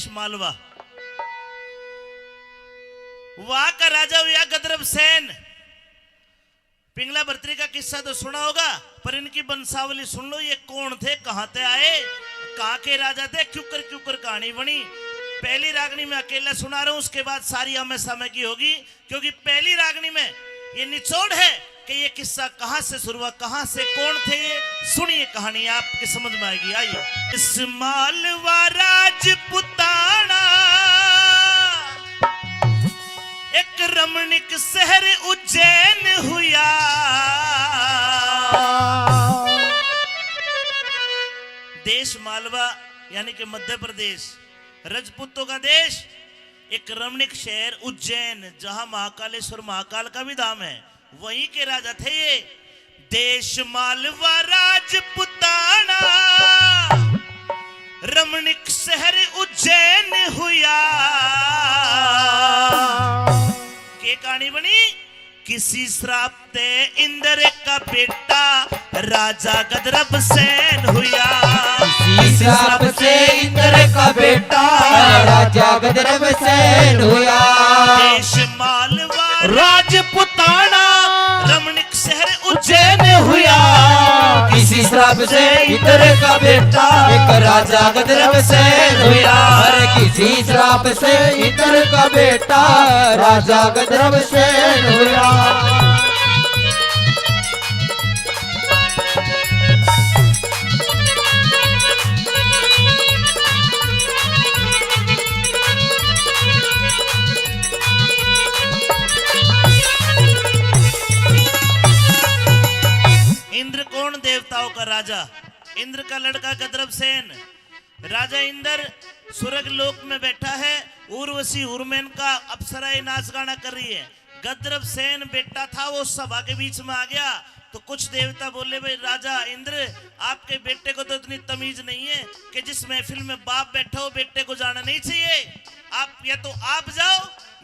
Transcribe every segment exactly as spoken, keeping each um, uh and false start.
मालवा, वहां का राजा हुआ गदरब सेन। पिंगला भरतरी का किस्सा तो सुना होगा, पर इनकी वंशावली सुन लो, ये कौन थे, कहां ते आए, कहां के राजा थे, क्यों कर, क्यों कर कहानी बनी। पहली रागनी मैं अकेला सुना रहा हूं, उसके बाद सारी आमे सामे की होगी, क्योंकि पहली रागनी में ये निचोड़ है कि ये किस्सा कहां से शुरू हुआ, कहां से, कौन थे ये। सुनिए, कहानी आपके समझ में आएगी। आइए। इस मालवा राजपुताना एक रमणीक शहर उज्जैन हुआ। देश मालवा यानी कि मध्य प्रदेश, रजपूतों का देश, एक रमणीक शहर उज्जैन, जहां महाकालेश्वर महाकाल का भी धाम है, वहीं के राजा थे ये। देश मालवा राजपुताना रमणीक शहर उज्जैन हुआ। के कहानी बनी? किसी श्राप ते इंद्र का बेटा राजा गदरब सेन हुआ। किसी श्राप से इंद्र का बेटा राजा गदरब सेन हुआ। देश मालवा राजपुताना रमणीक शहर उज्जैन हुआ। किसी श्राप से इंद्र का बेटा एक राजा गदरब सेन हुआ। अरे किसी श्राप से इंद्र का बेटा राजा गदरब सेन हुआ। इंद्र कौन? देवताओं का राजा। इंद्र का लड़का गदरब सेन। राजा इंद्र स्वर्ग लोक में बैठा है, उर्वशी उर्मेन का अप्सराएं नाच गाना कर रही है। गदरब सेन बेटा था, वो सभा के बीच में आ गया तो कुछ देवता बोले, भाई राजा इंद्र, आपके बेटे को तो इतनी तमीज नहीं है कि जिस महफिल में बाप बैठा हो बेटे को जाना नहीं चाहिए। आप या तो आप जाओ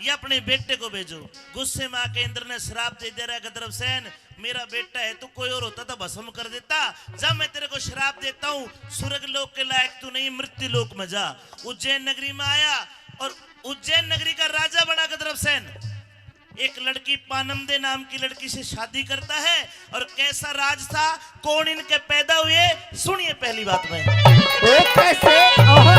या अपने बेटे को भेजो। गुस्से में आके इंद्र ने श्राप दे दिया, रे गदरब सेन, मेरा बेटा है, तू कोई और होता तो भस्म कर देता। जा, मैं तेरे को श्राप देता हूँ, स्वर्ग लोक के लायक तू नहीं, मृत्यु लोक में जा। उज्जैन नगरी में आया और उज्जैन नगरी का राजा बना गदरब सेन। एक लड़की पानम दे नाम की लड़की से शादी करता है। और कैसा राज था, कौन इनके पैदा हुए, सुनिए पहली बात में। ओ कैसे? आहा।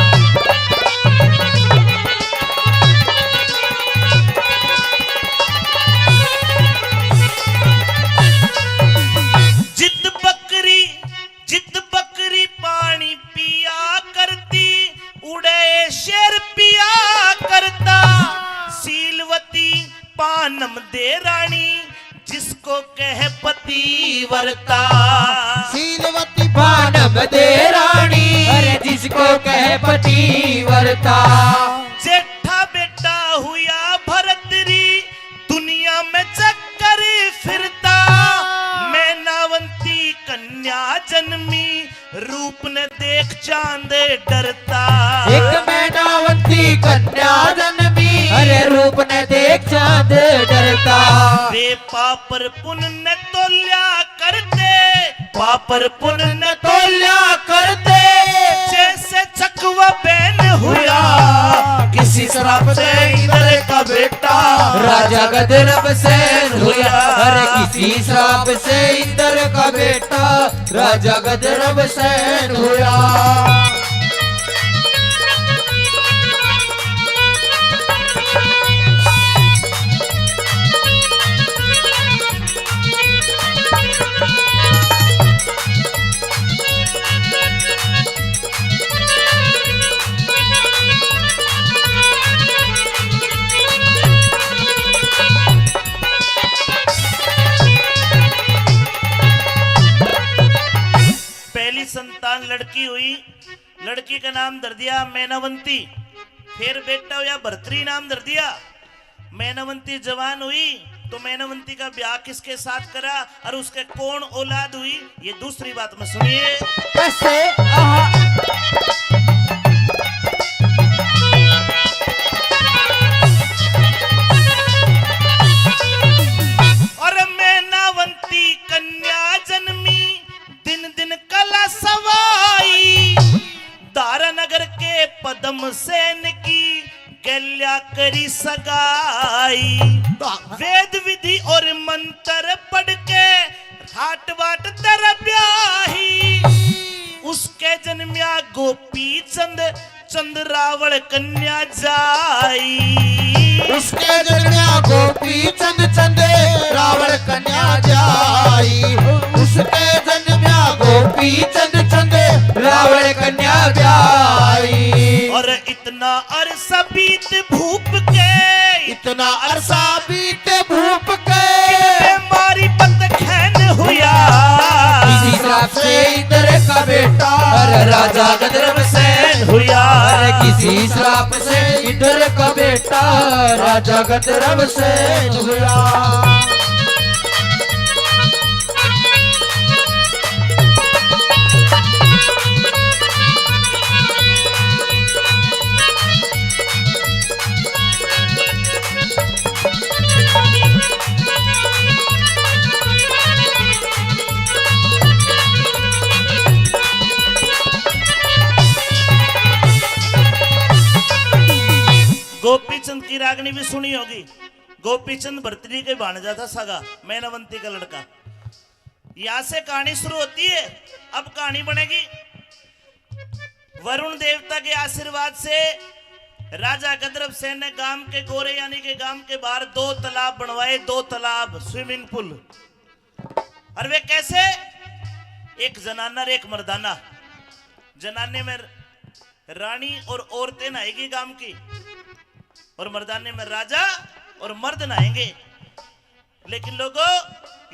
जित बकरी, जित बकरी पानी पिया करती, उड़े शेर पिया करता। शीलवती पानम दे रानी, जिसको कह पतिव्रता। शीलवती पानम दे रानी, अरे जिसको कह पतिव्रता। जेठा बेटा हुआ भरत री, दुनिया में चक्कर फिरता। मैनावंती कन्या जन्मी, रूप ने देख चांद डरता। एक मैनावंती कन्या जन्मी, अरे रूप ने देख चांद डरता। वे पापर पुण्य तोल्या करते, पापर पुण्य तोल्या करते। जैसे चकवा बैन हुआ, किसी श्राप से इंद्र का बेटा राजा गदरब सेन हुआ। अरे किसी श्राप से इंद्र का बेटा राजा गदरब सेन हुआ। पहली संतान लड़की हुई, लड़की का नाम धर दिया मैनावंती। फिर बेटा हुआ भरतरी नाम धर दिया। मैनावंती जवान हुई तो मैनावंती का ब्याह किसके साथ करा और उसके कौन औलाद हुई, ये दूसरी बात में सुनिए। कैसे? आहा। और मैनावंती कन्या जन्मी, दिन दिन कला सवाई। दारा नगर के पद्म सेन करी सगाई। वाह। वेद विधि और मंत्र पढ़ के ठाट बाट तेरा ब्याही। उसके जन्म्या गोपी चंद, चंद रावण कन्या जाई। उसके जन्म्या गोपी चंद, चंद रावण कन्या जाई। उसके जन्म्या गोपी चंद, चंद रावण कन्या जाई। और इतना अरसा बीत भूप के, इतना अरसा बीत भूप के, कितने मारी पत खैन हुया। किसी श्राप से इंद्र का बेटा राजा गंधर्व सेन हुया। अरे किसी श्राप से इंद्र का बेटा राजा गंधर्व सेन हुआ। गोपीचंद की रागनी भी सुनी होगी। गोपीचंद भरतरी के भाणजा था सगा, मैनावंती का लड़का। यहाँ से कहानी शुरू होती है। अब कहानी बनेगी। वरुण देवता के आशीर्वाद से राजा गंधर्व सेन ने गांव के गोरे यानी के गांव के बाहर दो तालाब बनवाए, दो तालाब, स्विमिंग पूल। और वे कैसे? एक जनाना और एक मर्दाना। जनाने में रानी और औरतें नहाएगी गांव की, और मर्दाने में राजा और मर्द नहाएंगे। लेकिन लोगो,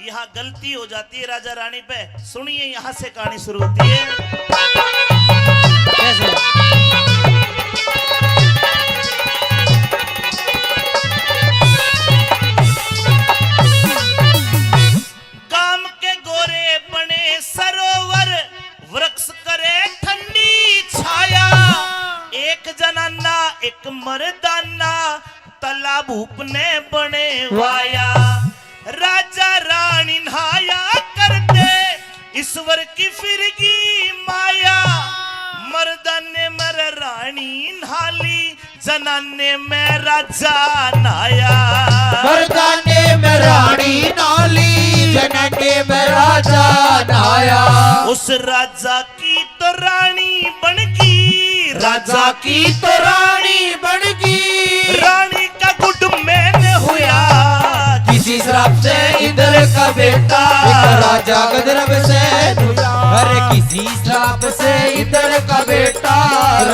यहाँ गलती हो जाती है राजा रानी पे। सुनिए, यहाँ से कहानी शुरू होती है। कैसे? गाम के गोरे बने सरोवर, वृक्ष करे ठंडी छाया। एक जनाना, एक मर्दाना, तालाब भूप ने बने वाया। राजा रानी नहाया करते, ईश्वर की फिरगी माया। मर्दाने मर रानी नहाली, जनाने में राजा नहाया। मर्दाने में रानी नहाली, जनाने में राजा नहाया। उस राजा की तो रानी बन गई, राजा की तो रानी बन गई। रानी का गुड मैन हुआ। किसी श्राप से इंद्र का बेटा एक राजा गंधर्व सेन हुआ। अरे किसी श्राप से इंद्र का बेटा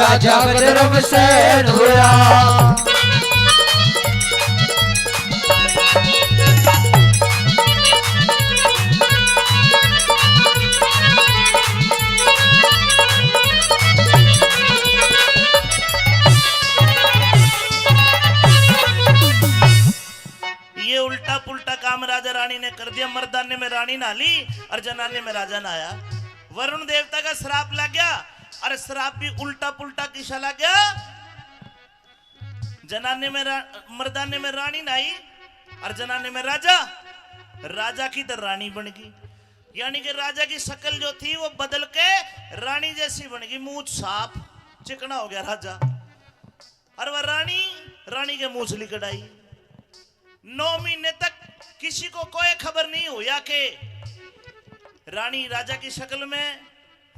राजा गंधर्व सेन हुआ। ये उल्टा पुल्टा काम राजा रानी ने कर दिया। मर्दाने में रानी नहा ली और जनाने में राजा नहाया। वरुण देवता का श्राप लग गया। और श्राप भी उल्टा पुल्टा किसा लग गया? जनाने में रा-, मर्दाने में रानी नहाई और जनाने में राजा। राजा की तो रानी बन गई, यानी कि राजा की शक्ल जो थी वो बदल के रानी जैसी बन गई। मूछ साफ, चिकना हो गया राजा। और वह रानी, रानी के मूछ लिकड़ाई। नौ महीने तक किसी को कोई खबर नहीं हुआ कि रानी राजा की शक्ल में,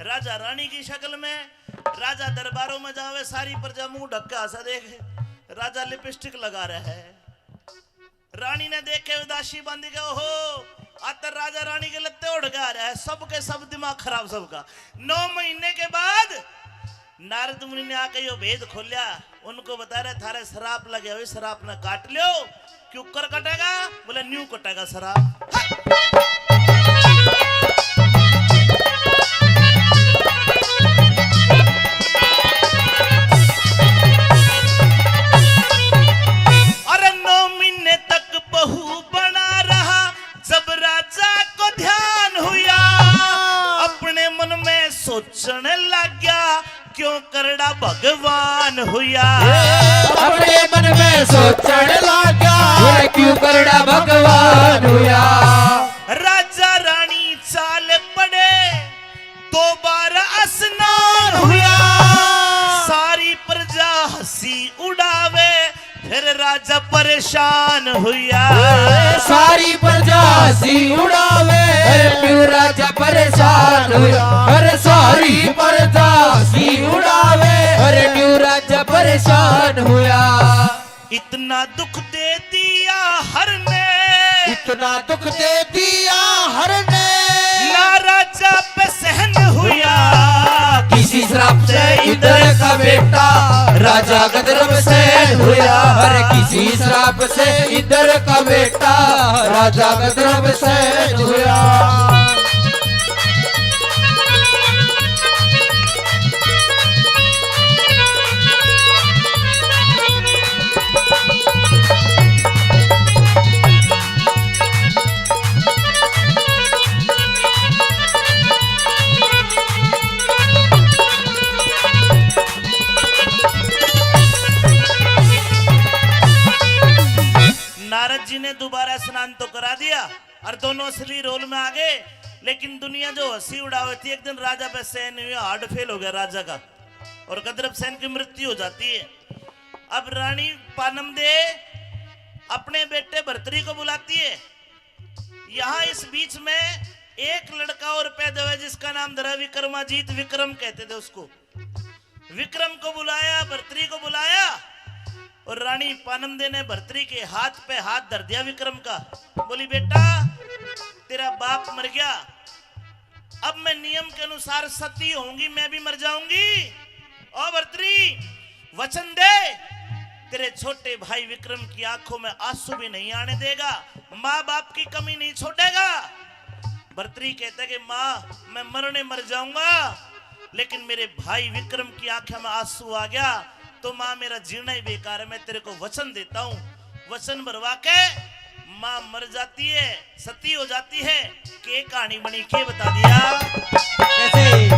राजा रानी की शक्ल में। राजा दरबारों में जावे, सारी प्रजा मुंह ढक के हंसा देखे। राजा लिपस्टिक लगा रहा है। रानी ने देख के उदासी बांधी के, "ओहो, आज तो राजा रानी के लत्ते उड़ के आ रहा है।" सबके सब दिमाग खराब सबका। नौ महीने के बाद नारद मुनि ने आके यो भेद खोलिया। उनको बता रहे, "थारे श्राप लगे हुए, श्राप ने काट लो।" क्यों कर कटेगा? बोले, "न्यू कटेगा श्राप।" अरे नौ महीने तक बहू बना रहा, जब राजा को ध्यान हुआ, अपने मन में सोचने लग गया, क्यों करड़ा भगवान हुआ। अपने मन में सोचने लग गया, क्यों करड़ा भगवान हुआ। राजा रानी चाल पड़े, दोबारा स्नान हुआ। सारी प्रजा हंसी उड़ावे, फिर राजा परेशान हुया। सारी प्रजा सी उड़ावे। अरे क्यों राजा परेशान हुया? अरे सारी प्रजा सी उड़ावे। अरे क्यों राजा परेशान हुया? इतना दुख दे दिया हर ने। इतना दुख दे दिया हर ने। ना राजा पे सहन हुया। किसी श्राप से इंद्र का बेटा राजा गदरब सहन हुया। अरे किसी श्राप से इंद्र का बेटा राजा गदरब सहन हुया। नारद जी ने दोबारा स्नान तो करा दिया और दोनों असली रोल में आ गए, लेकिन दुनिया जो हंसी उड़ावे थी, एक दिन राजा पे सहन नहीं हुआ, हार्ट फेल हो गया राजा का, और गदरब सहन की मृत्यु हो जाती है। अब रानी पानमदे अपने बेटे भर्तरी को बुलाती है। यहाँ इस बीच में एक लड़का और पैदा हुआ, जिसका नाम धरा विक्रमाजीत, विक्रम कहते थे उसको। विक्रम को बुलाया, भर्तरी को बुलाया, और रानी पानमदे ने भर्तरी के हाथ पे हाथ धर दिया विक्रम का। बोली, "बेटा, तेरा बाप मर गया, अब मैं नियम के अनुसार सती होऊंगी, मैं भी मर जाऊंगी। ओ भर्तरी, वचन दे, तेरे छोटे भाई विक्रम की आंखों में आंसू भी नहीं आने देगा, माँ बाप की कमी नहीं छोड़ेगा।" भर्तरी कहता है कि, "माँ, मैं मरने मर जाऊंगा, लेकिन मेरे भाई विक्रम की आंखें में आंसू आ गया तो माँ, मेरा जीना ही बेकार है। मैं तेरे को वचन देता हूँ।" वचन भरवा के माँ मर जाती है, सती हो जाती है। के कहानी बनी, के बता दिया? कैसे?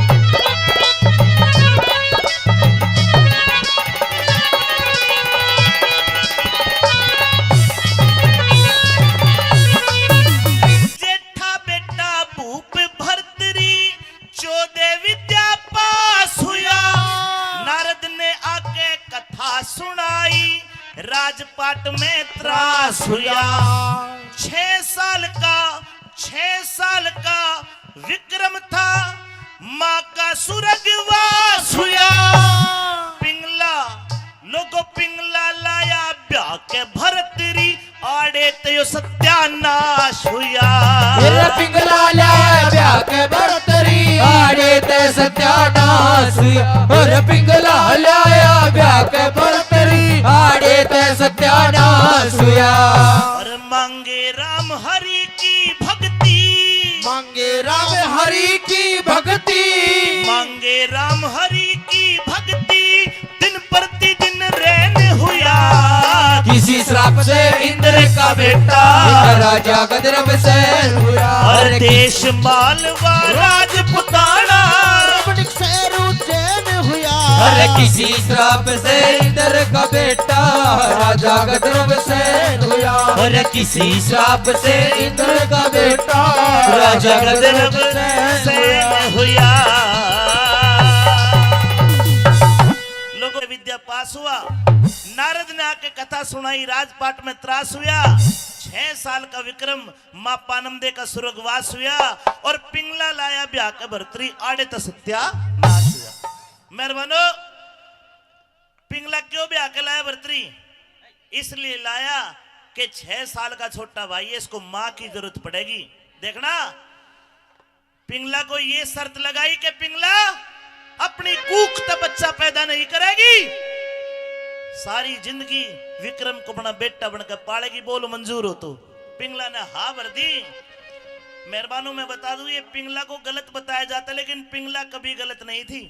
जेठा बेटा भूप भर्तरी, चौदह विद्या पास हुया। नारद ने आके कथा सुनाई, राजपाट में त्रास हुया। छह साल का, छह साल का विक्रम था, माँ का स्वर्गवास हुया। पिंगला, लोगो, पिंगला लाया ब्याह के भर्तरी, आड़े ते यो सत्यानाश हुया। मेरा पिंगला लाया ब्याह के भर्तरी, आड़े ते सत्यानाश हुया। और पिंगला लाया ब्याह के भर्तरी, आड़े ते सत्यानाश हुया। और मांगे राम हरि की भक्ति, मांगे राम हरि की भक्ति, मांगे राम हरि की भक्ति, दिन प्रतिदिन रैन हुया। किसी श्राप से इंद्र का बेटा राजा गदरब सहन हुया। और देश मालवा राजपुताना रमणीक शहर उज्जैन हुया। अरे किसी श्राप से इंद्र का बेटा राजा गदरब सहन हुया। अरे किसी श्राप से इंद्र का बेटा राजा गदरब सहन हुआ। लोगों, विद्या पास हुआ, नारद ने आके कथा सुनाई, राजपाट में त्रास हुआ। छह साल का विक्रम, माँ पानमदे का स्वर्गवास हुआ और पिंगला लाया ब्याह के भर्तरी, आड़े तो सत्यानाश हुआ। मेहरबानो, पिंगला क्यों ब्याह के लाया भर्तरी? इसलिए लाया कि छह साल का छोटा भाई है, इसको माँ की जरूरत पड़ेगी। देखना, पिंगला को ये शर्त लगाई कि पिंगला अपनी कूख तै बच्चा पैदा नहीं करेगी, सारी जिंदगी विक्रम को अपना बेटा बनकर पालेगी। बोल, मंजूर हो तो? पिंगला ने हाँ भर दी। मेहरबानो, मैं बता दूं, ये पिंगला को गलत बताया जाता है, लेकिन पिंगला कभी गलत नहीं थी।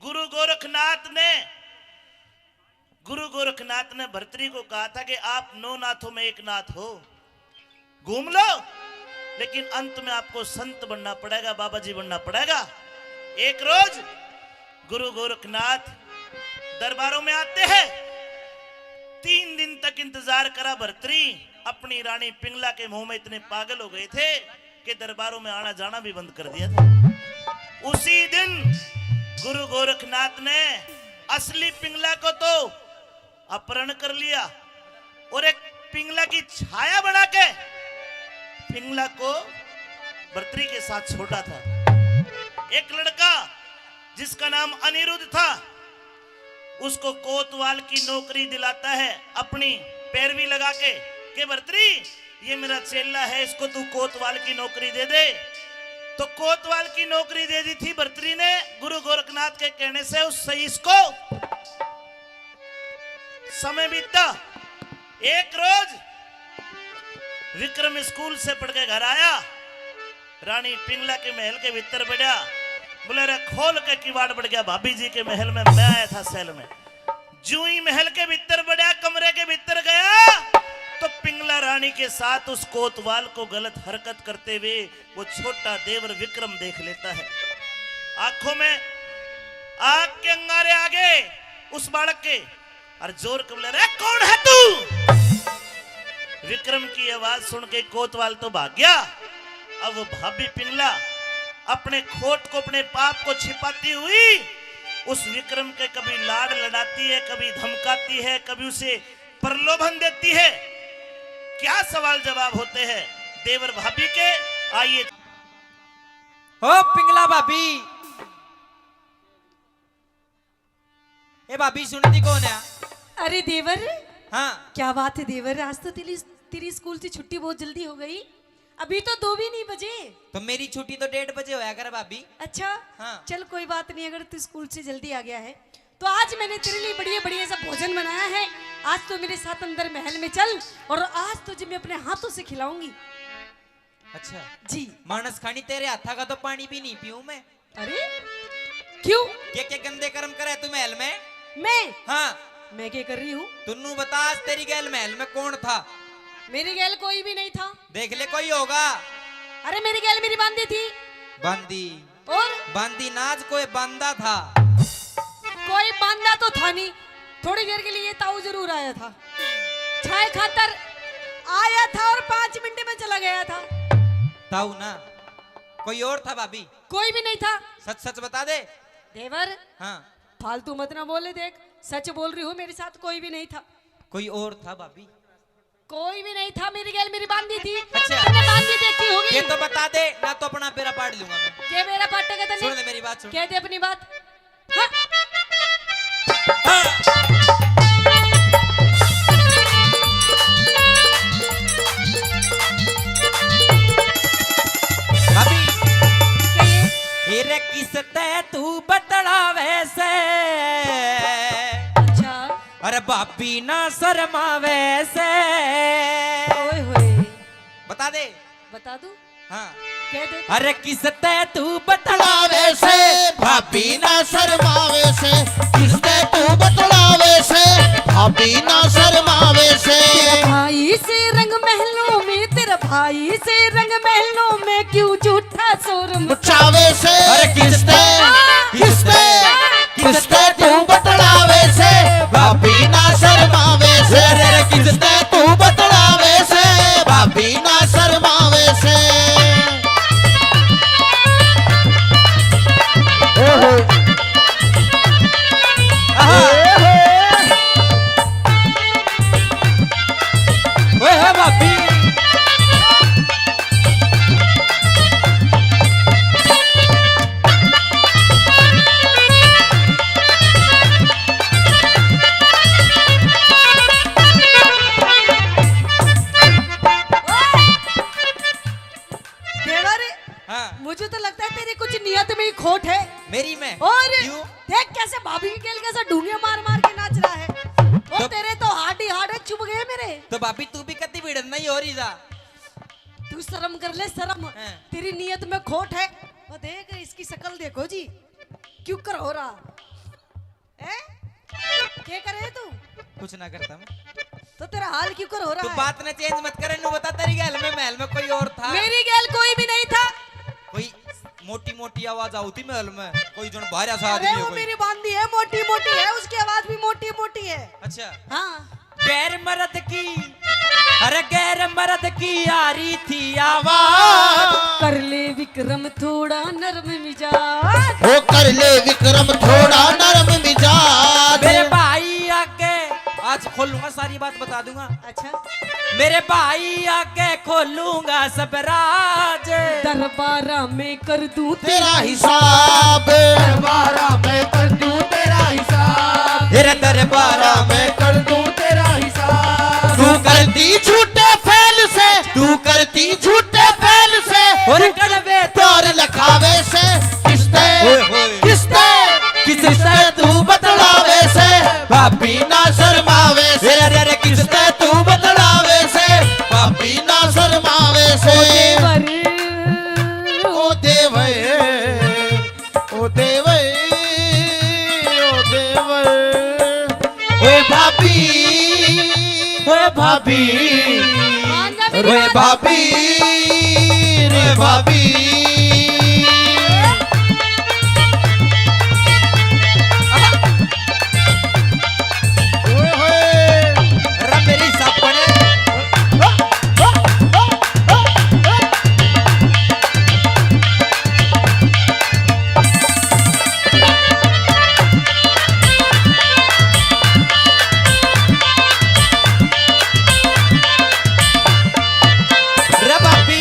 गुरु गोरखनाथ ने गुरु गोरखनाथ ने भर्तरी को कहा था कि आप नौ नाथों में एक नाथ हो, घूम लो, लेकिन अंत में आपको संत बनना पड़ेगा, बाबा जी बनना पड़ेगा। एक रोज गुरु गोरखनाथ दरबारों में आते हैं। तीन दिन तक इंतजार करा भर्तरी, अपनी रानी पिंगला के मोह में इतने पागल हो गए थे कि दरबारों में आना जाना भी बंद कर दिया था। उसी दिन गुरु गोरखनाथ ने असली पिंगला को तो अपहरण कर लिया, और एक पिंगला की छाया बना के पिंगला को भर्तरी के साथ छोड़ा था। एक लड़का जिसका नाम अनिरुद्ध था, उसको कोतवाल की नौकरी दिलाता है अपनी पैरवी लगा के, के भर्तरी, ये मेरा चेला है, इसको तू कोतवाल की नौकरी दे दे। तो कोतवाल की नौकरी दे दी थी भर्तरी ने गुरु गोरखनाथ के कहने से उस सईस को। समय बीता। एक रोज विक्रम स्कूल से पढ़ के घर आया, रानी पिंगला के महल के भीतर बढ़या। बोले, रे, खोल के किवाड़ बढ़ गया, भाभी जी के महल में मैं आया था सेल में। जूं ही महल के भीतर बढ़या, कमरे के भीतर गया, तो पिंगला रानी के साथ उस कोतवाल को गलत हरकत करते हुए वो छोटा देवर विक्रम देख लेता है। आंखों में आग के अंगारे आ गए उस बालक के, और जोर के बोले, रे, कौन है तू? विक्रम की आवाज सुन के कोतवाल तो भाग गया। अब वो भाभी पिंगला अपने खोट को, अपने पाप को छिपाती हुई उस विक्रम के कभी लाड़ लड़ाती है, कभी धमकाती है, कभी उसे प्रलोभन देती है। क्या सवाल जवाब होते हैं देवर भाभी के? आइए। ओ पिंगला भाभी, ए भाभी, सुनती कौन है? अरे देवर, हाँ। क्या बात है देवर, आज तो तेरी, तेरी स्कूल से छुट्टी बहुत जल्दी हो गई। अभी तो दो भी नहीं बजे। तो मेरी छुट्टी तो डेढ़ बजे होया करे भाभी। अच्छा, हाँ। चल कोई बात नहीं, अगर तू स्कूल से जल्दी आ गया है तो आज मैंने तेरे लिए बढ़िया बढ़िया सा भोजन बनाया है। आज तो मेरे साथ अंदर महल में चल और आज तुझे मैं अपने हाथों से खिलाऊंगी। अच्छा। जी। मानस खानी, तेरे हाथा का तो पानी भी नहीं पीऊं मैं। अरे क्यों? के के गंदे कर्म करे तू महल में? मैं? हाँ। मैं क्या कर रही हूँ? तू नू बता, आज तेरी गैल महल में कौन था? मेरी गैल कोई भी नहीं था। देख ले, कोई होगा। अरे मेरी गैल मेरी बांदी थी। बांदी? और? बांदी ना, आज कोई बांदा था। कोई बांदा तो था नहीं, थोड़ी देर के लिए ताऊ जरूर आया था, छाय खातर आया था और पांच मिनट में चला गया था। ताऊ ना, कोई और था भाभी? कोई भी नहीं था। सच सच बता दे। देवर, हाँ। फालतू मत ना बोले, देख सच बोल रही हूँ, मेरे साथ कोई भी नहीं था। कोई और था भाभी? कोई भी नहीं था, मेरी गैल मेरी बांदी थी। अच्छा। मैंने बांदी देखी होगी। ये तो बता दे, ना तो अपना बेरा पाड़ लूंगा मैं। क्या बेरा पाटेगा तने? सुन ले मेरी बात, सुन। कह दे अपनी बात। भाभी, तेरे किस तै तू बतलावे से? अच्छा। अरे भाभी ना शर्मावे से। ओए होए। बता दे। बता दूं? हाँ। कह दे। अरे किस तै तू बतलावे से, भाभी ना शर्मावे से। किस तै तू बतलावे से, भाभी ना शर्मावे से। तेरा भाई से रंग महलों में, तेरा भाई से रंग महलों में क्यों झूठा शोर मचावे से। अरे किस तै, हाँ। किस तै, किस तै तू बतलावे से, भाभी ना शर्मावे से। अरे किस तै तू बतलावे से, भाभी ना शर्मावे से। ओहो। आहा। ओहो। ओए हो भाभी। देवर, हाँ। मुझे तो लगता है तेरी कुछ नियत में ही खोट है। मेरी में? और क्यों? देख कैसे भाभी की गेल कैसे ढूंगे मार मार के नाच रहा है। और तो तेरे तो हार्ड ही हार्ड है, चुभ गए मेरे। तो भाभी तू भी कति भिड़न नहीं हो रही जा। तू शर्म कर ले, शर्म। हाँ। तेरी नियत में खोट है। वो देख इसकी शक्ल देखो जी, क्यों कर हो रहा। हैं? के करे तू? कुछ ना करता मैं। तो तेरा हाल क्यों कर हो रहा तू है? बात ने चेंज मत करे, नू बता तेरी गैल में, महल में कोई और था? मेरी गैल कोई भी नहीं था। कोई मोटी मोटी आवाज आती महल में, कोई जन बाहर सा आदमी है वो कोई। मेरी बांदी है, मोटी मोटी है, उसकी आवाज भी मोटी मोटी है। अच्छा। हाँ। गैर मर्द की, अरे गैर मर्द की आ रही थी आवाज। कर ले विक्रम थोड़ा नरम मिजाज। वो कर ले विक्रम थोड़ा नरम मिजाज। मेरे भाई आगे आज बोलूंगा, सारी बात बता दूंगा। अच्छा। मेरे भाई आगे खोलूंगा सब राज। दरबारा में कर दूं तेरा हिसाब। दरबारा में कर दूं तेरा हिसाब। तेरे दरबारा में कर दूं तेरा हिसाब। तू करती झूठे फैल से, तू करती झूठे फैल से, और कड़वे प्यार लखावे से। किसते, ओए होए। किसते, किसते तू बतलावे से, भाभी ना शर्मावे से। अरे, अरे, किसते तू बतलावे से, भाभी ना शर्मावे से। ओ देवर, ओ देवर, ओ देवर, ओ देवर। ओए भाभी, ओए भाभी, मान जा मेरी ओए बात। भाभी, रे भाभी। ओए होए। अरे मेरी सापने। रे भाभी।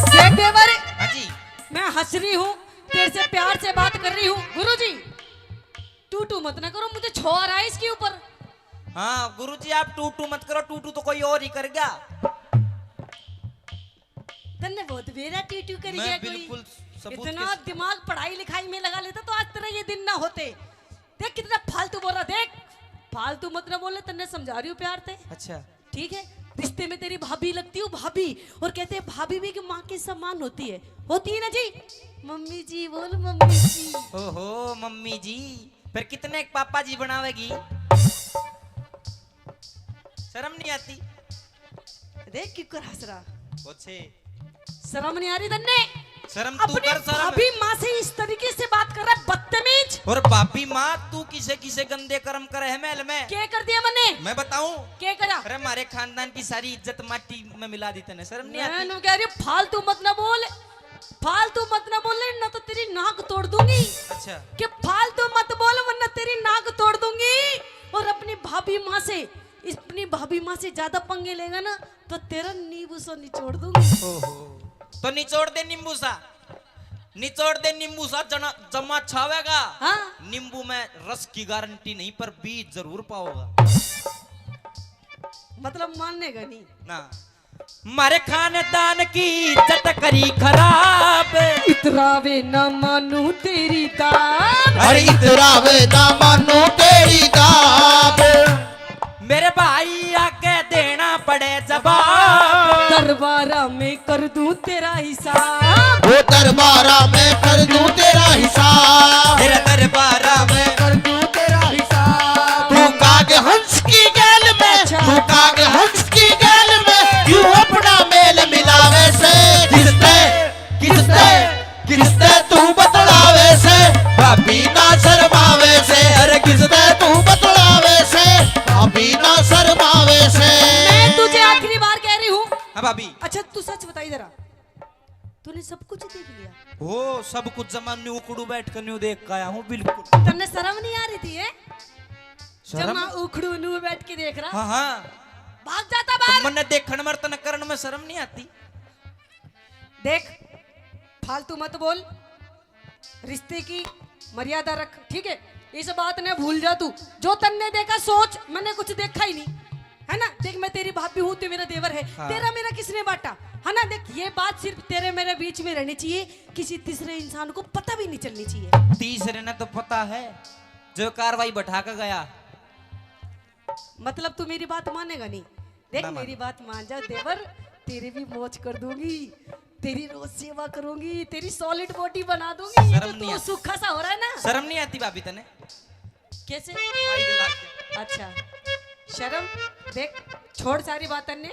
देख देवर, हाँ जी। मैं हंस रही हूँ, तेरे से प्यार से बात कर रही हूँ। गुरुजी, टू टू मत ना करो, मुझे छो आ रहा है इसके ऊपर। हाँ गुरुजी, आप टू टू मत करो, टू टू तो कोई और ही कर गया। तन्ने बहुत बेरा टू टू कर मैं गया कोई। बिल्कुल सबूत इतना के स- दिमाग पढ़ाई लिखाई में लगा लेता तो आज तेरा ये दिन ना होते। देख कितना फालतू बोल रहा, देख फालतू मत ना बोले, तन्ने समझा रही हूँ प्यार से। अच्छा। ठीक है, रिश्ते में तेरी भाभी लगती हूँ भाभी, और कहते हैं भाभी भी एक माँ के समान होती है, होती है ना जी? मम्मी जी बोल, मम्मी जी। ओहो मम्मी जी, फिर कितने पापा जी बनावेगी? शर्म नहीं आती? देख क्यों कर हंस रहा। अच्छे। शर्म नहीं आ रही तन्ने? शर्म तू अपनी कर, शर्म। भाभी माँ से इस तरीके से बात कर रहा है, बदतमीज। और भाभी माँ, तू किसे किसे गंदे कर्म करे है महल में? के कर दिया मैंने? मैं बताऊं? के करा? अरे हमारे खानदान की सारी इज्जत माटी में मिला दी तने, शर्म नहीं मैं आती? नु कह रही हूँ, फालतू मत ना बोल, फालतू मत ना बोल, ना तो तेरी नाक तोड़ दूंगी। अच्छा। कि फालतू मत बोल वरना तेरी नाक तोड़ दूंगी। और अपनी भाभी माँ से, अपनी भाभी माँ से ज्यादा पंगे लेगा ना तो तेरा नींबू सा निचोड़ दूंगी। ओहो। तो निचोड़ दे नींबू सा, निचोड़ दे नींबू सा, जना, जमा छावेगा। हाँ। नींबू में रस की गारंटी नहीं, पर बीज जरूर पाओगा। मतलब मानेगा नहीं ना। मारे खानदान की इज्जत करी खराब। इतरावे ना मानू तेरी दाब। अरे इतरावे ना मानू तेरी दाब। मेरे भाई आगे देना पड़े जवाब। दरबारा में कर दूं तेरा हिसाब। वो दरबारा में कर दूं तेरा हिसाब। तेरा दरबारा में कर दूं तेरा हिसाब। तू काग हंस की गैल में, अच्छा। तू काग हंस की गैल में क्यों अपना मेल मिलावे से? किसते, किसते, किसते तू बतलावे से? भाभी ना शर्मावे से। अरे किसते तू बतलावे से? भाभी ना शर्मावे से। मैं तुझे आखिरी बार कह रही हूँ। हाँ भाभी। अच्छा तू सच बताई जरा, तूने सब कुछ देख लिया? हो, सब कुछ जमा न्यू उखड़ू बैठ कर न्यू देख के आया हूँ, बिल्कुल। तन्ने शर्म नहीं आ रही थी, है? शर्म? जमा उखड़ू न्यू बैठ के देख रहा। हाँ, हाँ। भाग जाता तो बाहर। मन्ने देखण में, तन्ने करण में शर्म नहीं आती? देख, फालतू मत बोल। रिश्ते की मर्यादा रख, ठीक है? इस बात ने भूल जा तू। जो तन्ने देखा सोच, मैंने कुछ देखा ही नहीं, है ना? देख, मैं तेरी भाभी हूँ, तू मेरा देवर है। हाँ। तेरा मेरा किसने बांटा, है ना? देख, ये बात सिर्फ तेरे मेरे बीच में रहनी चाहिए, किसी तीसरे इंसान को पता भी नहीं चलनी चाहिए। तीसरे ने तो पता है, जो कार्रवाई बैठा के गया। मतलब तू मेरी बात मानेगा नहीं? देख, ना मेरी मानू। बात मान जा देवर, तेरी भी मौज कर दूंगी, तेरी रोज सेवा करूंगी, तेरी solid body बना दूंगी। नहीं शर्म तो नहीं तू आ-, सूखा सा हो रहा है ना। शर्म नहीं आती भाभी तने? कैसे? माई के लाग के। अच्छा, शर्म, देख, छोड़ सारी बात तन्ने।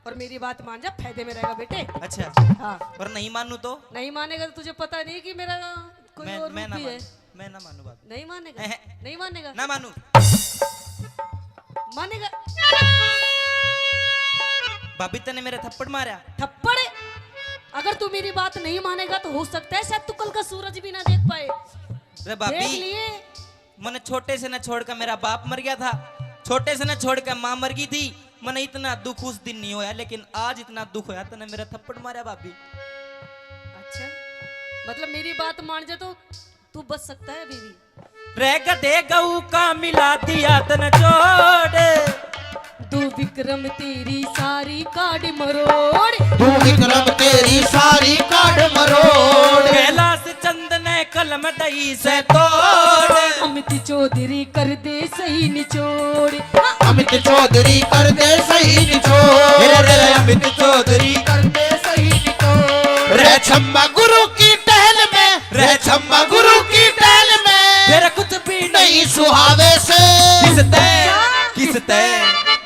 और मेरी बात मान जा, फायदे में रहेगा बेटे। अच्छा। हाँ। और नहीं मानू तो? नहीं मानेगा तो तुझे पता नहीं कि मेरा कोई मैं, और मैं रूप ना भी है। मानू, मैं ना मानू भाभी। नहीं मानेगा? नहीं मानू। मानेगा? भाभी, तने मेरे थप्पड़ मारा। थप्पड़? अगर तू मेरी बात नहीं मानेगा तो हो सकता है शायद तू कल का सूरज भी ना देख पाए। रे भाभी, देख लिए। मने छोटे से ना छोड़कर मेरा बाप मर गया था, छोटे से ना छोड़कर माँ मर गई थी। मने इतना दुख उस दिन नहीं होया, लेकिन आज इतना दुख होया, तने मेरा थप्पड़ मारा भाभी। अच्छा, मतलब मेरी बात मान जा तो तू बच सकता है अभी भी। रे गधे गऊ का मिला दिया तन जोड़। तू विक्रम तेरी सारी काड़ मरोड़। तू विक्रम तेरी सारी काड़ मरोड़। कैलाश चंद ने कलम दई से तोड़। अमित चौधरी कर दे सही निचोड़। अमित चौधरी कर दे सही निचोड़। रे, रे, रे, अमित चौधरी कर दे सही निचोड़। रे छम्मा गुरु की टहल में, रे छम्मा गुरु की टहल में। तेरा कुछ भी नहीं सुहावे से। किसते, किसते,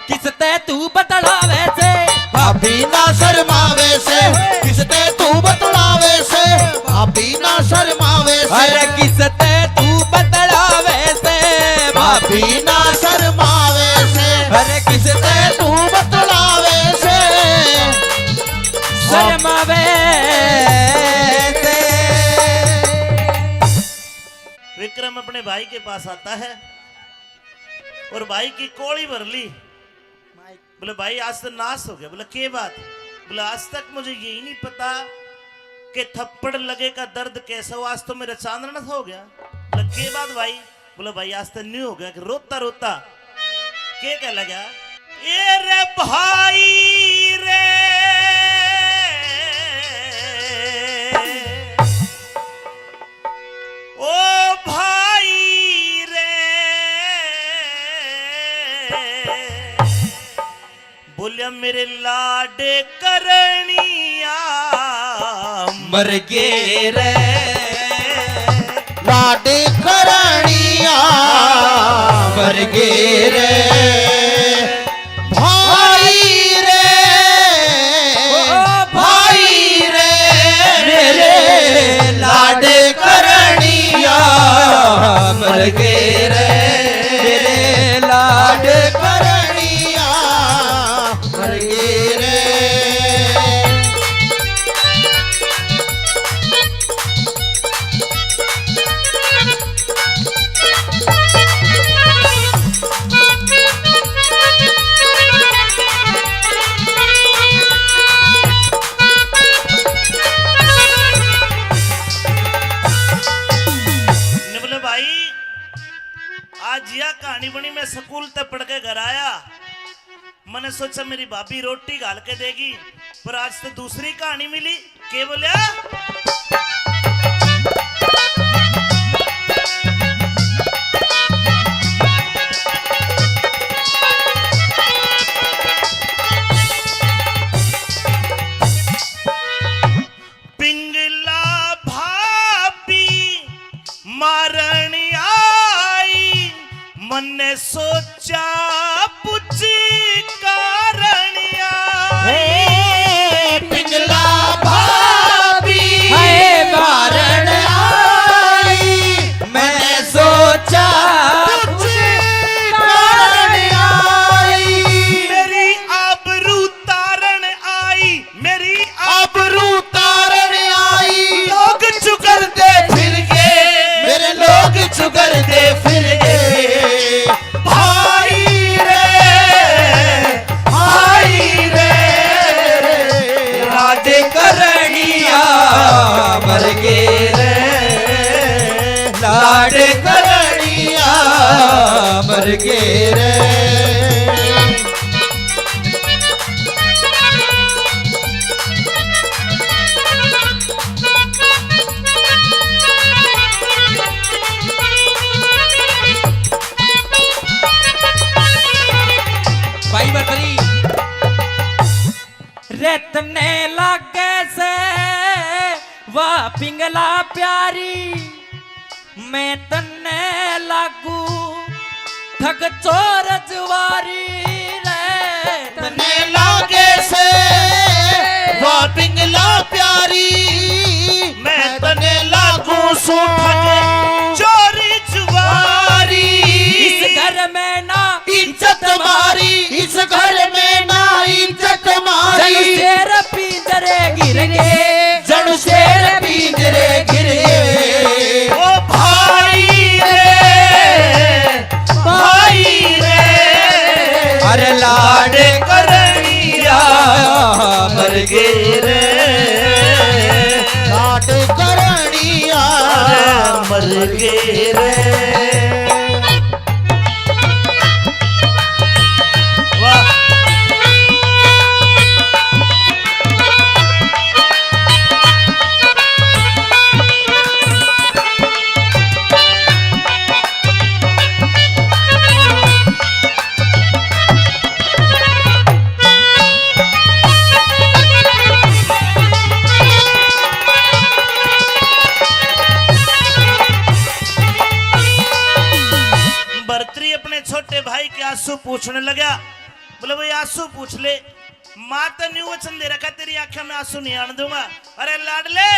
किसते तू बतलावे से? भाभी ना शर्मावे से। किसते तू बतलावे से? भाभी ना शर्मावे से। अरे किसते तू बतलावे से? भाभी ना शर्मावे से। अरे किसते तू बतलावे से? शर्मावे से। विक्रम अपने भाई के पास आता है और भाई की कोली भर ली। बोले, भाई, आज तो नाश हो गया। बोले, के बात? बोले, आज तक मुझे यही नहीं पता कि थप्पड़ लगे का दर्द कैसा हो। आज तो मेरा चांदना हो गया। बोले, के बात भाई? बोले, भाई, आज तो न्यू हो गया कि रोता रोता के कह लगा, ए रे भाई रे, ओ भाई रे, बोलिया मेरे लाड करणिया मर गए रे। लाड करणिया मर गए रे। भाई रे, ओ भाई रे, मेरे लाड करणिया मर गए रे। मेरे लाड करणिया मर गए रे। ने बोले, भाई, आज या कहानी बनी, मैं स्कूल ते पढ़ के घर आया, मैंने सोचा मेरी भाभी रोटी घाल के देगी, पर आज तो दूसरी कहानी मिली। के बोलिया? पिंगला भाभी मारण आई, मन्ने सोचा पुछ कारण आई। हे पिंगला भाभी, हाय मारण आई, मन्ने सोचा पुछ कारण आई। मेरी आबरू तारण आई, मेरी आबरू तारण आई। लोग चुगरदे फिर गए, मेरे लोग चुगरदे फिर गए। भाई रे, भाई रे, लाड करणिया मर गए रे, लाड करणिया मर गए रे। भाई बकरी। रे तन्ने लागे से वा पिंगला प्यारी, मैं तन्ने लागू थक चोर जुआरी रे। तन्ने लागे से तू ठग चोरी जुआरी। इस घर में ना इज्जत मारी, इस घर में ना इज्जत मारी। जणु शेर पिंजरे घिर गए, जणु शेर पिंजरे घिर गए। ओ भाई रे, भाई रे, अरे लाड करनिया मर गए रे। लाड करनिया मर गए रे। वाह। भरतरी अपने छोटे भाई के आंसू पूछने लगा। बोले, भाई, आंसू पूछ ले। माँ तो न्यू वचन दे रखा, तेरी आंखों में आंसू नहीं आने दूंगा। अरे लाडले,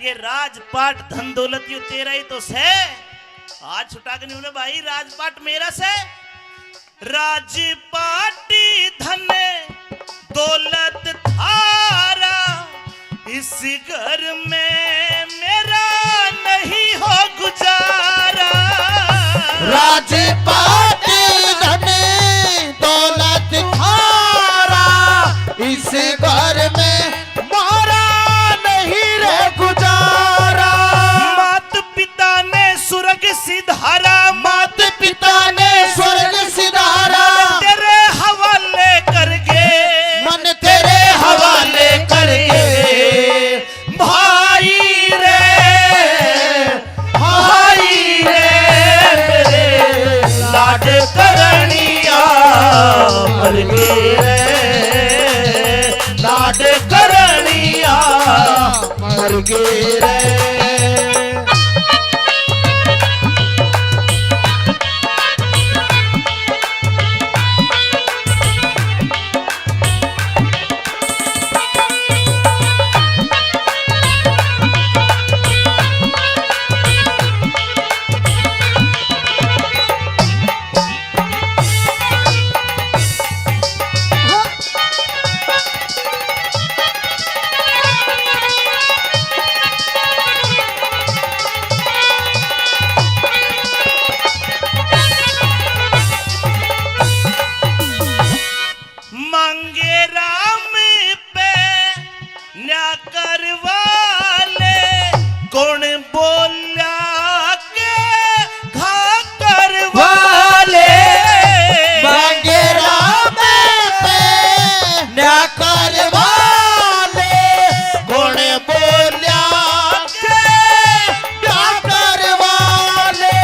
ये राजपाट धन दौलत यो तेरा ही तो से। आज छुटा के नहीं बोले, भाई, राजपाट मेरा से। राजपाटी धन दौलत थारा, इस घर में मेरा नहीं हो गुजारा। राजपाटी धन दौलत थारा, इस घर में मारा नहीं रे गुजारा। मात पिता ने स्वर्ग सिधारा, मात पिता ने स्वर्ग सिधारा। मन तेरे हवाले करके, मन तेरे हवाले करके। भाई रे, भाई रे, मेरे लाड करनिया मर गए रे, लाड करनिया मर गए रे। मांगे राम पे न्या करवा ले, कौन बोला के घा करवा ले। मांगे राम पे न्या करवा ले, कौन बोला के ब्याह करवा ले।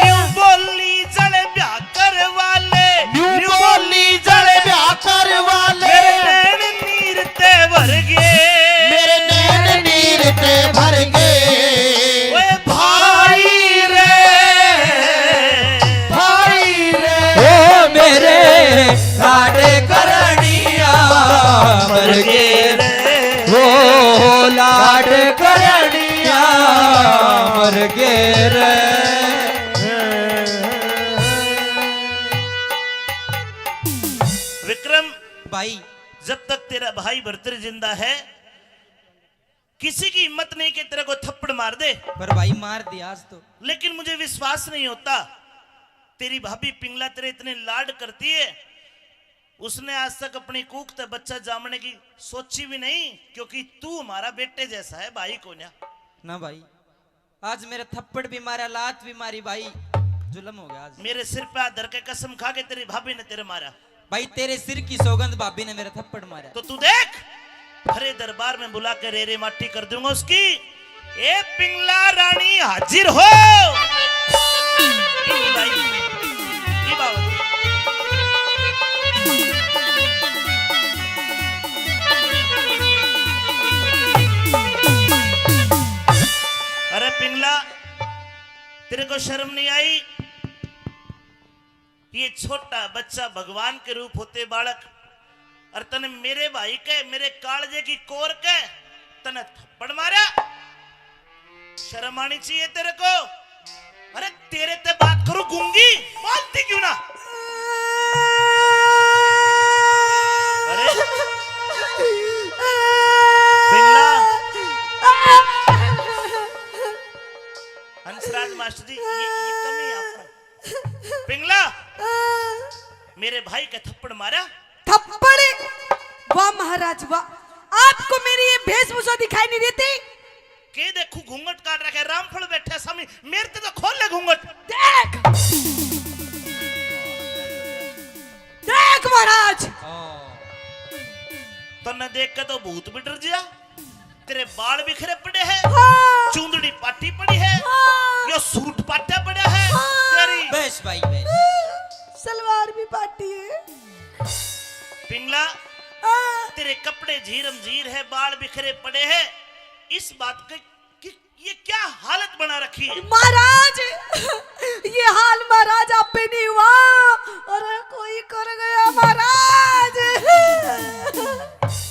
न्यू बोली जल ब्याह करवा ले, न्यू बोली जल ब्याह करवा ले। मेरे नैन नीर ते भर गए, मेरे नैन नीर ते भर गए। ओए भाई रे, भाई रे, ओ मेरे लाड करनिया मर गए रे, ओ लाड करनिया मर गए रे। विक्रम, भाई, जब तक तेरा भाई भरतरी जिंदा है, किसी की हिम्मत नहीं कि तेरे को थप्पड़ मार दे। पर भाई, मार दिया आज तो। लेकिन मुझे विश्वास नहीं होता, तेरी भाभी पिंगला तेरे इतने लाड करती है, उसने आज तक अपनी कूख ते बच्चा जामने की सोची भी नहीं, क्योंकि तू हमारा बेटे जैसा है, भाई को ना। ना भाई, आज मेरे थप्पड़ भी मारा, लात भी मारी भाई, जुल्म हो गया आज। मेरे सिर पे हाथ धर के कसम खा के तेरी भाभी ने तेरे मारा। भाई, तेरे सिर की सौगंध, भाभी ने मेरा थप्पड़ मारा। तो तू देख, भरे दरबार में बुला के रे रे माटी कर दूंगा उसकी। ए पिंगला रानी हाजिर हो। ई भाई, ई बाबा। अरे पिंगला, तेरे को शर्म नहीं आई? ये छोटा बच्चा भगवान के रूप होते बालक, और तने मेरे भाई के, मेरे कालजे की कोर के तने थप्पड़ मारा। शर्म आनी चाहिए तेरे को। अरे, तेरे ते बात करूं गूंगी, बोलती क्यों ना? अरे पिंगला, हंसराज मास्टर जी, ये, ये कमी है आपको। पिंगला, मेरे भाई का थप्पड़ मारा। थप्पड़? वाह महाराज वाह, आपको मेरी ये वेशभूषा दिखाई नहीं देती? के देखू, घूंघट काट रखे, रामफल बैठे स्वामी, मेरे ते तो खोल ले घूंघट। देख, देख महाराज, तन्ने देख के तो भूत भी डर गया। तेरे बाल बिखरे पड़े हैं, हाँ। चूंदड़ी पाटी पड़ी है, हाँ। यो सूट पाटा पड़ा है। हाँ। तेरी बेस भाई, बेस। सलवार भी पाटी है। पिंगला, हाँ। तेरे कपड़े झीरम झीर है, बाल बिखरे पड़े हैं। इस बात के कि ये क्या हालत बना रखी है? महाराज, ये हाल महाराज आप पे नहीं हुआ, अरे कोई कर गया महाराज।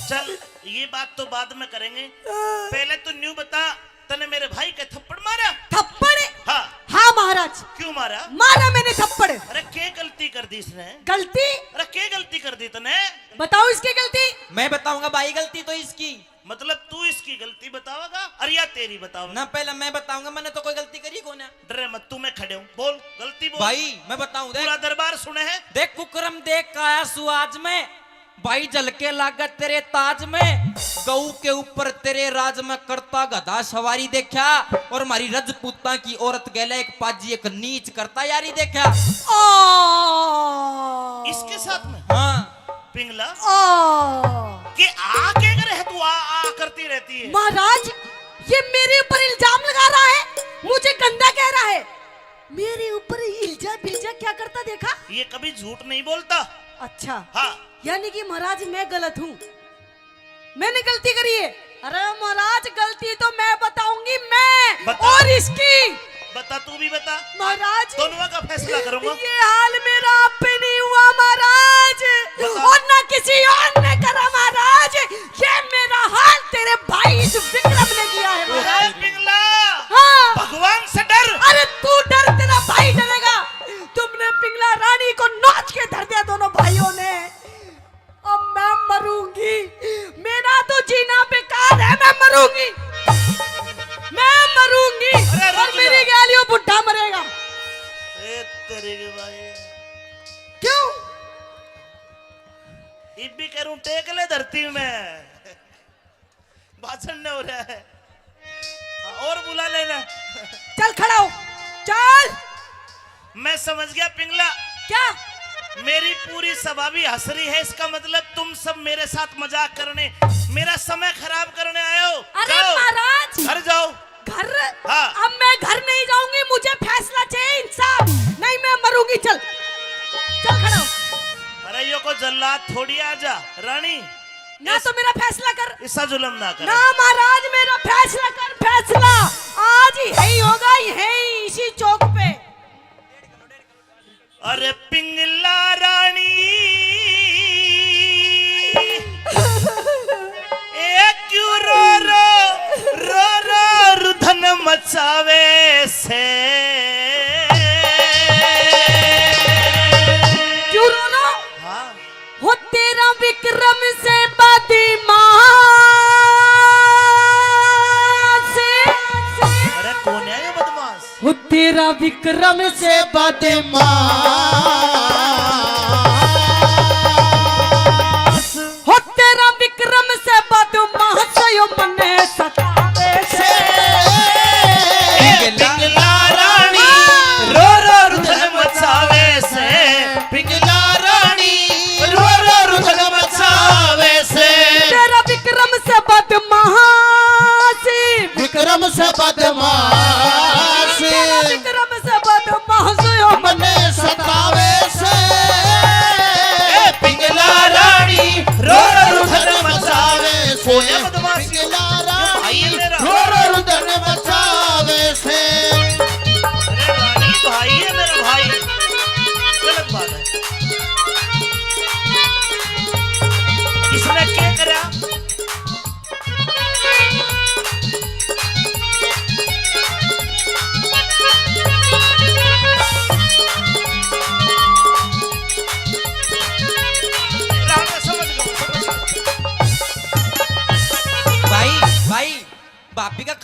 चल, ये बात तो बाद में करेंगे, पहले तू न्यू बता, तने मेरे भाई के थप्पड़ मारा? थप्पड़? हाँ। हाँ महाराज। क्यों मारा? मारा मैंने थप्पड़। अरे के गलती कर दी इसने? गलती? अरे के गलती कर दी तने? बताओ इसकी गलती। मैं बताऊंगा भाई, गलती तो इसकी। मतलब तू इसकी गलती बतावेगा और या तेरी बतावेगा? ना, पहले मैं बताऊंगा, मैंने तो कोई गलती करी को ना। डरे मत, तू, मैं खड़े हूँ, बोल, गलती बोल। भाई, मैं बताऊं, देख। पूरा दरबार सुने है। देख कुकरम देख के आया सु आज मैं, भाई झलके लागत तेरे ताज में, गऊ के ऊपर तेरे राज में करता गधा सवारी देखा, और मारी रजपूतां की औरत गेले एक पाजी एक नीच करता यारी देखा। ओ! इसके साथ में? हाँ। पिंगला, ओ। के आ के करे है तू, आ, आ करती रहती है? महाराज, ये मेरे ऊपर इल्जाम लगा रहा है, मुझे गंदा कह रहा है। मेरे ऊपर इल्जा बिल्जा क्या करता देखा? ये कभी झूठ नहीं बोलता। अच्छा। हाँ। यानी कि महाराज मैं गलत हूँ, मैंने गलती करी है। अरे महाराज, गलती तो मैं बताऊंगी, मैं बता। और इसकी। बता, तू भी बता। महाराज, दोनों का फैसला करूंगा। ये हाल मेरा आप पे नहीं हुआ महाराज, बता। और ना किसी और ने करा महाराज। ये मेरा हाल तेरे भाई इस विक्रम ने किया है महाराज। अरे पिंगला, हाँ। भगवान से डर। अरे तू डर, तेरा भाई डरेगा। तुमने पिंगला रानी को नोच के धर दिया दोनों भाइयों ने। अब मैं मरूंगी, मेरा तो जीना बेकार है, मैं मरूंगी, मैं मरूंगी। अरे, रुक और जा। मेरी गैल यो बुढ़ा मरेगा। ए, तेरे के भाई। क्यों? इब भी करूं, टेक ले धरती में। भाषण न हो रहा है। हाँ, और बुला लेना। चल खड़ा हो, चल। मैं समझ गया पिंगला। क्या? मेरी पूरी सभा भी हंस रही है, इसका मतलब तुम सब मेरे साथ मजाक करने, मेरा समय खराब करने आए हो। अरे जाओ। महाराज। घर जाओ। घर? हाँ। अब मैं घर नहीं जाऊंगी, मुझे फैसला चाहिए, इंसाफ। नहीं, मैं मरूंगी। चल, चल खड़ा हो। अरे यो को जल्लाद थोड़ी, आजा रानी। ना इस-, तो मेरा फैसला कर। इसा जुल्म ना कर। ना महाराज, मेरा फैसला कर, फैसला। आज ही यही होगा, यही इसी चौक पे। अरे पिंगला रानी, ए क्यों रो रो, रो रो रुधन मचावे से? क्यों रो रो? हाँ। हो तेरा विक्रम से बदमाश। अरे कौन है ये बदमाश? हो तेरा विक्रम से बदमाश। हो तेरा विक्रम से बदमाश यो मने सतावे से। ए पिंगला रानी, रो रो रुदन मचावे से। पिंगला रानी, रो रो रुदन मचावे से। तेरा विक्रम से बदमाश। विक्रम से बदमाश। तेरा विक्रम से बदमाश यो मने सतावे से।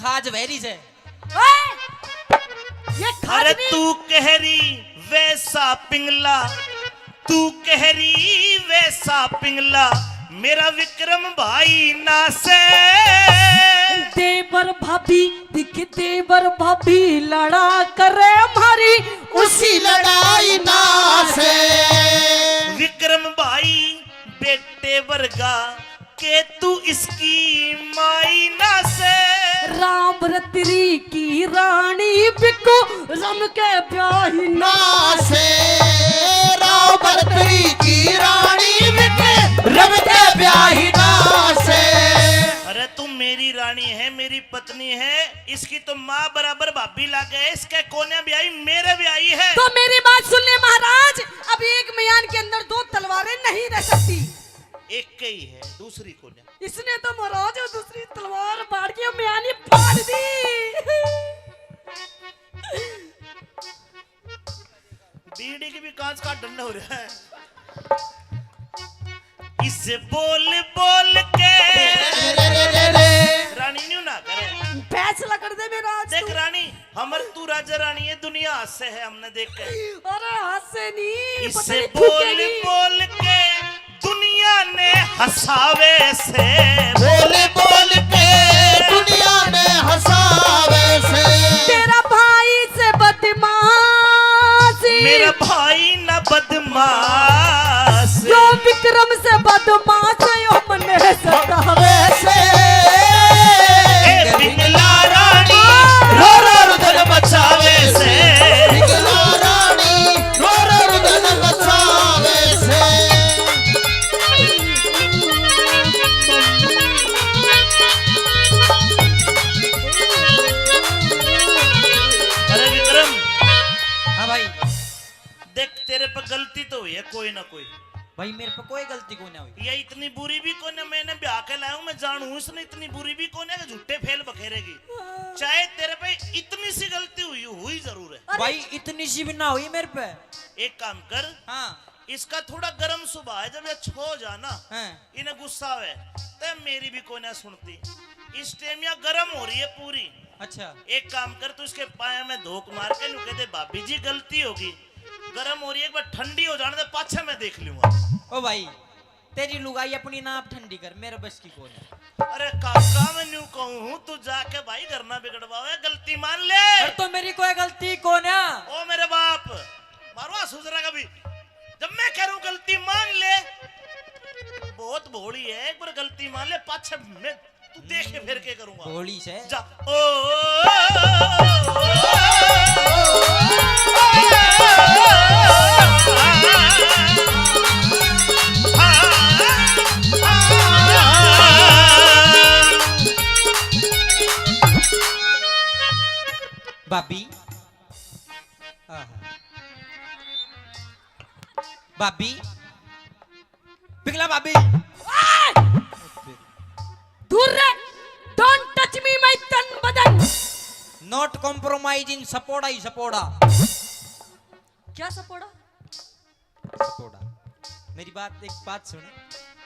खाज वहरी से। ओए! ये खाज अरे नहीं। तू कह रही वैसा पिंगला, तू कह रही वैसा पिंगला, मेरा विक्रम भाई ना से। देवर भाभी, दिख देवर भाभी लड़ा करे हमारी उसी लड़ाई ना से। विक्रम भाई बेटे वर्गा के तू इसकी माई ना से। राम रतरी की रानी बिको रम के ब्याही ना ना से। राम रतरी की रानी बिको रम के ब्याही ना से। अरे तू मेरी रानी है, मेरी पत्नी है, इसकी तो माँ बराबर भाभी लागे, इसके कोने ब्याही मेरे ब्याही है। तो मेरी बात सुन ले महाराज, अब एक म्यान के अंदर दो तलवारें नहीं रह सकती। एक के ही है, दूसरी कोने। इसने तो महाराज दूसरी तलवार फाड़ के म्यानी फाड़ दी। बीड़ी की भी कांच का ढंड हो रहा है। इसे बोल बोल के रानी न्यू ना करे। फैसला कर दे मेरा आज देख तू। रानी, हमर तू राजा रानी है, दुनिया हंसे है हमने देख के। अरे हंसे नहीं, पता इसे नहीं बोल थूकेगी। बोल के दुनिया ने हंसावे से। बोल बोल के दुनिया ने हंसावे से। तेरा भाई से बदमाशी। मेरा भाई ना बदमाश। यो विक्रम से बदमाश, यो मने सतावे से। ए पिंगला रानी, रो रो रुदन मचावे से। पिंगला रानी, रो रो रुदन मचावे से। अरे विक्रम। हाँ भाई। देख, तेरे पे गलती तो हुई है कोई ना कोई। भाई, मेरे पे कोई गलती कोई ना हुई। ये इतनी बुरी भी कोई ना, मैंने ब्याह के लाया हूँ, मैं जानू हूँ इसने इतनी बुरी भी कोई ना कि झूठे फेल बखेरेगी। चाहे तेरे पे इतनी सी गलती हुई, हुई जरूर है। अरे भाई, इतनी सी भी ना हुई मेरे पे। एक काम कर, हाँ। इसका थोड़ा गर्म स्वभाव है, जब ये छो जा ना, हाँ। इन्हें गुस्सा आवे, तो मेरी भी कोई ना सुनती। इस टाइम या गर्म हो रही है पूरी। अच्छा। एक काम कर, तू इसके पाया में धोक मार के न्यू कह दे, "भाभी जी, गलती होगी।" गर्म हो रही है, एक बार ठंडी हो जाने दे, पाछे मैं देख लूंगा। ओ भाई, तेरी लुगाई अपनी ना आप ठंडी कर, मेरे बस की कोनी। अरे काका, मैं न्यू कहूँ हूँ, तू जाके भाई घर ना बिगड़वावे, गलती मान ले। अरे तो मेरी कोई गलती कोन्या। ओ मेरे बाप, मारो सुजरा का भी। जब मैं कह रहा हूँ गलती मान ले, बहुत भोली है, एक बार गलती मान ले, पाछे मैं तू देख के फिर के करूंगा। भोली से। जा। ओ, भाभी। आहा। भाभी। पिघला भाभी। ओए! दूर रह। Don't touch me, my तन बदन। Not compromising, सपोड़ा ही सपोड़ा। क्या सपोड़ा? सपोड़ा। मेरी बात, एक बात सुन।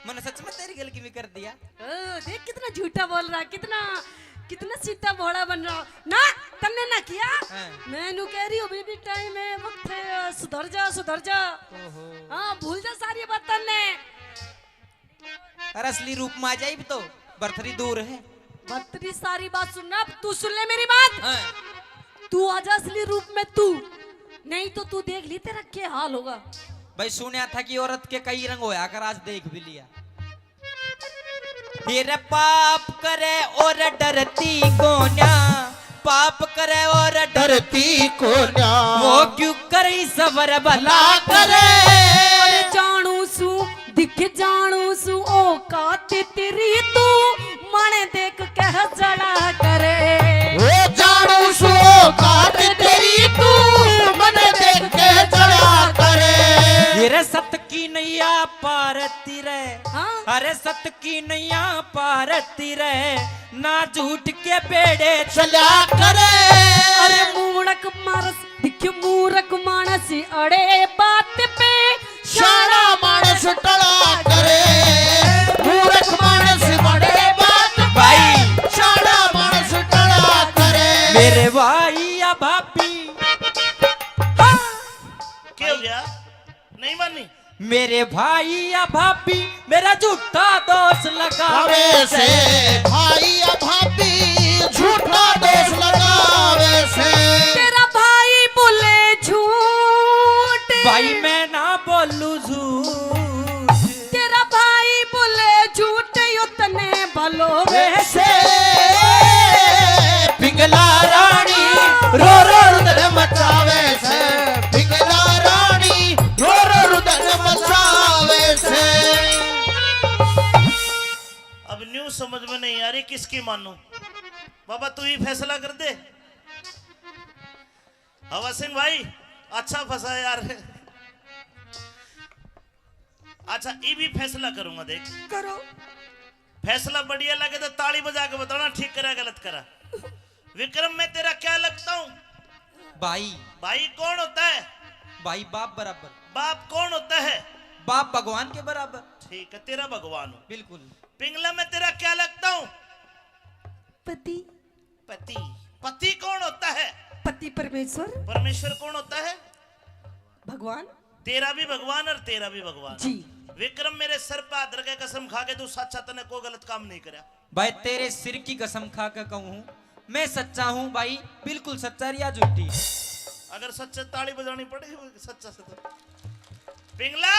मैंने सच में तेरी गलती में कर दिया। ओ, देख कितना झूठा बोल रहा, कितना, कितना सीधा भोला बन रहा। ना, तन्ने ना किया। हाँ। मैं नू कह रही हूँ, अभी भी टाइम है, वक्त है, सुधर जा, सुधर जा। ओहो। हाँ, भूल जा सारी बात तन्ने। अरे असली रूप में आ जाए, तो बरथरी दूर है। बरथरी सारी बात सुनना, अब तू सुन ले मेरी बात। हाँ। तू आजा असली रूप में तू, नहीं तो तू देख ली तेरा क्या हाल होगा। भाई सुनया था कि औरत के कई रंग होया कर, आज देख भी लिया। फिर पाप करे और डरती कोन्या, पाप करे और डरती कोन्या। वो क्यों करे सबर भला करे। अरे जानू सू, दिख जानू सू औकात तेरी, तू मन देख के जला करे। ओ जानू सू औकात तेरी, तू मन देख के जला करे। ये रे सत की नैया पार ती रे। हाँ? अरे सत की नैया पार ती रे, ना झूठ के बेड़े चला करे। अरे मूरख मानस, दिख मूरख मानस अड़े बात पे, शाणा मानस टला करे। मूरख मानस अड़े बात पे, भाई। शाणा मानस टला मेरे भाई या भाभी मेरा झूठा दोष लगावे से। भाई या भाभी झूठा दोष लगावे से। तेरा भाई बोले झूठ। भाई मैं ना बोलू झूठ। तेरा भाई बोले झूठ, यो तने भलो वैसे। पिंगला रानी रो रो रुदन मचावे से। पिंगला रानी रो रो रुदन मचावे से। अब न्यू समझ में नहीं आ रही किसकी मानूं। बाबा तू ही फैसला कर दे। हवा सिंह भाई, अच्छा फंसा यार। अच्छा, ये भी फैसला करूंगा, देख। करो। फैसला बढ़िया लगे तो ताली बजा के बताना, ठीक करा गलत करा। विक्रम, मैं तेरा क्या लगता हूँ? भाई। भाई कौन होता है? भाई बाप बराबर। बाप कौन होता है? बाप भगवान के बराबर। ठीक है, तेरा भगवान हूँ। बिल्कुल। पिंगला, मैं तेरा क्या लगता हूँ? पति। पति। पति कौन होता है? पति परमेश्वर। परमेश्वर कौन होता है? भगवान। तेरा भी भगवान और तेरा भी भगवान। जी। विक्रम, मेरे सर पे हाथ रख के कसम खा के तू सच्चा, तने कोई गलत काम नहीं करया। भाई, तेरे सिर की कसम खा के कहूँ हूँ, मैं सच्चा हूँ भाई, बिल्कुल सच्चा, रिया झूठी। अगर सच्चा, ताली बजानी पड़ेगी सच्चा से तो। पिंगला,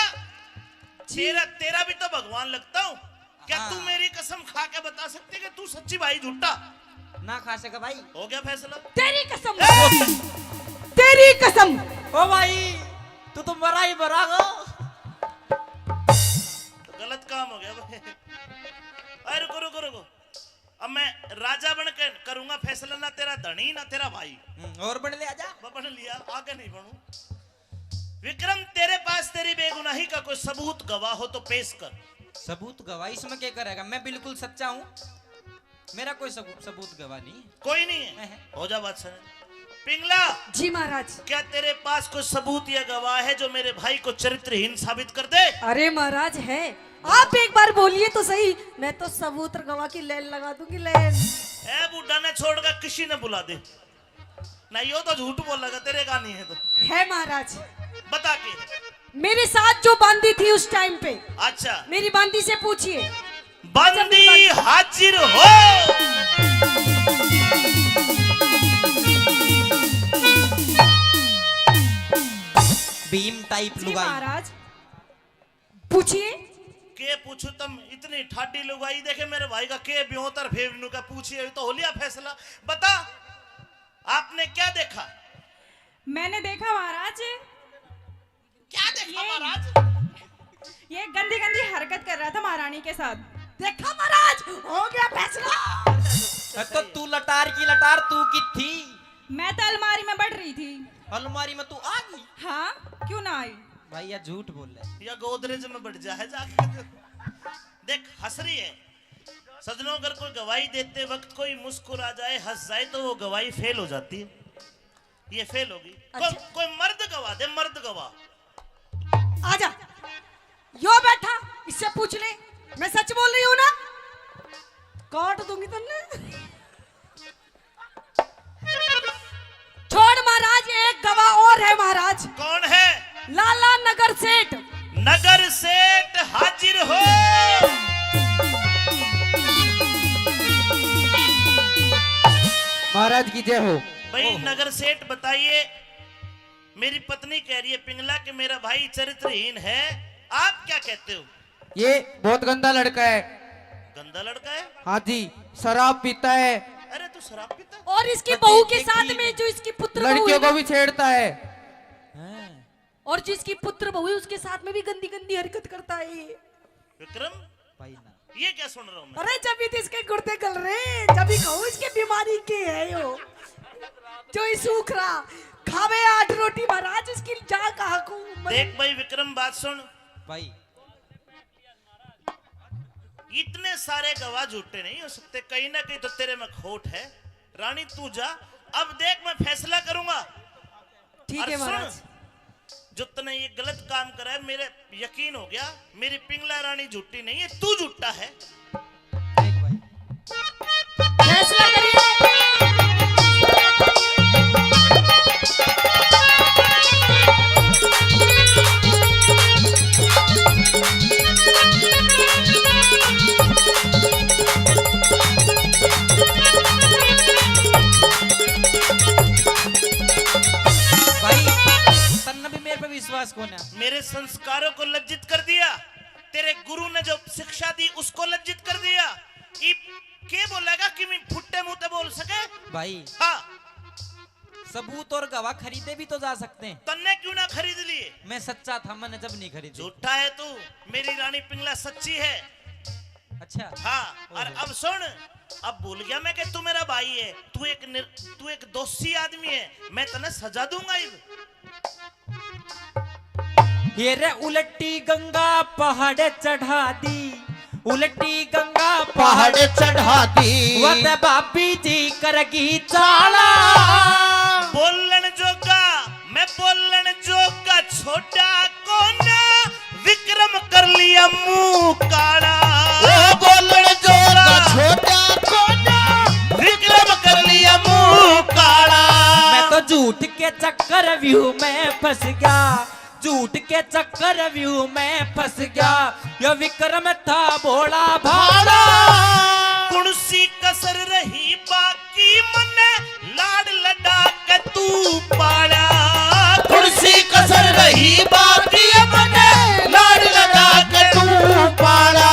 जी। तेरा, तेरा भी तो भगवान लगता हूँ। क्या हाँ। तू मेरी कसम खा के बता सकती है कि तू सच्ची भाई झूठा? ना खा सके भाई। हो गया फैसला। तेरी कसम। ए! तेरी कसम। ओ भाई, तू तो मरा ही मरा गो। तो गलत काम हो गया भाई। अरे रुको, रुको, रुको। अब मैं राजा बन के करूंगा फैसला, ना तेरा धनी ना तेरा भाई। हम्म, और बन ले आजा। मैं बन लिया, आगे नहीं बनू। विक्रम, तेरे पास तेरी बेगुनाही का कोई सबूत, गवाह हो तो पेश कर। सबूत, गवाह इसमें क्या करेगा? मैं बिल्कुल सच्चा हूँ, मेरा कोई सबूत, सबूत गवाह नहीं। कोई नहीं है? नहीं। हो जा बादशाह। पिंगला। जी महाराज। क्या तेरे पास कोई सबूत या गवाह है जो मेरे भाई को चरित्रहीन साबित कर दे? अरे महाराज है, आप एक बार बोलिए तो सही, मैं तो सबूत और गवाह की लाइन लगा दूंगी, लाइन। ए बूढ़ा ने छोड़कर किसी ने बुला दे। ना, यो तो झूठ बोलेगा, तेरे का नहीं है तो। है महाराज। बता के। मेरे साथ जो बांदी थी उस टाइम पे। अच्छा। मेरी बांदी से पूछिए। बांदी हाजिर हो। भीम टाइप जी लुगाई। महाराज, पूछिए। के पूछू तम, इतनी ठाडी लुगाई देखे मेरे भाई का के ब्योतर फेवनू का पूछिए, तो हो लिया फैसला। बता, आपने क्या देखा? मैंने देखा महाराज। क्या देखा ये, महाराज? ये गंदी गंदी हरकत कर रहा था महारानी के साथ। देखा महाराज, हो गया फैसला। तो तू लटार की लटार, तू की थी? मैं तो अलमारी में बढ़ रही थी। अलमारी में तू आ गई? हाँ, क्यों ना आई? भाई, या झूठ बोल रहा है। या गोदरेज में बढ़ जा है जाके। देख, हंस रही है। सजनों, अगर कोई गवाही देते वक्त कोई मुस्कुरा जाए, हंस जाए, तो वो गवाही फेल हो जाती है। ये फेल होगी। कोई, अच्छा। कोई मर्द गवाह दे, मर्द गवाह। आजा, यो बैठा, इससे पूछ ले, मैं सच बोल रही हूँ ना? काट दूंगी तन्ने। छोड़ महाराज, एक गवाह और है महाराज। कौन है? लाला नगर सेठ। नगर सेठ हाजिर हो। महाराज की जय हो। भाई ओहो। नगर सेठ बताइए, मेरी पत्नी कह रही है पिंगला कि मेरा भाई चरित्रहीन है, आप क्या कहते हो? ये बहुत गंदा लड़का है। गंदा लड़का है? हाँ जी, शराब पीता है। अरे तू शराब पीता है? और इसकी बहू के साथ में जो इसकी पुत्र बहू है ना, लड़कियों को भी छेड़ता है। हाँ। और जो इसकी पुत्र बहू है उसके साथ में भी गंदी गंदी हरकत करता है ये। विक्रम, भाई ना। ये क्या सुन रहा हूँ मैं? अरे जब ही तो इसके गुर्दे गल रहे, जब ही कहूँ इसके बीमारी के है यो, जो ही सूख रहा, खावे आठ रोटी महाराज, इसकी जा कहाँ को मरे। देख भाई विक्रम, बात सुन। भाई। इतने सारे गवाह झूठे नहीं हो सकते, कहीं ना कहीं तो तेरे में खोट है। रानी तू जा, अब देख मैं फैसला करूंगा। ठीक है महाराज। जो तने ये गलत काम करा है, मेरे यकीन हो गया, मेरी पिंगला रानी झूठी नहीं है, तू झूठा है। देख भाई। फैसला करिए। संस्कारों को लज्जित कर दिया, तेरे गुरु ने जो शिक्षा दी उसको लज्जित कर दिया। इब के बोलेगा कि मैं फुट्टे मुंह ते बोल सके? भाई, हाँ। सबूत और गवाह खरीदे भी तो जा सकते हैं। तन्ने क्यों ना खरीद लिए? मैं सच्चा था, मैंने जब नहीं खरीदे। झूठा है तू, मेरी रानी पिंगला सच्ची है। अच्छा। हाँ। और ओहो। अब सुन, अब भूल गया मैं कि तू मेरा भाई है, तू एक निर-, तू एक दोषी आदमी है, मैं तन्ने सजा दूंगा इब। ये रे उलटी गंगा पहाड़ चढ़ा दी, उलटी गंगा पहाड़ चढ़ा दी। वत भाभी जी करगी चाला। बोलण जोगा, मैं बोलण जोगा छोटा कोना, विक्रम कर लिया मुंह काला। ओ बोलण जोगा छोटा कोना, विक्रम कर लिया मुंह काला। मैं तो झूठ के चक्रव्यूह में फंस गया, झूठ के चक्रव्यूह में फंस गया, यो विक्रम था भोला भाला। कुण सी कसर रही बाकी, मन्ने लाड लडा के तू पाला। कुण सी कसर रही बाकी, मन्ने लाड लडा के तू पाला।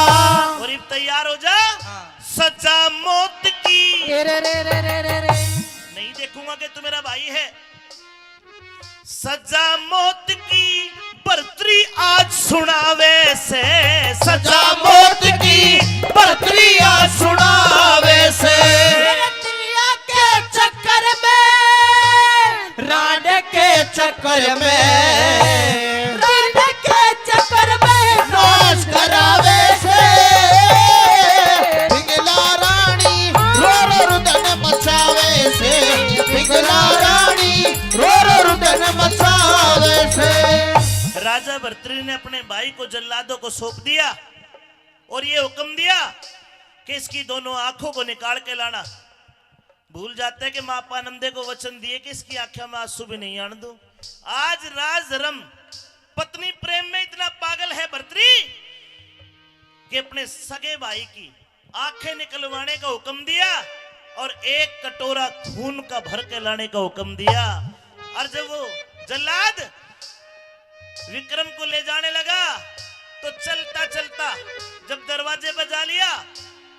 और इब तैयार हो जा। हाँ। सजा मौत की। रे, रे, रे। नहीं देखूंगा कि तू मेरा भाई है। सजा मौत की भरतरी आज सुनावे से, सजा मौत की भरतरी आज सुनावे से। मेरे दरिया के चक्कर में, रांड के चक्कर में, रांड के चक्कर में नाश करावे से। पिंगला रानी रो रो रुदन मचावे से, पिंगला रानी रो रो रुदन मचावे से। राजा भरतरी ने अपने भाई को जल्लादों को सौंप दिया और ये हुक्म दिया कि इसकी दोनों आंखों को निकाल के लाना। भूल जाते हैं कि माँ पानंदे को वचन दिए कि इसकी आंखों में आंसू भी नहीं आने दूं। आज राज धर्म, पत्नी प्रेम में इतना पागल है भरतरी कि अपने सगे भाई की आंखें निकलवाने का हुक्म दिया और एक कटोरा खून का भर के लाने का हुक्म दिया। और जब वो जल्लाद विक्रम को ले जाने लगा, तो चलता चलता जब दरवाजे पर जा लिया,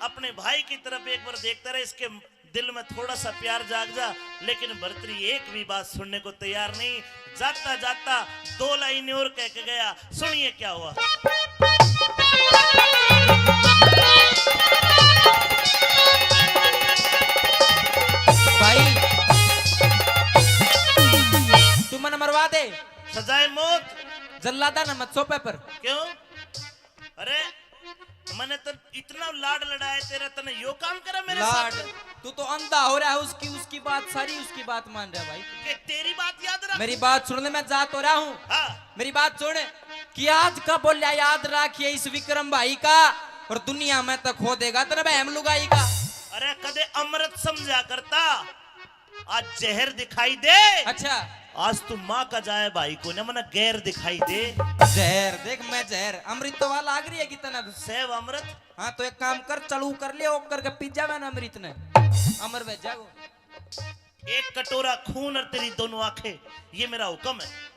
अपने भाई की तरफ एक बार देखता रहा, इसके दिल में थोड़ा सा प्यार जाग जा। लेकिन भरतरी एक भी बात सुनने को तैयार नहीं। जाता जाता दो लाइनें और कह के गया। सुनिए क्या हुआ। भाई, तू मन्ने मरवा दे। सजाए मौत। जल्लादा ना मत सौंपे पर। क्यों? अरे, मैंने तो इतना लाड लड़ाया तेरा, तने यो काम करा मेरे लाड। साथ? तू तो अंधा हो रहा है, उसकी, उसकी बात सारी, उसकी बात मान रहा है भाई। कि तेरी बात याद रख। मेरी बात सुन ले, मैं जा तो रहा हूँ। हाँ। मेरी बात सुन, कि आज का बोलिया याद रखिए इस विक्रम भाई का, और दुनिया में तो खो देगा तेरे बहम लुगाई का। अरे, कदे अमृत समझा करता, आज जहर दिखाई दे। अच्छा। आज तू माँ का जाए भाई को ना, मन्ने गैर दिखाई दे। जहर देख, मैं जहर, अमृत तो वाला लाग रही है कितना। सेव अमृत। हाँ, तो एक काम कर, चालू कर लिया, ओकर के पी जावे ना अमृत ने, अमर वह जागो। एक कटोरा खून और तेरी दोनों आंखें, ये मेरा हुक्म है।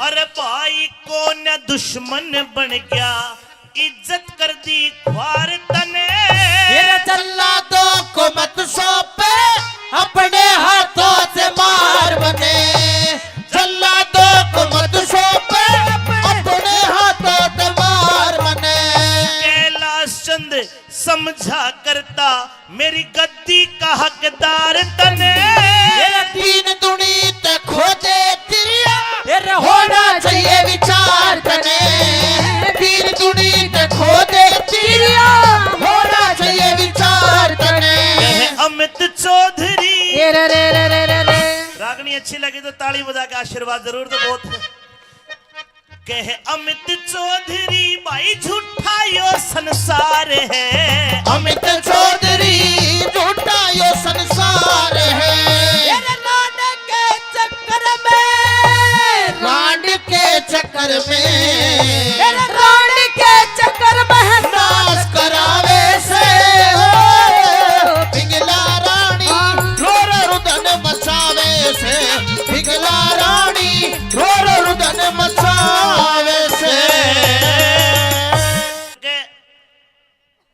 अरे भाई को न दुश्मन बन गया, इज्जत कर दी ख्वार तने। फिर जल्लादों को मत सौंपे, अपने हाथों से मार मने। जल्लादों को मत सौंपे, अपने हाथों से मार मने। कैलाश चंद समझा करता, मेरी गद्दी का हकदार तने। ये दीन दुनी ते खोजे तिरिया, ये होना चाहिए विचार तने। दीन दुनी ते खोजे तिरिया, होना चाहिए विचार तने। कहे अमित चौधरी। ये रे रे रे रे रे रे। रागनी अच्छी लगी तो ताली बजा के आशीर्वाद जरूर दो। बहुत कहे अमित चौधरी, भाई झूठा यो संसार है। अमित चौधरी, झूठा यो संसार है। तेरे रांड के चक्कर में, रांड के चक्कर में, तेरे रांड के चक्कर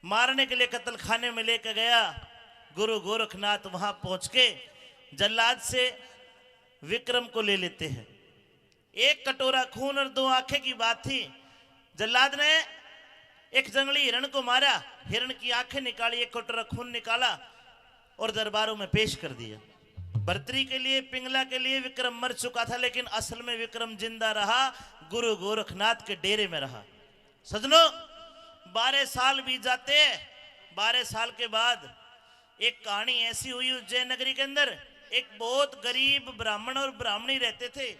मारने के लिए कत्ल खाने में लेकर गया। गुरु गोरखनाथ वहां पहुंच के जल्लाद से विक्रम को ले लेते हैं। एक कटोरा खून और दो आंखें की बात थी। जल्लाद ने एक जंगली हिरण को मारा, हिरण की आंखें निकाली, एक कटोरा खून निकाला और दरबारों में पेश कर दिया। भर्तरी के लिए, पिंगला के लिए विक्रम मर चुका था, लेकिन असल में विक्रम जिंदा रहा, गुरु गोरखनाथ के डेरे में रहा। सजनों, बारह साल बीत जाते हैं। बारह साल के बाद एक कहानी ऐसी हुई उज्जैन नगरी के अंदर, एक बहुत गरीब ब्राह्मण और ब्राह्मणी रहते थे,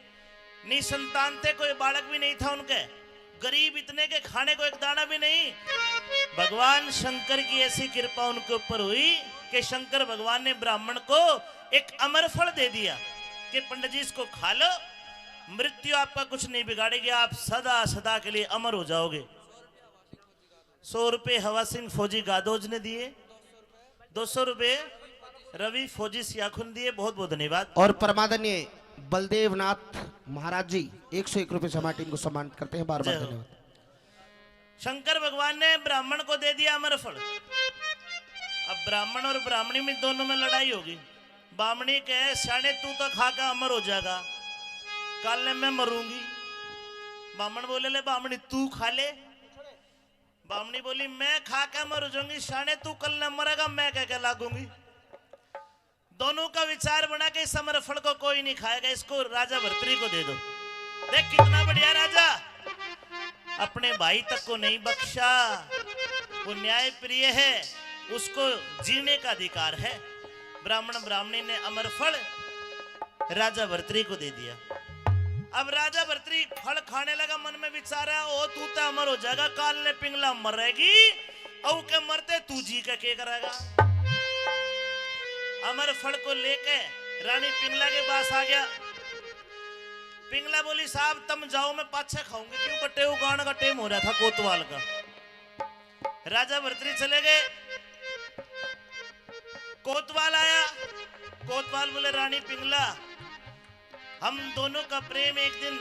निसंतान थे, कोई बालक भी नहीं था उनके। गरीब इतने के खाने को एक दाना भी नहीं। भगवान शंकर की ऐसी कृपा उनके ऊपर हुई कि शंकर भगवान ने ब्राह्मण को एक अमर फल दे दिया कि पंडित जी, इसको खा लो, मृत्यु आपका कुछ नहीं बिगाड़ेगी, आप सदा सदा के लिए अमर हो जाओगे। सौ रुपये हवा सिंह फौजी गादोज ने दिए, दो सौ रुपये रवि फौजी सियाखुन दिए। बहुत बहुत धन्यवाद। और परमादरणीय बलदेवनाथ महाराज जी एक सौ एक रुपये से हमारी टीम को सम्मानित करते हैं, बार बार धन्यवाद। शंकर भगवान ने ब्राह्मण को दे दिया अमर फल। अब ब्राह्मण और ब्राह्मणी में, दोनों में लड़ाई होगी। बामणी कहे, "स्याणे, तू तो खा के अमर हो जाएगा, कल मैं मरूंगी।" बामण बोले, "ले बामणी, तू खा ले।" बामणी बोली, "मैं खा के मर जाऊंगी, स्याणे, तू कल न मरेगा, मैं कह के लागूंगी।" दोनों का विचार बना के इस अमर फल को कोई नहीं खाएगा, इसको राजा भर्तरी को दे दो। देख कितना बढ़िया राजा, अपने भाई तक को नहीं बख्शा, वो न्याय प्रिय है, उसको जीने का अधिकार है। ब्राह्मण ब्राह्मणी ने अमर फल राजा भर्तरी को दे दिया। अब राजा भर्तरी फल खाने लगा, मन में विचार है, "ओ, तू तो अमर हो जाएगा, काल ने पिंगला मरेगी, और के मरते तू जी के के करेगा?" अमर फल को लेके रानी पिंगला के पास आ गया। पिंगला बोली, "साहब, तुम जाओ, मैं पाछे खाऊंगी, क्यों बटे उगान का टेम हो रहा था कोतवाल का।" राजा भर्तरी चले गए। कोतवाल आया। कोतवाल बोले, "रानी पिंगला, हम दोनों का प्रेम एक दिन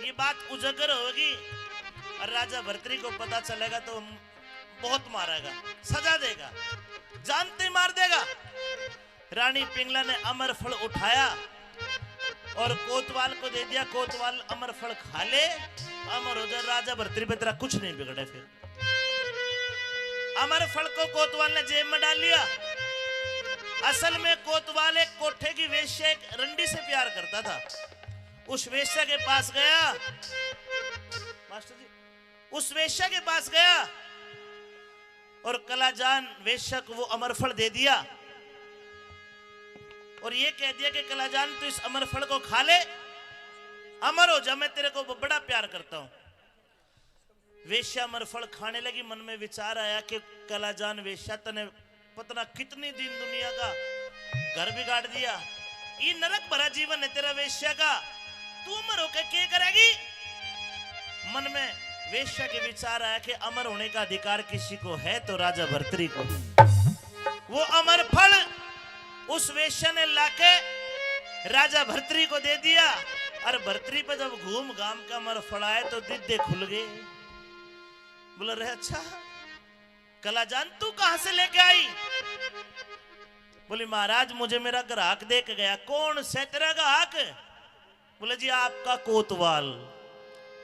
ये बात उजागर होगी और राजा भर्तरी को पता चलेगा तो हम बहुत मारेगा, सजा देगा, जानते ही मार देगा।" रानी पिंगला ने अमर फल उठाया और कोतवाल को दे दिया। "कोतवाल, अमर फल खा ले, अमर हो जा, राजा भर्तरी पे तेरा कुछ नहीं बिगड़े।" फिर अमर फल को कोतवाल ने जेब में डाल लिया। असल में कोतवाल एक कोठे की वेश्या, एक रंडी से प्यार करता था। उस वेश्या के पास गया, मास्टर जी, उस वेश्या के पास गया और कलाजान वेश्या को वो अमर फल दे दिया और ये कह दिया कि, "कलाजान, तू इस अमर फल को खा ले, अमर हो जा, मैं तेरे को ब-, बड़ा प्यार करता हूं।" वेश्या अमर फल खाने लगी। मन में विचार आया कि, "कलाजान वेश्या, तने पता ना कितनी दिन दुनिया का घर बिगाड़ दिया, ये नरक भरा जीवन है तेरा वेश्या का, तू अमर होकर के करेगी?" मन में वेश्या के विचार आया कि अमर होने का अधिकार किसी को है तो राजा भर्तरी को। वो अमर फल उस वेश्या ने लाके राजा भर्तरी को दे दिया। और भर्तरी पे जब घूम घाम का अमर फल आए तो दीदे खुल गए। बोला, "रे अच्छा, कलाजान, तू कहां से लेके आई?" बोली, "महाराज, मुझे मेरा ग्राहक दे के गया।" "कौन से तेरा ग्राहक?" बोले, "जी, आपका कोतवाल।"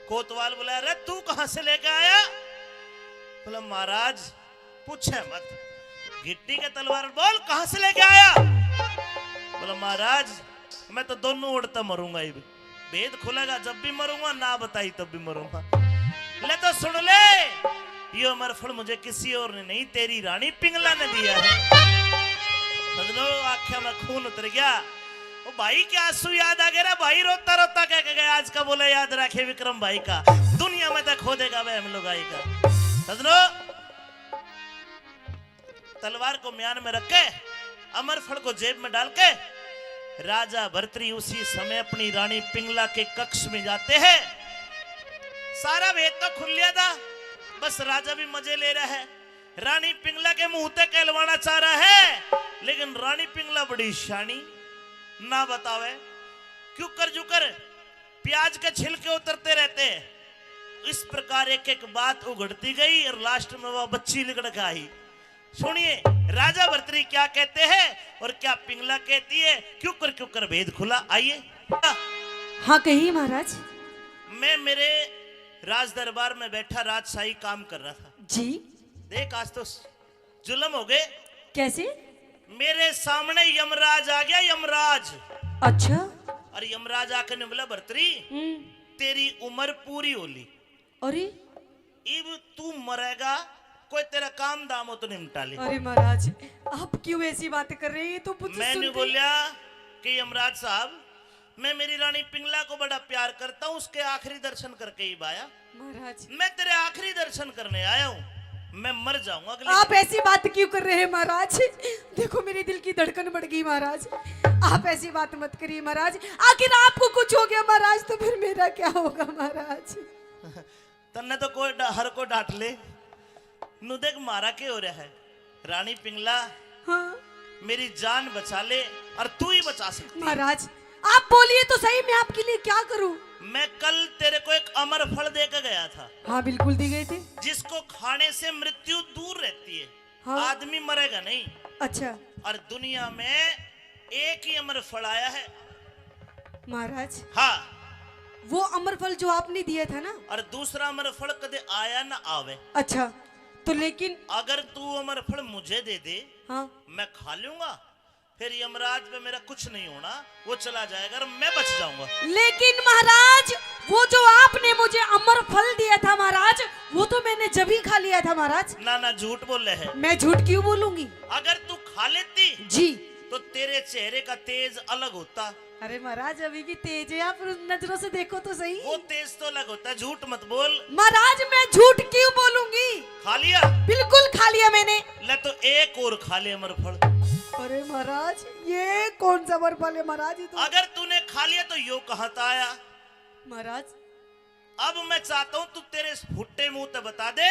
कोतवाल बोला, "अरे, तू कहां से लेके आया?" बोला, "महाराज, पूछे मत, घिट्टी के तलवार, बोल, कहां से लेके आया?" बोला, "महाराज, मैं तो दोनों ओर तै मरूंगा ही।" भेद खुलेगा, जब भी मरूंगा, ना बताई तब भी मरूंगा। ले तो सुन ले, यो अमर फल मुझे किसी और ने नहीं, तेरी रानी पिंगला ने दिया है। सजनो, आंखें में खून उतर गया। ओ भाई के आंसू याद आ गए रे भाई, रोता रोता कह के गया, "आज का बोला याद रखे विक्रम भाई का, दुनिया में तो खो देगा वह हम लुगाई का।" सजनो, तलवार को म्यान में रख के, अमर फल को जेब में डाल के, राजा भर्तरी उसी समय अपनी रानी पिंगला के कक्ष में जाते हैं। सारा भेद तो खुल लिया था, बस राजा भी मजे ले रहा है। रानी पिंगला के मुंह तक कहलवाना चाह रहा है, लेकिन रानी पिंगला बड़ी शानी, ना बतावे। क्यों कर जुकर प्याज के छिलके उतरते रहते हैं। इस प्रकार एक एक बात उघड़ती गई और लास्ट में वह बच्ची निकल के आई। सुनिए, राजा भर्तरी क्या कहते हैं और क्या पिंगला कहती है, क्यों कर क्यों कर भेद खुला। आइए। हाँ, कहिए महाराज। मैं मेरे राज दरबार में बैठा राजशाही काम कर रहा था। जी। देख, आज तो जुल्म हो गए। कैसे? मेरे सामने यमराज आ गया, यमराज। अच्छा। और यमराज आके ने बोला, भर्तरी, हम्म। तेरी उम्र पूरी हो ली, अरे, इब तू मरेगा, कोई तेरा काम दाम हो तो निपटा ले। अरे महाराज, आप क्यों ऐसी बात कर रहे हैं? ये तो मुझे मैंने सुनते बोलिया कि यमराज साहब, मैं मेरी रानी पिंगला को बड़ा प्यार करता हूँ, उसके आखिरी दर्शन करके ही आया। महाराज, मैं तेरे आखिरी दर्शन करने आया हूँ, मैं मर जाऊंगा अगले आप दिन। ऐसी बात क्यों कर रहे हैं महाराज? देखो, मेरे दिल की धड़कन बढ़ गई महाराज, आप ऐसी बात मत करिए महाराज। आखिर आपको कुछ हो गया महाराज, तो फिर मेरा क्या होगा महाराज? तन्ने तो कोई डा-, हर कोई डांट ले। नु देख, मारा के हो रहा है? रानी पिंगला, हाँ। मेरी जान बचा ले, और तू ही बचा सकती है। महाराज, आप बोलिए तो सही, मैं आपके लिए क्या करूं? मैं कल तेरे को एक अमर फल दे के गया था, हाँ, बिल्कुल दी गए थे। जिसको खाने से मृत्यु दूर रहती है, हाँ। आदमी मरेगा नहीं। अच्छा। और दुनिया में एक ही अमर फल आया है। महाराज, हाँ। वो अमर फल जो आपने दिया था ना, और दूसरा अमर फल कदे आया ना आवे। अच्छा, तो लेकिन अगर तू अमर फल मुझे दे दे, हाँ। मैं खा लूंगा, फिर यमराज पे मेरा कुछ नहीं होना, वो चला जाएगा और मैं बच जाऊंगा। लेकिन महाराज, वो जो आपने मुझे अमर फल दिया था महाराज, वो तो मैंने जब ही खा लिया था महाराज। ना ना, झूठ बोले है। मैं झूठ क्यों बोलूंगी? अगर तू खा लेती जी। तो तेरे चेहरे का तेज अलग होता। अरे महाराज, अभी भी तेज है, आप उन नजरों से देखो तो सही। वो तेज तो अलग होता है, झूठ मत बोल। महाराज, मैं झूठ क्यों बोलूंगी? खा लिया? बिल्कुल खा लिया मैंने। ले तो एक और खा ले अमर फल। अरे महाराज, ये कौन सा अमर फल है महाराज? ये तो अगर तूने खा लिया तो यो कहाँ था आया? महाराज, अब मैं चाहता हूँ तू तेरे इस फुट्टे मुंह ते बता दे,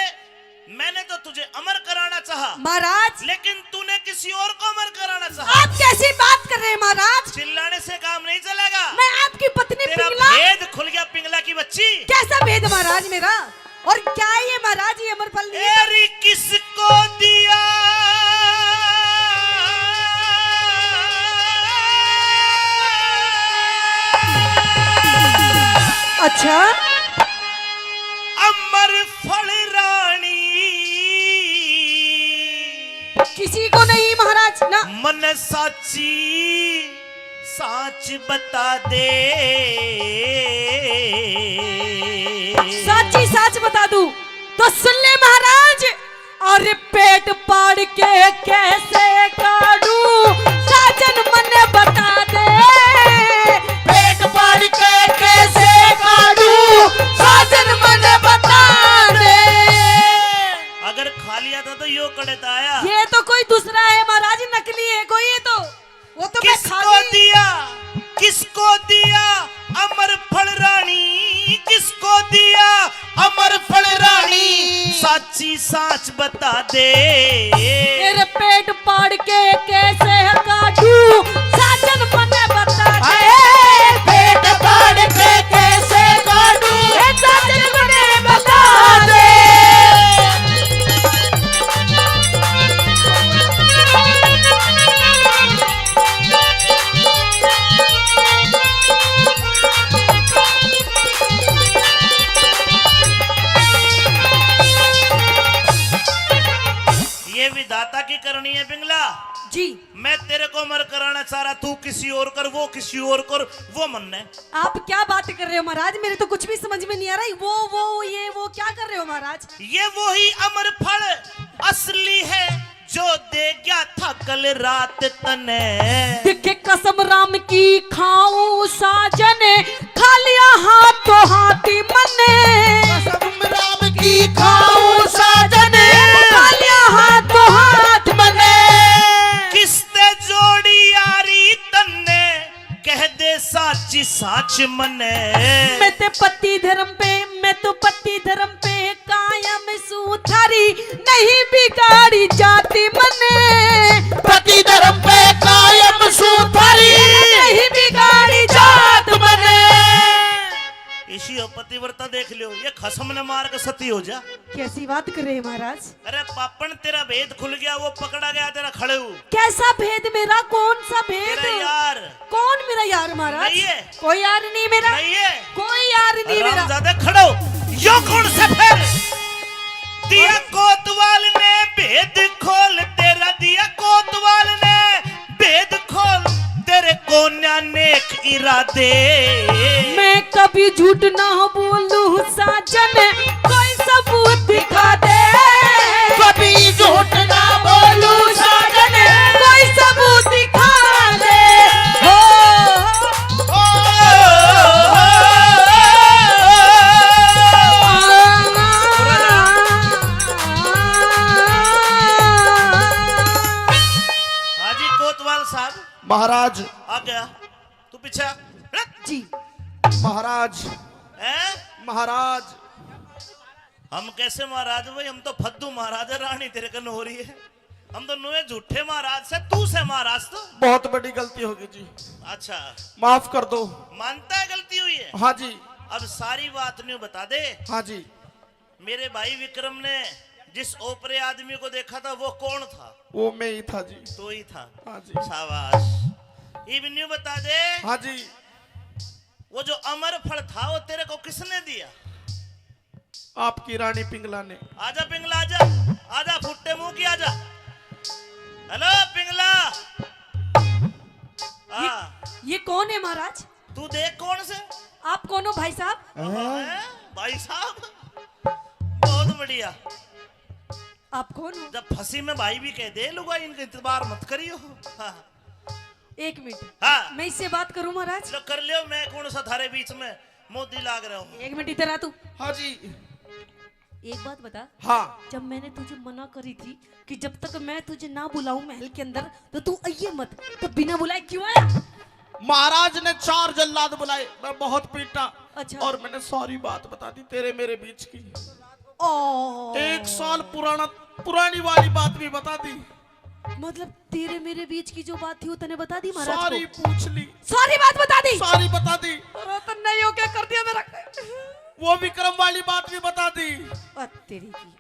मैंने तो तुझे अमर कराना चाहा, महाराज। लेकिन तूने किसी और को अमर कराना चाहा। आप कैसी बात कर रहे हैं महाराज? चिल्लाने से काम नहीं चलेगा। मैं आपकी पत्नी तेरा पिंगला। भेद खुल गया पिंगला की बच्ची। कैसा भेद महाराज मेरा? और क्या है ये महाराज, ये अमर फल नहीं है? एरी किसको दिया? अच्छा। अमर फल रानी। किसी को नहीं महाराज ना। मन साची साच बता दे। साची साच बता दूं तो सुन ले महाराज। और पेट पाड़ के कैसे काढूं, साजन मन्ने बता दे। पेट पाड़ के कैसे काढूं, साजन मन्ने बता दे। अगर खा लिया था तो यो कड़े था आया। ये तो कोई दूसरा है महाराज, नकली है कोई ये तो। वो तो मैं खा किसको गई। दिया, किसको दिया अमर फल रानी, किसको दिया अमर फल रानी, साची साच बता दे। तेरे पेट पाड़ के कैसे काढूं, साजन मन्ने बता दे। हाय, पेट पाड़ के कैसे काढूं, ए साजन मन्ने बता दे। ये विधाता की करनी है पिंगला। जी। मैं तेरे को अमर कराना चाह रहा, तू किसी और कर, वो किसी और कर, वो मन्ने। आप क्या बात कर रहे हो महाराज, मेरे तो कुछ भी समझ में नहीं आ रहा। वो वो ये वो क्या कर रहे हो महाराज? ये वही अमर फल असली है जो दे गया था कल रात तने। देखे कसम राम की खाऊं साजन, खा लिया हाथों हाथ मन्ने। कसम राम की खाऊं साजन, खा लिया हाथों हाथ मन्ने। किसते जोड़ी यारी तन्ने, कह दे साची साच मन्ने। मैं ते पति धर्म पे, मैं तो पति धर्म पे कायम सूं थारी, नहीं बिगाड़ी जाति मन्ने। पति धर्म पे कायम सूं थारी, नहीं बिगाड़ी जात मन्ने। इसी पतिव्रता देख लियो, ये खसम ने मार के सती हो जा। कैसी बात कर रहे हैं महाराज? अरे पापण, तेरा भेद खुल गया, वो पकड़ा गया तेरा खड़ेऊ। कैसा भेद मेरा? कौन सा भेद? तेरा यार। कौन मेरा यार महाराज? नहीं है। कोई यार नहीं मेरा। नहीं है। कोई यार नहीं मेरा। हरामजादे, खड़ो। यो कौन से फिर? दिया कोतवाल ने भेद खोल, तेरा दिया कोतवाल ने भेद खोल, तेरे कोन्या नेक इरादे। मैं कभी झूठ ना बोलूं साजन, कोई सबूत दिखा दे। कभी झूठ ना बोलूं साजन, कोई सबूत दिखा दे। हो। हाजी कोतवाल साहब। महाराज। आ गया। तू पीछे हट। जी। महाराज। हैं? महाराज। हम कैसे महाराज भाई, हम तो फद्दू महाराज है, रानी तेरे कन हो रही है। हम तो नुए झूठे महाराज से, तू से महाराज तो। बहुत बड़ी गलती होगी जी। अच्छा। माफ कर दो। मानता है गलती हुई है? हाँ जी। अब सारी बात न्यू बता दे। हाँ जी। मेरे भाई विक्रम ने जिस ओपरे आदमी को देखा था, वो कौन था? वो मैं ही था जी। तू ही था। हाँ जी। शाबाश। इब न्यू बता दे। हाँ जी। वो जो अमर फल था, वो तेरे को किसने दिया? आपकी रानी पिंगला ने। आजा पिंगला, आजा। आजा फुट्टे मुंह की, आजा। हेलो पिंगला। हाँ। ये कौन है महाराज? तू देख कौन से? आप कौन हो भाई साहब? हैं? हैं? भाई साहब, बहुत बढ़िया। आप कौन हो? जब फंसी में भाई भी कह दे लुगाई, इनका इतबार मत करियो। हाँ। एक मिनट। हाँ। मैं इससे बात करूं महाराज? लो कर लियो, मैं कौन सा थारे बीच में मोदी लाग रहा हूँ। एक मिनट इधर आ तू। हाँ जी। एक बात बता। हाँ। जब मैंने तुझे मना करी थी कि जब तक मैं तुझे ना बुलाऊं महल के अंदर, तो तू आइए मत, तो बिना बुलाए क्यों आया? महाराज ने चार जल्लाद बुलाए, मैं बहुत पीटा। अच्छा। और मैंने सारी बात बता दी तेरे मेरे बीच की। ओ। एक साल पुराना, पुरानी वाली बात भी बता दी। मतलब तेरे मेरे बीच की जो बात थी, वो तने बता दी महाराज को? सारी पूछ ली। सारी बात बता दी? सारी बता दी। अरे तन्ने यो क्या कर दिया मेरा? वो विक्रम वाली बात भी बता दी। अ, तेरी की।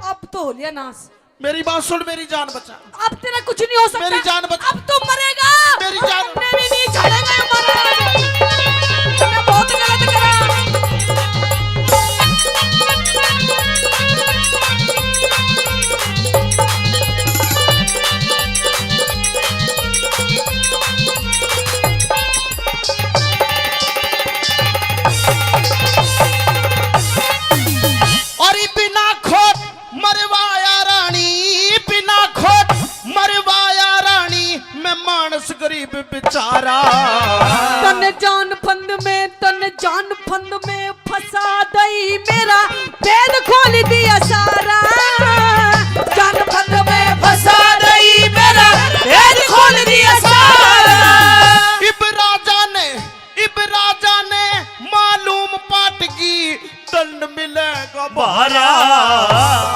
अब तो हो लिया नाश। मेरी बात सुन, मेरी जान बचा। अब तेरा कुछ नहीं हो सकता। मेरी जान बचा। अब तू मरेगा। मेरी जान। तन्ने भी नहीं छोड़ेगा ये महाराज। तन्ने बहुत गलत करा। और बिना खोट मरवाया रानी, बिना खोट मरवाया रानी, मैं मानस गरीब बेचारा। तन जान फंद में, तन जान फंद में फंसा दई मेरा, भेद खोल दिया सारा। जान फंद में फंसा दई मेरा, भेद खोल दिया सारा। इब राजा ने, इब राजा ने मालूम पाट की, दंड मिलेगा भारा।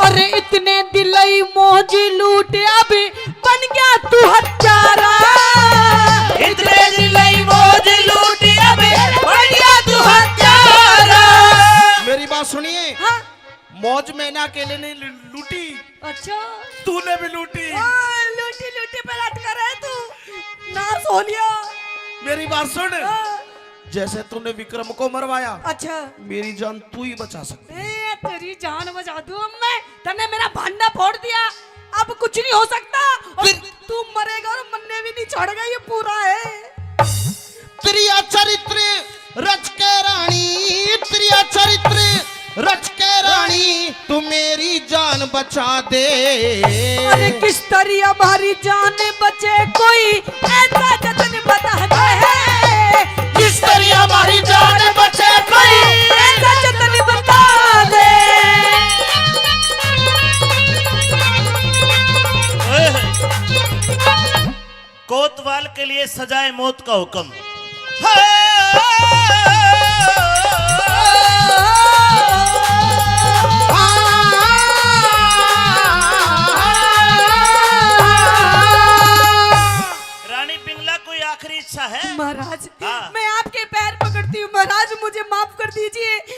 अरे इतने दिलई मौज लूट, अभी बन गया तू हत्यारा। इतने दिलई मौज लूट, अभी बन गया तू हत्यारा। मेरी बात सुनिए। हाँ। मौज मैंने अकेले नहीं लू-, लूटी। अच्छा। तूने भी लूटी। हाँ, लूटी, लूटी पे लटका रहे तू। नाश हो लिया। मेरी बात सुन। हाँ। जैसे तूने विक्रम को मरवाया, अच्छा। मेरी जान तू ही बचा सकती है। ए, तेरी जान बचा दूं अब मैं। तन्ने मेरा भांडा फोड़ दिया, अब कुछ नहीं हो सकता। और फिर तू मरेगा और मन्ने भी नहीं छोड़ेगा, ये पूरा है। त्रिया चरित्र रच के रानी, त्रिया चरित्र रच के रानी, तू मेरी जान बचा दे। अरे किस तरी हमारी जान बचे कोई ऐसा जतन बता दे। किस तरी हमारी जान बचे कोई ऐसा जतन बता दे। कोतवाल के लिए सजाए मौत का हुक्म। रानी पिंगला, कोई आखिरी इच्छा है? महाराज, हाँ। मैं आपके पैर पकड़ती हूँ महाराज, मुझे माफ कर दीजिए।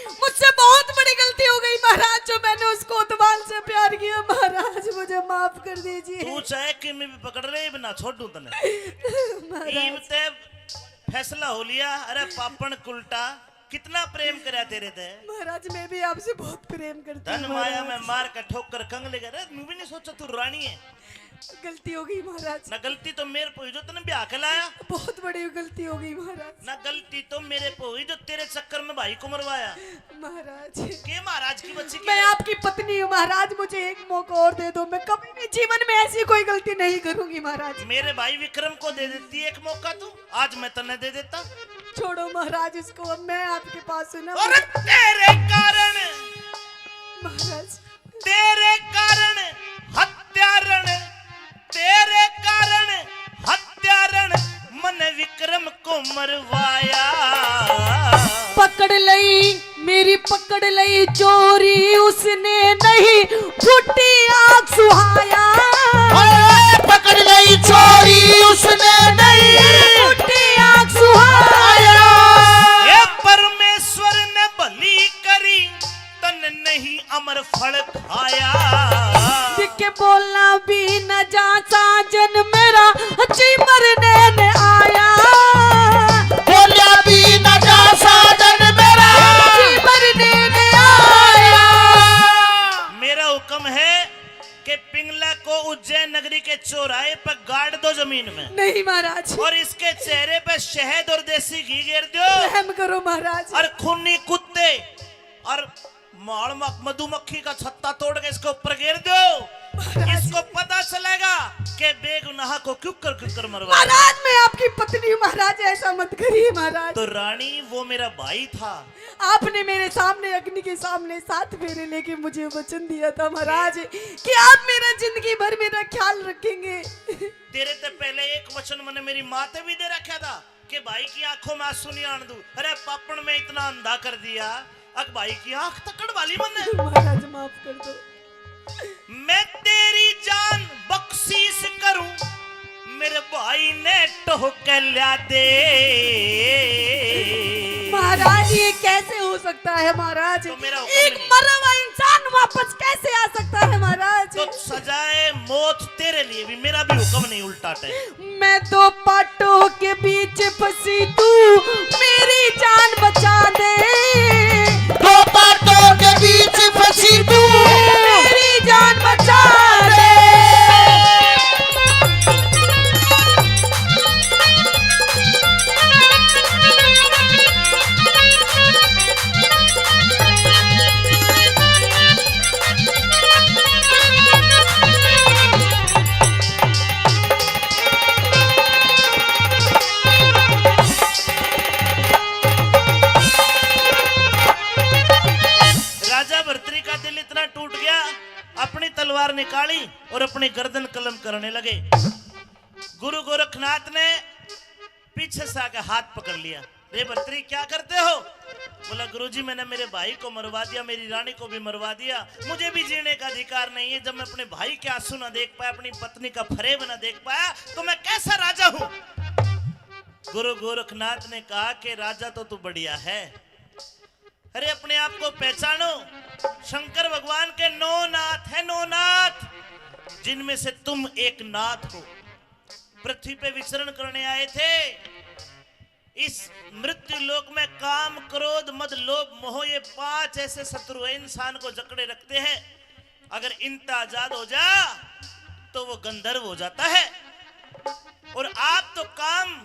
माफ कर दीजिए। तू चाहे किमी भी पकड़ ले, इब ना छोड़ू तने। महाराज। इब ते फैसला हो लिया। अरे पापण कुलटा, कितना प्रेम करया तेरे ते। महाराज, मैं भी आपसे बहुत प्रेम करती हूँ, धन माया में महाराज। मार के ठोकर कंगले कर, न्यू भी नहीं सोचा तू रानी है। गलती हो गई महाराज। ना गलती तो मेरे पे हुई जो तने ब्याह के लाया। बहुत बड़ी गलती हो गई महाराज। ना गलती तो मेरे पे हुई जो तेरे चक्कर में भाई को मरवाया। महाराज। के महाराज की बच्ची की मैं है? आपकी पत्नी हूँ महाराज, मुझे एक मौका और दे दो, मैं कभी भी जीवन में ऐसी कोई गलती नहीं करूंगी महाराज। मेरे भाई विक्रम को दे देती एक मौका तू, आज मैं तन्ने दे देता। छोड़ो महाराज इसको, अब मैं आपके पास हूँ ना। और तेरे कारण, महाराज। तेरे कारण हत्यारण, तेरे कारण हत्यारण, मन विक्रम को मरवाया। पकड़ लई, मेरी पकड़ लई चोरी, उसने नहीं फूटी आग सुहाया। ओए, पकड़ लई चोरी, उसने नहीं फूटी आग सुहाया। ए परमेश्वर ने भली करी, तन नहीं अमर फल खाया। के बोला भी न जा साजन मेरा, जी मरने ने आया। बोला भी न जा साजन मेरा, जी मरने ने आया। मेरा हुक्म है कि पिंगला को उज्जैन नगरी के चौराहे पर गाड़ दो जमीन में। नहीं महाराज। और इसके चेहरे पे शहद और देसी घी गेर दो। रहम करो महाराज। और खूनी कुत्ते और माल मक-, मधुमक्खी का छत्ता तोड़ के इसके ऊपर गेर दो। महाराज। इसको पता चलेगा कि बेगुनाह को क्यों कर, क्यों कर मरवाया। महाराज, मैं आपकी पत्नी हूँ महाराज, ऐसा मत करिए महाराज। तो रानी, वो मेरा भाई था। आपने मेरे सामने, अग्नि के सामने सात फेरे लेके मुझे वचन दिया था महाराज कि आप मेरा जिंदगी भर मेरा ख्याल रखेंगे। तेरे ते पहले एक वचन मैंने मेरी माँ ते भी दे रखा था कि भाई की आंखों में आंसू नहीं आन दूं। अरे पापण में इतना अंधा कर दिया, अक भाई की आंख तकड़ वाली मन्ने। महाराज माफ कर दो। मैं तेरी जान बख्शीश करूं, मेरे भाई ने टोह के ल्या दे। महाराज, ये कैसे हो सकता है महाराज? तो मेरा हुक्म एक नहीं। मरा हुआ इंसान वापस कैसे आ सकता है महाराज? तो सजाए मौत तेरे लिए भी, मेरा भी हुक्म नहीं उल्टा टे। मैं दो पाटों के बीच फंसी तू, मेरी जान बचा दे। दो पाटों के बीच फंसी तू, मेरी जान बचा दे। राजा भर्तरी का दिल इतना टूट गया, अपनी तलवार निकाली और अपनी गर्दन कलम करने लगे। गुरु गोरखनाथ ने पीछे से आके हाथ पकड़ लिया। "रे भर्तरी, क्या करते हो?" बोला, "गुरुजी, मैंने मेरे भाई को मरवा दिया, मेरी रानी को भी मरवा दिया, मुझे भी जीने का अधिकार नहीं है। जब मैं अपने भाई के आंसू ना देख पाया, अपनी पत्नी का फरेब ना देख पाया, तो मैं कैसा राजा हूँ?" गुरु गोरखनाथ ने कहा कि राजा तो तू बढ़िया है, अरे, अपने आप को पहचानो। शंकर भगवान के नौ नाथ है, नौ नाथ, जिनमें से तुम एक नाथ हो। पृथ्वी पे विचरण करने आए थे। इस मृत्यु लोक में काम, क्रोध, मद, लोभ, मोह, ये पांच ऐसे शत्रु हैं, इंसान को जकड़े रखते हैं। अगर इनता आजाद हो जा तो वो गंधर्व हो जाता है। और आप तो काम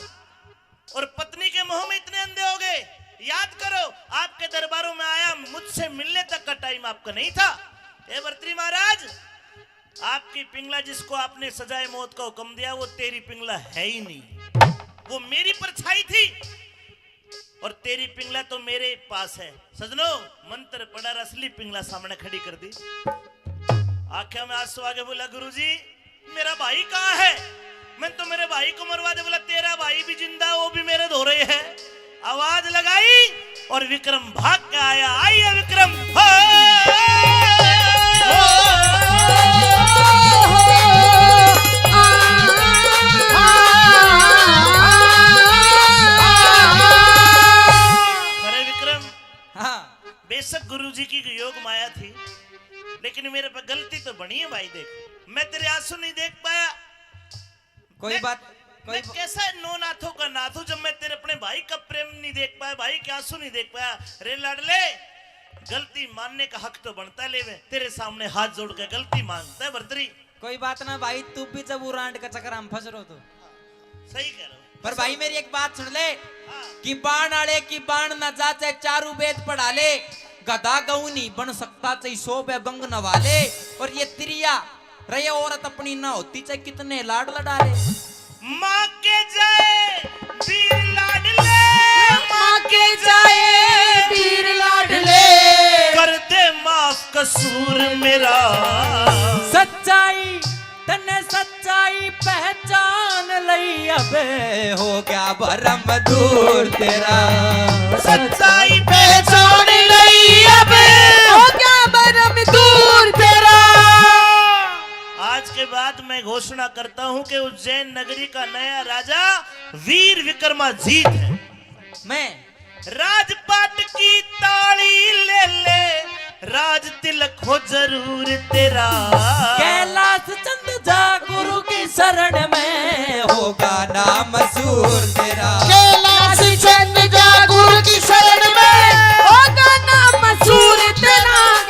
और पत्नी के मोह में इतने अंधे हो गए। याद करो, आपके दरबारों में आया, मुझसे मिलने तक का टाइम आपका नहीं था। हे भर्तरी महाराज, आपकी पिंगला जिसको आपने सजाए मौत का हुक्म दिया, वो तेरी पिंगला है ही नहीं, वो मेरी परछाई थी। और तेरी पिंगला तो मेरे पास है। सजनो, मंत्र पढ़ा और असली पिंगला सामने खड़ी कर दी। आंखें में आंसू आके बोला, "गुरुजी, मेरा भाई कहाँ है? मैं तो मेरे भाई को मरवा दे।" बोला, "तेरा भाई भी जिंदा है, वो भी मेरे धोरे है।" आवाज लगाई और विक्रम भाग के आया। आइए विक्रम। हो। अरे विक्रम, हाँ। बेशक गुरुजी की योग माया थी, लेकिन मेरे पे गलती तो बनी है भाई। देख, मैं तेरे आंसू नहीं देख पाया। कोई मैं, बात, कोई मैं ब- कैसा नौ नाथों का नाथ हूँ, जब मैं तेरे अपने भाई का प्रेम नहीं देख पाया, भाई के आंसू नहीं देख पाया? रे लाडले, गलती मानने का हक तो बनता ले, मैं तेरे सामने हाथ जोड़ के गलती मांगता है भरतरी। कोई बात ना भाई, तू भी जब उरांड का चक्कर हम फंस रहो तो। सही कह रहे हो। पर भाई मेरी एक बात सुन ले, हाँ। कि बाण आले की बाण ना जा, चाहे चारू वेद पढ़ा ले, गधा गऊ नहीं बन सकता, चाहे सौ बे गंग नवा ले। और ये त्रिया रहे औरत अपनी ना होती, चाहे कितने लाड लड़ा ले। माँ के जाए वीर लाडले, माँ के जाए वीर लाडले, कर दे माफ कसूर मेरा। सच्चाई तन्ने सच्चाई पहचान लई, अबे हो गया भरम दूर तेरा। सच्चाई पहचान लई, अबे हो गया भरम दूर तेरा। आज के बाद मैं घोषणा करता हूं कि उज्जैन नगरी का नया राजा वीर विक्रमाजीत है। मैं राजपाट की ताली ले ले, राज तिलक हो जरूर तेरा। कैलाश चंद जा गुरु की शरण में, होगा नाम मशहूर तेरा। कैलाश चंद जा गुरु की शरण में, होगा नाम मशहूर तेरा।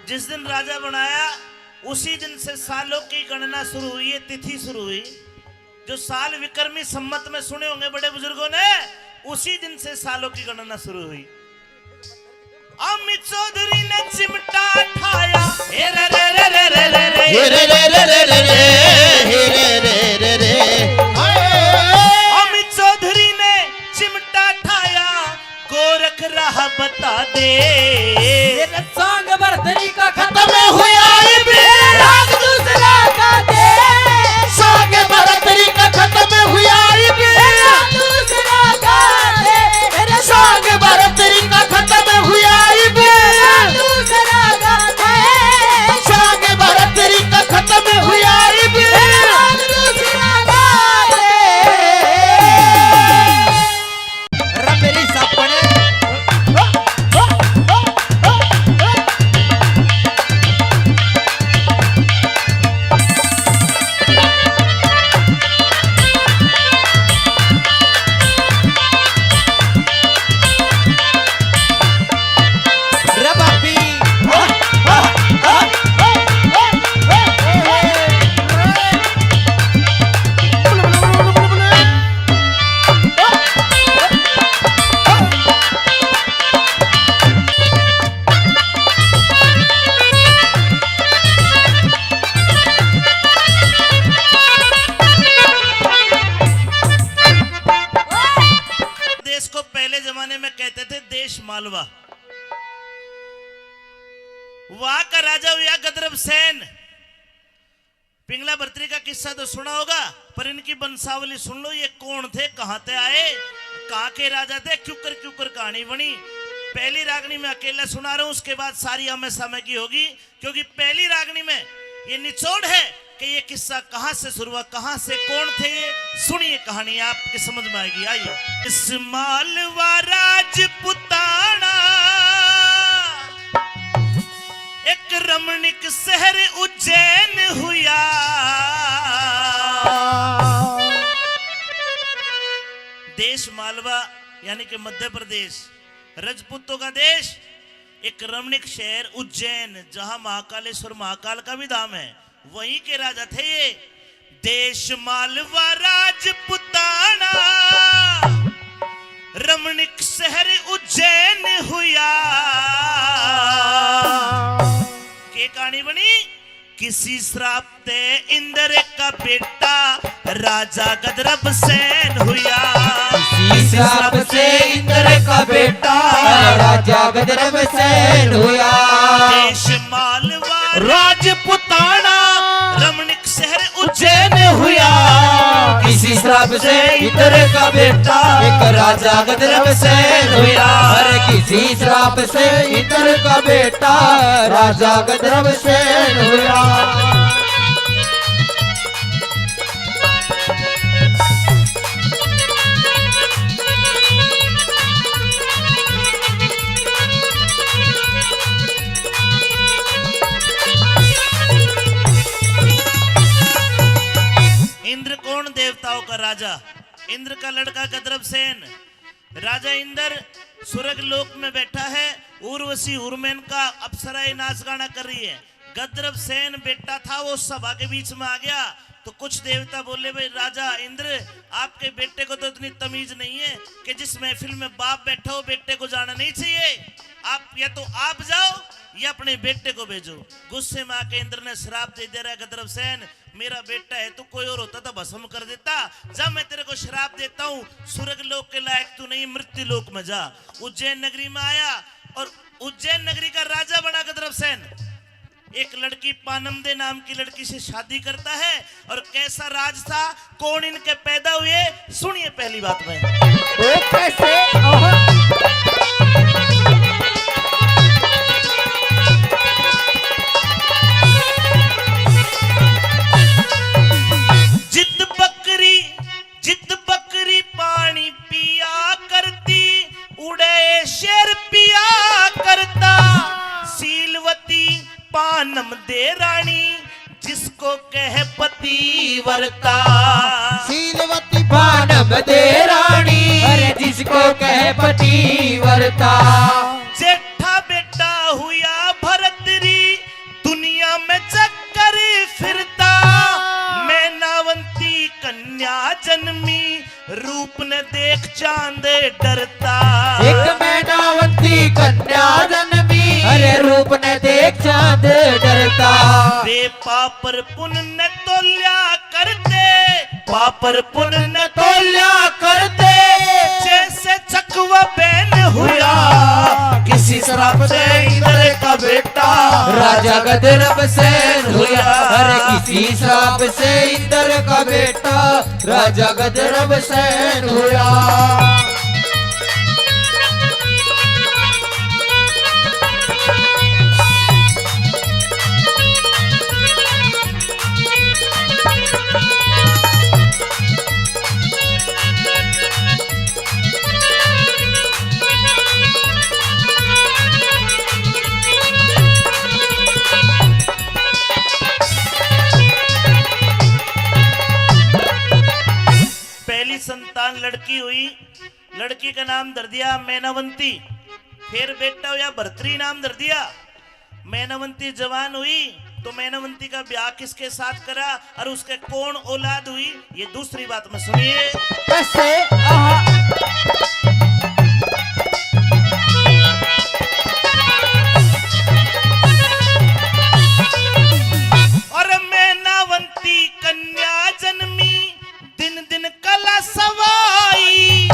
जिस दिन राजा बनाया, उसी दिन से सालों की गणना शुरू हुई, ये तिथि शुरू हुई। जो साल विक्रमी संवत में सुने होंगे बड़े बुजुर्गों ने, उसी दिन से सालों की गणना शुरू हुई। अमित चौधरी ने चिमटा ठाया, हे रे रे रे रे रे रे रे। हे रे रे रे रे रे रे, हे रे रे रे रे। अमित चौधरी ने चिमटा ठाया, गोरख राह बता दे। तेरा सांग भरतरी का खत्म हुआ इब। राग दूसरा गा दे। सांग भरतरी का खत्म हुआ इब। राग दूसरा गा दे। तेरा सांग भरतरी का खत्म हुआ इब। राग दूसरा गा दे। सांग भरतरी का खत्म हुआ इब। राग दूसरा गा दे। रबेली सापड़े। रे बापी। देश को पहले जमाने में कहते थे देश मालवा। वहां का राजा हुआ गदरब सेन। पिंगला भरतरी का किस्सा तो सुना होगा, पर इनकी वंशावली सुन लो, ये कौन थे, कहां ते आए, कहां के राजा थे, क्यों कर, क्यों कर कहानी बनी। पहली रागनी मैं अकेला सुना रहा हूं, उसके बाद सारी आमे सामे की होगी, क्योंकि पहली रागनी में ये निचोड़ है कि ये किस्सा कहां से शुरू हुआ, कहां से, कौन थे ये। सुनिए कहानी, आपके समझ में आएगी। आइए। इस मालवा राजपुताना एक रमणीक शहर उज्जैन हुआ। देश मालवा यानी कि मध्य प्रदेश, रजपूतों का देश, एक रमणीक शहर उज्जैन, जहां महाकालेश्वर महाकाल का भी धाम है, वहीं के राजा थे ये। देश मालवा राजपुताना, रमणीक शहर उज्जैन हुआ। के कहानी बनी? किसी श्राप ते इंद्र का बेटा राजा गदरब सेन हुआ। किसी श्राप से इंद्र का बेटा राजा गदरब सेन हुआ। देश मालवा राजपुताना, रमणीक शहर उज्जैन हुआ। किसी श्राप से इंद्र का बेटा एक राजा गदरब सेन हुआ। अरे किसी श्राप से इंद्र का बेटा राजा गदरब सेन हुआ। का राजा, इंद्र का लड़का गंधर्व सेन। राजा इंद्र स्वर्ग लोक में बैठा है, उर्वशी उर्मेन का अप्सराएं नाच गाना कर रही है। गंधर्व सेन बेटा था, वो सभा के बीच में आ गया तो कुछ देवता बोले, भाई राजा इंद्र, आपके बेटे को तो इतनी तमीज नहीं है कि जिस महफिल में बाप बैठा हो, बेटे को जाना नहीं चाहिए। आप या तो आप जाओ या अपने बेटे को भेजो। गुस्से में आके इंद्र ने श्राप दे दिया, रे गंधर्व सेन, मेरा बेटा है, तू कोई और होता तो भस्म कर देता। जा, मैं तेरे को श्राप देता हूँ, स्वर्ग लोक के लायक तू नहीं, मृत्यु लोक में जा। उज्जैन नगरी में आया और उज्जैन नगरी का राजा बना गंधर्व सेन। एक लड़की पानम दे नाम की लड़की से शादी करता है। और कैसा राज था, कौन इनके पैदा हुए, सुनिए पहली बात में। ओ कैसे? ओहो। जित बकरी, जित बकरी पानी पिया करती, उड़े शेर पिया करता। शीलवती पानम दे रानी, जिसको कह पतिव्रता। शीलवती पानम दे रानी, अरे जिसको कह पतिव्रता। जेठा बेटा हुआ भरतरी, दुनिया में चक्कर फिरता। मैनावंती कन्या जन्मी, रूप ने देख चांद डरता। एक मैनावंती कन्या जन्मी, अरे रूप ने देख चांद डरता। वे पापर पुण्य तोल्या करते, पापर पुण्य तोल्या करते। जैसे चकवा बैन हुआ, किसी श्राप से इंद्र का बेटा राजा गंधर्व सेन हुआ। अरे किसी श्राप से इंद्र का बेटा राजा गंधर्व सेन हुआ। पहली संतान लड़की हुई, लड़की का नाम धर दिया मैनावंती। फिर बेटा हुआ भरतरी, नाम धर दिया। मैनावंती जवान हुई तो मैनावंती का ब्याह किसके साथ करा और उसके कौन औलाद हुई, ये दूसरी बात में सुनिए। कैसे? आहा। और मैनावंती कन्या जन्मी, दिन दिन कला सवाई।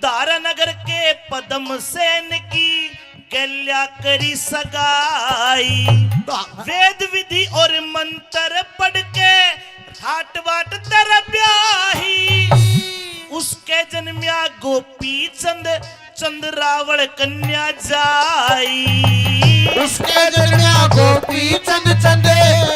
दारा नगर के पद्म सेन की गल्या करी सगाई। वेद विधि और मंत्र पढ़ के ठाट बाट तर ब्याही। उसके जन्म्या गोपी चंद, चंद रावण कन्या जाई। उसके जन्म्या गोपी चंद, चंद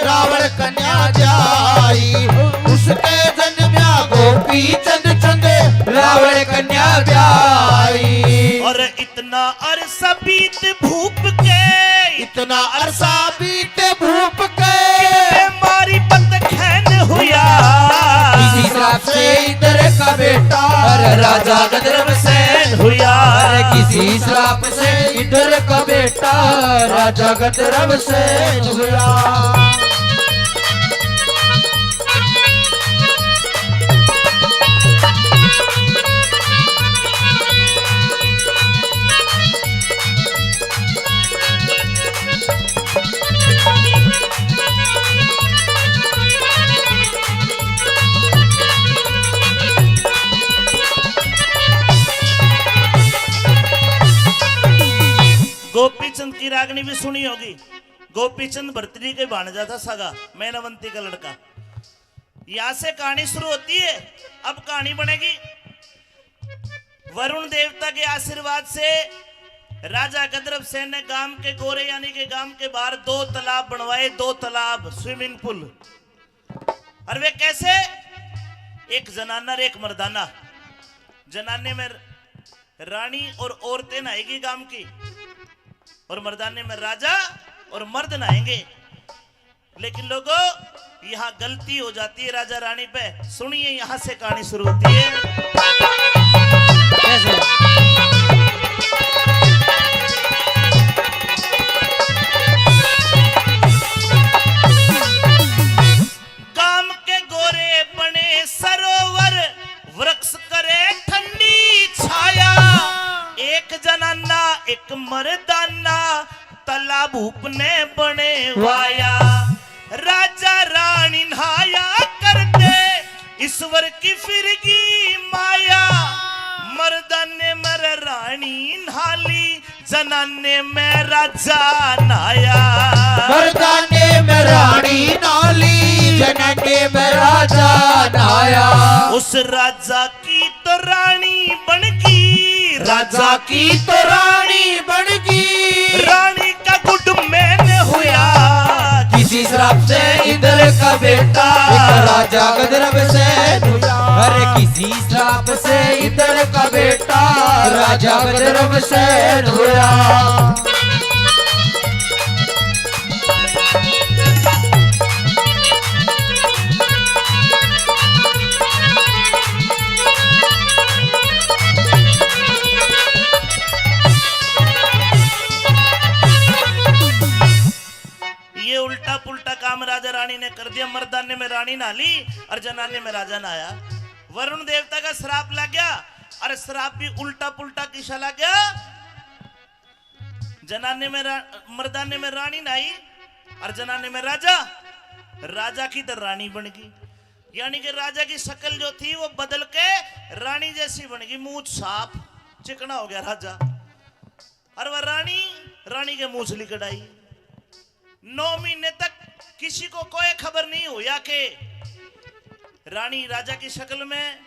रावण कन्या जाई। उसके जन्म्या गोपी चंद, चंद रावण कन्या जाई। और इतना अरसा बीत भूप के, इतना अरसा बीत भूप के, कितने मारी बत खैन हुआ। किसी श्राप से इंद्र का बेटा, अरे राजा गंधर्व सेन हुआ। अरे किसी श्राप से इंद्र का बेटा, राजा गंधर्व सेन हुआ। गोपीचंद की रागनी भी सुनी होगी। गोपीचंद भरतरी के भाणजा था सगा, मैनावंती का लड़का। यहाँ से कहानी शुरू होती है। अब कहानी बनेगी। वरुण देवता के आशीर्वाद से राजा गंधर्व सेन ने गांव के गोरे यानी के गांव के बाहर दो तालाब बनवाए, दो तालाब, स्विमिंग पूल। और वे कैसे? एक जनाना और एक मर्दाना। जनाने में रानी और औरतें नहाएगी गांव की, और मर्दाने में राजा और मर्द नहाएंगे। लेकिन लोगों, यहाँ गलती हो जाती है राजा रानी पे। सुनिए, यहाँ से कहानी शुरू होती है। कैसे? गाम के गोरे बने सरोवर, वृक्ष करे ठंडी छाया। एक जनाना एक मर्दाना, तालाब उपने बने वाया। राजा रानी नहाया करते, ईश्वर की फिरगी माया। मर्दाने मर रानी नहाली, जनाने में राजा नहाया। मर्दाने में रानी नहाली, जनाने में राजा नहाया। उस राजा की तो रानी बन गई, राजा की तो रानी बन गई। रानी का गुड मैन हुआ, किसी श्राप से इंद्र का बेटा। एक राजा गजरब से हुआ, अरे किसी श्राप से इंद्र का बेटा, राजा गजरब से हुआ। ये उल्टा पुल्टा काम राजा रानी ने कर दिया। मर्दाने में रानी नहा ली और जनाने में राजा नहाया। वरुण देवता का श्राप लग गया। अरे श्राप भी उल्टा पुल्टा किसा लग गया? जनाने में रा-, मर्दाने में रानी नहाई और जनाने में राजा, राजा की तो रानी बन गई। यानी कि राजा की शक्ल जो थी वो बदल के रानी जैसी बन गई, मूछ साफ, चिकना हो गया राजा। और वह रानी, रानी के मूछ लिकड़ाई। नौ महीने तक किसी को कोई खबर नहीं हुआ कि रानी राजा की शक्ल में,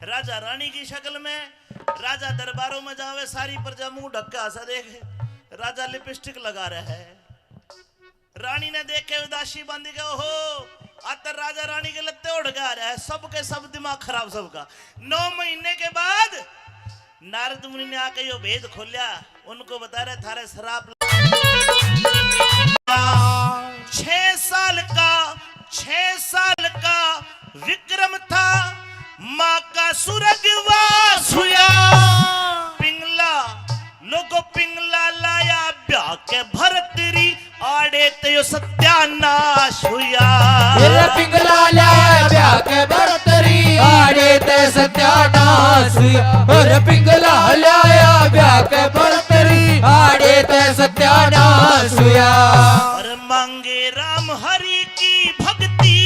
राजा रानी की शक्ल में। राजा दरबारों में जावे, सारी प्रजा मुंह ढक के हंसा देखे, राजा लिपस्टिक लगा रहा है। रानी ने देख के उदासी बांधी के, "ओहो, आज तो राजा रानी के लत्ते उड़ के आ रहा है।" सबके सब दिमाग खराब सबका। नौ महीने के बाद नारद मुनि ने आके यो भेद खोलिया, उनको बता रहे, "थारे श्राप।" छह साल का, छह साल का विक्रम था, माँ का स्वर्गवास हुआ। पिंगला, लोगो, पिंगला लाया ब्याह के भरतरी, आड़े ते यो सत्यानाश हुआ। मेरा पिंगला लाया ब्याह के भरतरी, आड़े ते सत्यानाश हुआ। और पिंगला लाया ब्याह के भरतरी, आड़े ते सत्यानाश हुआ। और मांगे राम हरि की भक्ति,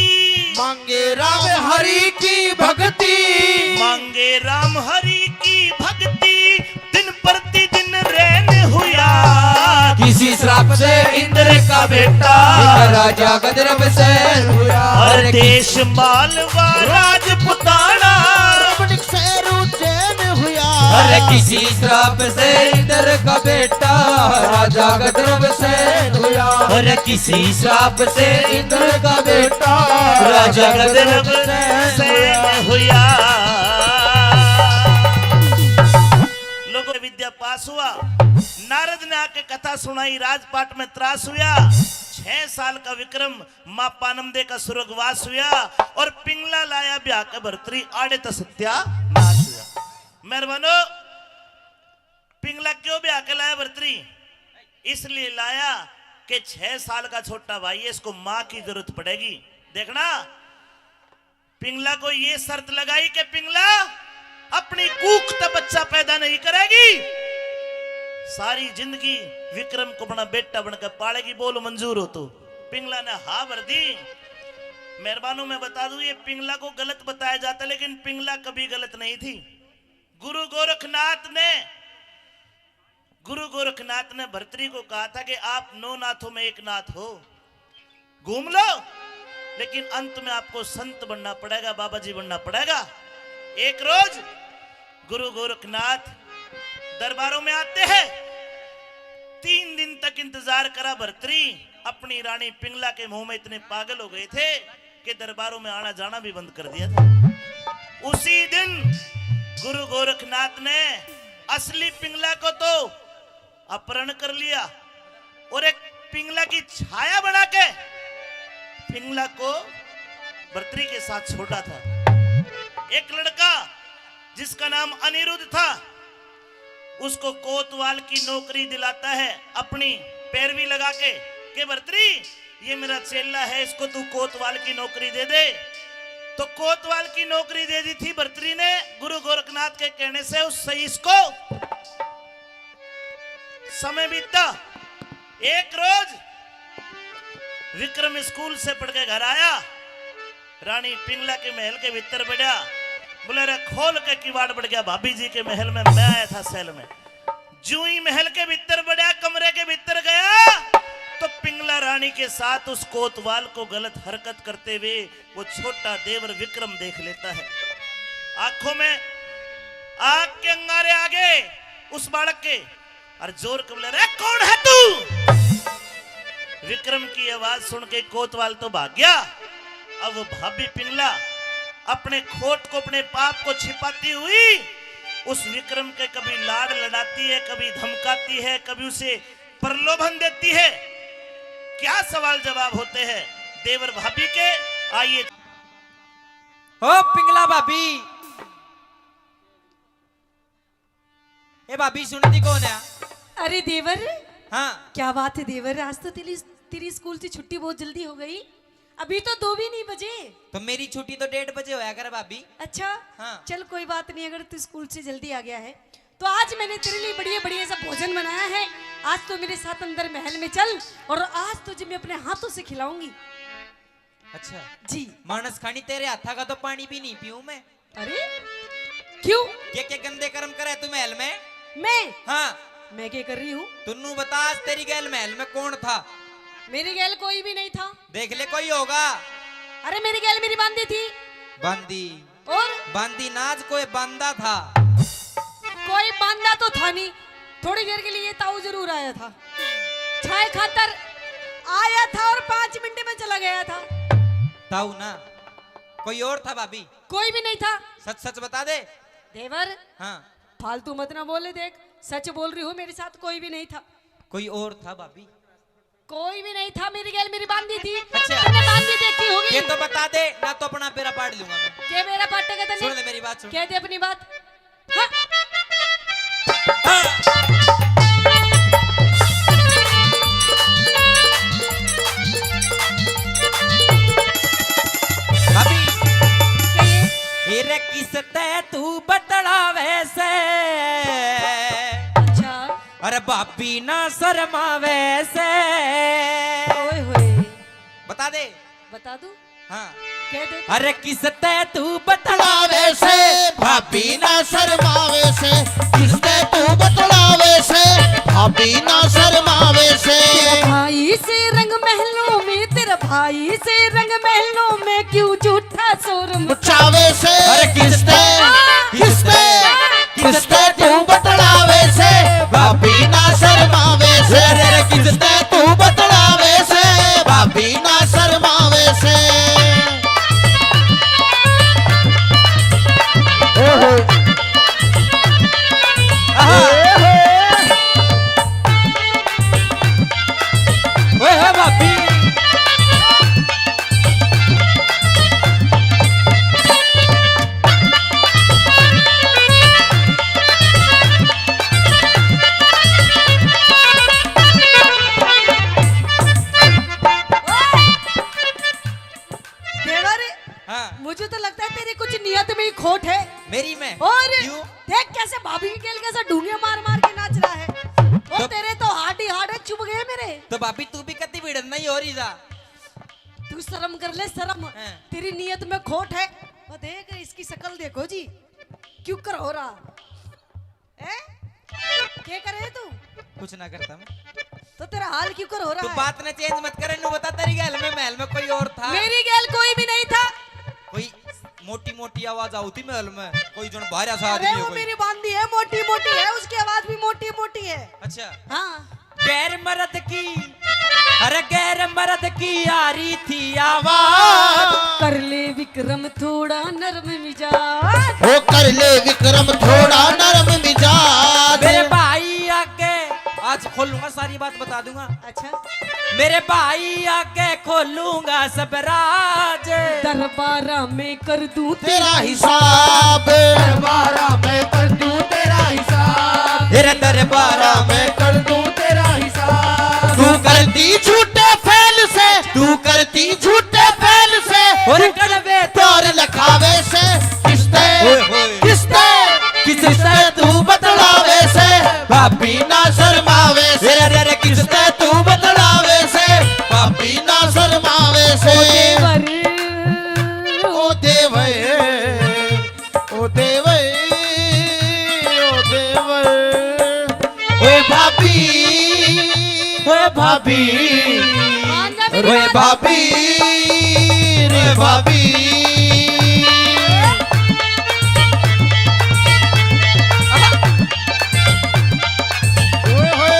मांगे राम हरि की भक्ति, मांगे राम हरि की भक्ति, दिन प्रतिदिन रैन हुआ। किसी श्राप से इंद्र का बेटा, राजा गजरब से हुआ। और देश मालवा राजपुताना, रमणीक शहर उज्जैन हुआ। अरे किसी श्राप से इंद्र का बेटा, राजा गजरब से हुआ। अरे किसी श्राप से इंद्र का बेटा, राजा गजरब से हुआ। लोगों, विद्या पास हुआ। नारद ने आके कथा सुनाई, राजपाट में त्रास हुआ। छह साल का विक्रम, माँ पानमदे का स्वर्गवास हुआ और पिंगला लाया ब्याह के भरतरी, आड़े तो सत्यानाश हुआ। मेहरबानो, पिंगला क्यों ब्याह के लाया भरतरी? इसलिए लाया कि छह साल का छोटा भाई है, इसको माँ की जरूरत पड़ेगी। देखना, पिंगला को ये शर्त लगाई कि पिंगला अपनी कूख तै बच्चा पैदा नहीं करेगी। सारी जिंदगी विक्रम को अपना बेटा बनकर पालेगी, बोल मंजूर हो तो। पिंगला ने हाँ भर दी। मेहरबानों, मैं बता दूं, ये पिंगला को गलत बताया जाता, लेकिन पिंगला कभी गलत नहीं थी। गुरु गोरखनाथ ने, गुरु गोरखनाथ ने भरतरी को कहा था कि आप नौ नाथों में एक नाथ हो, घूम लो, लेकिन अंत में आपको संत बनना पड़ेगा, बाबा जी बनना पड़ेगा। एक रोज गुरु गोरखनाथ दरबारों में आते हैं। तीन दिन तक इंतजार करा भरतरी, अपनी रानी पिंगला के मुंह में इतने पागल हो गए थे कि दरबारों में आना जाना भी बंद कर दिया था। उसी दिन गुरु गोरखनाथ ने असली पिंगला को तो अपहरण कर लिया और एक पिंगला की छाया बना के पिंगला को भर्तरी के साथ छोड़ा था। एक लड़का जिसका नाम अनिरुद्ध था, उसको कोतवाल की नौकरी दिलाता है, अपनी पैरवी लगा के, के भर्तरी, ये मेरा चेला है, इसको तू कोतवाल की नौकरी दे दे। तो कोतवाल की नौकरी दे दी थी भर्तरी ने गुरु गोरखनाथ के कहने से उस सईस को। समय बीता। एक रोज विक्रम स्कूल से पढ़ के घर आया, रानी पिंगला के महल के भीतर बढ़या। बोले, रे खोल के किवाड़, बढ़ गया भाभी जी के महल में, मैं आया था सैल में। जूं ही महल के भीतर बढ़या, कमरे के भीतर गया, तो पिंगला रानी के साथ उस कोतवाल को गलत हरकत करते हुए वो छोटा देवर विक्रम देख लेता है। आंखों में आग के अंगारे आ गए उस बालक के, और जोर के बोले, रे कौन है तू? विक्रम की आवाज सुन के कोतवाल तो भाग गया। अब वो भाभी पिंगला अपने खोट को, अपने पाप को छिपाती हुई उस विक्रम के कभी लाड़ लड़ाती है, कभी धमकाती है, कभी उसे प्रलोभन देती है। क्या सवाल जवाब होते हैं देवर भाभी के, आइए। ओ पिंगला भाभी, ए भाभी, सुनती कौन है? अरे देवर, हाँ। क्या बात है देवर, आज तो तेरी, तेरी स्कूल से छुट्टी बहुत जल्दी हो गई। अभी तो दो भी नहीं बजे। तो मेरी छुट्टी तो डेढ़ बजे होया करे भाभी। अच्छा, हाँ। चल कोई बात नहीं, अगर तू स्कूल से जल्दी आ गया है तो आज मैंने तेरे लिए बढ़िया बढ़िया सा भोजन बनाया है। आज तो मेरे साथ अंदर महल में चल और आज तुझे मैं अपने हाथों से खिलाऊंगी। अच्छा जी। मानस खानी, तेरे हाथा का तो पानी भी नहीं पीऊं मैं। अरे क्यों? के के गंदे कर्म करे तू महल में? मैं? हाँ। मैं क्या कर रही हूँ? तू नू बता, आज तेरी गैल महल में कौन था? मेरी गैल कोई भी नहीं था। देख ले, कोई होगा। अरे मेरी गैल मेरी बांदी थी। बांदी? और? बांदी ना, आज कोई बांदा था। कोई बांदा तो था नहीं, थोड़ी देर के लिए ताऊ जरूर आया था। चाय खातर आया था और पाँच मिनट में चला गया था। ताऊ ना, कोई और था भाभी? कोई भी नहीं था। सच सच बता दे। देवर, हाँ। फालतू मत ना बोले, देख सच बोल रही हूँ, मेरे साथ कोई भी नहीं था। कोई और था भाभी? कोई भी नहीं था, मेरी गैल मेरी बांदी थी। अच्छा। तूने बांदी देखी होगी। ये तो बता दे, ना तो अपना बेरा पाड़ लूंगा मैं। के बेरा पाटेगा तने? सुन ले मेरी बात, सुन। कह दे अपनी बात। हाँ। हाँ। भाभी। कहिए। ए रे किस तै तू बतलावे से। अच्छा। अरे भाभी ना शर्मावे से। ओए होए। बता दे। बता दूं? हाँ। कह दे। अरे किस तै तू बतलावे से, भाभी ना शर्मावे से। किस तै तू बतलावे से, भाभी ना शर्मावे से। तेरा भाई से रंग महलों में, तेरा भाई से रंग महलों में क्यों झूठा शोर मचावे से। अरे किस तै, किस तै, किस तै तू बतलावे से, भाभी ना शर्मावे से। अरे किस तै तू बतलावे से, भाभी ना शर्मावे से। ओहो। आहा। ओहो। ओए हो भाभी। देवर, हाँ। मुझे तो लगता है तेरी कुछ नियत में ही खोट है। मेरी में? और क्यों? देख कैसे भाभी की गेल कैसे ढूंगे मार मार के नाच रहा है। और तो तेरे तो हार्ड ही हार्ड है, चुभ गए मेरे। तो भाभी तू भी कति भिड़न नहीं हो रही जा। तू शर्म कर ले, शर्म। हाँ। तेरी नियत में खोट है। वो देख इसकी शक्ल देखो जी, क्यों कर हो रहा है? के करे तू? कुछ ना करता मैं। तो तेरा हाल क्यों कर हो रहा तू है? बात ना चेंज मत करे, नू बता तेरी गैल में महल में कोई और था? मेरी गैल कोई भी नहीं था। कोई मोटी मोटी आवाज आती महल में, कोई जन बाहर सा अरे आदमी है वो कोई। मेरी बांदी है, मोटी मोटी है, उसकी आवाज भी मोटी मोटी है। अच्छा। हाँ। गैर मर्द की, अरे गैर मर्द की आ रही थी आवाज। कर ले विक्रम थोड़ा नरम मिजाज। ओ कर ले विक्रम थोड़ा नरम मिजाज। मेरे भाई आगे आज खोलूंगा, सारी बात बता दूंगा। अच्छा। मेरे भाई आगे खोलूंगा सब राज। डर दरबारा में कर दूं तेरा हिसाब। दरबारा में कर दूं तेरा हिसाब। तेरे दरबारा में कर दूं तेरा हिसाब। तू करती झूठे फैल से, तू करती झूठे फैल से। और कड़वे तोर लखावे से। किसते, ओए होए। किसते, किसते तू बतलावे से। भाभी ना शर्मावे से। अरे, अरे, किसते तू बतलावे से। भाभी ना शर्मावे से। ओ देवर। ओ देवे, ओ देवे, ओ देवे। ओए भाभी, ओए भाभी, मान जा मेरी ओए बात। भाभी, रे भाभी। ओए होए।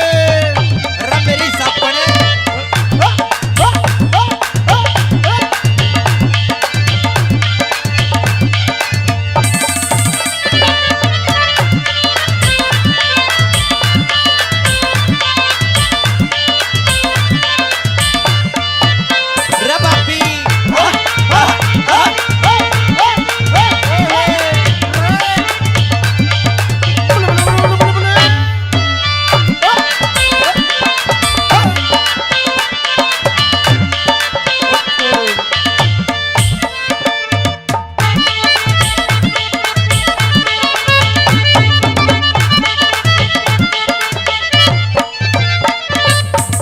रे मेरी सापणे।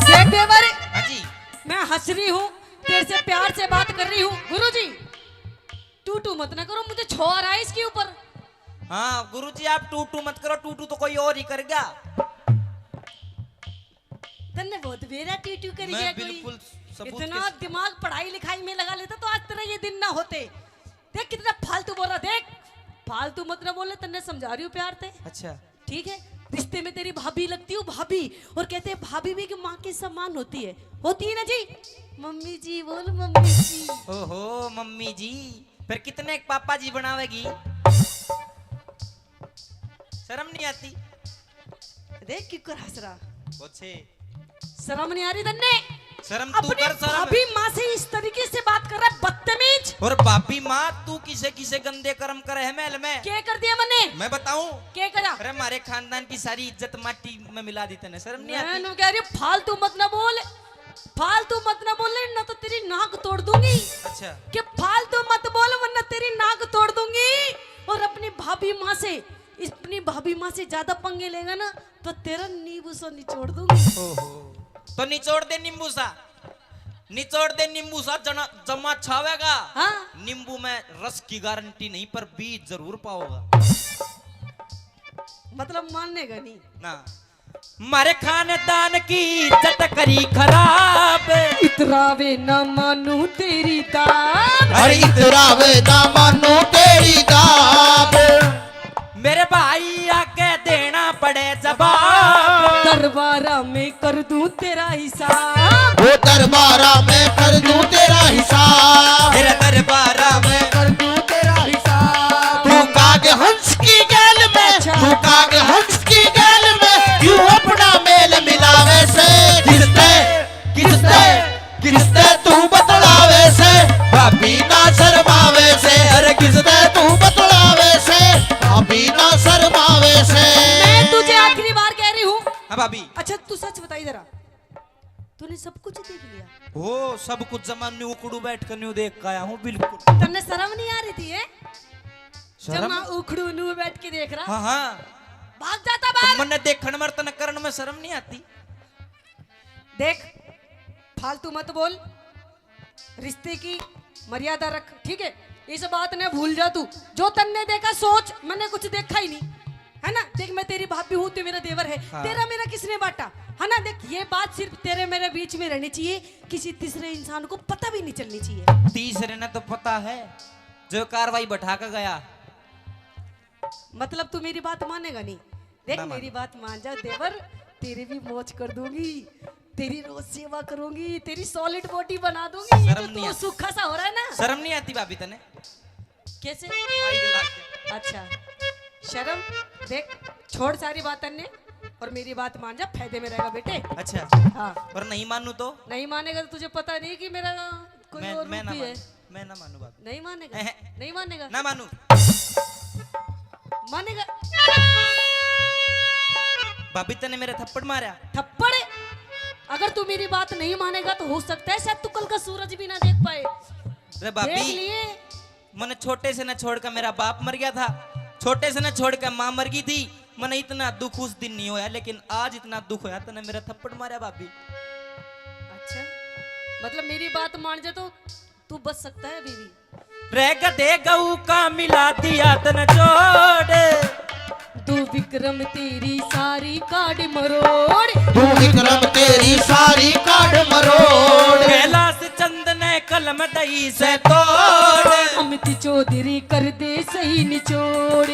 देख देवर, हाँ जी। मैं हंस रही हूँ, तेरे से प्यार से बात कर रही हूँ। गुरुजी, टू टू मत ना करो, मुझे छो आ रहा है इसके ऊपर। हाँ गुरुजी, आप टू टू मत करो, टू टू तो कोई और ही कर गया। तन्ने बहुत बेरा टू टू कर मैं गया कोई। बिल्कुल सबूत इतना के दिमाग पढ़ाई लिखाई में लगा लेता तो आज तेरा ये दिन ना होते। देख कितना फालतू बोल रहा, देख फालतू मत ना बोले, तन्ने समझा रही हूँ प्यार से। अच्छा। ठीक है, रिश्ते में तेरी भाभी लगती हूँ भाभी, और कहते हैं भाभी भी कि माँ के समान होती है, होती है ना जी? मम्मी जी बोल, मम्मी जी। ओहो मम्मी जी, फिर कितने पापा जी बनावेगी? शर्म नहीं आती? देख क्यों कर हंस रहा। अच्छे। शर्म नहीं आ रही तन्ने? शर्म तू अपनी कर, शर्म। भाभी माँ से इस तरीके से बात कर रहा है, बदतमीज। और भाभी माँ, तू किसे किसे गंदे कर्म करे है महल में? क्या कर दिया मैंने? मैं बताऊं? क्या करा? अरे, हमारे खानदान की सारी इज्जत माटी में मिला दी तने, शर्म नहीं मैं आती? नु कह रही, फालतू मत ना बोल, फालतू मत ना बोल, ना तो तेरी नाक तोड़ दूंगी। अच्छा। कि फालतू मत बोल, वरना तेरी नाक तोड़ दूंगी। और अपनी भाभी माँ से, अपनी भाभी माँ से ज्यादा पंगे लेगा ना, तो तेरा नींबू सा निचोड़ दूंगी। ओहो, तो निचोड़ दे नींबू सा, निचोड़ दे नींबू सा, जना जमा छावेगा। हाँ। नींबू में रस की गारंटी नहीं, पर बीज जरूर पाओगा। मतलब मानेगा नहीं ना। मारे खानदान की इज्जत करी खराब। इतरावे ना मानू तेरी दाब। अरे इतरावे ना मानू तेरी दाब। मेरे भाई आगे देना पड़े जवाब। दरबारा में कर दूं तेरा हिसाब। वो दरबारा में कर दूं तेरा हिसाब। मेरा दरबारा में कर दूं तेरा हिसाब। तू काग हंस की गैल में, अच्छा। तू काग हंस की गैल में क्यों अपना मेल मिलावे से? किसते, किसते, किसते तू बतलावे से? भाभी ना शर्मावे से। अरे किसते तू बतलावे से? भाभी ना शर्मावे से। मैं तुझे आखिरी बार कह रही हूँ। हाँ भाभी। अच्छा तू सच बताई जरा, तूने सब कुछ देख लिया? हो, सब कुछ जमा न्यू उखड़ू बैठ कर न्यू देख के आया हूँ, बिल्कुल। तन्ने शर्म नहीं आ रही थी, है? शर्म? जमा उखड़ू न्यू बैठ के देख रहा। हाँ, हाँ। भाग जाता तो बाहर। मन्ने देखण में, तन्ने करण में शर्म नहीं आती? देख, फालतू मत बोल, रिश्ते की मर्यादा रख, ठीक है? इस बात ने भूल जा तू। जो तन्ने देखा सोच, मैंने कुछ देखा ही नहीं, है ना? देख, मैं तेरी भाभी हूँ, तू मेरा देवर है, हाँ। तेरा मेरा किसने बांटा, है ना? देख, ये बात सिर्फ तेरे मेरे बीच में रहनी चाहिए, किसी तीसरे इंसान को पता भी नहीं चलनी चाहिए। तीसरे ने तो पता है, जो कार्रवाई बैठा के गया। मतलब तू मेरी बात मानेगा नहीं? देख ना मेरी मानू। बात मान जा देवर, तेरी भी मौज कर दूंगी, तेरी रोज सेवा करूंगी, तेरी solid body बना दूंगी। ये शर्म तो नहीं तू आती। सूखा सा हो रहा है ना। शर्म नहीं आती भाभी तने? कैसे? माई के लाग गया। अच्छा शर्म, देख छोड़ सारी बात तन्ने और मेरी बात मान जा, फायदे में रहेगा बेटे। अच्छा। हाँ। और नहीं मानू तो? नहीं मानेगा तो तुझे पता नहीं कि मेरा कोई मैं, और मैं रूप ना भी है। मानू। मैं ना मानू भाभी। नहीं मानेगा? अहं। नहीं मानेगा? ना मानू। मानेगा? भाभी, तने मेरे थप्पड़ मारा। थप्पड़? अगर तू मेरी बात नहीं मानेगा तो हो सकता है शायद तू कल का सूरज भी ना देख पाए। रे देख भाभी, लिए। मैंने छोटे से ना छोड़ के, मेरा बाप मर गया था, छोटे से ना छोड़ के माँ मर गई थी। मैंने इतना दुख उस दिन नहीं होया, लेकिन आज इतना दुख होया, तने मेरा थप्पड़ मारा भाभी। अच्छा, मतलब मेरी बात मान जा तो तू बच सकता है अभी भी। रे गधे, गऊ का मिला दिया तने जोड़। तू विक्रम तेरी सारी काड़ मरोड़। तू विक्रम तेरी सारी काड़ मरोड़। कैलाश चंद ने कलम दई से तोड़। अमित चौधरी कर दे सही निचोड़।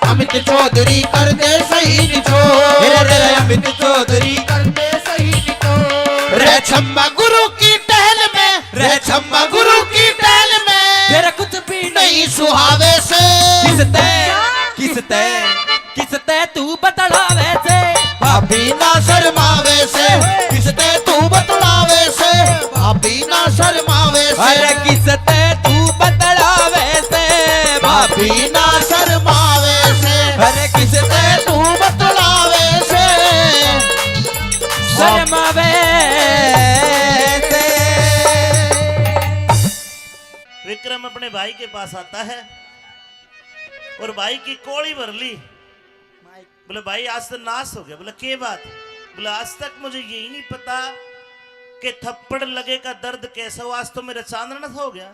अमित चौधरी कर दे सही निचोड़। अमित चौधरी कर दे सही निचोड़। रे छम्मा गुरु की टहल में, रे छम्मा गुरु की टहल में। तेरा कुछ भी नहीं नहीं सुहावे से। किसते, किसते, किसते तू बतलावे से। भाभी ना शर्मावे से। किसते तू बतलावे से। भाभी ना शर्मावे से। अरे किसते तू बतलावे से। भाभी ना शर्मावे से। अरे किसते तू बतलावे से। शर्मावे से। विक्रम अपने भाई के पास आता है और भाई की कोली भर ली। बोले, भाई, आज तो नाश हो गया। बोले, के बात? बोले, आज तक मुझे यही नहीं पता कि थप्पड़ लगे का दर्द कैसा हो। आज तो मेरा चांदना सा हो गया।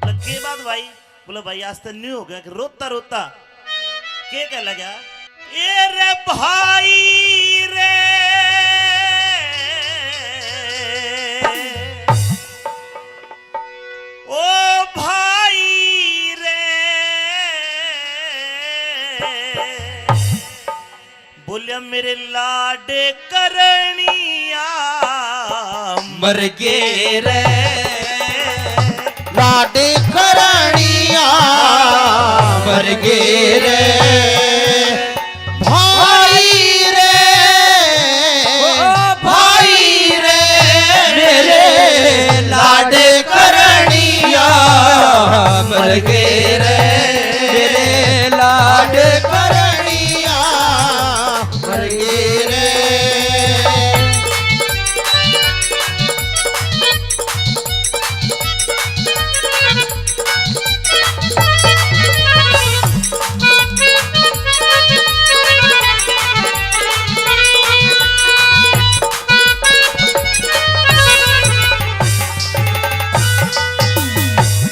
बोले, के बात भाई? बोले, भाई, आज तो न्यू हो गया कि रोता रोता के कह लगा, ए रे भाई रे, ओ भाई रे। बोलिया, मेरे लाड करणिया मर गे रे। लाड करणिया मर गे रे। भाई रे, भाई रे, मेरे लाड करणिया मर गे रे। मेरे लाड करणिया मर गे रे।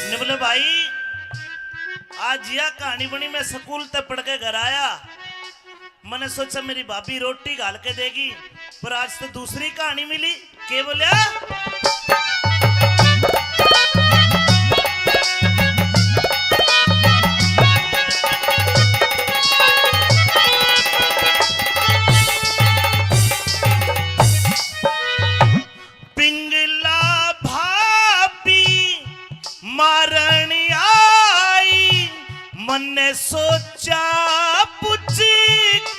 ने बोले, भाई, आज यह कहानी बनी, मैं स्कूल तक पढ़ के घर आया, मैंने सोचा मेरी भाभी रोटी घाल के देगी, पर आज तो दूसरी कहानी मिली। के बोलिया? पिंगला भाभी मारण आई, मन्ने सोचा पुछ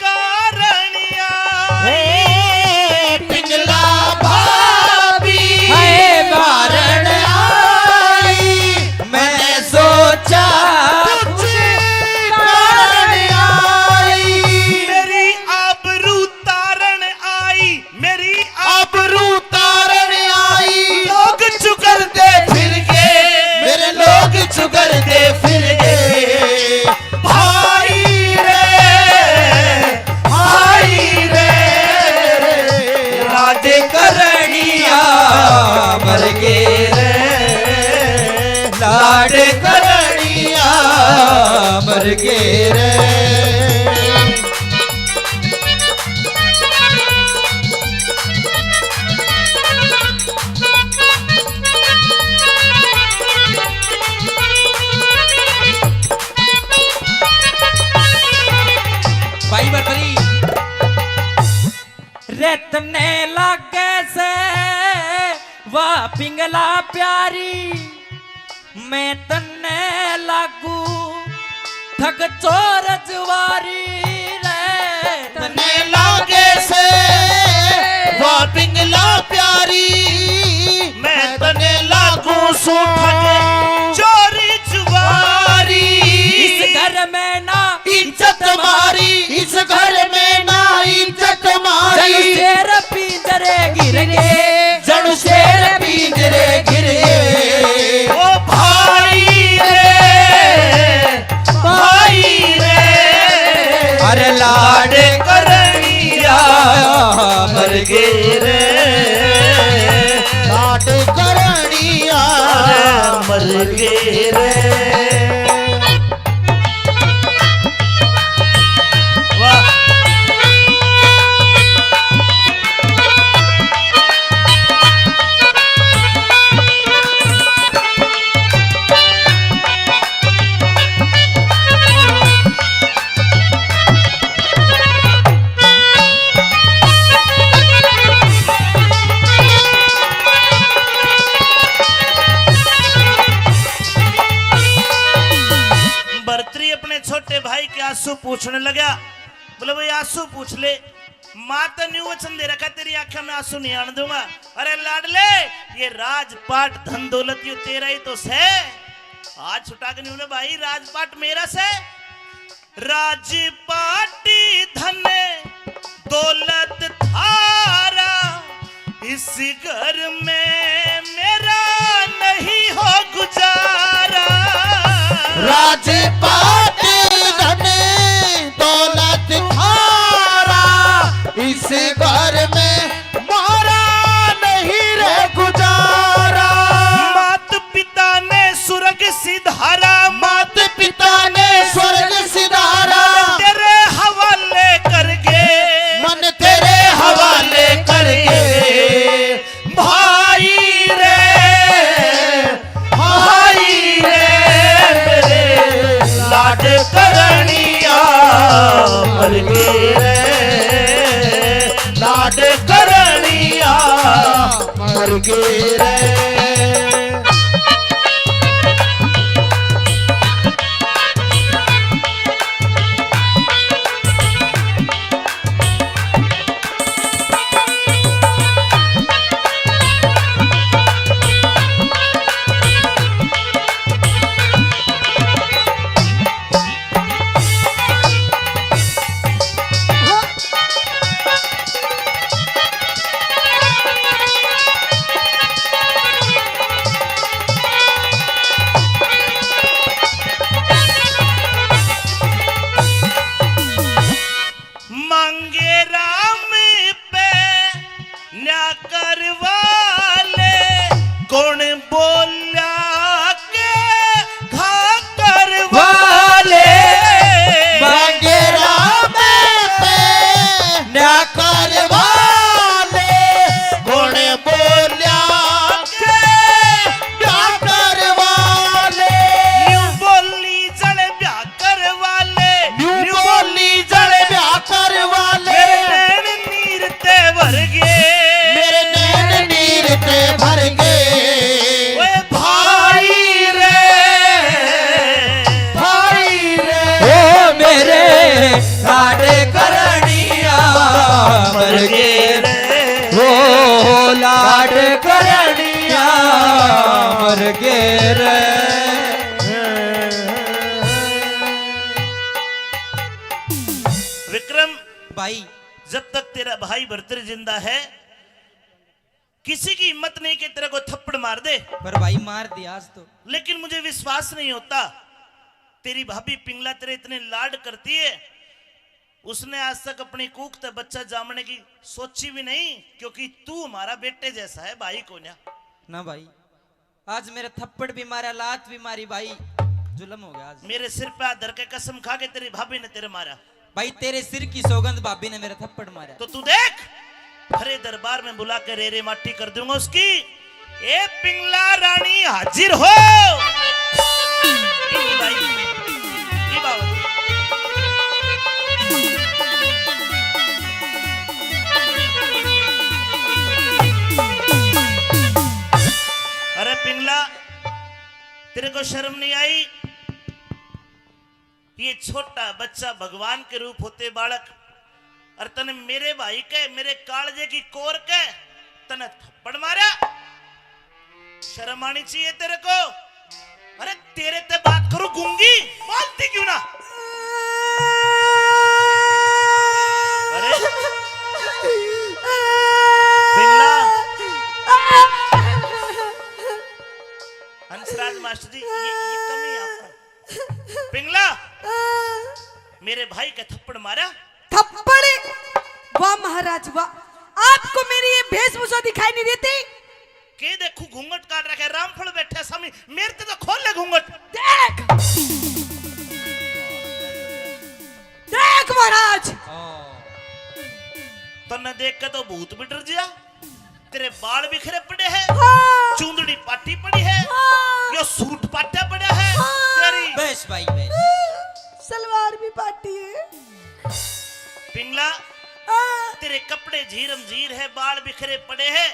कारण आई। हे पिंगला भाभी, हे मारण आई, मैंने सोचा पुछ कारण आई। मेरी आबरू तारण आई, मेरी आबरू तारण आई। लोग चुगरदे फिर गए, मेरे लोग चुगरदे फिर गए। भाई रे, भाई रे, लाड करणिया मर गे रे, लाड करणिया मर गे रे। भाई बरबरी। रे तन्ने लागे से वा पिंगला प्यारी, मैं तन्ने लागू थक चोर जुवारी रे। तन्ने लागे से वा पिंगला प्यारी, मैं तन्ने लागू सूं थक चोर घर में ना इज्जत मारी। जण शेर पिंजरे गिर गए। जण शेर पिंजरे गिर गए। ओ भाई रे, भाई रे। अरे लाड करनिया मर गए रे। लाड करनिया मर गए रे। वाह। भरतरी अपने छोटे भाई के आंसू पूछने लगा। बोले, भाई, आंसू पूछ ले, माँ तो न्यू वचन दे रखा, तेरी आंखों में आंसू नहीं आने दूंगा। अरे लाडले, ये राजपाट, धन दौलत, ये तेरा ही तो सै। हाथ छुटा के नहीं बोले, भाई, राजपाट मेरा सै। राजपाटी धन दौलत थारा, इस घर में मेरा नहीं हो गुजारा। राजपाट धन दौलत थारा, इस घर में मारा नहीं रे गुजारा। मात पिता ने स्वर्ग सिधारा, मात पिता ने स्वर्ग सिधारा। मन तेरे हवाले करके, मन तेरे हवाले करके। भाई रे, भाई रे, मेरे लाड करनिया मर गए रे, लाड करनिया मर गए रे। मांगे राम पे न्या करवा ले, कौन बोला के घा करवा ले। मांगे राम पे न्या करवा ले, कौन बोला के ब्याह करवा ले। न्यू बोली जण ब्याह करवा ले, न्यू बोली जण ब्याह करवा ले। मेरे नैन नीर ते भर गए, मेरे नैन नीर ते भर गए। ओए भाई रे, भाई रे। ओ मेरे लाड करनिया मर गए रे। ओ लाड करनिया मर गए रे। विक्रम भाई, जब तक तेरा भाई भरतरी जिंदा है, किसी की हिम्मत नहीं कि तेरे को थप्पड़ मार दे। पर भाई, मार दिया आज तो। लेकिन मुझे विश्वास नहीं होता, तेरी भाभी पिंगला तेरे इतने लाड करती है, उसने आज तक अपनी कूख ते बच्चा जामने की सोची भी नहीं, क्योंकि तू हमारा बेटे जैसा है भाई, कोन्या। ना भाई, आज मेरे थप्पड़ भी मारा, लात भी मारी भाई, जुल्म हो गया आज। मेरे सिर पे हाथ धर के कसम खा के तेरी भाभी ने तेरे मारा। भाई, तेरे सिर की सौगंध, भाभी ने मेरे थप्पड़ मारा। तो तू देख, भरे दरबार में बुला के रे रे माटी कर दूंगा उसकी। ए पिंगला रानी हाजिर हो। ई भाई, ई बाबा। अरे पिंगला, तेरे को शर्म नहीं आई? ये छोटा बच्चा भगवान के रूप होते बालक, और तने मेरे भाई के, मेरे कालजे की कोर के तने थप्पड़ मारा। शर्म आनी चाहिए तेरे को। अरे तेरे ते बात करूं गूंगी, बोलती क्यों ना? पिंगला, आ। मेरे भाई के थप्पड़ मारा। थप्पड़? वाह महाराज वाह, आपको मेरी ये वेशभूषा दिखाई नहीं देती? के देखू, घूंघट काट रखे, रामफल बैठे स्वामी, मेरे ते तो खोल ले घूंघट। देख, देख महाराज, तन्ने देख के तो भूत भी डर गया। तेरे बाल बिखरे पड़े हैं, हाँ। चूंदड़ी पाटी पड़ी है, हाँ। यो सूट पाटा पड़ा है। हाँ। तेरी बस भाई, बस। सलवार भी पाटी है। पिंगला, हाँ। तेरे कपड़े झीरम झीर है, बाल बिखरे पड़े हैं।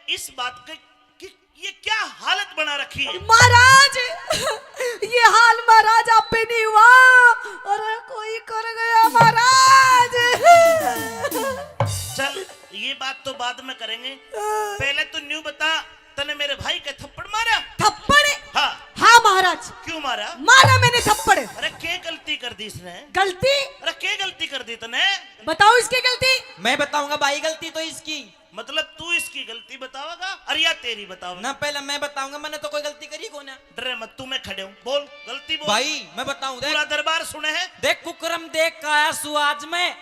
इस बात के कि ये क्या हालत बना रखी है? महाराज, ये हाल महाराज आप पे नहीं हुआ, अरे कोई कर गया महाराज। चल, ये बात तो बाद में करेंगे, पहले तू न्यू बता, तने मेरे भाई के थप्पड़ मारा? थप्पड़? हाँ। हाँ महाराज। क्यों मारा? मारा मैंने थप्पड़। अरे के गलती कर दी इसने? गलती? अरे के गलती कर दी तने? बताओ इसकी गलती। मैं बताऊंगा भाई, गलती तो इसकी। मतलब तू इसकी गलती बतावेगा और या तेरी बतावेगा? ना, पहले मैं बताऊंगा, मैंने तो कोई गलती करी को ना। डरे मत, तू मैं खड़े हूँ, बोल, गलती बोल। भाई, मैं बताऊं, देख। पूरा दरबार सुने है। देख, कुकरम देख का आया सु आज मैं,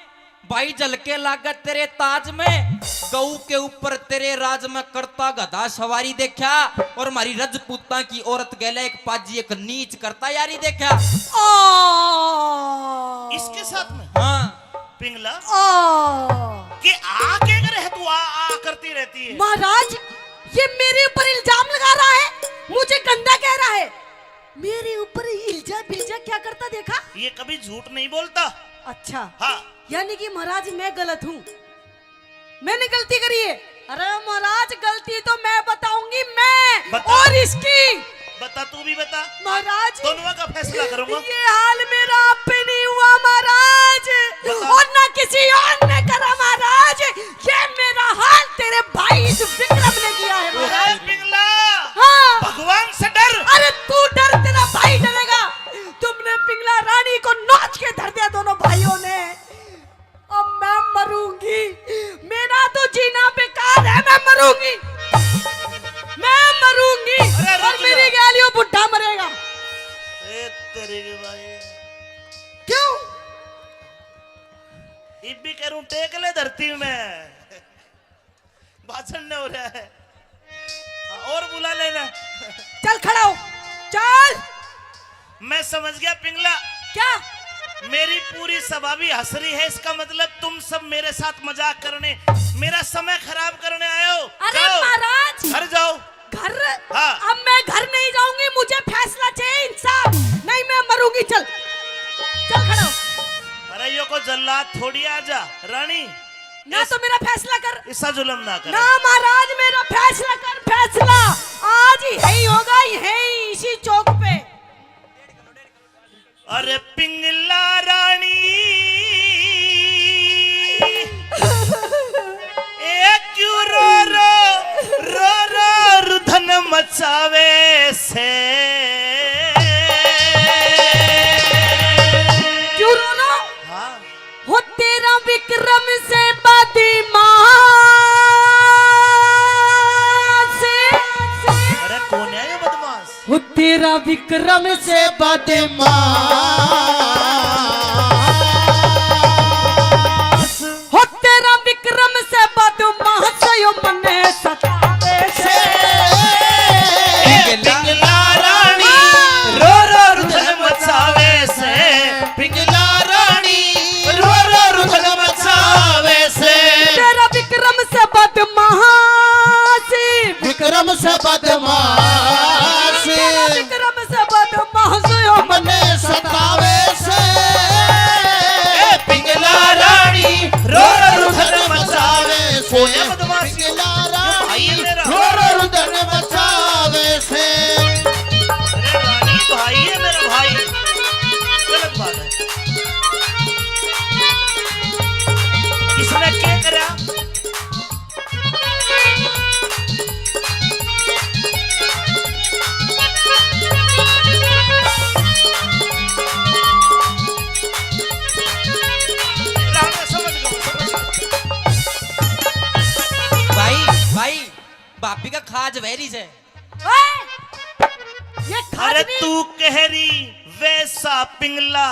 भाई, झलके लागत तेरे ताज में, गऊ के ऊपर तेरे राज में करता गधा सवारी देखा, और मारी रजपूतां की औरत गेले एक पाजी एक नीच करता यारी देखा। आ। इसके साथ में? हाँ। पिंगला, आ। के आ के करे है तू, आ, आ करती रहती है? महाराज, ये मेरे ऊपर इल्जाम लगा रहा है, मुझे गंदा कह रहा है। मेरे ऊपर इल्जा बिल्जा क्या करता देखा? ये कभी झूठ नहीं बोलता। अच्छा। हाँ। यानी कि महाराज मैं गलत हूँ, मैंने गलती करी है। अरे महाराज, गलती तो मैं बताऊंगी, मैं बता। और इसकी। बता, तू भी बता। महाराज, दोनों का फैसला करूंगा। ये हाल मेरा आप पे नहीं हुआ महाराज, बता। और ना किसी और ने करा महाराज। ये मेरा हाल तेरे भाई इस विक्रम ने किया है महाराज। अरे पिंगला, हाँ। भगवान से डर। अरे तू डर, तेरा भाई डरेगा। तुमने पिंगला रानी को नोच के धर दिया दोनों भाइयों ने। अब मैं मरूंगी, मेरा तो जीना बेकार है, मैं मरूंगी, मैं मरूंगी। अरे रुक और मेरी जा। गैलियों बुढ़ा मरेगा। ए तेरे के भाई। क्यों? इब भी करूं टेक ले धरती में। भाषण न हो रहा है। हाँ, और बुला लेना। चल खड़ा हो, चल। मैं समझ गया पिंगला। क्या? मेरी पूरी सभा भी हंस रही है, इसका मतलब तुम सब मेरे साथ मजाक करने, मेरा समय खराब करने आए हो। अरे जाओ, महाराज। घर जाओ। घर? हाँ। अब मैं घर नहीं जाऊंगी, मुझे फैसला चाहिए, इंसाफ। नहीं, मैं मरूंगी। चल, चल खड़ा हो। अरे यो को जल्लाद थोड़ी, आजा रानी। ना इस-, तो मेरा फैसला कर। इसा जुल्म ना कर। ना महाराज, मेरा फैसला कर, फैसला। आज ही यही होगा, यही इसी चौक पे। अरे पिंगला रानी, ए क्यों रो रो, रो रो रुधन मचावे से? क्यों रो रो? हाँ। हो तेरा विक्रम से बदमाश। अरे कौन है ये बदमाश? हो तेरा विक्रम से बदमाश। हो तेरा विक्रम से बदमाश यो मने सतावे से। ए पिंगला रानी, रो रो रुधन मचावे से। पिंगला रानी, रो रो रुधन मचावे से। तेरा विक्रम से बदमाश। विक्रम से बदमाश। तेरा विक्रम से बदमाश यो मने सतावे से। ए पिंगला रानी, रो रो रुधन मचावे से। कौन है बदमाश? पिंगला रानी, भाई है मेरा। रो रो रुधन मचावे से। अरे रानी, भाई है मेरा भाई। गलत बात है। इसने क्या करा? राम, समझ गया, समझ गया। भाई, भाई, भाभी का खाज वैरी से। ओए! ये खाज अरे नहीं। तू कह रही वैसा पिंगला,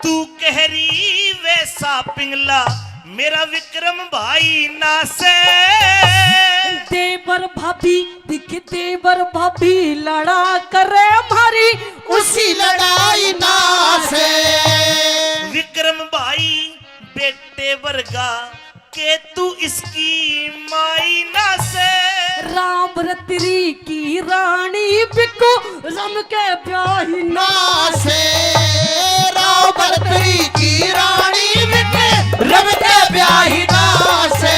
तू कह रही वैसा पिंगला, मेरा विक्रम भाई ना से। देवर भाभी, दिख देवर भाभी लड़ा करे हमारी, उसी लड़ाई ना से। विक्रम भाई बेटे वर्गा के तू इसकी माई ना से। राम रतरी की रानी बिकू रम के ब्याही ना से। राम रतरी की रानी बिकू रम के ब्याही ना से।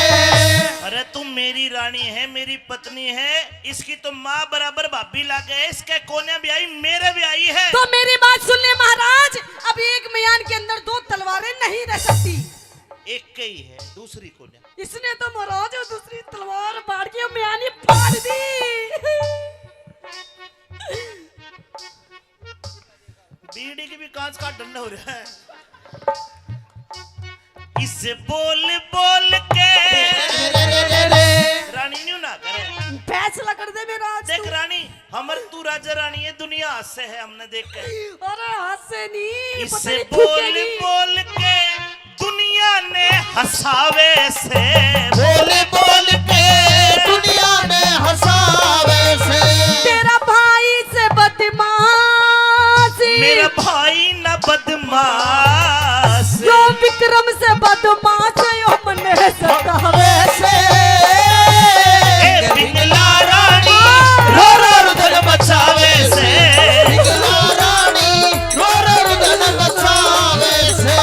अरे तू मेरी रानी है, मेरी पत्नी है, इसकी तो माँ बराबर भाभी लागे है, इसके कोने ब्याही मेरे ब्याही है। तो मेरी बात सुन ले महाराज, अभी एक म्यान के अंदर दो तलवारें नहीं रह सकती। एक के ही है, दूसरी कोन्या। इसने तो महाराज दूसरी तलवार फाड़ के म्यानी फाड़ दी। बीड़ी की भी कांच का डंडा हो रहा है। इसे बोल बोल के रानी न्यू ना करे। फैसला कर दे मेरा आज देख तू। रानी, हमर तू राजा रानी है, दुनिया हंसे है हमने देख के। अरे हंसे नहीं, पता इससे नहीं बोल थूकेगी। बोल के दुनिया ने हंसावे से। बोल बोल के दुनिया ने हंसावे से। तेरा भाई से बदमाशी। मेरा भाई ना बदमाश। यो विक्रम से बदमाश, यो मने सतावे से। ए पिंगला रानी रो रो रुदन मचावे से। पिंगला रानी रो रो रुदन मचावे से।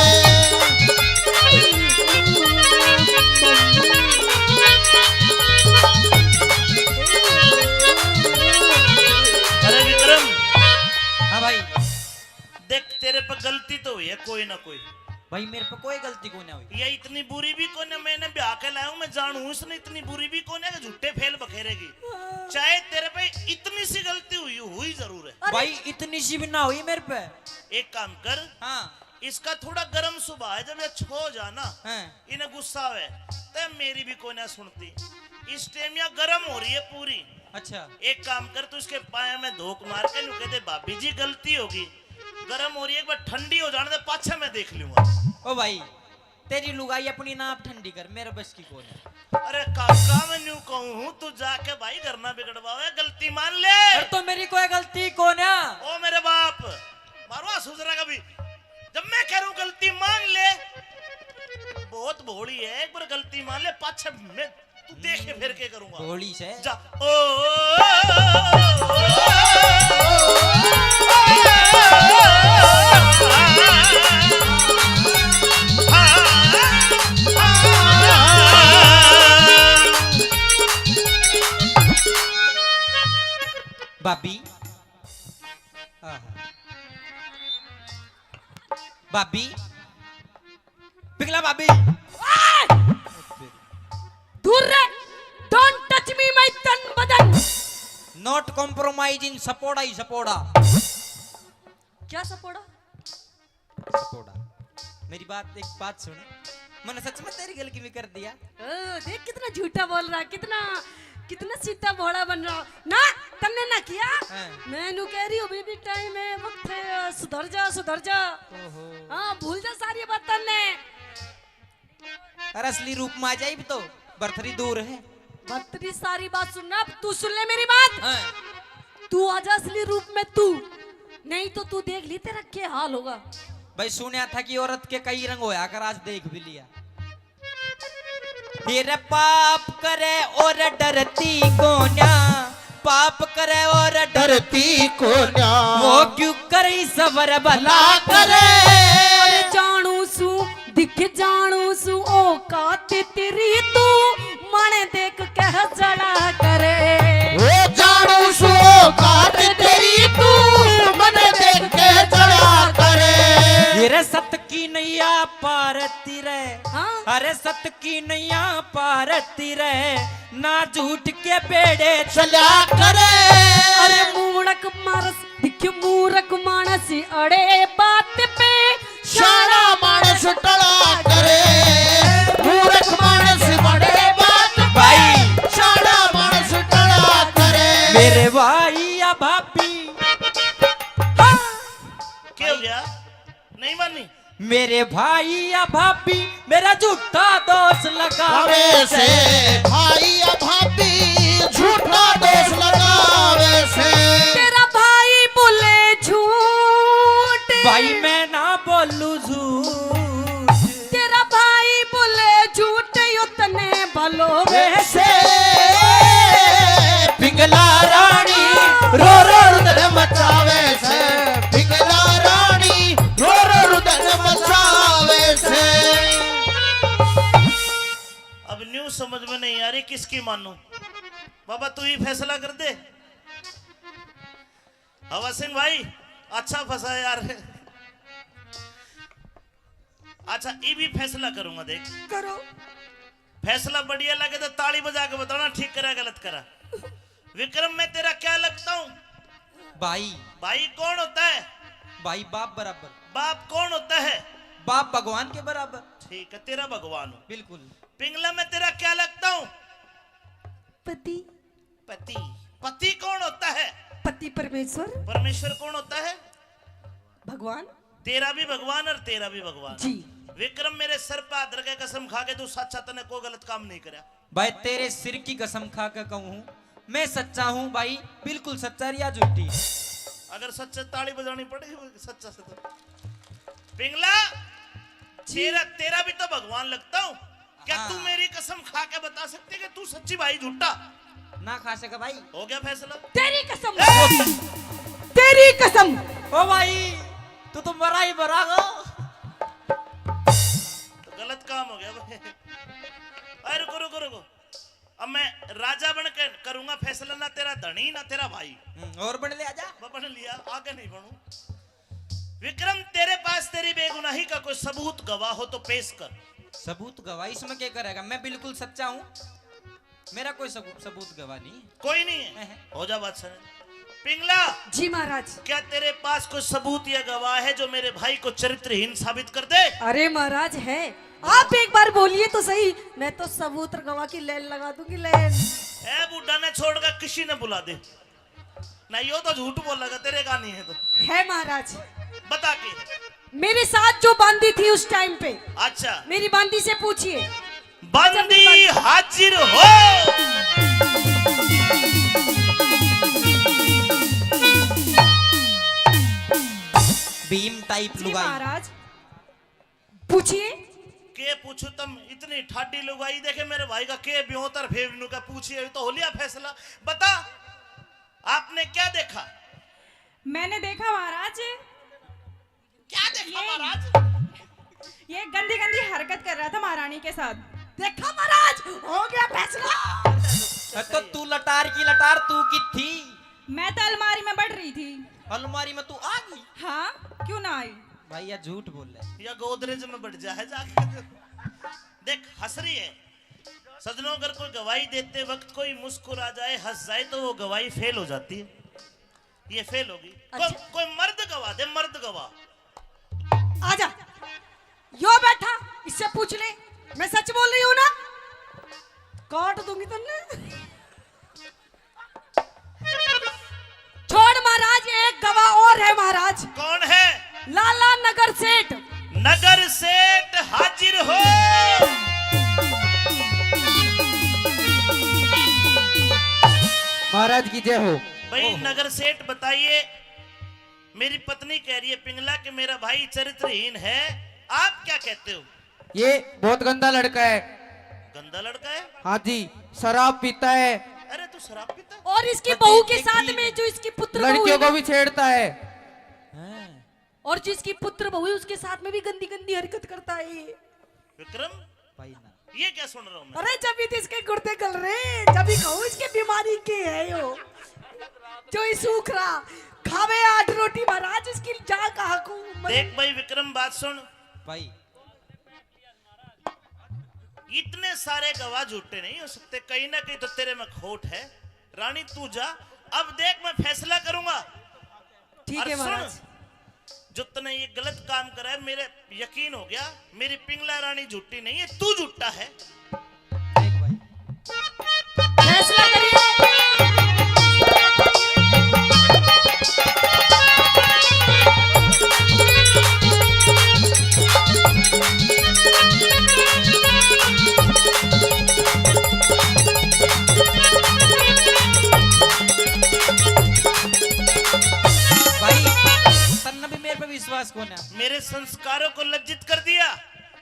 अरे विक्रम। हाँ भाई। देख, तेरे पे गलती तो हुई है कोई ना कोई। भाई, मेरे पे कोई गलती कोन्या हुई। ये इतनी बुरी भी कोन्या, मैंने ब्याह के लाया हूँ, मैं जानू हूँ इसने इतनी बुरी भी कोन्या कि झूठे फेल बखेरेगी। हाँ। चाहे तेरे पे इतनी सी गलती हुई, हुई जरूर है। अरे भाई, इतनी सी भी ना हुई मेरे पे। एक काम कर। हाँ। इसका थोड़ा गर्म स्वभाव है, जब ये छो जा ना, हाँ। इन्हें गुस्सा आवे, तब मेरी भी कोन्या सुनती। इस टाइम या गर्म हो रही है पूरी। अच्छा। एक काम कर, तू इसके पाया में धोक मार के न्यू कह दे, "भाभी जी, गलती होगी।" गरम हो रही है, एक बार ठंडी हो जाने दे, पाछे मैं देख लूंगा। ओ भाई, तेरी लुगाई अपनी ना आप ठंडी कर, मेरे बस की कोन्या। अरे काका, मैं न्यू कहूँ हूँ, तू जाके भाई घर ना बिगड़वावे, गलती मान ले। पर तो मेरी कोई गलती कोन्या। ओ मेरे बाप, मारो सुजरा कभी। जब मैं कह रहा हूँ गलती मान ले, बहुत भोली है, एक बार गलती मान ले, पाछे मैं तू देखे फिर के करूंगा। भोली से। जा। ओ, ओ, ओ, भाभी। आहा। भाभी। पिघला भाभी। ओए! दूर रह। Don't touch me, my तन बदन। Not compromise in सपोड़ा ही सपोड़ा। क्या सपोड़ा? सपोड़ा। मेरी बात, एक बात सुन। मैंने सच में तेरी गलती में कर दिया। ओ, देख कितना झूठा बोल रहा, कितना, कितना सीधा भोला बन रहा। ना, तन्ने ना किया। हाँ। मैं नु कह रही हूँ, अभी भी टाइम है, वक्त है, सुधर जा, सुधर जा। ओहो। हाँ, भूल जा सारी बात तन्ने। अरे असली रूप में आ जाए तो बर्थरी दूर है। बर्थरी सारी बात सुनना, अब तू सुन ले मेरी बात। हाँ। तू आजा असली रूप में तू, नहीं तो तू देख ली तेरा क्या हाल होगा। भाई सुनया था कि औरत के कई रंग होया कर, आज देख भी लिया। फिर पाप करे और डरती कोन्या, पाप करे और डरती कोन्या। वो क्यों करे सबर भला करे। और जानू सू, दिख जानू सू औकात तेरी तू, मन देख कह जड़ा करे। वो जानू सू औकात तेरी तू, मन देख कह जड़ा करे। ये रे सत की नैया पार तिरे। हाँ। अरे सत की नैया पार तिरे, ना झूठ के बेड़े चला करे। अरे मूर्ख मानस, दिख मूर्ख मानस अड़े बात पे, शाणा मानस टला करे। मूर्ख मानस अड़े बात पे, भाई। शाणा मानस टला करे। मेरे भाई या भाभी, क्या हो गया? नहीं मानी? मेरे भाई या भाभी मेरा झूठा दोष लगावे से। भाई या भाभी झूठा दोष लगावे से। तेरा भाई बोले झूठ। भाई मैं ना बोलू झूठ। तेरा भाई बोले झूठ, यो तने भलो वैसे। पिंगला रानी रो रो रुदन मचावे से। पिंगला रानी रो रो रुदन मचावे से। अब न्यू समझ में नहीं आ रही किसकी मानूं। बाबा तू ही फैसला कर दे। हवा सिंह भाई, अच्छा फंसा यार। अच्छा, ये भी फैसला करूंगा, देख। करो। फैसला बढ़िया लगे तो ताली बजा के बताना, ठीक करा गलत करा। विक्रम, मैं तेरा क्या लगता हूँ? भाई। भाई कौन होता है? भाई बाप बराबर। बाप कौन होता है? बाप भगवान के बराबर। ठीक है, तेरा भगवान हूँ। बिल्कुल। पिंगला, मैं तेरा क्या लगता हूँ? पति। पति। पति कौन होता है? पति परमेश्वर। परमेश्वर कौन होता है? भगवान। तेरा भी भगवान और तेरा भी भगवान। जी। विक्रम, मेरे सर पे हाथ रख के कसम खा के, तू सच्चा, तने कोई गलत काम नहीं करया। भाई, तेरे सिर की कसम खा के कहूँ हूँ, मैं सच्चा हूँ भाई, बिल्कुल सच्चा, रिया झूठी। अगर सच्चा, ताली बजानी पड़ेगी, वो सच्चा से तो। पिंगला, जी। तेरा, तेरा भी तो भगवान लगता हूँ। क्या हाँ। तू मेरी कसम खा के बता सकती है कि तू सच्ची भाई झूठा? ना खा सके भाई। हो गया फैसला। तेरी कसम। ए! तेरी कसम। ओ भाई, तू तो मरा ही मरा गो। तो गलत काम हो गया भाई। अरे रुको, रुको, रुको। अब मैं राजा बन के करूंगा फैसला, ना तेरा धनी, ना तेरा भाई। हम्म, और बन ले, आजा। मैं बन लिया, आगे नहीं बनू। विक्रम, तेरे पास तेरी बेगुनाही का कोई सबूत, गवाह हो तो पेश कर। सबूत, गवाह? इसमें क्या करेगा? मैं बिल्कुल सच्चा हूँ, मेरा कोई सबूत, सबूत गवाह नहीं। कोई नहीं है? नहीं। हो जा बादशाह। पिंगला। जी महाराज। क्या तेरे पास कोई सबूत या गवाह है जो मेरे भाई को चरित्रहीन साबित कर दे? अरे महाराज, है। आप एक बार बोलिए तो सही, मैं तो सबूत और गवाह की लाइन लगा दूंगी, लाइन। ए बूढ़ा ने छोड़कर किसी ने बुला दे। ना, यो तो झूठ बोलेगा, तेरे का नहीं है तो। है महाराज। बता के। मेरे साथ जो बांदी थी उस टाइम पे। अच्छा। मेरी बांदी से पूछिए। बांदी हाजिर हो। भीम टाइप जी लुगाई। महाराज, पूछिए। के पूछू तम, इतनी ठाडी लुगाई देखे मेरे भाई का, के ब्योतर फेवनू का, पूछिए, तो हो लिया फैसला। बता, आपने क्या देखा? मैंने देखा महाराज। क्या देखा ये, महाराज? ये गंदी गंदी हरकत कर रहा था महारानी के साथ। देखा महाराज, हो गया फैसला। तो तू लटार की लटार, तू की थी? मैं तो अलमारी में बढ़ रही थी। अलमारी में तू आ गई? हाँ, क्यों ना आई? भाई, या झूठ बोल रहा है। या गोदरेज में बढ़ जा है जाके। देख, हंस रही है। सजनों, अगर कोई गवाही देते वक्त कोई मुस्कुरा जाए, हंस जाए, तो वो गवाही फेल हो जाती है। ये फेल होगी। अच्छा। कोई, कोई मर्द गवाह दे, मर्द गवाह। आजा, यो बैठा, इससे पूछ ले, मैं सच बोल रही हूँ ना? काट दूंगी तुमने। छोड़ महाराज, एक गवाह और है महाराज। कौन है? लाला नगर सेठ। नगर सेठ हाजिर हो। महाराज की जय हो। भाई नगर सेठ, बताइए, मेरी पत्नी कह रही है पिंगला कि मेरा भाई चरित्रहीन है, आप क्या कहते हो? ये बहुत गंदा लड़का है। गंदा लड़का है? हाँ जी, शराब पीता है। अरे, तू शराब पीता है? और इसकी अच्छा, बहू देख, के देख, साथ देख। में जो इसकी पुत्र बहू लड़कियों है को ना, भी छेड़ता है। हैं? और जिसकी पुत्र बहू है, उसके साथ में भी गंदी गंदी हरकत करता है ये। विक्रम, भाई ना। ये क्या सुन रहा हूँ मैं? अरे, जब भी तो इसके गुर्दे गल रहे, जब भी कहूँ इसके बीमारी के है यो, जो ये सूख रहा, खावे आठ रोटी महाराज, इसकी जा कहाँ को, मतलब देख भाई विक्रम, बात सुन। भाई, इतने सारे गवाह झूठे नहीं हो सकते, कहीं ना कहीं तो तेरे में खोट है। रानी, तू जा। अब देख, मैं फैसला करूंगा। ठीक और है सुन, महाराज। जो तने ये गलत काम करा है, मेरे यकीन हो गया, मेरी पिंगला रानी झूठी नहीं है, तू झूठा है। देख भाई। फैसला करिए। विश्वास कोन्या। मेरे संस्कारों को लज्जित कर दिया,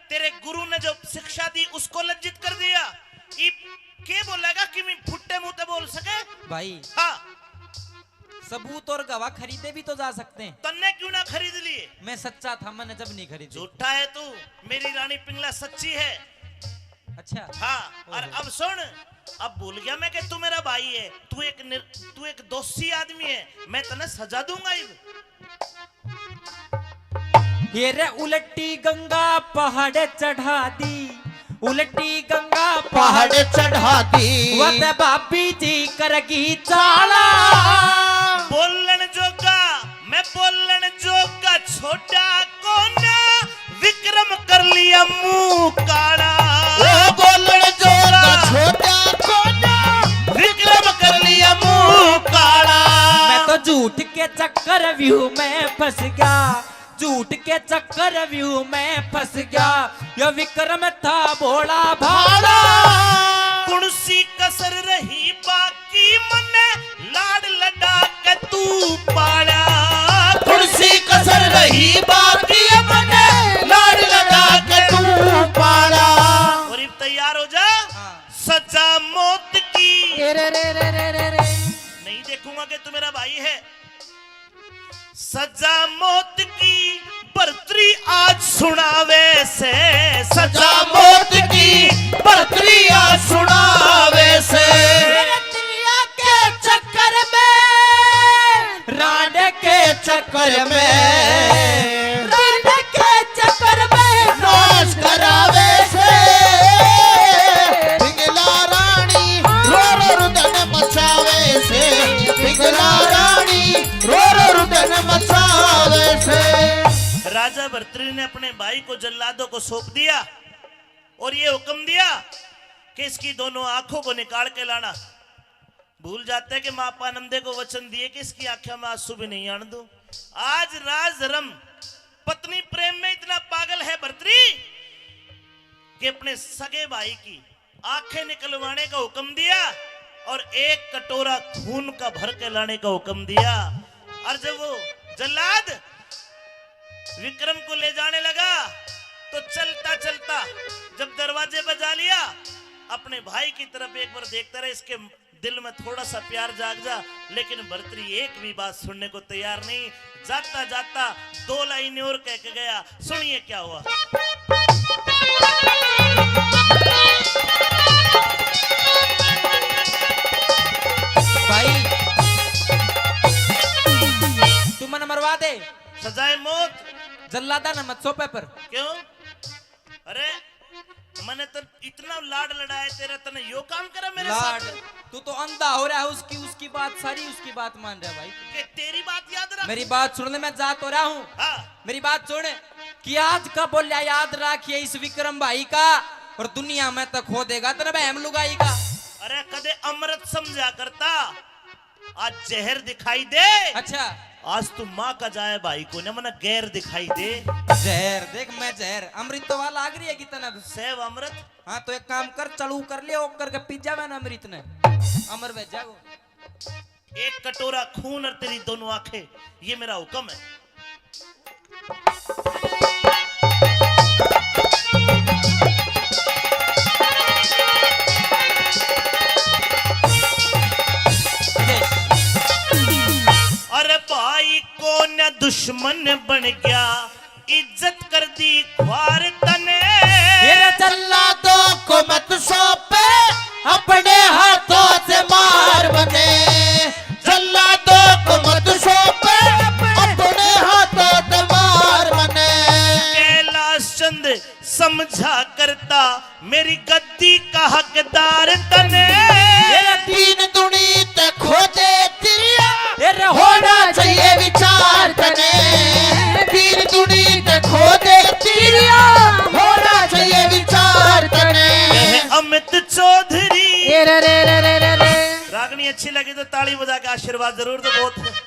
तेरे गुरु ने जो शिक्षा दी उसको लज्जित कर दिया। इब के बोलेगा कि मैं फुट्टे मुंह ते बोल सके? भाई, हाँ। सबूत और गवाह खरीदे भी तो जा सकते हैं। तन्ने क्यों ना खरीद लिए? मैं सच्चा था, मैंने जब नहीं खरीदी। झूठा है तू, मेरी रानी पिंगला सच्ची है। अच्छा। हाँ, और ओहो। अब सुन, अब भूल गया मैं कि तू मेरा भाई है, तू एक निर-, तू एक दोषी आदमी है, मैं तन्ने सजा दूंगा इब। ये रे उलटी गंगा पहाड़ चढ़ा दी, उलटी गंगा पहाड़ चढ़ा दी। वो ते भाभी जी करगी चाला। बोलण जोगा, मैं बोलण जोगा छोटा कोना, विक्रम कर लिया मुंह काला। ओ बोलण जोगा छोटा कोना, विक्रम कर लिया मुंह काला। मैं तो झूठ के चक्रव्यूह में फंस गया, झूठ के चक्रव्यूह में फंस गया। यो विक्रम था भोला भाला। कुण सी कसर रही बाकी मन्ने लाड़ लड़ा के तू पाला। कुण सी कसर रही बाकी मन्ने लाड़ लड़ा के तू पाला। और इब तैयार हो जा। हाँ। सजा मौत की। रे, रे, रे। नहीं देखूंगा कि तू मेरा भाई है। सजा मौत की भरतरी आज सुनावे से, सजा मौत की भरतरी आज सुनावे से। मेरे दरिया के चक्कर में, रांड के चक्कर में, रांड के चक्कर में नाश करावे से। पिंगला रानी रो रो रुदन मचावे से, पिंगला रानी रो रो रुदन मचावे से। राजा भरतरी ने अपने भाई को जल्लादों को सौंप दिया और ये हुक्म दिया कि इसकी दोनों आंखों को निकाल के लाना। भूल जाते हैं कि माँ पानंदे को वचन दिए कि इसकी आंखों में आंसू भी नहीं आने दूं। आज राज धर्म, पत्नी प्रेम में इतना पागल है भरतरी कि अपने सगे भाई की आंखें निकलवाने का हुक्म दिया और एक कटोरा खून का भर के लाने का हुक्म दिया। और जब वो जल्लाद विक्रम को ले जाने लगा, तो चलता चलता जब दरवाजे पर जा लिया, अपने भाई की तरफ एक बार देखता रहा, इसके दिल में थोड़ा सा प्यार जाग जा। लेकिन भरतरी एक भी बात सुनने को तैयार नहीं। जाता जाता दो लाइनें और कह के गया। सुनिए क्या हुआ। भाई, तू मन मरवा दे। सजाए मौत। जल्लादा ना मत सौंपे पर। क्यों? अरे, मैंने तो इतना लाड लड़ाया तेरा, तने यो काम करे मेरे लाड। साथ? तू तो अंधा हो रहा है, उसकी, उसकी बात सारी, उसकी बात मान रहा है भाई। कि तेरी बात याद रख। मेरी बात सुन ले, मैं जा तो रहा हूँ। हाँ। मेरी बात सुन, कि आज का बोलिया याद रखिए इस विक्रम भाई का, और दुनिया में तो खो देगा तेरे बहम लुगाई का। अरे, कदे अमृत समझा करता, आज जहर दिखाई दे। अच्छा। आज तू माँ का जाए भाई को ना, मना गैर दिखाई दे। जहर देख, मैं जहर, अमृत तो वाला लाग रही है कितना। सेव अमृत। हाँ, तो एक काम कर, चालू कर लिया, ओक करके पी जावे ना अमृत ने, अमर बह जाओ। एक कटोरा खून और तेरी दोनों आंखें, ये मेरा हुक्म है। अरे भाई को न दुश्मन बन गया, इज्जत कर दी ख्वार तने। फिर जल्लादों को मत सौंपे, अपने हाथों से मार बने। जल्लादों को मत सौंपे, अपने हाथों से मार बने। कैलाश चंद समझा करता, मेरी गद्दी का हकदार तने। तेरा दीन दुनी ते खोजे तिरिया, तेरा होना चाहिए विचार तने। दीन दुनी ते खोजे तिरिया, होना चाहिए विचार तने। कह अमित चौधरी। ए रे रे रे रे रे रे। रागनी अच्छी लगी तो ताली बजा के आशीर्वाद जरूर दो, बहुत है।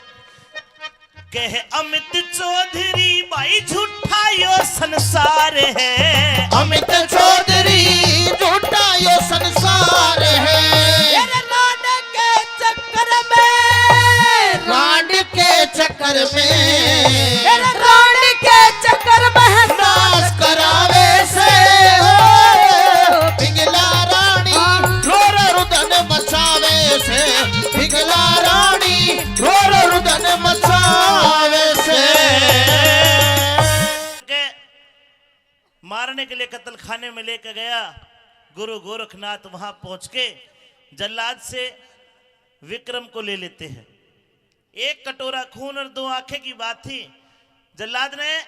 कह अमित चौधरी भाई झूठा यो संसार है। अमित चौधरी झूठा यो संसार है। तेरे रांड के चक्कर में, रांड के चक्कर में, तेरे रांड मारने के लिए कत्लखाने में लेके गया। गुरु गोरखनाथ वहां पहुंच के जल्लाद से विक्रम को ले लेते हैं। एक कटोरा खून और दो आंखें की बात थी। जल्लाद ने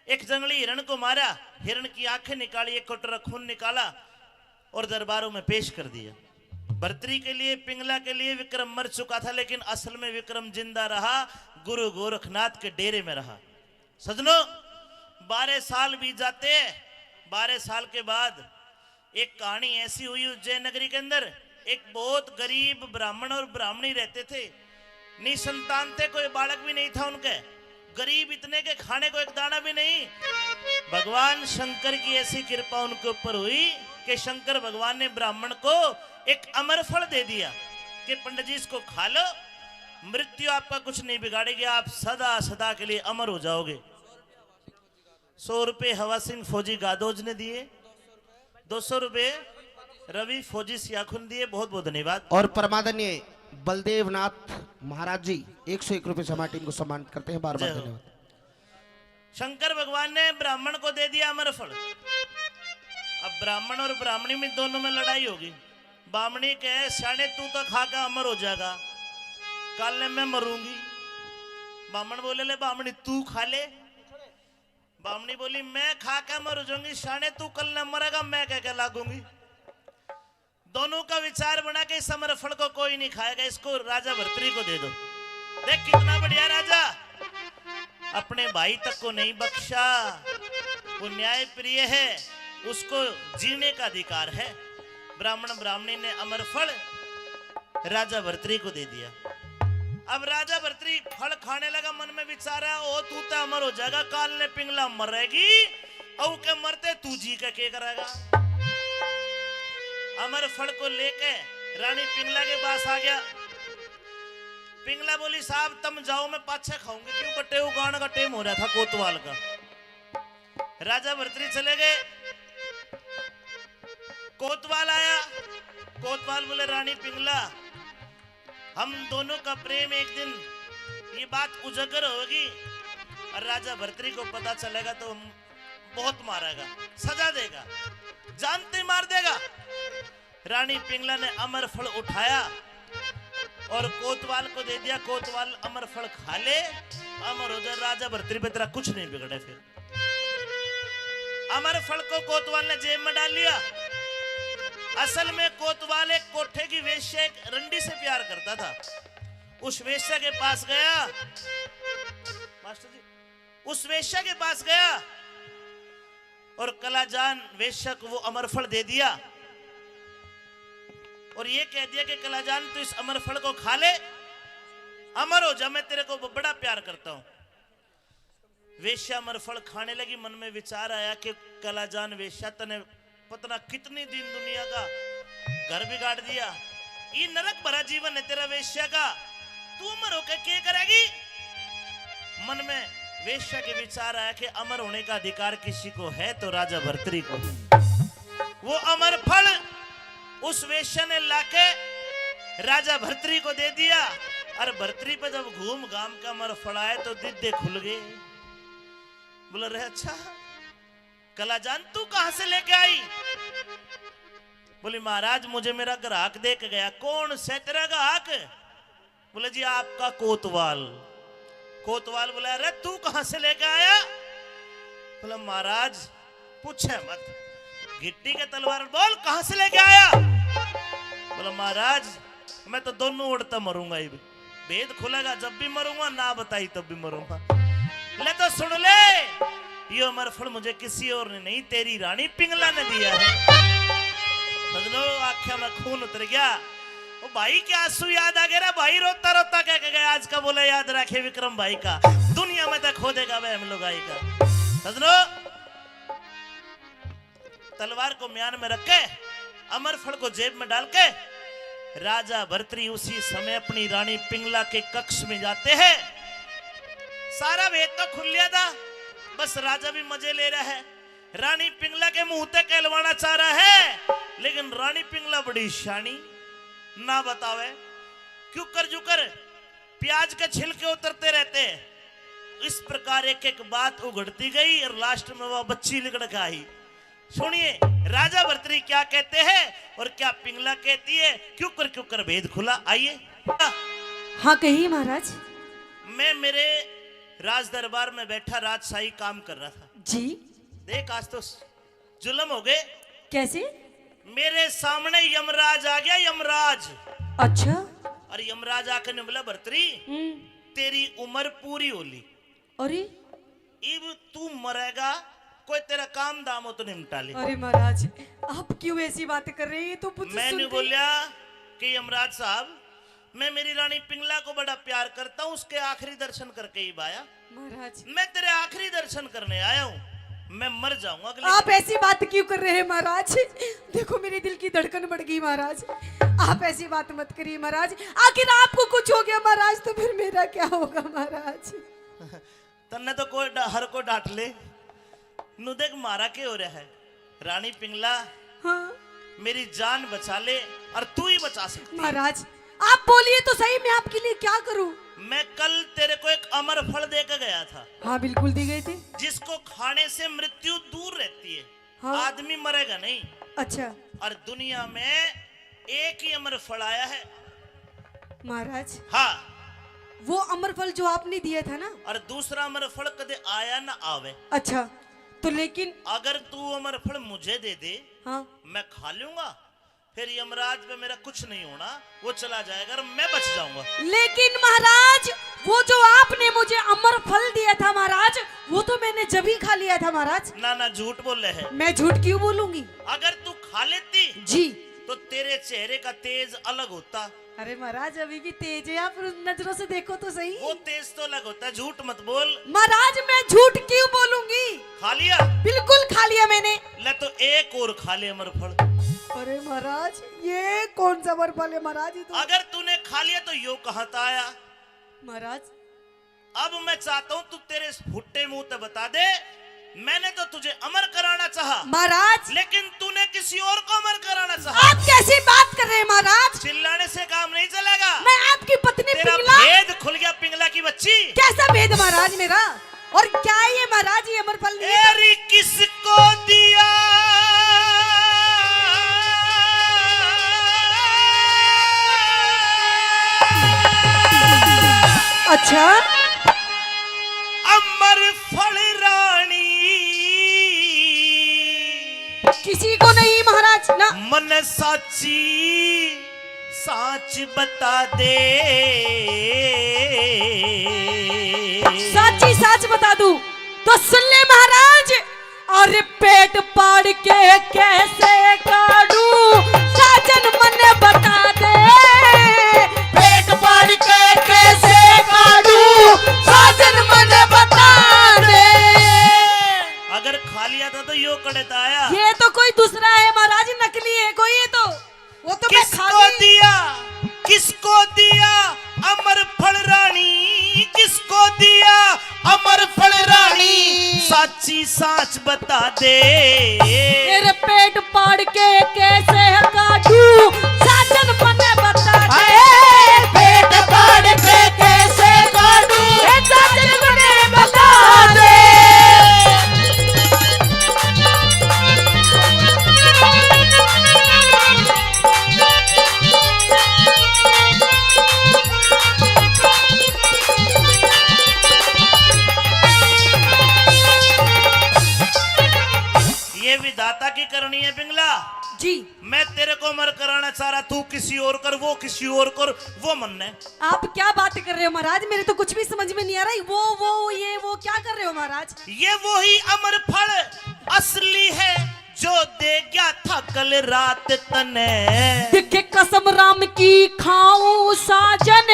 एक जंगली हिरण को मारा, हिरण की आंखें निकाली, एक कटोरा खून निकाला और दरबारों में पेश कर दिया। भर्तरी के लिए, पिंगला के लिए विक्रम मर चुका था, लेकिन असल में विक्रम जिंदा रहा, गुरु गोरखनाथ के डेरे में रहा। सजनों, बारह साल बीत जाते हैं। बारह साल के बाद एक कहानी ऐसी हुई उज्जैन नगरी के अंदर, एक बहुत गरीब ब्राह्मण और ब्राह्मणी रहते थे, निसंतान थे, कोई बालक भी नहीं था उनके, गरीब इतने के खाने को एक दाना भी नहीं। भगवान शंकर की ऐसी कृपा उनके ऊपर हुई कि शंकर भगवान ने ब्राह्मण को एक अमर फल दे दिया कि पंडित जी, इसको खा लो, मृत्यु आपका कुछ नहीं बिगाड़ेगी, आप सदा सदा के लिए अमर हो जाओगे। सौ रुपये हवा सिंह फौजी गादोज ने दिए, दो सौ रुपये रवि फौजी सियाखुन दिए। बहुत बहुत धन्यवाद। और परमादरणीय बलदेव नाथ महाराज जी एक सौ एक रुपये से हमारी टीम को सम्मानित करते हैं। बार बार धन्यवाद। शंकर भगवान ने ब्राह्मण को दे दिया अमर फल। अब ब्राह्मण और ब्राह्मणी में, दोनों में लड़ाई होगी। बामणी कहे, "स्याणे, तू तो खा के अमर हो जाएगा, कल ने मैं मरूंगी।" बामण बोले, "ले बामणी, तू खा ले।" बामणी बोली, "मैं खा के मर जाऊंगी, शाणे तू कल न मरेगा, मैं कह के लागूंगी।" दोनों का विचार बना के इस अमर फल को कोई नहीं खाएगा, इसको राजा भर्तरी को दे दो। देख कितना बढ़िया राजा, अपने भाई तक को नहीं बख्शा, वो न्याय प्रिय है, उसको जीने का अधिकार है। ब्राह्मण ब्राह्मणी ने अमर फल राजा भर्तरी को दे दिया। अब राजा भर्तरी फल खाने लगा, मन में विचार है, "ओ तू तो अमर हो जाएगा, काल ने पिंगला मरेगी, और के मरते तू जी के के करेगा?" अमर फल को लेके रानी पिंगला के पास आ गया। पिंगला बोली, "साहब, तुम जाओ, मैं पाछे खाऊंगी।" क्यों, बट्टे उगाण का टेम हो रहा था कोतवाल का। राजा भर्तरी चले गए। कोतवाल आया। कोतवाल बोले, "रानी पिंगला, हम दोनों का प्रेम एक दिन ये बात उजागर होगी और राजा भर्तरी को पता चलेगा तो हम बहुत मारेगा, सजा देगा, जानते ही मार देगा।" रानी पिंगला ने अमर फल उठाया और कोतवाल को दे दिया। कोतवाल अमर फल खा ले, अमर हो जा, राजा भर्तरी पे तेरा कुछ नहीं बिगड़े। फिर अमर फल को कोतवाल ने जेब में डाल लिया। असल में कोतवाल एक कोठे की वेश्या, एक रंडी से प्यार करता था। उस वेश्या के पास गया, मास्टर जी, उस वेश्या के पास गया और कलाजान वेश्या को वो अमर फल दे दिया और ये कह दिया कि कलाजान, तू इस अमर फल को खा ले, अमर हो जा, मैं तेरे को ब-, बड़ा प्यार करता हूं। वेश्या अमर फल खाने लगी। मन में विचार आया कि कलाजान वेश्या, तने पता ना कितनी दिन दुनिया का घर बिगाड़ दिया, ये नरक भरा जीवन है तेरा वेश्या का, तू अमर होकर के करेगी? मन में वेश्या के विचार आया कि अमर होने का अधिकार किसी को है तो राजा भर्तरी को। वो अमर फल उस वेश्या ने लाके राजा भर्तरी को दे दिया। और भर्तरी पे जब घूम घाम के अमर फल आए तो दीदे खुल गए। बोला, "रे अच्छा, कलाजान तू कहां से लेके आई?" बोली, "महाराज, मुझे मेरा ग्राहक दे के गया।" "कौन से तेरा ग्राहक?" बोले, "जी, आपका कोतवाल।" कोतवाल बोला, "अरे, तू कहां से लेके आया?" बोला, "महाराज, पूछे मत, घिट्टी के तलवार।" "बोल, कहां से लेके आया?" बोला, "महाराज, मैं तो दोनों ओर तै मरूंगा ही, भेद खुलेगा, जब भी मरूंगा, ना बताई तब भी मरूंगा।" ले तो सुन ले, यो अमर फल मुझे किसी और ने नहीं, तेरी रानी पिंगला ने दिया है। सजनो, आंख्या में खून उतर गया। ओ भाई के आंसू याद आ गए रे भाई, रोता रोता कह के गया, "आज का बोला याद रखे विक्रम भाई का, दुनिया में तो खो देगा वह हम लुगाई का।" सजनो, तलवार को म्यान में रख के, अमर फल को जेब में डाल के, राजा भर्तरी उसी समय अपनी रानी पिंगला के कक्ष में जाते हैं। सारा भेद तो खुल लिया था, बस राजा भी मजे ले रहा है। रानी पिंगला के मुंह तक कहलवाना चाह रहा है, लेकिन रानी पिंगला बड़ी शानी, ना बतावे। क्यों कर जुकर प्याज के छिलके उतरते रहते हैं। इस प्रकार एक एक बात उघड़ती गई और लास्ट में वह बच्ची लिकड़ के आई। सुनिए, राजा भर्तरी क्या कहते हैं और क्या पिंगला कहती है, क्यों कर क्यों कर भेद खुला। आइए। हाँ, कहिए महाराज। मैं मेरे राज दरबार में बैठा राजशाही काम कर रहा था। जी। देख, आज तो जुल्म हो गए। कैसे? मेरे सामने यमराज आ गया, यमराज। अच्छा। और यमराज आके ने बोला, भर्तरी, हम्म। तेरी उम्र पूरी हो ली। अरे? इब तू मरेगा, कोई तेरा काम दाम हो तो निपटा ले। अरे महाराज, आप क्यों ऐसी बात कर रहे हैं? ये तो बुद्ध मैंने सुनते बोला कि यमराज साहब, मैं मेरी रानी पिंगला को बड़ा प्यार करता हूँ, उसके आखिरी दर्शन करके ही आया। महाराज। मैं तेरे आखिरी दर्शन करने आया हूँ, मैं मर जाऊंगा अगले आप दिन। ऐसी बात क्यों कर रहे हैं महाराज? देखो, मेरे दिल की धड़कन बढ़ गई महाराज, आप ऐसी बात मत करिए महाराज। आखिर आपको कुछ हो गया महाराज, तो फिर मेरा क्या होगा महाराज? तन्ने तो कोई डा-, हर कोई डांट ले। नु देख, मारा के हो रहा है? रानी पिंगला, हाँ। मेरी जान बचा ले, और तू ही बचा सकती है। महाराज, आप बोलिए तो सही, मैं आपके लिए क्या करूं? मैं कल तेरे को एक अमर फल दे के गया था। हाँ, बिल्कुल दे गए थे। जिसको खाने से मृत्यु दूर रहती है, हाँ। आदमी मरेगा नहीं। अच्छा। और दुनिया में एक ही अमर फल आया है। महाराज। हाँ। वो अमर फल जो आपने दिया था ना। और दूसरा अमर फल कदे आया ना आवे। अच्छा, तो लेकिन अगर तू अमर फल मुझे दे दे, हाँ। मैं खा लूंगा, फिर यमराज पे मेरा कुछ नहीं होना, वो चला जाएगा और मैं बच जाऊंगा। लेकिन महाराज, वो जो आपने मुझे अमर फल दिया था महाराज, वो तो मैंने जब ही खा लिया था महाराज। ना, ना, झूठ बोले है। मैं झूठ क्यों बोलूंगी? अगर तू खा लेती जी। तो तेरे चेहरे का तेज अलग होता। अरे महाराज, अभी भी तेज है, आप नजरों से देखो तो सही। वो तेज तो अलग होता है, झूठ मत बोल। महाराज, मैं झूठ क्यों बोलूंगी? खा लिया? बिल्कुल खा लिया मैंने। ले तो एक और खा ले अमर फल। अरे महाराज, ये कौन सा अमर फल है महाराज? ये तो अगर तूने खा लिया तो यो कहाँ था आया? महाराज, अब मैं चाहता हूँ तू तेरे इस फुट्टे मुंह ते बता दे, मैंने तो तुझे अमर कराना चाहा। महाराज। लेकिन तूने किसी और को अमर कराना चाहा। आप कैसी बात कर रहे हैं महाराज? चिल्लाने से काम नहीं चलेगा। मैं आपकी पत्नी तेरा पिंगला। भेद खुल गया पिंगला की बच्ची। कैसा भेद महाराज मेरा? और क्या है ये महाराज, ये अमर फल नहीं है? एरी किसको दिया? अच्छा। अमर फल रानी। किसी को नहीं महाराज ना। मन साची साच बता दे। साची साच बता दूं तो सुन ले महाराज। और पेट पाड़ के कैसे काढूं, साजन मन्ने बता दे। पेट पाड़ के कैसे काढूं, साजन मन्ने बता दे। अगर खा लिया था तो यो कड़े था आया। ये तो कोई दूसरा है महाराज, नकली है कोई ये तो। वो तो मैं किसको खाली दिया, किसको दिया अमर फल रानी, किसको दिया अमर फल रानी, साची साच बता दे। तेरे पेट पाड़ के कैसे काढूं, साजन मन्ने बता दे। हाय, पेट पाड़ के कैसे काढूं, ए साजन मन्ने बता दे। ये विधाता की करनी है पिंगला। जी। मैं तेरे को अमर कराना चाह रहा, तू किसी और कर, वो किसी और कर, वो मन्ने। आप क्या बात कर रहे हो महाराज, मेरे तो कुछ भी समझ में नहीं आ रहा। वो, वो, ये, वो क्या कर रहे हो महाराज? ये वही अमर फल असली है जो दे गया था कल रात तने। देखे कसम राम की खाऊं साजन,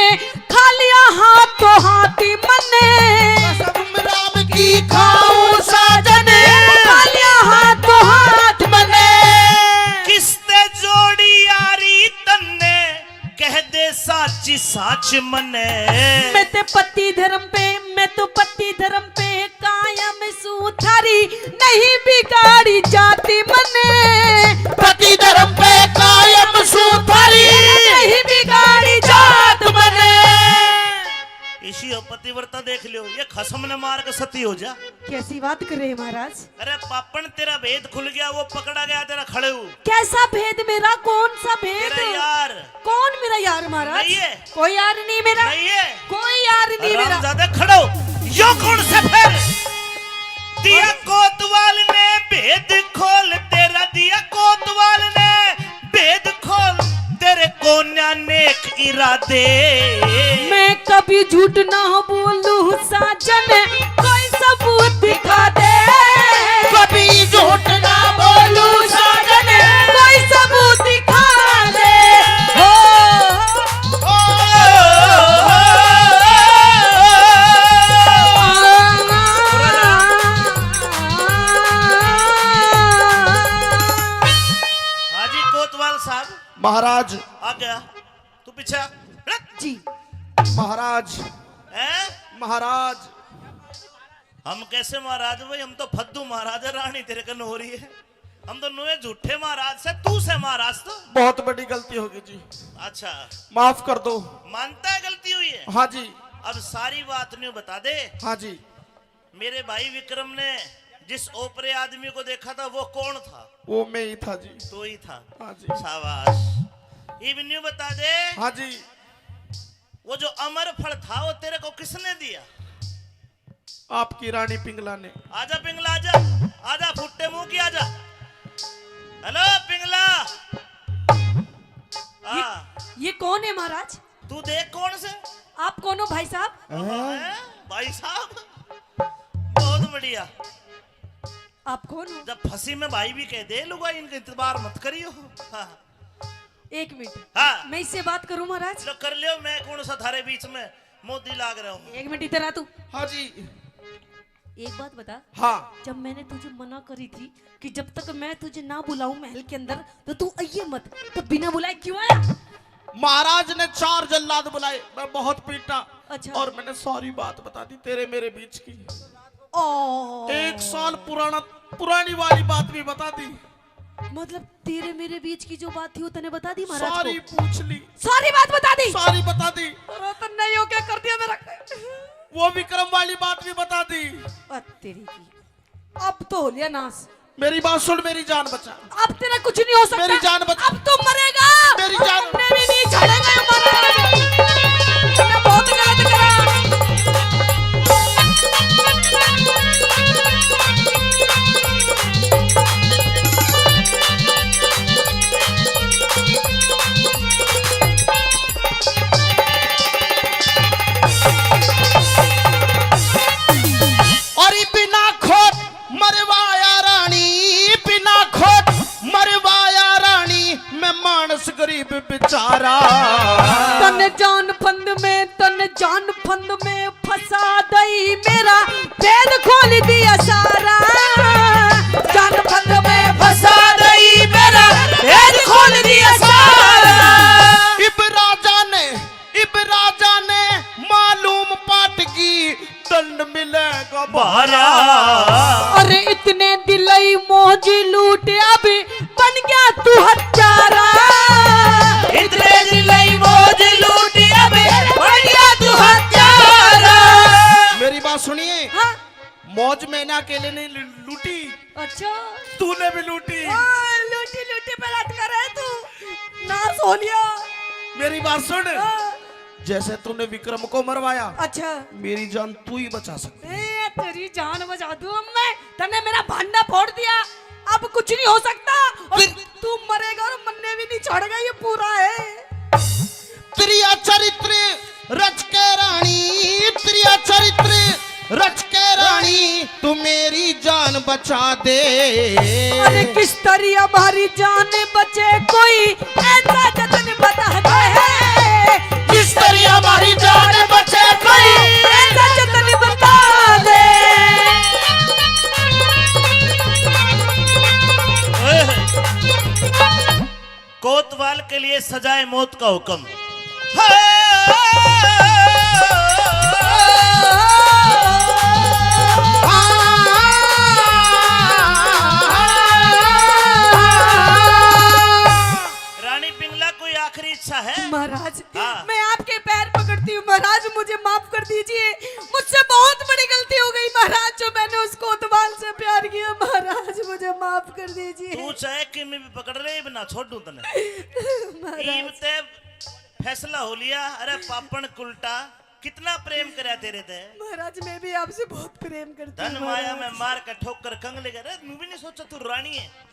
खा लिया हाथों हाथ मन्ने। कसम राम की खाऊं साजन, खा लिया हाथों हाथ मन्ने। किसते जोड़ी यारी तन्ने, कह दे साची साच मन्ने। मैं ते पति धर्म पे, मैं तो पति धर्म पे कायम सूं थारी, नहीं बिगाड़ी जाति मन्ने। पति धर्म पे कायम सूं थारी, नहीं बिगाड़ी जात मन्ने। इसी हो पतिव्रता देख लियो, ये कसम ने मार के सती हो जा। कैसी बात कर रहे हैं महाराज? अरे पापण, तेरा भेद खुल गया, वो पकड़ा गया तेरा खड़ेऊ। कैसा भेद मेरा? कौन सा भेद? तेरा यार। कौन मेरा यार महाराज? नहीं है। कोई यार नहीं मेरा। नहीं है। कोई यार नहीं मेरा। हरामजादा खड़ो, यो कौन से फिर? दिया कोतवाल ने भेद खोल, तेरा दिया कोतवाल ने भेद खोल, तेरे कोन्या नेक इरादे। मैं कभी झूठ ना बोलूं साजन, कोई सबूत दिखा दे। कभी झूठ ना बोलूं साजन, कोई सबूत दिखा दे। हो, हो, हो, हो। हाजी कोतवाल साहब। महाराज। आ गया। तू पीछे हट। जी। महाराज। हैं? महाराज। हम कैसे महाराज भाई? हम तो फद्दू महाराज है, रानी तेरे कन हो रही है। हम तो नुए झूठे महाराज से, तू से महाराज तो। बहुत बड़ी गलती होगी जी। अच्छा। माफ कर दो। मानता है गलती हुई है? हाँ जी। अब सारी बात न्यू बता दे। हाँ जी। मेरे भाई विक्रम ने जिस ओपरे आदमी को देखा था, वो कौन था? वो मैं ही था जी। तू ही था। हाँ जी। शाबाश। इब न्यू बता दे। हाँ जी। वो जो अमर फल था, वो तेरे को किसने दिया? आपकी रानी पिंगला ने। आजा पिंगला, आजा। आजा, फुट्टे मुंह की, आजा। हेलो पिंगला। हाँ। ये कौन है महाराज? तू देख कौन से? आप कौन हो भाई साहब? हैं? भाई साहब, बहुत बढ़िया। आप कौन हो? जब फंसी में भाई भी कह दे, लुगाई, इनका इतबार मत करियो। हाँ। एक मिनट। हाँ। मैं इससे बात करूं महाराज? लो कर लियो, मैं कौन सा थारे बीच में मोदी लाग रहा हूँ? एक मिनट इधर आ तू। हाँ जी। एक बात बता। हाँ। जब मैंने तुझे मना करी थी कि जब तक मैं तुझे ना बुलाऊं महल के अंदर, तो तू आइए मत, तो बिना बुलाए क्यों आया? महाराज ने चार जल्लाद बुलाए, मैं बहुत पीटा। अच्छा। और मैंने सारी बात बता दी तेरे मेरे बीच की। ओ। एक साल पुराना, पुरानी वाली बात भी बता दी। मतलब तेरे मेरे बीच की जो बात थी वो तने बता दी महाराज को? सारी पूछ ली। सारी बात बता दी? सारी बता दी। अरे तन्ने यो क्या कर दिया मेरा? वो विक्रम वाली बात भी बता दी। आ, तेरी की। अब तो हो लिया नाश। मेरी बात सुन, मेरी जान बचा। अब तेरा कुछ नहीं हो सकता। मेरी जान बचा। अब तो मरेगा। मेरी जान। मरने भी नहीं छोड़ेगा ये महाराज। तूने बहुत गलत करा। और बिना खोट मरवाया रानी, बिना खोट मरवाया रानी, मैं मानस गरीब बेचारा। तन जान फंद में, तन जान फंद में फंसा दई मेरा, भेद खोल दिया सारा। जान फंद में फंसा दई मेरा, भेद खोल दिया सारा। इब राजा ने, इब राजा ने मालूम पाट की दंड मिलेगा भारा। अरे इतने दिलई मौज लूट, अब बन गया तू हत्यारा। इतने दिलई मौज लूट, अब बन गया तू हत्यारा। मेरी बात सुनिए। हाँ। मौज मैंने अकेले नहीं लू-, लूटी। अच्छा। तूने भी लूटी। ओए, लूटी लूटी पे लटका रहे तू। नाश हो लिया। मेरी बात सुन। हाँ। जैसे तूने विक्रम को मरवाया, अच्छा। मेरी जान तू ही बचा सकती है। ए, तेरी जान बचा दूं अब मैं। तन्ने मेरा भांडा फोड़ दिया, अब कुछ नहीं हो सकता। और फिर तू मरेगा और मन्ने भी नहीं छोड़ेगा, ये पूरा है। प्रिया चरित्र रच के रानी, प्रिया चरित्र रच के रानी, तू मेरी जान बचा दे। अरे किस तरह हमारी जान बचे कोई ऐसा जतन बता दे। किस तरह हमारी जान बचे कोई ऐसा जतन बता दे। ओए। कोतवाल के लिए सजाए मौत का हुक्म। रानी पिंगला, कोई आखिरी इच्छा है? महाराज, हाँ। मैं आपके पैर पकड़ती हूँ महाराज, मुझे माफ कर दीजिए, मुझसे बहुत बड़ी गलती मैंने उस कोतवाल से प्यार किया महाराज, मुझे माफ कर दीजिए। तू चाहे कि मैं भी पकड़ ले, इब ना छोड़ूं तने। महाराज। इब ते फैसला हो लिया। अरे पापण कुलटा, कितना प्रेम करया तेरे ते। महाराज, मैं भी आपसे बहुत प्रेम करती हूँ धन माया में महाराज। मार के ठोकर कंगले कर, मैं भी नहीं सोचा तू रानी है।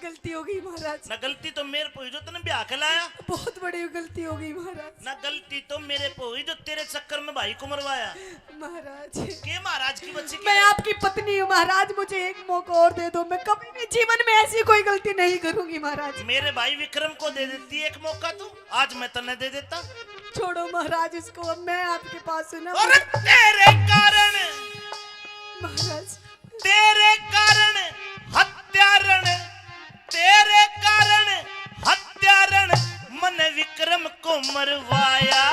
गलती हो गई महाराज। ना गलती तो मेरे पे हुई जो तने ब्याह के लाया। बहुत बड़ी गलती हो गई महाराज। ना गलती तो मेरे पे हुई जो तेरे चक्कर में भाई को मरवाया। महाराज। के महाराज की बच्ची के? मैं आपकी पत्नी हूँ महाराज, मुझे एक मौका और दे दो, मैं कभी भी जीवन में ऐसी कोई गलती नहीं करूंगी महाराज। मेरे भाई विक्रम को दे देती एक मौका तू, आज मैं तन्ने दे देता। छोड़ो महाराज इसको, अब मैं आपके पास हूँ ना। और तेरे कारण महाराज। तेरे कारण हत्यारण, तेरे कारण हत्यारण, मन विक्रम को मरवाया।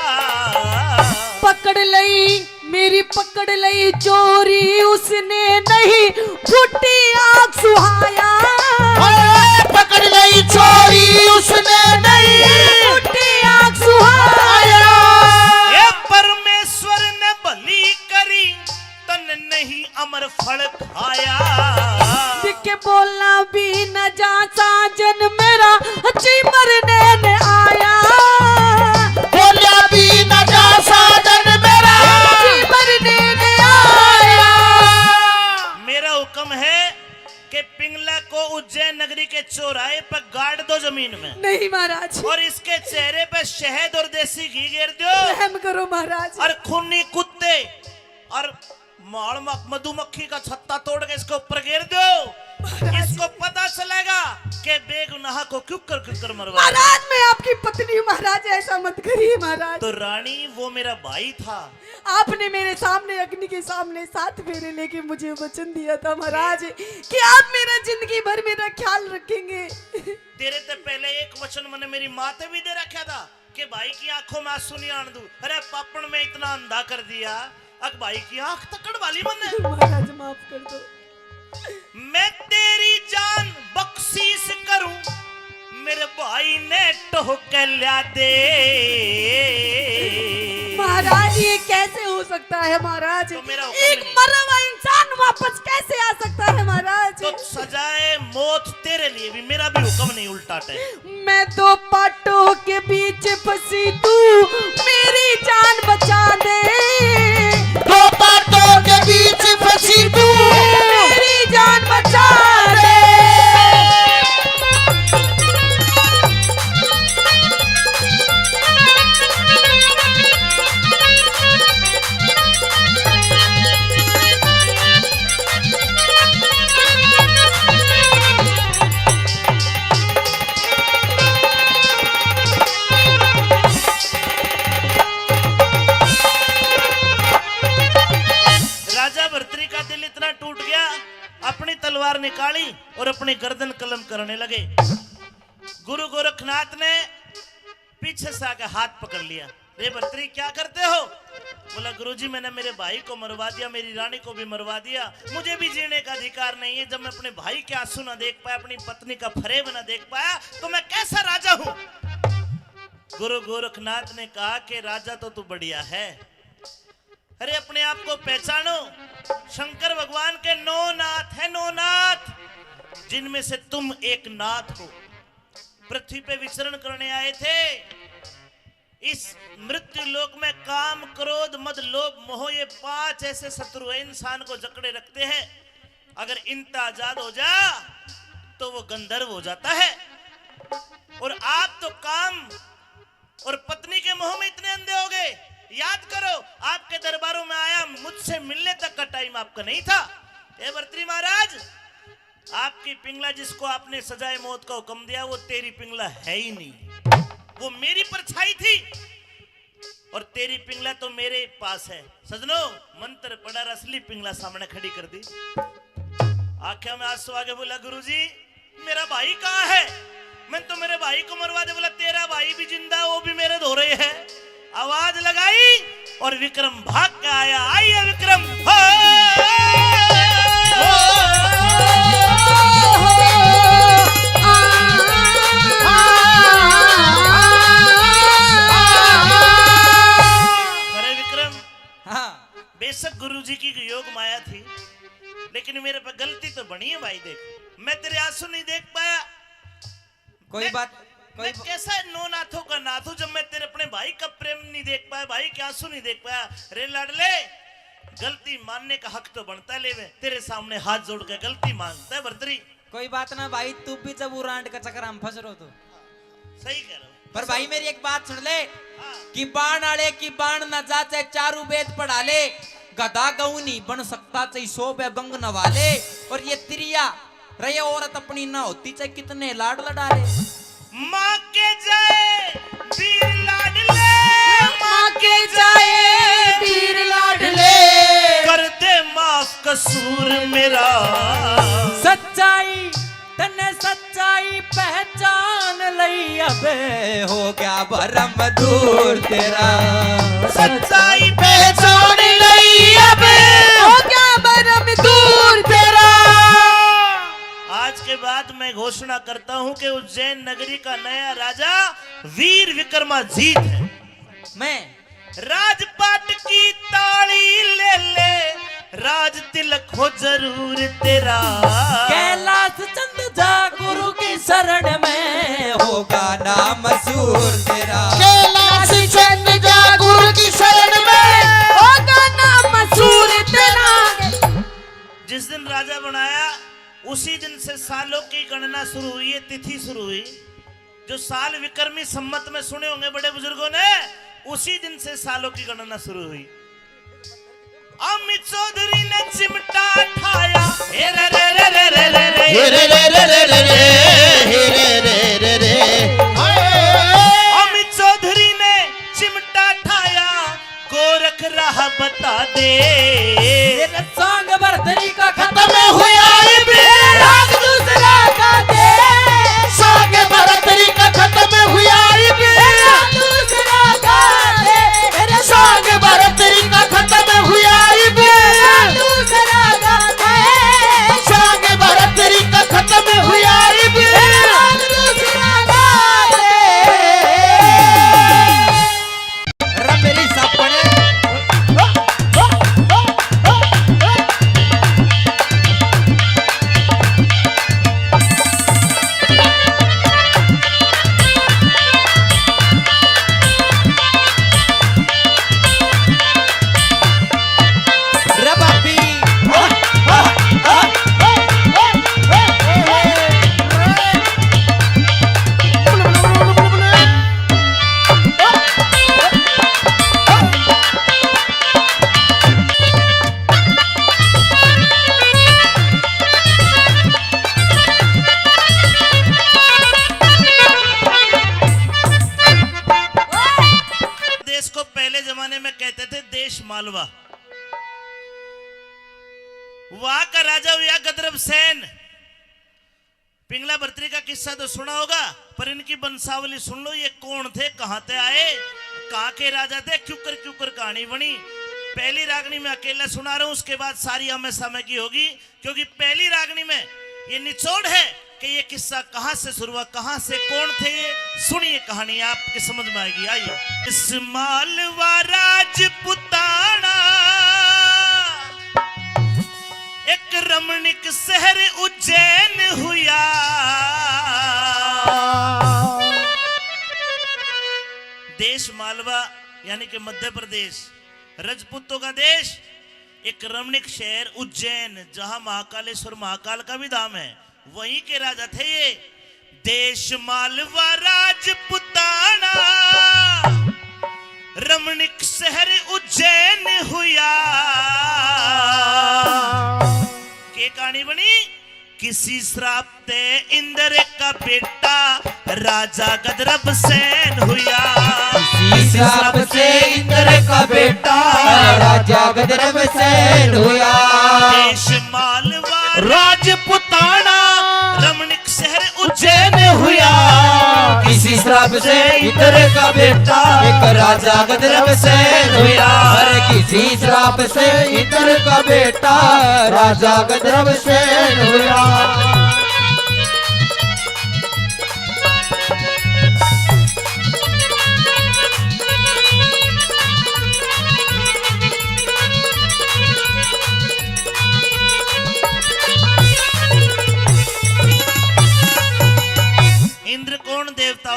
पकड़ लई मेरी, पकड़ लई चोरी उसने, नहीं फूटी आग सुहाया। ओए, पकड़ लई चोरी उसने, नहीं फूटी आग सुहाया। ए परमेश्वर ने भली करी, तन नहीं अमर फल खाया। दिख के बोलना भी न जा साजन मेरा, जी मरने ने आया। बोलना भी न जा साजन मेरा, जी मरने ने आया। मेरा हुक्म है कि पिंगला को उज्जैन नगरी के चौराहे पर गाड़ दो जमीन में। नहीं महाराज। और इसके चेहरे पे शहद और देसी घी गेर दो। रहम करो महाराज। और खूनी कुत्ते और माल म-, मधुमक्खी का छत्ता तोड़ के इसके ऊपर गेर दो। महाराज। इसको पता चलेगा कि बेगुनाह को क्यों कर, क्यों कर मरवा। महाराज, मैं आपकी पत्नी हूँ महाराज, ऐसा मत करिए महाराज। तो रानी, वो मेरा भाई था। आपने मेरे सामने, अग्नि के सामने सात फेरे लेके मुझे वचन दिया था महाराज कि आप मेरा जिंदगी भर मेरा ख्याल रखेंगे। तेरे ते पहले एक वचन मैंने मेरी माँ ते भी दे रखा था कि भाई की आंखों में आंसू नहीं आन दूं। अरे पापण, मैं इतना अंधा कर दिया, अक भाई की आंख तक कढ़वा ली मैंने। महाराज, माफ कर दो। मैं तेरी जान बख्शीश करूं, मेरे भाई ने टोह के ल्या दे। महाराज, ये कैसे हो सकता है महाराज? तो मेरा हुक्म एक नहीं। मरा हुआ इंसान वापस कैसे आ सकता है महाराज? तो सजाए मौत तेरे लिए भी, मेरा भी हुक्म नहीं उल्टा टे। मैं दो पाटों के बीच फंसी तू, मेरी जान बचा दे। दो पाटों के बीच फंसी तू, मेरी जान बचा दे। राजा भरतरी का दिल इतना टूट गया, अपनी तलवार निकाली और अपनी गर्दन कलम करने लगे। गुरु गोरखनाथ ने पीछे से आके हाथ पकड़ लिया। "रे भरतरी, क्या करते हो?" बोला, "गुरुजी, मैंने मेरे भाई को मरवा दिया, मेरी रानी को भी मरवा दिया, मुझे भी जीने का अधिकार नहीं है। जब मैं अपने भाई के आंसू ना देख पाया, अपनी पत्नी का फरेब ना देख पाया, तो मैं कैसा राजा हूँ?" गुरु गोरखनाथ ने कहा कि राजा तो तू बढ़िया है, अरे, अपने आप को पहचानो। शंकर भगवान के नौ नाथ हैं, नौ नाथ, जिनमें से तुम एक नाथ हो। पृथ्वी पे विचरण करने आए थे। इस मृत्यु लोक में काम, क्रोध, मद, लोभ, मोह, ये पांच ऐसे शत्रु हैं, इंसान को जकड़े रखते हैं। अगर इनता आजाद हो जा, तो वो गंधर्व हो जाता है। और आप तो काम और पत्नी के मोह में इतने अंधे हो गए। याद करो, आपके दरबारों में आया, मुझसे मिलने तक का टाइम आपका नहीं था। हे भरतरी महाराज, आपकी पिंगला, जिसको आपने सजाए मौत का हुक्म दिया, वो तेरी पिंगला है ही नहीं, वो मेरी परछाई थी। और तेरी पिंगला तो मेरे पास है। सजनो, मंत्र पढ़ा, असली पिंगला सामने खड़ी कर दी। आंखें में आंसू आके बोला, "गुरुजी, मेरा भाई कहाँ है? मैंने तो मेरे भाई को मरवा दे।" बोला, "तेरा भाई भी जिंदा, वो भी मेरे धोरे है।" आवाज लगाई और विक्रम भाग के आया। आइए विक्रम। हो। अरे विक्रम, हाँ। बेशक गुरुजी की योग माया थी, लेकिन मेरे पे गलती तो बनी है भाई। देख, मैं तेरे आंसू नहीं देख पाया। कोई मैं, बात, कोई मैं ब- कैसा नौ नाथों का नाथ हूँ, जब मैं तेरे अपने भाई का प्रेम नहीं देख पाया, भाई के आंसू नहीं देख पाया। रे लाडले, गलती मानने का हक तो बनता है, ले मैं तेरे सामने हाथ जोड़ के गलती मांगता है भरतरी। कोई बात ना भाई, तू भी जब उरांड का चक्कर में फंस रहो तो। सही कह रहे हो। पर भाई मेरी एक बात सुन ले हाँ। कि बाण आले की बाण ना जा, चाहे चारू वेद पढ़ा ले, गधा गऊ नहीं बन सकता, चाहे सौ बे गंग नवा ले। और ये त्रिया रहे औरत अपनी ना होती, चाहे कितने लाड लड़ा ले। माँ के जाए वीर लाडले, माँ के जाए वीर लाडले, कर दे माफ कसूर मेरा। सच्चाई तन्ने सच्चाई पहचान लई, अब हो गया भरम दूर तेरा। सच्चाई पहचान लई, अब हो गया भरम दूर तेरा। आज के बाद मैं घोषणा करता हूं कि उज्जैन नगरी का नया राजा वीर विक्रमाजीत है। मैं राजपाट की ताली ले ले, राज तिलक हो जरूर तेरा। कैलाश चंद जा गुरु की शरण में, होगा नाम मशहूर तेरा। कैलाश चंद जा गुरु की शरण में, होगा नाम मशहूर तेरा। जिस दिन राजा बनाया, उसी दिन से सालों की गणना शुरू हुई, ये तिथि शुरू हुई। जो साल विक्रमी संवत में सुने होंगे बड़े बुजुर्गों ने, उसी दिन से सालों की गणना शुरू हुई। अमित चौधरी ने चिमटा ठाया, हे रे रे रे रे रे रे रे। हे रे रे रे रे रे रे, हे रे रे रे रे। हाय। अमित चौधरी ने चिमटा ठाया, गोरख राह बता दे। तेरा सांग भरतरी का खत्म हुआ इब। तेरा राग दूसरा गा दे। सांग भरतरी का खत्म हुआ इब। तेरा दूसरा गा दे। तेरा सांग भरतरी का खत्म हुआ इब। तेरा दूसरा गा दे। सांग भरतरी का खत्म हुआ इब। तेरा दूसरा गा दे। रे मेरी सापड़े। रे बापी। देश को पहले जमाने में कहते थे देश मालवा। वहां का राजा हुआ गदरब सेन। पिंगला भरतरी का किस्सा तो सुना होगा, पर इनकी वंशावली सुन लो, ये कौन थे, कहां ते आए, कहां के राजा थे, क्यों कर, क्यों कर कहानी बनी। पहली रागनी मैं अकेला सुना रहा हूं, उसके बाद सारी हमें समय की होगी, क्योंकि पहली रागनी में ये निचोड़ है कि ये किस्सा कहां से शुरू हुआ, कहां से, कौन थे ये। सुनिए कहानी, आपके समझ में आएगी। आइए। इस मालवा राजपुताना एक रमणीक शहर उज्जैन हुआ। देश मालवा यानी कि मध्य प्रदेश, रजपूतों का देश, एक रमणीक शहर उज्जैन, जहां महाकालेश्वर महाकाल का भी धाम है, वहीं के राजा थे ये। देश मालवा राजपुताना, रमणीक शहर उज्जैन हुआ। के कहानी बनी? किसी श्राप ते इंद्र का बेटा राजा गदरब सेन हुआ। किसी श्राप से इंद्र का बेटा राजा गदरब सेन हुआ। देश मालवा राजपुताना रमणीक शहर उज्जैन हुआ। किसी श्राप से इंद्र का बेटा एक राजा गदरब सेन हुआ। अरे किसी श्राप से इंद्र का बेटा राजा गदरब सेन हुआ।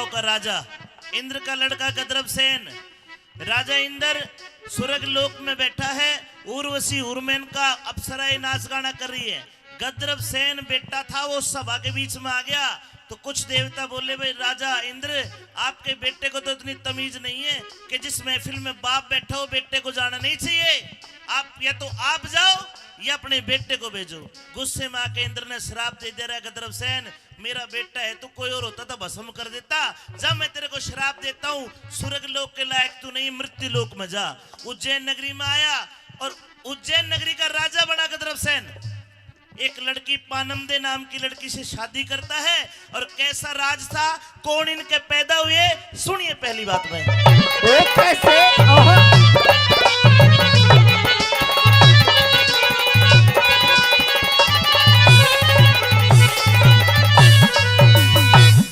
का राजा, इंद्र का लड़का गंधर्व सेन। राजा इंद्र स्वर्ग लोक में बैठा है, उर्वशी उर्मेन का अप्सराएं नाच गाना कर रही है। गंधर्व सेन बेटा था, वो सभा के बीच में आ गया तो कुछ देवता बोले, भाई राजा इंद्र, आपके बेटे को तो इतनी तमीज नहीं है कि जिस महफिल में बाप बैठा हो, बेटे को जाना नहीं चाहिए। आप या तो आप जाओ या अपने बेटे को भेजो। गुस्से में आके इंद्र ने श्राप दे दिया, रे गंधर्व सेन, मेरा बेटा है, तू कोई और होता तो भस्म कर देता। जा, मैं तेरे को श्राप देता हूँ, स्वर्ग लोक के लायक तू नहीं, मृत्यु लोक में जा। उज्जैन नगरी में आया और उज्जैन नगरी का राजा बना गंधर्व सेन। एक लड़की पानमदे नाम की लड़की से शादी करता है। और कैसा राज था, कौन इनके पैदा हुए, सुनिए पहली बात में। ओ कैसे? आहा।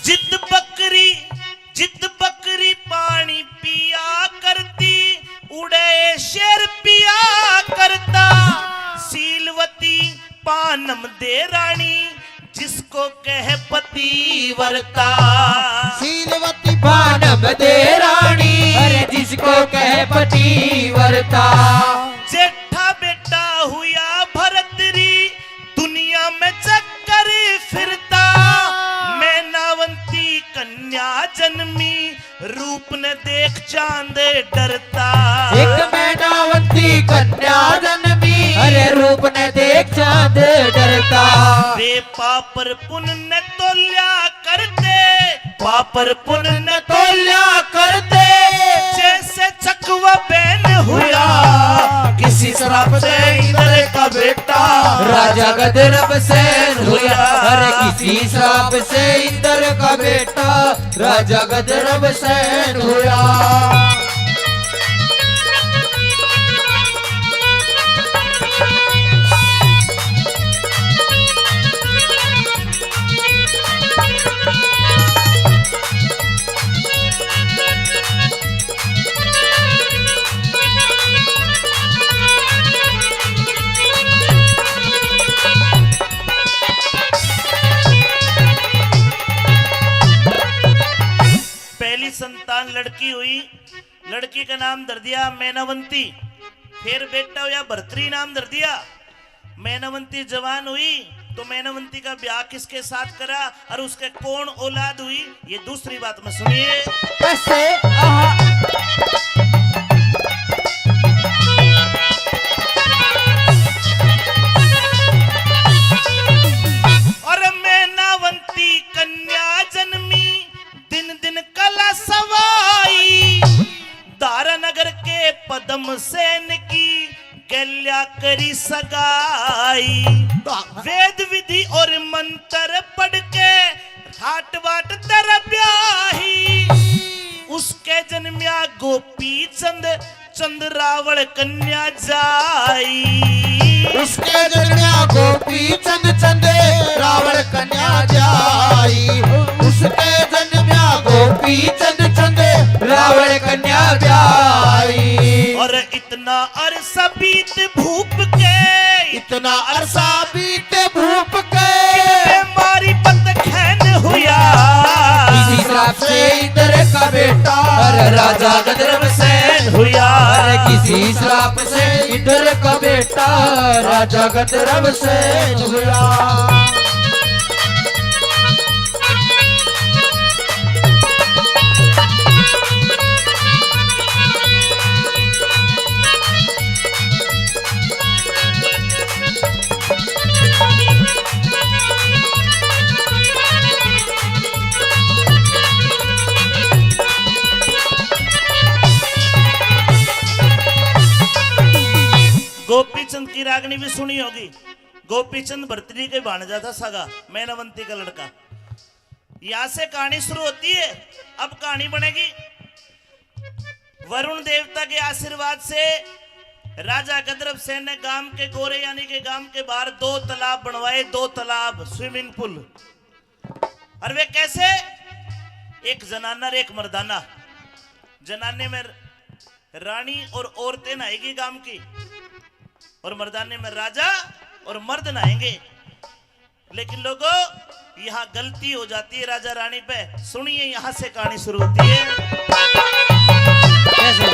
जित बकरी, जित बकरी पानी पिया करती, उड़े शेर पिया करता। शीलवती पानमदे रानी, जिसको कह पतिव्रता। शीलवती पानमदे रानी, अरे जिसको कह पतिव्रता। जेठा बेटा हुआ भरतरी, दुनिया में चक्कर फिरता। मैनावंती कन्या जन्मी, रूप ने देख चांद डरता। एक मैनावंती कन्या जन्मी, अरे रूप ने देख चांद डरता। वे पापर पुण्य तोल्या करते, पापर पुण्य तोल्या करते। जैसे चकवा बैन हुआ, किसी श्राप से इंद्र का बेटा राजा गंधर्व सेन हुआ। अरे किसी श्राप से इंद्र का बेटा राजा गंधर्व सेन हुआ। पहली संतान लड़की हुई, लड़की का नाम धर दिया मैनावंती। फिर बेटा हुआ भरतरी नाम धर दिया। मैनावंती जवान हुई तो मैनावंती का ब्याह किसके साथ करा और उसके कौन औलाद हुई, ये दूसरी बात में सुनिए। कैसे? आहा। और मैनावंती कन्या जन्मी, दिन दिन कला सवाई। दारा नगर के पद्म सेन की गल्या करी सगाई। वेद विधि और मंत्र पढ़ के ठाट बाट तर ब्याही। उसके जन्म्या गोपी चंद, चंद रावण कन्या जाई। उसके जन्म्या गोपी चंद, चंद रावण कन्या जाई। उसके जन्म्या गोपी चंद, चंद रावण कन्या जाई। और इतना अरसा बीत भूप के, इतना अरसा बीत भूप के, कितने मारी बत खैन हुआ। किसी श्राप से इंद्र का बेटा, अरे राजा गंधर्व सेन हुआ। अरे किसी श्राप से इंद्र का बेटा, राजा गंधर्व सेन हुआ। गोपीचंद की रागनी भी सुनी होगी। गोपीचंद भरतरी के भाणजा था सगा, मैनावंती का लड़का। यहाँ से कहानी शुरू होती है। अब कहानी बनेगी। वरुण देवता के आशीर्वाद से राजा गंधर्व सेन ने गांव के गोरे यानी के गांव के बाहर दो तालाब बनवाए, दो तालाब, स्विमिंग पूल। और वे कैसे? एक जनाना और एक मर्दाना। जनाने में रानी और औरतें नहाएगी गांव की, और मर्दाने में राजा और मर्द नहाएंगे। लेकिन लोगों, यहाँ गलती हो जाती है राजा रानी पे। सुनिए, यहाँ से कहानी शुरू होती है। कैसे?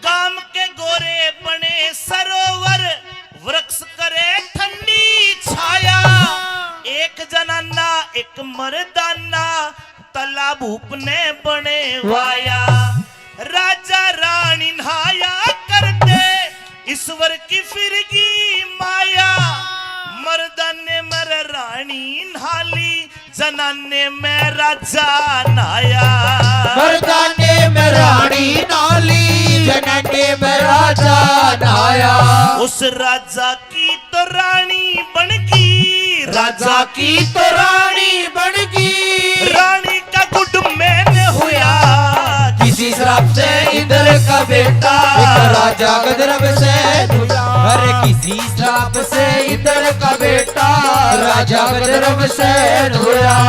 गाम के गोरे बने सरोवर, वृक्ष करे ठंडी छाया। एक जनाना एक मर्दाना, तालाब उपने बने वाया। राजा रानी नहाया करते, ईश्वर की फिरगी माया। मर्दाने मर रानी नहाली, जनाने में राजा नहाया। मर्दाने में रानी नहाली, जनाने में राजा नहाया। उस राजा की तो रानी बन गई, राजा की तो रानी बन गई। रानी का गुड मैन हुआ, किसी श्राप से इधर का बेटा। एक राजा गदरब से हुआ, अरे किसी श्राप से इधर का बेटा राजा गदरब से हुआ।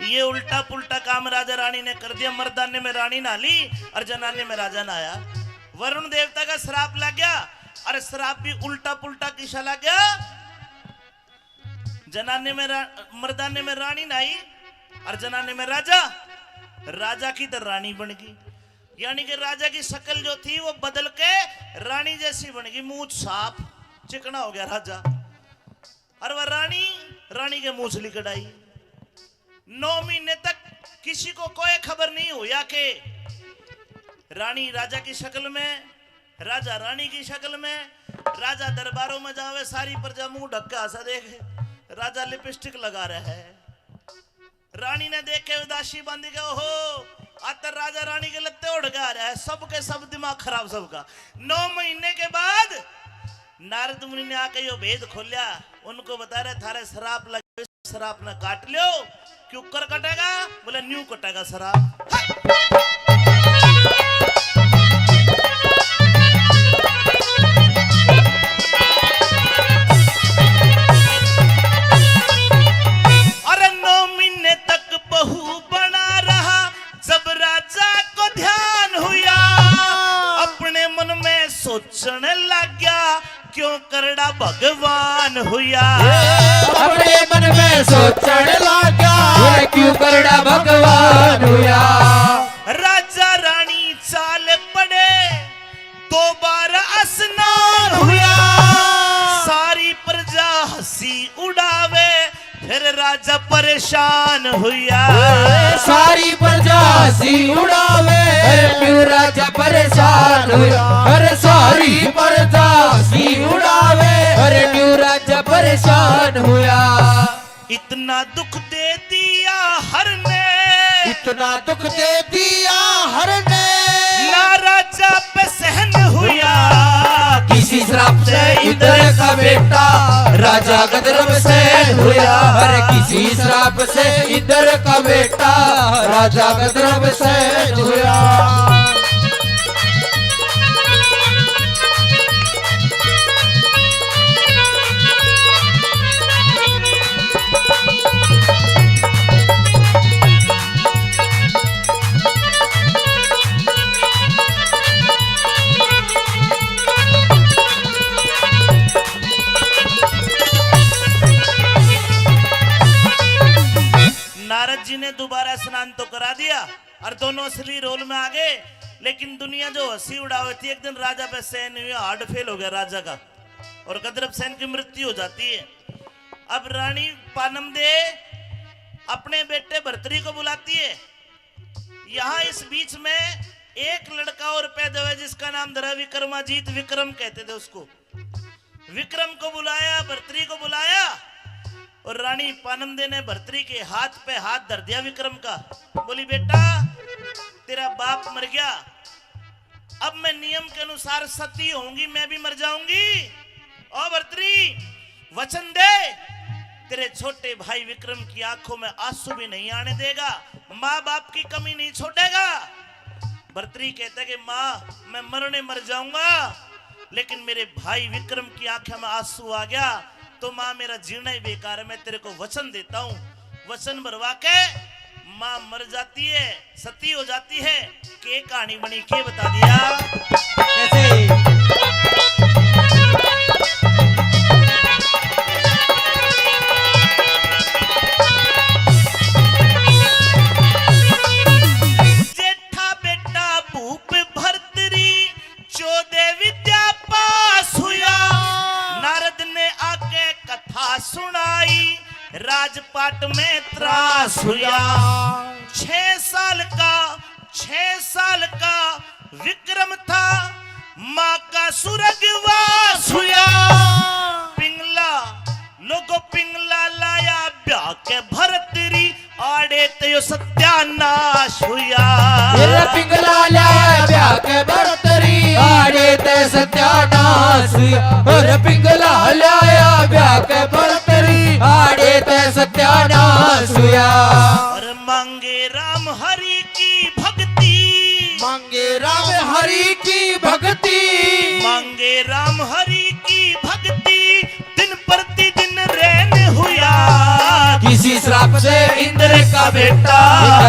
ये उल्टा पुल्टा काम राजा रानी ने कर दिया। मर्दाने में रानी नहा ली और जनाने में राजा नहाया। वरुण देवता का श्राप लग गया। अरे श्राप भी उल्टा पुल्टा किसा लग गया? जनाने में रा-, मर्दाने में रानी नहाई और जनाने में राजा। राजा की तो रानी बन गई, यानी कि राजा की शक्ल जो थी वो बदल के रानी जैसी बन गई। मूछ साफ, चिकना हो गया राजा। और वह रानी, रानी के मूछ लिकड़ाई। नौ महीने तक किसी को कोई खबर नहीं हुआ कि रानी राजा की शक्ल में, राजा रानी की शक्ल में। राजा दरबारों में जावे, सारी प्रजा मुंह ढक के हंसा देखे। राजा लिपस्टिक लगा रहा है। रानी ने देख के उदासी बांधी के, "ओहो, आज तो राजा रानी के लत्ते ओढ़ के आ रहा है।" सबके सब दिमाग खराब सबका। नौ महीने के बाद नारद मुनि ने आके यो भेद खोलिया। उनको बता रहे, "थारे श्राप लगे, श्राप ना काट लो।" "क्यों कर कटेगा?" बोले, "न्यू कटेगा श्राप।" अरे नौ महीने तक बहू बना रहा, जब राजा को ध्यान हुआ, अपने मन में सोचने लग गया, "क्यों करड़ा भगवान हुआ?" अपने मन में सोचने लग गया, "क्यों करड़ा भगवान हुआ?" राजा रानी चाल पड़े, दो बार स्नान हुआ। सारी प्रजा हंसी उड़ावे, फिर राजा परेशान हुआ। सारी प्रजा हंसी उड़ावे, फिर क्यों राजा परेशान हुआ? अरे सारी प्रजा हंसी उड़ावे, अरे क्यों राजा परेशान हुआ? इतना दुख दे दिया हर ने, इतना दुख दे दिया हर ने, ना राजा पे सहन हुआ। किसी श्राप से इधर का बेटा राजा गदरब से हुआ। अरे किसी श्राप से इधर का बेटा राजा गदरब से हुआ। नारद जी ने दोबारा स्नान तो करा दिया और दोनों असली रोल में आ गए, लेकिन दुनिया जो हंसी उड़ावे थी, एक दिन राजा पे सहन हुई, हार्ट फेल हो गया राजा का, और गदरब सेन की मृत्यु हो जाती है। अब रानी पानम दे अपने बेटे भर्तरी को बुलाती है। यहाँ इस बीच में एक लड़का और पैदा हुआ, जिसका नाम धरा विक्रमाजीत, विक्रम कहते थे उसको। विक्रम को बुलाया, भर्तरी को बुलाया, और रानी पानम दे ने भर्तरी के हाथ पे हाथ धर दिया विक्रम का। बोली, "बेटा, तेरा बाप मर गया, अब मैं नियम के अनुसार सती होऊंगी, मैं भी मर जाऊंगी। ओ भर्तरी, वचन दे, तेरे छोटे भाई विक्रम की आंखों में आंसू भी नहीं आने देगा, माँ बाप की कमी नहीं छोड़ेगा। भर्तरी कहता है कि माँ, मैं मरने मर जाऊंगा, लेकिन मेरे भाई विक्रम की आंखों में आंसू आ गया तो माँ, मेरा जीना ही बेकार है। मैं तेरे को वचन देता हूँ। वचन भरवा के माँ मर जाती है, सती हो जाती है। के कहानी बनी, के बता दिया? कैसे? जेठा बेटा भूप भरतरी, चौदह विद्या पास हुआ। नारद ने आके कथा सुनाई, राजपाट में त्रास हुआ। छह साल का, छह साल का विक्रम था, माँ का स्वर्गवास हुआ। पिंगला, लोगो, पिंगला लाया ब्याह के भरतरी, आड़े ते यो सत्यानाश हुआ। तेरा पिंगला लाया ब्याह के भरतरी, आड़े ते सत्यानाश हुआ। और पिंगला लाया ब्याह के भरतरी, आड़े ते सत्यानाश हुआ। और मांगे राम हरि की भक्ति, मांगे राम हरि की भक्ति, मांगे राम हरि की भक्ति, दिन प्रतिदिन रैन हुआ। किसी श्राप से इंद्र का बेटा,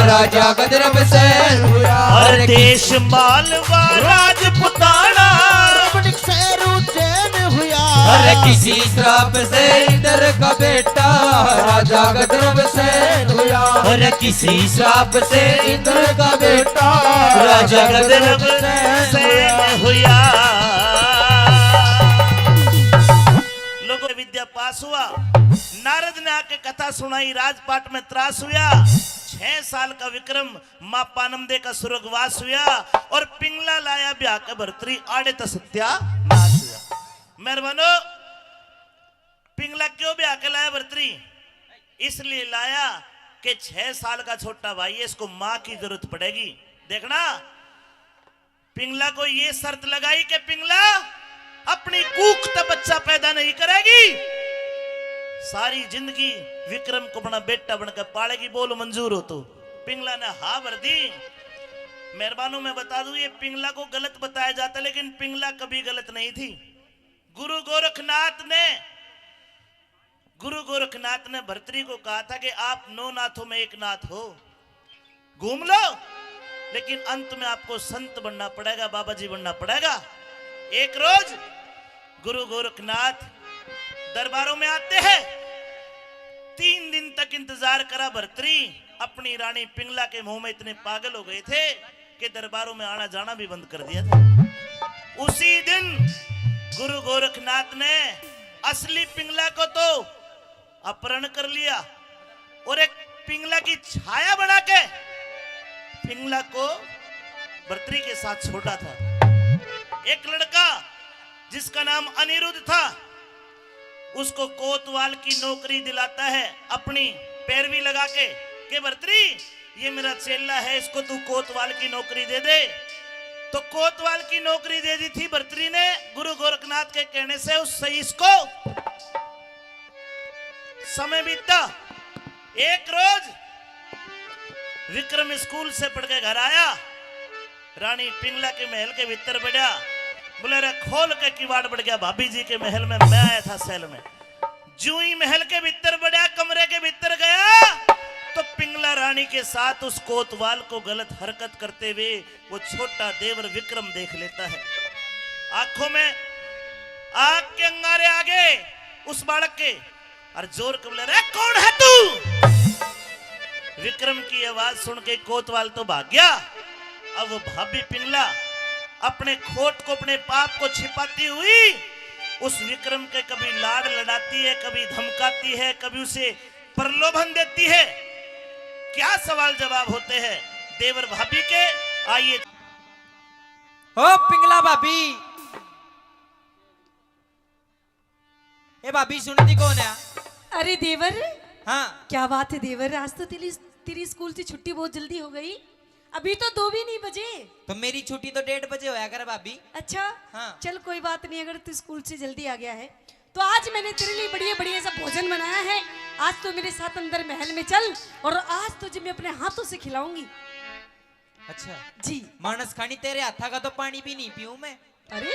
राजा गंधर्व सैन हुआ। और देश मालवा राजपुताना, रमणीक सैर उज्जैन हुआ। अरे किसी श्राप से इंद्र का बेटा, राजा गंधर्व सैन हुआ। अरे किसी श्राप से इंद्र का बेटा, राजा गंधर्व सैन हुआ। लोगों, विद्या पास हुआ। नारद ने आके कथा सुनाई, राजपाट में त्रास हुआ। छह साल का विक्रम, माँ पानमदे का स्वर्गवास हुआ। और पिंगला लाया ब्याह के भरतरी, आड़े ते सत्यानाश हुआ। मेहरबानो, पिंगला क्यों ब्याह के लाया भरतरी? इसलिए लाया कि छह साल का छोटा भाई है, इसको माँ की जरूरत पड़ेगी। देखना, पिंगला को ये शर्त लगाई कि पिंगला, अपनी कूख ते बच्चा पैदा नहीं करेगी, सारी जिंदगी विक्रम को अपना बेटा बनकर पालेगी। बोल, मंजूर हो तो? पिंगला ने हाँ भर दी। मेहरबानों, मैं बता दूं, ये पिंगला को गलत बताया जाता है, लेकिन पिंगला कभी गलत नहीं थी। गुरु गोरखनाथ ने, गुरु गोरखनाथ ने भरतरी को कहा था कि आप नौ नाथों में एक नाथ हो, घूम लो, लेकिन अंत में आपको संत बनना पड़ेगा, बाबा जी बनना पड़ेगा। एक रोज गुरु गोरखनाथ दरबारों में आते हैं। तीन दिन तक इंतजार करा भरतरी, अपनी रानी पिंगला के मोह में इतने पागल हो गए थे कि दरबारों में आना जाना भी बंद कर दिया था। उसी दिन गुरु गोरखनाथ ने असली पिंगला को तो अपहरण कर लिया और एक पिंगला की छाया बना के पिंगला को भरतरी के साथ छोड़ा था। एक लड़का जिसका नाम अनिरुद्ध था, उसको कोतवाल की नौकरी दिलाता है अपनी पैरवी लगा के, के भरतरी, ये मेरा चेला है, इसको तू कोतवाल की नौकरी दे दे। तो कोतवाल की नौकरी दे दी थी भरतरी ने गुरु गोरखनाथ के कहने से। उससे इसको समय बीता। एक रोज विक्रम स्कूल से पढ़ के घर आया, रानी पिंगला के महल के भीतर बढ़या, बोले, "रे, खोल के किवाड़ बढ़ गया, भाभी जी के महल में मैं आया था सैल में।" जूं ही महल के भीतर बढ़या, कमरे के भीतर गया, तो पिंगला रानी के साथ उस कोतवाल को गलत हरकत करते हुए वो छोटा देवर विक्रम देख लेता है। आंखों में आग के अंगारे आ गए उस बालक के, और जोर के बोले, "रे, कौन है तू?" विक्रम की आवाज सुन के कोतवाल तो भाग गया। अब वो भाभी पिंगला अपने खोट को, अपने पाप को छिपाती हुई उस विक्रम के कभी लाड़ लड़ाती है, कभी धमकाती है, कभी उसे प्रलोभन देती है। क्या सवाल जवाब होते हैं देवर भाभी के? आइए। ओ पिंगला भाभी, ए भाभी, सुनती कौन है? अरे देवर, हाँ। क्या बात है देवर, आज तो तेरी, तेरी स्कूल से छुट्टी बहुत जल्दी हो गई। अभी तो दो भी नहीं बजे। तो मेरी छुट्टी तो डेढ़ बजे होया करे भाभी। अच्छा? हाँ। चल कोई बात नहीं, अगर तू स्कूल से जल्दी आ गया है तो आज मैंने तेरे लिए बढ़िया बढ़िया सा भोजन बनाया है। आज तो मेरे साथ अंदर महल में चल, और आज तुझे मैं अपने हाथों से खिलाऊंगी। अच्छा। जी। मानस खानी, तेरे हाथा का तो पानी भी नहीं पीऊं मैं। अरे,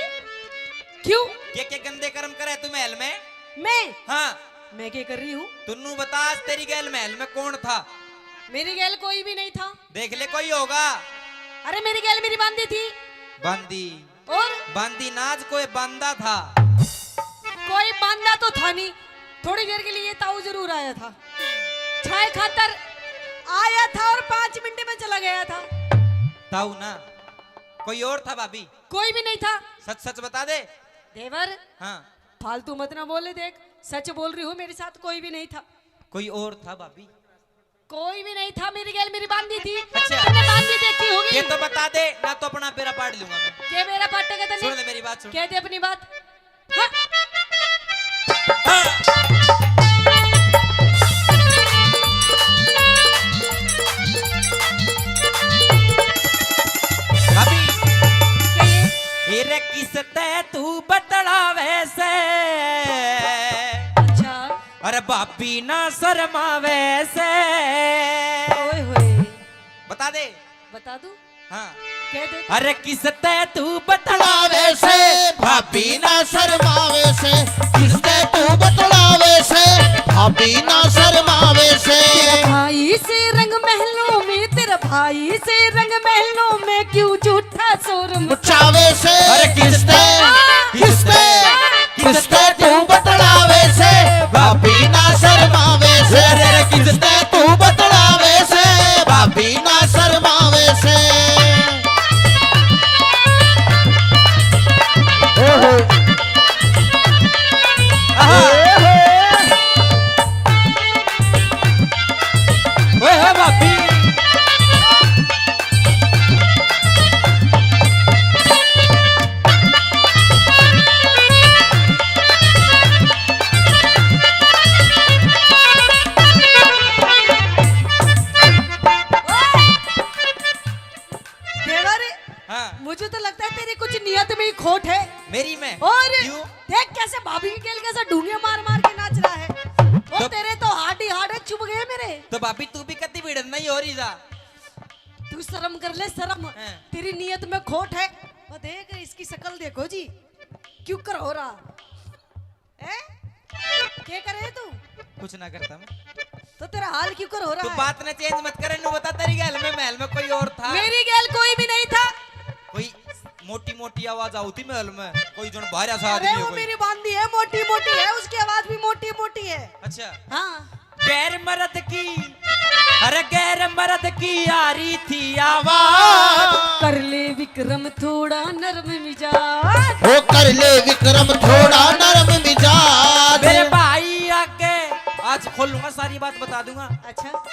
क्यों? के के गंदे कर्म करे तू महल में? मैं? हाँ। मैं क्या कर रही हूँ? तू नू बता, आज तेरी गैल महल में कौन था? मेरी गैल कोई भी नहीं था। देख ले, कोई होगा। अरे, मेरी गैल मेरी बांदी थी। बांदी? और? बांदी ना, आज कोई बांदा था। कोई बांदा तो था नहीं, थोड़ी देर के लिए ताऊ जरूर आया था, छाए खातर आया था और पाँच मिनट में चला गया था। ताऊ ना, कोई और था भाभी? कोई भी नहीं था। सच सच बता दे। देवर, हाँ। फालतू मत ना बोले, देख, सच बोल रही हूँ, मेरे साथ कोई भी नहीं था। कोई और था भाभी? कोई भी नहीं था, मेरी गैल मेरी बांदी थी। अच्छा। तूने बांदी देखी होगी। ये तो बता दे, ना तो अपना बेरा पाड़ लूंगा मैं। के बेरा पाटेगा तने? सुन ले मेरी बात, सुन। कह दे अपनी बात। हाँ। हाँ। भाभी। कहिए। ए रे किस तै तू बतलावे से। अच्छा। अरे भाभी ना शर्मावे से। ओए होए। बता दे। बता दूं? हाँ। कह दे। अरे किस तै तू बतलावे से, भाभी ना शर्मावे से। किस तै तू बतलावे से, भाभी ना शर्मावे से। तेरा भाई से रंग महलों में, तेरा भाई से रंग महलों में, क्यों झूठा शोर मचावे से। अरे किस तै, किस तै, किस तै तू बतलावे से, भाभी ना शर्मावे से। अरे किस तै तू बतलावे से, भाभी ना शर्मावे से। ओहो। आहा। ओहो। ओए हो भाभी। देवर, हाँ। मुझे तो लगता है तेरी कुछ नियत में ही खोट है। मेरी में? और क्यों? देख कैसे भाभी की गेल कैसे ढूंगे मार मार के नाच रहा है। और तो तेरे तो हाड ही हाड है, चुभ गए मेरे। तो भाभी तू भी कति भिड़न नहीं हो रही जा। तू शर्म कर ले, शर्म। हाँ। तेरी नियत में खोट है। वो देख, इसकी शक्ल देखो जी, क्यों कर हो रहा। हैं? के करे तू? कुछ ना करता मैं। तो तेरा हाल क्यों कर हो रहा तू है? बात ना चेंज मत करे, नू बता तेरी गैल में, महल में कोई और था? मेरी गैल कोई भी नहीं था। कोई मोटी मोटी आवाज आती थी महल में, कोई जन बाहर सा अरे आदमी हो वो कोई। मेरी बांदी है, मोटी मोटी है, उसकी आवाज भी मोटी मोटी है। अच्छा। हाँ। गैर मर्द की, अरे गैर मर्द की आ रही थी आवाज। कर ले विक्रम थोड़ा नरम मिजाज। ओ कर ले विक्रम थोड़ा नरम मिजाज। मेरे भाई आगे आज खोलूंगा, सारी बात बता दूंगा। अच्छा।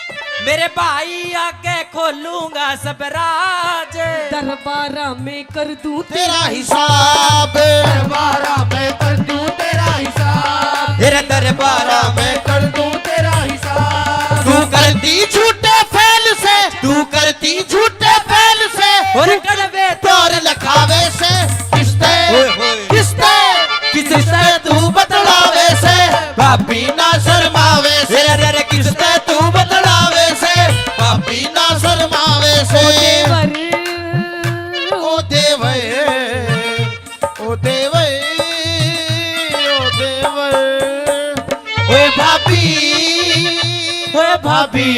मेरे भाई आगे खोलूंगा सब राज। दरबारा में कर दूं तेरा हिसाब। दरबारा में कर दूं तेरा हिसाब। तेरे दरबारा में कर दूं तेरा हिसाब। तू करती झूठे फैल से, तू करती झूठे फैल से। और कड़वे तौर लखावे से। किस्ते, ओए होए। किस्ते, किस्ते तू बतलावे से। भाभी ना शर्मावे से। अरे, अरे, किस्ते तू बतलावे से। भाभी ना शर्मावे से। ओ देवर। ओ देवर, ओ देवर, ओ देवर। ओ भाभी, ओ भाभी,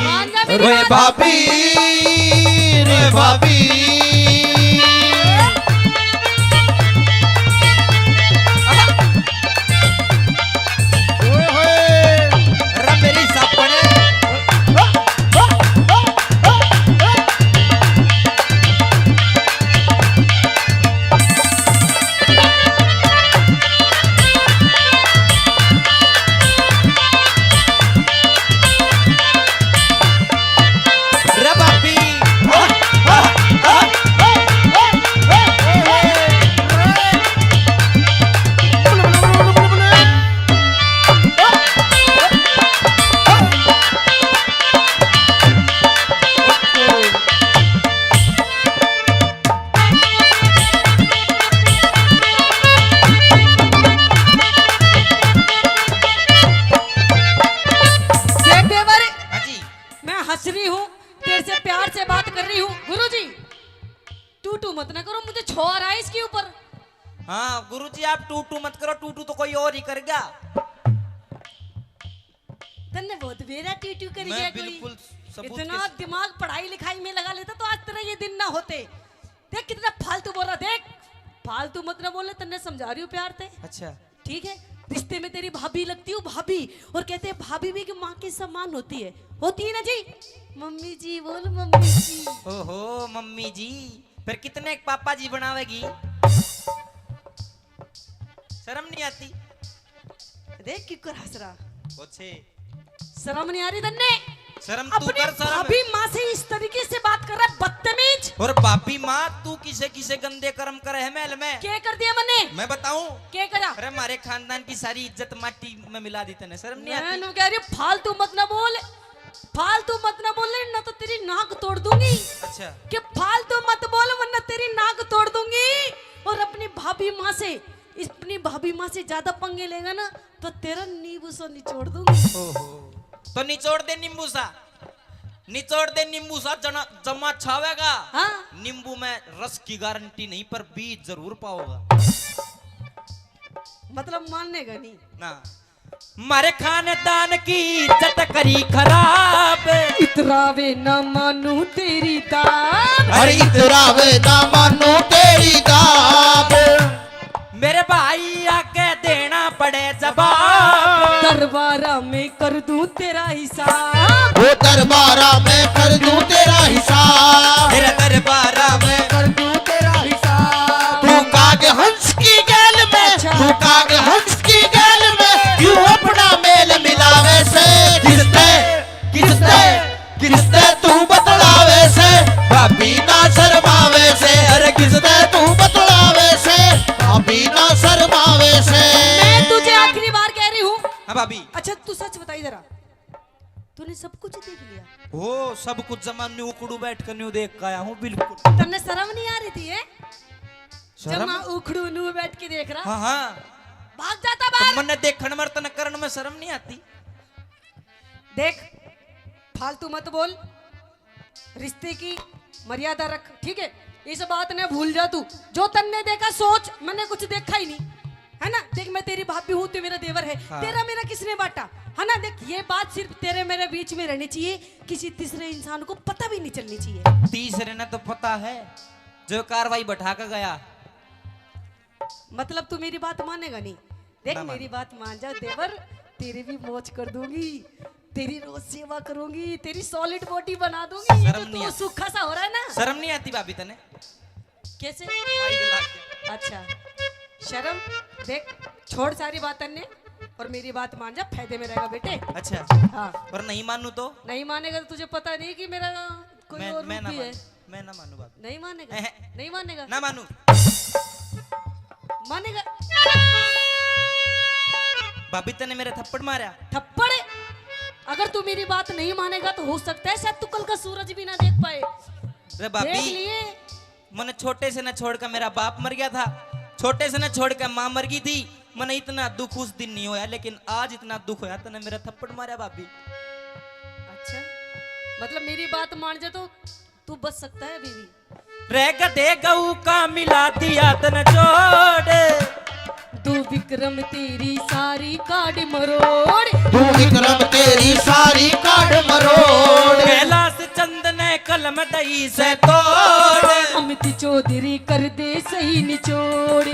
मान जा मेरी ओ बात। भाभी, रे भाभी। ओए होए। अरे मेरी सापने। रे भाभी। रही हूँ, तेरे से प्यार से बात कर रही हूँ। गुरुजी, टू टू मत ना करो, मुझे छो आ रहा है इसके ऊपर। हाँ गुरुजी, आप टू टू मत करो, टू टू तो कोई और ही कर गया। तन्ने बहुत बेरा टू टू कर मैं गया कोई। बिल्कुल सबूत इतना के दिमाग पढ़ाई लिखाई में लगा लेता तो आज तेरा ये दिन ना होते। देख कितना फालतू बोल रहा, देख फालतू मत ना बोले, तन्ने समझा रही हूँ प्यार से। अच्छा। ठीक है, रिश्ते में तेरी भाभी लगती हूँ भाभी, और कहते हैं भाभी भी एक माँ के समान होती है। होती है ना जी? मम्मी जी बोल, मम्मी जी। ओहो मम्मी जी, फिर कितने पापा जी बनावेगी? शर्म नहीं आती? देख क्यों कर हंस रहा। अच्छे। शर्म नहीं आ रही तन्ने? शर्म तू अपनी कर, शर्म। भाभी माँ से इस तरीके से बात कर रहा है, बदतमीज। और भाभी माँ, तू किसे किसे गंदे कर्म करे है महल में? के कर दिया मन्ने? मैं बताऊं? के करा? अरे, हमारे खानदान की सारी इज्जत माटी में मिला दी तने, शर्म नहीं मैं आती? नु कह रही हूँ, फालतू मत ना बोल, फालतू मत ना बोल, ना तो तेरी नाक तोड़ दूंगी। अच्छा। कि फालतू मत बोल, वरना तेरी नाक तोड़ दूंगी। और अपनी भाभी माँ से, अपनी भाभी माँ से ज्यादा पंगे लेगा ना, तो तेरा नींबू सा निचोड़ दूंगी। ओहो, तो निचोड़ दे नींबू सा, निचोड़ दे नींबू सा, जना जमा छावेगा। हाँ। नींबू में रस की गारंटी नहीं, पर बीज जरूर पाओगा। मतलब मानेगा नहीं ना। मारे खानदान की इज्जत करी खराब। इतरावे ना मानू तेरी दाब। अरे इतरावे ना मानू तेरी दाब। मेरे भाई आके देना पड़े जवाब। दरबारा में कर दूं तेरा हिसाब। वो दरबारा में कर दूं तेरा हिसाब। तेरा दरबारा में कर दूं तेरा हिसाब। तू काग हंस की गैल में, अच्छा। तू काग हंस की गैल में क्यों अपना मेल मिलावे से? किसते, किसते, किसते तू बतलावे से? भाभी ना शर्मावे से। अरे किसते तू बतलावे से? भाभी ना शर्मावे से। मैं तुझे आखिरी बार कह रही हूँ। हाँ भाभी। अच्छा तू सच बताई जरा, तूने सब कुछ देख लिया? हो, सब कुछ जमा न्यू उखड़ू बैठ कर न्यू देख के आया हूँ, बिल्कुल। तन्ने शर्म नहीं आ रही थी, है? शर्म? जमा उखड़ू न्यू बैठ के देख रहा। हाँ, हाँ। भाग जाता तो बाहर। मन्ने देखण में, तन्ने करण में शर्म नहीं आती? देख, फालतू मत बोल, रिश्ते की मर्यादा रख, ठीक है? इस बात ने भूल जा तू। जो तन्ने देखा, सोच, मैंने कुछ देखा ही नहीं, है ना? देख, मैं तेरी भाभी हूँ, तू मेरा देवर है। हाँ। तेरा मेरा किसने बांटा, है ना? देख, ये बात सिर्फ तेरे मेरे बीच में रहनी चाहिए, किसी तीसरे इंसान को पता भी नहीं चलनी चाहिए। तीसरे ने तो पता है, जो कार्रवाई बैठा के गया। मतलब तू मेरी बात मानेगा नहीं? देख, ना मानू। मेरी बात मान जा देवर, तेरी भी मौज कर दूंगी, तेरी रोज सेवा करूंगी, तेरी solid body बना दूंगी। ये शर्म तो नहीं तू आती? सूखा सा हो रहा है ना। शर्म नहीं आती भाभी तने? कैसे? माइक ला के। अच्छा, शर्म, देख, छोड़ सारी बात तन्ने और मेरी बात मान जा, फायदे में रहेगा बेटे। अच्छा। हाँ। और नहीं मानू तो? नहीं मानेगा तो तुझे पता नहीं कि मेरा कोई मैं, और मैं रूप ना भी है। मानू। मैं ना मानू भाभी। नहीं मानेगा? एहे। नहीं मानेगा? ना मानू। मानेगा? भाभी तने मेरे थप्पड़ मारा। थप्पड़? अगर तू मेरी बात नहीं मानेगा तो हो सकता है शायद तू कल का सूरज भी ना देख पाए। रे भाभी, देख लिए। मने छोटे से ना छोड़ के मेरा बाप मर गया था, छोटे से ना छोड़ के माँ मर गई थी। मने इतना दुख उस दिन नहीं होया, लेकिन आज इतना दुख होया, तने मेरा थप्पड़ मारा भाभी। अच्छा, मतलब मेरी बात मान जा तो तू बच सकता है अभी भी। रे गधे गऊ का मिला दिया तन जोड़। तू विक्रम तेरी सारी काड मरोड़। तू विक्रम तेरी सारी काड मरोड़। कैलाश चंद ने कलम दई से तोड़। अमित चौधरी कर दे सही निचोड़।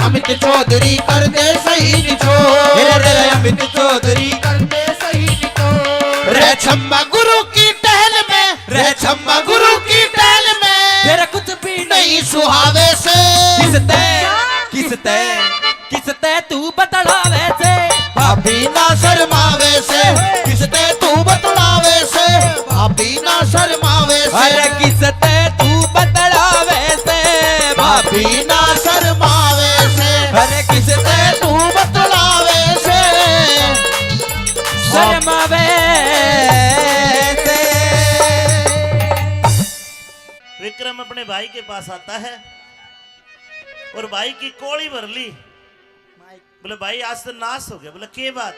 अमित चौधरी कर दे सही निचोड़। रे, रे, रे, अमित चौधरी कर दे सही निचोड़। रे छम्मा गुरु की टहल में, रे छम्मा गुरु की टहल में। तेरा कुछ भी नहीं सुहावे से। किसते, किसते, किसते तू बतलावे से? भाभी ना शर्मावे से। किसते तू बतलावे से? भाभी ना शर्मावे से। अरे किसते तू बतलावे से? भाभी ना शर्मावे से। अरे किसते तू बतलावे से? शर्मावे से। विक्रम अपने भाई के पास आता है और भाई की कोली भर ली। बोले, "भाई, आज तो नाश हो गया।" बोले, "के बात?"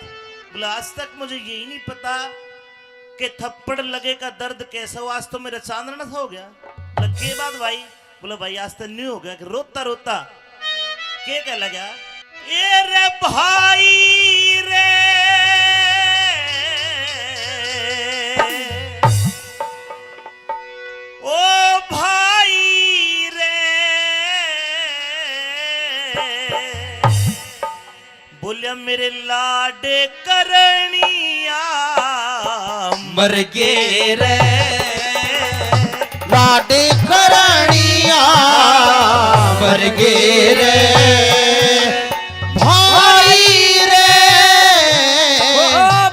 बोले, "आज तक मुझे यही नहीं पता के थप्पड़ लगे का दर्द कैसा हो, आज तो मेरा चांदना सा हो गया। बोला, के बात भाई? बोला, भाई, आज तो न्यू हो गया कि रोता रोता के कह लगा, ए रे भाई रे, ओ भाई रे। बोलिया, मेरे लाड करनिया मर गे रे, लाड करनिया मर गे रे, भाई रे, ओ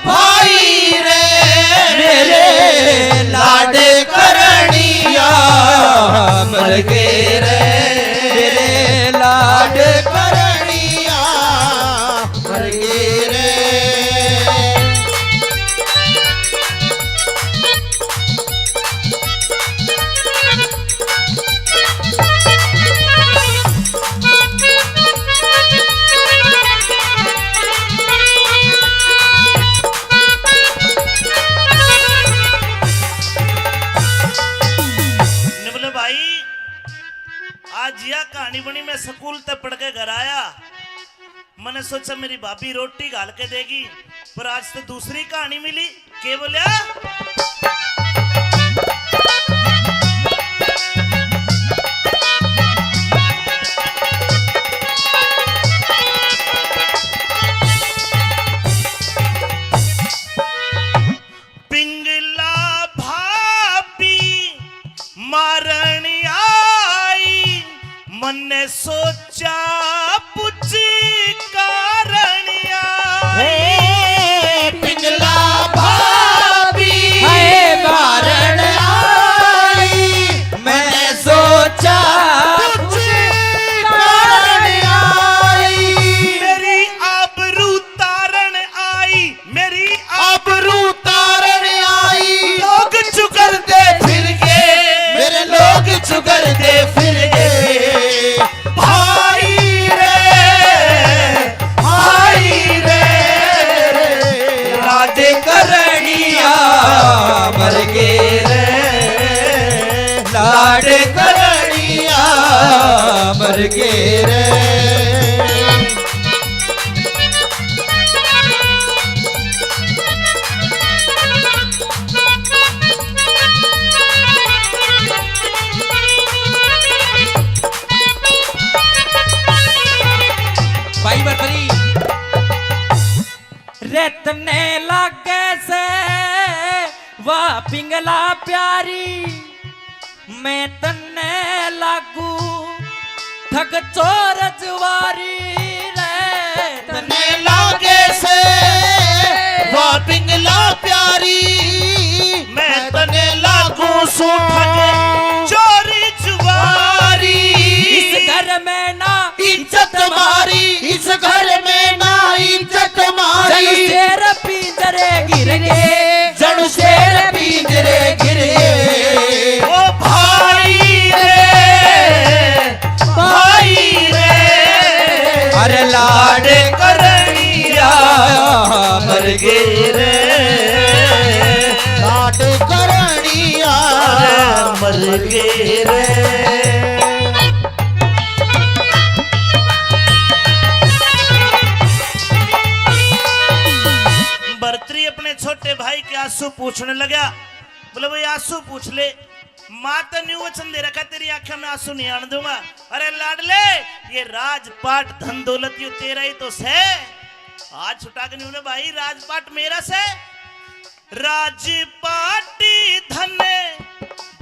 भाई रे, मेरे लाड करनिया मर गे रे, मेरे लाड करनिया मर गे रे। ने बोले, भाई, आज या कहानी बनी, मैं स्कूल ते पढ़ के घर आया, मैंने सोचा मेरी भाभी रोटी घाल के देगी, पर आज तो दूसरी कहानी मिली। के बोलिया? पिंगला भाभी मारण आई, मन्ने सोचा पुछ कारण आई। हे पिंगला भाभी हाय मारण आई, मन्ने सोचा पुछ कारण आई। मेरी आबरू तारण आई, मेरी आबरू तारण आई। लोग चुगरदे फिर गए, मेरे लोग चुगरदे फिर गए। भाई रे, भाई रे, लाड करनिया मर गए रे, लाड करनिया मर गए रे। भाई बकरी। रे तन्ने लागे से वा पिंगला प्यारी, मैं तन्ने लागू ठग चोर जुआरी रे। तन्ने लागे से वा पिंगला प्यारी, मैं तन्ने लागू सूं ठग चोर जुआरी। इस घर में ना इज्जत मारी, इस घर में ना इज्जत मारी। जणु शेर पिंजरे गिर गए, जणु शेर पिंजरे गिर गए। ओ भाई रे, भाई रे, अरे लाड करनिया मर गए रे, लाड करनिया मर गए रे। भरतरी अपने छोटे भाई के आंसू पूछने लगा। बोले, भाई, आंसू पूछ ले, माँ तो न्यू वचन दे रखा, तेरी आंखों में आंसू नहीं आने दूंगा। अरे लाडले, ये राजपाट धन दौलत यू तेरा ही तो से। आज छुटा के नहीं बोले, भाई, राजपाट मेरा से। राजपाट धन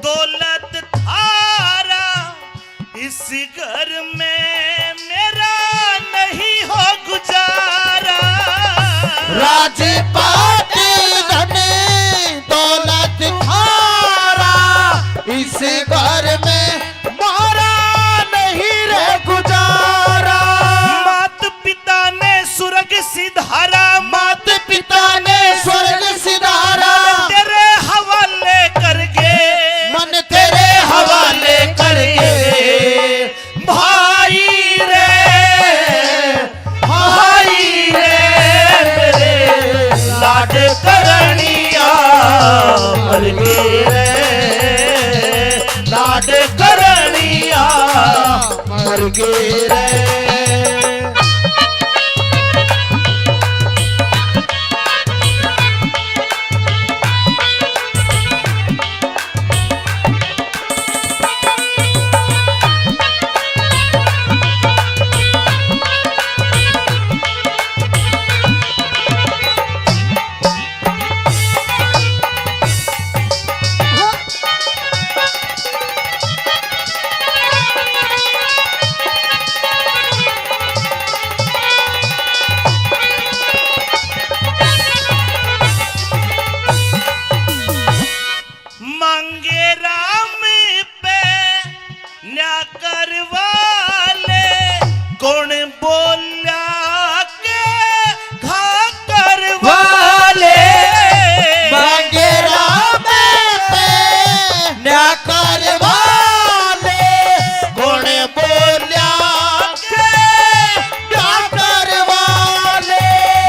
दौलत थारा, इस घर में मेरा नहीं हो गुजारा। राजपाट धन दौलत थारा, इस घर में मारा नहीं रे गुजारा। मात पिता ने स्वर्ग सिधारा, मात पिता ने स्वर्ग सिधारा। मन तेरे हवाले करके, मन तेरे हवाले करके। भाई रे, भाई रे, मेरे लाड करनिया मर गए रे। मांगे राम पे न्या करवा ले, कौन बोल्या के घा करवा ले। मांगे राम पे न्या करवा ले, कौन बोल्या के ब्याह करवा ले।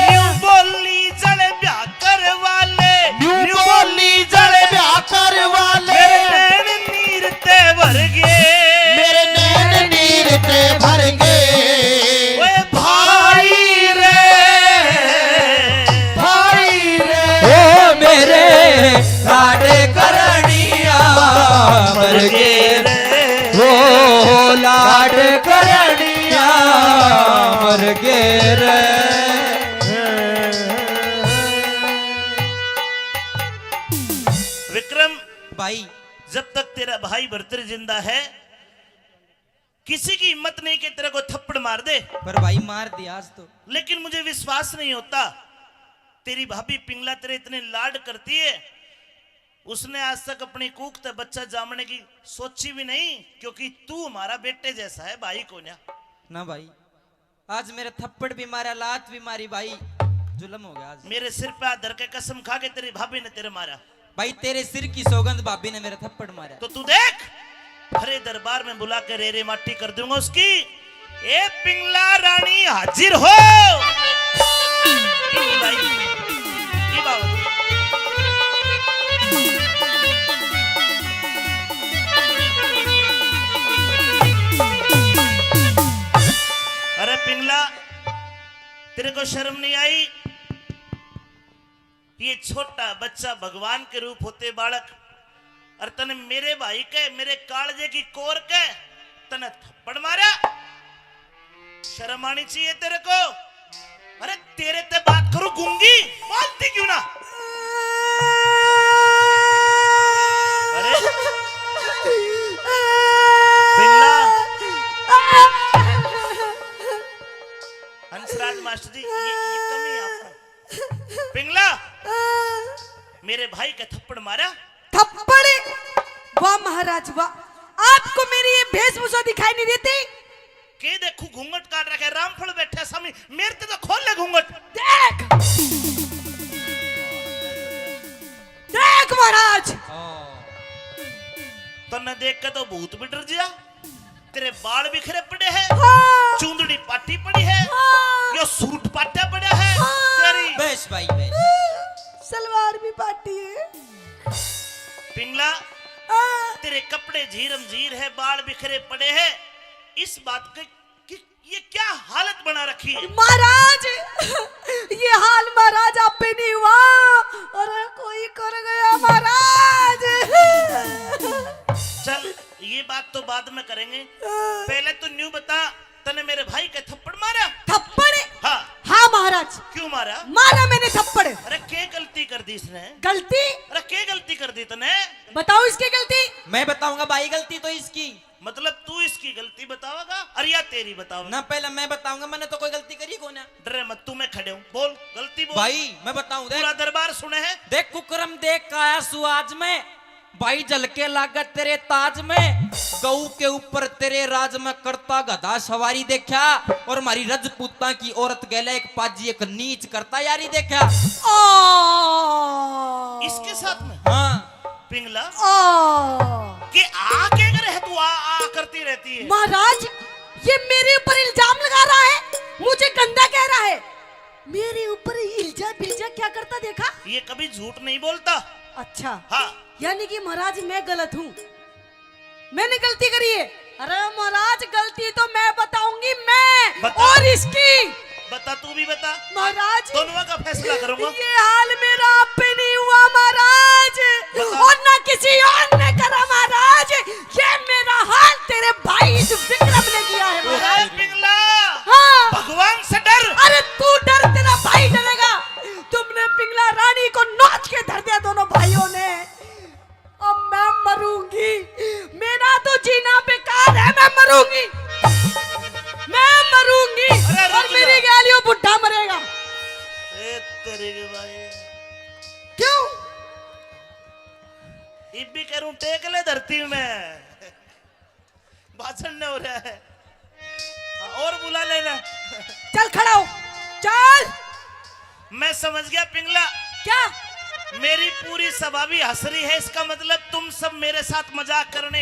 न्यू बोली जल ब्याह करवा ले, न्यू न्यू बोली जल ब्याह करवा ले। मेरे नैन नीर ते भर गए, मेरे नैन नीर ते भर गए। ओए भाई रे, भाई रे। ओ मेरे लाड करनिया मर गए रे। ओ लाड करनिया मर गए रे। विक्रम, भाई। जब तक तेरा भाई भरतरी जिंदा है, किसी की हिम्मत नहीं कि तेरे को थप्पड़ मार दे। पर भाई, मार दिया आज तो। लेकिन मुझे विश्वास नहीं होता, तेरी भाभी पिंगला तेरे इतने लाड करती है, उसने आज तक अपनी कूख ते बच्चा जामने की सोची भी नहीं, क्योंकि तू हमारा बेटे जैसा है भाई, कोन्या। ना भाई, आज मेरे थप्पड़ भी मारा, लात भी मारी भाई, जुल्म हो गया आज। मेरे सिर पे हाथ धर के कसम खा के तेरी भाभी ने तेरे मारा। भाई, तेरे सिर की सौगंध, भाभी ने मेरा थप्पड़ मारा। तो तू देख, भरे दरबार में बुला के रे रे माटी कर दूंगा उसकी। ए पिंगला रानी हाजिर हो। ई भाई, ई बाबा। अरे पिंगला, तेरे को शर्म नहीं आई? ये छोटा बच्चा भगवान के रूप होते बालक, और तने मेरे भाई के, मेरे कालजे की कोर के तने थप्पड़ मारा। शर्म आनी चाहिए तेरे को। अरे तेरे ते बात करूं गूंगी, बोलती क्यों ना? अरे पिंगला, हंसराज मास्टर जी, ये, ये कमी है आपका। पिंगला, मेरे भाई का थप्पड़ मारा। थप्पड़? वाह महाराज वाह, आपको मेरी ये वेशभूषा दिखाई नहीं देती? के देखू, घूंघट काट रखे, रामफल बैठे सामने, मेरे ते तो खोल ले घूंघट। देख, देख महाराज। तन्ने देख के तो भूत भी डर गया। तेरे बाल बिखरे पड़े हैं, हाँ। चूंदड़ी पाटी पड़ी है, हाँ। यो सूट पाटा पड़ा है। हाँ। तेरी बस भाई, बस। सलवार भी पाटी है। पिंगला, हाँ। तेरे कपड़े झीरम झीर है, बाल बिखरे पड़े हैं। इस बात के कि ये क्या हालत बना रखी है? महाराज, ये हाल महाराज आप पे नहीं हुआ, अरे कोई कर गया महाराज। चल, ये बात तो बाद में करेंगे, हाँ। पहले तू न्यू बता, तने मेरे भाई के थप्पड़ मारा? थप्पड़? हाँ। हाँ महाराज। क्यों मारा? मारा मैंने थप्पड़। अरे के गलती कर दी इसने? गलती? अरे के गलती कर दी तने? बताओ इसकी गलती। मैं बताऊंगा भाई, गलती तो इसकी। मतलब तू इसकी गलती बतावेगा और या तेरी बतावेगा? ना, पहले मैं बताऊंगा, मैंने तो कोई गलती करी को ना। डरे मत, तू, मैं खड़े हूँ, बोल, गलती बोल। भाई, मैं बताऊं, देख। पूरा दरबार सुने है। देख कुकरम देख का आया सु आज मैं, भाई झलके लागत तेरे ताज में, गऊ के ऊपर तेरे राज में, करता गधा सवारी देखा, और हमारी रजपूतां की औरत गैले एक पाजी एक नीच करता यारी देखा। आ। इसके साथ में? हाँ। पिंगला? आ। के आ के करे है तू, आ, आ करती रहती है? महाराज, ये मेरे ऊपर इल्जाम लगा रहा है, मुझे गंदा कह रहा है। मेरे ऊपर इल्जा बिल्जा क्या करता देखा? ये कभी झूठ नहीं बोलता। अच्छा। हाँ। यानी कि महाराज मैं गलत हूँ, मैंने गलती करी है। अरे महाराज, गलती तो मैं बताऊंगी, मैं बता। और इसकी। बता, तू भी बता। महाराज, दोनों का फैसला करूंगा। ये हाल मेरा आप पे नहीं हुआ महाराज, बता। और ना किसी और ने करा महाराज। ये मेरा हाल तेरे भाई इस विक्रम ने किया है महाराज। पिंगला, हाँ। भगवान से डर। अरे तू डर, तेरा भाई डरेगा। तुमने पिंगला रानी को नोच के धर दिया दोनों भाइयों ने। अब मैं मरूंगी, मेरा तो जीना बेकार है, मैं मरूंगी, मैं मरूंगी। अरे रुक और जा। मेरी गैलियों बुढ़ा मरेगा। ए तेरे के भाई। क्यों? इब भी करूं टेक ले धरती में। भाषण न हो रहा है। हाँ, और बुला लेना। चल खड़ा हो, चल। मैं समझ गया पिंगला। क्या? मेरी पूरी सभा भी हंस रही है, इसका मतलब तुम सब मेरे साथ मजाक करने,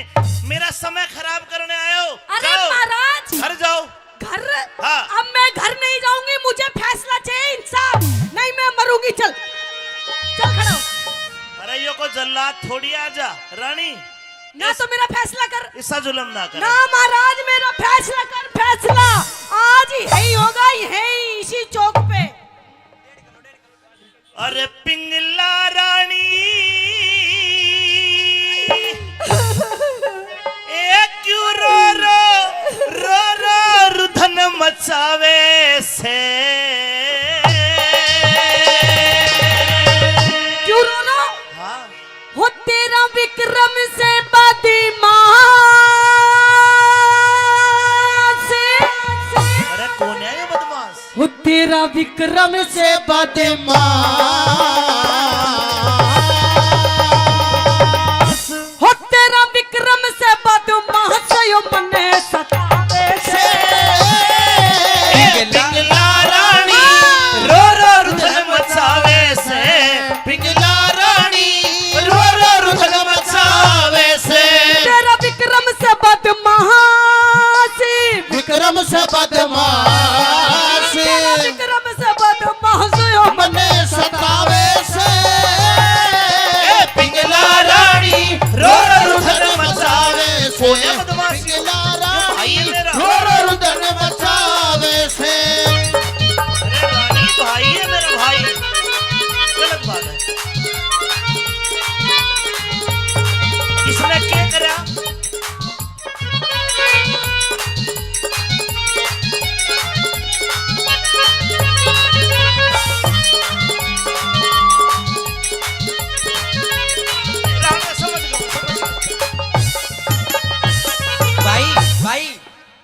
मेरा समय खराब करने आए हो। अरे जाओ, महाराज। घर जाओ। घर? हाँ। अब मैं घर नहीं जाऊंगी, मुझे फैसला चाहिए, इंसाफ। नहीं, मैं मरूंगी। चल, चल खड़ा हो। अरे यो को जल्लाद थोड़ी, आजा रानी। ना इस-, तो मेरा फैसला कर। इसा जुल्म ना कर। ना महाराज, मेरा फैसला कर, फैसला। आज ही यही होगा, यही इसी चौक पे। अरे पिंगला रानी, ए क्यों रो रो, रो रो रुधन मचावे से? क्यों रो रो? हाँ। हो तेरा विक्रम से बदमाश। अरे कौन है ये बदमाश? हो तेरा विक्रम से बदमाश। हो तेरा विक्रम से बदमाश यो मने सतावे से। ए पिंगला रानी, रो रो रुदन मचावे से। पिंगला रानी, रो रो रुदन मचावे से। तेरा विक्रम से बदमाश। विक्रम से बदमाश। तेरा विक्रम से बदमाश यो मने सतावे से। ए पिंगला रानी, रो रो रुदन मचावे से। कोने बदमाश? पिंगला रानी, भाई है मेरा। रो रो रुदन मचावे से। अरे रानी भाई है मेरा भाई। गलत बात है। इसने क्या करा? भाई, भाई,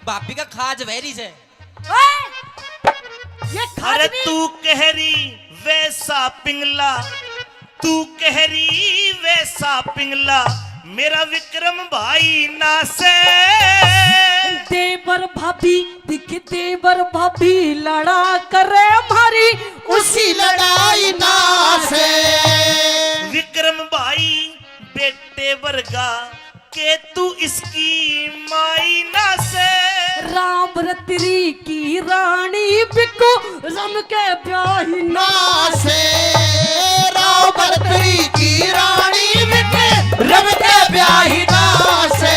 भाभी का खाज वैरी से। ओए! ये खाज अरे नहीं। तू कह रही वैसा पिंगला, तू कह रही वैसा पिंगला, मेरा विक्रम भाई ना से। देवर भाभी दिख, देवर भाभी लड़ा करे मारी उसी लड़ाई ना से। विक्रम भाई बेटे वर्गा के तू इसकी माई ना से। राम रतरी की रानी बिको रम के ब्याही ना से। राम रतरी की रानी बिको रम के ब्याही ना से।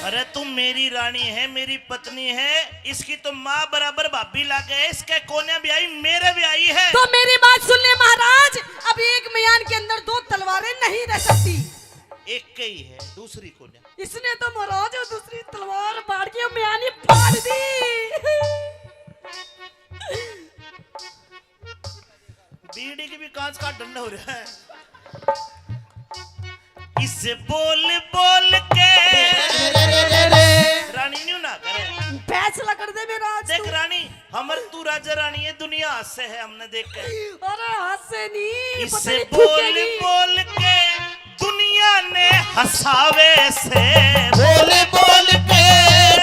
अरे तू मेरी रानी है, मेरी पत्नी है, इसकी तो माँ बराबर भाभी लागे, इसके कोने ब्याही मेरे ब्याही है। तो मेरी बात सुन ले महाराज, अब एक म्यान के अंदर दो तलवारें नहीं रह सकती। एक के ही है, दूसरी को नहीं। इसने तो महाराज वो दूसरी तलवार फाड़ के म्यानी फाड़ दी। बीड़ी की भी कांच का ढंडा हो रहा है। इसे बोल बोल के रानी न्यू ना करे। फैसला कर दे मेरा आज देख तू। रानी, हमर तू राजा रानी है, दुनिया हंसे है हमने देख के। अरे हंसे नहीं, इससे बोल बोल के दुनिया ने हंसावे से। बोल बोल के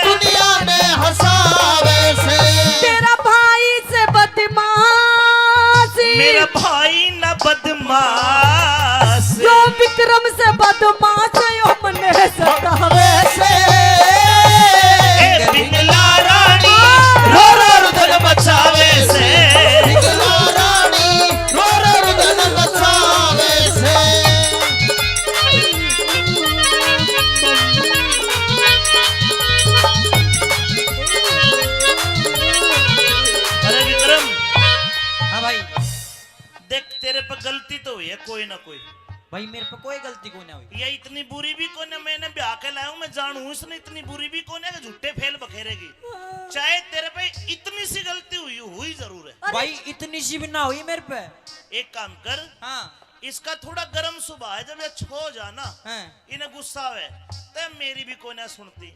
दुनिया ने हंसावे से। तेरा भाई से बदमाश। मेरा भाई ना बदमाश। यो विक्रम से बदमाश यो मने सतावे से। ए पिंगला रानी रो रो रुदन मचावे से। पिंगला रानी रो रो रुदन मचावे से। गलती तो हुई है कोई ना कोई। भाई, मेरे पे कोई गलती कोन्या हुई। ये इतनी बुरी भी कोन्या, मैंने ब्याह के लाया हूँ, मैं जानू हूँ इसने इतनी बुरी भी कोन्या कि झूठे फेल बखेरेगी। चाहे तेरे पे इतनी सी गलती हुई, हुई जरूर है। अरे भाई, इतनी सी भी ना हुई मेरे पे। एक काम कर, हाँ। इसका थोड़ा गर्म स्वभाव है, जब ये छो जा ना, हाँ। इन्हें गुस्सा आवे, तब मेरी भी कोन्या सुनती।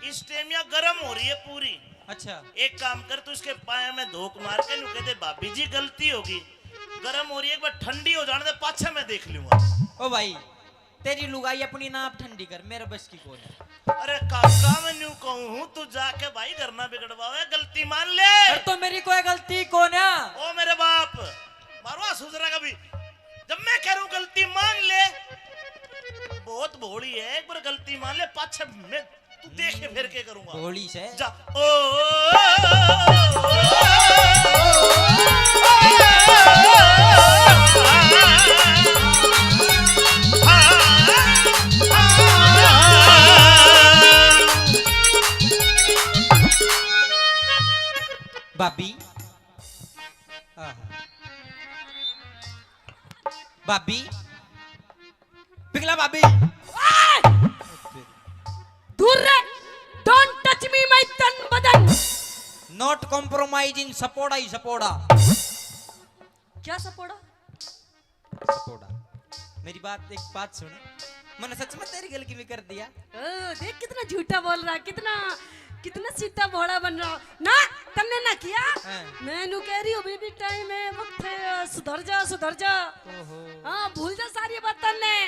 इस टाइम या गर्म हो रही है पूरी। अच्छा। एक काम कर, तू इसके पाया में धोक मार के न्यू कह दे, "भाभी जी, गलती होगी, गर्म हो रही है, एक बार ठंडी हो जाने दे, पाछे मैं देख लूंगा।" ओ भाई, तेरी लुगाई अपनी ना आप ठंडी कर, मेरे बस की कोई नहीं। अरे काका, मैं न्यू कहूँ हूँ, तू जाके भाई घर ना बिगड़वावे, गलती मान ले। पर तो मेरी कोई गलती कोन्या। ओ मेरे बाप, मारो सुजरा कभी। जब मैं कह रहा हूँ गलती मान ले, बहुत भोली है, एक बार गलती मान ले, पाछे मैं तू देखे फिर के करूंगा। भोली से। जा। ओ, ओ, ओ, भाभी। आहा। भाभी। पिघला भाभी। ओए! दूर रह। Don't touch me, my तन बदन। Not compromising, सपोड़ा ही सपोड़ा। क्या सपोड़ा? सपोड़ा। मेरी बात, एक बात सुन, मैंने सच में तेरी गलती में कर दिया। ओ, देख कितना झूठा बोल रहा, कितना, कितना सीधा भोला बन रहा। ना, तन्ने ना किया। हाँ। मैं नू कह रही हूँ, अभी भी टाइम है, वक्त है, सुधर जा, सुधर जा। ओहो। हाँ, भूल जा सारी बात तन्ने।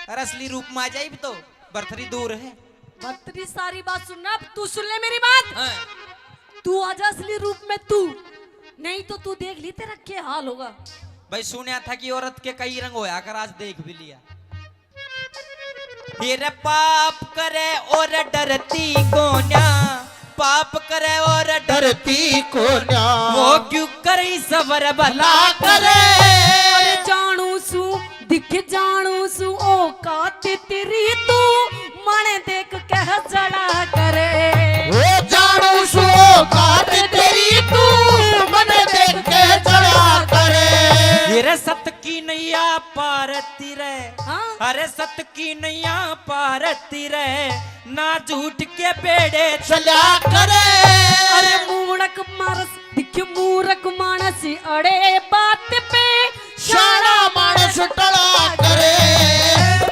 अरे असली रूप में आ जाए, तो बरथरी दूर है। बरथरी सारी बात सुनना, अब तू सुन ले मेरी बात। हाँ। तू आजा असली रूप में तू, नहीं तो तू देख ली तेरा क्या हाल होगा। भाई सुनया था कि औरत के कई रंग होया कर, आज देख भी लिया। ये रे पाप करे और डरती कोन्या, पाप करे और डरती कोन्या। वो क्यों करे सबर भला करे। और जानू सू, दिख जानू सू औकात तेरी तू, मन देख कह जला करे। वो जानू सू औकात तेरी तू, मन देख कह जला करे। ये रे सत की नैया पार ती रे। हाँ। अरे सत की नैया पार ती रे, ना झूठ के बेड़े चला करे। अरे मूर्ख मानस, दिख मूर्ख मानस अड़े बात पे, शाणा मानस टला करे।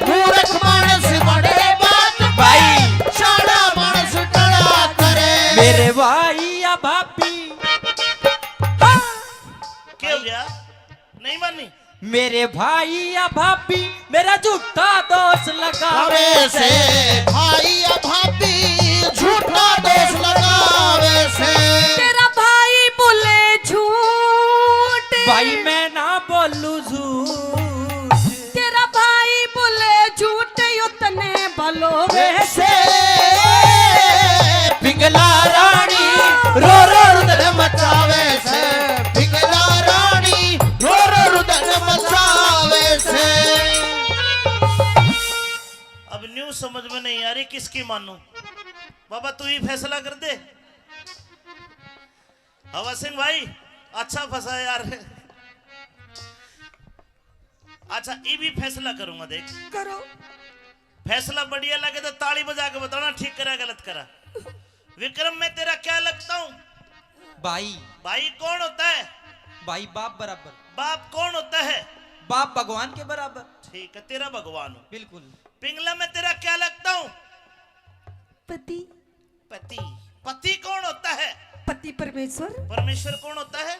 मूर्ख मानस अड़े बात पे, भाई। शाणा मानस टला करे। मेरे भाई या भाभी। हाँ। क्या हो गया? नहीं मानी? मेरे भाई या भाभी मेरा झूठा दोष लगावे से। भाई या भाभी झूठा दोष लगावे से। तेरा भाई बोले झूठ। भाई मैं ना बोलू झूठ। तेरा भाई बोले झूठ, यो तने भलो वैसे। पिंगला रानी रो रो रुदन मचावे से। पिंगला रानी रो रो रुदन मचावे से। अब न्यू समझ में नहीं आ रही किसकी मानूं। बाबा तू ही फैसला कर दे। हवा सिंह भाई, अच्छा फंसा यार। अच्छा, ये भी फैसला करूंगा, देख। करो। फैसला बढ़िया लगे तो ताली बजा के बताना, ठीक करा, गलत करा। विक्रम, मैं तेरा क्या लगता हूँ? भाई। भाई कौन होता है? भाई बाप बराबर। बाप कौन होता है? बाप भगवान के बराबर। ठीक है, तेरा भगवान हूँ। बिल्कुल। पिंगला, मैं तेरा क्या लगता हूँ? पति। पति। पति कौन होता है? पति परमेश्वर। परमेश्वर कौन होता है?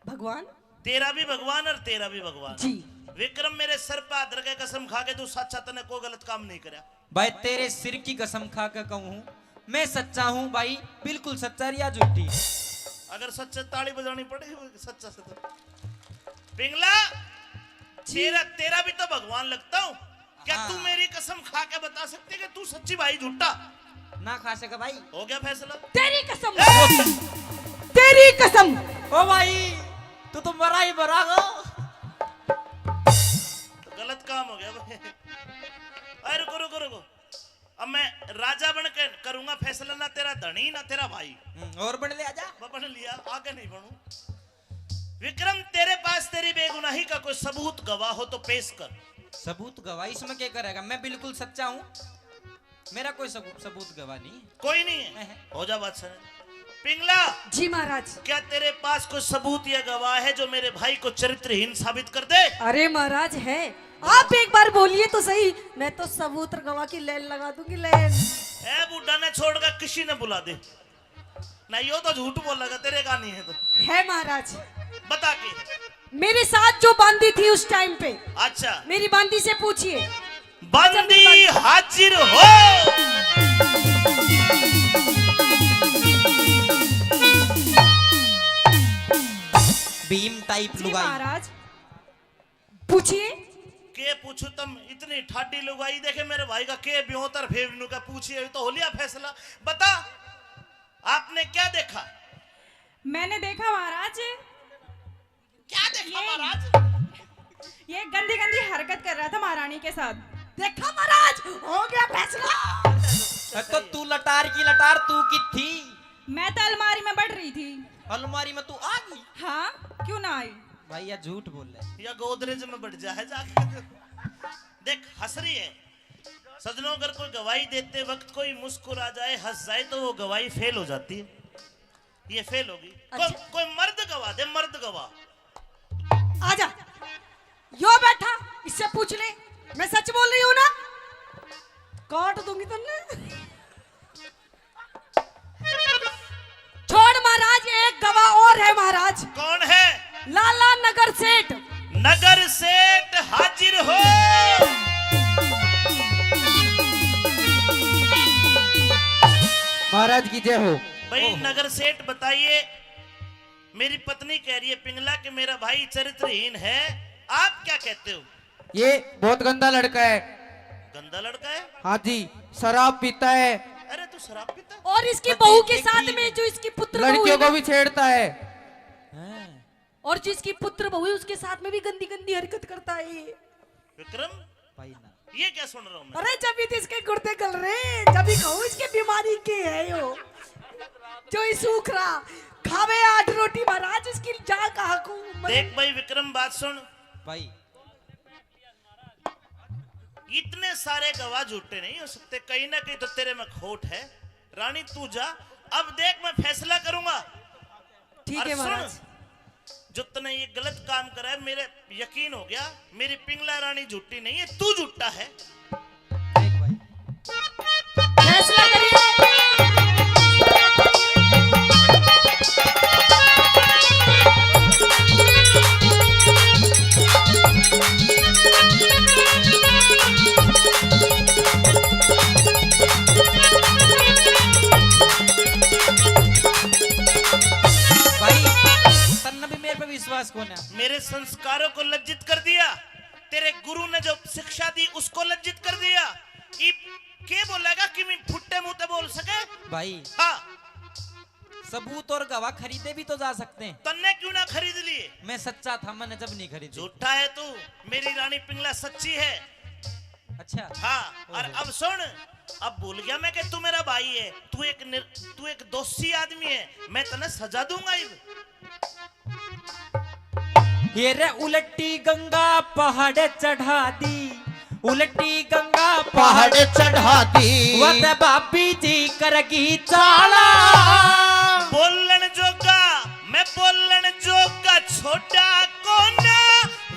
भगवान। तेरा भी भगवान और तेरा भी भगवान। जी। विक्रम, मेरे सर पे हाथ रख के कसम खा के, तू सच्चा, तने कोई गलत काम नहीं करया। भाई, तेरे सिर की कसम खा के कहूँ हूँ, मैं सच्चा हूँ भाई, बिल्कुल सच्चा, रिया झूठी। अगर सच्चा, ताली बजानी पड़ेगी, सच्चा, सच्चा। पिंगला, जी। तेरा, तेरा भी तो भगवान लगता हूँ। क्या हाँ। तू मेरी कसम खा के बता सकती है कि तू सच्ची भाई झूठा? ना खा सके भाई। हो गया फैसला। तेरी कसम। ए! तेरी कसम। ओ भाई, तू तो मरा ही मरा गो। तो गलत काम हो गया भाई। अरे रुको, रुको, रुको। अब मैं राजा बन के करूंगा फैसला, ना तेरा धनी, ना तेरा भाई। हम्म, और बन ले आजा। मैं बन लिया, आगे नहीं बनू। विक्रम, तेरे पास तेरी बेगुनाही का कोई सबूत, गवाह हो तो पेश कर। सबूत गवाह? इसमें क्या करेगा? मैं बिल्कुल सच्चा हूँ, मेरा कोई सबूत, सबूत गवाह नहीं। कोई नहीं है? नहीं। हो जा बात सर। पिंगला। जी महाराज। क्या तेरे पास कोई सबूत या गवाह है जो मेरे भाई को चरित्रहीन साबित कर दे? अरे महाराज है, आप एक बार बोलिए तो सही, मैं तो सबूत और गवाह की लाइन लगा दूंगी, लाइन। ए बूढ़ा ने छोड़कर किसी ने बुला दे। ना, यो तो झूठ बोलेगा, तेरे का नहीं है तो। है महाराज। बता के। मेरे साथ जो बांदी थी उस टाइम पे। अच्छा। मेरी बांदी से पूछिए। बांदी हाजिर हो। भीम टाइप जी लुगाई। महाराज, पूछिए। के पूछू तम, इतनी ठाडी लुगाई देखे मेरे भाई का, के ब्योतर फेवनू का पूछिए, तो हो लिया फैसला। बता, आपने क्या देखा? मैंने देखा महाराज। क्या देखा ये, महाराज? ये गंदी गंदी हरकत कर रहा था महारानी के साथ। देखा महाराज, हो गया फैसला। तो तू लटार की लटार, तू की थी? मैं तो अलमारी में बढ़ रही थी। अलमारी में तू आ गई? हाँ, क्यों ना आई? भाई, या झूठ बोल रहा है। या गोदरेज में बढ़ जा है जाके। देख, हंस रही है। सजनों, अगर कोई गवाही देते वक्त कोई मुस्कुरा जाए, हंस जाए, तो वो गवाही फेल हो जाती है। ये फेल होगी। अच्छा। कोई, कोई मर्द गवाह दे, मर्द गवाह। आजा, यो बैठा, इससे पूछ ले, मैं सच बोल रही हूँ ना, काट दूंगी तुमने। छोड़ महाराज, एक गवाह और है महाराज। कौन है? लाला नगर सेठ। नगर सेठ हाजिर हो। महाराज की जय हो। भाई ओहो। नगर सेठ बताइए, मेरी पत्नी कह रही है पिंगला कि मेरा भाई चरित्रहीन है, आप क्या कहते हो? ये बहुत गंदा लड़का है। गंदा लड़का है? हाँ जी, शराब पीता है। अरे तू शराब पीता है? और इसकी कभी बहू के देखी साथ में नहीं। जो इसकी पुत्र बहू लड़कियों है को ना, भी छेड़ता है। हैं? और जो इसकी पुत्र बहू है उसके साथ में भी गंदी गंदी हरकत करता है ये। विक्रम, भाई ना। ये क्या सुन रहा हूँ मैं? अरे जब भी तो इसके गुर्दे गल रहे, जब भी कहूँ इसके बीमारी के है यो, जो ये सूख रहा, खावे आठ रोटी महाराज, इसकी जा कहाँ को? देख भाई विक्रम, बात सुन। भाई। इतने सारे गवाह झूठे नहीं हो सकते, कहीं ना कहीं तो तेरे में खोट है। रानी तू जा, अब देख मैं फैसला करूंगा। ठीक और है सुन, महाराज। जो तने ये गलत काम करा है, मेरे यकीन हो गया, मेरी पिंगला रानी झूठी नहीं है, तू झूठा है। देख भाई। फैसला करिए। भाई, तन्ने भी मेरे पे विश्वास कोन्या। मेरे संस्कारों को लज्जित कर दिया, तेरे गुरु ने जो शिक्षा दी उसको लज्जित कर दिया। इब के बोलेगा कि मैं फुट्टे मुंह ते बोल सके? भाई। हाँ। सबूत और गवाह खरीदे भी तो जा सकते हैं। तन्ने क्यों ना खरीद लिए? मैं सच्चा था, मैंने जब नहीं खरीदी। झूठा है तू, मेरी रानी पिंगला सच्ची है। अच्छा। हाँ, और ओहो। अब सुन, अब भूल गया मैं कि तू मेरा भाई है, तू एक निर-, तू एक दोषी आदमी है, मैं तन्ने सजा दूंगा इब। ये रे उलटी गंगा पहाड़ चढ़ा दी, उलटी गंगा पहाड़ पहाड़ चढ़ा दी। वत भाभी जी करगी चाला। बोलण जोगा, मैं बोलण जोगा छोटा कोना,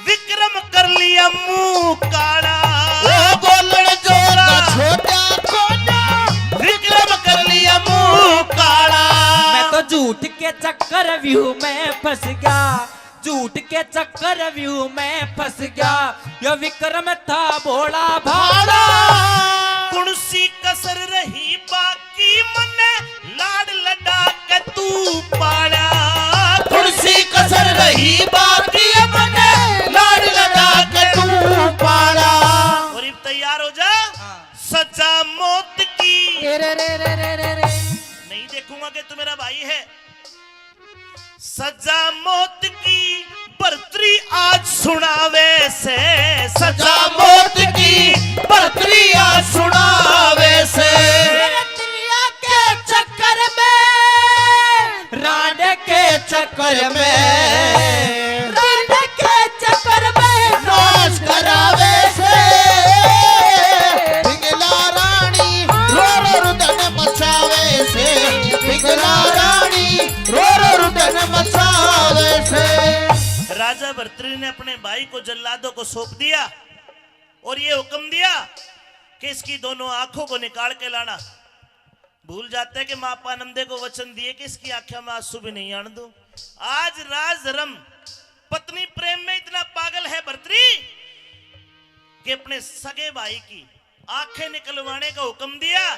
विक्रम कर लिया मुंह काला। ओ बोलण जोगा छोटा कोना, विक्रम कर लिया मुंह काला। मैं तो झूठ के चक्कर व्यू में फंस गया, झूठ के चक्कर व्यू में फंस गया, यो विक्रम था भोला भाला। कुण सी कसर रही बाकी मन्ने लाड लडा के तू पाला। कुण सी कसर रही बाकी मन्ने लाड लडा के तू पाला। और इब तैयार हो जा। हाँ। सजा मौत की। रे, रे, रे, रे, रे, रे। नहीं देखूंगा कि तू मेरा भाई है। सजा मौत की भरतरी आज सुनावे से, सजा मौत की भरतरी आज सुनावे से। तेरे तिलिया के चक्कर में, रांड के चक्कर में, राजा भर्तृहरि ने अपने भाई को जल्लादों को सौंप दिया और ये हुक्म दिया कि इसकी दोनों आंखों को निकाल के लाना। भूल जाते हैं कि माँ पानंदे को वचन दिए कि इसकी आंखों में आंसू भी नहीं आने दूं। आज राज धर्म, पत्नी प्रेम में इतना पागल है भर्तृहरि कि अपने सगे भाई की आंखें निकलवाने का हुक्म दिया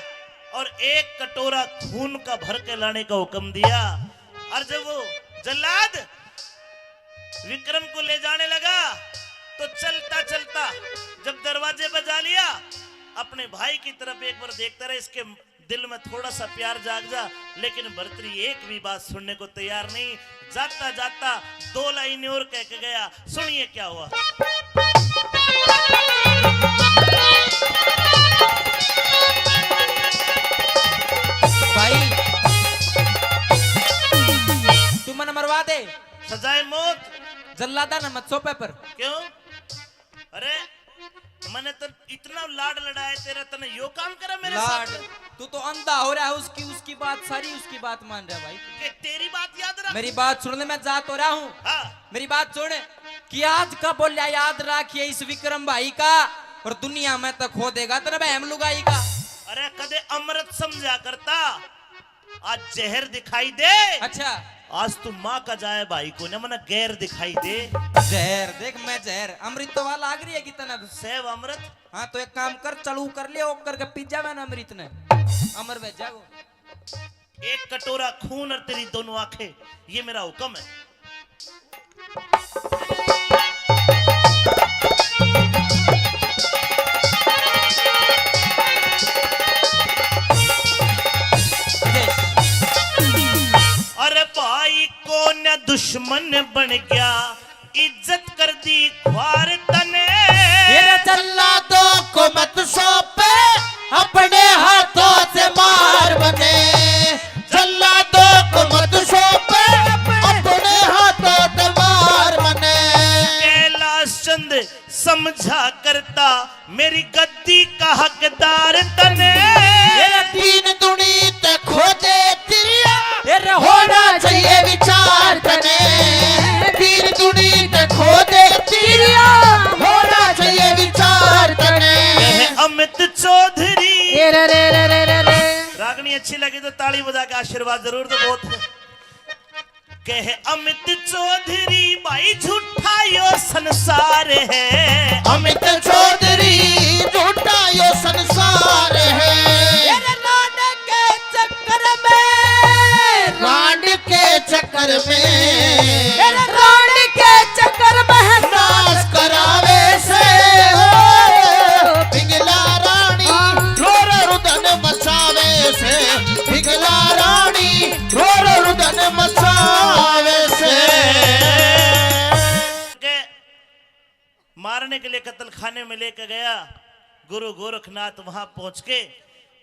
और एक कटोरा खून का भर के लाने का हुक्म दिया। और जब वो जल्लाद विक्रम को ले जाने लगा, तो चलता चलता जब दरवाजे पर जा लिया, अपने भाई की तरफ एक बार देखता रहा, इसके दिल में थोड़ा सा प्यार जाग जा। लेकिन भर्तृहरि एक भी बात सुनने को तैयार नहीं। जाता जाता दो लाइन और कह के गया। सुनिए क्या हुआ। भाई, तू मन मरवा दे। सजाए मौत। जल्लादा न मत सौंपे पर। क्यों? अरे, मैंने तो इतना लाड लड़ाया तेरा, तने यो काम करा मेरे लाड। साथ। तू तो अंधा हो रहा है, उसकी, उसकी बात सारी, उसकी बात मान रहा भाई। कि तेरी बात याद रख। मेरी बात सुन ले, मैं जा तो रहा हूँ। हाँ। मेरी बात सुन कि आज का बोलिया याद रखिए इस विक्रम भाई का, और दुनिया में तो खो देगा तेरा बहम लुगाई का। अरे, कदे अमृत समझा करता, आज जहर दिखाई दे। अच्छा। आज तू माँ का जाए भाई को ना, मना गैर दिखाई दे। जहर देख, मैं जहर, अमृत तो वाला लाग रही है कितना। सेव अमृत। हाँ, तो एक काम कर, चालू कर लिया, ओकर के पी जावे ना अमृत ने, अमर भेजा वो। एक कटोरा खून और तेरी दोनों आंखें, ये मेरा हुक्म है। अरे भाई कौन दुश्मन बन गया, इज्जत कर दी ख्वार तने। ये जल्लादों को मत सौंपे, अपने हाथों से मार बने। जल्लादों को मत सौंपे, अपने हाथों से मार बने। कैलाश चंद समझा करता, मेरी गद्दी का हकदार तने। ये तीन दुनी ते खोजे तिरिया, ये होना चाहिए विचार तने। तीन दुनी ते खोजे तिरिया, होना चाहिए विचार तने। कह अमित चौधरी। ये रे रे रे रे रे रे। रागनी अच्छी लगी तो ताली बजा के आशीर्वाद जरूर दो। बहुत कह अमित चौधरी भाई झूठा यो संसार है। अमित चौधरी झूठा यो संसार है। तेरे रांड के चक्कर में, रांड के चक्कर में, तेरे रांड के चक्कर में नाश करावे से। ओ पिंगला रानी रो रो रुदन मचावे से। पिंगला रानी रो रो रुदन मचावे से। के मारने के लिए कत्ल खाने में लेके गया। गुरु गोरखनाथ वहां पहुंच के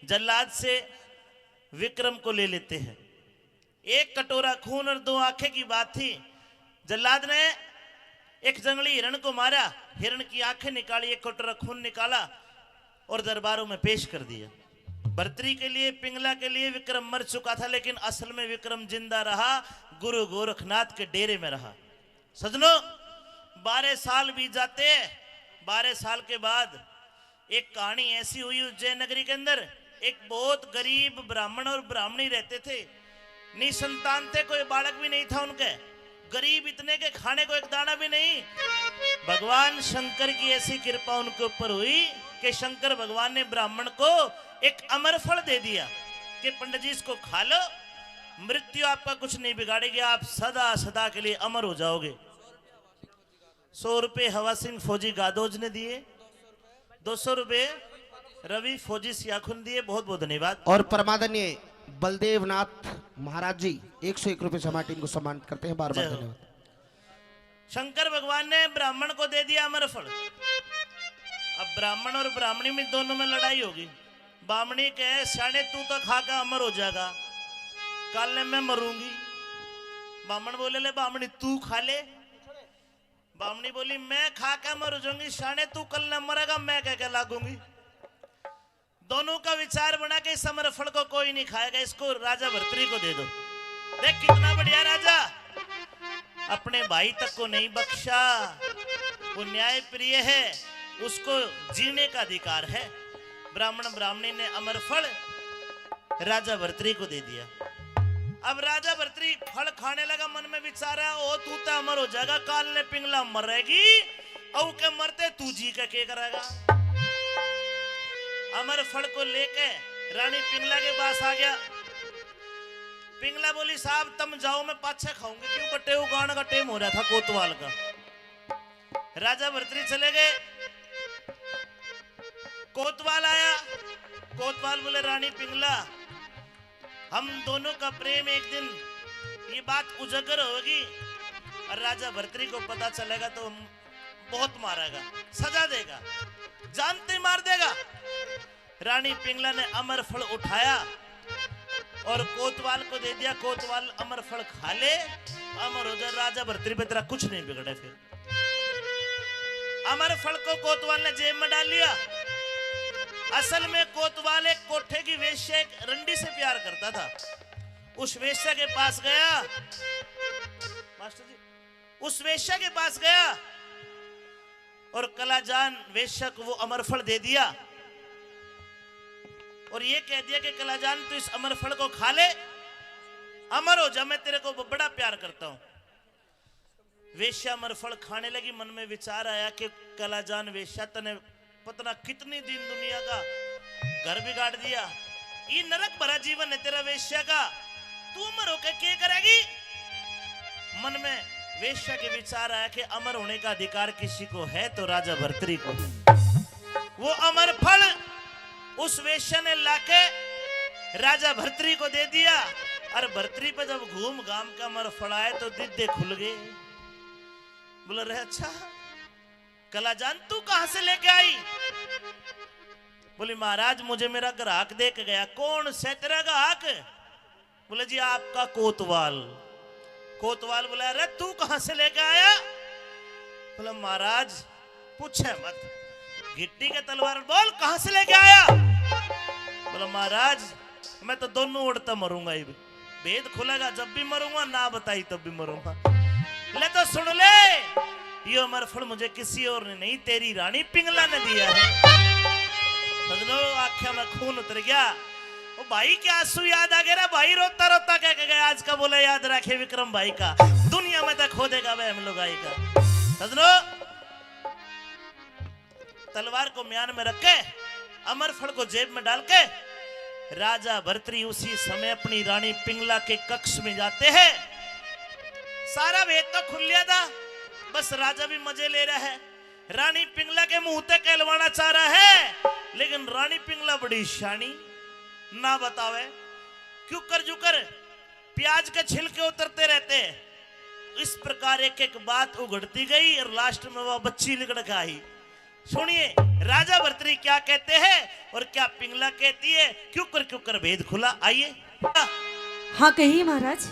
जल्लाद से विक्रम को ले लेते हैं। एक कटोरा खून और दो आंखें की बात थी। जल्लाद ने एक जंगली हिरण को मारा, हिरण की आंखें निकाली, एक कटोरा खून निकाला और दरबारों में पेश कर दिया। भर्तरी के लिए, पिंगला के लिए विक्रम मर चुका था, लेकिन असल में विक्रम जिंदा रहा, गुरु गोरखनाथ के डेरे में रहा। सजनों, बारह साल बीत जाते हैं। बारह साल के बाद एक कहानी ऐसी हुई उज्जैन नगरी के अंदर, एक बहुत गरीब ब्राह्मण और ब्राह्मणी रहते थे। निसंतान थे, कोई बालक भी नहीं था उनके। गरीब इतने के खाने को एक दाना भी नहीं। भगवान शंकर की ऐसी कृपा उनके ऊपर हुई कि शंकर भगवान ने ब्राह्मण को एक अमर फल दे दिया कि पंडित जी, इसको खा लो, मृत्यु आपका कुछ नहीं बिगाड़ेगी, आप सदा सदा के लिए अमर हो जाओगे। सौ रुपये हवा सिंह फौजी गादोज ने दिए, दो सौ रुपये रवि फौजी सियाखुन दिए। बहुत बहुत धन्यवाद। और परमादरणीय बलदेवनाथ महाराज जी एक सौ एक रुपये से हमारी टीम को सम्मानित करते हैं। बार बार धन्यवाद। शंकर भगवान ने ब्राह्मण को दे दिया अमर फल। अब ब्राह्मण और ब्राह्मणी में, दोनों में लड़ाई होगी। ब्राह्मणी कहे, "स्याणे, तू तो खा के अमर हो जाएगा, कल मैं मरूंगी।" ब्राह्मण बोले, "ले ब्राह्मणी, तू खा ले।" ब्राह्मणी बोली, "मैं खा के मर जाऊंगी, स्याणे, तू कल न मरेगा, मैं कह के लागूंगी।" दोनों का विचार बना के इस अमर फल को कोई नहीं खाएगा, इसको राजा भर्तरी को दे दो। देख कितना बढ़िया राजा। अपने भाई तक को नहीं बख्शा। वो न्याय प्रिय है, उसको जीने का अधिकार है। ब्राह्मण ब्राह्मणी ने अमर फल राजा भर्तरी को दे दिया। अब राजा भर्तरी फल खाने लगा, मन में विचार आया, "ओ, तू तो अमर हो जाएगा, काल ने पिंगला मरेगी, और के मरते तू जी के के करेगा?" अमर फल को लेके रानी पिंगला के पास आ गया। पिंगला बोली, "साहब, तम जाओ, मैं पाछे खाऊंगी, क्यों बटे उगाण का टेम हो रहा था कोतवाल का।" राजा भर्तरी चले गए। कोतवाल आया। कोतवाल बोले, "रानी पिंगला, हम दोनों का प्रेम एक दिन ये बात उजागर होगी और राजा भर्तरी को पता चलेगा तो हम बहुत मारेगा, सजा देगा, जानते ही मार देगा।" रानी पिंगला ने अमर फल उठाया और कोतवाल को दे दिया। कोतवाल अमर फल खा ले, अमर हो जा, राजा भर्तरी पे तेरा कुछ नहीं बिगड़े। फिर अमर फल को कोतवाल ने जेब में डाल लिया। असल में कोतवाल एक कोठे की वेश्या, एक रंडी से प्यार करता था। उस वेश्या के पास गया, मास्टर जी, उस वेश्या के पास गया और कलाजान वेश्या को वो अमर फल दे दिया और ये कह दिया कि कलाजान, तू इस अमर फल को खा ले, अमर हो जा, मैं तेरे को ब-, बड़ा प्यार करता हूं। वेश्या अमर फल खाने लगी। मन में विचार आया कि कलाजान वेश्या, तने पता ना कितनी दिन दुनिया का घर बिगाड़ दिया, ये नरक भरा जीवन है तेरा वेश्या का, तू अमर होके के करेगी? मन में वेश्या के विचार आया कि अमर होने का अधिकार किसी को है तो राजा भर्तरी को। वो अमर फल उस वेश्या ने लाके राजा भर्तरी को दे दिया। और भर्तरी पे जब घूम घाम के अमर फल आए तो दीदे खुल गए। बोला, "रे अच्छा, कलाजान तू कहां से लेके आई?" बोली, "महाराज, मुझे मेरा ग्राहक दे के गया।" "कौन से तेरा ग्राहक?" बोले, "जी, आपका कोतवाल।" कोतवाल बोला, "अरे, तू कहां से लेके आया?" बोला, "महाराज, पूछे मत, घिट्टी के तलवार।" "बोल, कहां से लेके आया?" बोला, "महाराज, मैं तो दोनों ओर तै मरूंगा, इब भेद खुलेगा, जब भी मरूंगा, ना बताई तब भी मरूंगा।" ले तो सुन ले, यो अमर फल मुझे किसी और ने नहीं, तेरी रानी पिंगला ने दिया है। सजनो, आंख्या में खून उतर गया। ओ भाई के आंसू याद आ गए रे भाई, रोता रोता कह के गया, "आज का बोला याद रखे विक्रम भाई का, दुनिया में तो खो देगा वह हम लुगाई का।" सजनो, तलवार को म्यान में रख के, अमर फल को जेब में डाल के, राजा भर्तरी उसी समय अपनी रानी पिंगला के कक्ष में जाते हैं। सारा भेद तो खुल लिया था, बस राजा भी मजे ले रहा है। रानी पिंगला के मुंह तक कहलवाना चाह रहा है, लेकिन रानी पिंगला बड़ी शानी, ना बतावे। क्यूकर जूकर प्याज के छिलके उतरते रहते। इस प्रकार एक एक बात उघड़ती गई और लास्ट में वह बच्ची निकल के आई। सुनिए, राजा भर्तरी क्या कहते हैं और क्या पिंगला कहती है, क्यूकर क्यूकर भेद खुला। आइए। हाँ, कहिए महाराज।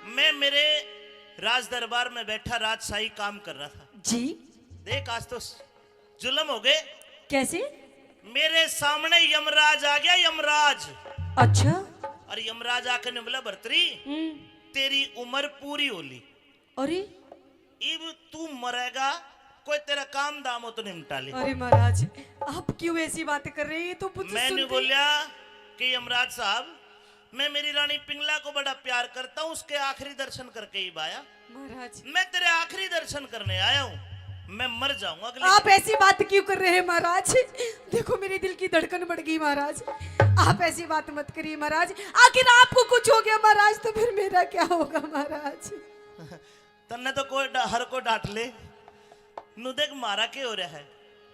मैं मेरे राज दरबार में बैठा राजशाही काम कर रहा था। जी। देख, आज तो जुल्म हो गए। कैसे? मेरे सामने यमराज आ गया, यमराज। अच्छा। और यमराज आकर ने बोला, "भर्तरी, हम्म। तेरी उम्र पूरी हो ली। अरे? इब तू मरेगा, कोई तेरा काम दाम हो तो निपटा ले।" अरे महाराज, आप क्यों ऐसी बातें कर रहे हैं? ये तो मुझे मैंने सुनते ही बोला कि यमराज साहब, मैं मेरी रानी पिंगला को बड़ा प्यार करता हूँ, उसके आखिरी दर्शन करके ही आया। महाराज। मैं तेरे आखिरी दर्शन करने आया हूँ, मैं मर जाऊंगा अगले आप दिन। ऐसी बात क्यों कर रहे हैं महाराज? देखो, मेरे दिल की धड़कन बढ़ गई महाराज, आप ऐसी बात मत करिए महाराज। आखिर आपको कुछ हो गया महाराज, तो फिर मेरा क्या होगा महाराज? तन्ने तो कोई डा-, हर कोई डांट ले। नु देख, मारा के हो रहा है,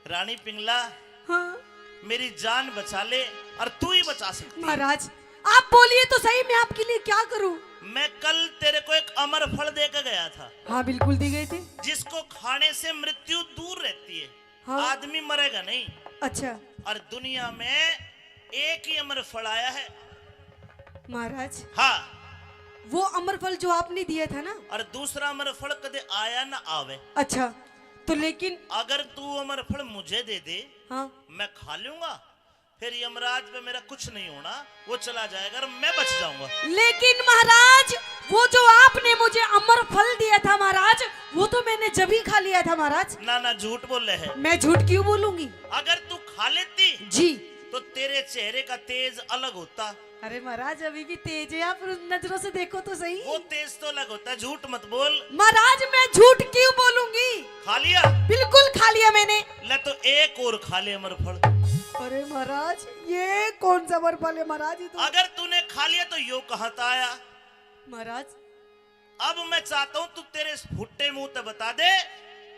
रानी पिंगला, हाँ। मेरी जान बचा ले, और तू ही बचा सकती है। महाराज, आप बोलिए तो सही, मैं आपके लिए क्या करूं? मैं कल तेरे को एक अमर फल दे के गया था। हाँ, बिल्कुल दे गए थे। जिसको खाने से मृत्यु दूर रहती है, हाँ। आदमी मरेगा नहीं। अच्छा। और दुनिया में एक ही अमर फल आया है। महाराज। हाँ। वो अमर फल जो आपने दिया था ना। और दूसरा अमर फल कदे आया ना आवे। अच्छा, तो लेकिन अगर तू अमर फल मुझे दे दे, हाँ। मैं खा लूंगा, फिर यमराज पे मेरा कुछ नहीं होना, वो चला जाएगा और मैं बच जाऊंगा। लेकिन महाराज, वो जो आपने मुझे अमर फल दिया था महाराज, वो तो मैंने जब ही खा लिया था महाराज। ना ना, झूठ बोले है। मैं झूठ क्यों बोलूंगी? अगर तू खा लेती जी। तो तेरे चेहरे का तेज अलग होता। अरे महाराज, अभी भी तेज है, आप नजरों से देखो तो सही। वो तेज तो अलग होता है, झूठ मत बोल। महाराज, मैं झूठ क्यों बोलूंगी? खा लिया? बिल्कुल खा लिया मैंने। ले तो एक और खा ले अमर फल। अरे महाराज, ये कौन सा अमर फल है महाराज? ये तो अगर तूने खा लिया तो यो कहाँ से आया? महाराज, अब मैं चाहता हूँ तू तेरे इस फुट्टे मुंह ते बता दे,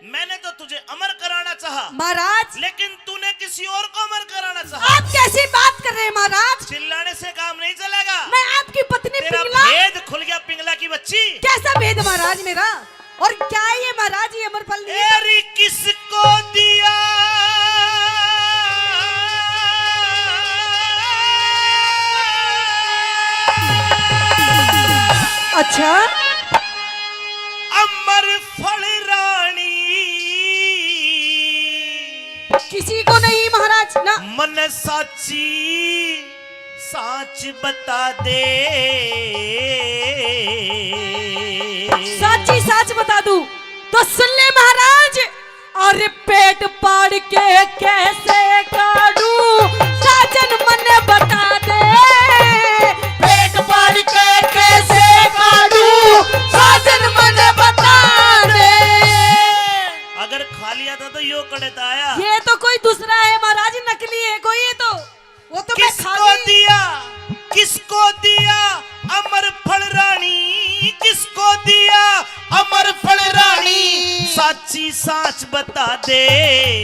मैंने तो तुझे अमर कराना चाहा महाराज। लेकिन तूने किसी और को अमर कराना चाहा। आप कैसी बात कर रहे हैं महाराज? चिल्लाने से काम नहीं चलेगा। मैं आपकी पत्नी तेरा पिंगला। भेद खुल गया पिंगला की बच्ची। कैसा भेद महाराज मेरा? और क्या है ये महाराज, ये अमर फल नहीं है? एरी किसको दिया? अच्छा। अमर फल रानी। किसी को नहीं महाराज ना। मन साची साच बता दे। साची साच बता दूं तो सुन ले महाराज। और पेट पाड़ के कैसे काढूं, साजन मन्ने बता दे। पेट पाड़ के कैसे काढूं, साजन मन्ने बता दे। अगर खा लिया था तो यो कड़े था आया। ये तो कोई दूसरा है महाराज, नकली है कोई ये तो। वो तो मैं खा किसको गई। दिया, किसको दिया अमर फल रानी, किसको दिया अमर फल रानी? साची साच बता दे।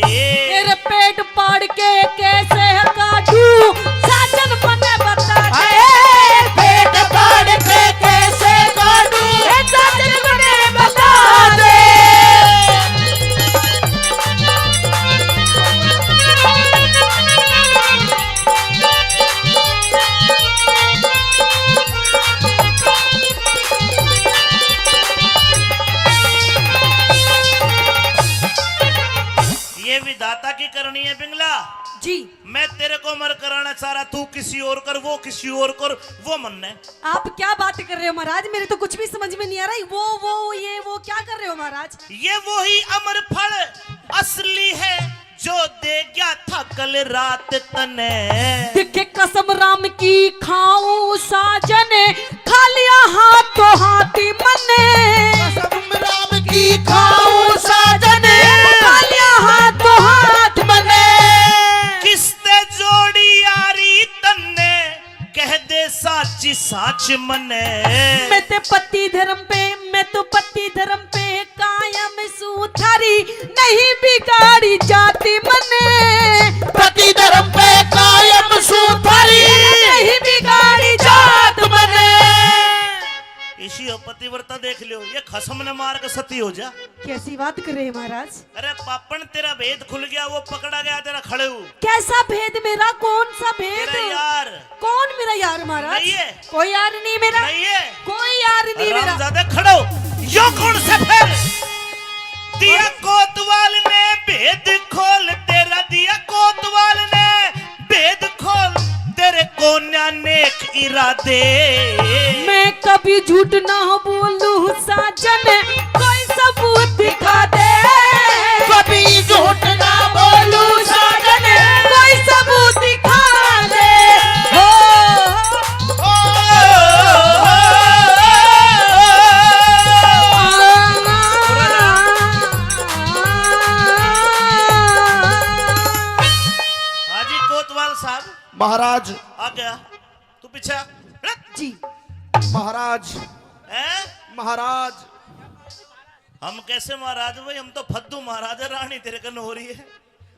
तेरे पेट पाड़ के कैसे काढूं, साजन मन्ने बता दे। हाय, पेट पाड़ के कैसे काढूं, ए साजन मन्ने बता दे। ये विधाता की करनी है पिंगला। जी। मैं तेरे को अमर कराना चाह रहा, तू किसी और कर, वो किसी और कर, वो मन्ने। आप क्या बात कर रहे हो महाराज? मेरे तो कुछ भी समझ में नहीं आ रहा। वो, वो, ये, वो क्या कर रहे हो महाराज? ये वही अमर फल असली है जो दे गया था कल रात तने। देखे कसम राम की खाऊं साजन, खा लिया हाथों हाथ मन्ने। कसम राम की खाऊं साजन, खा लिया हाथों हाथ मन्ने। किसते जोड़ी यारी तन्ने, कह दे साची साच मन्ने। मैं ते पति धर्म पे, मैं तो पति धर्म पे कायम सूं थारी, नहीं बिगाड़ी जाति मन्ने। पति धर्म पे कायम सूं थारी, नहीं बिगाड़ी जात मन्ने। इसी हो पतिव्रता देख लियो, ये खसम ने मार के सती हो जा। कैसी बात कर रहे हैं महाराज? अरे पापण, तेरा भेद खुल गया, वो पकड़ा गया तेरा खड़ेऊ। कैसा भेद मेरा? कौन सा भेद? तेरा यार। कौन मेरा यार महाराज? नहीं है। कोई यार नहीं मेरा। नहीं है। कोई यार नहीं मेरा। हरामजादा खड़ो, यो कौन सा फिर? दिया कोतवाल ने भेद खोल तेरा, दिया कोतवाल ने भेद खोल तेरे कोन्या नेक इरादे। मैं कभी झूठ ना बोलूं साजन, कोई सबूत दिखा दे। कभी झूठ ना बोलूं साजन, कोई सबूत दिखा दे। हो, हो, हो, हो। हाँ जी कोतवाल साहब। महाराज। आ गया। तू पीछे हट। जी। महाराज। हैं? महाराज। हम कैसे महाराज भाई, हम तो फद्दू महाराज है, रानी तेरे कन हो रही है।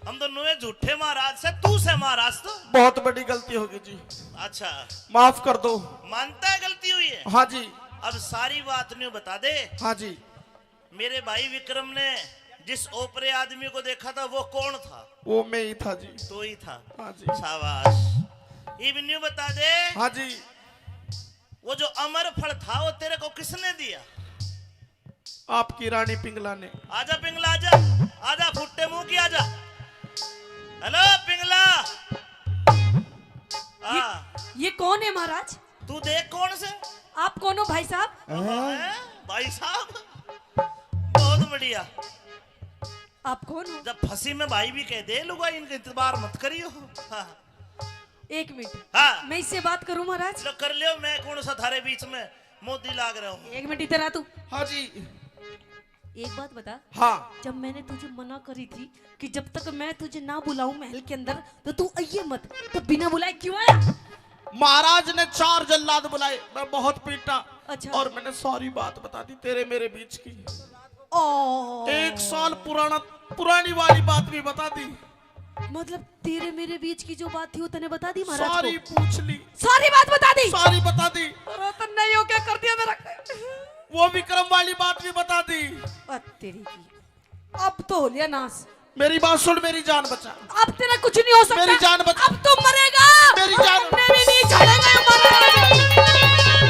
हम तो नुए झूठे महाराज से, तू से महाराज तो। बहुत बड़ी गलती हो गई जी। अच्छा। माफ कर दो। मानता है गलती हुई है? हाँ जी। अब सारी बात न्यू बता दे। हाँ जी। मेरे भाई विक्रम ने जिस ओपरे आदमी को देखा था, वो कौन था? वो मैं ही था जी। तू ही था। हाँ जी। शाबाश। इब न्यू बता दे। हाँ जी। वो जो अमर फल था, वो तेरे को किसने दिया? आपकी रानी पिंगला ने। आजा पिंगला, आजा। आजा, फुट्टे मुंह की, आजा। हेलो पिंगला। ये, हाँ। ये कौन है महाराज? तू देख कौन से? आप कौन हो भाई साहब? हैं? हैं? भाई साहब, बहुत बढ़िया। आप कौन हो? जब फंसी में भाई भी कह दे लुगाई, इनका इतबार मत करियो। हाँ। एक मिनट। हाँ। मैं इससे बात करूं महाराज? लो, कर लियो, मैं कौन सा थारे बीच में मोदी लाग रहा हूँ। एक मिनट इधर आ तू। हाँ जी। एक बात बता। हाँ। जब मैंने तुझे मना करी थी कि जब तक मैं तुझे ना बुलाऊं महल के अंदर, तो तू आइए मत, तो बिना बुलाए क्यों आया? महाराज ने चार जल्लाद बुलाए, मैं बहुत पीटा। अच्छा। और मैंने सारी बात बता दी तेरे मेरे बीच की। ओ। एक साल पुराना, पुरानी वाली बात भी बता दी। मतलब तेरे मेरे बीच की जो बात थी वो तने बता दी महाराज को? सारी पूछ ली। सारी बात बता दी? सारी बता दी। अरे तो नहीं हो क्या कर दिया मेरा? वो विक्रम वाली बात भी बता दी। ओ तेरी की। अब तो हो लिया नाश। मेरी बात सुन, मेरी जान बचा। अब तेरा कुछ नहीं हो सकता। मेरी जान बचा। अब तो मरेगा। मेरी जान। मरने भी नहीं छोड़ेगा ये महाराज।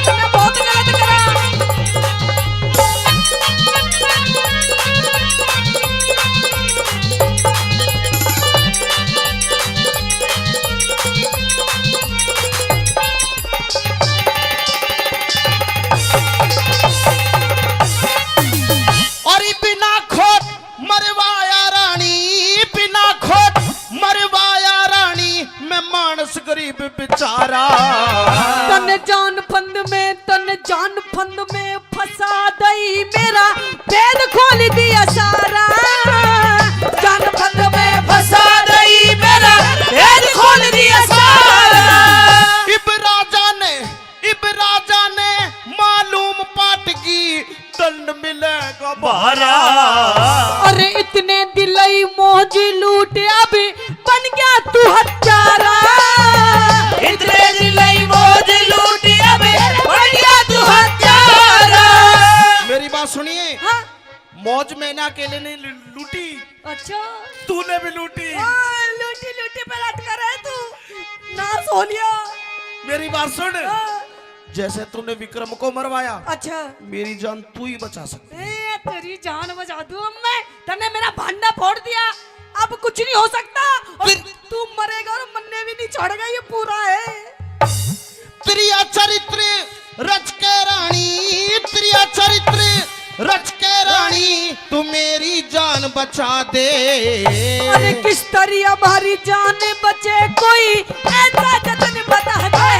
तूने बहुत गलत करा। और बिना खोट मरवाया रानी, बिना खोट मरवाया रानी, मैं मानस गरीब बेचारा। तन जान फंद में, तन जान फंद में फंसा दई, मेरा भेद खोल दिया सारा। जान फंद में फंसा दई, मेरा भेद खोल दिया सारा। इब राजा ने, इब राजा ने मालूम पाट की, दंड मिलेगा भारा। अरे इतने दिलाई मौज लूट, अभी बन गया तू हत्यारा। इतने दिलाई मौज लूट, अभी बन गया तू हत्यारा। मेरी बात सुनिए। हाँ। मौज मैंने अकेले नहीं लू-, लूटी। अच्छा। तूने भी लूटी। ओ, लूटी लूटी पे लटका रहे तू। नाश हो लिया। मेरी बात सुन। हाँ। जैसे तूने विक्रम को मरवाया, अच्छा। मेरी जान तू ही बचा सकती है। ए, तेरी जान बचा दूं अब मैं। तन्ने मेरा भांडा फोड़ दिया, अब कुछ नहीं हो सकता। और फिर तू मरेगा और मन्ने भी नहीं छोड़ेगा, ये पूरा है। त्रिया चरित्र रच के रानी, त्रिया चरित्र रच के रानी, तू मेरी जान बचा दे। अरे किस तरी हमारी जान बचे, कोई ऐसा जतन बता दे।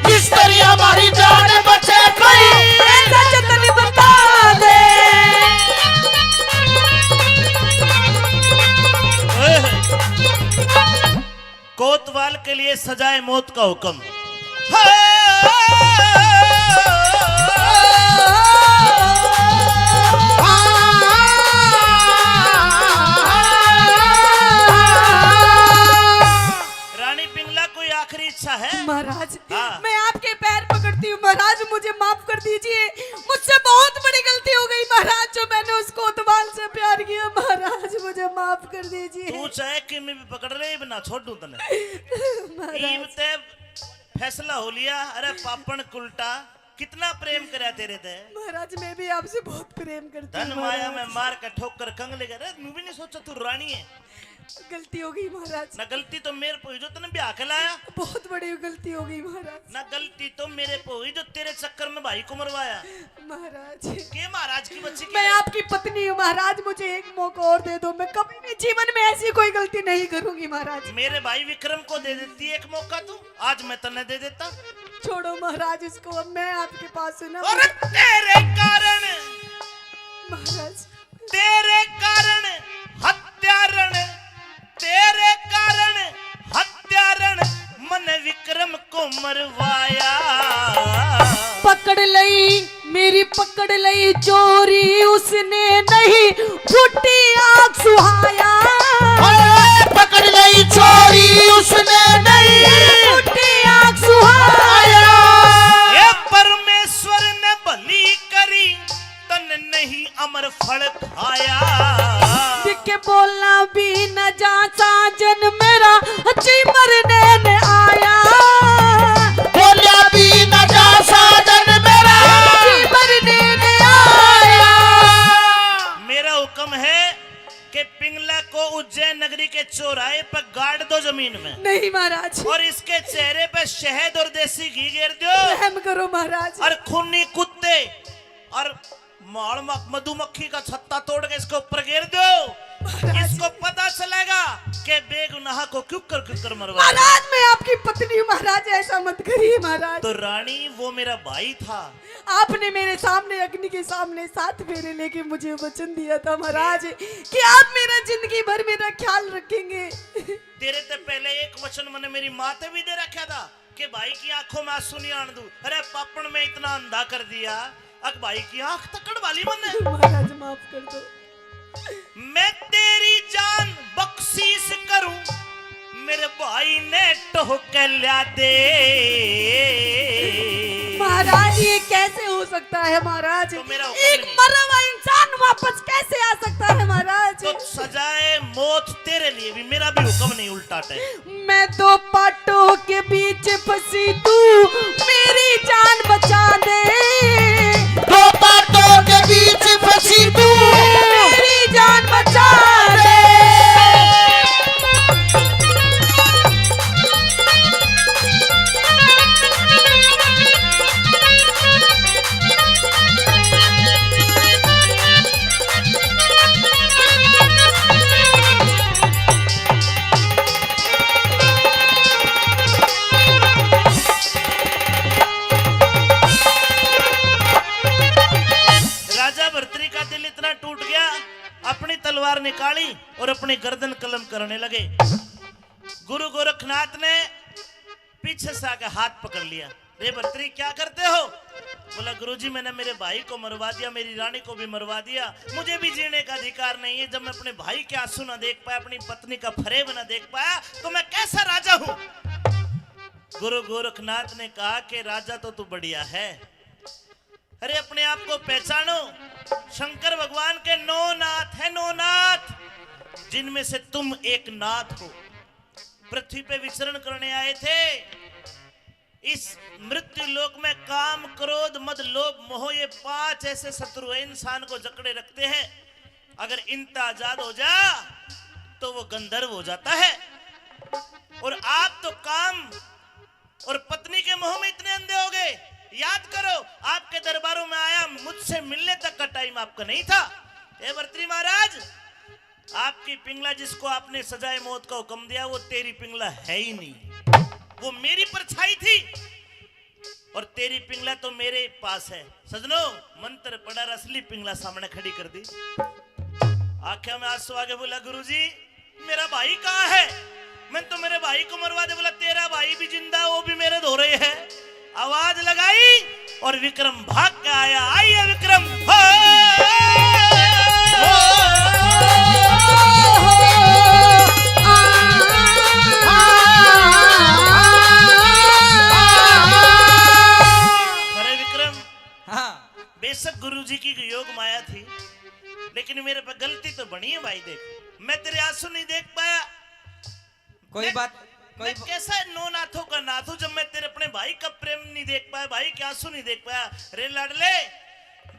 किस तरी हमारी जान बचे, कोई ऐसा जतन बता दे। कोतवाल के लिए सजाए मौत का हुक्म। रानी पिंगला, कोई आखिरी इच्छा है? महाराज, हाँ। मैं आपके पैर पकड़ती हूँ महाराज, मुझे माफ कर दीजिए, मुझसे बहुत बड़ी गलती हो गई महाराज, जो मैंने उस कोतवाल से प्यार किया महाराज, मुझे माफ कर दीजिए। तू चाहे किमे भी पकड़ ले, इब ना छोड़ूं तने। महाराज। इब ते फैसला हो लिया। अरे पापण कुलटा, कितना प्रेम करया तेरे ते। महाराज, मैं भी आपसे बहुत प्रेम करती हूँ धन माया महाराज। में मार के ठोकर कंग ले गया। अरे नू भी नहीं सोचा तू रानी है। गलती हो गई महाराज। ना गलती तो मेरे पे हुई जो तने ब्याह के लाया। बहुत बड़ी गलती हो गई महाराज। ना गलती तो मेरे पे हुई जो तेरे चक्कर में भाई को मरवाया। महाराज। के महाराज की बच्ची की मैं है? आपकी पत्नी हूँ महाराज, मुझे एक मौका और दे दो, मैं कभी भी जीवन में ऐसी कोई गलती नहीं करूंगी महाराज। मेरे भाई विक्रम को दे देती एक मौका तू, आज मैं तन्ने दे देता। छोड़ो महाराज इसको, अब मैं आपके पास हूँ ना। और तेरे कारण महाराज। तेरे कारण हत्यारण, तेरे कारण हत्यारण, मने विक्रम को मरवाया। पकड़ लई मेरी, पकड़ लई चोरी, उसने नहीं फूटी आग सुहाया। ओए, पकड़ लई चोरी, उसने नहीं फूटी आग सुहाया। ए परमेश्वर ने भली करी, तन नहीं अमर फल खाया। के बोला भी न जा साजन मेरा, जी मरने ने आया। बोला भी न जा साजन मेरा, जी मरने ने आया। मेरा हुक्म है कि पिंगला को उज्जैन नगरी के चौराहे पर गाड़ दो जमीन। जमीन में। नहीं महाराज। और इसके चेहरे पे शहद और देसी घी गेर दो। रहम करो महाराज। और खूनी कुत्ते और माल मक-, मधुमक्खी का छत्ता तोड़ के इसके ऊपर गेर दो। महाराज। इसको पता चलेगा कि बेगुनाह को क्यों कर, क्यों कर मरवा। महाराज, मैं आपकी पत्नी हूँ महाराज, ऐसा मत करिए महाराज। तो रानी, वो मेरा भाई था। आपने मेरे सामने, अग्नि के सामने सात फेरे लेके मुझे वचन दिया था महाराज कि आप मेरा जिंदगी भर मेरा ख्याल रखेंगे। तेरे ते पहले एक वचन मैंने मेरी माँ ते भी दे रखा था कि भाई की आंखों में आंसू नहीं आन दूं। अरे पापण में इतना अंधा कर दिया, अक भाई की आंख तक कढ़वा ली मैंने। महाराज, माफ कर दो। मैं तेरी जान बख्शीश करूं, मेरे भाई ने टोह के ल्या दे। महाराज, ये कैसे हो सकता है महाराज? तो मेरा हुक्म एक नहीं। मरा हुआ इंसान वापस कैसे आ सकता है महाराज? तो सजाए मौत तेरे लिए भी, मेरा भी हुक्म नहीं उल्टा है। मैं दो पाटों के बीच फंसी तू, मेरी जान बचा दे। दो पाटों के बीच फंसी तू, मेरी जान बचा दे। राजा भर्तरी का दिल इतना टूट गया, अपनी तलवार निकाली और अपनी गर्दन कलम करने लगे। गुरु गोरखनाथ ने पीछे से आके हाथ पकड़ लिया। "रे भर्तरी, क्या करते हो?" बोला, "गुरुजी, मैंने मेरे भाई को मरवा दिया, मेरी रानी को भी मरवा दिया, मुझे भी जीने का अधिकार नहीं है। जब मैं अपने भाई के आंसू ना देख पाया, अपनी पत्नी का फरेब ना देख पाया, तो मैं कैसा राजा हूं?" गुरु गोरखनाथ ने कहा कि राजा तो तू बढ़िया है, अरे, अपने आप को पहचानो। शंकर भगवान के नौ नाथ हैं, नौ नाथ, जिनमें से तुम एक नाथ हो। पृथ्वी पे विचरण करने आए थे। इस मृत्यु लोक में काम, क्रोध, मद, लोभ, मोह, ये पांच ऐसे शत्रु हैं, इंसान को जकड़े रखते हैं। अगर इनता आजाद हो जा तो वो गंधर्व हो जाता है। और आप तो काम और पत्नी के मोह में इतने अंधे हो गए। याद करो, आपके दरबारों में आया, मुझसे मिलने तक का टाइम आपका नहीं था। हे भर्तरी महाराज, आपकी पिंगला जिसको आपने सजाए मौत का हुक्म दिया, वो तेरी पिंगला है ही नहीं, वो मेरी परछाई थी। और तेरी पिंगला तो मेरे पास है। सजनो, मंत्र पढ़ा और असली पिंगला सामने खड़ी कर दी। आंखें में आंसू आके बोला, "गुरुजी, मेरा भाई कहाँ है? मैं तो मेरे भाई को मरवा दे।" बोला, "तेरा भाई भी जिंदा, वो भी मेरे धोरे है।" आवाज लगाई और विक्रम भाग के आया। आइए विक्रम। हो। अरे विक्रम, हाँ। बेशक गुरुजी की योग माया थी, लेकिन मेरे पे गलती तो बनी है भाई। देख, मैं तेरे आंसू नहीं देख पाया। कोई मैं, बात, कोई मैं ब- कैसा नौ नाथों का नाथ हूँ जब मैं तेरे अपने भाई का प्रेम नहीं देख पाया, भाई के आंसू नहीं देख पाया? रे लाडले,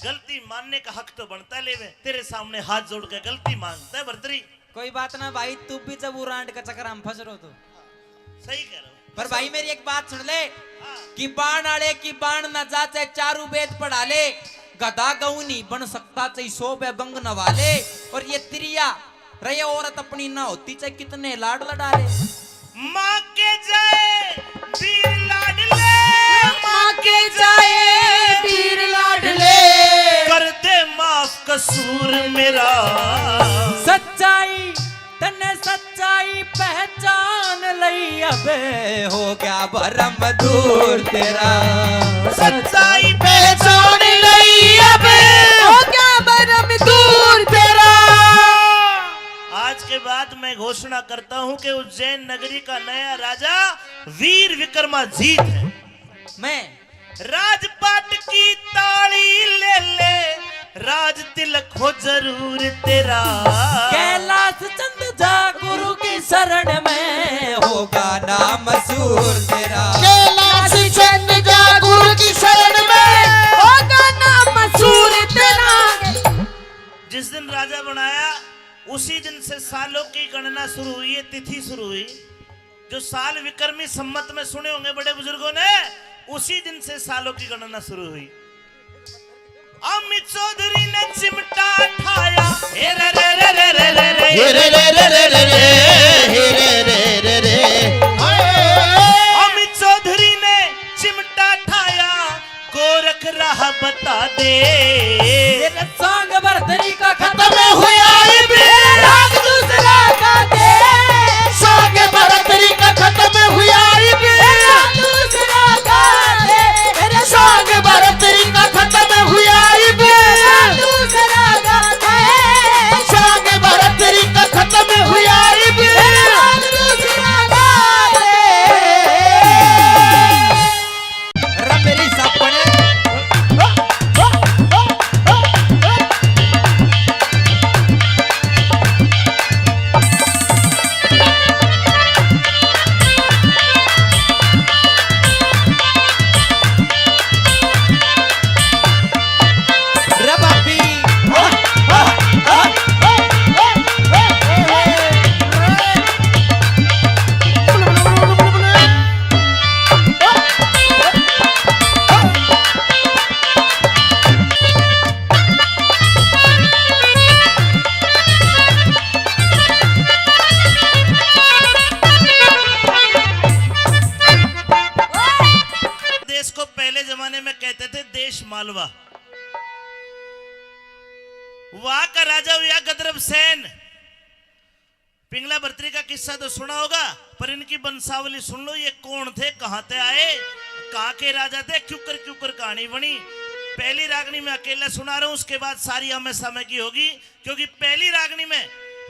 गलती मानने का हक तो बनता ले, मैं तेरे सामने हाथ जोड़ के गलती मांगता है भर्तरी। कोई बात ना भाई, तू भी जब उरांड का चक्कर हम फंस रहो तो। सही कह रहे हो। पर भाई मेरी एक बात सुन ले, हाँ। कि बाण आले की बाण ना जा, चाहे चारू वेद पढ़ा ले, गधा गऊ नहीं बन सकता, चाहे सौ बे गंग नवा ले। और ये त्रिया रहे औरत अपनी ना होती, चाहे कितने लाड लड़ा ले। माँ के जाए वीर लाडले, माँ के जाए वीर लाडले, कर दे माफ कसूर मेरा। सच्चाई तन्ने सच्चाई पहचान लई, अबे हो गया भरम दूर तेरा। सच्चाई पहचान लई, अबे हो गया भरम दूर तेरा। आज के बाद मैं घोषणा करता हूं कि उज्जैन नगरी का नया राजा वीर विक्रमाजीत है। मैं राजपाट की ताली ले ले, राज तिलक हो जरूर तेरा। कैलाश चंद जा गुरु की शरण में, होगा नाम मशहूर तेरा। कैलाश चंद जा गुरु की शरण में, होगा नाम मशहूर तेरा। जिस दिन राजा बनाया, उसी दिन से सालों की गणना शुरू हुई, ये तिथि शुरू हुई। जो साल विक्रमी संवत में सुने होंगे बड़े बुजुर्गों ने, उसी दिन से सालों की गणना शुरू हुई। अमित चौधरी ने चिमटा ठाया, हे रे रे रे रे रे रे रे, हे रे रे रे रे रे रे रे, हे रे रे रे रे रे। हाय। अमित चौधरी ने चिमटा ठाया, गोरख राह बता दे। तेरे सांग भरतरी का खत्म हुआ इब, राग दूसरा गा दे। सांग भरतरी का खत्म हुआ इब, राग दूसरा गा दे। तेरे सांग भरतरी का खत्म हुआ इब, राग दूसरा गा दे। सांग भरतरी का खत्म हुआ इब, राग दूसरा गा दे। रे मेरी सापने। रे बापी। देश को पहले जमाने में कहते थे देश मालवा। वहां का राजा हुआ गदरब सेन। पिंगला भरतरी का किस्सा तो सुना होगा, पर इनकी वंशावली सुन लो, ये कौन थे, कहां ते आए, कहां के राजा थे, क्यूकर क्यूकर कहानी बनी। पहली रागनी मैं अकेला सुना रहा हूं, उसके बाद सारी आमे सामे की होगी, क्योंकि पहली रागनी में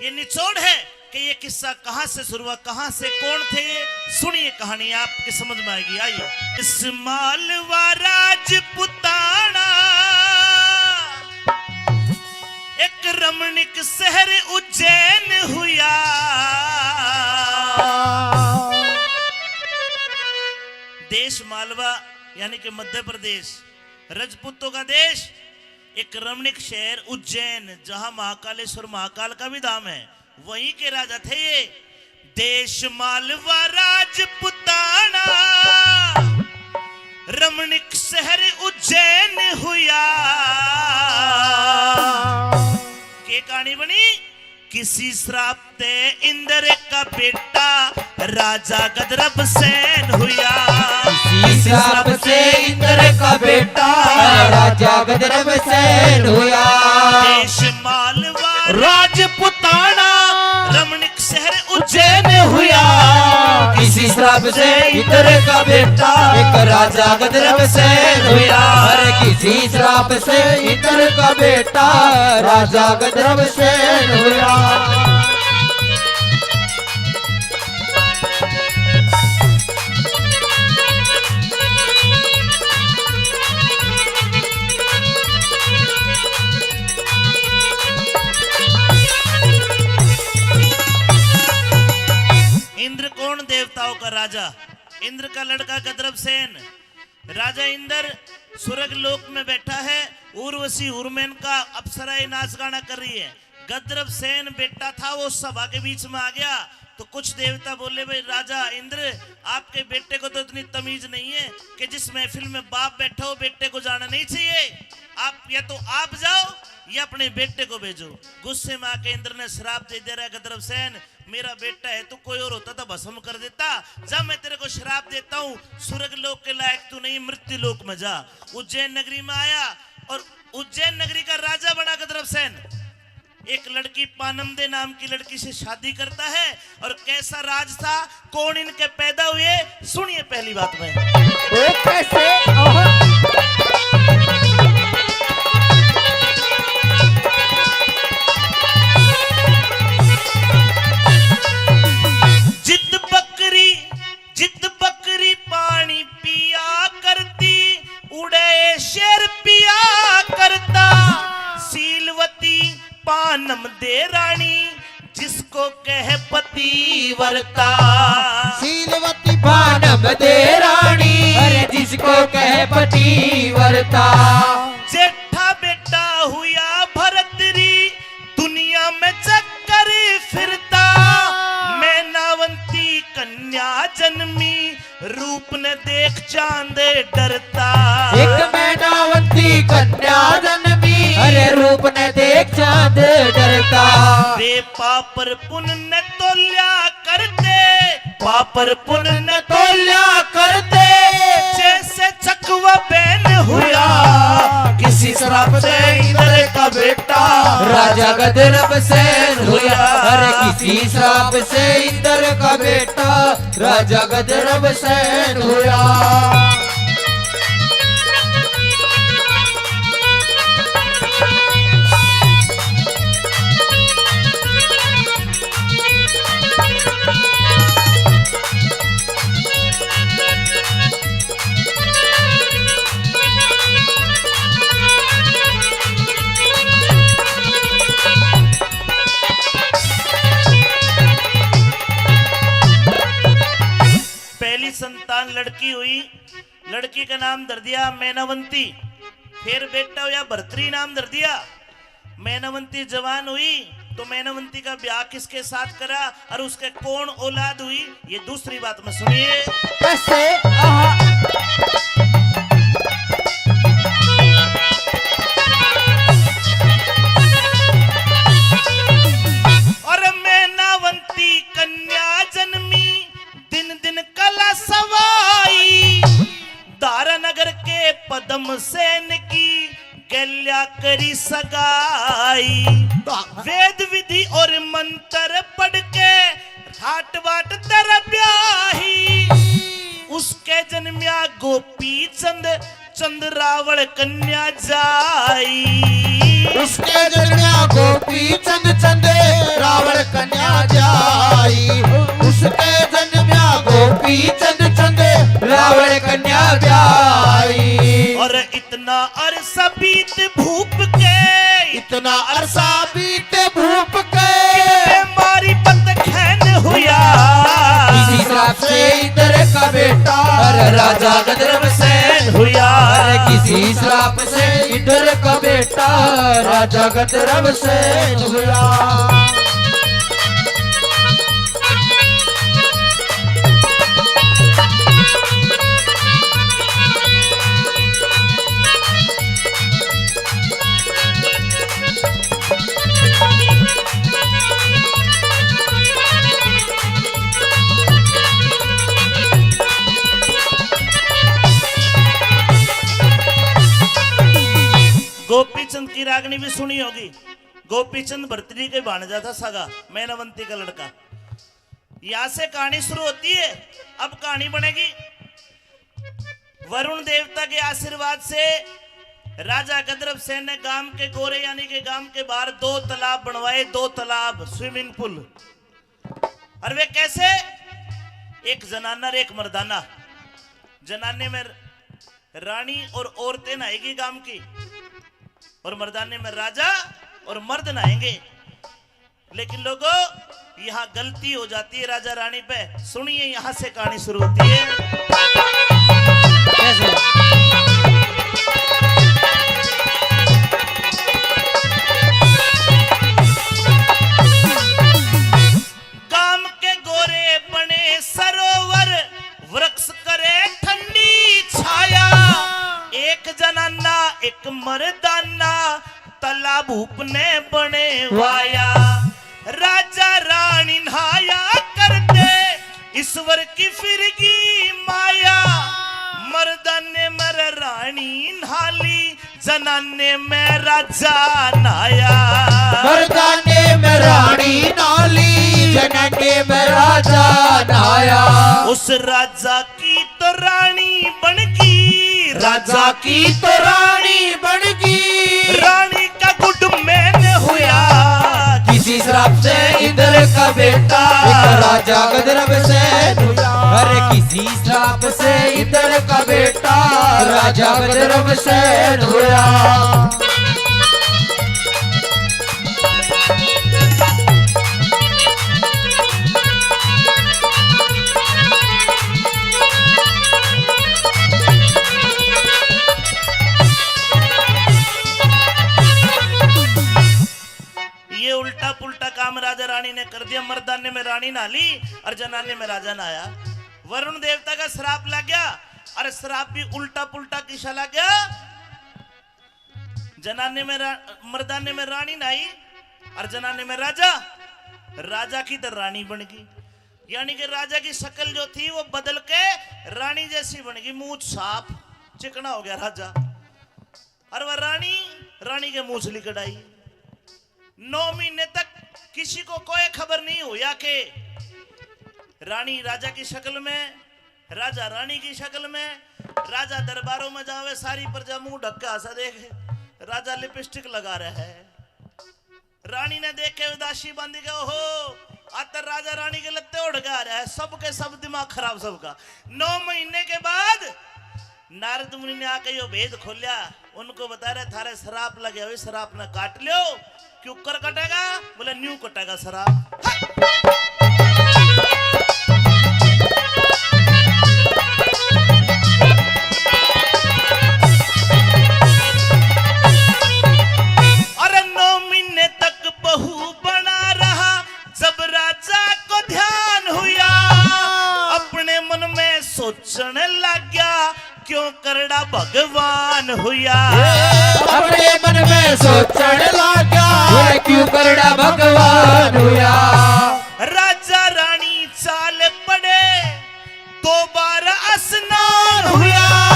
ये निचोड़ है कि ये किस्सा कहां से शुरू हुआ, कहां से, कौन थे ये। सुनिए कहानी, आपके समझ में आएगी। आइए। इस मालवा राजपुताना एक रमणीक शहर उज्जैन हुआ। देश मालवा यानी कि मध्य प्रदेश, रजपूतों का देश, एक रमणीक शहर उज्जैन, जहां महाकालेश्वर महाकाल का भी धाम है, वहीं के राजा थे ये। देश मालवा राजपुताना, रमणीक शहर उज्जैन हुआ। के कहानी बनी? किसी श्राप ते इंद्र का बेटा राजा गदरब सेन हुआ। किसी श्राप से इंद्र का बेटा राजा गदरब सेन हुआ। देश मालवा राजपुताना, रमणीक शहर उज्जैन हुआ। किसी श्राप से इंद्र का बेटा एक राजा गदरब सेन हुआ। अरे किसी श्राप से इंद्र का बेटा राजा गदरब सेन हुआ। इंद्र कौन? देवताओं का राजा। इंद्र का लड़का गदरब सेन। राजा इंद्र स्वर्ग लोक में बैठा है, उर्वशी उर्मेन का अप्सराएं नाच गाना कर रही है। गदरब सेन बेटा था, वो सभा के बीच में आ गया तो कुछ देवता बोले, भाई राजा इंद्र, आपके बेटे को तो इतनी तमीज नहीं है कि जिस महफिल में बाप बैठा हो, बेटे को जाना नहीं चाहिए। आप या तो आप जाओ या अपने बेटे को भेजो। गुस्से में आके इंद्र ने श्राप दे दिया, रे गदरब सेन, मेरा बेटा है, तू कोई और होता तो भस्म कर देता। जा, मैं तेरे को श्राप देता हूँ, स्वर्ग लोक के लायक तू नहीं, मृत्यु लोक में जा। उज्जैन नगरी में आया और उज्जैन नगरी का राजा बना गदरब सेन। एक लड़की पानमदे नाम की लड़की से शादी करता है। और कैसा राज था, कौन इनके पैदा हुए, सुनिए पहली बात में। ओ कैसे? ओहो। जित बकरी, जित बकरी पानी पिया करती, उड़े शेर पिया करता। शीलवती पानमदे रानी, जिसको कह पतिव्रता। शीलवती पानमदे रानी, अरे जिसको कह पतिव्रता। जेठा बेटा हुआ भरत री, दुनिया में चक्कर फिरता। मैनावंती कन्या रूप ने देख चांद डरता। एक मैनावंती कन्या जन्मी। अरे रूप ने देख चांद डरता। वे पाप और पुण्य तोल्या करते। पाप और पुण्य तोल्या करते। जैसे चकवा बैन हुआ। किसी श्राप से इंद्र का बेटा। राजा गंधर्व सेन हुआ। अरे किसी श्राप से इंद्र का बेटा। राजा गंधर्व सेन हुआ। पहली संतान लड़की हुई, लड़की का नाम धर दिया मैनावंती। फिर बेटा हुआ भर्तरी नाम धर दिया। मैनावंती जवान हुई तो मैनावंती का ब्याह किसके साथ करा और उसके कौन औलाद हुई, ये दूसरी बात में सुनिए। कैसे? आहा। और मैनावंती कन्या जन्मी, दिन दिन कला सवाई। दारा नगर के पद्म सेन की गैल्या करी सगाई। वेद विधि और मंत्र पढ़ के ठाट बाट तेरा ब्याही। उसके जन्म्या गोपी चंद, चंद रावण कन्या जाई। उसके जन्म्या गोपी चंद, चंद रावण कन्या जाई। उसके जन्म्या गोपी चंद, चंद रावण कन्या जाई। और इतना अरसा बीत भूप के, इतना अरसा बीत भूप के, कितने मारी बत खैन हुआ। किसी श्राप से इंद्र का बेटा, अरे राजा गंधर्व सेन हुआ। अरे किसी श्राप से इंद्र का बेटा, राजा गंधर्व सेन हुआ। गोपीचंद की रागनी भी सुनी होगी। गोपीचंद भर्तरी के भाणजा था सगा, मैनावंती का लड़का। यहाँ से कहानी शुरू होती है। अब कहानी बनेगी। वरुण देवता के आशीर्वाद से राजा गंधर्व सेन ने गांव के गोरे यानी के गांव के बाहर दो तालाब बनवाए, दो तालाब, स्विमिंग पूल। और वे कैसे? एक जनाना और एक मर्दाना। जनाने में रानी और औरतें नहाएगी गांव की, और मर्दाने में राजा और मर्द नहाएंगे। लेकिन लोगो, यहाँ गलती हो जाती है राजा रानी पे। सुनिए, यहाँ से कहानी शुरू होती है। कैसे? गाम के गोरे बने सरोवर, वृक्ष करे ठंडी छाया। एक जनाना एक मर्दाना, तालाब भूप ने बने वाया। राजा रानी नहाया करते, ईश्वर की फिरगी माया। मर्दाने में रानी नहा ली, जनाने में राजा नहाया। मर्दाने में रानी नहा ली, जनाने में राजा नहाया। उस राजा की तो रानी बन गई, राजा की तो रानी बन गई। रानी का गुड मैन हुआ। किसी श्राप से इंद्र का बेटा। एक राजा गंधर्व सेन हुआ। अरे किसी श्राप से इंद्र का बेटा। राजा गंधर्व सेन हुआ। ये उल्टा पुल्टा काम राजा रानी ने कर दिया। मर्दाने में रानी नहा ली और जनाने में राजा नहाया। वरुण देवता का श्राप लग गया। अरे श्राप भी उल्टा पुल्टा किसा लग गया। जनाने में रा-, मर्दाने में रानी नहीं और जनाने में राजा। राजा की तो रानी बन गई, यानी कि राजा की शक्ल जो थी वो बदल के रानी जैसी बन गई। मूछ साफ, चिकना हो गया राजा। और वह रानी, रानी के मूछ लिकड़ाई। नौ महीने तक किसी को कोई खबर नहीं हुआ कि रानी राजा की शक्ल में, राजा रानी की शक्ल में। राजा दरबारों में जावे, सारी प्रजा मुंह ढक के हंसा देखे। राजा लिपस्टिक लगा रहा है। रानी ने देख के उदासी बांधी के, "ओहो, आज तो राजा रानी के लत्ते ओढ़ के आ रहा है।" सबके सब दिमाग खराब सबका। नौ महीने के बाद नारद मुनि ने आके यो भेद खोलिया। उनको बता रहे, "थारे श्राप लगे हुए, श्राप ने काट लो।" क्यों कर कटेगा? बोले, "न्यू कटेगा श्राप।" अरे नौ महीने तक बहू बना रहा, जब राजा को ध्यान हुआ, अपने मन में सोचने लग गया, क्यों करड़ा भगवान हुआ। अपने मन में सोचने लग गया, क्यों करड़ा भगवान हुआ। राजा रानी चाल पड़े, दो बार स्नान हुआ।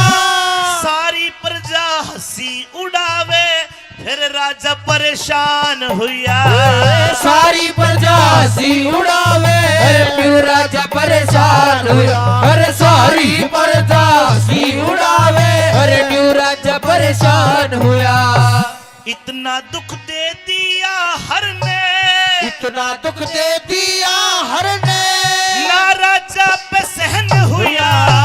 सारी प्रजा हंसी उड़ावे, फिर राजा परेशान हुआ। सारी प्रजा हंसी उड़ावे, अरे क्यों राजा परेशान हुआ। अरे सारी प्रजा हंसी उड़ावे, अरे क्यों राजा परेशान हुआ। इतना दुख दे दिया हर ने, इतना दुख दे दिया हर ने, ना राजा पे सहन हुआ।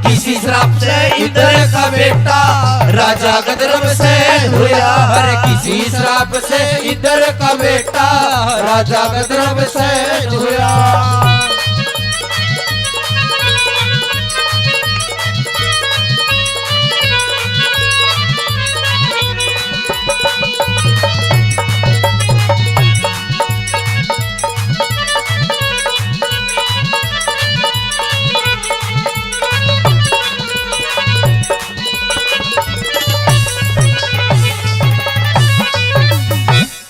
किसी श्राप से इंद्र का बेटा राजा गदरब सहन हुआ। अरे किसी श्राप से इंद्र का बेटा राजा गदरब सहन हुआ।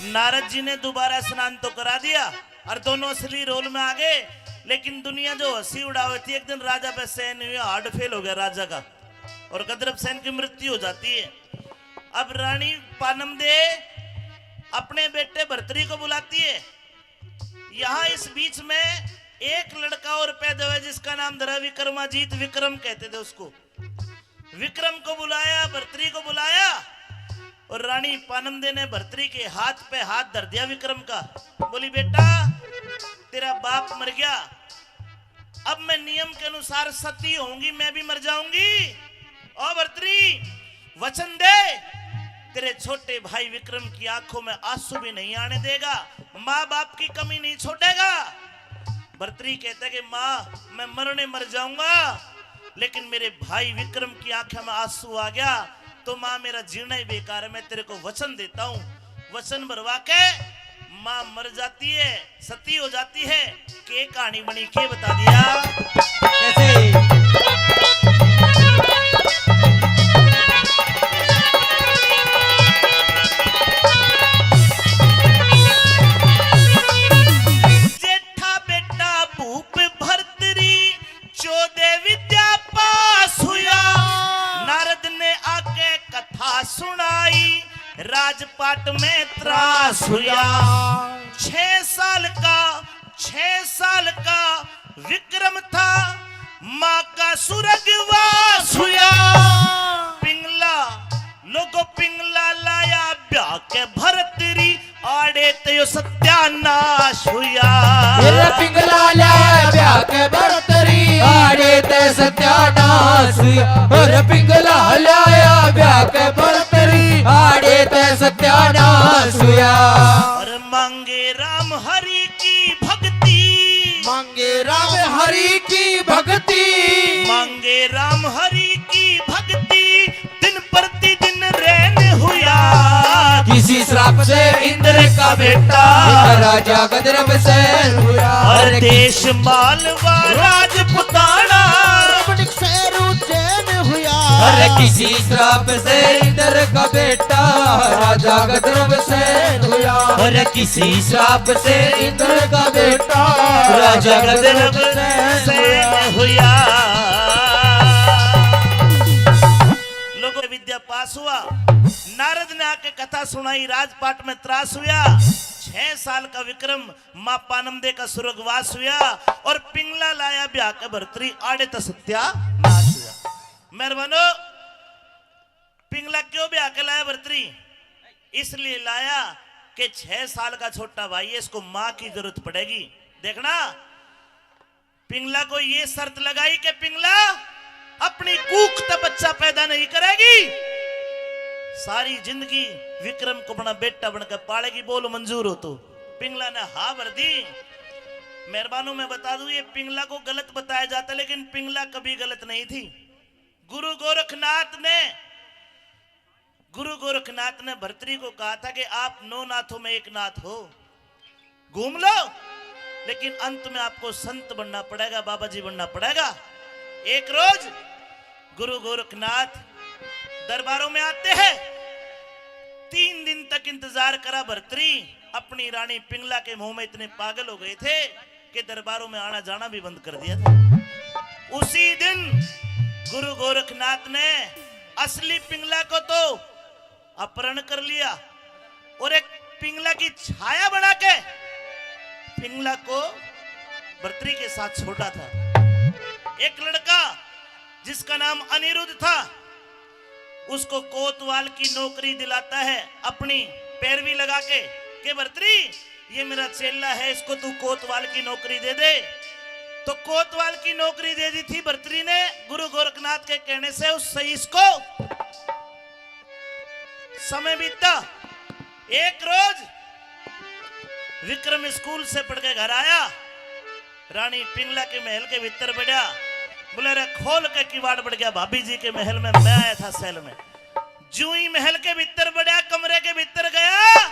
नारद जी ने दोबारा स्नान तो करा दिया और दोनों असली रोल में आ गए, लेकिन दुनिया जो हंसी उड़ावे थी, एक दिन राजा पे सहन नहीं हुआ, हार्ट फेल हो गया राजा का, और गदरब सेन की मृत्यु हो जाती है। अब रानी पानम दे अपने बेटे भर्तरी को बुलाती है। यहाँ इस बीच में एक लड़का और पैदा हुआ, जिसका नाम धरा विक्रमाजीत, विक्रम कहते थे उसको। विक्रम को बुलाया, भर्तरी को बुलाया, और रानी पानम दे ने भर्तरी के हाथ पे हाथ धर दिया विक्रम का। बोली, "बेटा, तेरा बाप मर गया, अब मैं नियम के अनुसार सती होऊंगी, मैं भी मर जाऊंगी। ओ भर्तरी, वचन दे, तेरे छोटे भाई विक्रम की आंखों में आंसू भी नहीं आने देगा, माँ बाप की कमी नहीं छोड़ेगा।" भर्तरी कहता है कि माँ, मैं मरने मर जाऊंगा, लेकिन मेरे भाई विक्रम की आंखों में आंसू आ गया तो माँ, मेरा जीना ही बेकार है। मैं तेरे को वचन देता हूँ। वचन भरवा के माँ मर जाती है, सती हो जाती है। के कहानी बनी, के बता दिया? कैसे? जेठा बेटा भूप भरतरी, चौदह विद्या पास हुआ। नारद ने आके कथा सुनाई, राजपाट में त्रास हुआ। छह साल का, छह साल का विक्रम था, माँ का स्वर्गवास हुआ। पिंगला, लोगो पिंगला लाया ब्याह के भरतरी, आड़े ते यो सत्यानाश हुआ। मेरा पिंगला लाया ब्याह के भरतरी, आड़े ते सत्यानाश हुआ। और पिंगला लाया ब्याह के भरतरी, आड़े ते सत्यानाश हुआ। और मांगे राम हरि की भक्ति, मांगे राम हरि की भक्ति, मांगे राम हरि की भक्ति, दिन प्रतिदिन रैन हुआ। किसी श्राप से इंद्र का बेटा राजा गदरब सैन हुआ। और देश मालवा राजपुताना किसी श्राप से इंद्र का बेटा राजा गंधर्व से हुआ। और किसी श्राप से इंद्र का बेटा राजा गंधर्व से हुआ। लोगों, विद्या पास हुआ। नारद ने आके कथा सुनाई, राजपाट में त्रास हुआ। छह साल का विक्रम, माँ पानमदे का स्वर्गवास हुआ और पिंगला लाया ब्याह के भरतरी, आड़े तो सत्यानाश हुआ। मेहरबानो, पिंगला क्यों ब्याह के लाया भरतरी? इसलिए लाया कि छह साल का छोटा भाई है, इसको माँ की जरूरत पड़ेगी। देखना, पिंगला को ये शर्त लगाई कि पिंगला अपनी कूख तै बच्चा पैदा नहीं करेगी, सारी जिंदगी विक्रम को अपना बेटा बनकर पालेगी। बोल, मंजूर हो तो? पिंगला ने हाँ भर दी। मेहरबानों, मैं बता दूं, ये पिंगला को गलत बताया जाता, लेकिन पिंगला कभी गलत नहीं थी। गुरु गोरखनाथ ने गुरु गोरखनाथ ने भरतरी को कहा था कि आप नौ नाथों में एक नाथ हो, घूम लो, लेकिन अंत में आपको संत बनना पड़ेगा, बाबा जी बनना पड़ेगा। एक रोज गुरु गोरखनाथ दरबारों में आते हैं। तीन दिन तक इंतजार करा भरतरी, अपनी रानी पिंगला के मोह में इतने पागल हो गए थे कि दरबारों में आना जाना भी बंद कर दिया था। उसी दिन गुरु गोरखनाथ ने असली पिंगला को तो अपहरण कर लिया और एक पिंगला की छाया बना के पिंगला को भरतरी के साथ छोड़ा था। एक लड़का जिसका नाम अनिरुद्ध था, उसको कोतवाल की नौकरी दिलाता है अपनी पैरवी लगा के, के भरतरी, ये मेरा चेला है, इसको तू कोतवाल की नौकरी दे दे। तो कोतवाल की नौकरी दे दी थी भरतरी ने गुरु गोरखनाथ के कहने से उस सईस को। समय बीता। एक रोज विक्रम स्कूल से पढ़ के घर आया, रानी पिंगला के महल के भीतर बढ़या। बोले, रे, खोल के किवाड़ बढ़ गया, भाभी जी के महल में मैं आया था सैल में। जूं ही महल के भीतर बढ़या, कमरे के भीतर गया,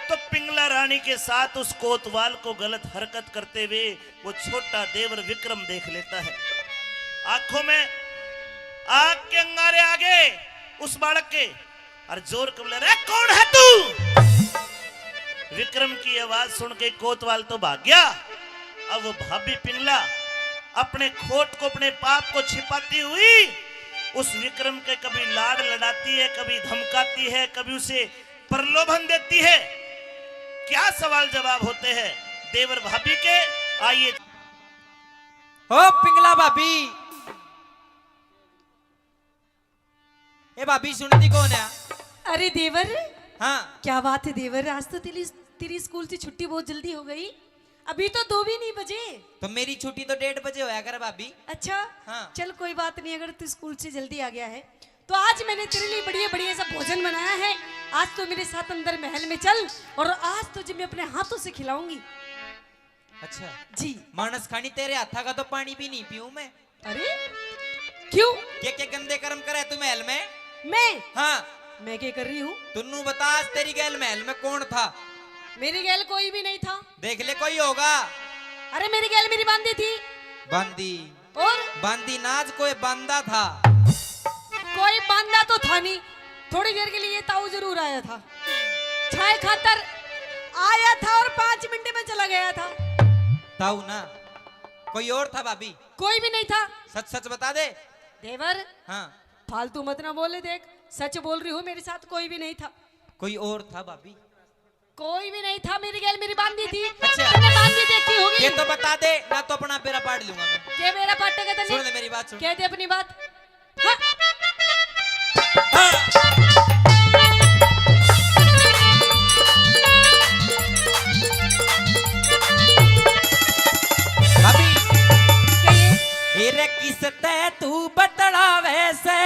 तो पिंगला रानी के साथ उस कोतवाल को गलत हरकत करते हुए वो छोटा देवर विक्रम देख लेता है। आंखों में आग के अंगारे आ गए उस बालक के, और जोर के बोले, रे, कौन है तू? विक्रम की आवाज सुन के कोतवाल तो भाग गया। अब वो भाभी पिंगला अपने खोट को, अपने पाप को छिपाती हुई उस विक्रम के कभी लाड़ लड़ाती है, कभी धमकाती है, कभी उसे प्रलोभन देती है। क्या सवाल जवाब होते हैं देवर भाभी के, आइए। ओ पिंगला भाभी, ए भाभी, सुनती कौन है? अरे देवर, हाँ। क्या बात है देवर, आज तो तेरी, तेरी स्कूल से छुट्टी बहुत जल्दी हो गई। अभी तो दो भी नहीं बजे। तो मेरी छुट्टी तो डेढ़ बजे होया करे भाभी। अच्छा? हाँ। चल कोई बात नहीं, अगर तू स्कूल से जल्दी आ गया है तो आज मैंने तेरे लिए बढ़िया बढ़िया सा भोजन बनाया है। आज तो मेरे साथ अंदर महल में चल और आज तुझे मैं अपने हाथों से खिलाऊंगी। अच्छा। जी। मानस खानी, तेरे हाथा का तो पानी भी नहीं पीऊं मैं। अरे क्यों? के के गंदे कर्म करे तू महल में? मैं? हाँ। मैं क्या कर रही हूँ? तू नू बता, आज तेरी गैल महल में कौन था? मेरी गैल कोई भी नहीं था। देख ले, कोई होगा। अरे मेरी गैल मेरी बांदी थी। बांदी? और? बांदी ना, आज कोई बांदा था। कोई बांदा तो था नहीं, थोड़ी देर के लिए ताऊ जरूर आया था, छाए खातर आया था और पाँच मिनट में चला गया था। ताऊ ना, कोई और था भाभी? कोई भी नहीं था। सच सच बता दे। देवर, हाँ। फालतू मत ना बोले, देख सच बोल रही हूँ, मेरे साथ कोई भी नहीं था। कोई और था भाभी? कोई भी नहीं था, मेरी गैल मेरी बांदी थी। अच्छा। मैंने बांदी देखी होगी। ये तो बता दे, ना तो अपना बेरा पाड़ लूंगा मैं। के बेरा पाटेगा तने? सुन ले मेरी बात, सुन। कह दे अपनी बात। हाँ। हाँ। भाभी। कहिए। ए रे किस तै तू बतलावे से?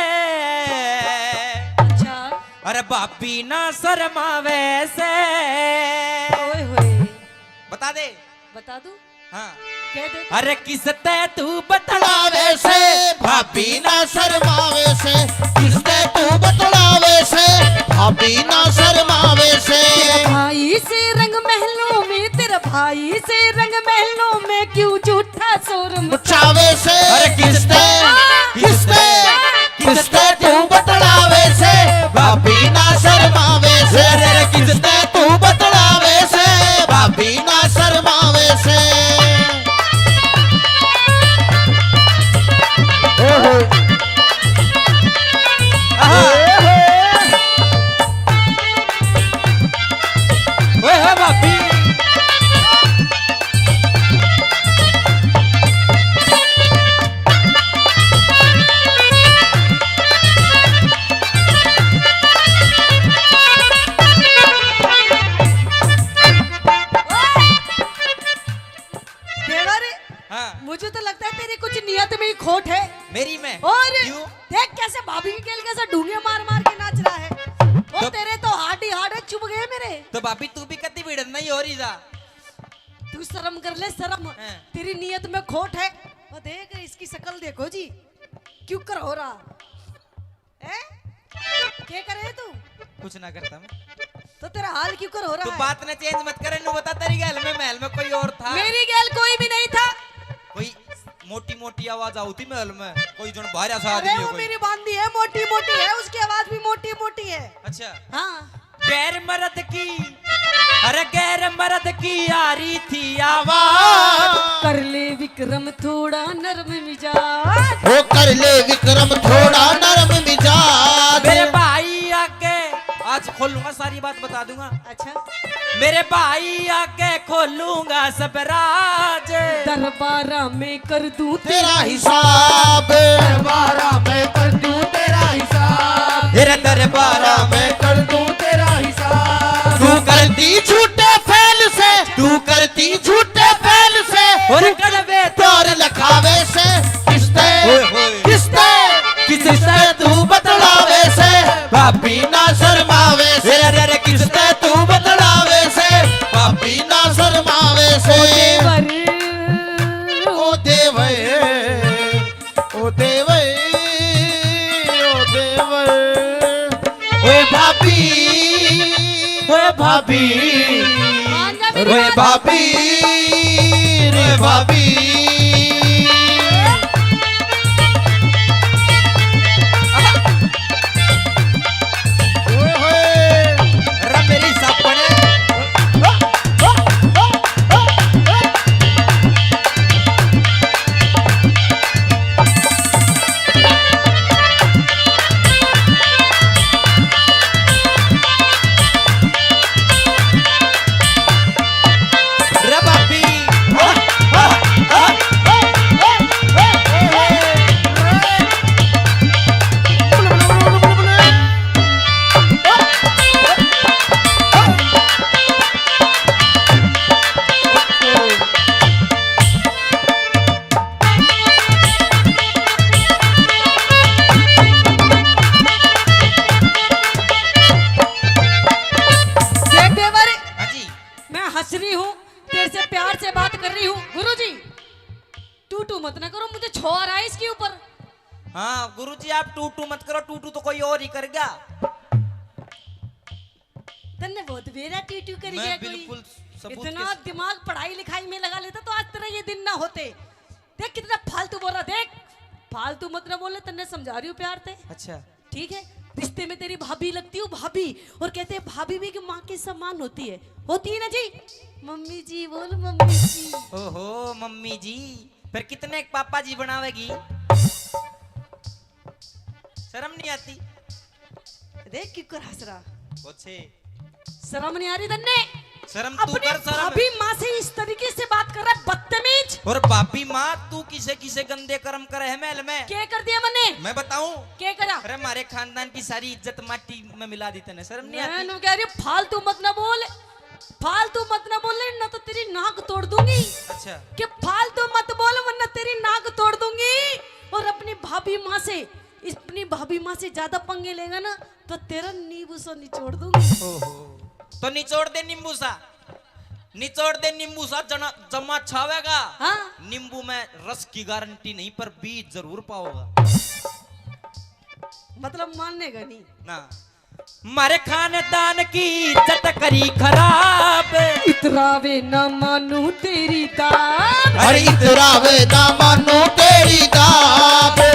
अच्छा। अरे भाभी ना शर्मावे से। ओए होए। बता दे। बता दूं? हाँ। कह दे। अरे किस तै तू बतलावे से, भाभी ना शर्मावे से। किस तै तू बतलावे से, भाभी ना शर्मावे से। तेरा भाई से रंग महलों में, तेरा भाई से रंग महलों में, क्यों झूठा शोर मचावे से। अरे किस तै, हाँ। किस तै, किस तै तू मेरी में। और क्यों? देख कैसे भाभी के गेल कैसे ढूंगे मार मार के नाच रहा है। और तो तेरे तो हार्ड ही हार्ड है, चुभ गए मेरे। तो भाभी तू भी कति भिड़न नहीं हो रही जा। तू शर्म कर ले, शर्म। हैं। तेरी नीयत में खोट है। वो देख, इसकी शक्ल देखो जी, क्यों कर हो रहा है? क्या करे तू? कुछ ना करता मैं। तो तेरा हाल क्यों कर हो रहा तू है? बात ने चेंज मत करे, नू बता तेरी गैल में, महल में कोई और था? मेरी गैल कोई भी नहीं था। कोई मोटी मोटी आवाज आती महल में, कोई जन बाहर सा अरे आदमी वो हो कोई। मेरी बांदी है, मोटी मोटी है, उसकी आवाज भी मोटी मोटी है। अच्छा। हाँ। गैर मर्द की, अरे गैर मर्द की आ रही थी आवाज। कर ले विक्रम थोड़ा नरम मिजाज। वो कर ले विक्रम थोड़ा नरम मिजाज। मेरे भाई आगे आज खोलूंगा, सारी बात बता दूंगा। अच्छा। मेरे भाई आगे खोलूंगा सब राज। दरबारा में कर दूं तेरा हिसाब। दरबारा में कर दूं तेरा हिसाब। तेरे दरबारा में मैं कर दूं तेरा हिसाब। तू करती झूठे फैल से, तू करती झूठे फैल से, और कड़वे प्यार लखावे से। किसते, ओए होए। किसते, किसते तू बतलावे से। भाभी ना शर्मावे से। तेरे तेरे किसते किसते तू बतलावे से। भाभी ना शर्मावे से। देवर। ओ देवर, ओ देवर, ओ देवर। ओए भाभी, ओए भाभी, मान जा मेरी ओए बात। भाभी, रे भाभी। ओए होए। अरे मेरी सापने। रे भाभी। देख देवर, हाँ जी। मैं हंस रही हूँ, तेरे से प्यार से बात कर रही हूँ। गुरुजी, टू टू मत ना करो, मुझे छो आ रहा है इसके ऊपर। हाँ गुरुजी, आप टू टू मत करो, टू टू तो कोई और ही कर गया। तन्ने बहुत बेरा टू टू कर मैं गया कोई। बिल्कुल सबूत इतना के दिमाग पढ़ाई लिखाई में लगा लेता तो आज तेरा ये दिन ना होते। देख कितना फालतू बोल रहा, देख फालतू मत ना बोले, तन्ने समझा रही हूँ प्यार से। अच्छा। ठीक है, रिश्ते में तेरी भाभी लगती हूँ भाभी, और कहते हैं भाभी भी कि माँ के समान होती है। होती है ना जी? मम्मी जी बोल, मम्मी जी। ओहो मम्मी जी, फिर कितने पापा जी बनावेगी? शर्म नहीं आती? देख क्यों कर हंस रहा। अच्छे। शर्म नहीं आ रही तन्ने? शर्म तू अपनी कर शर्म। भाभी माँ से इस तरीके से बात कर रहा है, बदतमीज। और भाभी माँ, तू किसे किसे गंदे कर्म करे है महल में? क्या कर दिया मैंने? मैं बताऊं? क्या करा? अरे हमारे खानदान की सारी इज्जत माटी में मिला दी तने, शर्म नहीं मैं आती? नु कह रही हूँ, फालतू मत ना बोल, फालतू मत ना बोले, ना तो तेरी नाक तोड़ दूंगी। अच्छा। कि फालतू मत बोल वरना तेरी नाक तोड़ दूंगी। और अपनी भाभी माँ से, अपनी भाभी माँ से ज्यादा पंगे लेगा ना तो तेरा नींबू सा निचोड़ दूंगी। ओहो। तो निचोड़ दे नींबू सा, निचोड़ दे नींबू सा, जना जमा छावेगा। हाँ। नींबू में रस की गारंटी नहीं, पर बीज जरूर पाओगा। मतलब मानेगा नहीं। ना। मारे खानदान की इज्जत करी खराब। इतरावे ना मानू तेरी दाब। अरे इतरावे ना मानू तेरी दाब।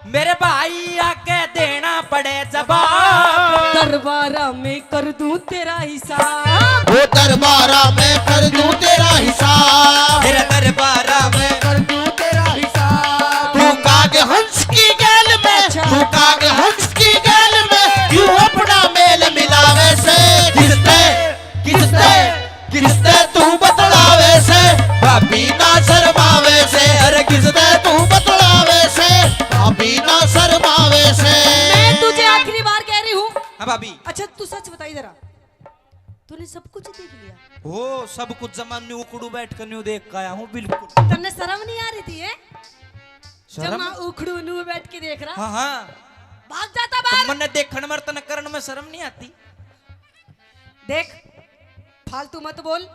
मेरे भाई आगे देना पड़े जवाब। दरबारा में कर दूं तेरा हिसाब। वो दरबारा में कर दूं तेरा हिसाब। तेरे दरबारा में कर दूं तेरा हिसाब। तू काग हंस की गैल में, तू काग हंस की गैल में क्यों अपना मेल मिलावे से? किसते, किसते, किसते तू बतलावे से? भाभी ना शर्मावे से। अरे किसते तू बतलावे से? भाभी ना शर्मावे से। मैं तुझे आखिरी बार कह रही हूँ। हाँ भाभी। अच्छा तू सच बताई जरा, तूने सब कुछ देख लिया? हो, सब कुछ जमा न्यू उकड़ू बैठ कर न्यू देख के आया हूँ, बिल्कुल। तन्ने शर्म नहीं आ रही थी, है? शर्म? जमा उखड़ू नू बैठ के देख रहा। हाँ, हाँ। भाग जाता तो बाहर। मन्ने देखण में, तने करण में शर्म नहीं आती? देख, फालतू मत बोल,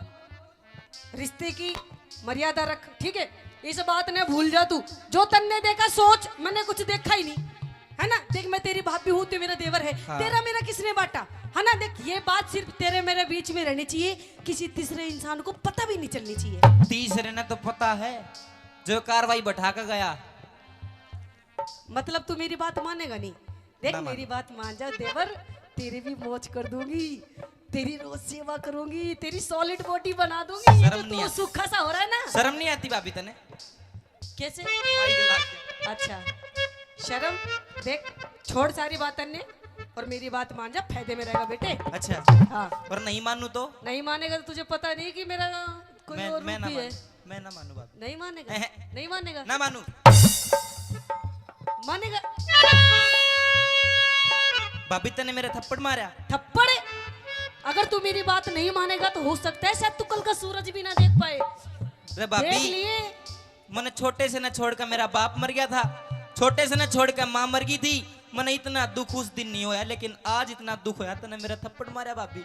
रिश्ते की मर्यादा रख, ठीक है? इस बात ने भूल जा तू। जो तन्ने देखा, सोच, मैंने कुछ देखा ही नहीं, है ना? देख, मैं तेरी भाभी हूँ, तू मेरा देवर है। हाँ। तेरा मेरा किसने बांटा, है ना? देख, ये बात सिर्फ तेरे मेरे बीच में रहनी चाहिए, किसी तीसरे इंसान को पता भी नहीं चलनी चाहिए। तीसरे ने तो पता है, जो कार्रवाई बैठा के गया। मतलब, तू मेरी बात मानेगा नहीं? देख, ना मानू। मेरी बात मान जा देवर, तेरी भी मौज कर दूंगी, तेरी रोज सेवा करूंगी, तेरी solid body बना दूंगी। ये शर्म तो नहीं तू आती? सूखा सा हो रहा है ना। शर्म नहीं आती भाभी तने? कैसे? भाई के लाग के। अच्छा, शर्म, देख, छोड़ सारी बात ने और मेरी बात मान जा, फायदे में रहेगा बेटे। अच्छा। हाँ। और नहीं मानू तो? नहीं मानेगा तो तुझे पता नहीं कि मेरा कोई मैं, और मैं रूप ना भी है। मानू, मैं ना मानू भाभी। नहीं मानेगा? एहे। नहीं मानेगा? ना मानू। मानेगा? भाभी तने मेरे थप्पड़ मारा। थप्पड़? अगर तू मेरी बात नहीं मानेगा तो हो सकता है शायद तू कल का सूरज भी ना देख पाए। रे भाभी, देख लिए। मैंने छोटे से ना छोड़कर, मेरा बाप मर गया था, छोटे से ना छोड़कर माँ मर गई थी। मैंने इतना दुख उस दिन नहीं होया, लेकिन आज इतना दुख होया, तने मेरा थप्पड़ मारा भाभी।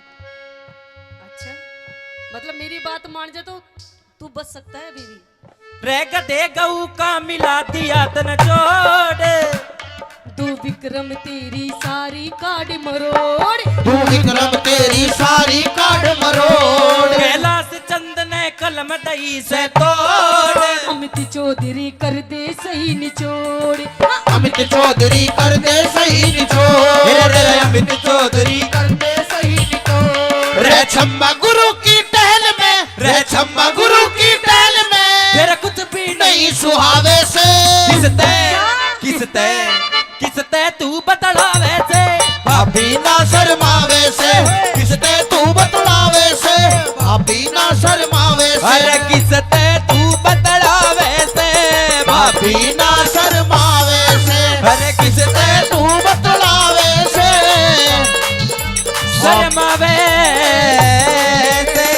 अच्छा, मतलब मेरी बात मान जा तो तू बच सकता है अभी भी। रे गधे गऊ का मिला दिया तन जोड़। तू विक्रम तेरी सारी काड मरोड़। तू विक्रम तेरी सारी काड मरोड़। कैलाश चंद ने कलम दई से तोड़। अमित चौधरी कर दे सही निचोड़। अमित चौधरी कर दे सही निचोड़। अमित चौधरी कर दे सही निचोड़। रे छम्मा गुरु की टहल में, रे छम्मा गुरु की टहल में। तेरा कुछ भी नहीं सुहावे से। किसते, किसते, किसते तू बतलावे से? भाभी ना शर्मावे से। किसते तू बतलावे से? भाभी ना शर्मावे से। अरे किसते तू बतलावे से? भाभी ना शर्मावे से। अरे किसते तू बतलावे से? शर्मावे से।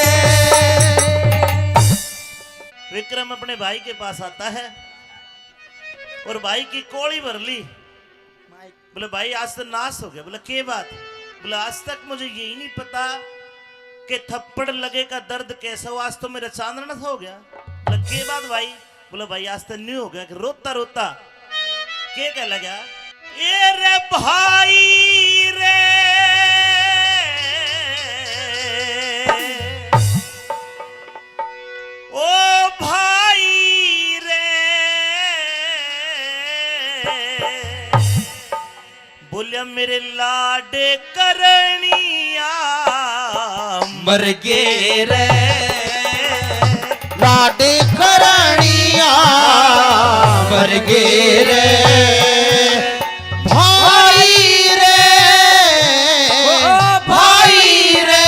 विक्रम अपने भाई के पास आता है और भाई की कोली भर ली। बोले, "भाई, आज तो नाश हो गया।" बोले, "के बात?" बोले, "आज तक मुझे यही नहीं पता कि थप्पड़ लगे का दर्द कैसा हो, आज तो मेरा चांदना सा हो गया।" बोले, "के बात भाई?" बोले, "भाई, आज तो न्यू हो गया कि रोता रोता के कह लगा, ए रे भाई रे, ओ भाई रे।" बोलिया, "मेरे लाड करनिया मर गे रे।" लाड करनिया मर गे रे भाई रे, ओ भाई रे,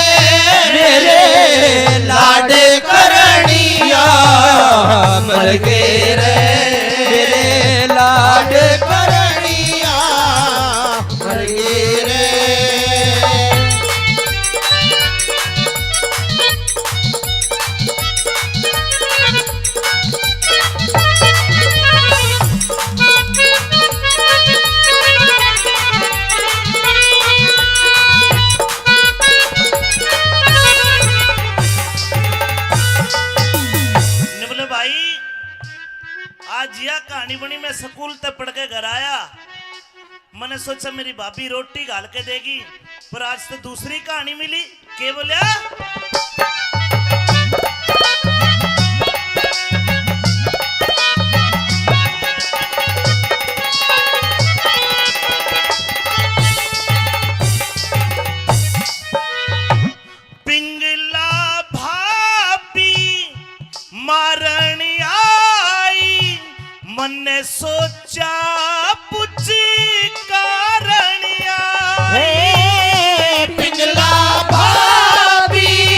मेरे लाड करनिया मर गे रे, मेरे लाड करनिया मर गे रे। ने बोले, "भाई, आज या कहानी बनी, मैं स्कूल ते पढ़ के घर आया, मैंने सोचा मेरी भाभी रोटी घाल के देगी, पर आज तो दूसरी कहानी मिली।" के बोलिया? पिंगला भाभी मारण आई, मन्ने सोचा पूछी कारण आई। हे पिंगला भाभी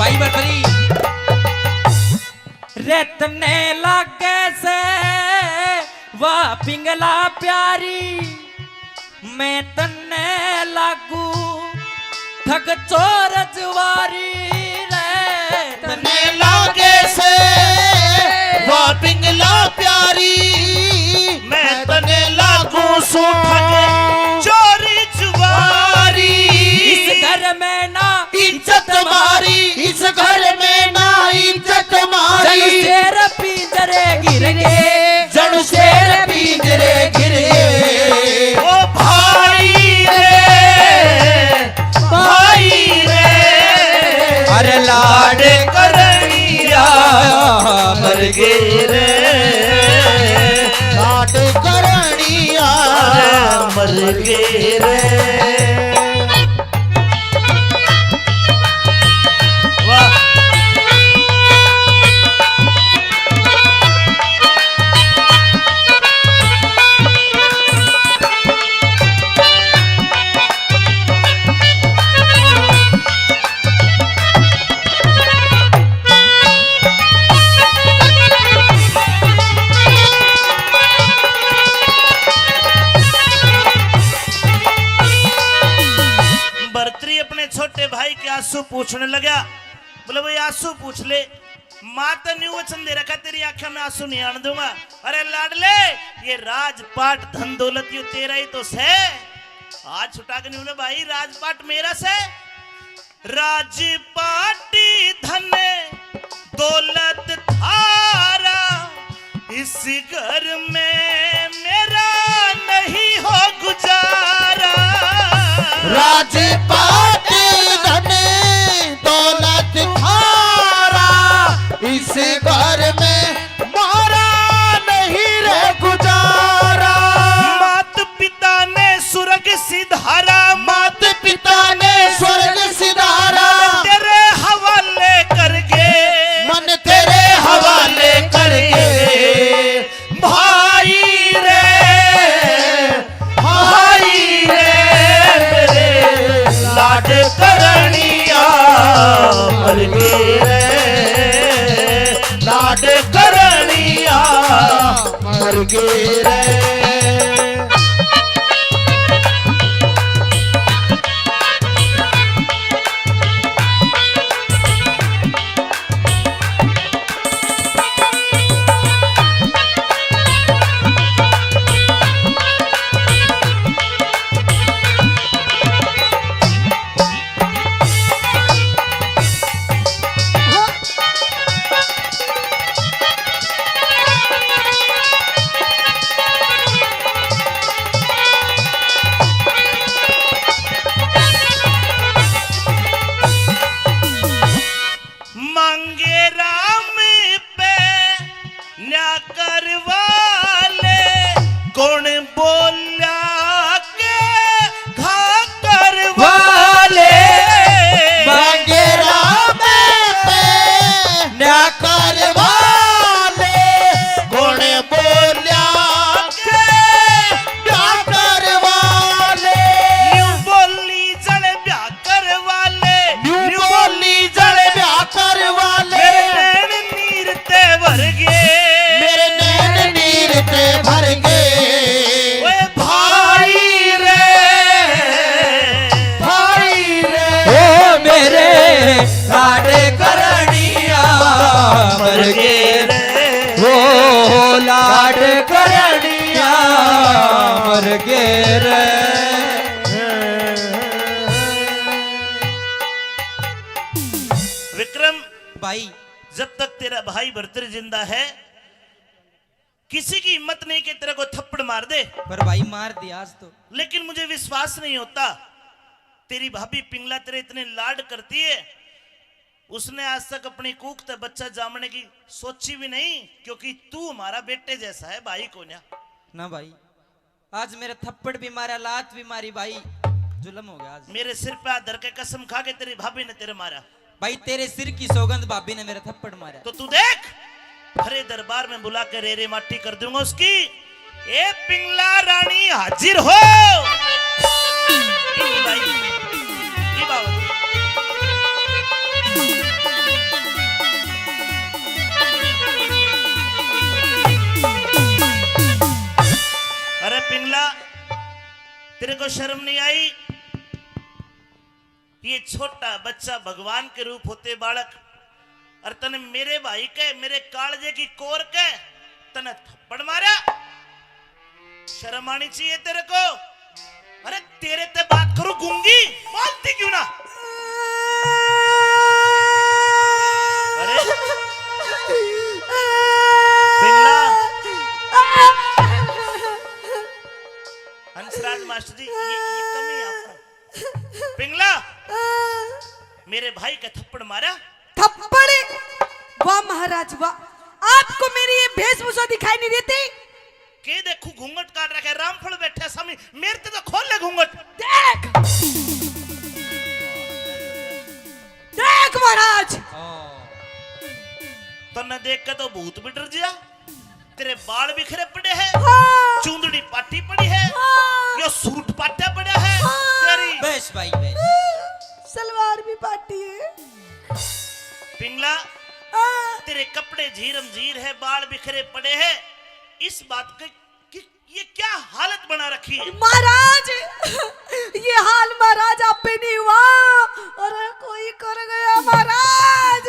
कई बार करी। रे तन्ने लागे से वा पिंगला प्यारी, मैं तन्ने लागू ठग चोर जुआरी। रे तन्ने लागे से वा पिंगला प्यारी, मैं तन्ने लागू सूं ठग चोर जुआरी। इस घर में ना इज्जत मारी, इस घर में ना इज्जत मारी। जणु शेर पिंजरे घिर गए, जणु शेर पिंजरे घिर गए। ओ भाई रे, भाई रे, अरे लाड करनिया मर गए रे, लाड करनिया मर गए रे। वाह। भरतरी अपने छोटे भाई के आंसू पूछने लगा। बोले, भाई, आंसू पूछ ले, माँ तो न्यू वचन दे रखा, तेरी आंखों में आंसू नहीं आने दूंगा। अरे लाडले, ये राजपाट, धन दौलत, यो तेरा ही तो सै। हाथ छुटा के नहीं बोले, भाई, राजपाट मेरा सै। राजपाटी धन दौलत थारा, इस घर में मेरा नहीं हो गुजारा। राजपाट धन दौलत थारा, इस घर में मारा नहीं रे गुजारा। मात पिता ने स्वर्ग सिधारा, मात पिता ने स्वर्ग सिधारा। मन तेरे हवाले करके, मन तेरे हवाले करके। भाई रे, भाई रे, मेरे लाड करनिया मर गए रे, लाड करनिया मर गए रे। मांगे राम पे न्या करवा ले, कौन बोल्या के घा करवा ले। मांगे राम पे न्या करवा ले, कौन बोल्या के ब्याह करवा ले। न्यू बोली जण ब्याह करवा ले, न्यू बोली जण ब्याह करवा ले। मेरे नैन नीर ते भर गए, मेरे नैन नीर ते भर गए। ओए भाई रे, भाई रे, ओ मेरे लाड करनिया मर गए रे, ओ लाड करनिया मर गए रे। विक्रम भाई, जब तक तेरा भाई भरतरी जिंदा है, किसी की हिम्मत नहीं कि तेरे को थप्पड़ मार दे। पर भाई, मार दिया आज तो। लेकिन मुझे विश्वास नहीं होता, तेरी भाभी पिंगला तेरे इतने लाड करती है, उसने आज तक अपनी कूख ते बच्चा जामने की सोची भी नहीं, क्योंकि तू हमारा बेटे जैसा है भाई को न्या। ना भाई, आज मेरे थप्पड़ भी मारा, लात भी मारी भाई, जुल्म हो गया आज। मेरे सिर पे हाथ धर के कसम खा के तेरी भाभी ने तेरे मारा। भाई, तेरे सिर की सौगंध, भाभी ने मेरा थप्पड़ मारा। तो तू देख, भरे दरबार में बुला के रे रे माटी कर दूंगा उसकी। ए पिंगला रानी हाजिर हो। ई भाई, ई बाबा। शर्म नहीं आई? ये छोटा बच्चा भगवान के रूप होते बालक, और तने मेरे भाई के, मेरे कालजे की कोर के तने थप्पड़ मारा। शर्म आनी चाहिए तेरे को। अरे तेरे ते बात करूं गूंगी, बोलती क्यों ना? अरे पिंगला, हंसराज मास्टर जी, ये, ये कमी है आपको। पिंगला, मेरे भाई का थप्पड़ मारा। थप्पड़? वाह महाराज वाह, आपको मेरी ये वेशभूषा दिखाई नहीं देती? के देखू घूंघट काट रखे, रामफल बैठे स्वामी, मेरे ते तो खोल ले घूंघट। देख, देख महाराज। तन्ने देख के तो भूत भी डर गया। तेरे बाल बिखरे पड़े हैं, हाँ। चूंदड़ी पाटी पड़ी है, हाँ। यो सूट पाटा पड़ा है, हाँ। तेरी बस भाई, बस। सलवार भी पाटी है। पिंगला, हाँ। तेरे कपड़े झीरम झीर है, बाल बिखरे पड़े हैं। इस बात के कि ये क्या हालत बना रखी है? महाराज, ये हाल महाराज आप पे नहीं हुआ, अरे कोई कर गया महाराज।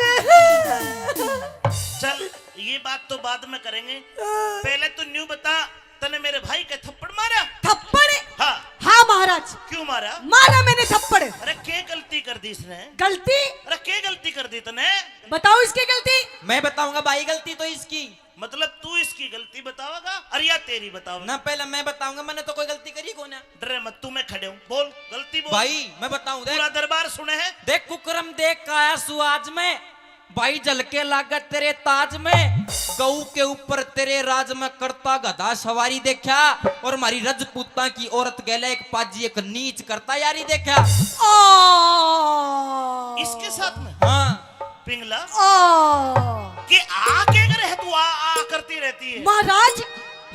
चल, ये बात तो बाद में करेंगे, पहले तू न्यू बता, तने मेरे भाई के थप्पड़ मारा? थप्पड़? हाँ। हाँ महाराज। क्यों मारा? मारा मैंने थप्पड़। अरे के गलती कर दी इसने? गलती? अरे के गलती कर दी तने? बताओ इसकी गलती। मैं बताऊंगा भाई, गलती तो इसकी। मतलब तू इसकी गलती बतावेगा और या तेरी बतावेगा? ना, पहले मैं बताऊंगा, मैंने तो कोई गलती करी को ना। डरे मत, तू, मैं खड़े हूँ, बोल, गलती बोल। भाई मैं बताऊं, देख। पूरा दरबार सुने है। देख कुकरम देख के आया सु आज मैं, भाई झलके लागत तेरे ताज में, गऊ के ऊपर तेरे राज में करता गधा सवारी देखा, और मारी रजपूता की औरत गेले एक पाजी एक नीच करता यारी देखा। ओ। इसके साथ में? हाँ। पिंगला। ओ। कि आ के करे है तू, आ, आ करती रहती है? महाराज,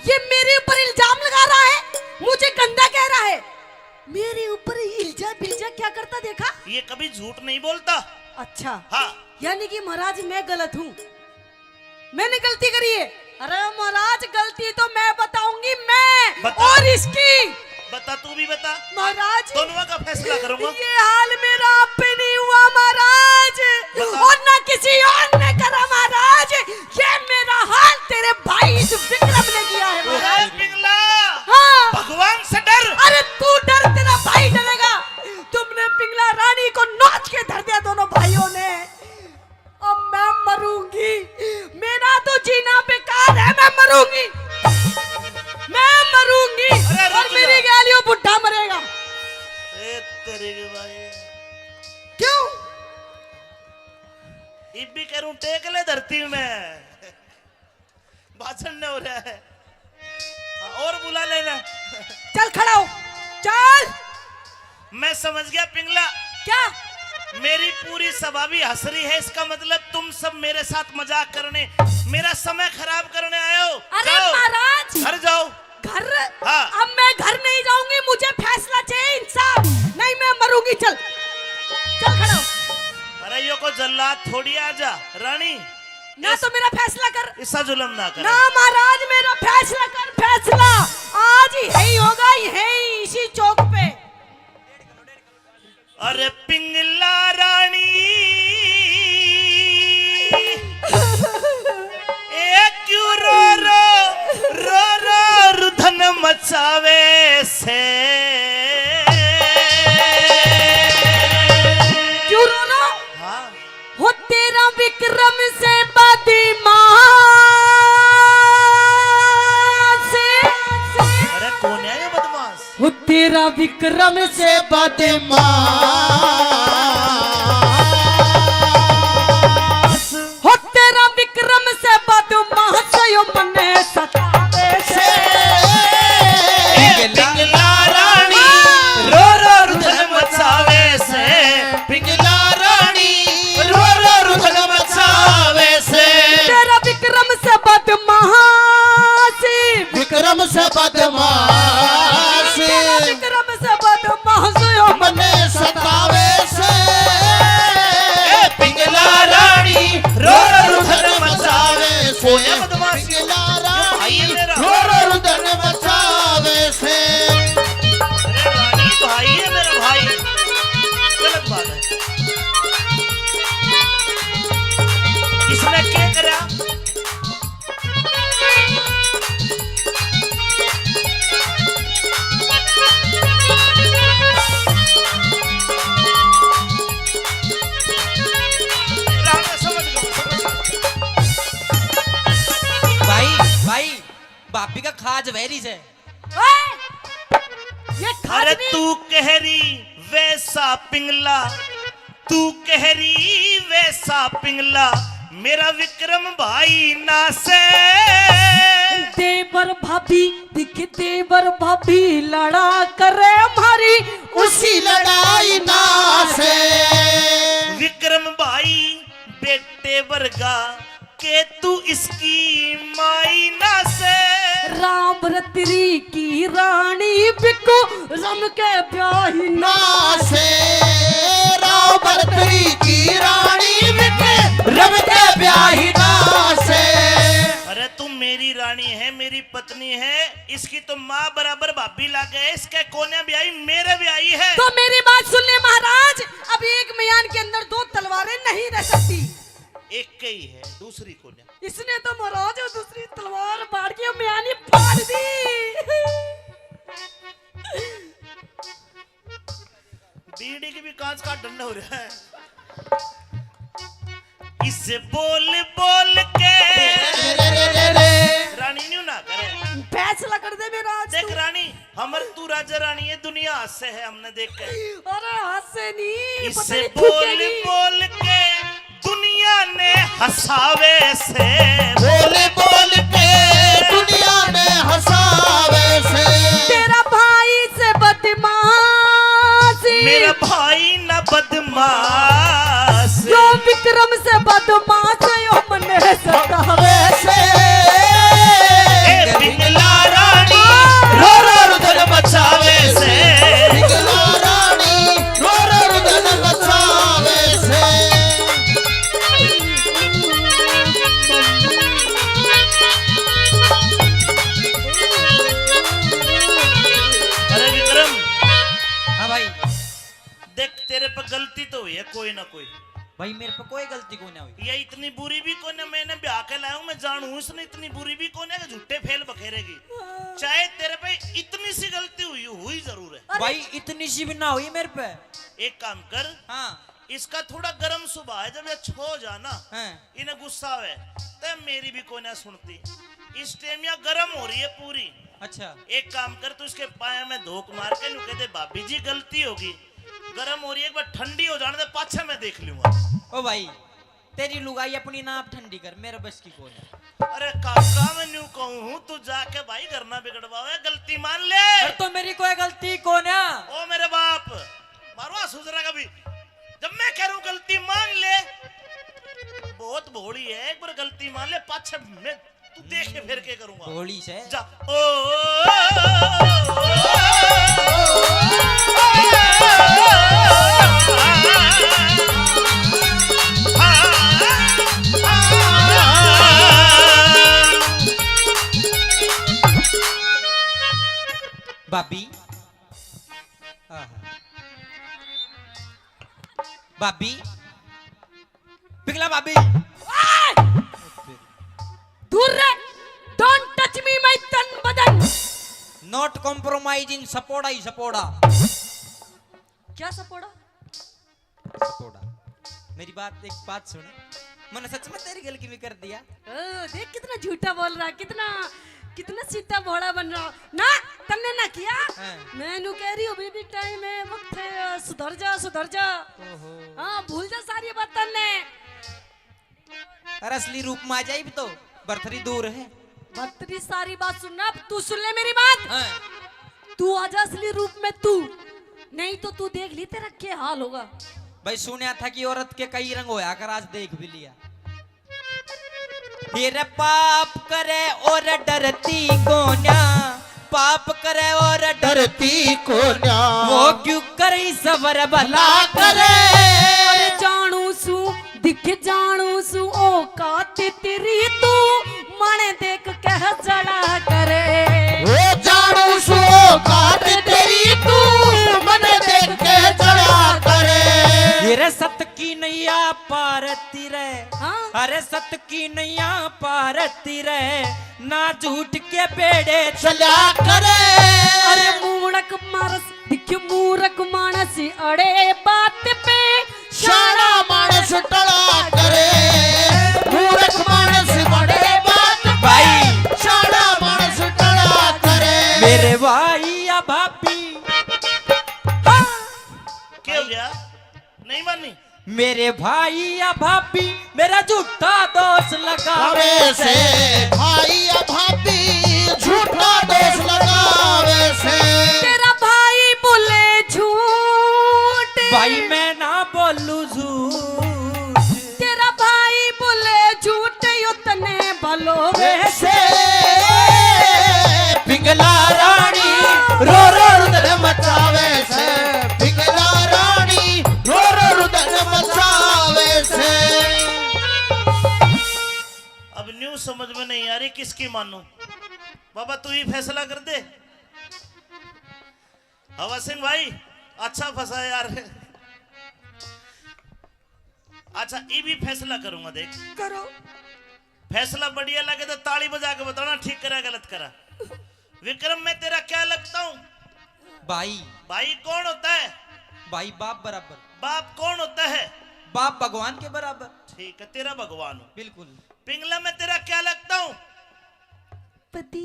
ये मेरे ऊपर इल्जाम लगा रहा है, मुझे गंदा कह रहा है। मेरे ऊपर इल्जा बिल्जा क्या करता देखा? ये कभी झूठ नहीं बोलता। अच्छा। हाँ। यानी कि महाराज मैं गलत हूँ, मैंने गलती करी है। अरे महाराज, गलती तो मैं बताऊंगी, मैं बता। और इसकी। बता, तू भी बता। महाराज, दोनों का फैसला करूंगा। ये हाल मेरा आप पे नहीं हुआ महाराज, बता। और ना किसी और ने करा महाराज। ये मेरा हाल तेरे भाई इस विक्रम ने किया है महाराज। अरे पिंगला, हाँ। भगवान से डर। अरे तू डर, तेरा भाई डरेगा। तुमने पिंगला रानी को नोच के धर दिया दोनों भाइयों ने। अब मैं मरूंगी, मेरा तो जीना बेकार है, मैं मरूंगी, मैं मरूंगी। अरे रुक और मेरी जा। गैल यो बुढ़ा मरेगा। ए तेरे के भाई। क्यों? इब भी करूं टेक ले धरती में। भाषण न हो रहा है। हाँ, और बुला लेना। चल खड़ा हो, चल। मैं समझ गया पिंगला। क्या? मेरी पूरी सभा भी हंस रही है, इसका मतलब तुम सब मेरे साथ मजाक करने, मेरा समय खराब करने आए हो। अरे जाओ। महाराज। घर जाओ। घर? हाँ। अब मैं घर नहीं जाऊंगी, मुझे फैसला चाहिए इंसाफ। नहीं, मैं मरूंगी। चल, चल खड़ा हो। अरे यो को जल्लाद थोड़ी, आजा रानी। ना इस-, तो मेरा फैसला कर। इसा जुल्म ना कर। ना महाराज, मेरा फैसला कर, फैसला। आज ही यही होगा, यही इसी चौक पे। अरे पिंगला रानी, ए क्यों रो रो, रो रो रुधन मचावे से? क्यों रो रो? हाँ। हो तेरा विक्रम से बदमाश। अरे कौन है ये बदमाश? हो तेरा विक्रम से बदमाश। हो तेरा विक्रम से बदमाश यो मने सतावे से। ए पिंगला रानी, रो रो रुदन मचावे से। पिंगला रानी, रो रो रुदन मचावे से। तेरा विक्रम से बदमाश। विक्रम से बदमाश। तेरा विक्रम से बदमाश यो मने सतावे से। भाभी का खाज वहरी से। ओए! ये खाज अरे नहीं। तू कह रही वैसा पिंगला, तू कह रही वैसा पिंगला, मेरा विक्रम भाई ना से। देवर भाभी, दिख देवर भाभी, लड़ा करे हमारी उसी लड़ाई ना से। विक्रम भाई बेटे वर्गा के तू इसकी माई ना से। राम रतरी की रानी बिको रम के ब्याही ना ना से। राम रतरी की रानी बिको रम के ब्याही ना से। अरे तू मेरी रानी है, मेरी पत्नी है, इसकी तो माँ बराबर भाभी लागे, इसके कोने ब्याही मेरे ब्याही है। तो मेरी बात सुन ले महाराज, अब एक म्यान के अंदर दो तलवारें नहीं रह सकती। एक के ही है, दूसरी कोने। इसने तो महाराज दूसरी तलवार बाढ़ के म्यानी फाड़ दी। बीड़ी की भी कांच का ढंड हो रहा है। इसे बोल बोल के रानी न्यू ना करे। फैसला कर दे मेरा आज देख तू। रानी, हमर तू राजा रानी है, दुनिया हंसे है हमने देख के। अरे हंसे नहीं, पता इसे नहीं बोल थूकेगी। बोल के दुनिया ने हंसावे से। बोल बोल के दुनिया ने हंसावे से। तेरा भाई से बदमाशी। मेरा भाई ना बदमाश। यो विक्रम से बदमाश, यो मने सतावे से। ए पिंगला रानी, रो रो रुदन मचावे से। पिंगला रानी, रो रो रुदन मचावे से। अरे विक्रम। हाँ भाई। देख, तेरे पे गलती तो हुई है कोई ना कोई। भाई, मेरे पे कोई गलती कोई ना हुई। ये इतनी बुरी भी कोई ना, मैंने ब्याह के लाया हूँ, मैं जानू हूँ इसने इतनी बुरी भी कोई ना कि झूठे फेल बखेरेगी। चाहे तेरे पे इतनी सी गलती हुई, हुई जरूर है। अरे भाई, इतनी सी भी ना हुई मेरे पे। एक काम कर। हाँ। इसका थोड़ा गर्म स्वभाव है, जब ये छो जा ना, हाँ। इन्हें गुस्सा आवे, तब मेरी भी कोई ना सुनती। इस टाइम या गर्म हो रही है पूरी। अच्छा। एक काम कर, तू इसके पाया में धोक मार के न्यू कह दे, "भाभी जी, गलती होगी।" गर्म हो रही है, एक बार ठंडी हो जाने दे, पाछे मैं देख लूंगा। ओ भाई, तेरी लुगाई अपनी नाप ठंडी कर, मेरे बस की कोनी। अरे काका, मैं न्यू कहूँ हूँ, तू जाके भाई घर ना बिगड़वावे, गलती मान ले। अरे तो मेरी कोई गलती कोन्या। ओ मेरे बाप, मारो सुजरा का भी। जब मैं कह रहा हूँ गलती मान ले, बहुत भोली है, एक बार गलती मान ले, पाछे मैं तू देख के फिर के करूंगा। भोली से। जा। ओ, भाभी। आहा। भाभी। पिघला भाभी। ओए! दूर रह। Don't touch me, my तन बदन। Not compromising, सपोड़ा ही सपोड़ा। क्या सपोड़ा? सपोड़ा। मेरी बात, एक बात सुन। मैंने सच में तेरी गलती में कर दिया। ओ, देख कितना झूठा बोल रहा, कितना, कितना सीधा भोला बन रहा। ना, तन्ने ना किया। हाँ। मैं नू कह रही हूँ, अभी भी time है, वक्त है, सुधर जा, सुधर जा। ओहो। हाँ, भूल जा सारी बात तन्ने। अरे असली रूप में आ जाए भी तो, भरथरी दूर है। भरथरी सारी बात सुनना, अब तू सुन ले मेरी बात। हाँ। तू आजा असली रूप में तू, नहीं तो तू देख ली तेरा क्या हाल होगा। भाई सुनया था कि औरत के कई रंग होया कर, आज देख भी लिया। फिर पाप करे और डरती कोन्या, पाप करे और डरती कोन्या। वो क्यों करे सबर भला करे। अरे जानू सू, दिख जानू सू औकात तेरी तू, मन देख कह जड़ा करे। ओ जानू सू औकात तेरी तू, मन देख कह जड़ा करे। ये रे सत की नैया पार ती रे। हाँ। अरे सत की नैया पार ती रे, ना झूठ के बेड़े चला करे। अरे मूरख मानस, दिख मूरख मानस अड़े बात पे, शाणा मानस टला करे। मूरख मानस अड़े बात पे, भाई। शाणा मानस तेरे भाई या भाभी मेरा झूठा दोष लगावे से। भाई या भाभी झूठा दोष लगावे से। तेरा भाई बोले झूठ। भाई मैं ना बोलू झूठ। तेरा भाई बोले झूठ, यो तने भलो वैसे। पिंगला रानी रो रो रुदन मचावे से। पिंगला रानी रो रो रुदन मचावे से। अब न्यू समझ में नहीं आ रही किसकी मानूं। बाबा तू ही फैसला कर दे। हवा सिंह भाई, अच्छा फंसा यार। अच्छा, ये भी फैसला करूंगा, देख। करो। फैसला बढ़िया लगे तो ताली बजा के बताना, ठीक करा गलत करा। विक्रम, मैं तेरा क्या लगता हूँ? भाई। भाई कौन होता है? भाई बाप बराबर। बाप कौन होता है? बाप भगवान के बराबर। ठीक है, तेरा भगवान हूँ। बिल्कुल। पिंगला, मैं तेरा क्या लगता हूँ? पति।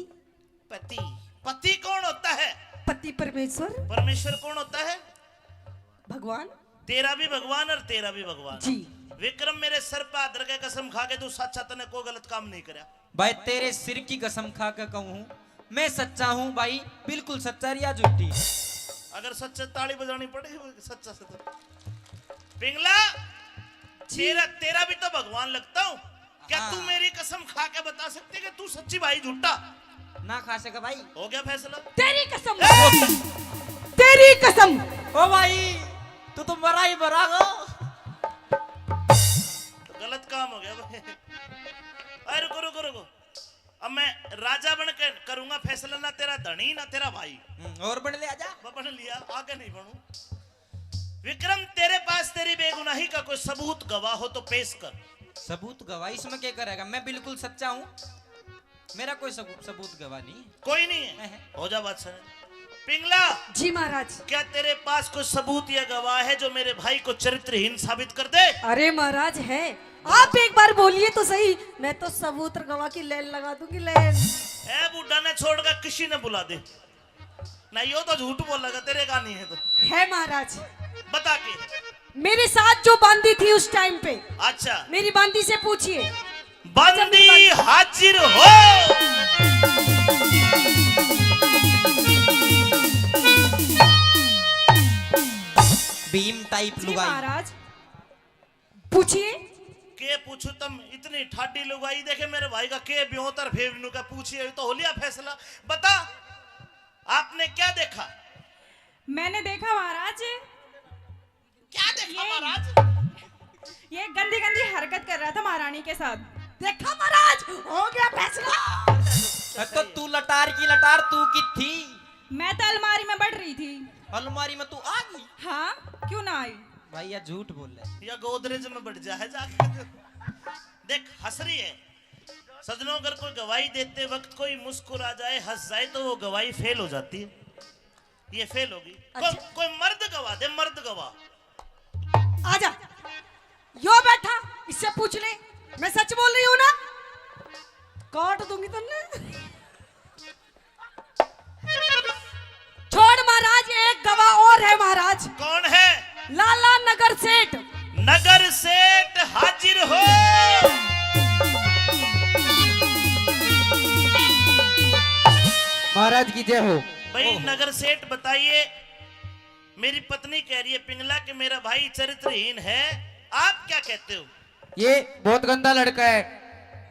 पति। पति कौन होता है? पति परमेश्वर। परमेश्वर कौन होता है? भगवान। तेरा भी भगवान और तेरा भी भगवान। जी। विक्रम, मेरे सर पे हाथ रख के कसम खा के तू सच्चा, तने कोई गलत काम नहीं करया। भाई, तेरे सिर की कसम खा के कहूँ हूँ, मैं सच्चा हूँ भाई, बिल्कुल सच्चा, रिया झूठी। अगर सच्चा, ताली बजानी पड़ेगी सच्चा से तो। पिंगला, जी। तेरा, तेरा भी तो भगवान लगता हूँ। क्या हाँ। तू मेरी कसम खा के बता सकती है कि तू सच्ची भाई झूठा? ना खा सके भाई। हो गया फैसला। तेरी कसम। ए! तेरी कसम। ओ भाई, तू तो मरा ही मरा गो। तो गलत काम हो गया भाई। अरे रुको, रुको, रुको। अब मैं राजा बन के करूंगा फैसला, ना तेरा धनी ना तेरा भाई। हम्म, और बन ले आजा। मैं बन लिया, आगे नहीं बनू। विक्रम, तेरे पास तेरी बेगुनाही का कोई सबूत, गवाह हो तो पेश कर। सबूत, गवाह? इसमें क्या करेगा? मैं बिल्कुल सच्चा हूँ, मेरा कोई सबूत, सबूत गवाह नहीं है। कोई नहीं है? नहीं। हो जा बात सर। पिंगला। जी महाराज। क्या तेरे पास कोई सबूत या गवाह है जो मेरे भाई को चरित्रहीन साबित कर दे? अरे महाराज है, आप एक बार बोलिए तो सही, मैं तो सबूत और गवाह की लाइन लगा दूंगी, लाइन। ए बूढ़ा ने छोड़कर किसी ने बुला दे। ना, यो तो झूठ बोलेगा, तेरे का नहीं है तो। है महाराज। बता के। मेरे साथ जो बांदी थी उस टाइम पे। अच्छा। मेरी बांदी से पूछिए। बांदी हाजिर हो। भीम टाइप जी लुगाई। महाराज, पूछिए। के पूछू तम, इतनी ठाडी लुगाई देखे मेरे भाई का के ब्योतर फेवनू का, पूछिए तो हो लिया फैसला। बता, आपने क्या देखा? मैंने देखा महाराज। क्या देखा ये महाराज? ये गंदी गंदी हरकत कर रहा था महारानी के साथ। देखा महाराज, हो गया फैसला। तो तू लटार की लटार, तू की थी? मैं तो अलमारी में बढ़ रही थी। अलमारी में तू आ गई? हाँ, क्यों ना आई? भाई, या झूठ बोल रहा है। या गोदरेज में बैठ जा है जाके। देख, हंस रही है। सजनों, अगर कोई गवाही देते वक्त कोई मुस्कुरा जाए, हंस जाए, तो वो गवाही फेल हो जाती है। ये फेल होगी। कोई, अच्छा। कोई मर्द गवाह दे, मर्द गवाह। आजा, यो बैठा, इससे पूछ ले, मैं सच बोल रही हूँ ना? काट दूंगी तन्ने। छोड़ महाराज, एक गवाह और है महाराज। कौन है? लाला नगर सेठ। नगर सेठ हाजिर हो। महाराज की जय हो। भाई ओहो। नगर सेठ बताइए, मेरी पत्नी कह रही है पिंगला कि मेरा भाई चरित्रहीन है, आप क्या कहते हो? ये बहुत गंदा लड़का है।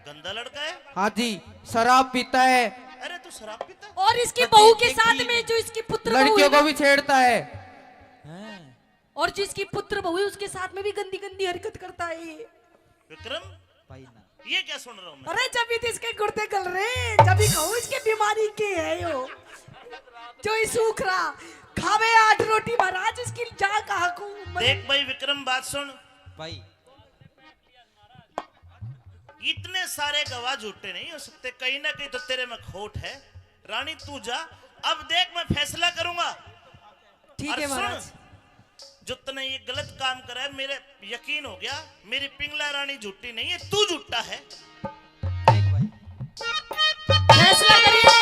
गंदा लड़का है? हाँ जी, शराब पीता है। अरे तू शराब पीता है? और इसकी बहू के साथ में जो इसकी पुत्र बहू है लड़कियों को भी छेड़ता है। हैं? और जो इसकी पुत्र बहू है उसके साथ में भी गंदी गंदी हरकत करता है ये। विक्रम, भाई ना। ये क्या सुन रहा हूँ मैं? अरे जब भी तो इसके गुर्दे गल रहे, जब भी कहूँ इसके बीमारी के है यो, जो ये सूख रहा, खावे आठ रोटी महाराज, इसकी जा कहाँ को, मतलब देख भाई विक्रम, बात सुन भाई। इतने सारे गवाह झूठे नहीं हो सकते, कहीं ना कहीं तो तेरे में खोट है। रानी तू जा, अब देख मैं फैसला करूंगा। ठीक है महाराज। जो तने ये गलत काम करा है, मेरे यकीन हो गया, मेरी पिंगला रानी झूठी नहीं है, तू झूठा है। देख भाई। फैसला करिए।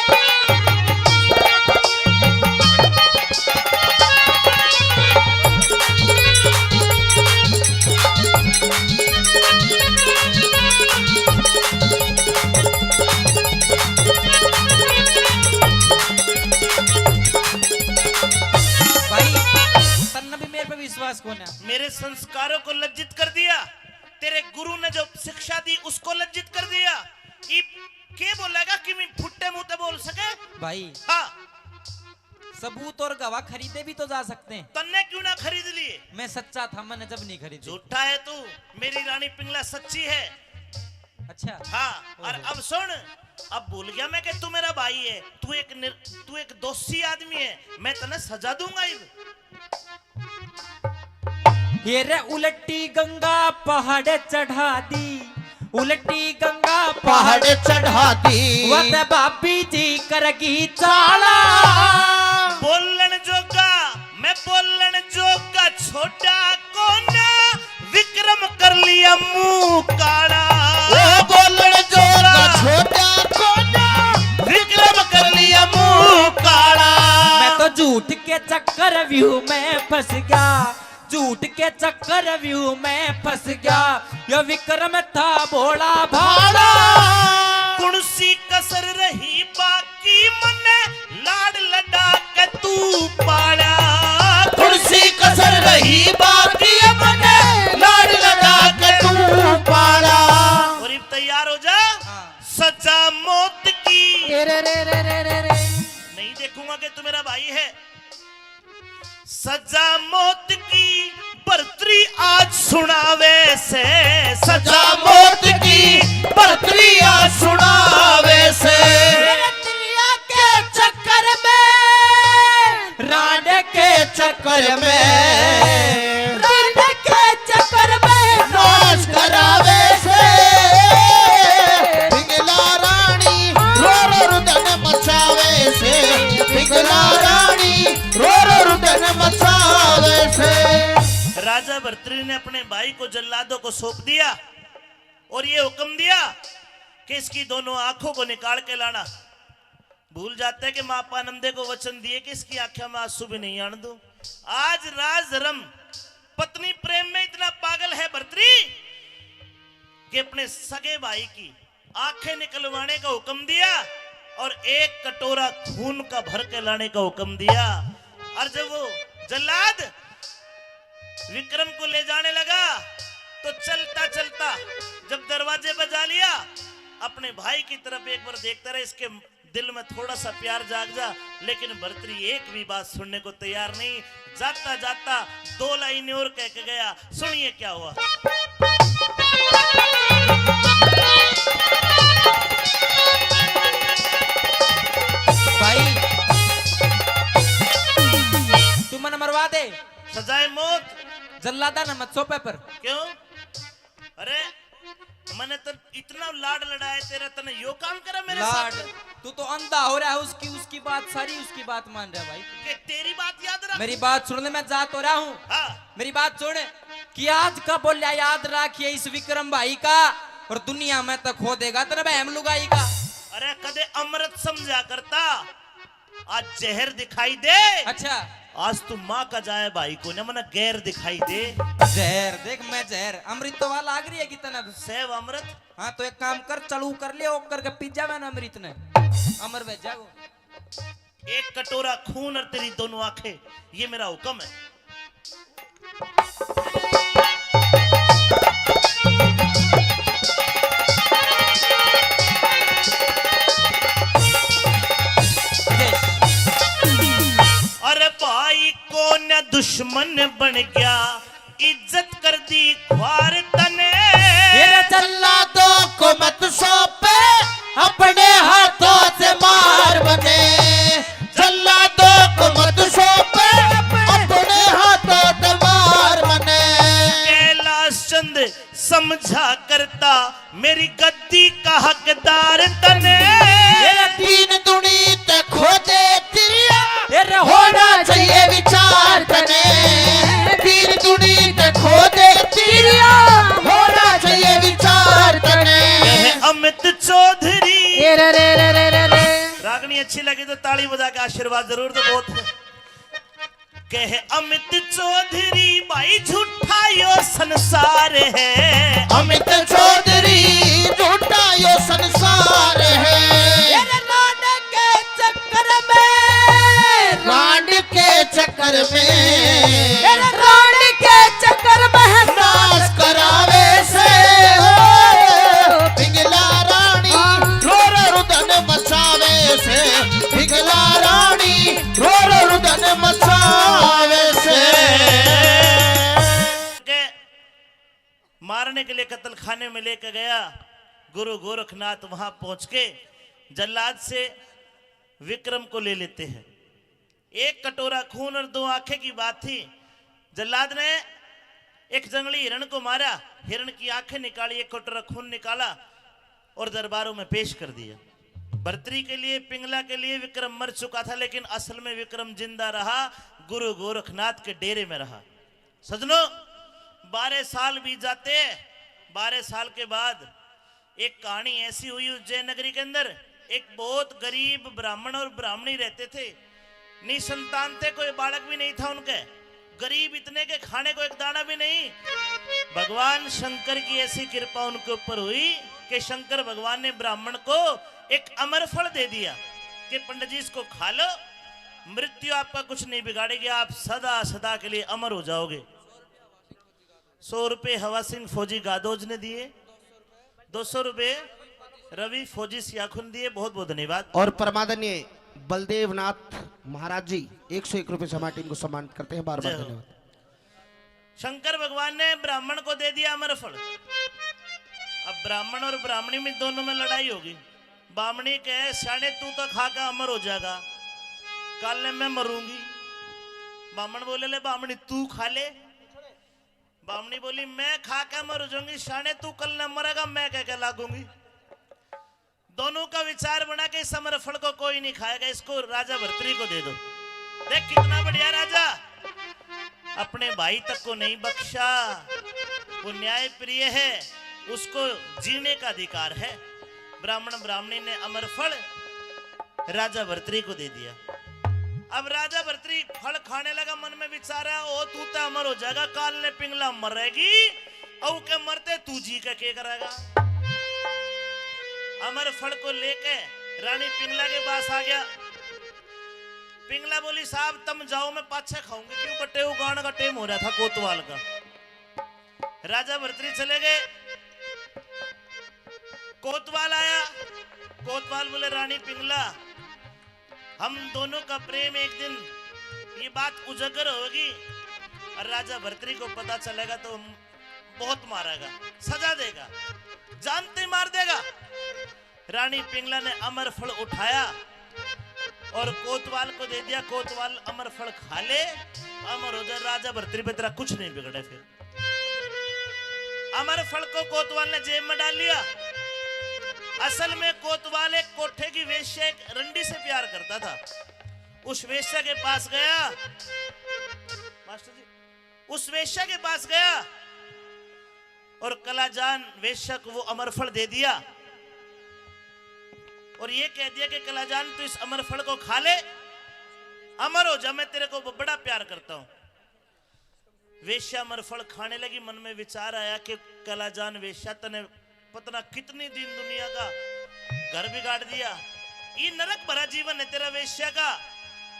भाई, तन्ने भी मेरे पे विश्वास कोन्या। मेरे संस्कारों को लज्जित कर दिया, तेरे गुरु ने जो शिक्षा दी उसको लज्जित कर दिया। इब के बोलेगा कि मैं फुट्टे मुंह ते बोल सके? भाई, हाँ। सबूत और गवाह खरीदे भी तो जा सकते हैं। तन्ने क्यों ना खरीद लिए? मैं सच्चा था, मैंने जब नहीं खरीदे। झूठा है तू। मेरी रानी पिंगला सच्ची है। अच्छा। हाँ। और ओहो। अब सुन, अब भूल गया मैं कि तू मेरा भाई है। तू एक निर-, तू एक दोषी आदमी है। मैं तन्ने सजा दूंगा इब। ये रे उलटी गंगा पहाड़ चढ़ा दी, उलटी गंगा पहाड़ चढ़ा दी। वत भाभी जी करगी चाला। बोलण जोगा, मैं बोलण जोगा छोटा कोना, विक्रम कर लिया मुंह काला। ओ बोलण जोगा छोटा कोना, विक्रम कर लिया मुंह काला। मैं तो झूठ के चक्कर व्यू में फंस गया, झूठ के चक्कर व्यू में फंस गया, यो विक्रम था भोला भाला। कुण सी कसर रही बाकी मन्ने लाड लडा के तू पाला। कुण सी कसर रही बाकी मन्ने लाड लडा के तू पाला। और इब तैयार हो जा। हाँ। सजा मौत की। रे, रे, रे, रे, रे, रे। नहीं देखूंगा कि तू मेरा भाई है। सजा मौत की भरतरी आज सुनावे से, सजा मौत की भरतरी आज सुनावे से। मेरे दरिया के चक्कर में, रांड के चक्कर में, रांड के चक्कर में नाश करावे से। पिंगला रानी रो रो रुदन मचावे से, पिंगला रानी रो रो रुदन मचावे से। राजा भरतरी ने अपने भाई को जल्लादों को सौंप दिया और ये हुक्म दिया कि इसकी दोनों आंखों को निकाल के लाना। भूल जाता है कि माँ पानंदे को वचन दिए कि इसकी आंखों में आंसू भी नहीं आने दूं। आज राज धर्म, पत्नी प्रेम में इतना पागल है भरतरी कि अपने सगे भाई की आंखें निकलवाने का हुक्म दिया और एक कटोरा खून का भर के लाने का हुक्म दिया। और जब वो जल्लाद विक्रम को ले जाने लगा, तो चलता चलता जब दरवाजे पर जा लिया, अपने भाई की तरफ एक बार देखता रहा, इसके दिल में थोड़ा सा प्यार जाग जा। लेकिन भरतरी एक भी बात सुनने को तैयार नहीं। जाता जाता दो लाइनें और कह के गया। सुनिए क्या हुआ। भाई, तू मन्ने मरवा दे। सजाए मौत। जल्लादा ना मत सौंपे पर। क्यों? अरे, मैंने तो इतना लाड लड़ाया तेरा, तने यो काम करा मेरे लाड, साथ? तू तो अंधा हो रहा है, उसकी, उसकी बात सारी, उसकी बात मान रहा है भाई। के तेरी बात याद रख। मेरी बात सुन ले, मैं जा तो रहा हूँ। हाँ। मेरी बात सुन, कि आज का बोलिया याद रखिए इस विक्रम भाई का, और दुनिया में तो खो देगा तेरे बहम लुगाई का। अरे, कदे अमृत समझा करता, आज जहर दिखाई दे। अच्छा। आज तू माँ का जाए भाई को ना, मना गैर दिखाई दे। जहर देख, मैं जहर, अमृत तो वाला लाग रही है कितना। सेव अमृत। हाँ, तो एक काम कर, चालू कर ले, ओकर के पी जावे ना अमृत ने, अमर वह जागो। एक कटोरा खून और तेरी दोनों आंखें, ये मेरा हुक्म है। अरे भाई को न दुश्मन बन गया, इज्जत कर दी ख्वार तने। फिर जल्लादों को मत सौंपे, अपने हाथों से मार बने। जल्लादों को मत सौंपे, अपने हाथों से मार बने। कैलाश चंद समझा करता, मेरी गद्दी का हकदार तने। ये तीन दुनी ते खोदे तिरिया, ये होना चाहिए विचार तने। तीन दुनी ते खोदे तिरिया, होना चाहिए विचार तने। ये अमित चौधरी। ये रे रे रे रे रे रे। रागनी अच्छी लगी तो ताली बजा के आशीर्वाद जरूर दो। बहुत कह अमित चौधरी भाई, झूठा यो संसार है। अमित चौधरी, झूठा यो संसार है। तेरे रांड के चक्कर में, रांड के चक्कर में, तेरे रांड के चक्कर में नाश करावे से। पिंगला रानी रो रो रुदन मचावे से। पिंगला रानी रो रो रुदन मचावे से। के मारने के लिए कत्ल खाने में लेकर गया। गुरु गोरखनाथ वहां पहुंच के जल्लाद से विक्रम को ले लेते हैं। एक कटोरा खून और दो आंखें की बात थी। जल्लाद ने एक जंगली हिरण को मारा, हिरण की आंखें निकाली, एक कटोरा खून निकाला और दरबारों में पेश कर दिया। भर्तरी के लिए, पिंगला के लिए विक्रम मर चुका था, लेकिन असल में विक्रम जिंदा रहा गुरु गोरखनाथ के डेरे में रहा। सजनों, बारह साल बीत जाते। बारह साल के बाद एक कहानी ऐसी हुई उज्जैन नगरी के अंदर, एक बहुत गरीब ब्राह्मण और ब्राह्मणी रहते थे। निसंतान थे, कोई बालक भी नहीं था उनके। गरीब इतने के खाने को एक दाना भी नहीं। भगवान शंकर की ऐसी कृपा उनके ऊपर हुई कि शंकर भगवान ने ब्राह्मण को एक अमर फल दे दिया कि पंडित जी, इसको खा लो, मृत्यु आपका कुछ नहीं बिगाड़ेगी, आप सदा सदा के लिए अमर हो जाओगे। सौ रुपये हवा सिंह फौजी गादोज ने दिए, दो सौ रुपये रवि फौजी सियाखुन दिए। बहुत बहुत धन्यवाद। और परमादरणीय बलदेवनाथ महाराज जी एक सौ एक रुपये से हमारी टीम को सम्मानित करते हैं, बार बार धन्यवाद। शंकर भगवान ने ब्राह्मण को दे दिया अमर फल। अब ब्राह्मण और ब्राह्मणी में, दोनों में लड़ाई होगी। बामणी कहे, स्याणे, तू तो खा के अमर हो जाएगा, कल मैं मरूंगी। बामण बोले, ले बामणी, तू खा ले। बामणी बोली, मैं खा के मर जाऊंगी, स्याणे, तू कल न मरेगा, मैं कह के लागूंगी। दोनों का विचार बना कि इस अमर फल को कोई नहीं खाएगा, इसको राजा भर्तरी को दे दो। देख कितना बढ़िया राजा, अपने भाई तक को नहीं बख्शा, वो न्याय प्रिय है, उसको जीने का अधिकार है। ब्राह्मण ब्राह्मणी ने अमर फल राजा भर्तरी को दे दिया। अब राजा भर्तरी फल खाने लगा, मन में विचार है, ओ तू तो अमर हो जाएगा, काल ने पिंगला मरेगी, और के मरते तू जी के के करेगा? अमर फल को लेके रानी पिंगला के पास आ गया। पिंगला बोली, साहब, तम जाओ, मैं पाछे खाऊंगी। क्यों, बटे उगाण का टेम हो रहा था कोतवाल का। राजा भर्तरी चले गए। कोतवाल आया। कोतवाल बोले, रानी पिंगला, हम दोनों का प्रेम एक दिन ये बात उजागर होगी और राजा भर्तरी को पता चलेगा तो बहुत मारेगा, सजा देगा, जानते ही मार देगा। रानी पिंगला ने अमर फल उठाया और कोतवाल को दे दिया। कोतवाल अमर फल खा ले, अमर हो जा, राजा भर्तरी पे तेरा कुछ नहीं बिगड़े। फिर अमर फल को कोतवाल ने जेब में डाल लिया। असल में कोतवाल एक कोठे की वेश्या, एक रंडी से प्यार करता था। उस वेश्या के पास गया, मास्टर जी, उस वेश्या के पास गया और कलाजान वेश्या को वो अमर फल दे दिया और ये कह दिया कि कलाजान, तू इस अमर फल को खा ले, अमर हो जा, मैं तेरे को ब-, बड़ा प्यार करता हूं। वेश्या अमर फल खाने लगी। मन में विचार आया कि कलाजान वेश्या, तने पता ना कितनी दिन दुनिया का घर बिगाड़ दिया, ये नरक भरा जीवन है तेरा वेश्या का,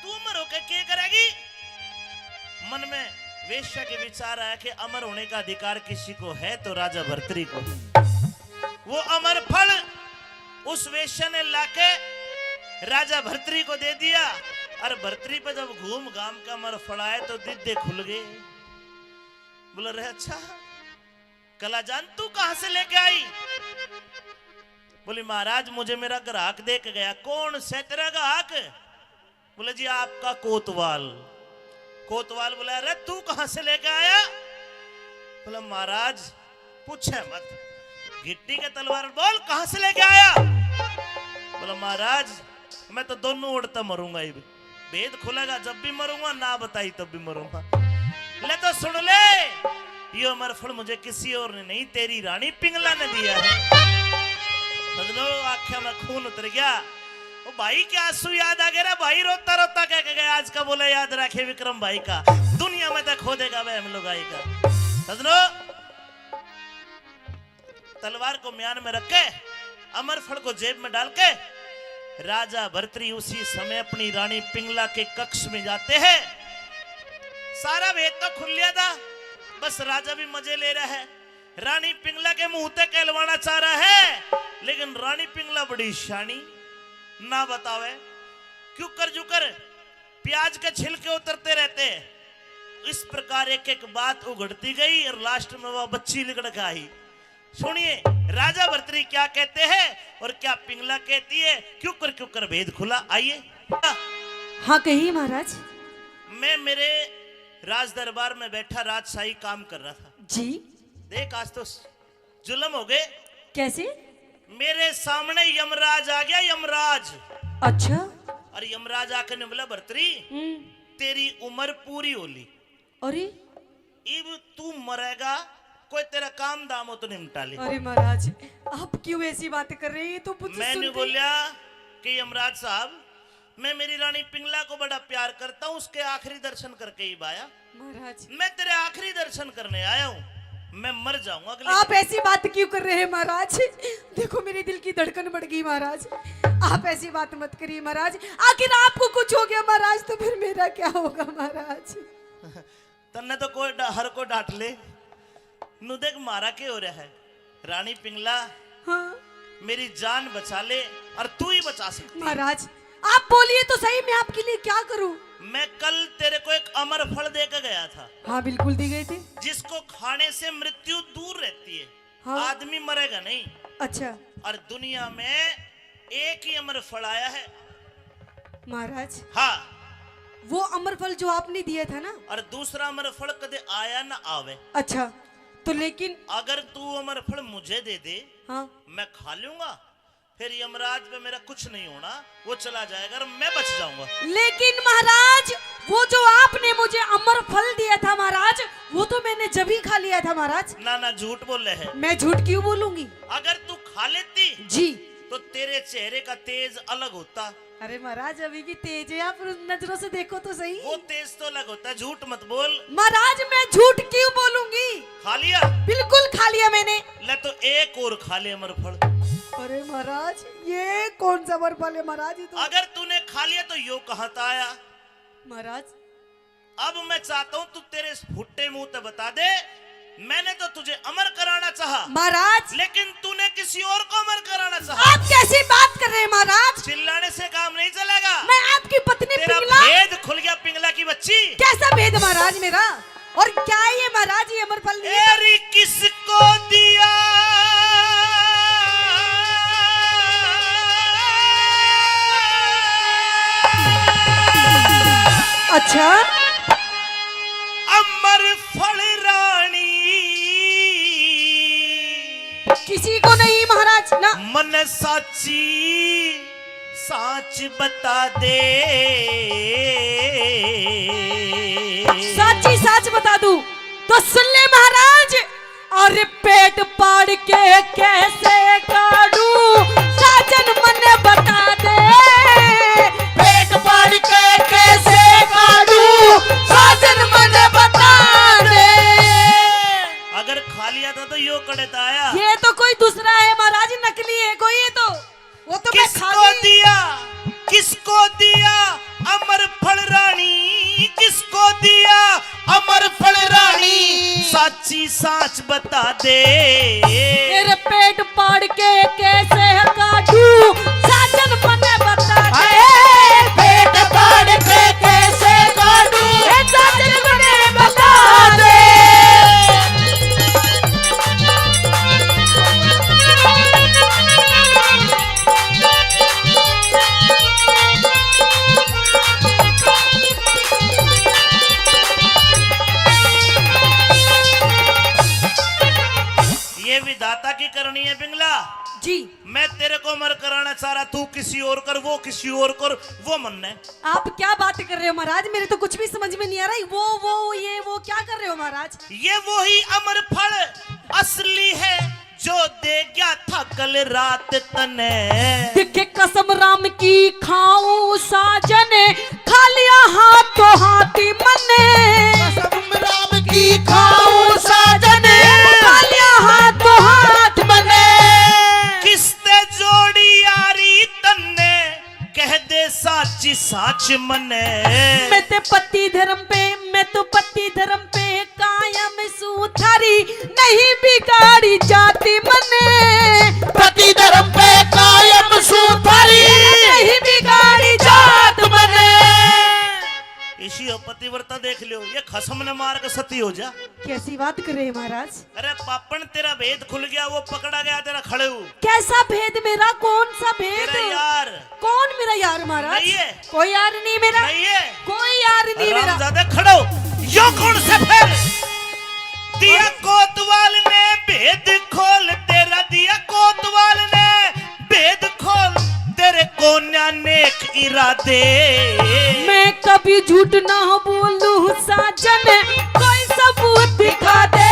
तू अमर होकर के करेगी? मन में वेश्या के विचार आया कि अमर होने का अधिकार किसी को है तो राजा भर्तरी को। वो अमर फल उस वेश्या ने लाके राजा भर्तरी को दे दिया। और भर्तरी पे जब घूम घाम का अमर फल आए तो दीदे खुल गए। बोला, रे अच्छा कलाजान, तू कहां से लेके आई? बोली, महाराज, मुझे मेरा ग्राहक दे के गया। कौन से तेरा ग्राहक? बोले, जी, आपका कोतवाल। कोतवाल बोला, अरे, तू कहां से लेके आया? बोला, महाराज, पूछे मत, घिट्टी के तलवार, बोल, कहां से लेके आया? बोला, महाराज, मैं तो दोनों ओर तै मरूंगा ही। भेद खुलेगा जब भी मरूंगा, ना बताई तब भी मरूंगा। ले तो सुन ले, यो अमर फल मुझे किसी और ने नहीं, तेरी रानी पिंगला ने दिया है। सजनो, आंख्या में खून उतर गया। ओ भाई के आंसू याद आ गए रे भाई, रोता रोता कह के गया, आज का बोला याद रखे विक्रम भाई का, दुनिया में तो खो देगा वह हम लुगाई का। सजनो, तलवार को म्यान में रख के, अमर फल को जेब में डाल के, राजा भर्तरी उसी समय अपनी रानी पिंगला के कक्ष में जाते हैं। सारा भेद तो खुल लिया था, बस राजा भी मजे ले रहा है। रानी पिंगला के मुंह तक कहलवाना चाह रहा है, लेकिन रानी पिंगला बड़ी शानी, ना बतावे। क्यों कर जुकर प्याज के छिलके उतरते रहते हैं। इस प्रकार एक एक बात उघड़ती गई और लास्ट में वह बच्ची लिकड़ के आई। सुनिए, राजा भर्तरी क्या कहते हैं और क्या पिंगला कहती है, क्यों कर क्यों कर भेद खुला। आइए। हाँ, कहिए महाराज। मैं मेरे राज दरबार में बैठा राजशाही काम कर रहा था। जी। देख, आज तो जुल्म हो गए। कैसे? मेरे सामने यमराज आ गया, यमराज। अच्छा। और यमराज आके ने बोला, भर्तरी, हम्म। तेरी उम्र पूरी हो ली, अरे, इब तू मरेगा, कोई तेरा काम दाम हो तो निपटा ले। अरे महाराज, आप क्यों ऐसी बातें कर रहे हैं? ये तो मुझे मैंने सुनते ही बोला कि यमराज साहब, मैं मेरी रानी पिंगला को बड़ा प्यार करता हूँ, उसके आखिरी दर्शन करके ही आया। महाराज, मैं तेरे आखिरी दर्शन करने आया हूँ, मैं मर जाऊंगा अगले आप दिन। ऐसी बात क्यों कर रहे हैं महाराज? देखो, मेरे दिल की धड़कन बढ़ गई महाराज। आप ऐसी बात मत करिए महाराज। आखिर आपको कुछ हो गया महाराज, तो फिर मेरा क्या होगा महाराज? तन्ने तो कोई डा-, हर कोई डांट ले। नु देख, मारा के हो रहा है, रानी पिंगला, हाँ। मेरी जान बचा ले, और तू ही बचा सकती है। महाराज, आप बोलिए तो सही, मैं आपके लिए क्या करूं? मैं कल तेरे को एक अमर फल दे के गया था, हाँ, बिल्कुल दे गए थे। जिसको खाने से मृत्यु दूर रहती है, हाँ। आदमी मरेगा नहीं। अच्छा। और दुनिया में एक ही अमर फल आया है। महाराज, हाँ। वो अमर फल जो आपने दिया था ना। और दूसरा अमर फल कदे आया ना आवे। अच्छा, तो लेकिन अगर तू अमर फल मुझे दे दे, हाँ। मैं खा लूंगा, फिर यमराज पे मेरा कुछ नहीं होना, वो चला जाएगा और मैं बच जाऊंगा। लेकिन महाराज, वो जो आपने मुझे अमर फल दिया था महाराज, वो तो मैंने जब ही खा लिया था महाराज। ना ना, झूठ बोले है। मैं झूठ क्यों बोलूंगी? अगर तू खा लेती जी। तो तेरे चेहरे का तेज अलग होता। अरे महाराज, अभी भी तेज है, आप उन नजरों से देखो तो सही। वो तेज तो अलग होता है, झूठ मत बोल। महाराज, मैं झूठ क्यों बोलूंगी? खा लिया? बिल्कुल खा लिया मैंने। ले तो एक और खा ले अमर फल। अरे महाराज, ये कौन सा अमर फल है महाराज? ये तो अगर तूने खा लिया तो यो कहाँ था आया? महाराज, अब मैं चाहता हूँ तू तेरे इस फुट्टे मुंह ते बता दे, मैंने तो तुझे अमर कराना चाहा, महाराज, लेकिन तूने किसी और को अमर कराना चाहा। आप कैसी बात कर रहे हैं महाराज? चिल्लाने से काम नहीं चलेगा। मैं आपकी पत्नी तेरा पिंगला। भेद खुल गया, पिंगला की बच्ची। कैसा भेद महाराज मेरा? और क्या है ये महाराज, ये अमर फल नहीं है? एरी किसको दिया? अच्छा, अमर फल रानी। किसी को नहीं महाराज ना। मन साची साच बता दे। साची साच बता दूं तो सुन ले महाराज। और पेट पाड़ के कैसे काढूं, साजन मन्ने बता दे। पेट पाड़ के कैसे काढूं, साजन मन्ने बता दे। अगर खा लिया था तो यो कड़े था आया। ये तो कोई दूसरा है महाराज, नकली है कोई ये तो। वो तो मैं खा किसको गई। दिया, किसको दिया अमर फल रानी, किसको दिया अमर फल रानी, साची साच बता दे। तेरे पेट पाड़ के कैसे काढूं, साजन मन्ने बता दे। हाय, पेट पाड़ के कैसे काढूं, ए साजन मन्ने बता दे। ये विधाता की करनी है पिंगला। जी। मैं तेरे को अमर कराना चाह रहा, तू किसी और कर, वो किसी और कर, वो मन्ने। आप क्या बात कर रहे हो महाराज, मेरे तो कुछ भी समझ में नहीं आ रहा। वो वो ये वो क्या कर रहे हो महाराज? ये वही अमर फल असली है जो दे गया था कल रात तने। देखे कसम राम की खाऊं साजन, खा लिया हाथों हाथ मने। कसम राम की खाऊं साजन, खा लिया हाथों हाथ मने। किसते जोड़ी यारी तन्ने, कह दे साची साच मने। मैं ते पति धर्म पे, मैं तो पति धर्म पे कायम सू थारी, नहीं बिगाड़ी जात मने। पति धर्म पे कायम सू थारी, नहीं बिगाड़ी जात मने। इसी हो पतिव्रता देख लियो, ये खसम ने मार के सती हो जा। कैसी बात कर रहे हैं महाराज? अरे पापण, तेरा भेद खुल गया, वो पकड़ा गया तेरा खड़ेऊ। कैसा भेद मेरा? कौन सा भेद? तेरा यार। कौन मेरा यार महाराज? नहीं है। कोई यार नहीं मेरा। नहीं है। कोई यार नहीं मेरा। हरामजादे खड़ो, यो कौन से फिर? दिया कोतवाल ने भेद खोल तेरा, दिया कोतवाल ने भेद खोल तेरे कोन्या नेक इरादे। मैं कभी झूठ ना बोलूं साजन, कोई सबूत दिखा दे।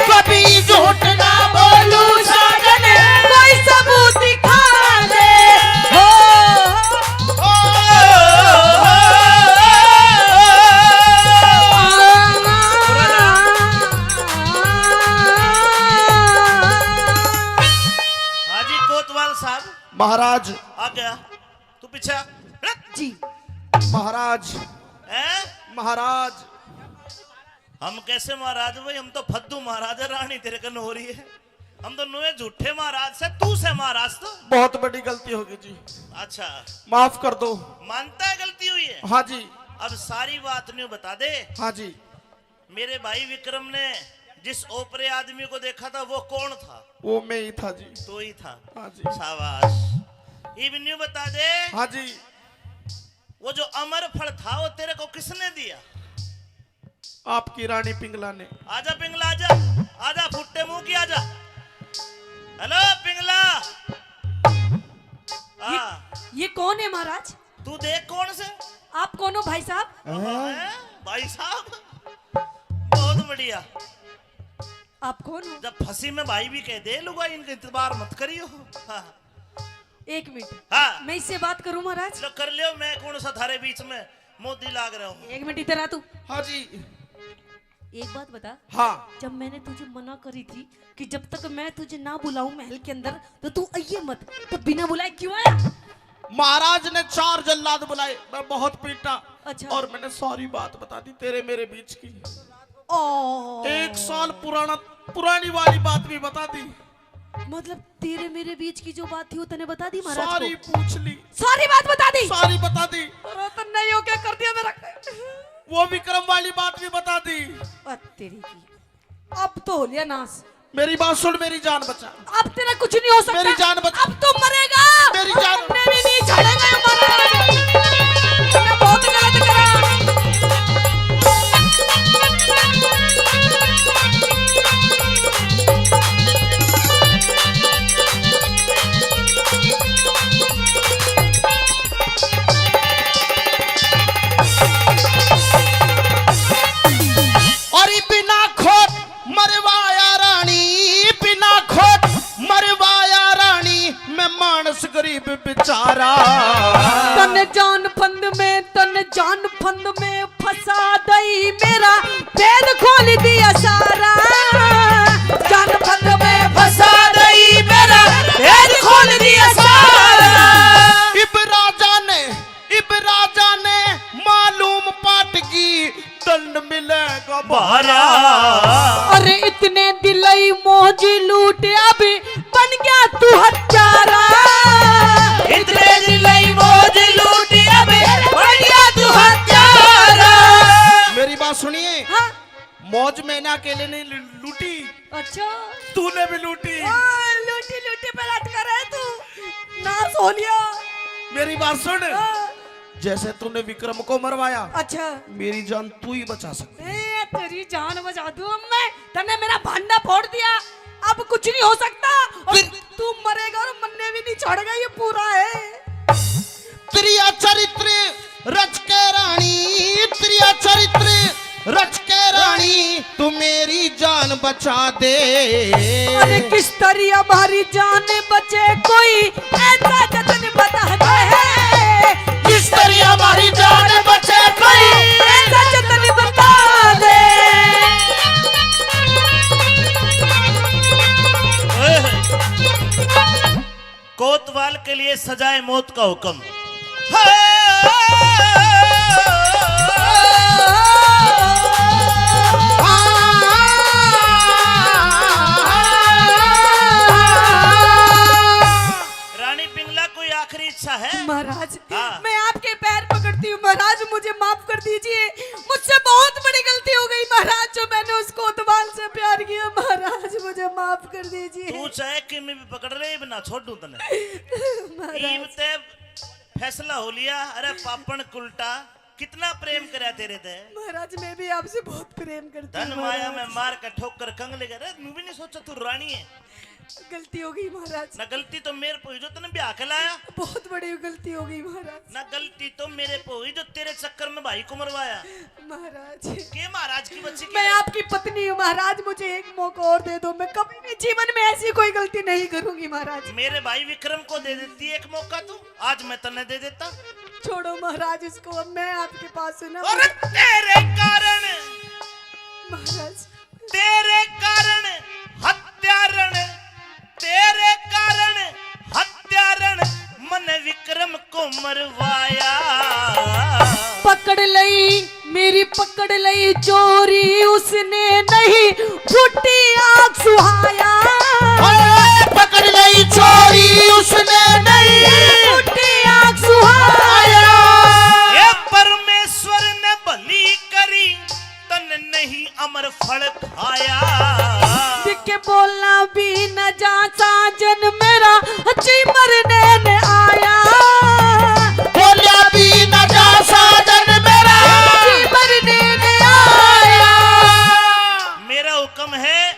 कभी झूठ ना बोलूं साजन, कोई सबूत दिखा दे। हो। हाजी कोतवाल साहब। महाराज। आ गया। तू पीछे हट। जी। महाराज। हैं? महाराज। हम कैसे महाराज भाई, हम तो फद्दू महाराज है, रानी तेरे कन हो रही है। हम तो नुए झूठे महाराज से, तू से महाराज तो। बहुत बड़ी गलती होगी जी। अच्छा। माफ कर दो। मानता है गलती हुई है? हाँ जी। अब सारी बात न्यू बता दे। हाँ जी। मेरे भाई विक्रम ने जिस ओपरे आदमी को देखा था, वो कौन था? वो मैं ही था जी। तू ही था। हाँ जी। शाबाश। इब न्यू बता दे। हाँ जी। वो जो अमर फल था, वो तेरे को किसने दिया? आपकी रानी पिंगला ने। आजा पिंगला, आजा। आजा, फुट्टे मुंह की, आजा। हेलो पिंगला। हाँ। ये कौन है महाराज? तू देख कौन से? आप कौन हो भाई साहब? हैं? हैं? भाई साहब, बहुत बढ़िया। आप कौन हो? जब फंसी में भाई भी कह दे लुगाई, इनका इतबार मत करियो। हाँ। एक मिनट। हाँ। मैं इससे बात करूं महाराज? लो कर लियो, मैं कौन सा थारे बीच में मोदी लाग रहा हूँ। एक मिनट इधर आ तू। हाँ जी। एक बात बता। हाँ। जब मैंने तुझे मना करी थी कि जब तक मैं तुझे ना बुलाऊं महल के अंदर, तो तू आइए मत, तो बिना बुलाए क्यों आया? महाराज ने चार जल्लाद बुलाए, मैं बहुत पीटा। अच्छा। और मैंने सारी बात बता दी तेरे मेरे बीच की। ओ। एक साल पुराना, पुरानी वाली बात भी बता दी। मतलब तेरे मेरे बीच की जो बात थी वो तने बता दी महाराज को? सारी पूछ ली। सारी बात बता दी? सारी बता दी। अरे तन्ने यो क्या कर दिया मेरा? वो विक्रम वाली बात भी बता दी। अ, तेरी की। अब तो हो लिया नाश। मेरी बात सुन, मेरी जान बचा। अब तेरा कुछ नहीं हो सकता। मेरी जान बचा। अब तो मरेगा। मेरी जान। हमने भी नहीं छोड़ेगा ये महाराज। हमने बहुत गलत करा। और बिना खोट मरवाया रानी, बिना खोट मरवाया रानी, मैं मानस गरीब बेचारा। तन जान फंद में, तन जान फंद में फंसा दई मेरा, भेद खोल दिया सारा। जान फंद में फंसा दई मेरा, भेद खोल दिया सारा। इब राजा ने, इब राजा ने मालूम पाट की, दंड मिलेगा भारा। अरे इतने दिलई मौज लूट, अब बन गया तू हत्यारा। इतने दिलई मौज लूट, अब बन गया तू हत्यारा। मेरी बात सुनिए। हाँ। मौज मैंने अकेले नहीं लू-, लूटी। अच्छा। तूने भी लूटी। ओ, लूटी, लूटी पे लटका रहे तू। नाश हो लिया। मेरी बात सुन। हाँ। जैसे तूने विक्रम को मरवाया, अच्छा। मेरी जान तू ही बचा सकती है। ए, तेरी जान बचा दूं अब मैं। तन्ने मेरा भांडा फोड़ दिया, अब कुछ नहीं हो सकता। और फिर तू मरेगा और मन्ने भी नहीं छोड़ेगा, ये पूरा है। त्रिया चरित्र रच के रानी, त्रिया चरित्र रच के रानी, तू मेरी जान बचा दे। अरे किस तरी हमारी जान बचे कोई ऐसा जतन बता दे। किस तरी हमारी जान बचे कोई ऐसा जतन बता दे। कोतवाल के लिए सजाए मौत का हुक्म। रानी पिंगला, कोई आखिरी इच्छा है? महाराज, हाँ। मैं आपके पैर पकड़ती हूँ महाराज, मुझे माफ कर दीजिए। मुझसे बहुत बड़ी गलती हो गई महाराज, जो मैंने उस कोतवाल से प्यार किया महाराज, मुझे माफ कर दीजिए। तू चाहे किमे भी पकड़ ले, इब ना छोड़ूं तने। महाराज। इब ते फैसला हो लिया। अरे पापण कुलटा, कितना प्रेम करया तेरे ते। महाराज, मैं भी आपसे बहुत प्रेम करती हूँ धन माया में महाराज। मार के ठोकर कंगले कर, अरे नू भी नहीं सोचा तू रानी है। गलती हो गई महाराज। ना गलती तो मेरे पे हुई जो तने ब्याह के लाया। बहुत बड़ी गलती हो गई महाराज। ना गलती तो मेरे पे हुई जो तेरे चक्कर में भाई को मरवाया। महाराज। के महाराज की बच्ची की मैं है? आपकी पत्नी हूँ महाराज, मुझे एक मौका और दे दो, मैं कभी भी जीवन में ऐसी कोई गलती नहीं करूंगी महाराज। मेरे भाई विक्रम को दे देती एक मौका तू, आज मैं तन्ने दे देता। छोड़ो महाराज इसको, अब मैं आपके पास हूँ ना। और तेरे कारण महाराज। तेरे कारण हत्यारण, तेरे कारण हत्यारण, मन विक्रम को मरवाया। पकड़ लई मेरी, पकड़ लई चोरी, उसने नहीं फूटी आग सुहाया। ओए, पकड़ लई चोरी, उसने नहीं फूटी आग सुहाया। हे परमेश्वर ने भली करी, तन नहीं अमर फल खाया। दिखे बोला भी न जा साजन मेरा, जी मरने ने आया। बोला भी न जा साजन मेरा, जी मरने ने आया। मेरा हुक्म है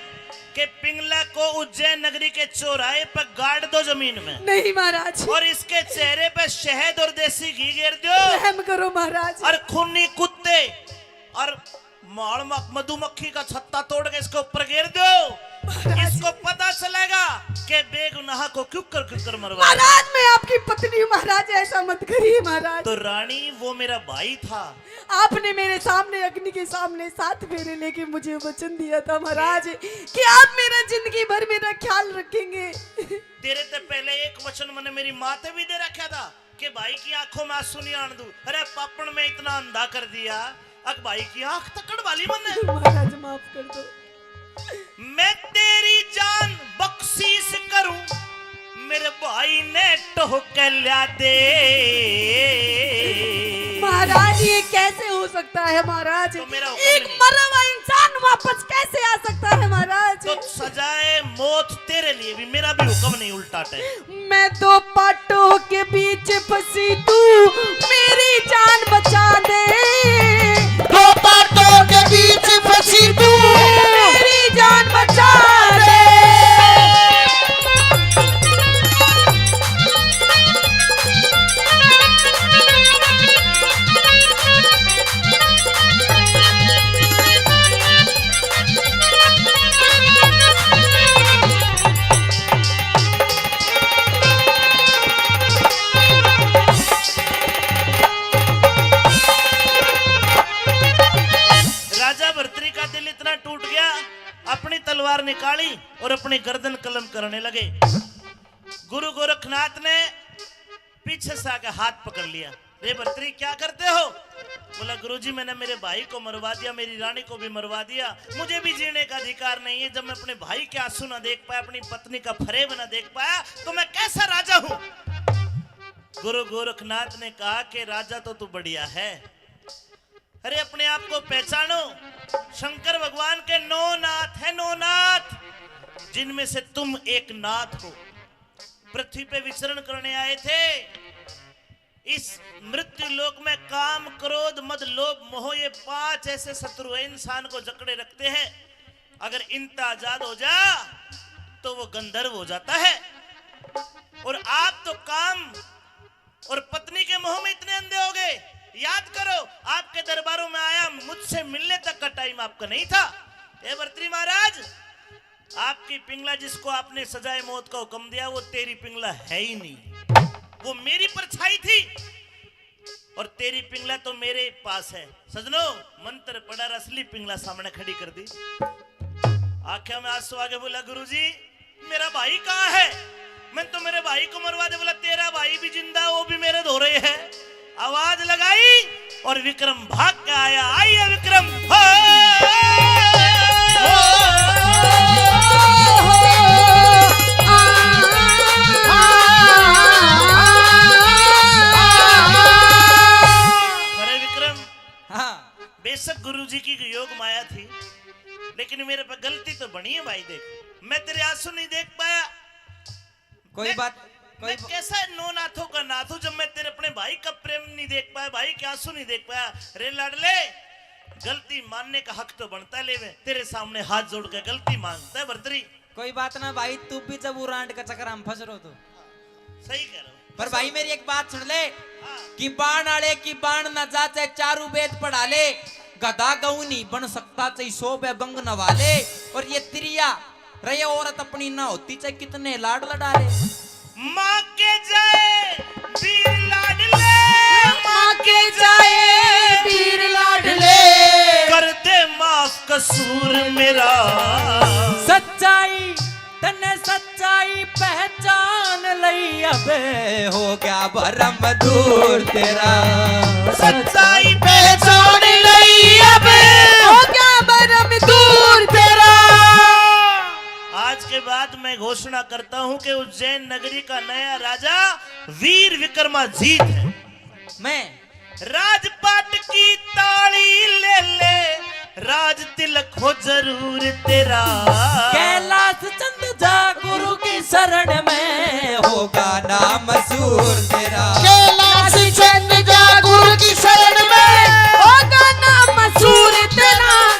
कि पिंगला को उज्जैन नगरी के चौराहे पर गाड़ दो जमीन में। नहीं महाराज। और इसके चेहरे पे शहद और देसी घी गेर दो। रहम करो महाराज। और खूनी कुत्ते और माल म-, मधुमक्खी का छत्ता तोड़ के इसके ऊपर गेर दो। महाराज। इसको पता चलेगा कि बेगुनाह को क्यों कर, क्यों कर मरवा। महाराज, मैं आपकी पत्नी हूँ महाराज, ऐसा मत करिए महाराज। तो रानी, वो मेरा भाई था। आपने मेरे सामने, अग्नि के सामने सात फेरे लेके मुझे वचन दिया था महाराज कि आप मेरा जिंदगी भर मेरा ख्याल रखेंगे। तेरे ते पहले एक वचन मैंने मेरी माँ ते भी दे रखा था कि भाई की आंखों में आंसू नहीं आन दूं। अरे पापण में इतना अंधा कर दिया, अक भाई की आंख तकड़ वाली मन्ने। महाराज माफ कर दो। मैं तेरी जान बख्शीश करूं, मेरे भाई ने टोह के ल्या दे। महाराज, ये कैसे हो सकता है महाराज? तो मेरा हुक्म एक नहीं। मरा हुआ इंसान वापस कैसे आ सकता है महाराज? तो सजाए मौत तेरे लिए भी, मेरा भी हुक्म नहीं उल्टा टे। मैं दो पाटों के बीच फंसी तू, मेरी जान बचा दे। दो पाटों के बीच फंसी तू, मेरी जान बचा दे। राजा भरतरी का दिल इतना टूट गया, अपनी तलवार निकाली और अपनी गर्दन कलम करने लगे। गुरु गोरखनाथ ने पीछे से आके हाथ पकड़ लिया। "रे भरतरी, क्या करते हो?" बोला, "गुरुजी, मैंने मेरे भाई को मरवा दिया, मेरी रानी को भी मरवा दिया, मुझे भी जीने का अधिकार नहीं है। जब मैं अपने भाई के आंसू ना देख पाया, अपनी पत्नी का फरेब ना देख पाया, तो मैं कैसा राजा हूँ?" गुरु गोरखनाथ ने कहा कि राजा तो तू बढ़िया है, अरे, अपने आप को पहचानो। शंकर भगवान के नौ नाथ हैं, नौ नाथ, जिनमें से तुम एक नाथ हो। पृथ्वी पे विचरण करने आए थे। इस मृत्यु लोक में काम, क्रोध, मद, लोभ, मोह, ये पांच ऐसे शत्रु हैं, इंसान को जकड़े रखते हैं। अगर इनता आजाद हो जा तो वो गंधर्व हो जाता है। और आप तो काम और पत्नी के मोह में इतने अंधे हो गए। याद करो, आपके दरबारों में आया, मुझसे मिलने तक का टाइम आपका नहीं था। हे भर्तृ महाराज, आपकी पिंगला जिसको आपने सजाए मौत का हुक्म दिया, वो तेरी पिंगला है ही नहीं, वो मेरी परछाई थी और तेरी पिंगला तो मेरे पास है। सजनो, मंत्र पढ़ा और असली पिंगला सामने खड़ी कर दी। आंखें में आंसू आके बोला, गुरुजी, मेरा भाई कहाँ है? मैं तो मेरे भाई को मरवा दे। बोला, तेरा भाई भी जिंदा, वो भी मेरे धोरे है। आवाज लगाई और विक्रम भाग के आया। आइए विक्रम। हो! अरे विक्रम, हाँ। बेशक गुरुजी की योग माया थी, लेकिन मेरे पे गलती तो बनी है भाई। देख, मैं तेरे आंसू नहीं देख पाया। कोई मैं, बात, कोई मैं ब- कैसा नो नाथों का नाथ हूँ, जब मैं तेरे अपने भाई का प्रेम नहीं देख पाया, भाई के आंसू नहीं देख पाया। रे लाडले, गलती मानने का हक तो बनता ले, मैं तेरे सामने हाथ जोड़ के गलती मानता है भर्तरी। कोई बात ना भाई, तू भी जब उरांड का चक्कर हम फंस रहो तो। सही कह रहे हो। पर भाई मेरी एक बात सुन ले, हाँ। कि बाण आले की बाण ना जा, चाहे चारू वेद पढ़ा ले, गधा गऊ नहीं बन सकता, चाहे सौ बे गंग नवा ले। और ये त्रिया रहे औरत अपनी ना होती, चाहे कितने लाड लड़ा ले। माँ के जाए वीर लाडले, माँ के जाए वीर लाडले, कर दे माफ कसूर मेरा। सच्चाई तन्ने सच्चाई पहचान लई, अब हो गया भरम दूर तेरा। सच्चाई पहचान लई, अब हो गया भरम दूर तेरा। आज के बाद मैं घोषणा करता हूं कि उज्जैन नगरी का नया राजा वीर विक्रमाजीत है। मैं राजपाट की ताली ले ले, राज तिलक हो जरूर तेरा। कैलाश चंद जा गुरु की शरण में, होगा नाम मशहूर तेरा। कैलाश चंद जा गुरु की शरण में, होगा नाम मशहूर तेरा।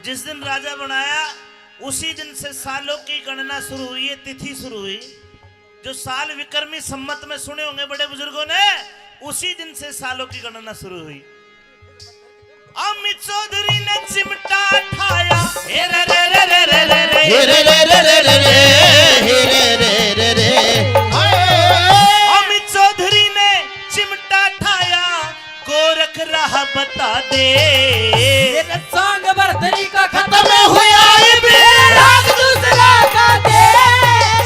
जिस दिन राजा बनाया, उसी दिन से सालों की गणना शुरू हुई है, तिथि शुरू हुई। जो साल विक्रमी संवत में सुने होंगे बड़े बुजुर्गों ने, उसी दिन से सालों की गणना शुरू हुई। अमित चौधरी ने चिमटा ठाया, हे रे रे रे रे रे रे रे। हे रे रे रे रे रे, हे रे रे रे रे। अमित चौधरी ने चिमटा ठाया, गोरख राह बता दे। तेरा सांग भरतरी का खत्म हुआ इब, राग दूसरा गा दे।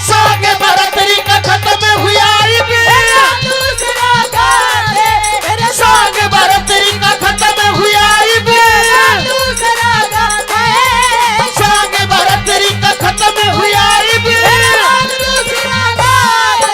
सांग भरतरी का खत्म हुआ इब, राग दूसरा गा दे। तेरा सांग भरतरी का खत्म हुआ इब, राग दूसरा गा दे। सांग भरतरी का खत्म हुआ इब, राग दूसरा गा दे।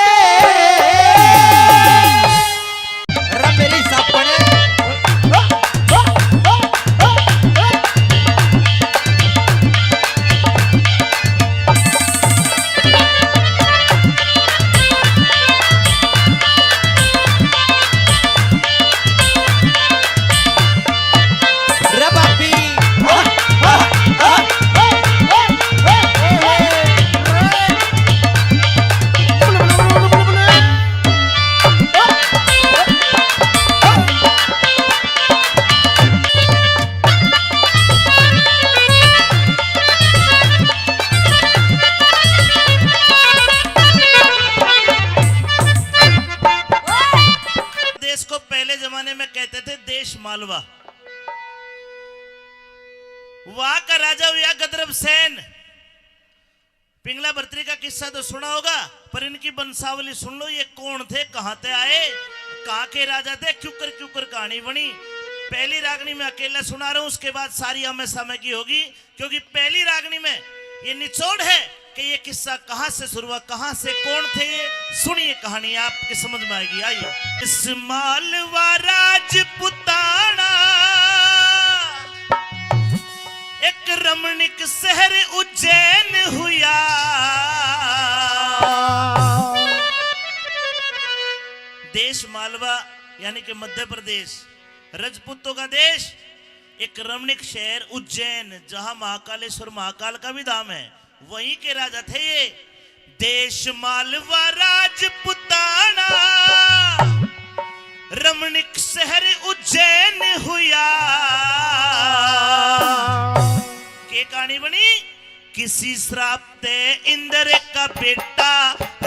देश को पहले जमाने में कहते थे देश मालवा। वहां का राजा हुआ गदरब सेन। पिंगला भरतरी का किस्सा तो सुना होगा, पर इनकी वंशावली सुन लो, ये कौन थे, कहां ते आए, कहां के राजा थे, क्यों कर, क्यों कर कहानी बनी। पहली रागनी मैं अकेला सुना रहा हूं, उसके बाद सारी आमे सामे की होगी, क्योंकि पहली रागनी में ये निचोड़ है कि ये किस्सा कहां से शुरू हुआ, कहां से, कौन थे ये। सुनिए कहानी, आपकी समझ में आएगी। आइए। इस मालवा राजपुताना एक रमणीक शहर उज्जैन हुआ। देश मालवा यानी कि मध्य प्रदेश, रजपूतों का देश, एक रमणीक शहर उज्जैन, जहां महाकालेश्वर महाकाल का भी धाम है, वहीं के राजा थे ये। देश मालवा राजपुताना, रमणीक शहर उज्जैन हुआ। ये कहानी बनी। किसी श्राप ते इंद्र का बेटा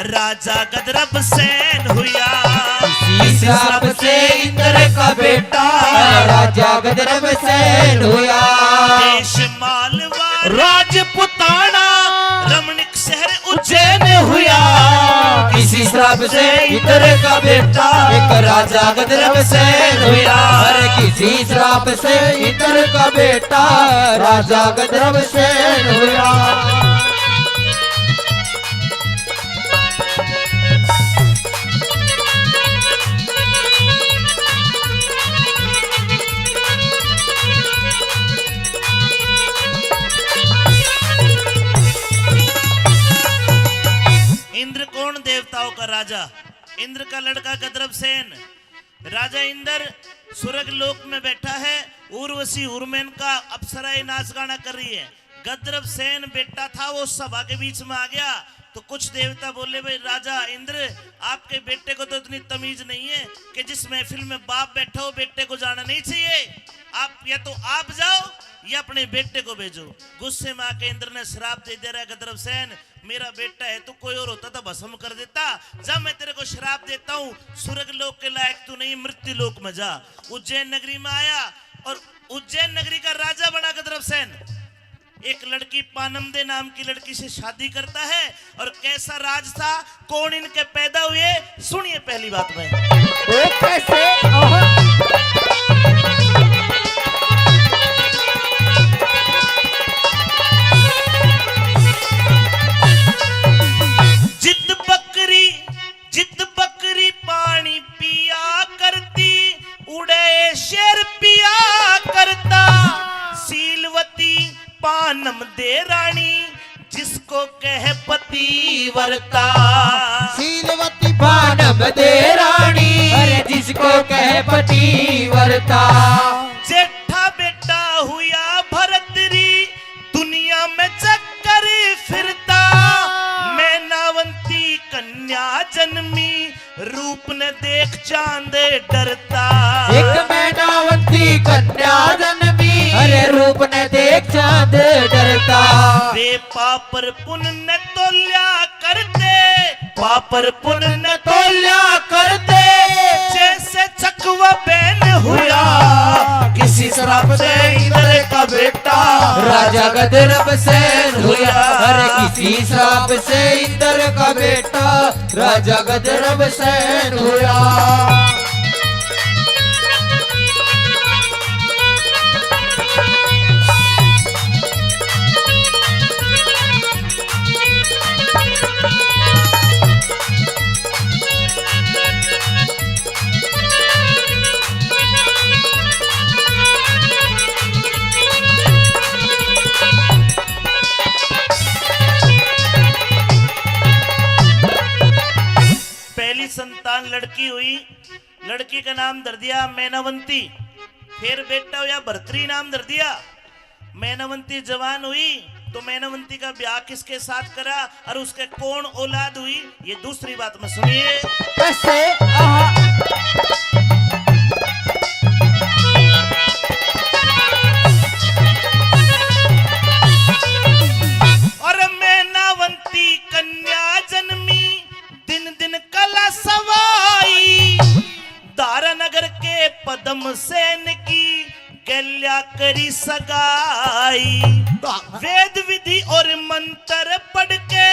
राजा गंधर्व सेन हुआ। किसी श्राप से इंद्र का बेटा राजा गंधर्व सेन हुआ। देश मालवा राजपुताना रमणीक शहर उज्जैन हुआ। किसी श्राप से इंद्र का बेटा एक राजा गंधर्व सेन हुआ। अरे किसी श्राप से इंद्र का बेटा राजा गंधर्व सेन हुआ। इंद्र कौन? देवताओं का राजा। इंद्र का लड़का गंधर्व सेन। राजा इंद्र स्वर्ग लोक में बैठा है। उर्वशी उर्मेन का अप्सराएं नाच गाना कर रही है। गंधर्व सेन बेटा था, वो सभा के बीच में आ गया तो कुछ देवता बोले, भाई राजा इंद्र, आपके बेटे को तो इतनी तमीज नहीं है कि जिस महफिल में बाप बैठा हो, बेटे को जाना नहीं चाहिए। आप या तो आप जाओ या अपने बेटे को भेजो। गुस्से में आके इंद्र ने श्राप दे दिया, रे गंधर्व सेन, मेरा बेटा है, तू कोई और होता तो भस्म कर देता। जा, मैं तेरे को श्राप देता हूँ, स्वर्ग लोक के लायक तू नहीं, मृत्यु लोक में जा। उज्जैन नगरी में आया और उज्जैन नगरी का राजा बना गंधर्व सेन। एक लड़की पानमदे नाम की लड़की से शादी करता है। और कैसा राज था, कौन इनके पैदा हुए, सुनिए पहली बात में। ओ, कैसे? आहा। जित बकरी, जित बकरी पानी पिया करती, उड़े शेर पिया करता। शीलवती पानमदे रानी, जिसको कह पतिव्रता। शीलवती पानमदे रानी, अरे जिसको कह पतिव्रता। जेठा बेटा हुआ भरतरी, दुनिया में चक्कर फिरता। मैनावंती कन्या जन्मी, रूप ने देख चांद डरता। एक मैनावंती कन्या जन्मी, अरे रूप ने देख चांद डरता। वे पापर पुण्य तोल्या करते, पापर पुण्य तोल्या करते, जैसे चकवा बैन हुआ। किसी श्राप से इंद्र का बेटा राजा गंधर्व सेन हुआ। अरे किसी श्राप से इंद्र का बेटा राजा गंधर्व सेन हुआ। पहली संतान लड़की हुई, लड़की का नाम धर दिया मैनावंती। फिर बेटा हुआ भरतरी, नाम धर दिया। मैनावंती जवान हुई तो मैनावंती का ब्याह किसके साथ करा और उसके कौन औलाद हुई, ये दूसरी बात में सुनिए। कैसे? आहा। और मैनावंती कन्या जन्मी, दिन दिन कला सवाई। दारा नगर के पद्म सेन की गल्या करी सगाई। वेद विधि और मंत्र पढ़ के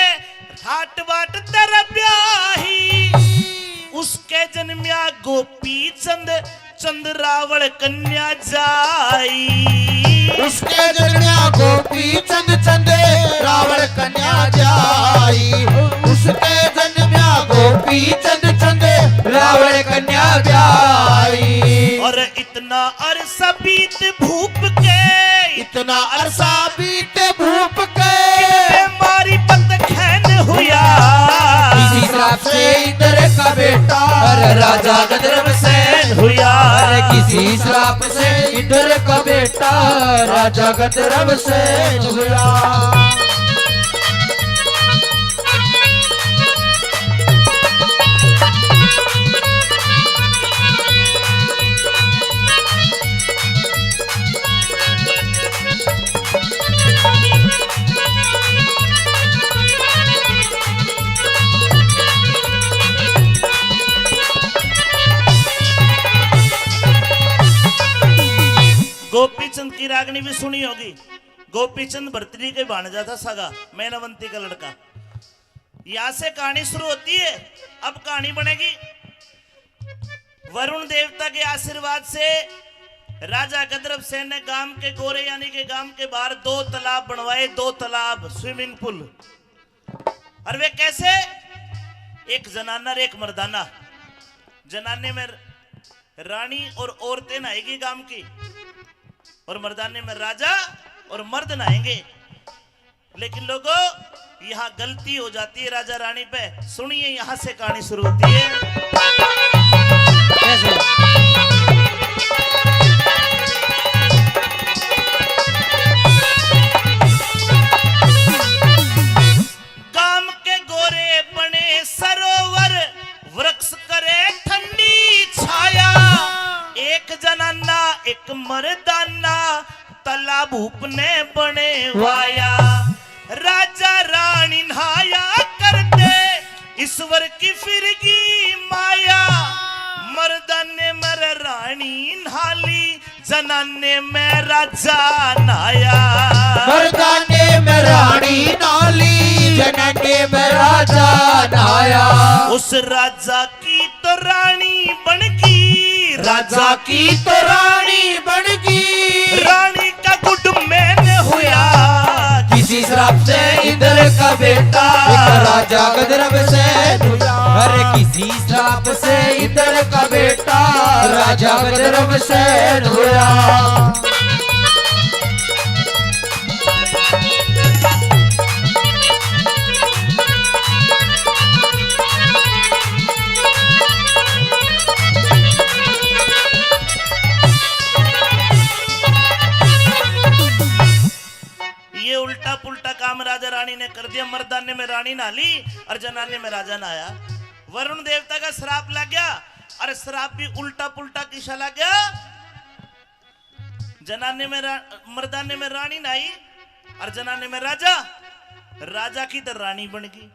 ठाट बाट तर ब्याही। उसके जन्म्या गोपी चंद, चंद रावण कन्या जाई। उसके जन्म्या गोपी चंद, चंद रावण कन्या जाई। उसके जन्म्या गोपी चंद, चंद रावण कन्या जाई। और इतना अरसा बीत भूप के, इतना अरसा बीत भूप के, कितने मारी बंद खैन हुआ। किसी श्राप से इंद्र का बेटा, अरे राजा गंधर्व सेन हुआ। अरे किसी श्राप से इंद्र का बेटा, राजा गंधर्व सेन हुआ। की रागनी भी सुनी होगी। गोपीचंद भरतरी के भाणजा था सगा, मैनावंती का लड़का। यहां से कहानी शुरू होती है। अब कहानी बनेगी वरुण देवता के आशीर्वाद से। राजा गंधर्व सेन ने गांव के गोरे यानी के गांव के बाहर दो तालाब बनवाए, दो तालाब, स्विमिंग पूल। और वे कैसे? एक जनाना और एक मर्दाना। जनाने में रानी और औरतें नहाएगी गांव की, और मर्दाने में राजा और मर्द नहाएंगे। लेकिन लोगों, यहाँ गलती हो जाती है राजा रानी पे। सुनिए, यहाँ से कहानी शुरू होती है। कैसे? गाम के गोरे बने सरोवर, वृक्ष करे ठंडी छाया। एक जनाना एक मर्दाना, तालाब उपने बने वाया। राजा रानी नहाया करते, ईश्वर की फिरगी माया। मर्दाने मर रानी नहाली, जनाने में राजा नहाया। मर्दाने में रानी नहाली, जनाने में राजा नहाया। उस राजा की तो रानी बन गई, राजा की तो रानी बन गई। रानी का गुड मैन हुआ। किसी श्राप से इधर का बेटा, एक राजा गंधर्व से हुआ। अरे किसी श्राप से इधर का बेटा, राजा गंधर्व से हुआ। ये उल्टा पुल्टा काम राजा रानी ने कर दिया। मर्दाने में रानी नहा ली और जनाने में राजा नहाया। वरुण देवता का श्राप लग गया। और श्राप भी उल्टा पुल्टा किसा लग गया? जनाने में रा-, मर्दाने में रानी नहाई और जनाने में राजा। राजा की तो रानी बन गई,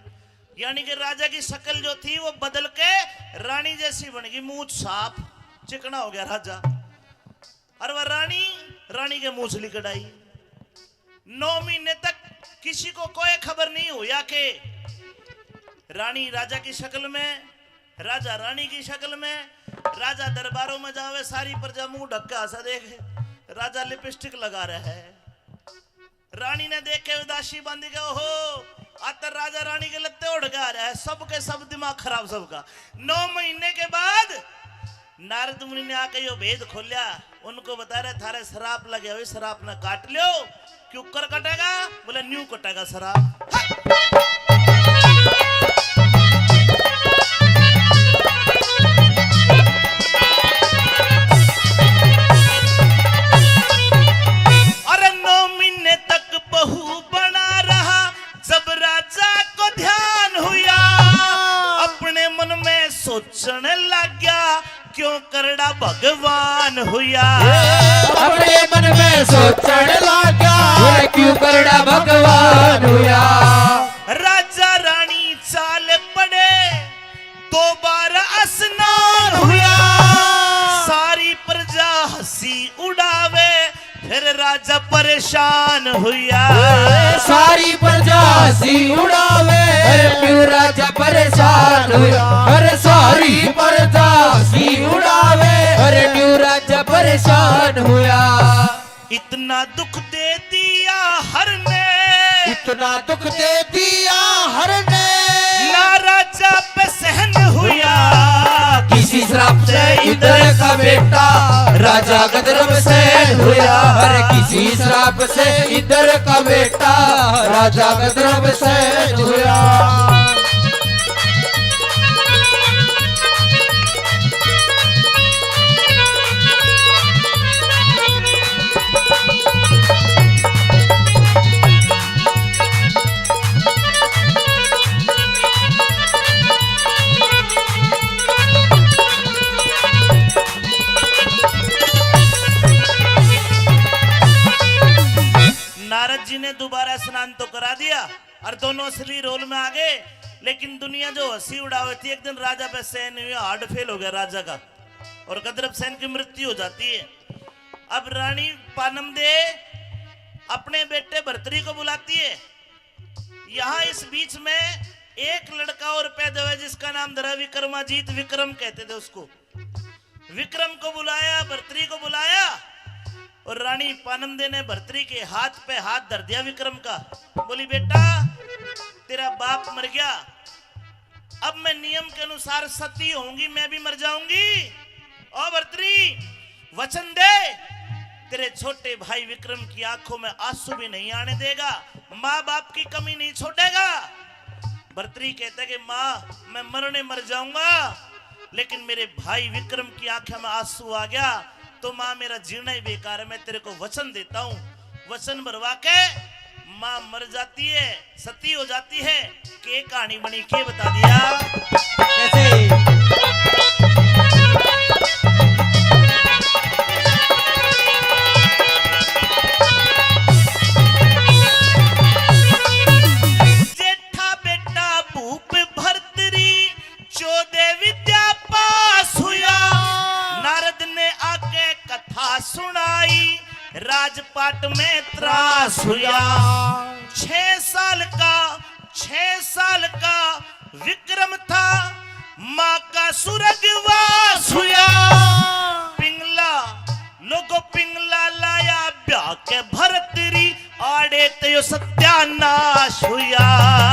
यानी कि राजा की शक्ल जो थी वो बदल के रानी जैसी बन गई। मुंह साफ, चिकना हो गया राजा। और वह रानी, रानी के मूछली कटाई। नौ महीने तक किसी को कोई खबर नहीं हुआ कि रानी राजा की शक्ल में, राजा रानी की शक्ल में। राजा दरबारों में जावे, सारी प्रजा मुंह ढक के हंसा देखे। राजा लिपस्टिक लगा रहा है। रानी ने देख के उदासी बांधी के, "ओहो, आ तो राजा रानी के लत्ते उड़ के आ रहा है।" सबके सब दिमाग खराब सबका। नौ महीने के बाद नारद मुनि ने आके यो भेद खोलिया। उनको बता रहे, "थारे श्राप लगे हुए, श्राप ने काट लो।" "क्यों कर कटेगा?" बोले, "न्यू कटेगा श्राप।" अरे नौ महीने तक बहू बना रहा, जब राजा को ध्यान हुआ, अपने मन में सोचने लग गया, "क्यों करड़ा भगवान हुआ?" अपने मन में सोचने लग गया, "क्यों करड़ा भगवान हुआ?" राजा रानी चाल पड़े, दो बार स्नान हुआ। सारी प्रजा हंसी उड़ावे, फिर राजा परेशान हुआ। सारी प्रजा हंसी उड़ावे, अरे क्यों राजा परेशान हुआ? अरे सारी प्रजा हंसी उड़ावे, अरे क्यों राजा परेशान हुआ? इतना दुख दे दिया हर ने, इतना दुख दे दिया हर ने, ना राजा पे सहन हुआ। किसी श्राप से इधर का बेटा राजा गंधर्व से हुआ। अरे किसी श्राप से इधर का बेटा राजा गंधर्व से हुआ। नारद जी ने दोबारा स्नान तो करा दिया और दोनों असली रोल में आ गए, लेकिन दुनिया जो हंसी उड़ावे थी, एक दिन राजा पे सहन हुई, हार्ट फेल हो गया राजा का और गंधर्व सेन की मृत्यु हो जाती है। अब रानी पानम दे अपने बेटे भरतरी को बुलाती है। यहाँ इस बीच में एक लड़का और पैदा हुआ, जिसका नाम धरा विक्रमाजीत। विक्रम कहते थे उसको। विक्रम को बुलाया, भरतरी को बुलाया, और रानी पानम दे ने भरतरी के हाथ पे हाथ धर दिया विक्रम का। बोली, "बेटा, तेरा बाप मर गया, अब मैं नियम के अनुसार सती होऊंगी, मैं भी मर जाऊंगी। ओ भरतरी, वचन दे, तेरे छोटे भाई विक्रम की आंखों में आंसू भी नहीं आने देगा, माँ बाप की कमी नहीं छोड़ेगा।" भरतरी कहता है कि माँ, मैं मरने मर जाऊंगा, लेकिन मेरे भाई विक्रम की आंखें में आंसू आ गया तो माँ, मेरा जीना ही बेकार है। मैं तेरे को वचन देता हूँ। वचन भरवा के माँ मर जाती है, सती हो जाती है। के कहानी बनी, के बता दिया? कैसे? जेठा बेटा भूप भरतरी, चौदह विद्या पास हुआ। नारद ने आके कथा सुनाई, राजपाट में त्रास हुआ। छह साल का, छह साल का विक्रम था, माँ का स्वर्गवास हुआ। पिंगला, लोगो पिंगला लाया ब्याह के भरतरी, आड़े ते यो सत्यानाश हुआ।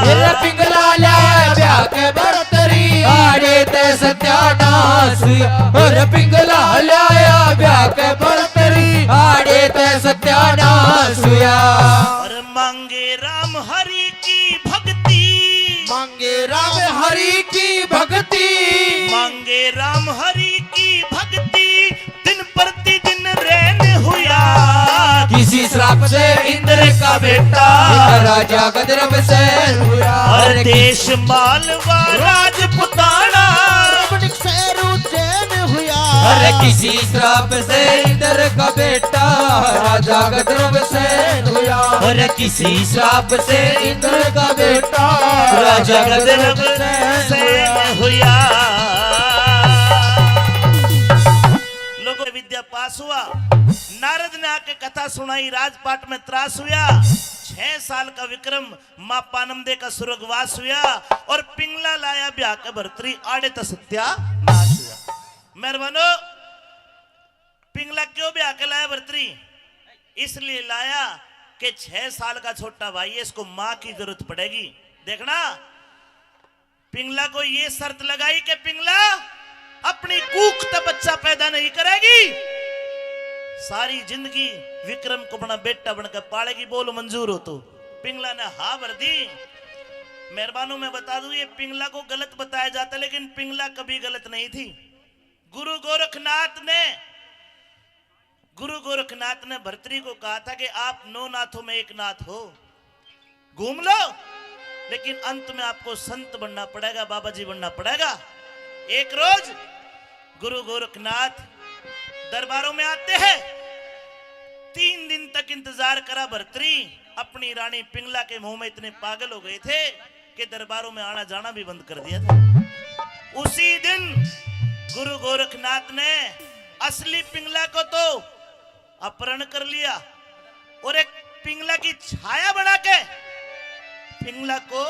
मेरा पिंगला लाया ब्याह के भरतरी, आड़े ते सत्यानाश हुआ। और पिंगला लाया ब्याह के भरतरी, आड़े ते सत्यानाश हुआ। और मांगे राम हरि की भक्ति, मांगे राम हरि की भक्ति, मांगे राम हरि की भक्ति, दिन प्रतिदिन रैन हुआ। किसी श्राप से इंद्र का बेटा, राजा गजरब सैन हुआ। और देश मालवा राजपुताना, रमणीक सैर उज्जैन हुआ। अरे किसी श्राप से इंद्र का बेटा, राजा गजरब सैन हुआ। अरे किसी श्राप से इंद्र का बेटा, राजा गजरब सैन हुआ। लोगों, विद्या पास हुआ। नारद ने आके कथा सुनाई, राजपाट में त्रास हुआ। छह साल का विक्रम, माँ पानमदे का स्वर्गवास हुआ और पिंगला लाया ब्याह के भरतरी, आड़े ते सत्यानाश हुआ। मेहरबानो, पिंगला क्यों ब्याह के लाया भरतरी? इसलिए लाया कि छह साल का छोटा भाई है, इसको माँ की जरूरत पड़ेगी। देखना, पिंगला को ये शर्त लगाई कि पिंगला, अपनी कूख ते बच्चा पैदा नहीं करेगी, सारी जिंदगी विक्रम को अपना बेटा बनकर पालेगी। बोल, मंजूर हो तो? पिंगला ने हाँ भर दी। मेहरबानों, मैं बता दूं, ये पिंगला को गलत बताया जाता है, लेकिन पिंगला कभी गलत नहीं थी। गुरु गोरखनाथ ने गुरु गोरखनाथ ने भरतरी को कहा था कि आप नौ नाथों में एक नाथ हो, घूम लो, लेकिन अंत में आपको संत बनना पड़ेगा, बाबा जी बनना पड़ेगा। एक रोज गुरु गोरखनाथ दरबारों में आते हैं, तीन दिन तक इंतजार करा भरतरी, अपनी रानी पिंगला के मुंह में इतने पागल हो गए थे कि दरबारों में आना जाना भी बंद कर दिया था। उसी दिन गुरु गोरखनाथ ने असली पिंगला को तो अपहरण कर लिया और एक पिंगला की छाया बना के पिंगला को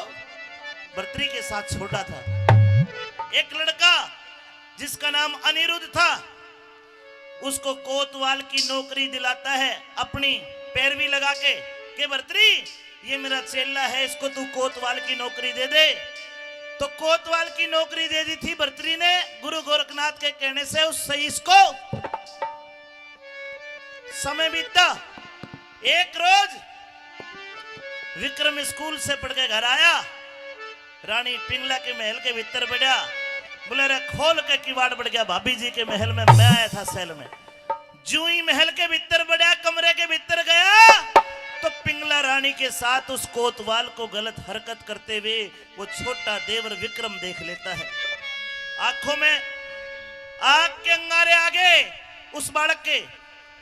भरतरी के साथ छोड़ा था। एक लड़का जिसका नाम अनिरुद्ध था, उसको कोतवाल की नौकरी दिलाता है अपनी पैरवी लगा के, के भरतरी, ये मेरा चेला है, इसको तू कोतवाल की नौकरी दे दे। तो कोतवाल की नौकरी दे दी थी भरतरी ने गुरु गोरखनाथ के कहने से। उससे इसको समय बीता। एक रोज विक्रम स्कूल से पढ़ के घर आया, रानी पिंगला के महल के भीतर बढ़या, बोले, "रे, खोल के किवाड़ बढ़ गया, भाभी जी के महल में मैं आया था सैल में।" जूं ही महल के भीतर बढ़या, कमरे के भीतर गया, तो पिंगला रानी के साथ उस कोतवाल को गलत हरकत करते हुए वो छोटा देवर विक्रम देख लेता है। आंखों में आग के अंगारे आ गए उस बालक के,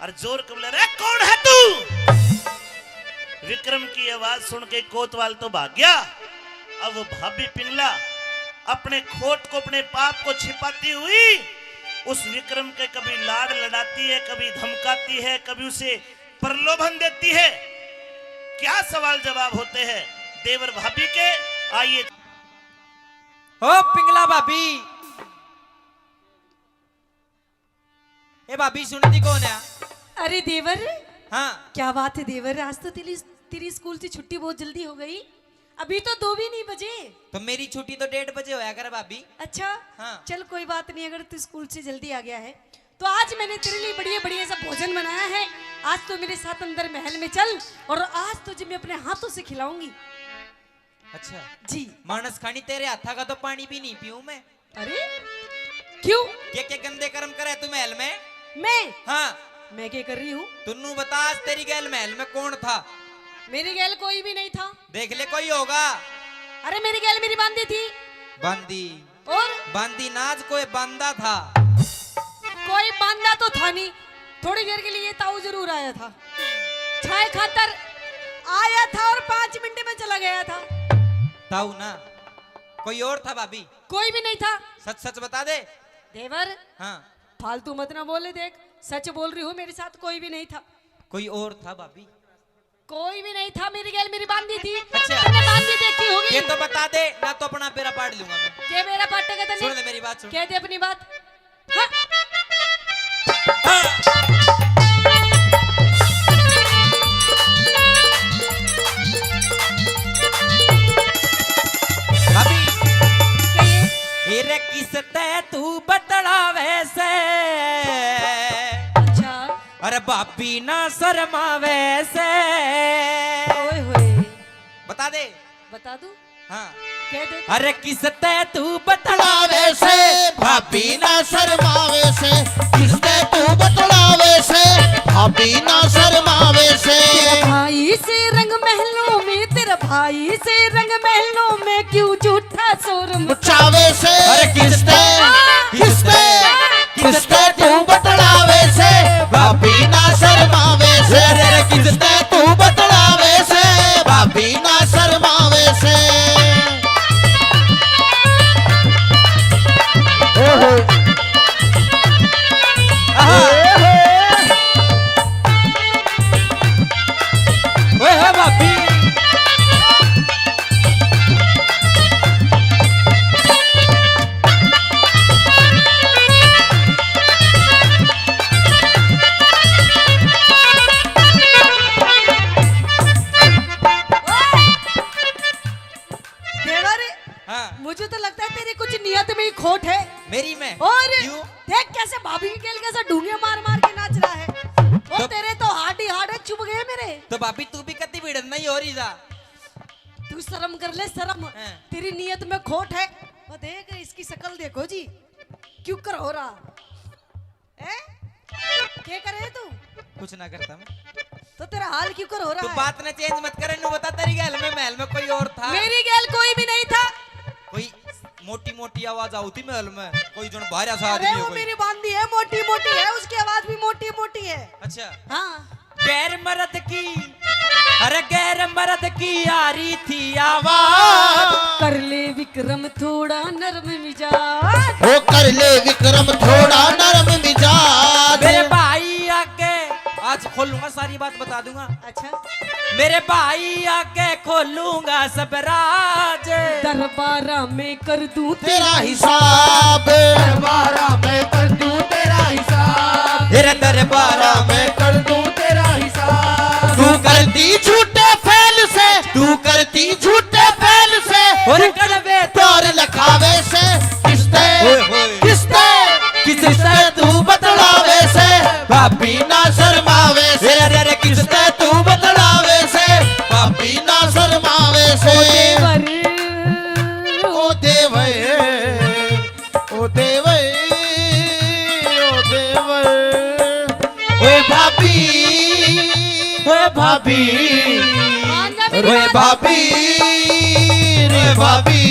और जोर के बोले, "रे, कौन है तू?" विक्रम की आवाज सुन के कोतवाल तो भाग गया। अब वो भाभी पिंगला अपने खोट को, अपने पाप को छिपाती हुई उस विक्रम के कभी लाड़ लड़ाती है, कभी धमकाती है, कभी उसे प्रलोभन देती है। क्या सवाल जवाब होते हैं देवर भाभी के? आइए। ओ पिंगला भाभी, ए भाभी, सुनती कौन है? अरे देवर, हाँ। क्या बात है देवर, आज तो तेरी, तेरी स्कूल से छुट्टी बहुत जल्दी हो गई। अभी तो दो भी नहीं बजे। तो मेरी छुट्टी तो डेढ़ बजे होया करे भाभी। अच्छा? हाँ। चल कोई बात नहीं, अगर तू स्कूल से जल्दी आ गया है तो आज मैंने तेरे लिए बढ़िया बढ़िया सा भोजन बनाया है। आज तो मेरे साथ अंदर महल में चल और आज तुझे मैं अपने हाथों से खिलाऊंगी। अच्छा। जी। मानस खानी, तेरे हाथा का तो पानी भी नहीं पीऊं मैं। अरे, क्यों? के के गंदे कर्म करे तू महल में? मैं? हाँ। मैं के कर रही हूँ? तू नू बता, आज तेरी गैल महल में कौन था? मेरी गैल कोई भी नहीं था। देख ले, कोई होगा। अरे, मेरी गैल मेरी बांदी थी। बांदी? और? बांदी ना, आज कोई बांदा था। कोई बांदा तो था नहीं, थोड़ी देर के लिए ताऊ जरूर आया था, छाय खातर आया था और पाँच मिनट में चला गया था। ताऊ ना, कोई और था भाभी? कोई भी नहीं था। सच सच बता दे। देवर, हाँ। फालतू मत ना बोले, देख सच बोल रही हूँ, मेरे साथ कोई भी नहीं था। कोई और था भाभी? कोई भी नहीं था, मेरी गैल मेरी बांदी थी। अच्छा। तूने बांदी देखी होगी। ये तो बता दे, ना तो अपना बेरा पाड़ लूंगा मैं। के बेरा पाटेगा तने? सुन ले मेरी बात, सुन। कह दे अपनी बात। हाँ। हाँ। भाभी, कहिए। ए रे किस तै तू बतलावे से? अच्छा। अरे भाभी ना शर्मावे से। ओए होए। बता दे। बता दूं? हाँ। कह दे। अरे किस तै तू बतलावे से, भाभी ना शर्मावे से। किस तै तू बतलावे से, भाभी ना शर्मावे से। तेरा भाई से रंग महलों में, तेरा भाई से रंग महलों में क्यों झूठा शोर मचावे से। अरे किस तै, किस तै, किस तै तू बतलावे से, भाभी ना शर्मावे से। अरे, अरे, किस तै तू बतलावे से, भाभी ना शर्मावे से। ओहो। आहा। ओहो। ओए हो भाभी। देवर, हाँ। मुझे तो लगता है तेरी कुछ नियत में ही खोट है। मेरी में? और क्यों? देख कैसे भाभी की गेल कैसे ढूंगे मार मार के नाच रहा है। और तो तेरे तो हाड ही हाड है, चुभ गए मेरे। तो भाभी तू भी कति भिड़न नहीं हो रही जा। तू शर्म कर ले, शर्म। हाँ। तेरी नियत में खोट है। वो देख, इसकी शक्ल देखो जी, क्यों कर हो रहा। हैं? क्या करे तू? कुछ ना करता मैं। तो तेरा हाल क्यों कर हो रहा तू है? बात ना चेंज मत करे, नू बता, तेरी गैल में महल में कोई और था? मेरी गैल कोई भी नहीं था। कोई मोटी मोटी आवाज आती महल में, कोई जन बाहर सा अरे आदमी हो वो कोई। मेरी बांदी है, मोटी मोटी है, उसकी आवाज भी मोटी मोटी है। अच्छा। हाँ। गैर मर्द की, अरे गैर मर्द की आ रही थी आवाज। कर ले विक्रम थोड़ा नरम मिजाज। ओ कर ले विक्रम थोड़ा नरम मिजाज। मेरे भाई आके, आज खोलूंगा, सारी बात बता दूंगा। अच्छा। मेरे भाई आके खोलूंगा सब राज। दरबारा में कर दूं तेरा हिसाब। दरबारा में कर दूं तेरा हिसाब। तेरे दरबारा में कर दूं तेरा हिसाब। तू करती झूठे फैल से, तू करती झूठे फैल से। और कड़वे प्यार लखावे से। किसते, ओए होए। किसते, किसते तू बतलावे से। भाभी ना शर्मावे से। अरे, अरे, किसते तू बतलावे से। भाभी ना शर्मावे से। ओ देवर। ओ देवर, ओ देवर, ओ देवर। ओए भाभी, ओए भाभी, मान जा मेरी ओए बात। भाभी, रे भाभी।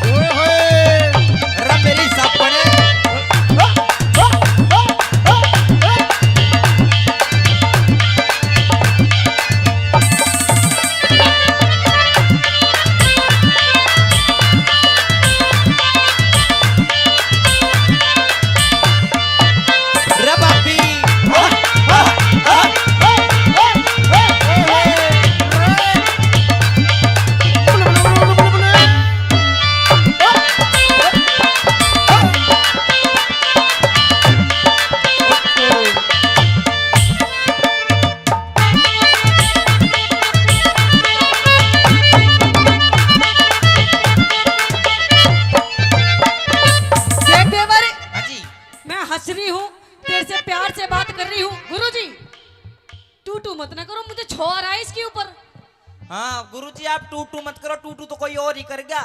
ओए होए। रे मेरी सापणे। तो छोर है इसके ऊपर। हाँ गुरुजी, आप टू टू मत करो, टू टू तो कोई और ही कर गया।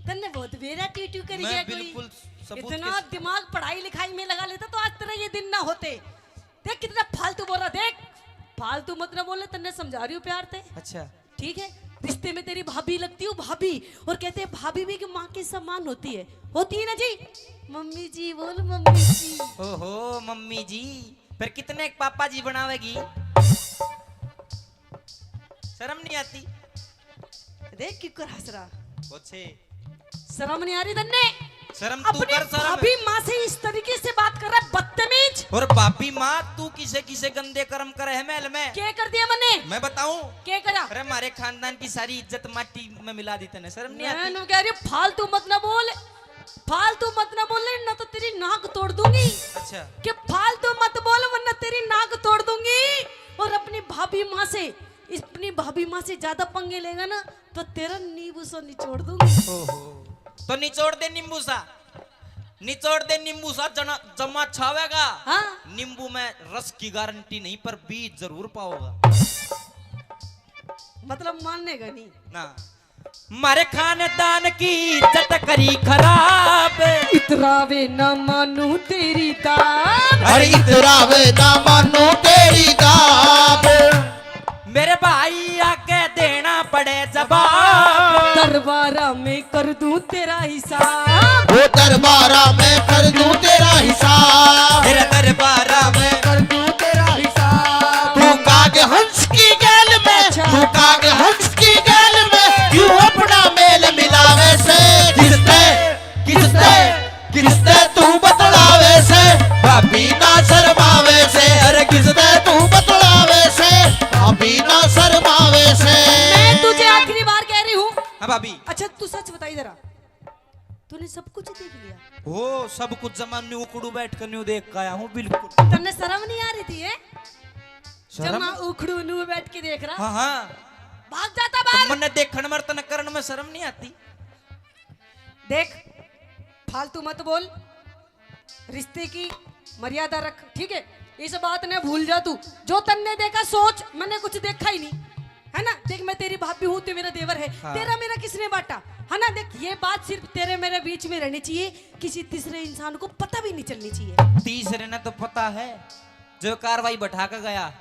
तन्ने बहुत बेरा टू टू कर मैं गया कोई। बिल्कुल सबूत इतना के साथ। दिमाग पढ़ाई लिखाई में लगा लेता तो आज तेरा ये दिन ना होते। देख कितना फालतू बोल रहा, देख फालतू मत ना बोले, तन्ने समझा रही हूँ प्यार से। अच्छा। ठीक है, रिश्ते में तेरी भाभी लगती हूँ भाभी, और कहते हैं भाभी भी कि माँ के समान होती है, होती है ना जी? मम्मी जी बोल, मम्मी जी। ओहो मम्मी जी, फिर कितने पापा जी बनावेगी? शर्म नहीं आती? देख क्यों कर हंस रहा। अच्छे। शर्म नहीं आ रही तन्ने? शर्म तू अपनी कर, शर्म। भाभी माँ से इस तरीके से बात कर रहा है, बदतमीज। और भाभी माँ, तू किसे किसे गंदे कर्म करे है महल में? क्या कर दिया मैंने? मैं बताऊं? क्या करा? अरे, हमारे खानदान की सारी इज्जत माटी में मिला दी तने, शर्म नहीं मैं आती? नु कह रही, फालतू मत ना बोल, फालतू मत ना बोल, ना तो तेरी नाक तोड़ दूंगी। अच्छा। कि फालतू मत बोल, वरना तेरी नाक तोड़ दूंगी। और अपनी भाभी माँ से, अपनी भाभी माँ से ज्यादा पंगे लेगा ना, तो तेरा नींबू सा निचोड़ दूंगी। ओहो, तो निचोड़ दे नींबू सा, निचोड़ दे नींबू सा, जना जमा छावेगा। हाँ। नींबू में रस की गारंटी नहीं, पर बीज जरूर पाओगा। मतलब मानेगा नहीं ना। मारे खानदान की इज्जत करी खराब। इतरावे ना मानू तेरी दाब। अरे इतरावे ना मानू तेरी दाब। मेरे भाई आके देना पड़े जवाब। दरबारा में कर दूं तेरा हिसाब। वो दरबारा में कर दूं तेरा हिसाब। मेरे दरबारा में कर दूं तेरा हिसाब। तू काग हंस की गैल में, अच्छा। तू काग हंस की गैल में क्यों अपना मेल मिलावे से? किसते, किसते, किसते तू बतलावे से? भाभी ना शर्मावे से। अरे किसते तू बतलावे से? भाभी ना शर्मावे से। मैं तुझे आखिरी बार कह रही हूँ। हाँ भाभी। अच्छा तू सच बताई जरा, तूने सब कुछ देख लिया? हो, सब कुछ जमा न्यू उखड़ू बैठ कर न्यू देख के आया हूँ, बिल्कुल। तन्ने शर्म नहीं आ रही थी, है? शर्म? जमा उखड़ू न्यू बैठ के देख रहा। हाँ, हाँ। भाग जाता बाहर। मन्ने देखण में, तन्ने करण में शर्म नहीं आती? देख, फालतू मत बोल, रिश्ते की मर्यादा रख, ठीक है? इस बात ने भूल जा तू। जो तन्ने देखा सोच, मैंने कुछ देखा ही नहीं, है ना? देख, मैं तेरी भाभी हूँ, तू मेरा देवर है, हाँ। तेरा मेरा किसने बांटा, है ना? देख, ये बात सिर्फ तेरे मेरे बीच में रहनी चाहिए, किसी तीसरे इंसान को पता भी नहीं चलनी चाहिए। तीसरे ने तो पता है, जो कार्रवाई बैठा के गया।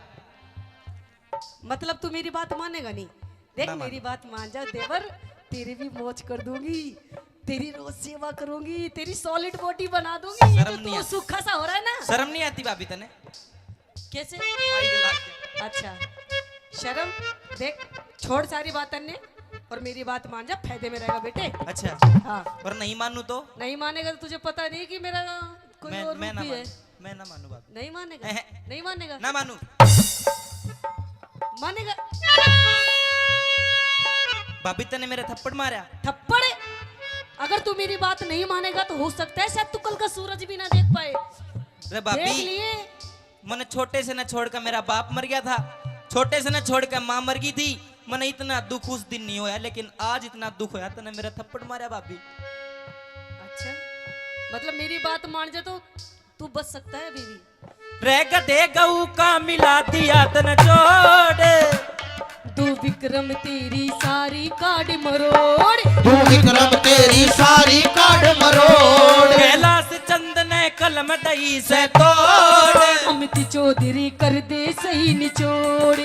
मतलब तू मेरी बात मानेगा नहीं? देख, ना मेरी मानू। बात मान जा देवर, तेरी भी मौज कर दूंगी, तेरी रोज सेवा करूंगी, तेरी सॉलिड बॉडी बना दूंगी। ये शर्म जो नहीं तू आती? सूखा सा हो रहा है ना। शर्म नहीं आती भाभी तने? कैसे? माई के लाग गया। अच्छा, शर्म, देख, छोड़ सारी बात तन्ने और मेरी बात मान जा, फायदे में रहेगा बेटे। अच्छा। हाँ। और नहीं मानू तो? नहीं मानेगा तो तुझे पता नहीं कि मेरा कोई मैं, और मैं रूप ना भी है। मानू। मैं ना मानू भाभी। नहीं मानेगा? एहे। नहीं मानेगा? ना मानू। मानेगा? भाभी तने मेरे थप्पड़ मारा। थप्पड़? अगर तू मेरी बात नहीं मानेगा तो हो सकता है शायद तू कल का सूरज भी ना देख पाए। रे भाभी, देख लिए। मने छोटे से ना छोड़ के मेरा बाप मर गया था, छोटे से ना छोड़ के माँ मर गई थी। मने इतना दुख उस दिन नहीं होया, लेकिन आज इतना दुख होया, तने मेरा थप्पड़ मारा भाभी। अच्छा, मतलब मेरी बात मान जा तो तू बच सकता है अभी भी। रे गधे गऊ का मिला दिया तन जोड़। दो विक्रम तेरी सारी काड़ मरोड़। दो विक्रम तेरी सारी काड़ मरोड़। कैलाश चंद ने कलम दई से तोड़। अमित चौधरी कर दे सही निचोड़।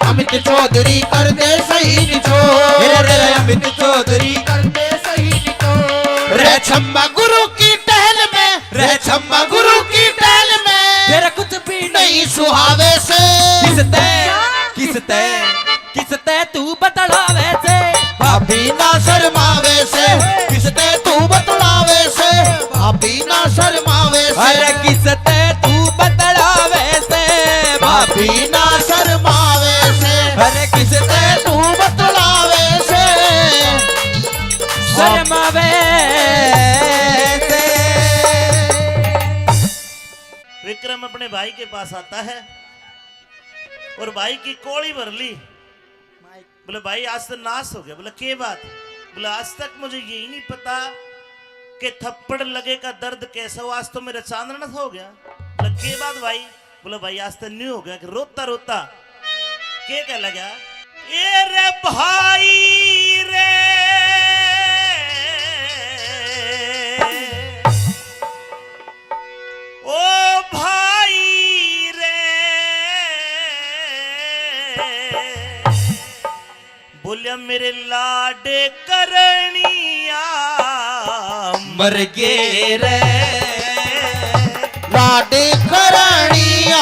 अमित चौधरी कर दे सही निचोड़। रे, रे, रे, अमित चौधरी कर दे सही निचोड़। रे छम्मा गुरु की टहल में, रे छम्मा गुरु की टहल में। तेरा कुछ भी नहीं सुहावे से। किसते, किसते, किसते तू बतलावे से? भाभी ना शर्मावे से। किसते तू बतलावे से? भाभी ना शर्मावे से। अरे किसते तू बतलावे से? भाभी ना शर्मावे से। अरे किसते तू बतलावे से? शर्मावे से। विक्रम अपने भाई के पास आता है और भाई की कोली भर ली। बोले, भाई, आज तो नाश हो गया। बोले, के बात? बोले, आज तक मुझे यही नहीं पता कि थप्पड़ लगे का दर्द कैसा हो। आज तो मेरा चांदना सा हो गया। बोले, के बात भाई? बोले, भाई, आज तो न्यू हो गया कि रोता रोता के कह लगा, ए रे भाई रे, ओ भाई रे, बोलिया, मेरे लाड करनिया मर गे रे, लाड करनिया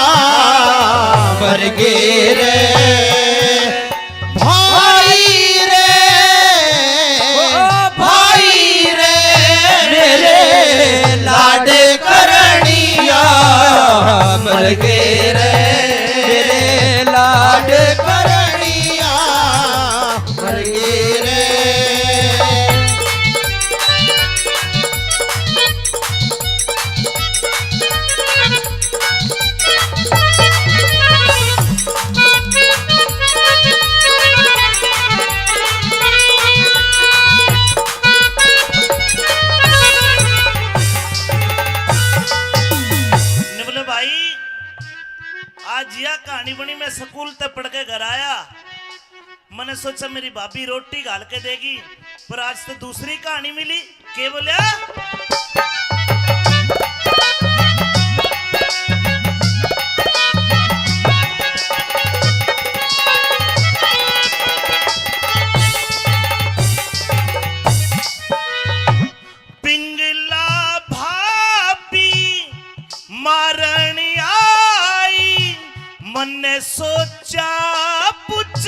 मर गे रे, भाई रे, ओ भाई रे, मेरे लाड करनिया मर गे रे, मेरे लाड करनिया मर गे रे। निबले भाई, आज यह कहानी बनी, मैं स्कूल तक पढ़ के घर आया। मैंने सोचा मेरी भाभी रोटी घाल के देगी, पर आज तो दूसरी कहानी मिली। के बोलिया? पिंगला भाभी मारण आई, मन्ने सोचा पुछ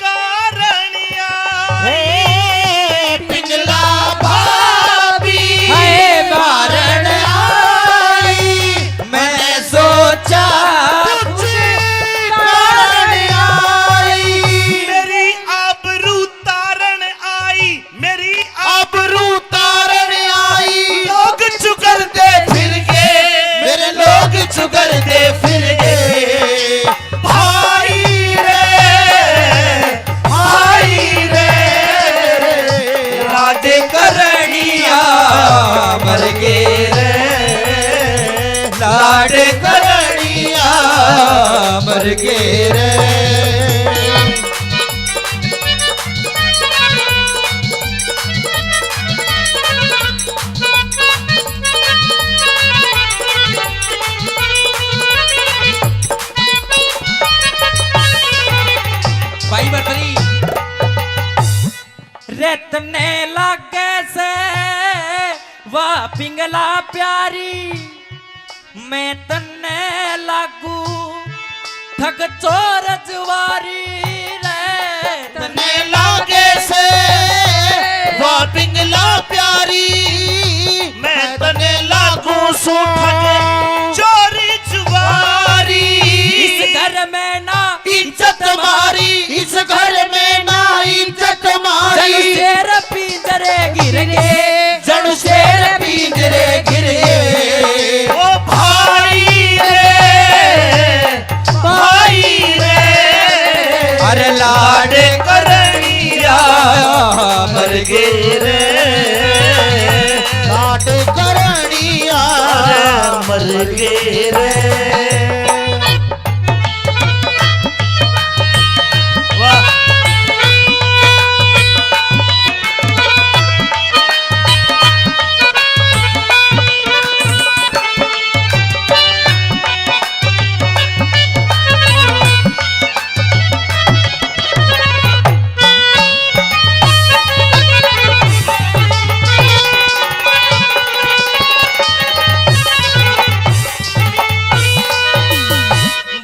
कारण आई। हे पिंगला भाभी हाय मारण आई, मैंने सोचा पुछ कारण आई। मेरी आबरू तारण आई, मेरी आबरू तारण आई। लोग चुगरदे फिर गए, मेरे लोग चुगरदे फिर गए। भाई रे, भाई रे, लाड करनिया मर गे रे, लाड करनिया मर गे रे। भाई बरबरी। रे तन्ने लागे से वा पिंगला प्यारी, मैं तन्ने लागू ठग चोर जुआरी रे। तन्ने लागे से वा पिंगला प्यारी, मैं तन्ने लागू सूं ठग चोर जुआरी। इस घर में ना इज्जत मारी, इस घर में ना इज्जत मारी। जण शेर पिंजरे गिर गए, जण शेर पिंजरे गिर गए। ओ भाई रे, भाई रे, अरे लाड करनिया मर गे रे, लाड करनिया मर गे रे। वाह।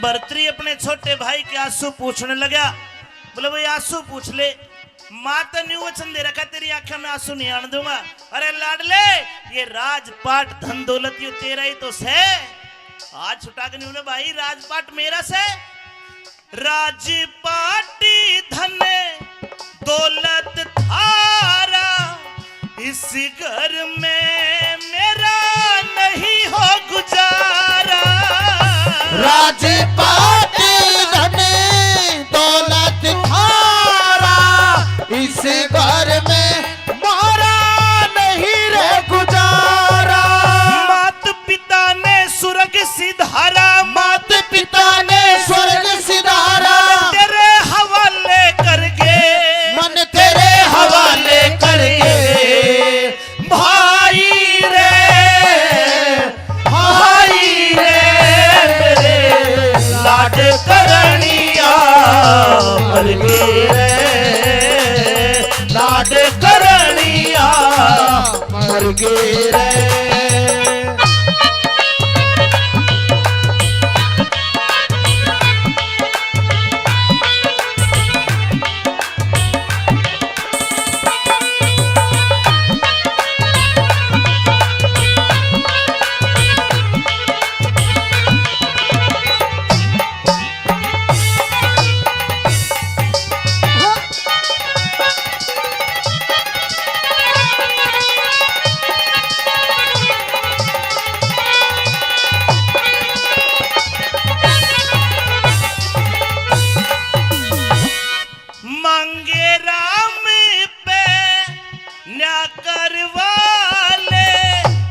भरतरी अपने छोटे भाई के आंसू पूछने लगा। बोले, भाई, आंसू पूछ ले, माँ तो न्यू वचन दे रखा, तेरी आंखों में आंसू नहीं आने दूंगा। अरे लाडले, ये राजपाट धन दौलत यो तेरा ही तो सै। आज छुटा के नहीं बोले, भाई, राजपाट मेरा सै। राजपाट धन दौलत थारा, इस घर में मेरा नहीं हो गुजारा। राजपाट धन दौलत थारा, इस घर में मारा नहीं रे गुजारा। मात पिता ने सुरग सिधारा, मात लाड करनिया मर गे रे, लाड करनिया मर गे रे। मांगे राम पे न्या करवा ले,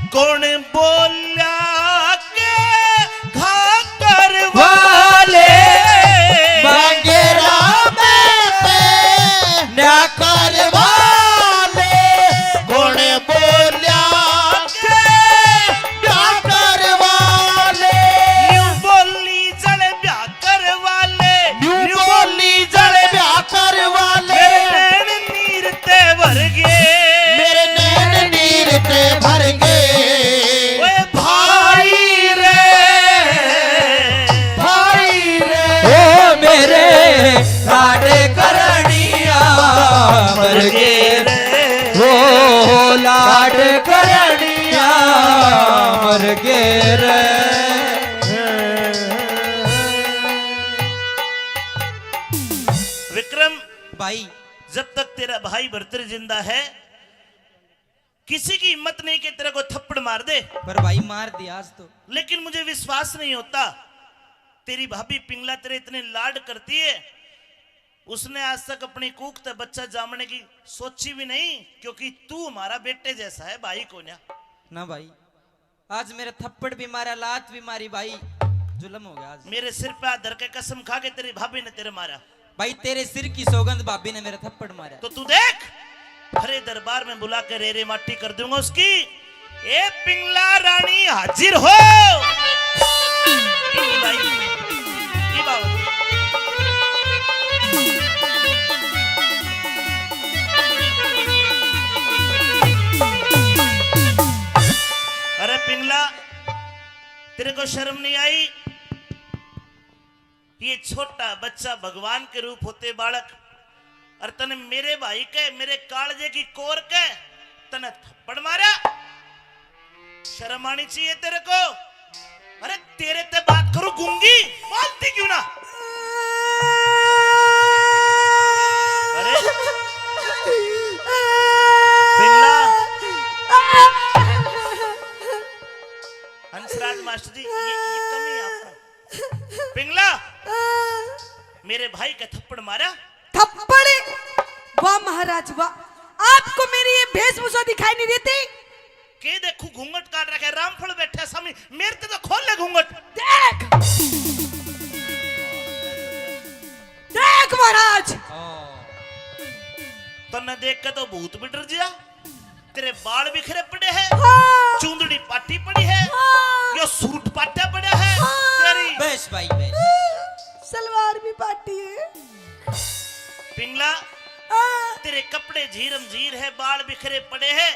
कौन बोल्या के घा करवा वाले। मांगे राम पे न्या करवा ले, कौन बोल्या के ब्याह करवा ले। न्यू बोली जड़ ब्याह करवा ले, न्यू न्यू बोली जड़ ब्याह करवा ले। मेरे नैन नीर ते भर गए, मेरे नैन नीर ते भर गए। ओए भाई रे, भाई रे। ओ मेरे लाड करनिया मर गे रे, ओ लाड करनिया मर गे रे। विक्रम, भाई, जब तक तेरा भाई भरतरी जिंदा है, किसी की हिम्मत नहीं कि तेरे को थप्पड़ मार दे। पर भाई, मार दिया आज तो। लेकिन मुझे विश्वास नहीं होता, तेरी भाभी पिंगला तेरे इतने लाड करती है, उसने आज तक अपनी कूख ते बच्चा जामने की सोची भी नहीं, क्योंकि तू हमारा बेटे जैसा है, भाई को ना। ना भाई, आज मेरे थप्पड़ भी मारा, लात भी मारी भाई, जुल्म हो गया आज। मेरे सिर पे हाथ धर के कसम खा के तेरी भाभी ने तेरे मारा। भाई, तेरे सिर की सौगंध, भाभी ने मेरे थप्पड़ मारा। तो तू देख, भरे दरबार में बुला के रे रे माटी कर दूंगा उसकी। ए पिंगला रानी हाजिर हो। ई भाई, ई बाबा। अरे पिंगला, तेरे को शर्म नहीं आई? ये छोटा बच्चा भगवान के रूप होते बालक, और तने मेरे भाई के, मेरे कालजे की कोर के तने थप्पड़ मारा। शर्म आनी चाहिए तेरे को। अरे तेरे ते बात करूं गूंगी, बोलती क्यों ना? अरे पिंगला, हंसराज मास्टर जी, ये, ये कमी है आपका। पिंगला, मेरे भाई का थप्पड़ मारा। थप्पड़? वाह महाराज वाह, आपको मेरी ये वेशभूषा दिखाई नहीं देती? के देखू, घूंघट काट रखे, रामफल बैठा स्वामी, मेरे ते तो खोल ले घूंघट। देख, देख महाराज। तन्ने देख के तो भूत भी डर गया। तेरे बाल बिखरे पड़े हैं, हाँ। चूंदड़ी पाटी पड़ी है, हाँ। यो सूट पाटा पड़ा है। हाँ। तेरी बस भाई, बस। सलवार भी पाटी है। पिंगला, हाँ। तेरे कपड़े झीरम झीर है, बाल बिखरे पड़े हैं।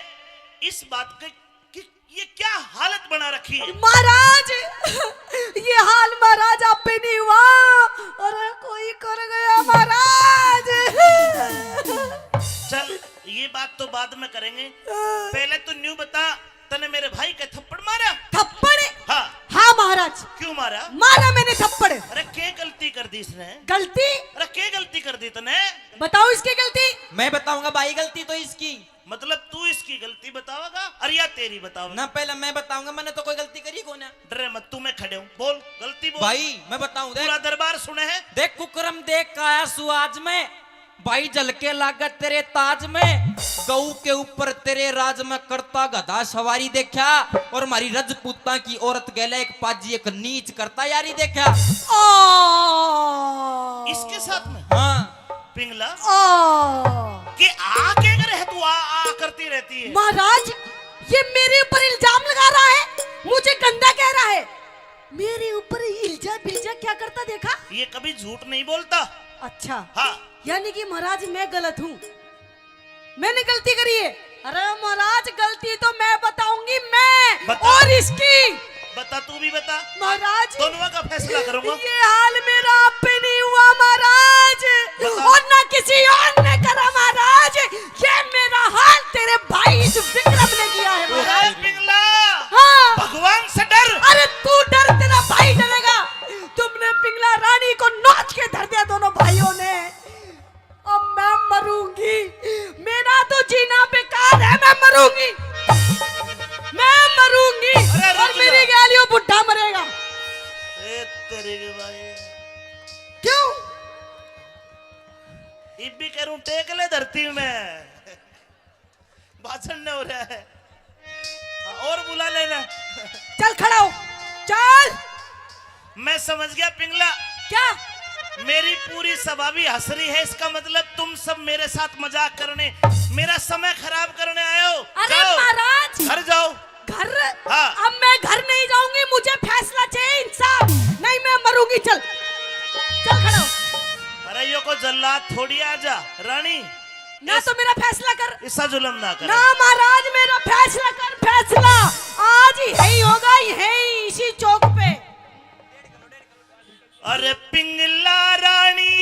इस बात के कि ये क्या हालत बना रखी है? महाराज, ये हाल महाराज आप पे नहीं हुआ, अरे कोई कर गया महाराज। चल, ये बात तो बाद में करेंगे, हाँ। पहले तू न्यू बता, तने मेरे भाई के थप्पड़ मारा? थप्पड़? हाँ। हाँ महाराज। क्यों मारा? मारा मैंने थप्पड़। अरे के गलती कर दी इसने? गलती? अरे के गलती कर दी तने? बताओ इसकी गलती। मैं बताऊंगा भाई, गलती तो इसकी। मतलब तू इसकी गलती बतावेगा और या तेरी बतावेगा? ना, पहले मैं बताऊंगा, मैंने तो कोई गलती करी को ना। डरे मत, तू मैं खड़े हूँ, बोल, गलती बोल। भाई, मैं बताऊं, देख। पूरा दरबार सुने है। देख कुकरम देख का आया सु आज मैं, भाई झलके लागत तेरे ताज में, गऊ के ऊपर तेरे राज में करता गधा सवारी देखा, और मारी रजपूता की औरत गैला एक पाजी एक नीच करता यारी देखा। ओ। इसके साथ में? हाँ। पिंगला। ओ। के आ के करे है तू, आ, आ करती रहती है? महाराज, ये मेरे ऊपर इल्जाम लगा रहा है, मुझे गंदा कह रहा है। मेरे ऊपर इल्जा बिल्जा क्या करता देखा? ये कभी झूठ नहीं बोलता। अच्छा। हाँ। यानी कि महाराज मैं गलत हूँ, मैंने गलती करी है। अरे महाराज, गलती तो मैं बताऊंगी, मैं बता। और इसकी। बता, तू भी बता। महाराज, दोनों का फैसला करूंगा। ये हाल मेरा आप पे नहीं हुआ महाराज, बता। और ना किसी और ने करा महाराज। ये मेरा हाल तेरे भाई इस विक्रम ने किया है महाराज। पिंगला, हाँ। भगवान से डर। अरे तू डर, तेरा भाई डरेगा। तुमने पिंगला रानी को नोच के धर दिया दोनों भाइयों ने। अब मैं मरूंगी, मेरा तो जीना बेकार है, मैं मरूंगी, मैं मरूंगी। अरे रुक और मेरी जा। गैल यो बुढ़ा मरेगा। ए तेरी के भाई। क्यों? इब भी करूं टेक ले धरती में। भाषण न हो रहा है। हाँ, और बुला लेना। चल खड़ा हो, चल। मैं समझ गया पिंगला। क्या? मेरी पूरी सभा भी हंस रही है, इसका मतलब तुम सब मेरे साथ मजाक करने, मेरा समय खराब करने आए हो। अरे जाओ, महाराज। घर जाओ। घर? हाँ। अब मैं घर नहीं जाऊंगी, मुझे फैसला चाहिए, इंसाफ। नहीं, मैं मरूंगी। चल, चल खड़ा हो। अरे यो को जल्लाद थोड़ी, आ जा रानी। ना इस-, तो मेरा फैसला कर। इसा जुल्म ना कर। ना महाराज, मेरा फैसला कर, फैसला। आज ही यही होगा, यही इसी चौक पे। अरे पिंगला रानी,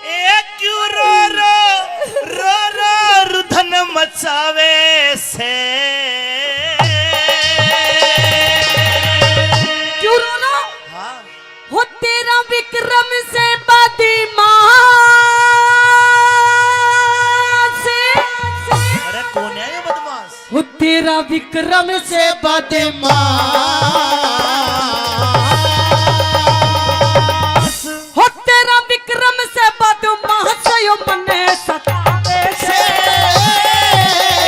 ए क्यों रो रो, रो रो रुधन मचावे से? क्यों रो रो? हाँ। हो तेरा विक्रम से बदमाश। अरे कौन है ये बदमाश? हो तेरा विक्रम से बदमाश। हो तेरा विक्रम से बदमाश यो मने सतावे से।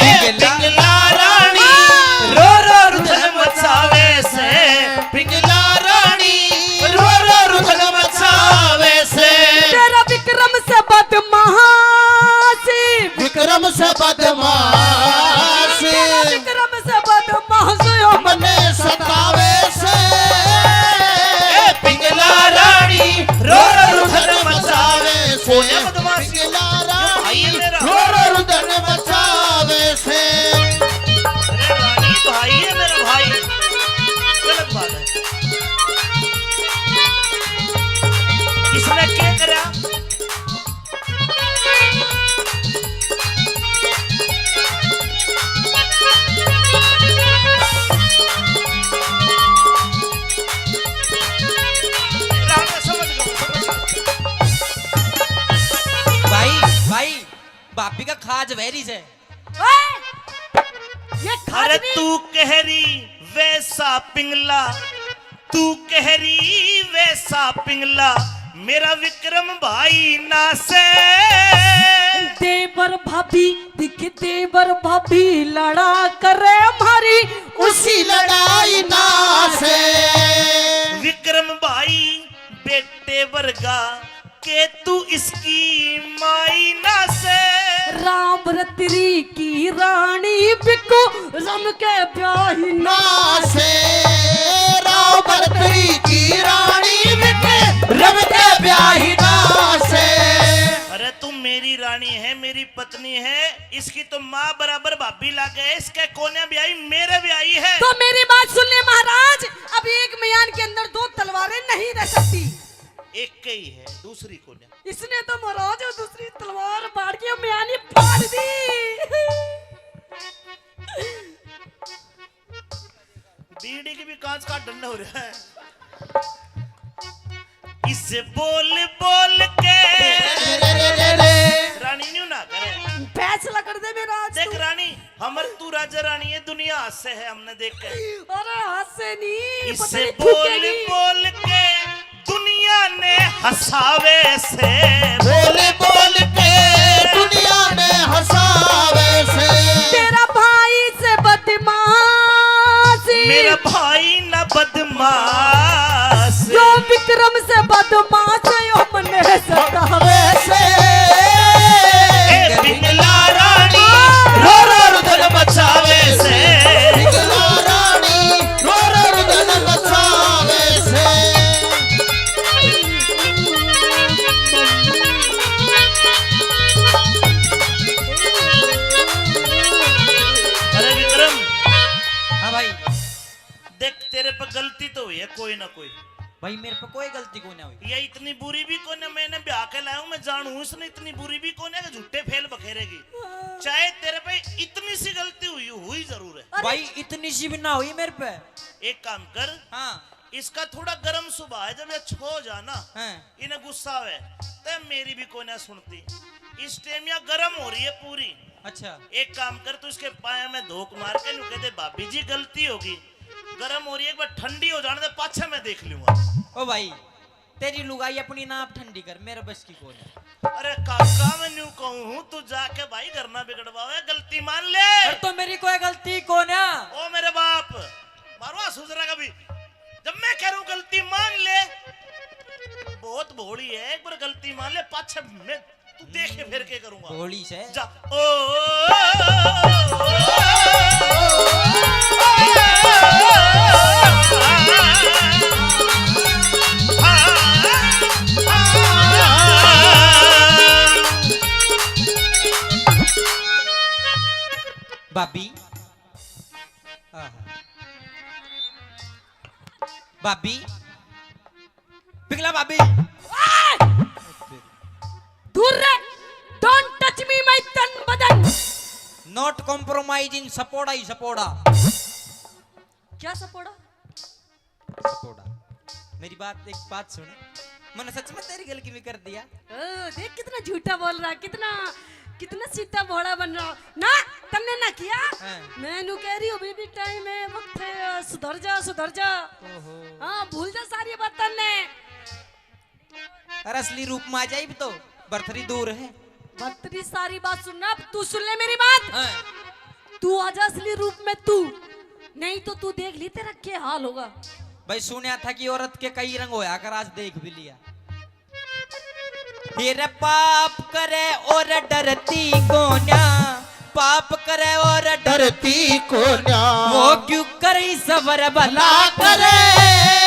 ए पिंगला रानी रो रो रुदन मचावे से। पिंगला रानी रो रो रुदन मचावे से। तेरा विक्रम से बदमाशी। विक्रम से बदमाशी। तेरा विक्रम से बदमाश यो मने सतावे से। ए पिंगला रानी रो रो रुदन मचावे से। कोया बदमाश। पिंगला रानी भाई है मेरा। रो रो रुदन मचावे से। अरे रानी भाई है मेरा भाई। गलत बात है। इसने क्या करा? राम समझ गया, समझ गया। भाई, भाई, भाभी का खाज वैरी से। ओए! ये खाज अरे नहीं। तू कह रही वैसा पिंगला, तू कह रही वैसा पिंगला, मेरा विक्रम भाई ना से। देवर भाभी दिख, देवर भाभी लड़ा करे मारी उसी लड़ाई ना से। विक्रम भाई बेटे वर्गा के तू इसकी माई ना से। राम रतरी की रानी बिको रम के ब्याही ना से। राम रतरी की रानी बिको रम के ब्याही ना से। अरे तू मेरी रानी है, मेरी पत्नी है, इसकी तो माँ बराबर भाभी लागे, इसके कोने ब्याही मेरे ब्याही है। तो मेरी बात सुन ले महाराज, अब एक म्यान के अंदर दो तलवारें नहीं रह सकती। एक ही है, दूसरी कोने। इसने तो महाराज वो दूसरी तलवार फाड़ के म्यानी फाड़ दी। बीड़ी की भी कांच का ढंडा हो रहा है। इसे बोल बोल के रानी न्यू ना करे। फैसला कर दे मेरा आज देख तू। रानी, हमर तू राजा रानी है, दुनिया हंसे है हमने देख के। अरे हंसे नहीं, इसे बोल बोल के दुनिया ने हंसावे से। बोल बोल के दुनिया ने हंसावे से। तेरा भाई से बदमाशी। मेरा भाई ना बदमाश। यो विक्रम से बदमाश, यो मने सतावे से। ए पिंगला रानी रो रो रुदन मचावे से। पिंगला तो हुई है कोई ना कोई। भाई, मेरे पे कोई गलती कोन्या हुई। ये इतनी बुरी भी कोन्या, मैंने ब्याह के लाया हूँ, मैं जानू हूँ इसने इतनी बुरी भी कोन्या कि झूठे फेल बखेरेगी। चाहे तेरे पे इतनी सी गलती हुई, हुई जरूर है। अरे भाई, इतनी सी भी ना हुई मेरे पे। एक काम कर, हाँ। इसका थोड़ा गर्म स्वभाव है, जब ये छो जा ना, हाँ। इन्हें गुस्सा आवे, तो मेरी भी कोन्या सुनती। इस टाइम या गर्म हो रही है पूरी। अच्छा। एक काम कर, तू इसके पाया में धोक मार के न्यू कह दे, "भाभी जी, गलती होगी।" गर्म हो रही है, एक बार ठंडी हो जाने दे, पाछे मैं देख लूंगा। ओ भाई, तेरी लुगाई अपनी ना आप ठंडी कर, मेरे बस की कोन्या। अरे काका, मैं न्यू कहूँ हूँ, तू जाके भाई घर ना बिगड़वावे, गलती मान ले। पर तो मेरी कोई गलती कोन्या। ओ मेरे बाप, मारो सुजरा का भी। जब मैं कह रहा हूँ गलती मान ले, बहुत भोली है, एक बार गलती मान ले, पाछे मैं तू देखे फिर के करूंगा। भोली से। जा। ओ, ओ, ओ, भाभी। आहा। भाभी। पिघला भाभी। ओए! दूर रह। Don't touch me, my तन बदन। Not compromising, सपोड़ा ही सपोड़ा। क्या सपोड़ा? सपोड़ा। मेरी बात, एक बात सुन, मैंने सच में तेरी गलती में कर दिया। ओ, देख कितना झूठा बोल रहा, कितना, कितना सीधा भोला बन रहा। ना, तन्ने ना किया। हाँ। मैं नू कह रही हूँ, अभी भी टाइम है, वक्त है, सुधर जा, सुधर जा। ओहो। हाँ, भूल जा सारी बात तन्ने। अरे असली रूप में आ जाए, तो बरथरी दूर है। बरथरी सारी बात सुनना, अब तू सुन ले मेरी बात। हाँ। तू आजा असली रूप में तू, नहीं तो तू देख ली तेरा क्या हाल होगा। भाई सुनया था कि औरत के कई रंग होया कर, आज देख भी लिया। फिर पाप करे और डरती कोन्या, पाप करे और डरती कोन्या। वो क्यों करे सबर भला करे।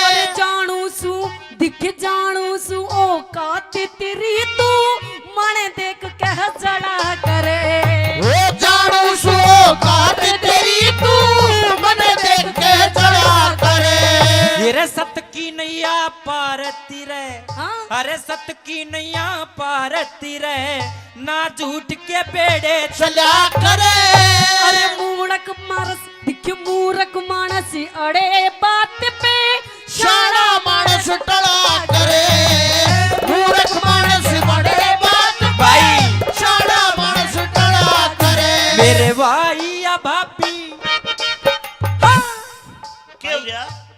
और जानू सू, दिख जानू सू औकात तेरी, तू मन देख कह जला करे। वो जानू सू औकात तेरी, तू मन देख कह जला करे। ये रे सत की नैया पार ती रे। हाँ। अरे सत की नैया पार ती रे, ना झूठ के बेड़े चला करे। अरे मूर्ख मानस, दिख मूर्ख मानस अड़े बात पे, शाणा मानस टला करे। मूर्ख मानस अड़े बात पे, भाई। शाणा मानस टला करे। मेरे भाई या भाभी। हाँ। क्या हो गया?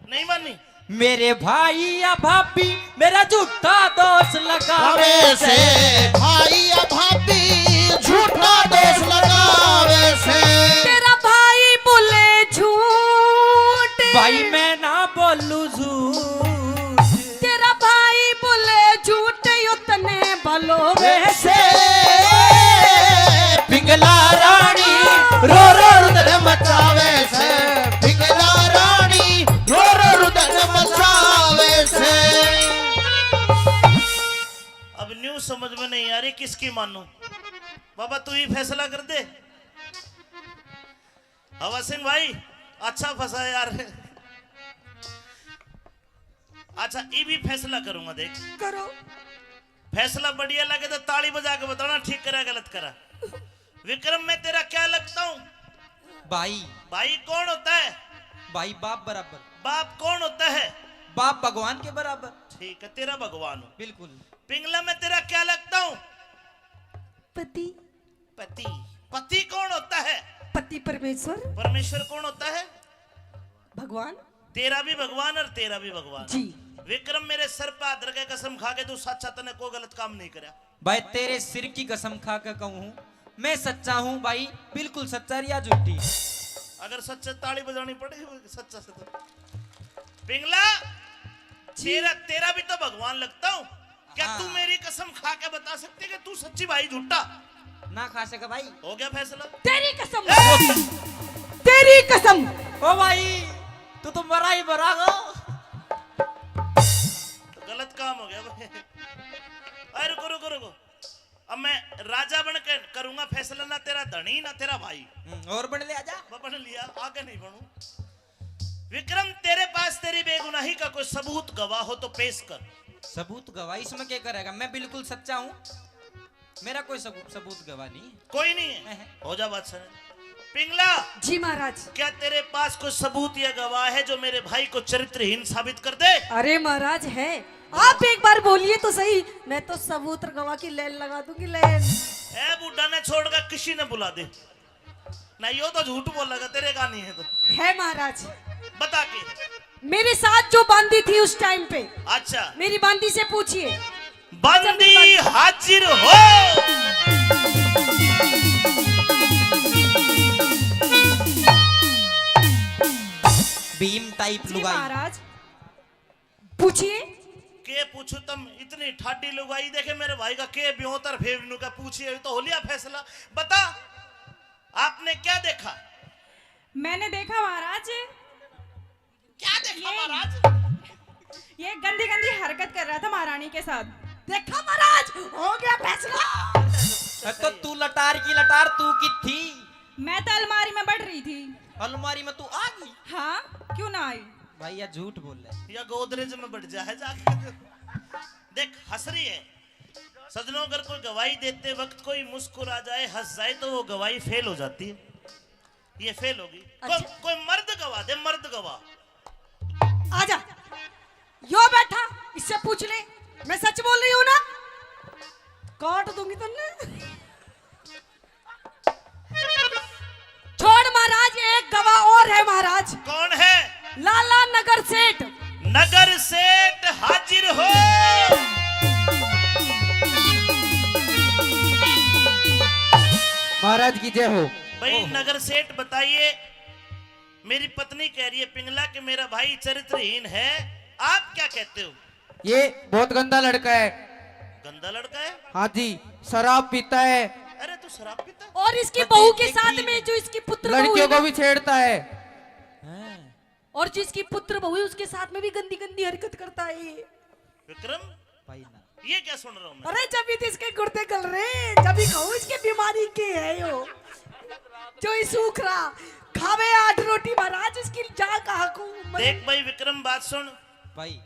नहीं मानी? मेरे भाई या भाभी मेरा झूठा दोष लगावे से। भाई या भाभी झूठा दोष लगावे से। तेरा भाई बोले झूठ। भाई मैं ना बोलू झूठ। तेरा भाई बोले झूठ, यो तने भलो वैसे। पिंगला रानी रो रो रुदन मचावे से। पिंगला रानी रो रो रुदन मचावे से। अब न्यू समझ में नहीं आ रही किसकी मानूं। बाबा तू ही फैसला कर दे। हवा सिंह भाई, अच्छा फंसा यार। अच्छा, ये भी फैसला करूंगा, देख। करो। फैसला बढ़िया लगे तो ताली बजा के बताना, ठीक करा, गलत करा। विक्रम, मैं तेरा क्या लगता हूँ? भाई। भाई कौन होता है? भाई बाप बराबर। बाप कौन होता है? बाप भगवान के बराबर। ठीक है, तेरा भगवान हूँ। बिल्कुल। पिंगला, मैं तेरा क्या लगता हूँ? पति। पति। पति कौन होता है? पति परमेश्वर। परमेश्वर कौन होता है? भगवान। तेरा भी भगवान और तेरा भी भगवान। जी। विक्रम, मेरे सर पे हाथ रख के कसम खा के तू सच्चा, तने कोई गलत काम नहीं करया। भाई, तेरे सिर की कसम खा के कहूँ हूँ, मैं सच्चा हूँ भाई, बिल्कुल सच्चा, रिया झूठी। अगर सच्चा, ताली बजानी पड़ेगी, सच्चा से तो। पिंगला, जी। तेरा, तेरा भी तो भगवान लगता हूँ। क्या हाँ। तू मेरी कसम खा के बता सकती है कि तू सच्ची भाई झूठा? ना खा सके भाई। हो गया फैसला। तेरी कसम। ए! तेरी कसम। ओ भाई, तू तो मरा ही मरा गो। तो गलत काम हो गया भाई। अरे रुको, रुको, रुको। अब मैं राजा बन के करूंगा फैसला, ना तेरा धनी, ना तेरा भाई। हम्म, और बन ले आजा। मैं बन लिया, आगे नहीं बनू। विक्रम, तेरे पास तेरी बेगुनाही का कोई सबूत, गवाह हो तो पेश कर। सबूत गवाह? इसमें क्या करेगा? मैं बिल्कुल सच्चा हूँ, मेरा कोई सबूत, सबूत गवाह नहीं है। कोई नहीं है? नहीं। हो जा बात सर। पिंगला। जी महाराज। क्या तेरे पास कोई सबूत या गवाह है जो मेरे भाई को चरित्रहीन साबित कर दे? अरे महाराज, है। आप एक बार बोलिए तो सही, मैं तो सबूत और गवाह की लाइन लगा दूंगी, लाइन। ए बूढ़ा ने छोड़कर किसी ने बुला दे। ना, यो तो झूठ बोलेगा, तेरे का नहीं है तो। है महाराज। बता के। मेरे साथ जो बांदी थी उस टाइम पे। अच्छा। मेरी बांदी से पूछिए। बांदी हाजिर हो। भीम टाइप जी लुगाई। महाराज, पूछिए। के पूछू तम, इतनी ठाडी लुगाई देखे मेरे भाई का, के ब्योतर फेवनू का पूछिए, तो हो लिया फैसला। बता, आपने क्या देखा? मैंने देखा महाराज। क्या देखा ये, महाराज? ये गंदी गंदी हरकत कर रहा था महारानी के साथ। देखा महाराज, हो गया फैसला। तो तू लटार की लटार, तू की थी? मैं तो अलमारी में बढ़ रही थी। अलमारी में तू आ गई? हाँ, क्यों ना आई? भाई, या झूठ बोल रहा है। या गोदरेज में बढ़ जा है जाके। देख, हंस रही है। सजनों, अगर कोई गवाही देते वक्त कोई मुस्कुरा जाए, हंस जाए, तो वो गवाही फेल हो जाती है। ये फेल होगी। अच्छा। कोई, कोई मर्द गवाह दे, मर्द गवाह। आजा, यो बैठा, इससे पूछ ले, मैं सच बोल रही हूँ ना, काट दूंगी तन्ने। छोड़ महाराज, एक गवाह और है महाराज। कौन है? लाला नगर सेठ। नगर सेठ हाजिर हो। महाराज की जय हो। भाई ओहो। नगर सेठ, बताइए, मेरी पत्नी कह रही है पिंगला कि मेरा भाई चरित्रहीन है, आप क्या कहते हो? ये बहुत गंदा लड़का है। गंदा लड़का है? हाँ जी, शराब पीता है। अरे, तू शराब पीता है? और इसकी कभी बहू के देखी साथ में नहीं। जो इसकी पुत्र बहू लड़कियों है को ना, भी छेड़ता है। हैं? और जो इसकी पुत्र बहू है, उसके साथ में भी गंदी गंदी हरकत करता है ये। विक्रम, भाई ना। ये क्या सुन रहा हूँ मैं? अरे, जब भी तो इसके गुर्दे गल रहे, जब भी कहूँ इसके बीमारी के है यो, जो ये सूख रहा, खावे आठ रोटी महाराज, इसकी जा कहाँ को? देख भाई विक्रम, बात सुन। भाई,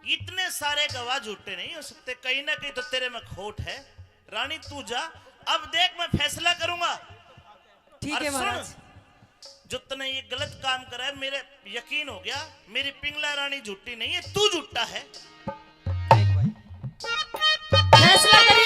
इतने सारे गवाह झूठे नहीं हो सकते, कहीं ना कहीं तो तेरे में खोट है। रानी, तू जा, अब देख, मैं फैसला करूंगा। ठीक और है सुन, महाराज। जो तने ये गलत काम करा है, मेरे यकीन हो गया, मेरी पिंगला रानी झूठी नहीं है, तू झूठा है। देख भाई। फैसला करिए।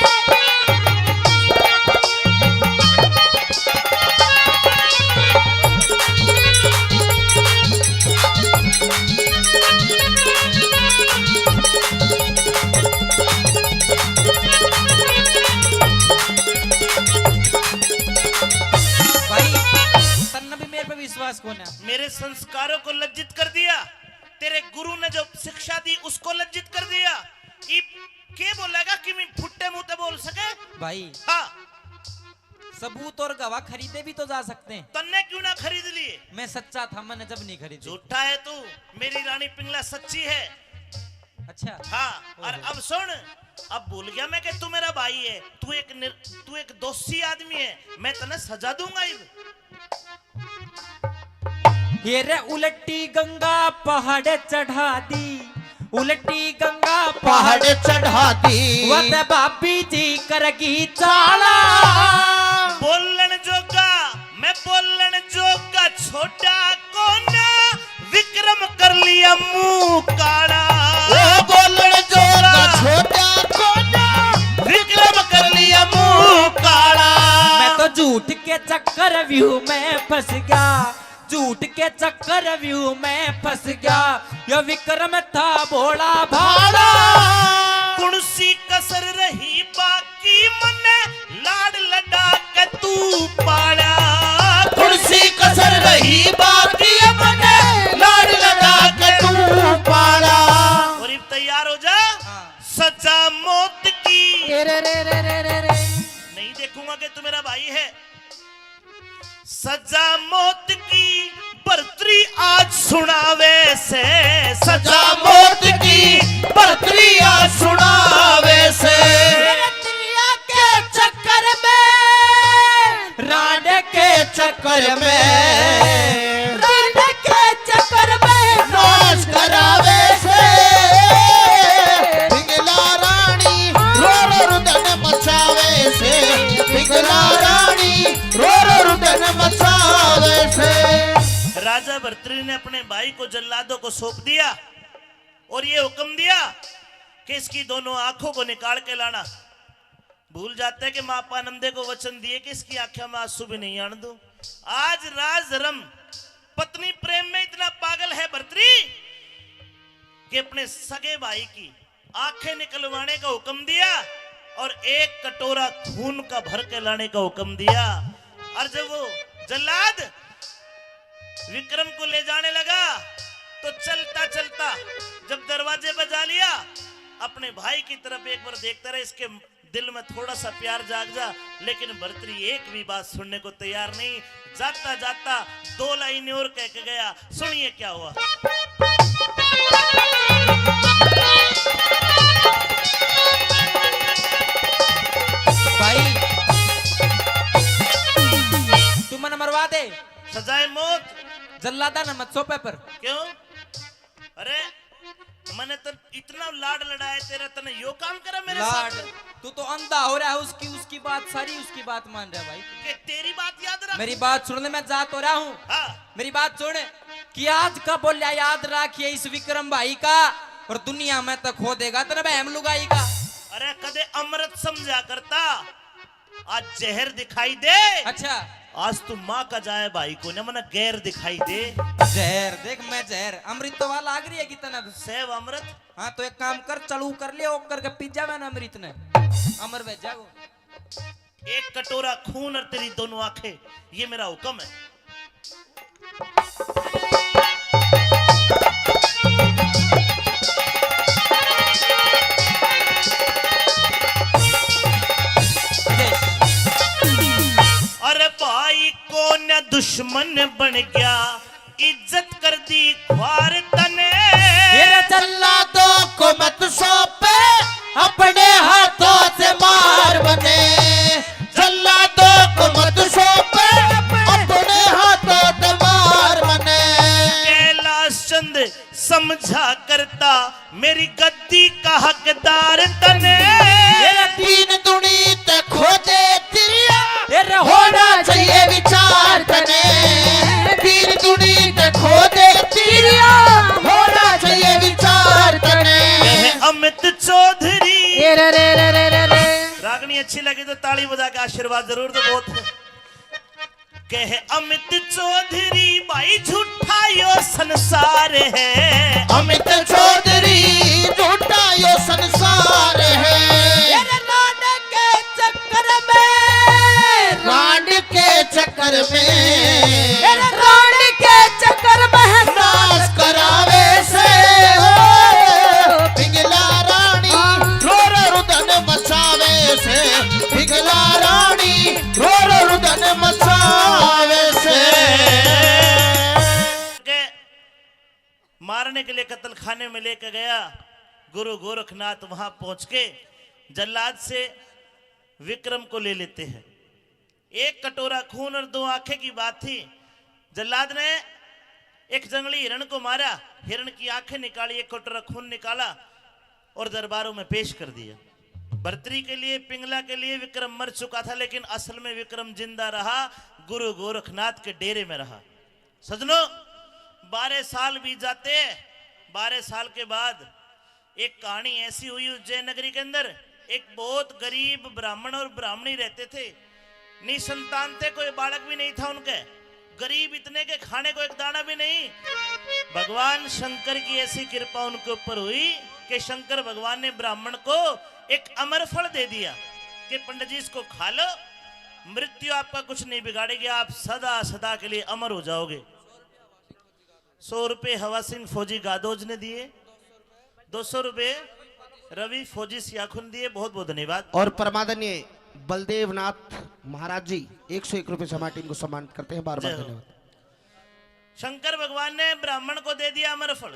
भाई, तन्ने भी मेरे पे विश्वास कोन्या। मेरे संस्कारों को लज्जित कर दिया, तेरे गुरु ने जो शिक्षा दी उसको लज्जित कर दिया। इब के बोलेगा कि मैं फुट्टे मुंह ते बोल सके? भाई। हाँ। सबूत और गवाह खरीदे भी तो जा सकते हैं। तन्ने क्यों ना खरीद लिए? मैं सच्चा था, मैंने जब नहीं खरीदी। झूठा है तू, मेरी रानी पिंगला सच्ची है। अच्छा। हाँ, और ओहो। अब सुन, अब भूल गया मैं कि तू मेरा भाई है। तू एक निर-, तू एक दोषी आदमी है, मैं तन्ने सजा दूंगा इब। ये रे उलटी गंगा पहाड़ चढ़ा दी, उलटी गंगा पहाड़ पहाड़ चढ़ा दी। वत भाभी जी करगी चाला। बोलण जोगा, मैं बोलण जोगा छोटा कोना, विक्रम कर लिया मुंह काला। ओ बोलण जोगा छोटा कोना, विक्रम कर लिया मुंह काला। मैं तो झूठ के चक्कर व्यू में फंस गया, झूठ के चक्कर व्यू में फंस गया, यो विक्रम था भोला भाला। कुण सी कसर रही बाकी मन्ने लाड़ लड़ा के तू पाला। कुण सी कसर रही बाकी मन्ने लाड़ लड़ा के तू पाला। और इब तैयार हो जा। हाँ। सजा मौत की। रे रे रे रे रे रे। नहीं देखूंगा कि तू मेरा भाई है। सजा मौत की बरतरी आज सुनावे से, सजा मौत की बरतरी आज सुनावे से। मेरे तिलिया के चक्कर में, रांड के चक्कर में। अपने भाई को जल्लादों को सौंप दिया और ये हुक्म दिया कि इसकी दोनों आंखों को निकाल के लाना। भूल जाते हैं कि माँ पानंदे को वचन दिए कि इसकी आंखों में आंसू भी नहीं आने दूं। आज राज धर्म, पत्नी प्रेम में इतना पागल है भर्तरी कि अपने सगे भाई की आंखें निकलवाने का हुक्म दिया और एक कटोरा खून का भर के लाने का हुक्म दिया। और जब वो जल्लाद विक्रम को ले जाने लगा, तो चलता चलता जब दरवाजे पर जा लिया, अपने भाई की तरफ एक बार देखता रहा, इसके दिल में थोड़ा सा प्यार जाग जा। लेकिन भर्तरी एक भी बात सुनने को तैयार नहीं। जाता जाता दो लाइन और कह के गया। सुनिए क्या हुआ। भाई, तू मन मरवा दे। सजाए मौत। जल्लादा न मत सौंपे पर। क्यों? अरे, मैंने तो इतना लाड लड़ाया तेरा, तने यो काम करा मेरे लाड। साथ। तू तो अंधा हो रहा है, उसकी, उसकी बात सारी, उसकी बात मान रहा है भाई। कि तेरी बात याद रख। मेरी बात सुन ले, मैं जा तो रहा हूँ। हाँ। मेरी बात सुन, कि आज का बोलिया याद रखिए इस विक्रम भाई का, और दुनिया में तो खो देगा तेरे बहम लुगाई का। अरे, कदे अमृत समझा करता, आज जहर दिखाई दे। अच्छा। आज तू माँ का जाए भाई को ना, मना गैर दिखाई दे। जहर देख, मैं जहर, अमृत तो वाला लाग रही है कितना। सेव अमृत। हाँ, तो एक काम कर, चालू कर लिया, ओकर के पी जावे ना अमृत ने, अमर भेजा वो। एक कटोरा खून और तेरी दोनों आंखें, ये मेरा हुक्म है। अरे भाई कौन दुश्मन बन गया, इज्जत कर दी ख्वार तने। फिर जल्लादों को मत सौंपे, अपने हाथों से मार बने। जल्लादों को मत सौंपे, अपने हाथों से मार बने। कैलाश चंद समझा करता, मेरी गद्दी का हकदार तने। तेरा तीन दुनी ते खोजे तिरिया, तेरा होना चाहिए विचार तने। तीन दुनी ते खोजे तिरिया, होना चाहिए विचार तने। कह अमित चौधरी। रे, रे, रे। रागनी अच्छी लगी तो ताली बजा के आशीर्वाद जरूर दो। बहुत कह अमित चौधरी भाई, झूठा यो संसार है। अमित चौधरी, झूठा यो संसार है। तेरे रांड के चक्कर में, रांड के चक्कर में, तेरे रांड के चक्कर में नाश करावे से। ओ पिंगला रानी, हाँ। रो रो रुदन मचावे से। पिंगला रानी, रो रो रुदन मचावे से। के मारने के लिए कत्लखाने में लेके गया। गुरु गोरखनाथ वहां पहुंच के जल्लाद से विक्रम को ले लेते हैं। एक कटोरा खून और दो आंखें की बात थी। जल्लाद ने एक जंगली हिरण को मारा, हिरण की आंखें निकाली, एक कटोरा खून निकाला और दरबारों में पेश कर दिया। भर्तरी के लिए, पिंगला के लिए विक्रम मर चुका था, लेकिन असल में विक्रम जिंदा रहा, गुरु गोरखनाथ के डेरे में रहा। सजनों, बारह साल बीत जाते हैं। बारह साल के बाद एक कहानी ऐसी हुई उज्जैन नगरी के अंदर, एक बहुत गरीब ब्राह्मण और ब्राह्मणी रहते थे। निसंतान थे, कोई बालक भी नहीं था उनके। गरीब इतने के खाने को एक दाना भी नहीं। भगवान शंकर की ऐसी कृपा उनके ऊपर हुई कि शंकर भगवान ने ब्राह्मण को एक अमर फल दे दिया कि पंडित जी, इसको खा लो, मृत्यु आपका कुछ नहीं बिगाड़ेगी, आप सदा सदा के लिए अमर हो जाओगे। सौ रुपये हवा सिंह फौजी गादोज ने दिए, दो सौ रुपये रवि फौजी सियाखुन दिए। बहुत बहुत धन्यवाद। और परमादरणीय बलदेवनाथ महाराज जी एक सौ एक रुपये से हमारी टीम को सम्मानित करते हैं। बार बार जय हो। धन्यवाद। शंकर भगवान ने ब्राह्मण को दे दिया अमर फल।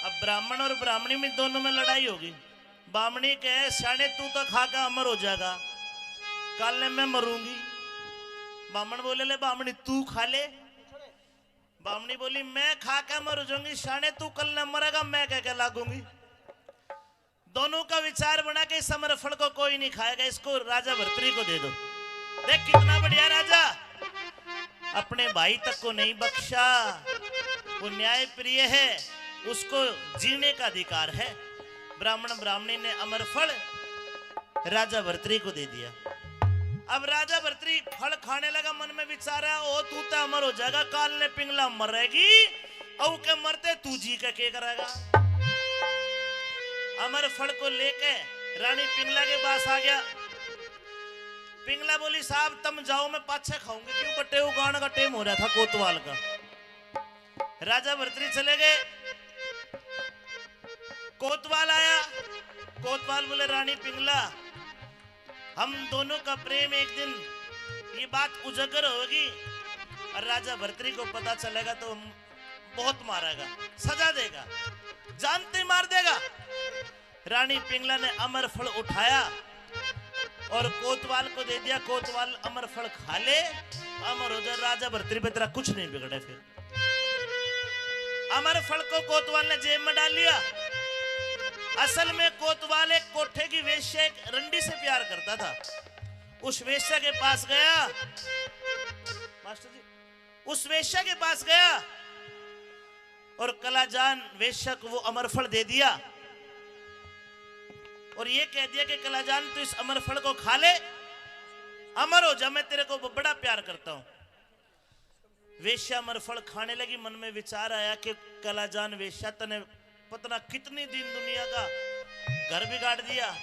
अब ब्राह्मण और ब्राह्मणी में, दोनों में लड़ाई होगी। बामणी कहे, "स्याणे, तू तो खा के अमर हो जाएगा, कल मैं मरूंगी।" बामण बोले, "ले बामणी, तू खा ले।" बामणी बोली, "मैं खा के मर जाऊंगी, स्याणे, तू कल न मरेगा, मैं कह के लागूंगी।" दोनों का विचार बना के इस अमर फल को कोई नहीं खाएगा, इसको राजा भर्तरी को दे दो। देख कितना बढ़िया राजा, अपने भाई तक को नहीं बख्शा, वो न्याय प्रिय है, उसको जीने का अधिकार है। ब्राह्मण ब्राह्मणी ने अमर फल राजा भर्तरी को दे दिया। अब राजा भर्तरी फल खाने लगा, मन में विचार आया, "ओ, तू तो अमर हो जाएगा, काल ने पिंगला मरेगी, और के मरते तू जी के के करेगा?" अमर फल को लेके रानी पिंगला के पास आ गया। पिंगला बोली, "साहब, तम जाओ, मैं पाछे खाऊंगी।" क्यों बटे, वो गान का टेम हो रहा था कोतवाल का। राजा भर्तरी चले गए। कोतवाल आया। कोतवाल बोले, "रानी पिंगला, हम दोनों का प्रेम एक दिन ये बात उजागर होगी और राजा भर्तरी को पता चलेगा तो हम बहुत मारेगा, सजा देगा, जानते ही मार देगा।" रानी पिंगला ने अमर फल उठाया और कोतवाल को दे दिया। कोतवाल अमर फल खा ले, अमर हो जा, राजा भर्तरी पे तेरा कुछ नहीं बिगड़े। फिर अमर फल को कोतवाल ने जेब में डाल लिया। असल में कोतवाल एक कोठे की वेश्या, एक रंडी से प्यार करता था। उस वेश्या के पास गया, मास्टर जी, उस वेश्या के पास गया और कलाजान वेश्या को वो अमर फल दे दिया और ये कह दिया कि, "कलाजान, तू इस अमर फल को खा ले, अमर हो जा, मैं तेरे को ब-, बड़ा प्यार करता हूं।" वेश्या अमर फल खाने लगी। मन में विचार आया कि, "कलाजान वेश्या, तने पता ना कितनी दिन दुनिया का घर बिगाड़ दिया,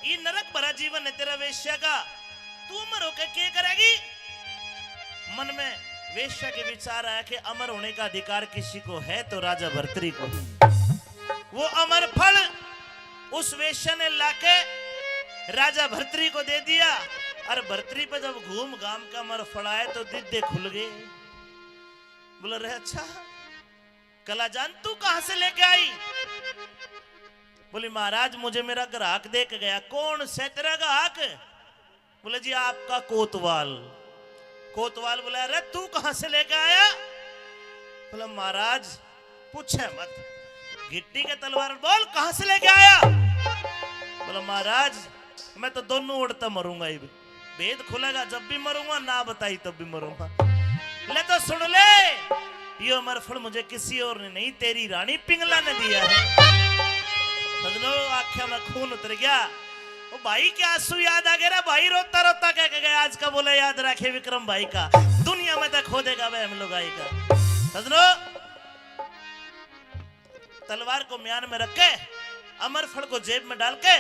ये नरक भरा जीवन है तेरा वेश्या का, तू अमर होके के करेगी?" मन में वेश्या के विचार आया कि अमर होने का अधिकार किसी को है तो राजा भर्तरी को। वो अमर फल उस वेश्या ने लाके राजा भर्तरी को दे दिया। और भर्तरी पे जब घूम घाम के अमर फल आए तो दीदे खुल गए। बोला, "रे अच्छा कलाजान, तू कहां से लेके आई?" बोली, "महाराज, मुझे मेरा ग्राहक दे के गया।" "कौन से तेरा ग्राहक?" बोले, "जी, आपका कोतवाल।" कोतवाल बोला, "अरे, तू कहां से लेके आया?" बोला, "महाराज, पूछे मत।" घिट्टी के तलवार, "बोल, कहां से लेके आया?" बोला, "महाराज, मैं तो दोनों ओर तै मरूंगा ही।" भेद खुलेगा, जब भी मरूंगा, ना बताई तब भी मरूंगा। ले तो सुन ले, ये अमर फल मुझे किसी और ने नहीं, तेरी रानी पिंगला ने दिया है। सजनो, आंखें में खून उतर गया। ओ भाई, क्या आंसू याद आ गया रे भाई, रोता रोता कह के गया, आज का बोला याद रखे विक्रम भाई का, दुनिया में तो खो देगा वह हम लोग आई का। सजनो, तलवार को म्यान में रख के, अमर फल को जेब में डाल के,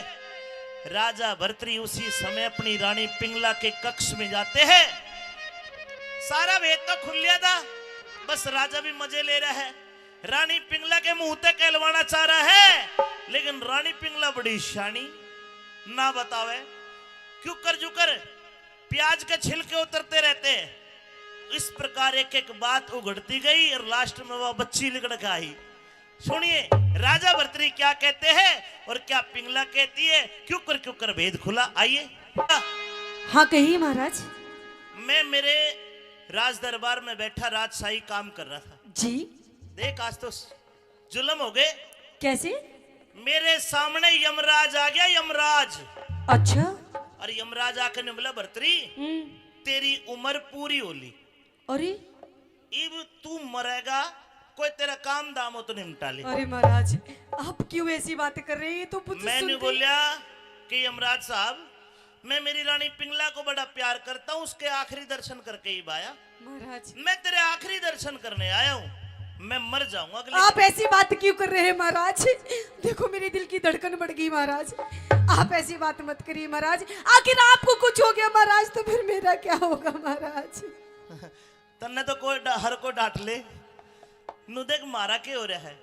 राजा भर्तरी उसी समय अपनी रानी पिंगला के कक्ष में जाते हैं। सारा भेद तो खुल लिया था, बस राजा भी मजे ले रहा है। रानी पिंगला के मुंह तक कहलवाना चाह रहा है, लेकिन रानी पिंगला बड़ी शानी, ना बतावे। क्यूकर जुकर प्याज के छिलके उतरते रहते हैं। इस प्रकार एक एक बात उघड़ती गई और लास्ट में वह बच्ची निकल के आई। सुनिए, राजा भर्तरी क्या कहते हैं और क्या पिंगला कहती है, क्यूकर क्यूकर भेद खुला। आइए। हाँ, कहिए महाराज। मैं मेरे राज दरबार में बैठा राजशाही काम कर रहा था। जी। देख, आज तो जुल्म हो गए। कैसे? मेरे सामने यमराज आ गया, यमराज। अच्छा। और यमराज आके ने बोला, "भर्तरी, हम्म। तेरी उम्र पूरी हो ली। अरे? इब तू मरेगा, कोई तेरा काम दाम हो तो निपटा ले।" अरे महाराज, आप क्यों ऐसी बातें कर रहे हैं? ये तो मुझे मैंने सुनते ही बोला कि यमराज साहब, मैं मेरी रानी पिंगला को बड़ा प्यार करता हूँ, उसके आखिरी दर्शन करके ही आया। महाराज। मैं तेरे आखिरी दर्शन करने आया हूँ, मैं मर जाऊंगा अगले आप दिन। ऐसी बात क्यों कर रहे हैं महाराज? देखो, मेरे दिल की धड़कन बढ़ गई महाराज, आप ऐसी बात मत करिए महाराज। आखिर आपको कुछ हो गया महाराज, तो फिर मेरा क्या होगा महाराज? तन्ने तो कोई डा-, हर कोई डांट ले। नु देख, मारा के हो रहा है?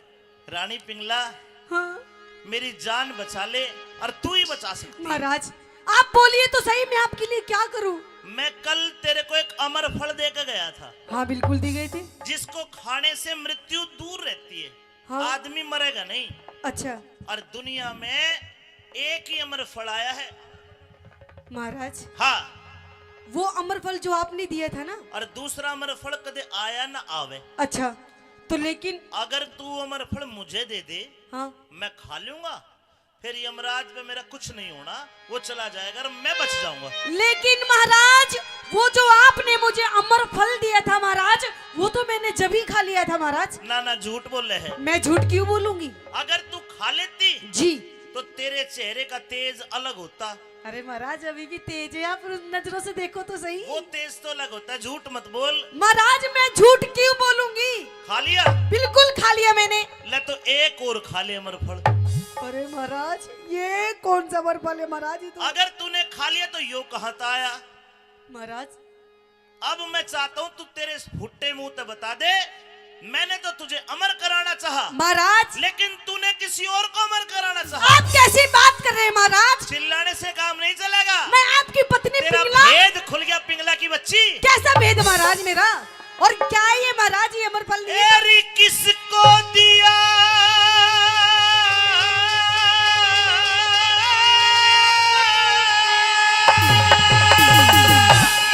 रानी पिंगला, हाँ। मेरी जान बचा ले, और तू ही बचा सकती है। महाराज, आप बोलिए तो सही, मैं आपके लिए क्या करूं? मैं कल तेरे को एक अमर फल दे के गया था। हाँ, बिल्कुल दे गए थे। जिसको खाने से मृत्यु दूर रहती है, हाँ। आदमी मरेगा नहीं। अच्छा। और दुनिया में एक ही अमर फल आया है। महाराज। हाँ। वो अमर फल जो आपने दिया था ना। और दूसरा अमर फल कदे आया ना आवे। अच्छा, तो लेकिन अगर तू अमर फल मुझे दे दे, हाँ। मैं खा लूंगा, फिर यमराज पे मेरा कुछ नहीं होना, वो चला जाएगा और मैं बच जाऊंगा। लेकिन महाराज, वो जो आपने मुझे अमर फल दिया था महाराज, वो तो मैंने जब ही खा लिया था महाराज। ना ना, झूठ बोले है। मैं झूठ क्यों बोलूंगी? अगर तू खा लेती जी। तो तेरे चेहरे का तेज अलग होता। अरे महाराज, अभी भी तेज है, आप नजरों से देखो तो सही। वो तेज तो अलग होता है, झूठ मत बोल। महाराज, मैं झूठ क्यों बोलूंगी? खा लिया? बिल्कुल खा लिया मैंने। ले तो एक और खा ले अमर फल। अरे महाराज, ये कौन सा अमर फल है महाराज? ये तो अगर तूने खा लिया तो यो कहाँ था आया? महाराज, अब मैं चाहता हूँ तू तेरे इस फुट्टे मुंह ते बता दे, मैंने तो तुझे अमर कराना चाहा, महाराज। लेकिन तूने किसी और को अमर कराना चाहा। आप कैसी बात कर रहे हैं महाराज? चिल्लाने से काम नहीं चलेगा। मैं आपकी पत्नी तेरा पिंगला। भेद खुल गया पिंगला की बच्ची। कैसा भेद महाराज मेरा? और क्या है ये महाराज, ये अमर फल नहीं है? एरी किसको दिया?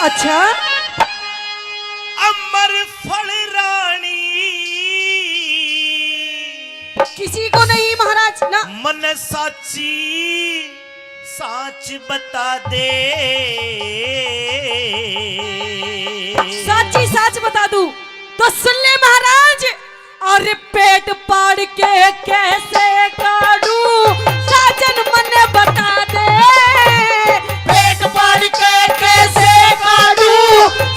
अच्छा, अमर फल रानी। किसी को नहीं महाराज ना। मन साची साच बता दे। साची साच बता दूं तो सुन ले महाराज। और पेट पाड़ के कैसे काढू साजन मने बता दे। पेट पाड़ के कैसे काढू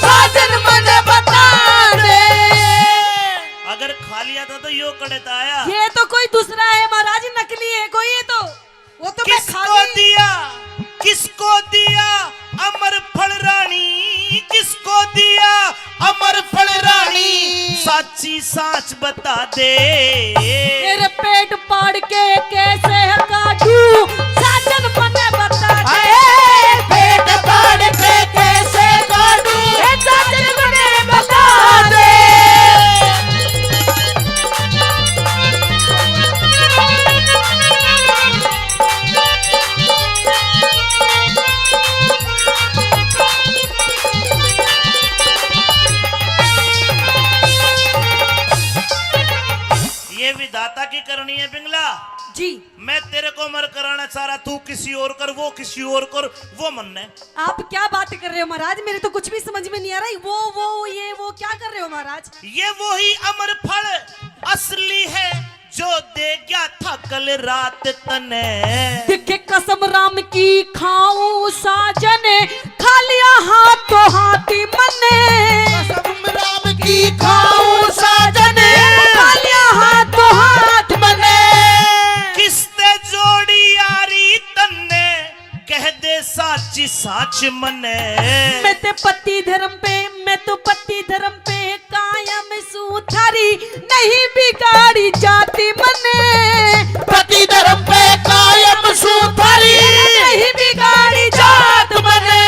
साजन मने बता दे। अगर खा लिया था तो यो कड़े था आया। ये तो कोई दूसरा है महाराज, नकली है कोई ये तो। वो तो मैं खा किसको गई। दिया, किसको दिया अमर फल रानी, किसको दिया अमर फल रानी, साची साच बता दे। तेरे पेट पाड़ के कैसे काढू, साजन मने बता दे। हाय, पेट पाड़ के कैसे काढू, ए साजन मने बता दे। ये विधाता की करनी है पिंगला। जी। मैं तेरे को अमर कराना चाह रहा, तू किसी और कर, वो किसी और कर, वो मन्ने। आप क्या बात कर रहे हो महाराज, मेरे तो कुछ भी समझ में नहीं आ रहा। वो वो ये वो क्या कर रहे हो महाराज? ये वही अमर फल असली है जो दे गया था कल रात तने। देखे कसम राम की खाऊं साजन, खा लिया हाथों हाथ मने। कसम राम की खाऊं साजन, खा लिया हाथों हाथ मने। किसते जोड़ी यारी तन्ने, कह दे साची साच मने। मैं ते पति धर्म पे, मैं तो पति धर्म पे कायम सूं थारी, नहीं बिगाड़ी जाति मने। पति धर्म पे कायम सूं थारी, नहीं बिगाड़ी जात मने।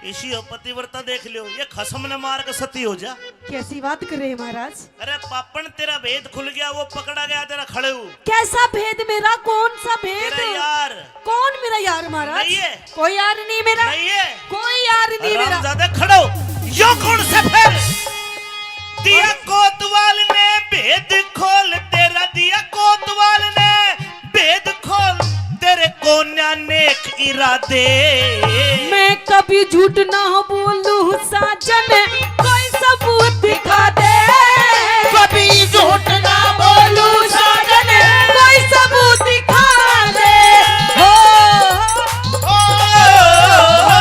इसी हो पतिव्रता देख लियो, ये खसम ने मार के सती हो जा। कैसी बात कर रहे हैं महाराज? अरे पापण, तेरा भेद खुल गया, वो पकड़ा गया तेरा खड़ेऊ। कैसा भेद मेरा? कौन सा भेद? तेरा यार। कौन मेरा यार महाराज? नहीं है। कोई यार नहीं मेरा। नहीं है। कोई यार नहीं मेरा। हरामजादा खड़ो, यो कौन सा फिर? दिया कोतवाल ने भेद खोल, तेरा दिया कोतवाल ने भेद खोल, तेरे कोन्या नेक इरादे। मैं कभी झूठ ना बोलूं साजन, कोई सबूत दिखा दे। कभी झूठ ना बोलूं साजन, कोई सबूत दिखा दे। हो, हो, हो, हो, हो।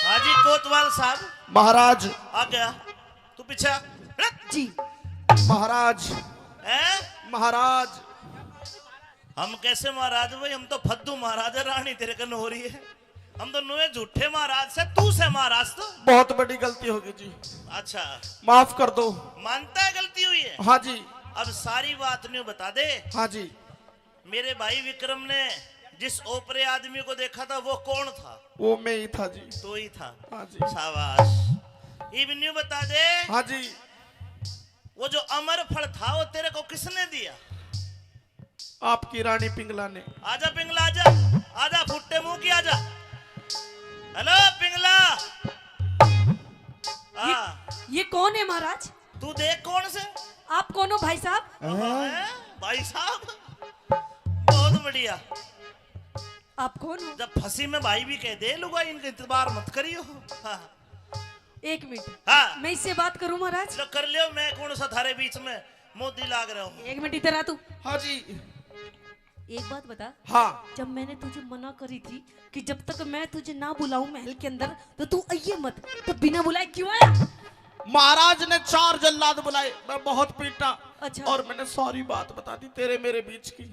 हाजी कोतवाल साहब। महाराज। आ गया। तू पीछे हट। जी। महाराज। हैं? महाराज। हम कैसे महाराज भाई? हम तो फद्दू महाराज है, रानी तेरे कन हो रही है। हम तो नुए झूठे महाराज से, तू से महाराज तो। बहुत बड़ी गलती होगी जी। अच्छा। माफ कर दो। मानता है गलती हुई है? हाँ जी। अब सारी बात न्यू बता दे। हाँ जी। मेरे भाई विक्रम ने जिस ओपरे आदमी को देखा था, वो कौन था? वो मैं ही था जी। तू ही था। हाँ जी। शाबाश। इब न्यू बता दे। हाँ जी। वो जो अमर फल था, वो तेरे को किसने दिया? आपकी रानी पिंगला ने। आजा पिंगला, आजा। आजा फुट्टे मुंह की, आजा। हेलो पिंगला। ए महाराज। तू देख कौन से? आप कौन हो भाई साहब? हैं? भाई साहब, बहुत बढ़िया। आप कौन हो? जब फंसी में भाई भी कह दे, लुगाई, इनका इतबार मत करियो। हाँ। एक मिनट। हाँ। मैं इससे बात करूं महाराज? लो, कर लियो, मैं कौन सा थारे बीच में मोदी लाग रहा हूँ। एक मिनट इधर आ तू। हाँ जी। एक बात बता। हाँ। जब मैंने तुझे मना करी थी कि जब तक मैं तुझे ना बुलाऊं महल के अंदर, तो तू आइए मत, तो बिना बुलाए क्यों आया? महाराज ने चार जल्लाद बुलाए, मैं बहुत पीटा। अच्छा। और मैंने सारी बात बता दी तेरे मेरे बीच की।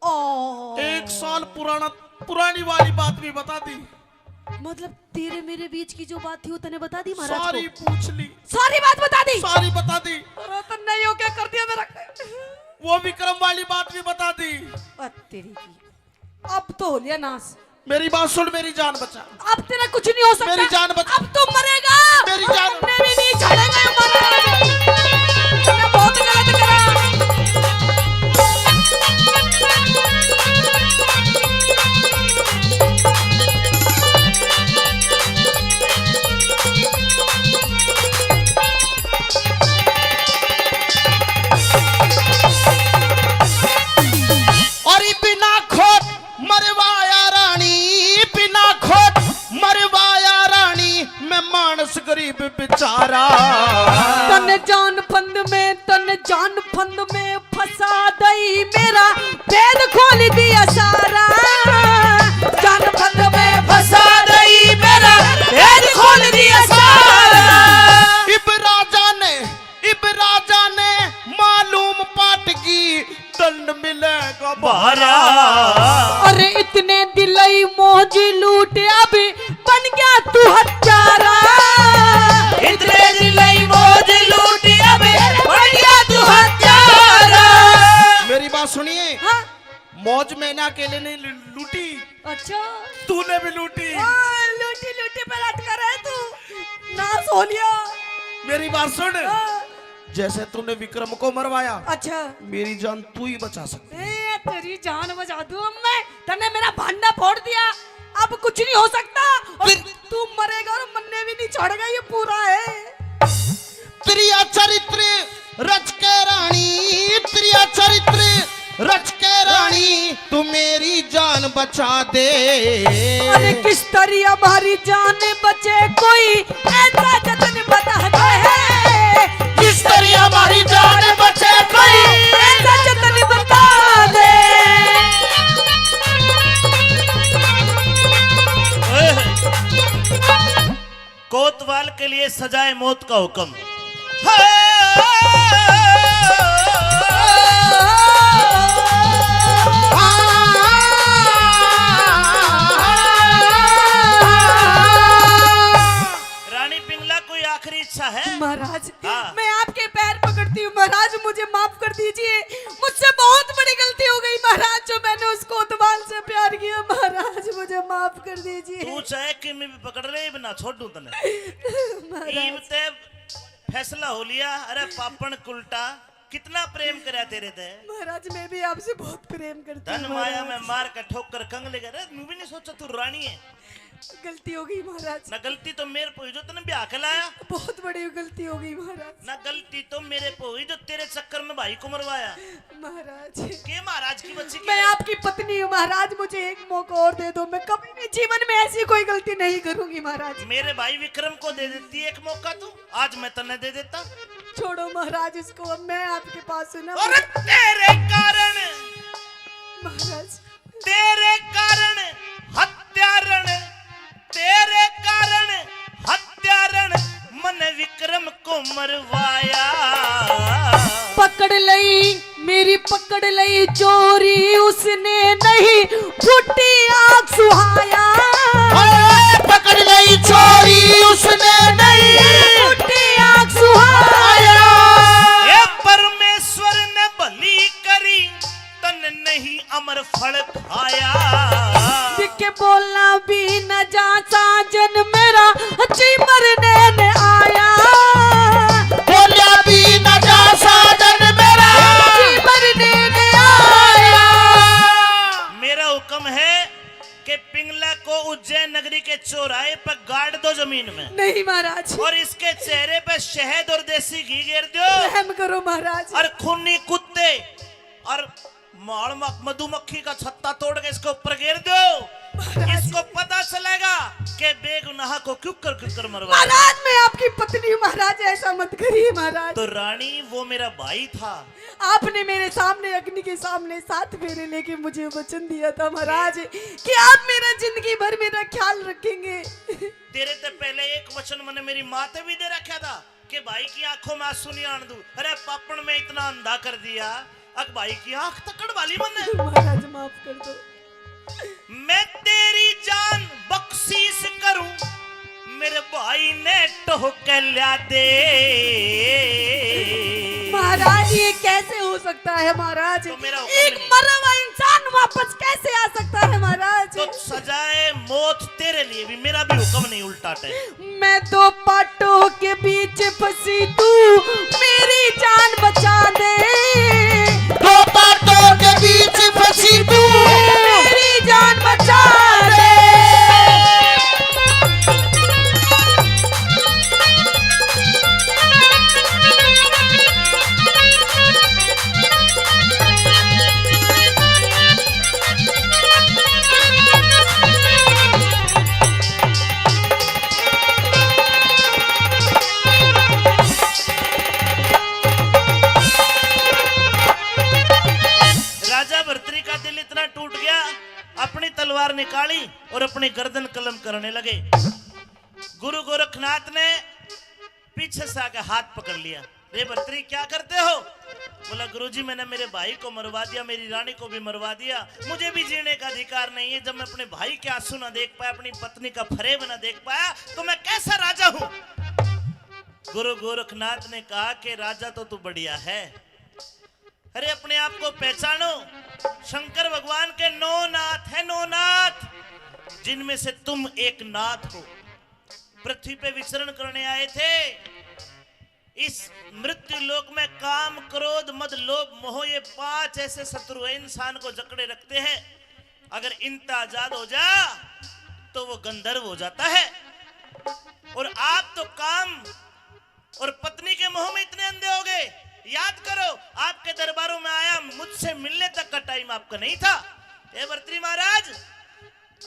ओ। एक साल पुराना, पुरानी वाली बात भी बता दी। मतलब तेरे मेरे बीच की जो बात थी वो तने बता दी महाराज को? सारी पूछ ली। सारी बात बता दी? सारी बता दी। अरे तो नहीं हो क्या कर दिया मेरा? वो विक्रम वाली बात भी बता दी। ओ तेरी की। अब तो हो लिया नाश। मेरी बात सुन, मेरी जान बचा। अब तेरा कुछ नहीं हो सकता। मेरी जान बचा। अब तो मरेगा। मेरी जान। मरने भी नहीं छोड़ेगा ये महाराज। तूने बहुत गलत करा। और बिना खोट मरवाया रानी, बिना खोट मरवाया रानी, मैं मानस गरीब बेचारा। तन जान फंद में, तन जान फंद में फंसा दई मेरा, भेद खोल दिया सारा। जान फंद में फंसा दई मेरा, भेद खोल दिया सारा। इब राजा ने, इब राजा ने मालूम पाट की, दंड मिलेगा भारा। अरे इतने दिलई मौज लूट, अभी बन गया तू हत्यारा। इतने दिलई मौज लूट, अभी बन गया तू हत्यारा। मेरी बात सुनिए। हाँ। मौज मैंने अकेले नहीं लू-, लूटी। अच्छा। तूने भी लूटी। ओए, लूटी लूटी पे लटका रहे तू। नाश हो लिया। मेरी बात सुन। हाँ। जैसे तूने विक्रम को मरवाया, अच्छा। मेरी जान तू ही बचा सकती है। ए, तेरी जान बचा दूं अब मैं। तन्ने मेरा भांडा फोड़ दिया, अब कुछ नहीं हो सकता। और फिर तू मरेगा और मन्ने भी नहीं छोड़ेगा, ये पूरा है। त्रिया चरित्र रच के रानी, त्रिया चरित्र रच के रानी, तू मेरी जान बचा दे। अरे किस तरिया हमारी जान बचे, कोई ऐसा जतन बता दे। किस तरिया हमारी जान बचे, कोई ऐसा जतन बता दे। कोतवाल के लिए सजाए मौत का हुक्म। रानी पिंगला, कोई आखिरी इच्छा है? महाराज, हाँ। मैं आपके पैर पकड़ती हूँ महाराज, मुझे माफ कर दीजिए, मुझसे बहुत बड़ी गलती हो गई महाराज, जो मैंने उस कोतवाल से प्यार किया महाराज, मुझे माफ कर दीजिए। तू चाहे कि मैं भी पकड़ ले, इब ना छोड़ूं तने। महाराज। इब ते फैसला हो लिया। अरे पापण कुलटा, कितना प्रेम करया तेरे ते। महाराज, मैं भी आपसे बहुत प्रेम करती हूँ धन माया महाराज। में मार के ठोकर कंग ले गया। अरे, न्यू भी नहीं सोचा तू रानी है। गलती हो गई महाराज। ना गलती तो मेरे पे हुई जो तने ब्याह के लाया। बहुत बड़ी गलती हो गई महाराज। ना गलती तो मेरे पे हुई जो तेरे चक्कर में भाई को मरवाया। महाराज। के महाराज की बच्ची की मैं आपकी पत्नी हूँ महाराज, मुझे एक मौका और दे दो, मैं कभी भी जीवन में ऐसी कोई गलती नहीं करूंगी महाराज। मेरे भाई विक्रम को दे देती एक मौका तू, आज मैं तन्ने दे देता। छोड़ो महाराज इसको, अब मैं आपके पास हूँ ना। और तेरे कारण महाराज। तेरे कारण हत्यारण, तेरे कारण हत्यारण, मने विक्रम को मरवाया। पकड़ लई मेरी, पकड़ लई चोरी उसने, नहीं फूटी आग सुहाया। ओए, पकड़ लई चोरी उसने, नहीं फूटी आग सुहाया। हे परमेश्वर ने भली करी, तन नहीं अमर फल खाया। के बोला भी न जा साजन मेरा, जी मरने ने आया। बोला भी न जा साजन मेरा, जी मरने ने आया। मेरा हुक्म है कि पिंगला को उज्जैन नगरी के चौराहे पर गाड़ दो जमीन में। नहीं महाराज। और इसके चेहरे पे शहद और देसी घी गेर दो। रहम करो महाराज। और खूनी कुत्ते और माल मख-, मधुमक्खी का छत्ता तोड़ के इसके ऊपर गेर दो। महाराज। इसको पता चलेगा कि बेगुनाह को क्यों कर, क्यों कर मरवा। महाराज, मैं आपकी पत्नी हूँ महाराज, ऐसा मत करिए महाराज। तो रानी, वो मेरा भाई था। आपने मेरे सामने, अग्नि के सामने सात फेरे लेके मुझे वचन दिया था महाराज, कि आप मेरा जिंदगी भर मेरा ख्याल रखेंगे। तेरे ते पहले एक वचन मैंने मेरी माँ ते भी दे रखा था कि भाई की आंखों में आंसू नहीं आन दूं। अरे पापण में इतना अंधा कर दिया, अक भाई की आंख तक कड़वा ली मैंने। महाराज, माफ कर दो। मैं तेरी जान बख्शीश करूं, मेरे भाई ने टोह के ल्या दे। महाराज, ये कैसे हो सकता है महाराज? तो मेरा हुक्म एक नहीं। मरा हुआ इंसान वापस कैसे आ सकता है महाराज? तो सजाए मौत तेरे लिए भी, मेरा भी हुक्म नहीं उल्टा टे। मैं दो पाटों के बीच फंसी तू, मेरी जान बचा दे। दो पाटों के बीच फंसी तू, मेरी जान बचा दे। राजा भर्तरी का दिल इतना टूट गया, अपनी तलवार निकाली और अपनी गर्दन कलम करने लगे। गुरु गोरखनाथ ने पीछे से आके हाथ पकड़ लिया। "रे भर्तरी, क्या करते हो?" बोला, "गुरुजी, मैंने मेरे भाई को मरवा दिया, मेरी रानी को भी मरवा दिया, मुझे भी जीने का अधिकार नहीं है। जब मैं अपने भाई के आंसू ना देख पाया, अपनी पत्नी का फरेब ना देख पाया, तो मैं कैसा राजा हूँ?" गुरु गोरखनाथ ने कहा कि राजा तो तू बढ़िया है, अरे, अपने आप को पहचानो। शंकर भगवान के नौ नाथ हैं, नौ नाथ, जिनमें से तुम एक नाथ हो। पृथ्वी पे विचरण करने आए थे। इस मृत्यु लोक में काम, क्रोध, मद, लोभ, मोह, ये पांच ऐसे शत्रु हैं, इंसान को जकड़े रखते हैं। अगर इनता आजाद हो जा तो वो गंधर्व हो जाता है। और आप तो काम और पत्नी के मोह में इतने अंधे हो गए। याद करो, आपके दरबारों में आया, मुझसे मिलने तक का टाइम आपका नहीं था। हे भर्तरी महाराज,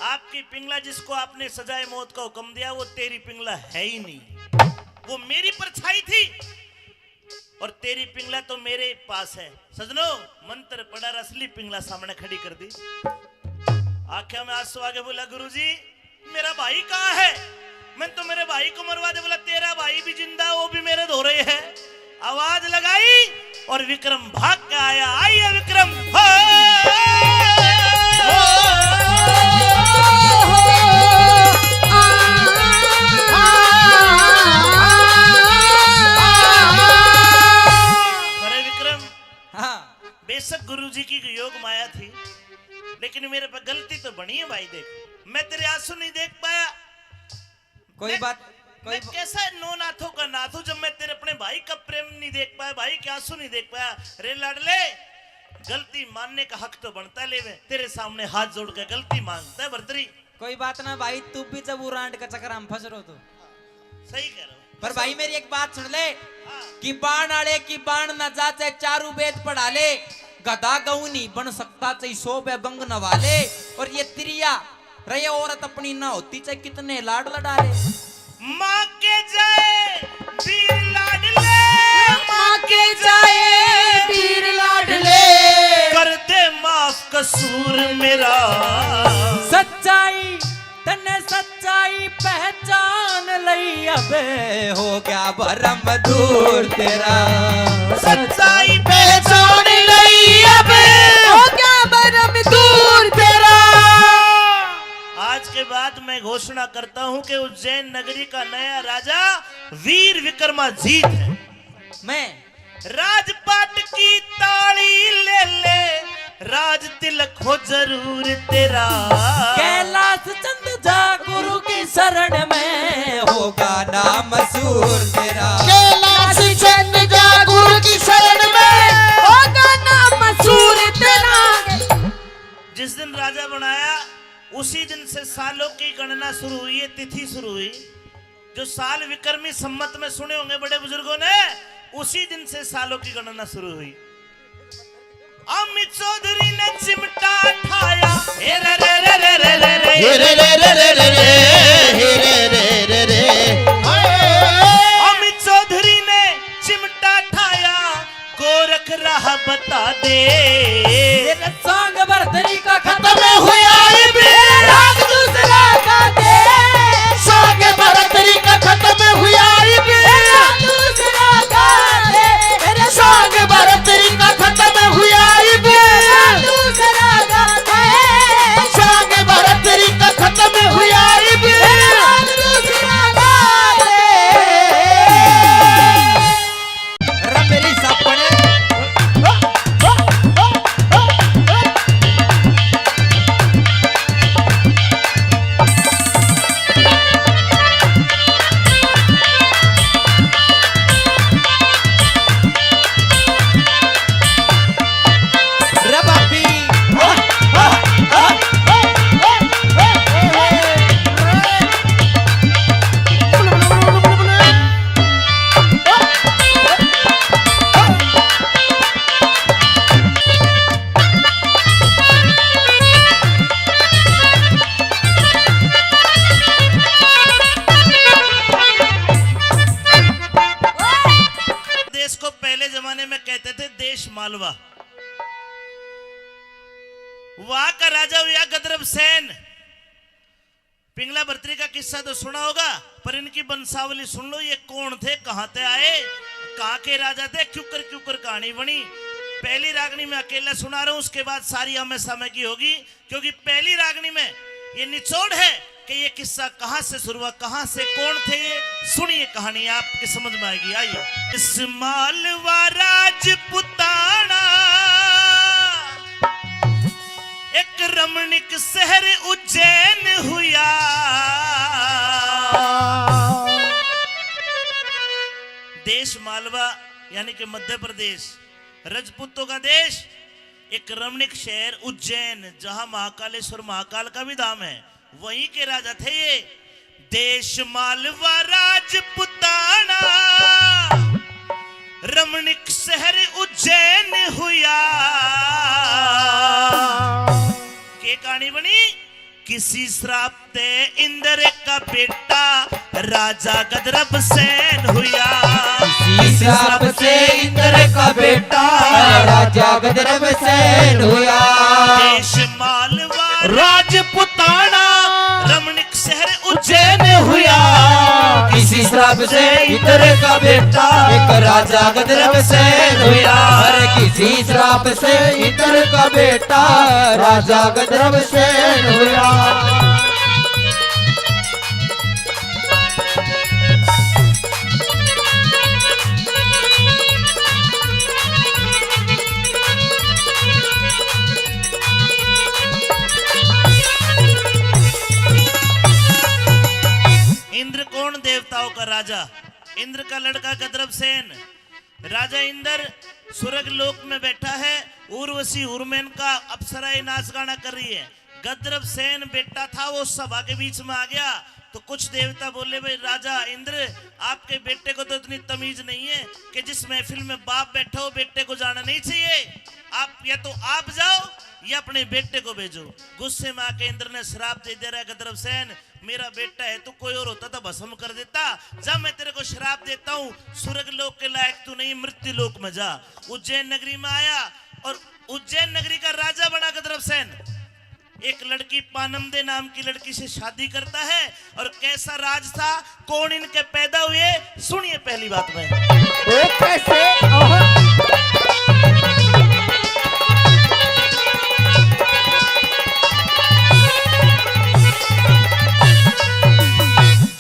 आपकी पिंगला जिसको आपने सजाए मौत का हुक्म दिया, वो तेरी पिंगला है ही नहीं, वो मेरी परछाई थी। और तेरी पिंगला तो मेरे पास है। सजनो, मंत्र पढ़ा और असली पिंगला सामने खड़ी कर दी। आंखें में आंसू आ गए, बोला, "गुरुजी, मेरा भाई कहाँ है? मैं तो मेरे भाई को मरवा दे।" बोला, "तेरा भाई भी जिंदा है, वो भी मेरे धोरे है।" आवाज लगाई और विक्रम भाग के आया। आइए विक्रम। हो। अरे विक्रम, हाँ। बेशक गुरुजी की योग माया थी, लेकिन मेरे पे गलती तो बनी है भाई। देख, मैं तेरे आंसू नहीं देख पाया। कोई मैं, बात, कोई मैं ब- कैसा नौ नाथों का नाथ हूँ, जब मैं तेरे अपने भाई का प्रेम नहीं देख पाया, भाई के आंसू नहीं देख पाया? रे लाडले, गलती मानने का हक तो बनता ले वे। तेरे सामने हाथ जोड़ के गलती मानता है भर्तरी। कोई बात ना भाई, तू भी जब उरांड का चक्कर हम फंस रहो तो। सही कह रहे हो। पर भाई मेरी एक बात सुन ले, हाँ। कि बाण आले की बाण ना जाचे, चारू वेद पढ़ा ले, गधा गऊ नहीं बन सकता, चाहे सौ बे गंग नवा ले। और ये तिरिया रहे औरत अपनी ना होती, चाहे कितने लाड लड़ा ले। माँ के जाए वीर लाडले, माँ के जाए वीर लाडले, कर दे माफ कसूर मेरा। सच्चाई तन्ने सच्चाई पहचान लई, अब हो गया भरम दूर तेरा। सच्चाई पहचान लई, अब हो गया भरम दूर तेरा। आज के बाद मैं घोषणा करता हूं कि उज्जैन नगरी का नया राजा वीर विक्रमाजीत है। मैं राजपाट की ताली ले ले, राज तिलक हो जरूर तेरा। कैलाश चंद जा गुरु की शरण में, होगा नाम मशहूर तेरा। कैलाश चंद जा गुरु की शरण में, होगा नाम मशहूर तेरा। जिस दिन राजा बनाया, उसी दिन से सालों की गणना शुरू हुई, ये तिथि शुरू हुई। जो साल विक्रमी संवत में सुने होंगे बड़े बुजुर्गों ने, उसी दिन से सालों की गणना शुरू हुई। अमित चौधरी ने चिमटा ठाया, हे रे रे रे रे रे रे रे। हे रे रे रे रे रे, हे रे रे रे रे। अमित चौधरी ने चिमटा ठाया, गोरख राह बता दे। तेरे सांग भरतरी का खत्म हुआ इब। तेरा दूसरा का दे। सांग भरतरी का खत्म हुआ इब। तेरा दूसरा का दे। तेरे सांग भरतरी का खत्म हुआ इब। तेरा दूसरा का दे। सांग भरतरी का खत्म हुआ इब। तेरा दूसरा का दे। अरे मेरी सापड़े। रे बापी। देश को पहले जमाने में कहते थे देश मालवा। वहां का राजा हुआ गदरब सेन। पिंगला भरतरी का किस्सा तो सुना होगा, पर इनकी वंशावली सुन लो, ये कौन थे, कहां ते आए, कहां के राजा थे, क्यूकर क्यूकर कहानी बनी। पहली रागनी मैं अकेला सुना रहा हूं, उसके बाद सारी आमे सामे की होगी, क्योंकि पहली रागनी में ये निचोड़ है कि ये किस्सा कहां से शुरू हुआ, कहां से, कौन थे ये। सुनिए कहानी, आपके समझ में आएगी। आइए। इस मालवा राजपुताना एक रमणीक शहर उज्जैन हुआ। देश मालवा यानी कि मध्य प्रदेश, रजपूतों का देश, एक रमणीक शहर उज्जैन, जहां महाकालेश्वर महाकाल का भी धाम है, वहीं के राजा थे ये। देश मालवा राजपुताना रमणीक शहर उज्जैन हुआ। के कहानी बनी? किसी श्राप ते इंद्र का बेटा राजा गदरब सेन हुआ। किसी श्राप से इंद्र का बेटा राजा गदरब सेन हुआ। देश मालवा राजपुताना रमणीक शहर उज्जैन हुआ। किसी श्राप से इंद्र का बेटा एक राजा गदरब सेन हुआ। अरे किसी श्राप से इंद्र का बेटा राजा गदरब सेन हुआ। इंद्र कौन? देवताओं का राजा। इंद्र का लड़का गदरब सेन। राजा इंद्र स्वर्ग लोक में बैठा है, उर्वशी उर्मेन का अप्सराएं नाच गाना कर रही है। गदरब सेन बेटा था, वो सभा के बीच में आ गया तो कुछ देवता बोले, भाई राजा इंद्र, आपके बेटे को तो इतनी तमीज नहीं है कि जिस महफिल में बाप बैठा हो बेटे को जाना नहीं चाहिए। आप या तो आप जाओ या अपने बेटे को भेजो। गुस्से में आके इंद्र ने श्राप दे दिया, रे गदरब सेन, मेरा बेटा है, तू कोई और होता तो भस्म कर देता। जा, मैं तेरे को श्राप देता हूँ, स्वर्ग लोक के लायक तू नहीं, मृत्यु लोक में जा। उज्जैन नगरी में आया और उज्जैन नगरी का राजा बना गदरब सेन। एक लड़की पानमदे नाम की लड़की से शादी करता है। और कैसा राज था, कौन इनके पैदा हुए, सुनिए पहली बात में। ओ कैसे? ओहो।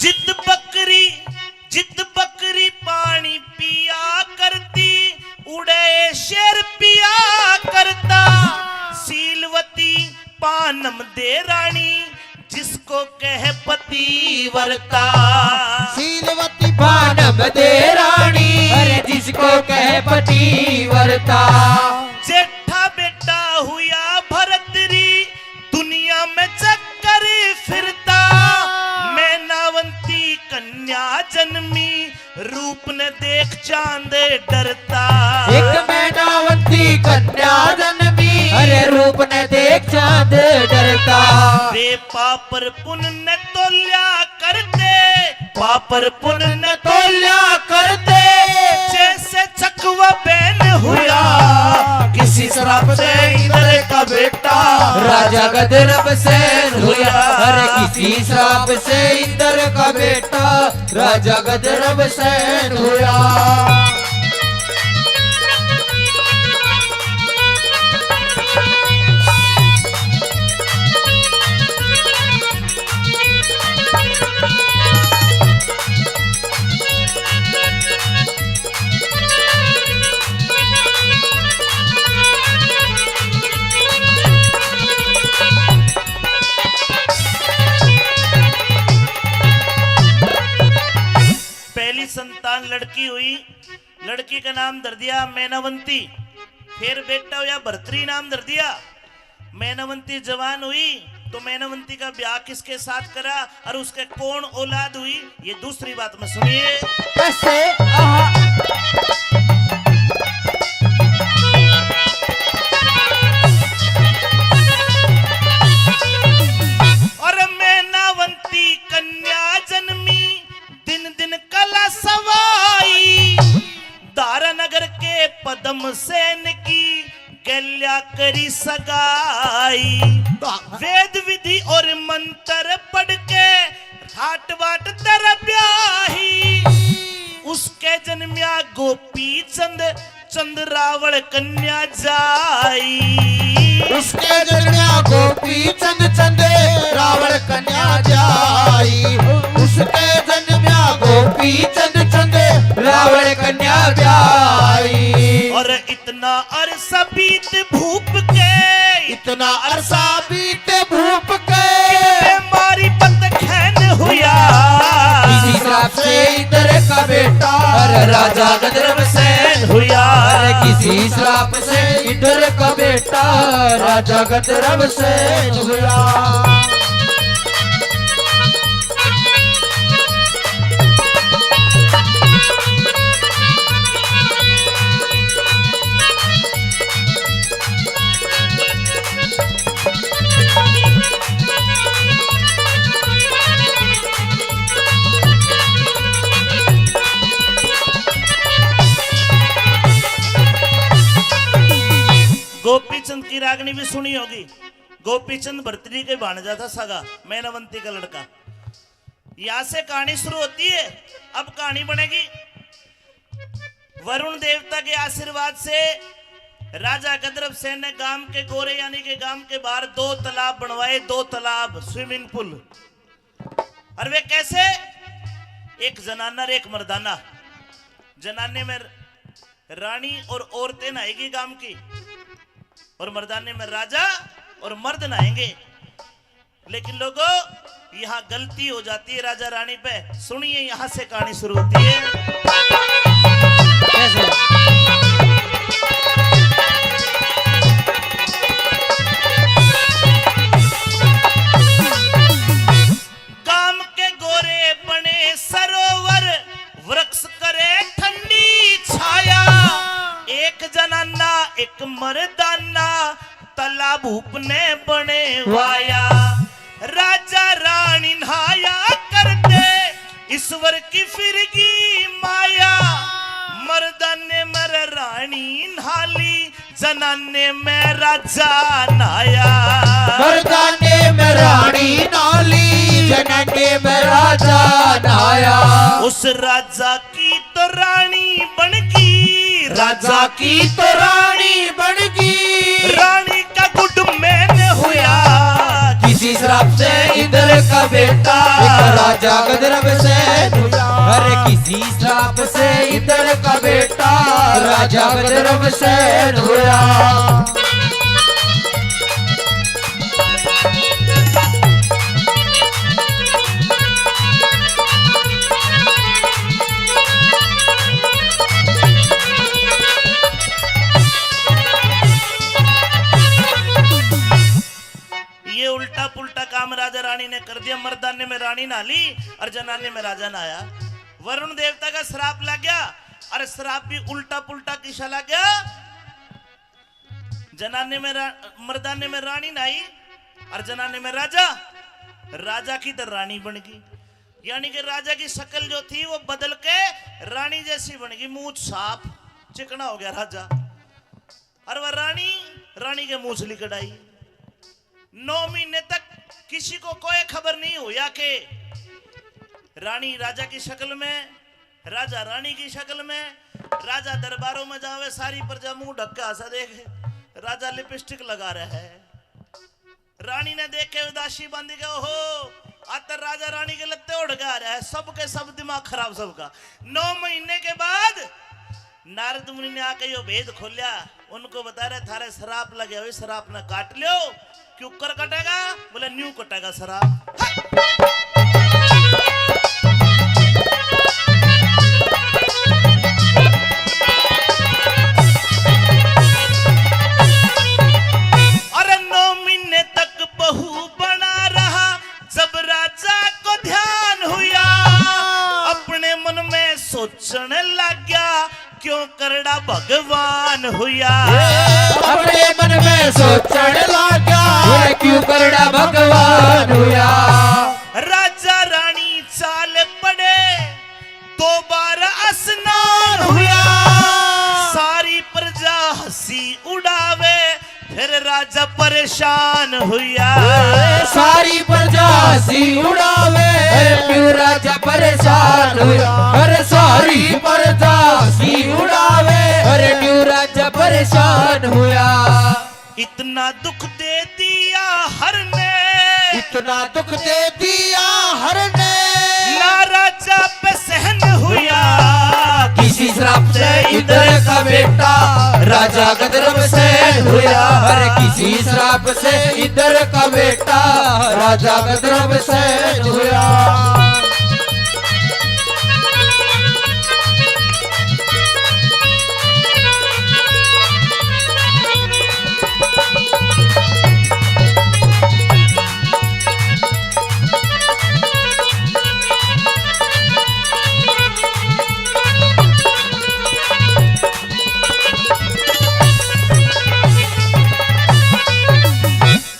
जित बकरी, जित बकरी पानी पिया करती, उड़े शेर पिया करता। शीलवती पानमदे रानी, जिसको कह पतिव्रता। शीलवती पानमदे रानी, अरे जिसको कह पतिव्रता। जेठा बेटा हुआ भरत री, दुनिया में चक्कर रूप ने देख चांद डरता। एक मैनावंती कन्या जन्मी। अरे रूप ने देख चांद डरता। वे पापर पुण्य तोल्या करते। पापर पुण्य तोल्या करते। जैसे चकवा बैन हुआ। किसी श्राप से इंद्र का बेटा। राजा गंधर्व सेन हुआ। अरे किसी श्राप से इंद्र का बेटा। राजा गंधर्व सेन हुआ। पहली संतान लड़की हुई, लड़की का नाम धर दिया मैनावंती। फिर बेटा हुआ भरतरी नाम धर दिया। मैनावंती जवान हुई तो मैनावंती का ब्याह किसके साथ करा और उसके कौन औलाद हुई, ये दूसरी बात में सुनिए। कैसे? आहा। और मैनावंती कन्या जन्मी, दिन दिन कला सवाई। दारा नगर के पद्म सेन की गल्या करी सगाई। वेद विधि और मंत्र पढ़ के ठाट बाट तर ब्याही। उसके जन्म्या गोपी चंद, चंद रावण कन्या जाई। उसके जन्म्या गोपी चंद, चंद रावण कन्या जाई। उसके जन्म्या गोपी चंद, चंद रावण कन्या जाई। और इतना अरसा बीत भूप के, इतना अरसा बीत भूप के, कितने मारी बत खैन हुआ। किसी श्राप से इंद्र का बेटा, अरे राजा गंधर्व सेन हुआ। अरे किसी श्राप से इंद्र का बेटा, राजा गंधर्व सेन हुआ। गोपीचंद की रागनी भी सुनी होगी। गोपीचंद भरतरी के भाणजा था सगा, मैनावंती का लड़का। यहाँ से कहानी शुरू होती है। अब कहानी बनेगी। वरुण देवता के आशीर्वाद से राजा गंधर्व सेन ने गांव के गोरे यानी के गांव के बाहर दो तालाब बनवाए, दो तालाब, स्विमिंग पूल। और वे कैसे? एक जनाना और एक मर्दाना। जनाने में रानी और औरतें नहाएगी गांव की, और मर्दाने में राजा और मर्द नहाएंगे। लेकिन लोगों, यहाँ गलती हो जाती है राजा रानी पे। सुनिए, यहाँ से कहानी शुरू होती है। कैसे? गाम के गोरे बने सरोवर, वृक्ष करे ठंडी छाया। एक जनाना एक मर्दाना, तालाब भूप ने बने वाया। राजा रानी नहाया करते, ईश्वर की फिरगी माया। मर्दाने में रानी नहा ली, जनाने में राजा नहाया। मर्दाने में रानी नहा ली, जनाने में राजा नहाया। उस राजा की तो रानी बन गई, राजा की तो रानी बन गई। रानी का गुड मैन हुआ। किसी श्राप से इंद्र का बेटा। एक राजा गंधर्व सेन हुआ। अरे किसी श्राप से इंद्र का बेटा। राजा गंधर्व सेन हुआ। ये उल्टा पुल्टा काम राजा रानी ने कर दिया। मर्दाने में रानी नहा ली और जनाने में राजा नहाया। वरुण देवता का श्राप लग गया। अरे श्राप भी उल्टा पुल्टा किसा लग गया। जनाने में रा-, मर्दाने में रानी नहीं और जनाने में राजा। राजा की तो रानी बन गई, यानी कि राजा की शक्ल जो थी वो बदल के रानी जैसी बन गई। मूछ साफ, चिकना हो गया राजा। और वह रानी, रानी के मूछ लिकड़ाई। नौ महीने तक किसी को कोई खबर नहीं हुआ कि रानी राजा की शक्ल में, राजा रानी की शक्ल में। राजा दरबारों में जावे, सारी प्रजा मुंह ढक के हंसा देखे। राजा लिपस्टिक लगा रहा है। रानी ने देख के उदासी बांधी के, "ओहो, आज तो राजा रानी के लत्ते ओढ़ के आ रहा है।" सबके सब दिमाग खराब सबका। नौ महीने के बाद नारद मुनि ने आके यो भेद खोलिया। उनको बता रहे, "थारे श्राप लगे हुए, श्राप ने काट लो।" क्यों कर कटेगा? बोले, "न्यू कटेगा श्राप।" अरे नौ महीने तक बहू बना रहा, जब राजा को ध्यान हुआ, अपने मन में सोचने लग गया, क्यों करड़ा भगवान हुआ। अपने मन में सोचने लग गया, क्यों करड़ा भगवान हुआ। राजा रानी चाल पड़े, दो बार स्नान हुआ। सारी प्रजा हंसी उड़ावे, फिर राजा परेशान हुआ। सारी प्रजा हंसी उड़ावे, अरे क्यों राजा परेशान हुआ। अरे सारी प्रजा हंसी उड़ावे, अरे क्यों राजा परेशान हुआ। इतना दुख दे दिया हर ने, इतना दुख दे दिया हर ने, ना राजा पे सहन हुआ। किसी श्राप से इधर का बेटा राजा का धर्म सहन हुआ। अरे किसी श्राप से इधर का बेटा राजा का धर्म सहन हुआ।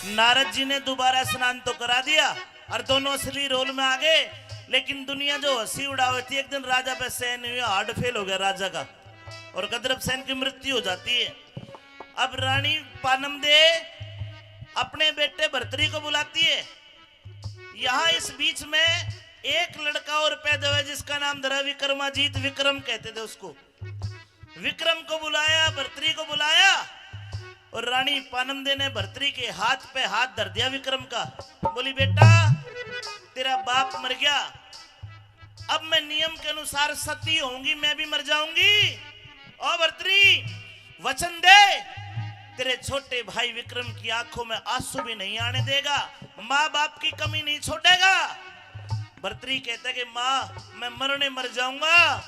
नारद जी ने दोबारा स्नान तो करा दिया और दोनों असली रोल में आ गए, लेकिन दुनिया जो हंसी उड़ावे थी, एक दिन राजा पे सहन नहीं हुआ, हार्ट फेल हो गया राजा का, और गंधर्व सेन की मृत्यु हो जाती है। अब रानी पानमदे अपने बेटे भर्तरी को बुलाती है। यहाँ इस बीच में एक लड़का और पैदा हुआ, जिसका नाम धरा विक्रमाजीत, विक्रम कहते थे उसको। विक्रम को बुलाया, भर्तरी को बुलाया, और रानी पानमदे ने भर्तरी के हाथ पे हाथ धर दिया विक्रम का। बोली, "बेटा, तेरा बाप मर गया, अब मैं नियम के अनुसार सती होऊंगी, मैं भी मर जाऊंगी। ओ भर्तरी, वचन दे, तेरे छोटे भाई विक्रम की आंखों में आंसू भी नहीं आने देगा, माँ बाप की कमी नहीं छोड़ेगा।" भर्तरी कहता है कि माँ, मैं मरने मर जाऊंगा,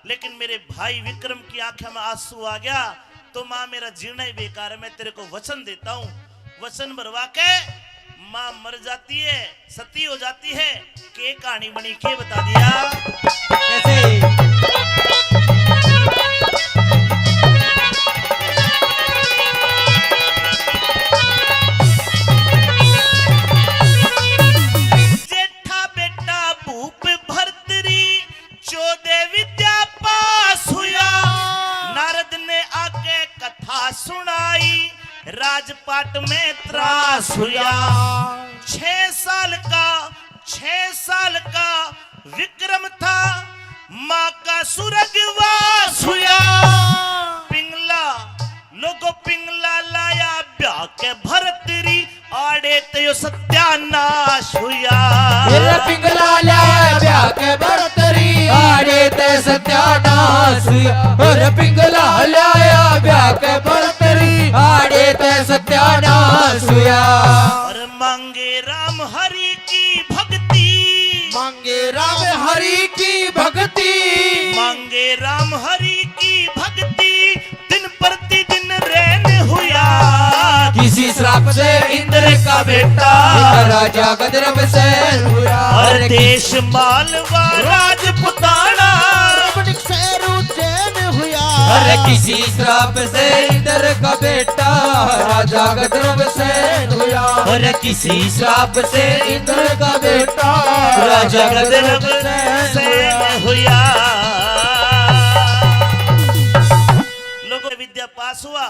लेकिन मेरे भाई विक्रम की आंखों में आंसू आ गया तो माँ, मेरा जीना ही बेकार है। मैं तेरे को वचन देता हूँ। वचन भरवा के माँ मर जाती है, सती हो जाती है। के कहानी बनी, के बता दिया? कैसे? जेठा बेटा भूप भर्तरी, चौदह विद्या पास हुआ। नारद ने आके कथा सुनाई, राजपाट में त्रास हुआ। छह साल का, छह साल का विक्रम था, माँ का स्वर्गवास हुआ। पिंगला, लोगो पिंगला लाया ब्याह के भर्तरी, आड़े ते यो सत्यानाश हुआ। मेरा पिंगला लाया ब्याह के भर्तरी, आड़े ते सत्यानाश हुआ। और पिंगला लाया ब्याह के भर्तरी, आड़े ते सत्यानाश हुआ। और मांगे राम हरि की भक्ति, मांगे राम हरि की भक्ति, मांगे राम हरि की भक्ति, दिन प्रतिदिन रैन हुआ। किसी आपसे इंद्र का बेटा राजा गजरब सैन हुआ। और देश मालवा राजपुताना रावण से उज्जैन हुआ। अरे किसी श्राप से इंद्र का बेटा राजा गजरब सैन हुआ। अरे किसी श्राप से इंद्र का बेटा राजा गजरब सैन हुआ। लोगों, विद्या पास हुआ।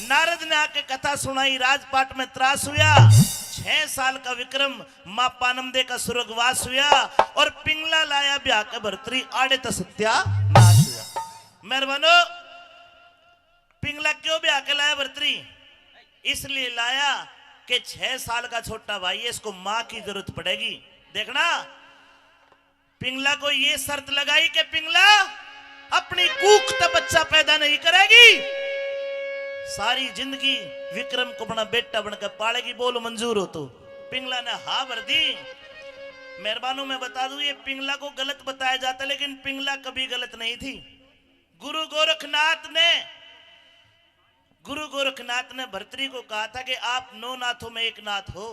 नारद ने आके कथा सुनाई, राजपाट में त्रास हुआ। छह साल का विक्रम, माँ पानमदे का स्वर्गवास हुआ। और पिंगला लाया ब्याह के भरतरी, आड़े तो सत्यानाश हुआ। मेहरबानो, पिंगला क्यों ब्याह के लाया भरतरी? इसलिए लाया कि छह साल का छोटा भाई है, इसको माँ की जरूरत पड़ेगी। देखना, पिंगला को ये शर्त लगाई कि पिंगला अपनी कूख तै बच्चा पैदा नहीं करेगी, सारी जिंदगी विक्रम को अपना बेटा बनकर पालेगी। बोल, मंजूर हो तो? पिंगला ने हाँ भर दी। मेहरबानों, मैं बता दूं, ये पिंगला को गलत बताया जाता, लेकिन पिंगला कभी गलत नहीं थी। गुरु गोरखनाथ ने गुरु गोरखनाथ ने भरतरी को कहा था कि आप नौ नाथों में एक नाथ हो,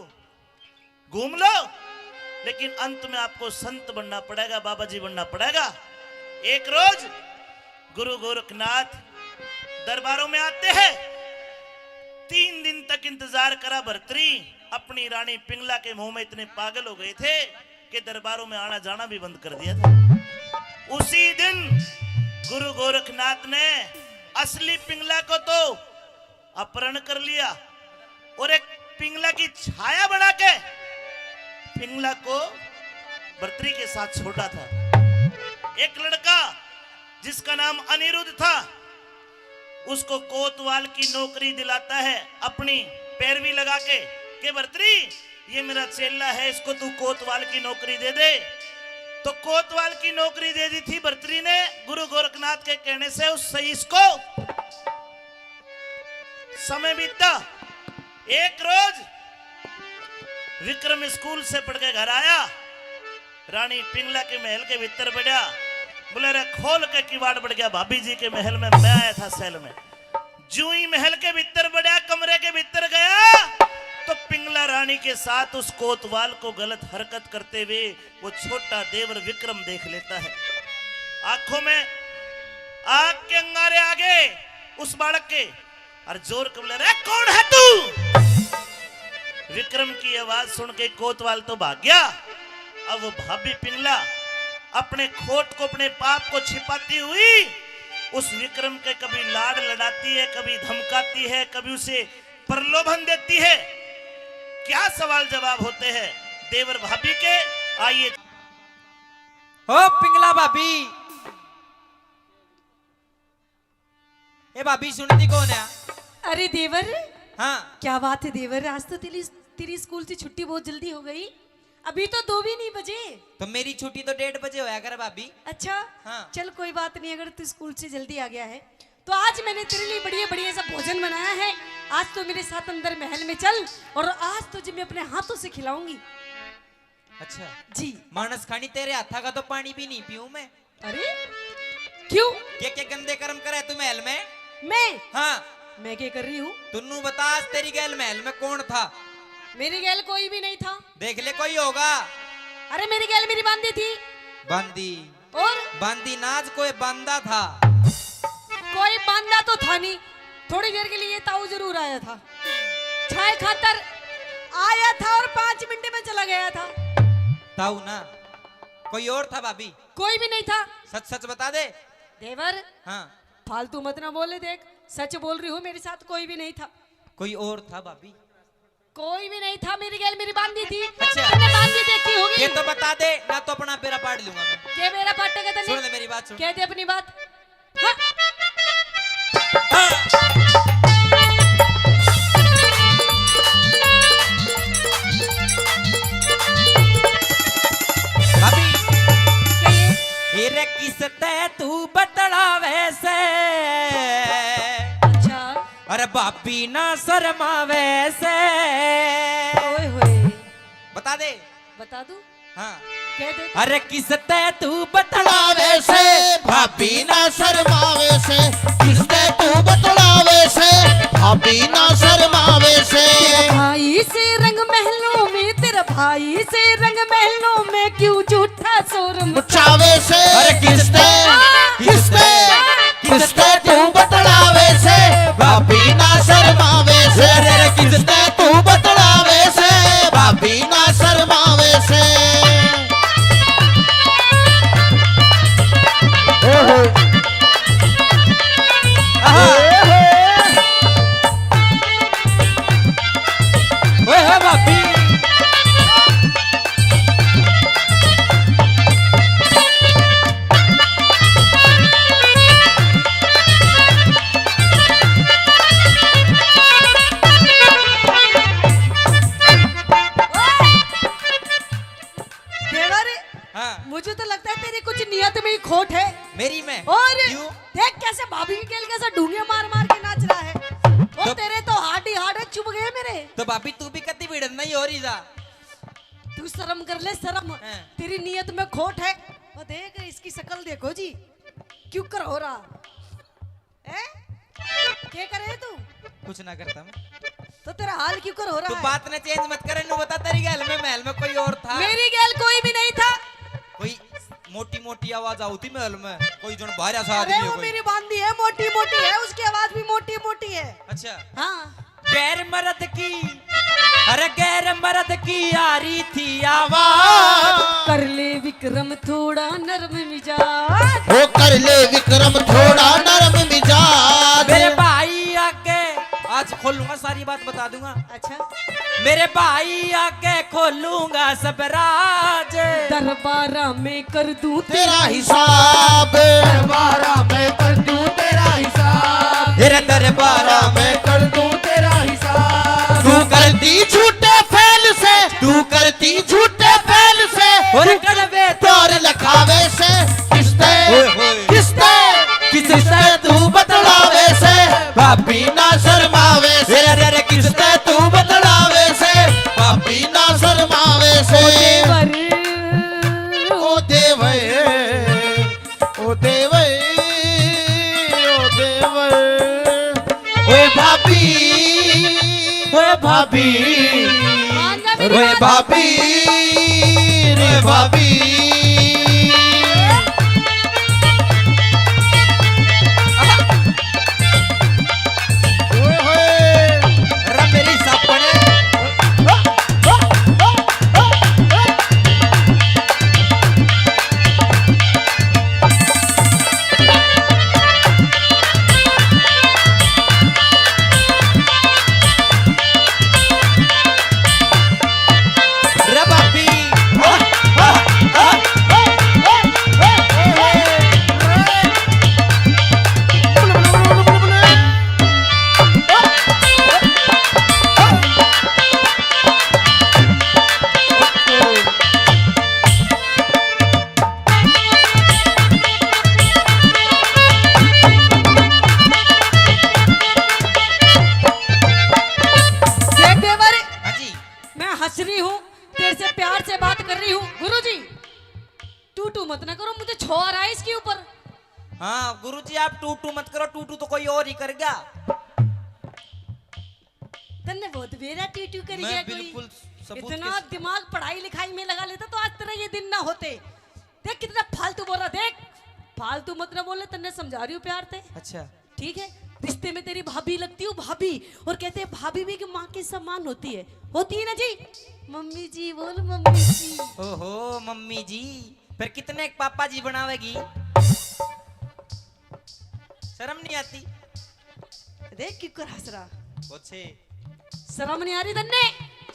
घूम लो, लेकिन अंत में आपको संत बनना पड़ेगा, बाबा जी बनना पड़ेगा। एक रोज गुरु गोरखनाथ दरबारों में आते हैं। तीन दिन तक इंतजार करा भरतरी, अपनी रानी पिंगला के मोह में इतने पागल हो गए थे कि दरबारों में आना जाना भी बंद कर दिया था। उसी दिन गुरु गोरखनाथ ने असली पिंगला को तो अपहरण कर लिया और एक पिंगला की छाया बना के पिंगला को भरतरी के साथ छोड़ा था। एक लड़का जिसका नाम अनिरुद्ध था, उसको कोतवाल की नौकरी दिलाता है, अपनी पैरवी लगा के, के भरतरी, ये मेरा चेला है, इसको तू कोतवाल की नौकरी दे दे। तो कोतवाल की नौकरी दे दी थी भरतरी ने गुरु गोरखनाथ के कहने से। उस सईस को समय बीता। एक रोज विक्रम स्कूल से पढ़ के घर आया, रानी पिंगला के महल के भीतर बढ़या। बोले, रे खोल के किवाड़ बढ़ गया, भाभी जी के महल में मैं आया था सैल में। जूं ही महल के भीतर बढ़या, कमरे के भीतर गया, तो पिंगला रानी के साथ उस कोतवाल को गलत हरकत करते हुए वो छोटा देवर विक्रम देख लेता है। आंखों में आग के अंगारे आ गए उस बालक के, और जोर के बोले, रे कौन है तू? विक्रम की आवाज सुन के कोतवाल तो भाग गया। अब वो भाभी पिंगला अपने खोट को, अपने पाप को छिपाती हुई उस विक्रम के कभी लाड़ लड़ाती है, कभी धमकाती है, कभी उसे प्रलोभन देती है। क्या सवाल जवाब होते हैं देवर भाभी के, आइए। ओ पिंगला भाभी। ए भाभी, सुनती कौन है? अरे देवर। हाँ। क्या बात है देवर, आज तो तेरी, तेरी स्कूल से छुट्टी बहुत जल्दी हो गई। अभी तो दो भी नहीं बजे। तो मेरी छुट्टी तो डेढ़ बजे होया करे भाभी। अच्छा। हाँ। चल कोई बात नहीं, अगर तू स्कूल से जल्दी आ गया है तो आज मैंने तेरे लिए बढ़िया बढ़िया सा भोजन बनाया है। आज तो मेरे साथ अंदर महल में चल और आज तुझे मैं अपने हाथों से खिलाऊंगी। अच्छा। जी। मानस खानी, तेरे हाथा का तो पानी भी नहीं पीऊं मैं। अरे क्यों? के के गंदे कर्म करे तू महल में? मैं? हाँ। मैं क्या कर रही हूँ? तू नू बता, आज तेरी गैल महल में कौन था? मेरी गैल कोई भी नहीं था। देख ले, कोई होगा। अरे मेरी गैल मेरी बांदी थी। बांदी? और? बांदी ना, आज कोई बांदा था। कोई बांदा तो था नहीं, थोड़ी देर के लिए ताऊ जरूर आया था, चाय खातर आया था और पाँच मिनट में चला गया था। ताऊ ना, कोई और था भाभी? कोई भी नहीं था। सच सच बता दे। देवर, हाँ। फालतू मत ना बोले, देख सच बोल रही हूँ, मेरे साथ कोई भी नहीं था। कोई और था भाभी? कोई भी नहीं था, मेरी गैल मेरी बांदी थी। अच्छा। मैंने बांदी देखी होगी। ये तो बता दे, ना तो अपना बेरा पाड़ लूंगा मैं। के बेरा पाटेगा तने? सुन ले मेरी बात, सुन। कह दे अपनी बात। हाँ। भाभी। कहिए। ए रे किस तै तू बतलावे से? अच्छा। अरे भाभी ना शर्मावे से। ओए होए। बता दे। बता दूं? हाँ। कह दे। अरे किस तै तू बतलावे से, भाभी ना शर्मावे से, किस तै तू बतलावे से, भाभी ना शर्मावे से। तेरा भाई से रंग महलों में, तेरा भाई से रंग महलों में, क्यों झूठा शोर मचावे से। अरे किसते, किसते, किसते तू बतलावे से, भाभी ना शर्मावे से। अरे किसते तू बतलावे से, भाभी ना शर्मावे से। ओहो। आहा। ओए हो भाभी। देवर, हाँ। मुझे तो लगता है तेरी कुछ नियत में ही खोट है। मेरी में? और क्यों? देख कैसे भाभी की गेल कैसे ढूंगे मार मार के नाच रहा है। और तो तेरे तो हार्ड ही हार्ड है, चुभ गए मेरे। तो भाभी तू भी कति भिड़न नहीं हो रही जा। तू शर्म कर ले, शर्म। हाँ। तेरी नियत में खोट है। वो देख, इसकी शक्ल देखो जी, क्यों कर हो रहा। हैं? क्या करे तू? कुछ ना करता मैं। तो तेरा हाल क्यों कर हो रहा तू है? बात ने चेंज मत कर, नू बता, तेरी गैल में, महल में कोई और था? मेरी गैल कोई भी नहीं था। कोई मोटी मोटी आवाज आती थी महल में, कोई जन बाहर सा अरे आदमी हो वो कोई। मेरी बांदी है, मोटी मोटी है, उसकी आवाज भी मोटी मोटी है। अच्छा। हाँ। गैर मर्द की, अरे गैर मर्द की आ रही थी आवाज। कर ले विक्रम थोड़ा नरम मिजाज। ओ कर ले विक्रम थोड़ा नरम मिजाज। मेरे भाई आगे आज खोलूंगा, सारी बात बता दूंगा। अच्छा। मेरे भाई आगे खोलूंगा सब राज। दरबारा में कर दूं तेरा हिसाब। दरबारा में कर दूं तेरा हिसाब। तेरे दरबारा में कर दूं तेरा हिसाब। तू करती झूठे फैल से, तू करती झूठे फैल से। और कड़वे तौर लखावे से। किसते, ओए होए। किसते, किसते तू बतलावे से। भाभी ना शर्मावे से। अरे, अरे, किसते तू बतलावे से। भाभी ना शर्मावे से। ओ देवर। ओ देवर, ओ देवर, ओ देवर। ओए भाभी, ओए भाभी, मान जा मेरी ओए बात। भाभी, रे भाभी। ओए होए। अरे मेरी सापने। रे भाभी। देख देवर, हाँ जी। मैं हंस रही हूँ, तेरे से प्यार से बात कर रही हूँ। गुरुजी, टू टू मत ना करो, मुझे छो आ रहा है इसके ऊपर। हाँ गुरुजी, आप टू टू मत करो, टू टू तो कोई और ही कर गया। तन्ने बहुत बेरा टू टू कर मैं गया कोई। बिल्कुल सबूत इतना के स- दिमाग पढ़ाई लिखाई में लगा लेता तो आज तेरा ये दिन ना होते। देख कितना फालतू बोल रहा, देख फालतू मत ना बोले, तन्ने समझा रही हूँ प्यार से। अच्छा। ठीक है, रिश्ते में तेरी भाभी लगती हूँ भाभी, और कहते हैं भाभी भी एक माँ के समान होती है, होती है ना जी? मम्मी जी बोल, मम्मी जी। ओहो मम्मी जी, फिर कितने पापा जी बनावेगी? शर्म नहीं आती? देख क्यों कर हंस रहा। अच्छे। शर्म नहीं आ रही तन्ने?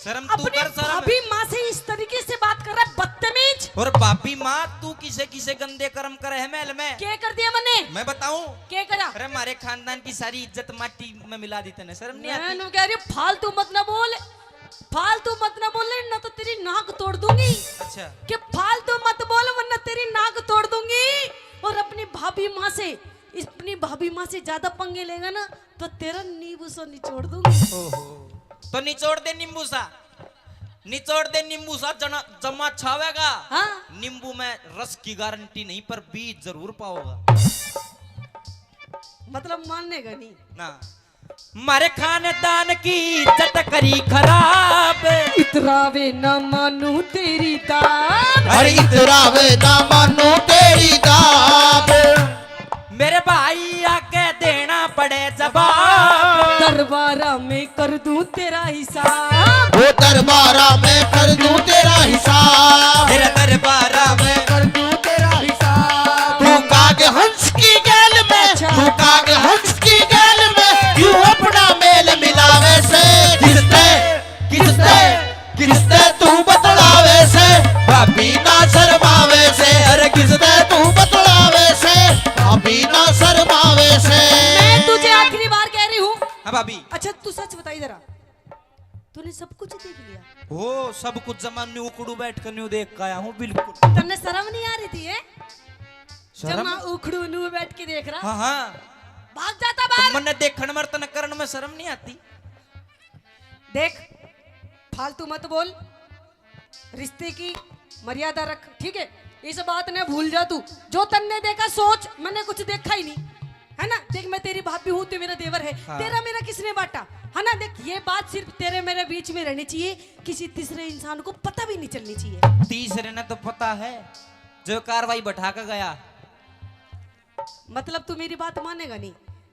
शर्म तू अपनी कर, शर्म। भाभी माँ से इस तरीके से बात कर रहा है, बदतमीज। और भाभी माँ, तू किसे किसे गंदे कर्म करे है महल में? क्या कर दिया मैंने? मैं बताऊं? क्या करा? अरे, हमारे खानदान की सारी इज्जत माटी में मिला दी तने, शर्म नहीं मैं आती? नु कह रही, फालतू मत ना बोल, फालतू मत ना बोल, ना तो तेरी नाक तोड़ दूंगी। अच्छा। कि फालतू मत बोल, वरना तेरी नाक तोड़ दूंगी। और अपनी भाभी माँ से, अपनी भाभी माँ से ज्यादा पंगे लेगा ना, तो तेरा नींबू सा निचोड़ दूंगी। ओहो, तो निचोड़ दे नींबू सा, निचोड़ दे नींबू सा, जना, जमा छावेगा। हाँ। नींबू में रस की गारंटी नहीं, पर बीज जरूर पाओगा। मतलब मानेगा नहीं ना। मारे खानदान की इज्जत करी खराब। इतरावे ना मानू तेरी दाब। अरे इतरावे ना मानू तेरी दाब। मेरे भाई आके देना पड़े जवाब। दरबारा में कर दूं तेरा हिसाब। वो दरबारा में कर दूं तेरा हिसाब। तेरा दरबारा में कर दूं तेरा हिसाब। तू काग हंस की गैल में, अच्छा। तू काग हंस की गैल में क्यों अपना मेल मिलावे से? किसते, किसते, किसते तू बतलावे से? भाभी ना शर्मावे से। अरे किसते तू बतलावे से? भाभी ना शर्मावे से। मैं तुझे आखिरी बार कह रही हूँ। हाँ भाभी। अच्छा तू सच बताई जरा, तूने सब कुछ देख लिया? हो, सब कुछ जमा न्यू उखड़ू बैठ कर न्यू देख के आया हूँ, बिल्कुल। तन्ने शर्म नहीं आ रही थी, है? शर्म? जमा उखड़ू न्यू बैठ के देख रहा। हाँ, हाँ। भाग जाता तो बाहर। मन्ने देखण में, तन्ने करण में शर्म नहीं आती? देख, फालतू मत बोल, रिश्ते की मर्यादा रख, ठीक है? इस बात ने भूल जा तू। जो तन्ने देखा, सोच, मैंने कुछ देखा ही नहीं, है ना? देख, मैं तेरी भाभी हूँ, तू मेरा देवर है, हाँ। तेरा मेरा किसने बांटा, है ना? देख, ये बात सिर्फ तेरे मेरे बीच में रहनी चाहिए, किसी तीसरे इंसान को पता भी नहीं चलनी चाहिए। तीसरे ने तो पता है, जो कार्रवाई बैठा के गया। मतलब तू मेरी बात मानेगा नहीं?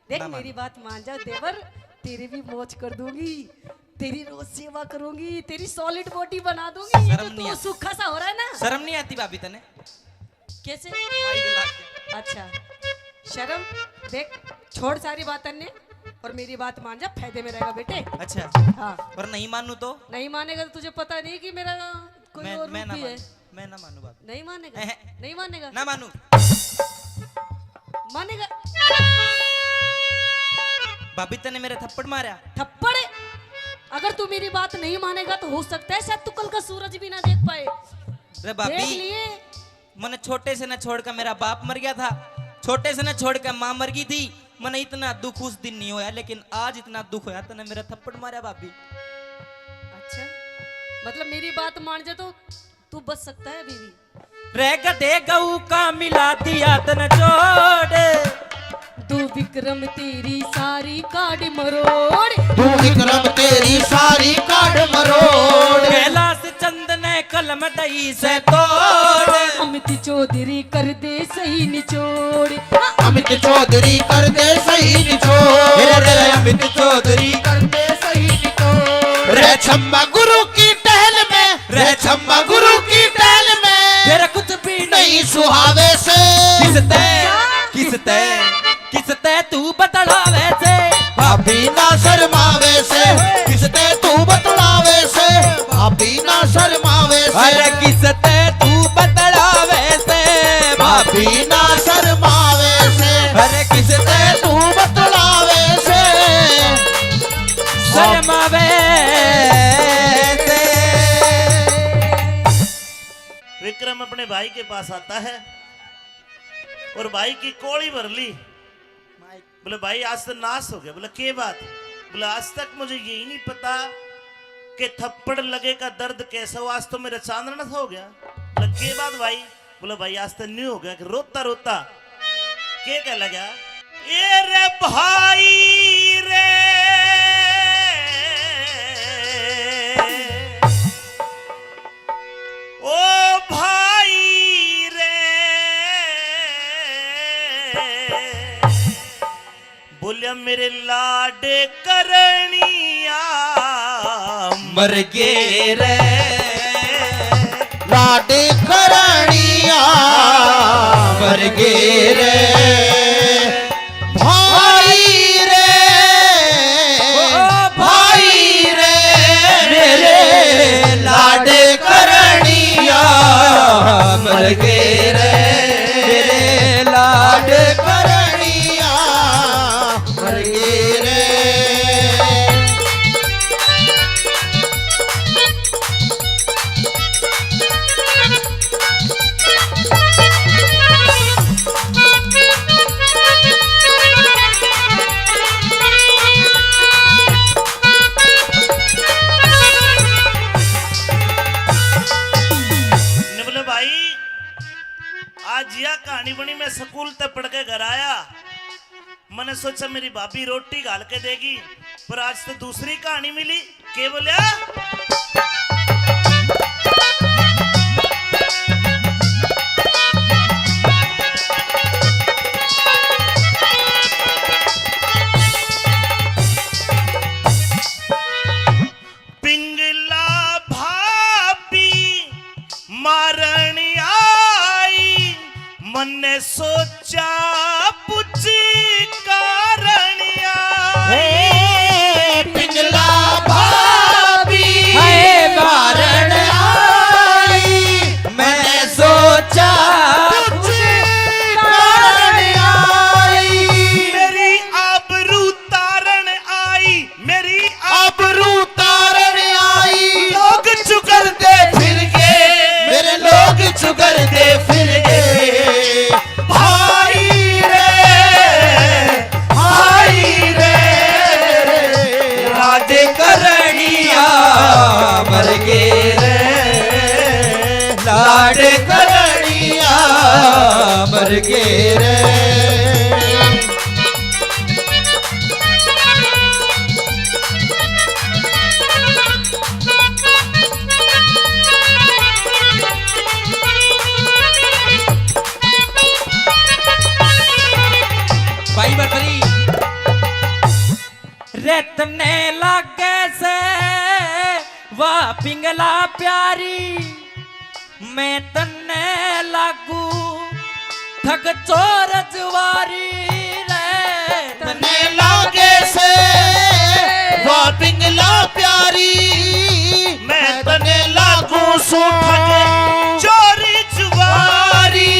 देख, ना मेरी मानू। बात मान जा देवर, तेरी भी मौज कर दूंगी, तेरी रोज सेवा करूंगी, तेरी सॉलिड बॉडी बना दूंगी। ये शर्म तो नहीं तू आती? सूखा सा हो रहा है ना। शर्म नहीं आती भाभी तने? कैसे? माइक ला के। अच्छा, शर्म, देख, छोड़ सारी बात अन्य और मेरी बात मान जा, फायदे में रहेगा बेटे। अच्छा। हाँ। और नहीं मानू तो? नहीं मानेगा तो तुझे पता नहीं कि मेरा कोई मैं, और मैं रूप ना भी है। मानू। मैं ना मानू भाभी। नहीं मानेगा? नहीं मानेगा? ना मानू। मानेगा? भाभी तने मेरे थप्पड़ मारा। थप्पड़? अगर तू मेरी बात नहीं मानेगा तो हो सकता है शायद तू कल का सूरज भी ना देख पाए। रे भाभी, देख लिए। मने छोटे से ना छोड़ के मेरा बाप मर गया था, छोटे से ना छोड़ के माँ मर गई थी। मने इतना दुख उस दिन नहीं होया, लेकिन आज इतना दुख होया, तने मेरा थप्पड़ मारा भाभी। अच्छा, मतलब मेरी बात मान जा तो तू बच सकता है अभी भी। रे गधे गऊ का मिला दिया तन जोड़। तू विक्रम तेरी सारी काड मरोड़। तू विक्रम तेरी सारी काड मरोड़। कैलाश चंद ने कलम दई से तोड़। अमित चौधरी कर दे सही निचोड़। अमित चौधरी कर दे सही निचोड़। रे अमित चौधरी कर दे सही निचोड़। रे छम्मा गुरु की टहल में, रे छम्मा गुरु की टहल में। तेरा कुछ भी नहीं सुहावे से। किसते, किसते, किसते तू बतलावे से? भाभी ना शर्मावे से। किसते तू बतलावे से? भाभी ना शर्मावे से। अरे किसते तू बतलावे से? भाभी ना शर्मावे से। अरे किसते तू बतलावे से? शर्मावे से। विक्रम अपने भाई के पास आता है और भाई की कोली भर ली। बोले, भाई, आज तो नाश हो गया। बोले, के बात? बोले, आज तक मुझे यही नहीं पता कि थप्पड़ लगे का दर्द कैसा हो। आज तो मेरा चांदना सा हो गया। बोले, के बात भाई? बोले, भाई, आज तो न्यू हो गया कि रोता रोता के कह लगा, ए रे भाई रे, ओ भाई रे, बोलिया, मेरे लाड करणिया मर गे रे। लाड करणिया मर गे रे। भाई रे, ओ भाई रे, मेरे लाड करणिया मर गे रे। मेरे लाड करणिया मर गे रे। ने बोले, भाई, आज या कहानी बनी, मैं स्कूल ते पढ़ के घर आया, मैंने सोचा मेरी भाभी रोटी घाल के देगी, पर आज तो दूसरी कहानी मिली। के बोलिया? पिंगला भाभी मारण आई, मन्ने सोचा पुछ कारण आई। हे पिंगला भाभी हाय मारण आई, मन्ने सोचा पुछ कारण आई। मेरी आबरू तारण आई, मेरी आबरू तारण आई। लोग चुगरदे फिर गए, मेरे लोग चुगरदे फिर गए। भाई रे, भाई रे, लाड करणिया मर गए रे, लाड करणिया मर गए रे। भाई बकरी। रे तन्ने लागे से वा पिंगला प्यारी, मैं तन्ने लागू ठग चोर जुआरी रे। तन्ने लागे से वा पिंगला प्यारी, मैं तन्ने लागू सूं ठग चोर जुआरी।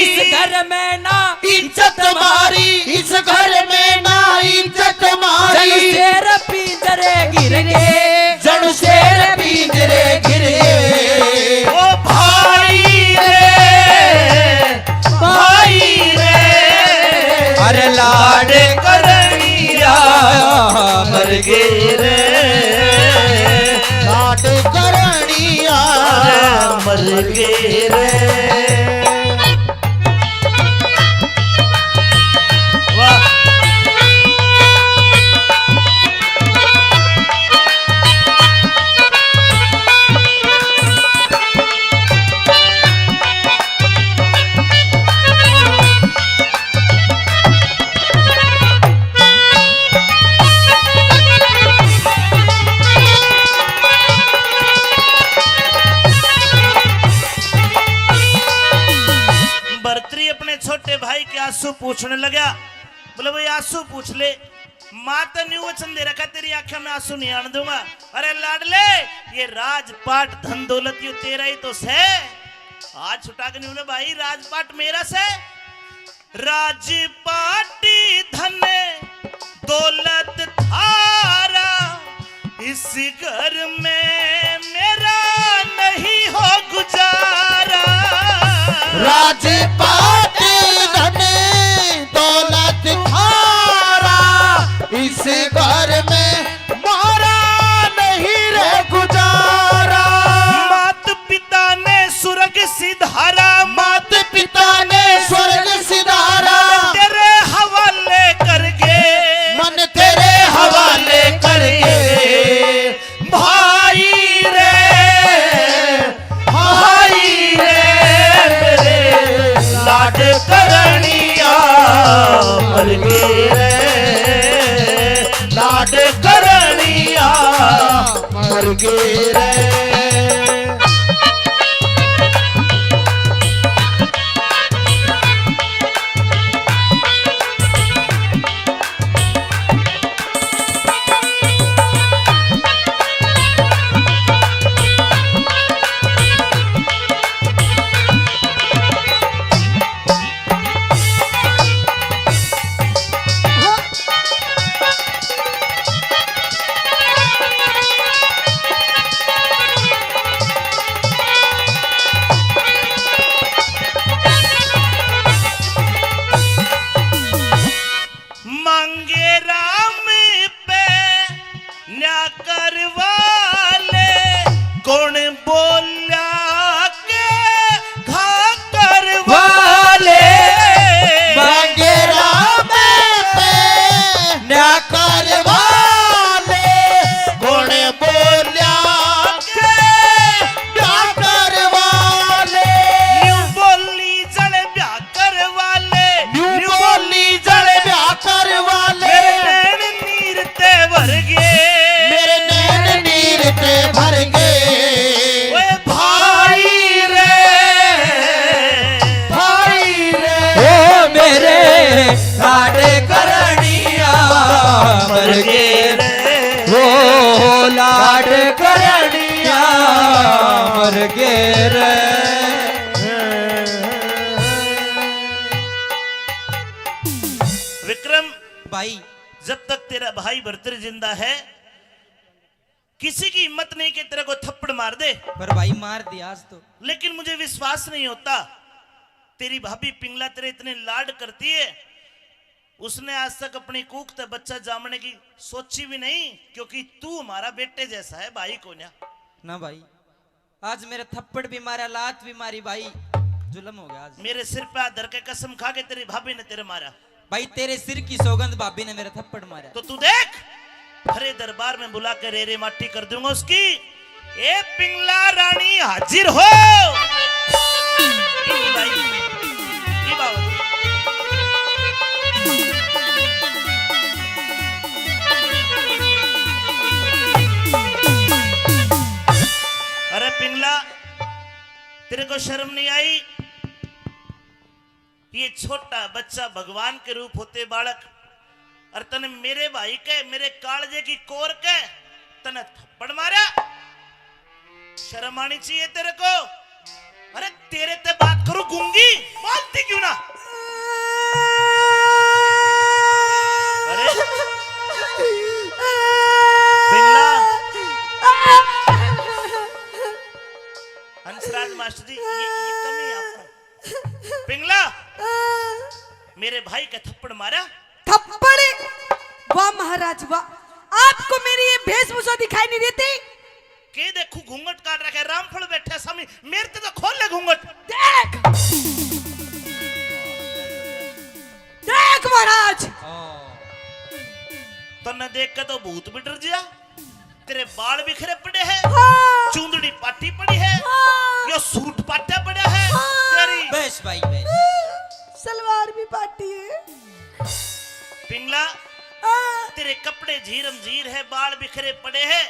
इस घर में ना इज्जत मारी, इस घर में ना इज्जत मारी। जण शेर पिंजरे गिर गए, जण शेर पिंजरे गिर गए। ओ भाई रे, भाई रे, अरे लाड करणिया मर गए रे, लाड करणिया मर गए रे। वाह। भरतरी अपने छोटे भाई के आंसू पूछने लगा। बोले, "भाई, आंसू पूछ ले, माँ तो न्यू वचन दे रखा, तेरी आंखों में आंसू नहीं आने दूंगा।" अरे लाडले, ये राजपाट धन दौलत यो तेरा ही तो सै। आज छुटा के नहीं बोले, "भाई, राजपाट मेरा सै।" राजपाट धन दौलत थारा, इस घर में मेरा नहीं हो गुजारा। राजपाट धन दौलत थारा, इस घर में मारा नहीं रे गुजारा। मात पिता ने स्वर्ग सिधारा, मात पिता ने स्वर्ग सिधारा। तेरे हवाले करके, मन तेरे हवाले करके। भाई रे, भाई रे, मेरे लाड करणिया मर गए रे, लाड करणिया मर गए रे। घेर। विक्रम, भाई, जब तक तेरा भाई भरतरी जिंदा है, किसी की हिम्मत नहीं कि तेरे को थप्पड़ मार दे। पर भाई, मार दिया आज तो। लेकिन मुझे विश्वास नहीं होता, तेरी भाभी पिंगला तेरे इतने लाड करती है, उसने आज तक अपनी कूख ते बच्चा जामने की सोची भी नहीं, क्योंकि तू हमारा बेटे जैसा है, भाई को ना। ना भाई, आज मेरे थप्पड़ भी मारा, लात भी मारी भाई, जुल्म हो गया आज। मेरे सिर पे हाथ धर के कसम खा के तेरी भाभी ने तेरे मारा। भाई, तेरे सिर की सौगंध, भाभी ने मेरा थप्पड़ मारा। तो तू देख, भरे दरबार में बुला के रे रे माटी कर दूंगा उसकी। ए पिंगला रानी हाजिर हो। ई भाई, ई बाबा। अरे पिंगला, तेरे को शर्म नहीं आई? ये छोटा बच्चा भगवान के रूप होते बालक, और तने मेरे भाई के, मेरे कालजे की कोर के तने थप्पड़ मारा। शर्म आनी चाहिए तेरे को। अरे तेरे ते बात करूं गूंगी, बोलती क्यों ना? अरे पिंगला, हंसराज मास्टर जी, ये, ये कमी है आपको। पिंगला, मेरे भाई का थप्पड़ मारा। थप्पड़? वाह महाराज वाह, आपको मेरी ये वेशभूषा दिखाई नहीं देती? के देखू, घूंघट काट रखे, रामफल बैठे स्वामी, मेरे ते तो खोल ले घूंघट। देख, देख महाराज। तन्ने देख के तो भूत भी डर गया। तेरे बाल बिखरे पड़े हैं, हाँ। चूंदड़ी पाटी पड़ी है, हाँ। यो सूट पाटा पड़ा है। हाँ। तेरी बेश भाई, बेश। सलवार भी पाटी है। पिंगला, हाँ। तेरे कपड़े झीरम झीर है, बाल बिखरे पड़े हैं।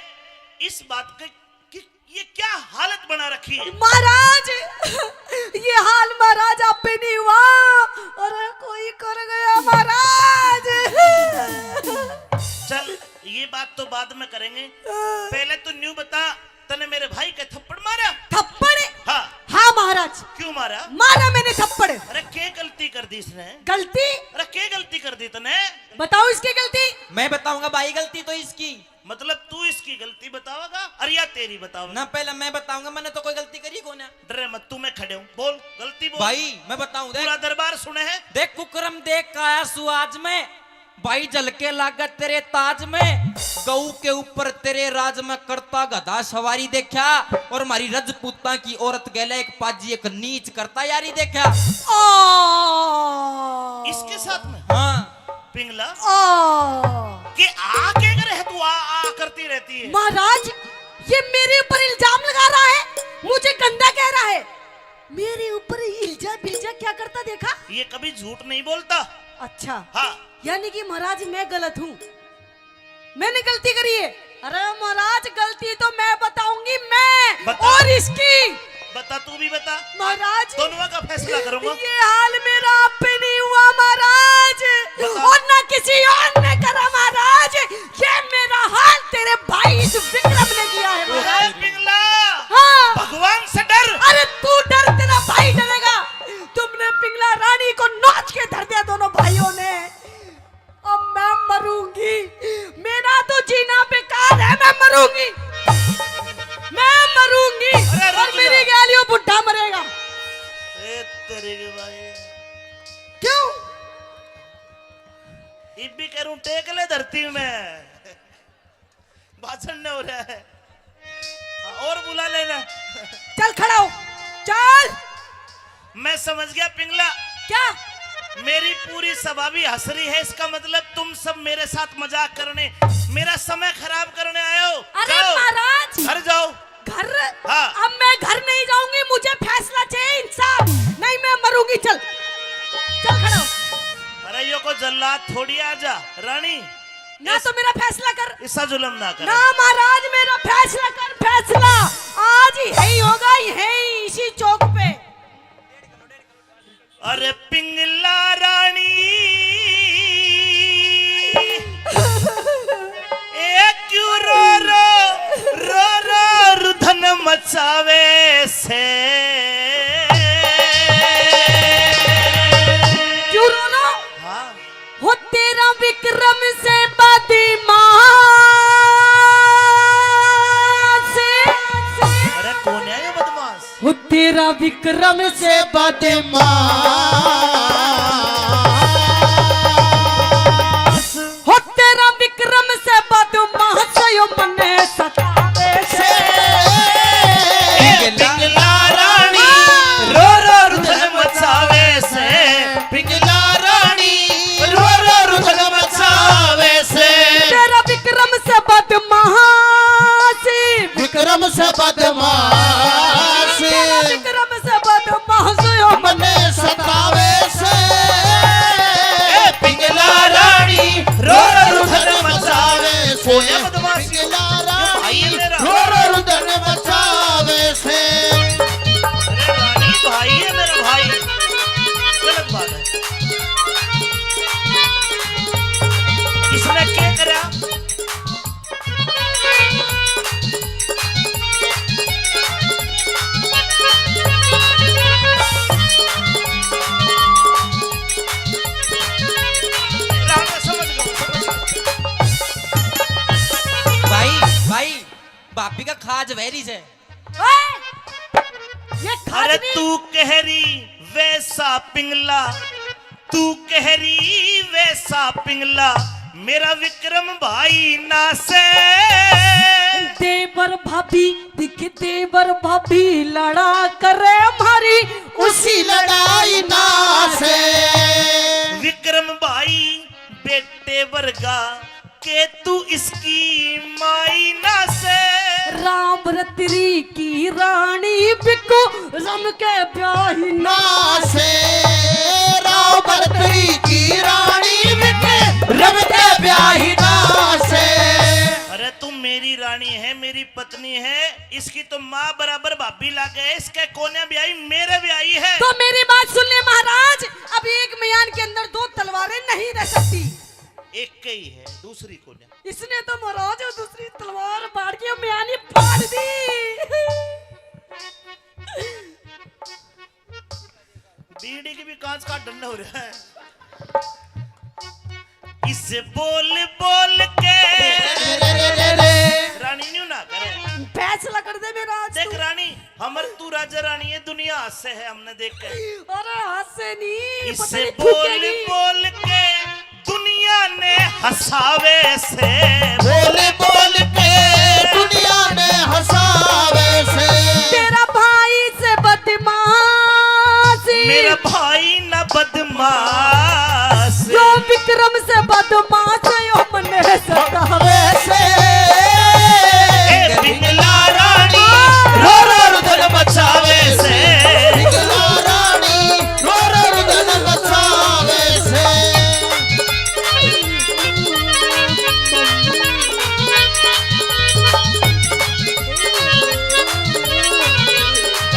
इस बात के कि ये क्या हालत बना रखी है? महाराज, ये हाल महाराज आप पे नहीं हुआ। अरे कोई कर गया महाराज। चल, ये बात तो बाद में करेंगे, पहले तू न्यू बता, तने मेरे भाई के थप्पड़ मारा? थप्पड़? हाँ। हाँ महाराज। क्यों मारा? मारा मैंने थप्पड़। अरे के गलती कर दी इसने? गलती? अरे के गलती कर दी तने? बताओ इसकी गलती। मैं बताऊंगा भाई, गलती तो इसकी। मतलब तू इसकी गलती बतावेगा और या तेरी बतावेगा? ना, पहले मैं बताऊंगा, मैंने तो कोई गलती करी को ना। डरे मत, तू, मैं खड़े हूँ, बोल, गलती बोल। भाई, मैं बताऊं, देख। पूरा दरबार सुने है। देख कुकरम देख का आया सु आज मैं, भाई झलके लागत तेरे ताज में, गऊ के ऊपर तेरे राज में करता गधा सवारी देखा, और मारी रजपूता की औरत गेले एक पाजी एक नीच करता यारी देखा। ओ। इसके साथ में? हाँ। पिंगला? ओ। के आ के करे है तू, आ, आ करती रहती है? महाराज, ये मेरे ऊपर इल्जाम लगा रहा है, मुझे गंदा कह रहा है। मेरे ऊपर इल्जा बिल्जा क्या करता देखा? ये कभी झूठ नहीं बोलता। अच्छा। हाँ। यानी कि महाराज मैं गलत हूँ, मैंने गलती करी है। अरे महाराज, गलती तो मैं बताऊंगी, मैं बता। और इसकी। बता, तू भी बता। महाराज, दोनों का फैसला करूंगा। ये हाल मेरा आप पे नहीं हुआ महाराज, बता। और ना किसी और ने करा महाराज। ये मेरा हाल तेरे भाई इस विक्रम ने किया है महाराज। पिंगला, हाँ। भगवान से डर। अरे तू डर, तेरा भाई डरेगा। तुमने पिंगला रानी को नोच के धर दिया दोनों भाइयों ने। अब मैं मरूंगी, मेरा तो जीना बेकार है, मैं मरूंगी, मैं मरूंगी। अरे और रुक मेरी जा। गैल यो बुढ़ा मरेगा। ए तेरे के भाई। क्यों? इब भी करूं टेक ले धरती में। भाषण न हो रहा है। हाँ, और बुला लेना। चल खड़ा हो, चल। मैं समझ गया पिंगला। क्या? मेरी पूरी सभा भी हंस रही है, इसका मतलब तुम सब मेरे साथ मजाक करने, मेरा समय खराब करने आए हो। अरे जाओ, महाराज। घर जाओ। घर? हाँ। अब मैं घर नहीं जाऊंगी, मुझे फैसला चाहिए इंसाफ, नहीं मैं मरूंगी। चल, चल खड़ा हो। अरे यो को जल्लाद थोड़ी, आजा रानी। ना इस-, तो मेरा फैसला कर। इसा जुल्म ना कर। ना महाराज, मेरा फैसला कर, फैसला। आज यही होगा, यही, इसी चौक पे। अरे पिंगला रानी, ए क्यों रो रो, रो रो रुधन बचावे से। क्यों रो रहा? हाँ। हो तेरा विक्रम से बदमाश। अरे कौन है ये बदमाश? हो तेरा विक्रम से बदमाश। हो तेरा विक्रम से बदमाश यो मने सतावे से। ए पिंगला रानी रो रो रुदन मचावे से। पिंगला रानी रो रो रुदन मचावे से। तेरा विक्रम से बदमाश। विक्रम से बदमाश। तेरा विक्रम से बदमाश यो मने सतावे से। ए पिंगला रानी रो रो रुदन मचावे से। कौन है बदमाश? पिंगला रानी भाई है मेरा। रो रो रुदन मचावे से। अरे रानी भाई है मेरा भाई। गलत बात है। इसने क्या करा? भाई, भाई, भाभी का खाज वैरी से। ओए! ये खाज अरे नहीं। तू कह रही वैसा पिंगला, तू कह रही वैसा पिंगला, मेरा विक्रम भाई ना से। देवर भाभी दिख, देवर भाभी लड़ा करे हमारी, उसी लड़ाई ना से। विक्रम भाई बेटे वर्गा के तू इसकी माई ना से। राम रतरी की रानी बिको रम के ब्याही ना से। राम रतरी की रानी बिको रम के ब्याही ना से। अरे तू मेरी रानी है, मेरी पत्नी है, इसकी तो माँ बराबर भाभी लागे, इसके कोने ब्याही मेरे ब्याही है। तो मेरी बात सुन ले महाराज, अब एक म्यान के अंदर दो तलवारें नहीं रह सकती। एक ही है, दूसरी कोने। इसने तो महाराज दूसरी तलवार फाड़ के म्यानी फाड़ दी। बीड़ी की भी कांच का ढंडा हो रहा है। इसे बोल बोल के रानी न्यू ना करे। फैसला कर दे मेरा आज देख तू। रानी, हमर तू राजा रानी है, दुनिया हंसे है हमने देख के। अरे हंसे नहीं, पता इसे नहीं बोल थूकेगी। बोल के दुनिया ने हंसावे से। बोल बोल के दुनिया ने हंसावे से। तेरा भाई से बदमाश। मेरा भाई ना बदमाश। यो विक्रम से बदमाश, यो मने सतावे से। ए पिंगला रानी रो रो रुदन मचावे से। पिंगला रानी रो रो रुदन मचावे से।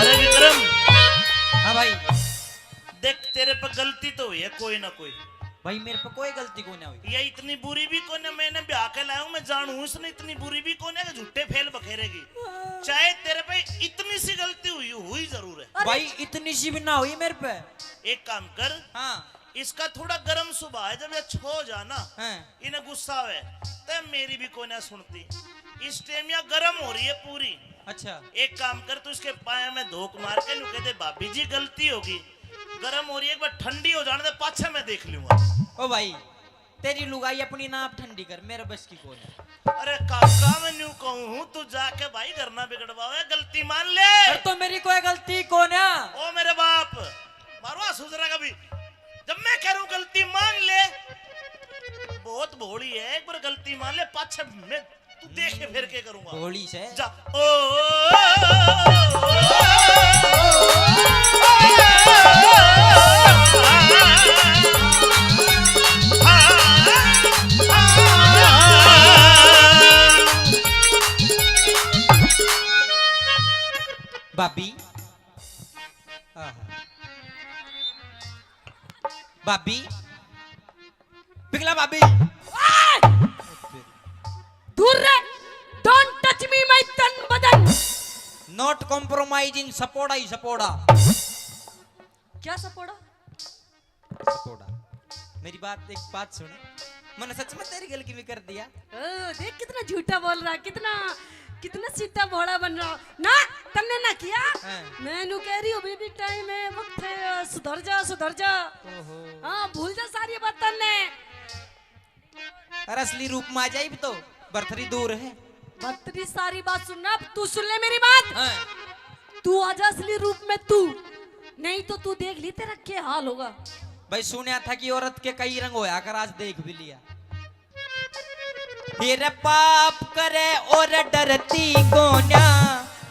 अरे विक्रम। हाँ भाई। देख, तेरे पे गलती तो हुई है कोई ना कोई। भाई, मेरे पे कोई गलती कोई ना हुई। ये इतनी बुरी भी कोई ना, मैंने ब्याह के लाया हूँ, मैं जानू हूँ इसने इतनी बुरी भी कोई ना कि झूठे फेल बखेरेगी। चाहे तेरे पे इतनी सी गलती हुई, हुई जरूर है। अरे भाई, इतनी सी भी ना हुई मेरे पे। एक काम कर। हाँ। इसका थोड़ा गर्म स्वभाव है, जब ये छो जा ना, हाँ। इन्हें गुस्सा आवे, तब मेरी भी कोई ना सुनती। इस टाइम या गर्म हो रही है पूरी। अच्छा। एक काम कर, तू इसके पाया में धोक मार के न्यू कह दे, "भाभी जी, गलती होगी।" गरम हो रही है, एक बार ठंडी हो जाने दे, पाछे मैं देख लूंगा। ओ भाई, तेरी लुगाई अपनी ना आप ठंडी कर, मेरे बस की कोनी। अरे काका, मैं न्यू कहूँ हूँ, तू जाके भाई घर ना बिगड़वावे, गलती मान ले। पर तो मेरी कोई गलती कोन्या। ओ मेरे बाप, मारो सुजरा का भी। जब मैं कह रहा हूँ गलती मान ले, बहुत भोली है, एक बार गलती मान ले, पाछे मैं तू देख के फिर के करूंगा। भोली से। जा। ओ, भाभी। आहा। भाभी। पिघला भाभी। ओए! दूर रह। Don't touch me, my तन बदन। Not compromising, सपोड़ा ही सपोड़ा। क्या सपोड़ा? सपोड़ा। मेरी बात, एक बात सुन, मैंने सच में तेरी गलती में कर दिया। ओ, देख कितना झूठा बोल रहा, कितना, कितना सीधा भोला बन रहा। ना, तन्ने ना किया। हाँ। मैं नू कह रही हूँ, अभी भी टाइम है, वक्त है, सुधर जा, सुधर जा। ओहो। हाँ, भूल जा सारी बात तन्ने। अरे असली रूप में आ जाए भी तो, बरथरी दूर है। बरथरी, सारी बात सुनना, अब तू सुन ले मेरी बात। हाँ। तू आजा असली रूप में तू, नहीं तो तू देख ली तेरा क्या हाल होगा। भाई सुनया था कि औरत के कई रंग होया कर, आज देख भी लिया। फिर पाप करे और डरती कोन्या,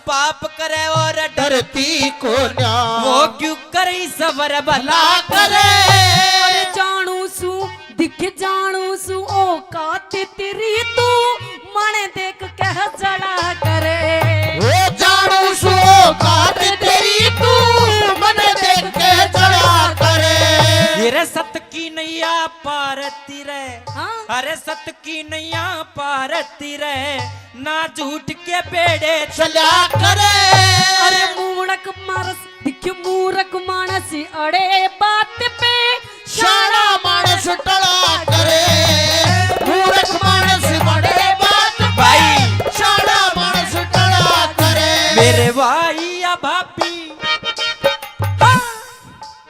पाप करे और डरती कोन्या। वो क्यों करे सबर भला करे। अरे जानू सू, दिख जानू सू औकात तेरी, तू मन देख कह जला करे। ओ जानू सू औकात तेरी, तू मन देख कह जला करे। ये रे सत की नैया पार ती रे। हाँ। अरे सत की नैया पार ती रे, ना झूठ के बेड़े चला करे। अरे मूड़क मारस, दिख मूरख मानस अड़े बात पे, शाणा मानस टला करे। मूरख मानस अड़े बात पे, भाई। शाणा मानस टला करे। मेरे भाई या भाभी। हाँ।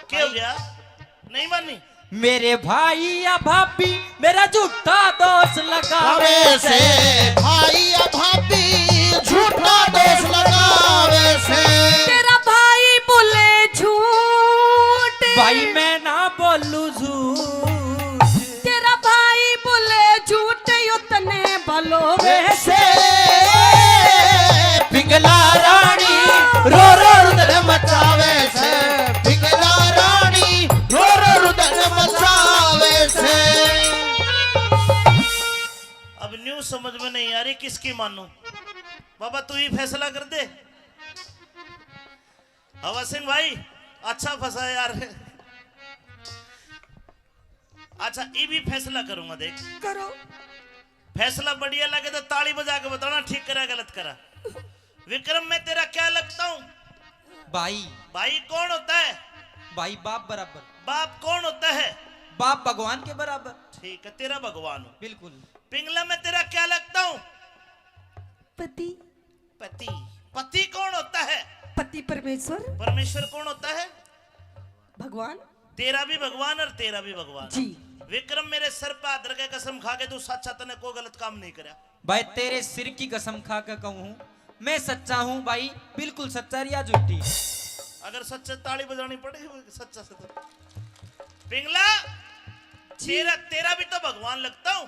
क्या हो गया? नहीं मानी? मेरे भाई या भाभी मेरा झूठा दोष लगावे से। भाई या भाभी झूठा दोष लगावे से। तेरा भाई बोले झूठ। भाई मैं ना बोलू झूठ। तेरा भाई बोले झूठ, यो तने भलो वैसे। पिंगला रानी रो रो रुदन मचावे से। पिंगला रानी रो रो रुदन मचावे से। अब न्यू समझ में नहीं आ रही किसकी मानूं। बाबा तू ही फैसला कर दे। हवा सिंह भाई, अच्छा फंसा यार। अच्छा, ये भी फैसला करूंगा, देख। करो। फैसला बढ़िया लगे तो ताली बजा के बताना, ठीक करा गलत करा। विक्रम, मैं तेरा क्या लगता हूँ? भाई। भाई कौन होता है? भाई बाप बराबर। बाप कौन होता है? बाप भगवान के बराबर। ठीक है, तेरा भगवान हो। बिल्कुल। पिंगला, मैं तेरा क्या लगता हूँ? पति। पति। पति कौन होता है? पति परमेश्वर। परमेश्वर कौन होता है? भगवान। तेरा भी भगवान और तेरा भी भगवान। जी। विक्रम, मेरे सर पे हाथ रख के कसम खा के, तू सच्चा, तने कोई गलत काम नहीं करा। भाई, तेरे सिर की कसम खा के कहूँ हूँ, मैं सच्चा हूँ भाई, बिल्कुल सच्चा, रिया झूठी। अगर सच्चा, ताली बजानी पड़ेगी सच्चा से तो। पिंगला, जी। तेरा, तेरा भी तो भगवान लगता हूँ।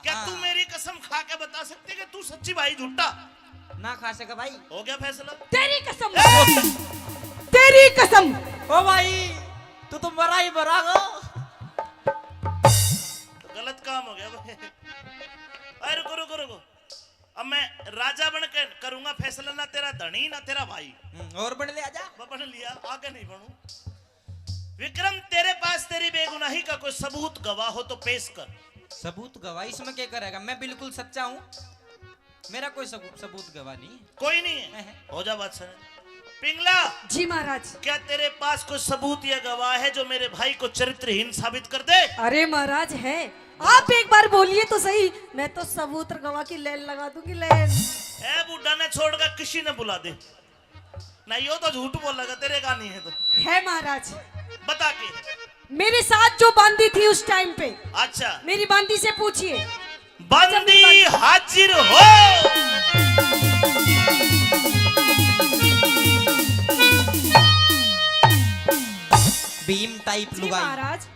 क्या हाँ। तू मेरी कसम खा के बता सकते कि तू सच्ची भाई झूठा? ना खा सके भाई। हो गया फैसला। तेरी कसम। ए! तेरी कसम। ओ भाई, तू तो मरा ही मरा गो। तो गलत काम हो गया भाई। अरे रुको, रुको, रुको। अब मैं राजा बन के करूंगा फैसला, ना तेरा धनी, ना तेरा भाई। हम्म, और बन ले आजा। मैं बन लिया, आगे नहीं बनू। विक्रम, तेरे पास तेरी बेगुनाही का कोई सबूत, गवाह हो तो पेश कर। सबूत, गवाह? इसमें क्या करेगा? मैं बिल्कुल सच्चा हूँ, मेरा कोई सबूत, सबूत गवाह नहीं है। कोई नहीं है? नहीं। हो जा बादशाह। पिंगला। जी महाराज। क्या तेरे पास कोई सबूत या गवाह है जो मेरे भाई को चरित्रहीन साबित कर दे? अरे महाराज है, आप एक बार बोलिए तो सही, मैं तो सबूत और गवाह की लाइन लगा दूंगी, लाइन। ए बूढ़ा ने छोड़कर किसी ने बुला दे। ना, यो तो झूठ बोलेगा, तेरे का नहीं है तो। है महाराज। बता के। मेरे साथ जो बांदी थी उस टाइम पे। अच्छा। मेरी बांदी से पूछिए। बांदी हाजिर हो। भीम टाइप जी लुगाई। महाराज,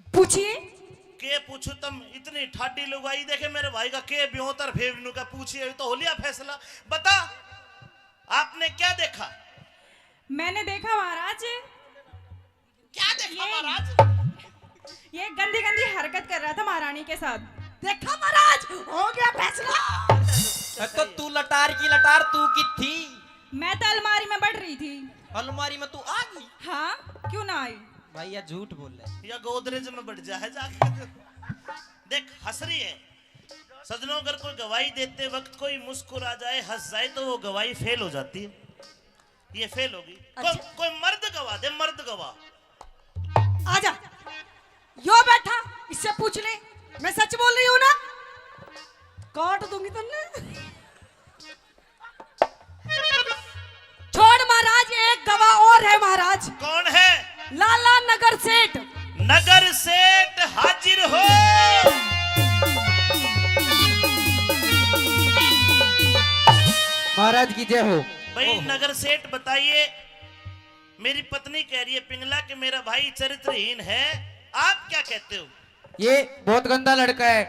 पूछिए। के पूछू तम, इतनी ठाडी लुगाई देखे मेरे भाई का, के ब्योतर फेवनू का पूछिए, तो हो लिया फैसला। बता, आपने क्या देखा? मैंने देखा महाराज। क्या देखा ये, महाराज? ये गंदी गंदी हरकत कर रहा था महारानी के साथ। देखा महाराज, हो गया फैसला। तो तू लटार की लटार, तू की थी? मैं तो अलमारी में बढ़ रही थी। अलमारी में तू आ गई? हाँ, क्यों ना आई? भाई, या झूठ बोल रहा है। या गोदरेज में बढ़ जा है जाके। देख, हंस रही है। सजनों, अगर कोई गवाही देते वक्त कोई मुस्कुरा जाए, हंस जाए, तो वो गवाही फेल हो जाती है। ये फेल होगी। कोई, अच्छा। कोई मर्द गवाह दे, मर्द गवाह। आजा, यो बैठा, इससे पूछ ले, मैं सच बोल रही हूँ ना? काट दूंगी तन्ने। छोड़ महाराज, एक गवाह और है महाराज। कौन है? लाला नगर सेठ। नगर सेठ हाजिर हो। महाराज की जय हो। भाई नगर सेठ, बताइए, मेरी पत्नी कह रही है पिंगला कि मेरा भाई चरित्रहीन है, आप क्या कहते हो? ये बहुत गंदा लड़का है।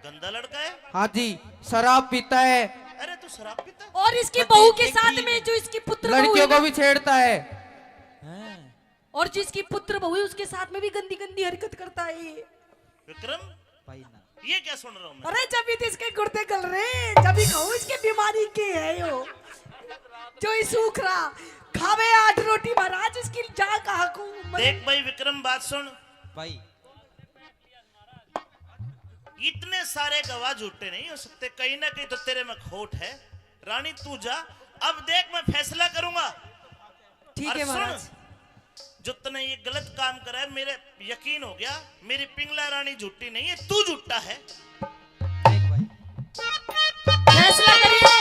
गंदा लड़का है? हाँ जी, शराब पीता है। अरे, तू शराब पीता है? और इसकी बहू के साथ में जो इसकी पुत्र बहू है ना, लड़कियों को भी छेड़ता है। हाँ। और जो इसकी पुत्र बहू है, उसके साथ में भी गंदी गंदी हरकत करता है ये। विक्रम, भाई ना। ये क्या सुन रहा हूँ मैं? अरे, जब भी तो इसके गुर्दे गल रहे, जब भी कहूँ इसके बीमारी के है यो, जो ही सूख रहा, खावे आठ रोटी महाराज, इसकी जा कहाँ को मरे। देख भाई विक्रम, बात सुन। भाई, इतने सारे गवाह झूठे नहीं हो सकते, कहीं ना कहीं तो तेरे में खोट है। रानी, तू जा, अब देख, मैं फैसला करूंगा। ठीक है महाराज। जो तने ये गलत काम करा है, मेरे यकीन हो गया, मेरी पिंगला रानी झूठी नहीं है, तू झूठा है। देख भाई, फैसला करिए।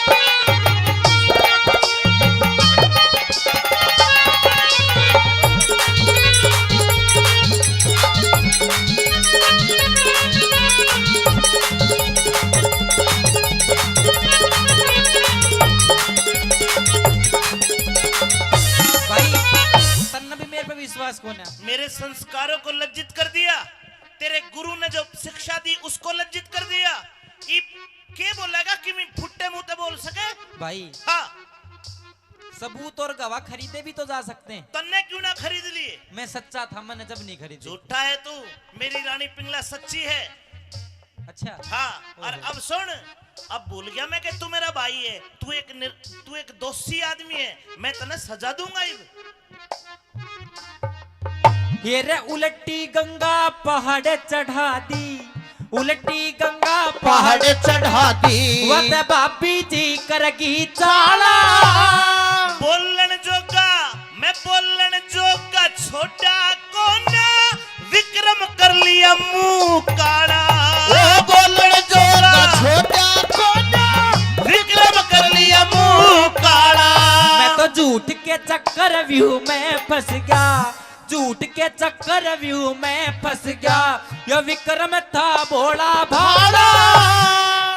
भाई, तन्ने भी मेरे पे विश्वास कोन्या। मेरे संस्कारों को लज्जित कर दिया, तेरे गुरु ने जो शिक्षा दी उसको लज्जित कर दिया। इब के बोलेगा कि मैं फुट्टे मुंह ते बोल सके? भाई, हाँ। सबूत और गवाह खरीदे भी तो जा सकते हैं। तन्ने क्यों ना खरीद लिए? मैं सच्चा था, मैंने जब नहीं खरीदी। झूठा है तू, मेरी रानी पिंगला सच्ची है। अच्छा। हाँ, और अब सुन, अब भूल गया मैं कि तू मेरा भाई है, तू एक निर-, तू एक दोषी आदमी है, मैं तन्ने सजा दूंगा इब। ये रे उलटी गंगा पहाड़ चढ़ा दी, उलटी गंगा पहाड़ चढ़ा दी। वत भाभी जी करगी चाला। बोलण जोगा, मैं बोलण जोगा छोटा कोना, विक्रम कर लिया मुंह काला। ओ बोलण जोगा छोटा कोना, विक्रम कर लिया मुंह काला। मैं तो झूठ के चक्कर व्यू में फंस गया, झूठ के चक्कर व्यू में फंस गया, यो विक्रम था भोला भाला।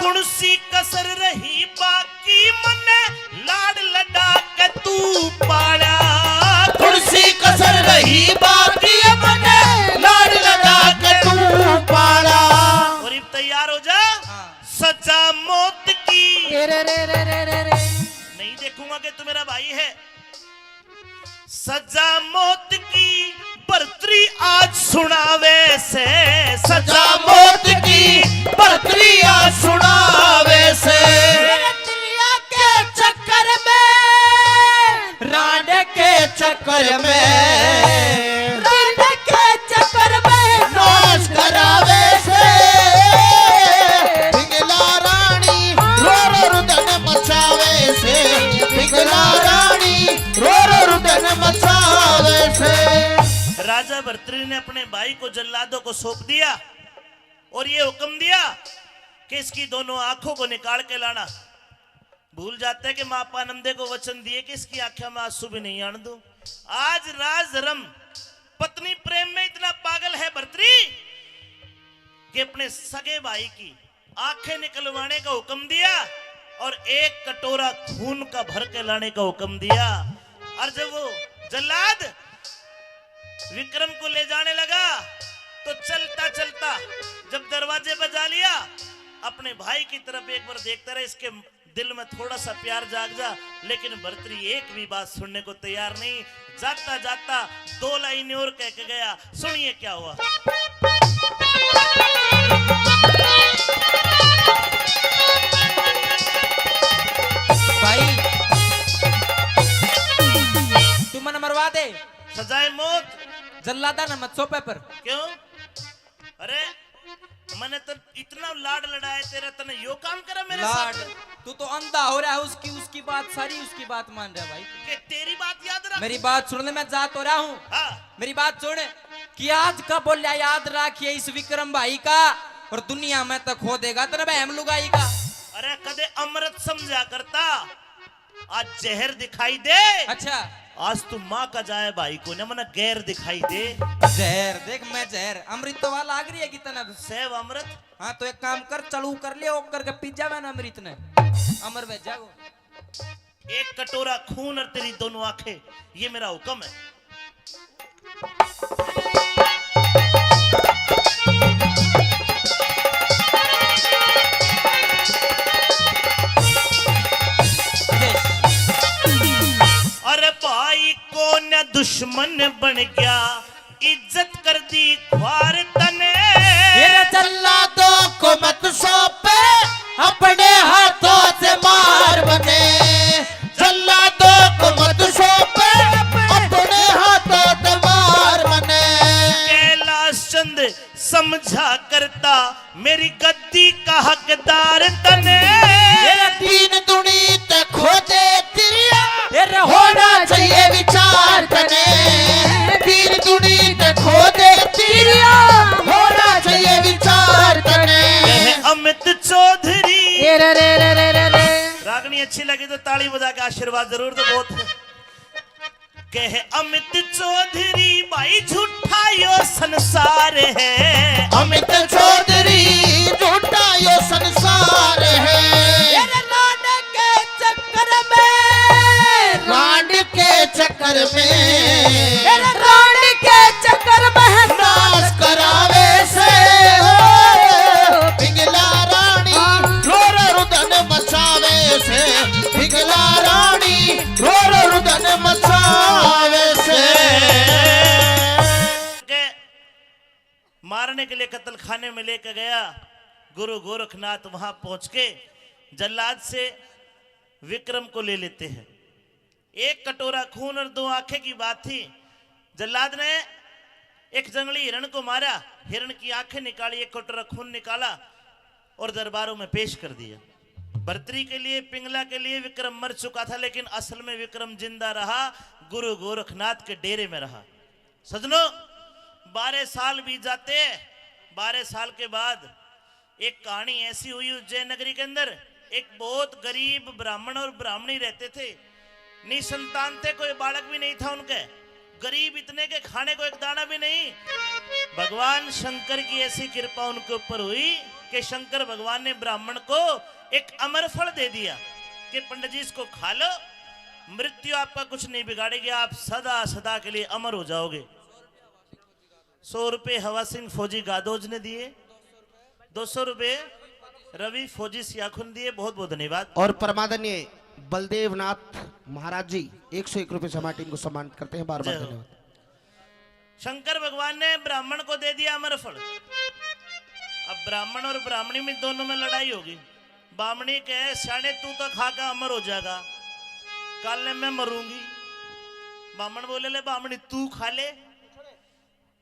कुण सी कसर रही बाकी मन्ने लाड लडा के तू पाला। कुण सी कसर रही बाकी मन्ने लाड लडा के तू पाला। और इब तैयार हो जा। हाँ। सजा मौत की। रे, रे, रे, रे, रे, रे। नहीं देखूंगा कि तू मेरा भाई है। सजा मौत की भरतरी आज सुनावे से, सजा मौत की भरतरी आज सुनावे से। तेरे तिलिया के चक्कर में, रांड के चक्कर में, रांड के चक्कर में नाश करावे से। पिंगला रानी रो रो रुदन मचावे से, पिंगला रानी रो रो रुदन मचावे से। राजा भरतरी ने अपने भाई को जल्लादों को सौंप दिया और ये हुक्म दिया कि इसकी दोनों आंखों को निकाल के लाना। भूल जाता है कि माँ पानंदे को वचन दिए कि इसकी आंखों में आंसू भी नहीं आने दूं। आज राज धर्म, पत्नी प्रेम में इतना पागल है भरतरी कि अपने सगे भाई की आंखें निकलवाने का हुक्म दिया और एक कटोरा खून का भर के लाने का हुक्म दिया। और जब वो जल्लाद विक्रम को ले जाने लगा तो चलता चलता जब दरवाजे पर जा लिया, अपने भाई की तरफ एक बार देखता रहा, इसके दिल में थोड़ा सा प्यार जाग जा, लेकिन भरतरी एक भी बात सुनने को तैयार नहीं। जाता जाता दो लाइन और कह के गया। सुनिए क्या हुआ। भाई, तू मन्ने मरवा दे। सजाए मौत। जल्लादा ना मत सौंपे पर। क्यों? अरे, मैंने तो इतना लाड लड़ाया तेरा, तने यो काम करा मेरे लाड साथ। तू तो अंधा हो रहा है, उसकी उसकी बात सारी, उसकी बात मान रहा है भाई। कि तेरी बात याद रख। मेरी बात सुन ले, मैं जा तो रहा हूँ। हाँ। मेरी बात सुन, कि आज का बोलिया याद रखिए इस विक्रम भाई का, और दुनिया में तो खो देगा तेरे बहम लुगाई का। अरे कदे अमृत समझा करता, आज जहर दिखाई दे। अच्छा। आज तू माँ का जाए भाई को ना, मना गैर दिखाई दे। जहर देख, मैं जहर अमृत तो वाला लाग रही है कितना। सेव अमृत। हाँ, तो एक काम कर, चालू कर लिया, ओकर के पी जावे ना अमृत ने, अमर वह जागो। एक कटोरा खून और तेरी दोनों आंखें, ये मेरा हुक्म है। अरे भाई कौन दुश्मन बन गया, इज्जत कर दी ख्वार तने। तेरे जल्लादों को मत सौंपे, अपने हाथों से मार बने। जल्लादों को मत सौंपे, अपने हाथों से मार बने। कैलाश चंद समझा करता, मेरी गद्दी का हकदार तने। तेरे दीन दुनी ते खोजे तिरिया, तेरे होना चाहिए विचार तने। दीन दुनी ते खोजे तिरिया, होना चाहिए विचार तने। कहे अमित चौधरी। ए रे रे रे रे रे रे। रागनी अच्छी लगी तो ताली बजा के आशीर्वाद जरूर दो। बहुत कहे अमित चौधरी भाई झूठा यो संसार है। अमित चौधरी झूठा यो संसार है। तेरे रांड के चक्कर में, रांड के चक्कर में, तेरे रांड के चक्कर में नाश करावे से। पिंगला रानी रो रो रुदन मचावे से। पिंगला रानी रो रो रुदन मचावे से। के मारने के लिए कत्ल खाने में लेके गया। गुरु गोरखनाथ वहां पहुंच के जल्लाद से विक्रम को ले लेते हैं। एक कटोरा खून और दो आंखें की बात थी। जल्लाद ने एक जंगली हिरण को मारा, हिरण की आंखें निकाली, एक कटोरा खून निकाला और दरबारों में पेश कर दिया। भर्तरी के लिए, पिंगला के लिए विक्रम मर चुका था, लेकिन असल में विक्रम जिंदा रहा, गुरु गोरखनाथ के डेरे में रहा। सजनों, बारह साल बीत जाते, बारह साल के बाद एक कहानी ऐसी हुई उज्जैन नगरी के अंदर, एक बहुत गरीब ब्राह्मण और ब्राह्मणी रहते थे। निसंतान थे, कोई बालक भी नहीं था उनके। गरीब इतने के खाने को एक दाना भी नहीं। भगवान शंकर की ऐसी कृपा उनके ऊपर हुई कि शंकर भगवान ने ब्राह्मण को एक अमर फल दे दिया कि पंडित जी, इसको खा लो, मृत्यु आपका कुछ नहीं बिगाड़ेगी, आप सदा सदा के लिए अमर हो जाओगे। सौ रुपए हवा सिंह फौजी गादोज ने दिए, दो सौ रुपए रवि फौजी सियाखुन दिए। बहुत बहुत धन्यवाद। और परमादरणीय बलदेवनाथ महाराज जी एक सौ एक रुपए से हमारी टीम को सम्मानित करते हैं, बार बार जय हो। धन्यवाद। शंकर भगवान ने ब्राह्मण को दे दिया अमर फल। अब ब्राह्मण और ब्राह्मणी में दोनों में लड़ाई होगी। बामणी कहे, "स्याणे, तू तो खा के अमर हो जाएगा, कल मैं मरूंगी।" बामण बोले, "ले बामणी, तू खा ले।"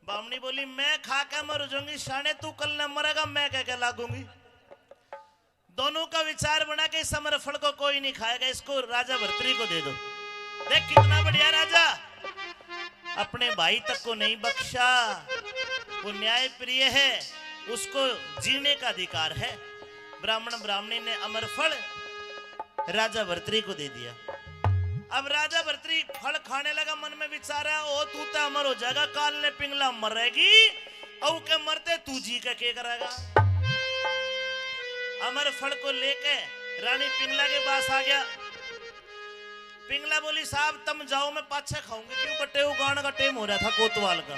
बामणी बोली, "मैं खा के मर जाऊंगी, स्याणे, तू कल न मरेगा, मैं कह के लागूंगी।" दोनों का विचार बना कि इस अमर फल को कोई नहीं खाएगा, इसको राजा भर्तरी को दे दो। देख कितना बढ़िया राजा, अपने भाई तक को नहीं बख्शा, वो न्याय प्रिय है, उसको जीने का अधिकार है। ब्राह्मण ब्राह्मणी ने अमर फल राजा भर्तरी को दे दिया। अब राजा भर्तरी फल खाने लगा, मन में विचार है, "ओ, तू तो अमर हो जाएगा, काल ने पिंगला मरेगी, औ के मरते तू जी के के करेगा?" अमर फल को लेके रानी पिंगला के पास आ गया। पिंगला बोली, "साहब, तम जाओ, मैं पाछे खाऊंगी, क्यों बटे उगाण का टेम हो रहा था कोतवाल का।"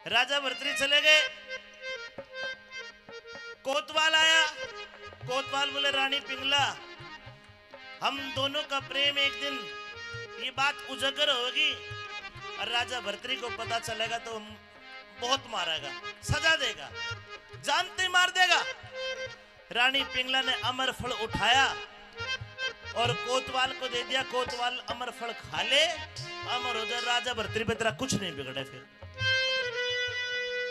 राजा भर्तरी चले गए। कोतवाल आया। कोतवाल बोले, "रानी पिंगला, हम दोनों का प्रेम एक दिन ये बात उजागर होगी और राजा भर्तरी को पता चलेगा तो हम बहुत मारेगा, सजा देगा, जानते ही मार देगा।" रानी पिंगला ने अमर फल उठाया और कोतवाल को दे दिया। कोतवाल अमर फल खा ले, अमर हो जा, राजा भर्तरी पे तेरा कुछ नहीं बिगड़े। फिर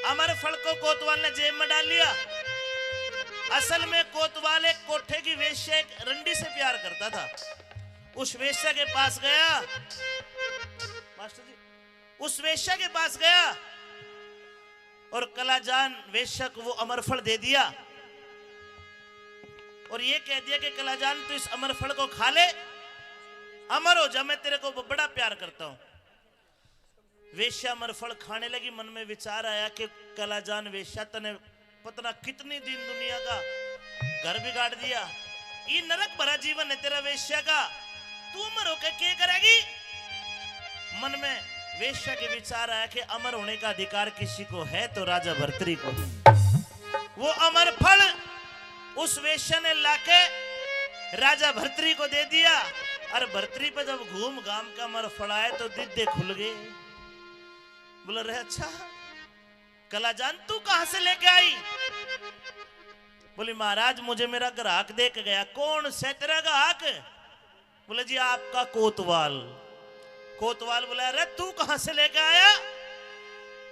अमर फल को कोतवाल ने जेब में डाल लिया। असल में कोतवाल एक कोठे की वेश्या, एक रंडी से प्यार करता था। उस वेश्या के पास गया, मास्टर जी, उस वेश्या के पास गया और कलाजान वेश्या को वो अमर फल दे दिया और ये कह दिया कि कलाजान, तू इस अमर फल को खा ले, अमर हो जा, मैं तेरे को ब-, बड़ा प्यार करता हूं। वेश्या अमर फल खाने लगी। मन में विचार आया कि कलाजान वेश्या, तने पता ना कितनी दिन दुनिया का घर बिगाड़ दिया, ये नरक भरा जीवन है तेरा वेश्या का, तू अमर होकर के करेगी? मन में वेश्या के विचार आया कि अमर होने का अधिकार किसी को है तो राजा भर्तरी को। वो अमर फल उस वेश्या ने लाके राजा भर्तरी को दे दिया। और भर्तरी पे जब घूम घाम के अमर फल आए तो दीदे खुल गए। बोला, "रे अच्छा कलाजान, तू कहां से लेके आई?" बोली, "महाराज, मुझे मेरा ग्राहक दे के गया।" "कौन से तेरा ग्राहक?" बोले, "जी, आपका कोतवाल।" कोतवाल बोला, "अरे, तू कहां से लेके आया?"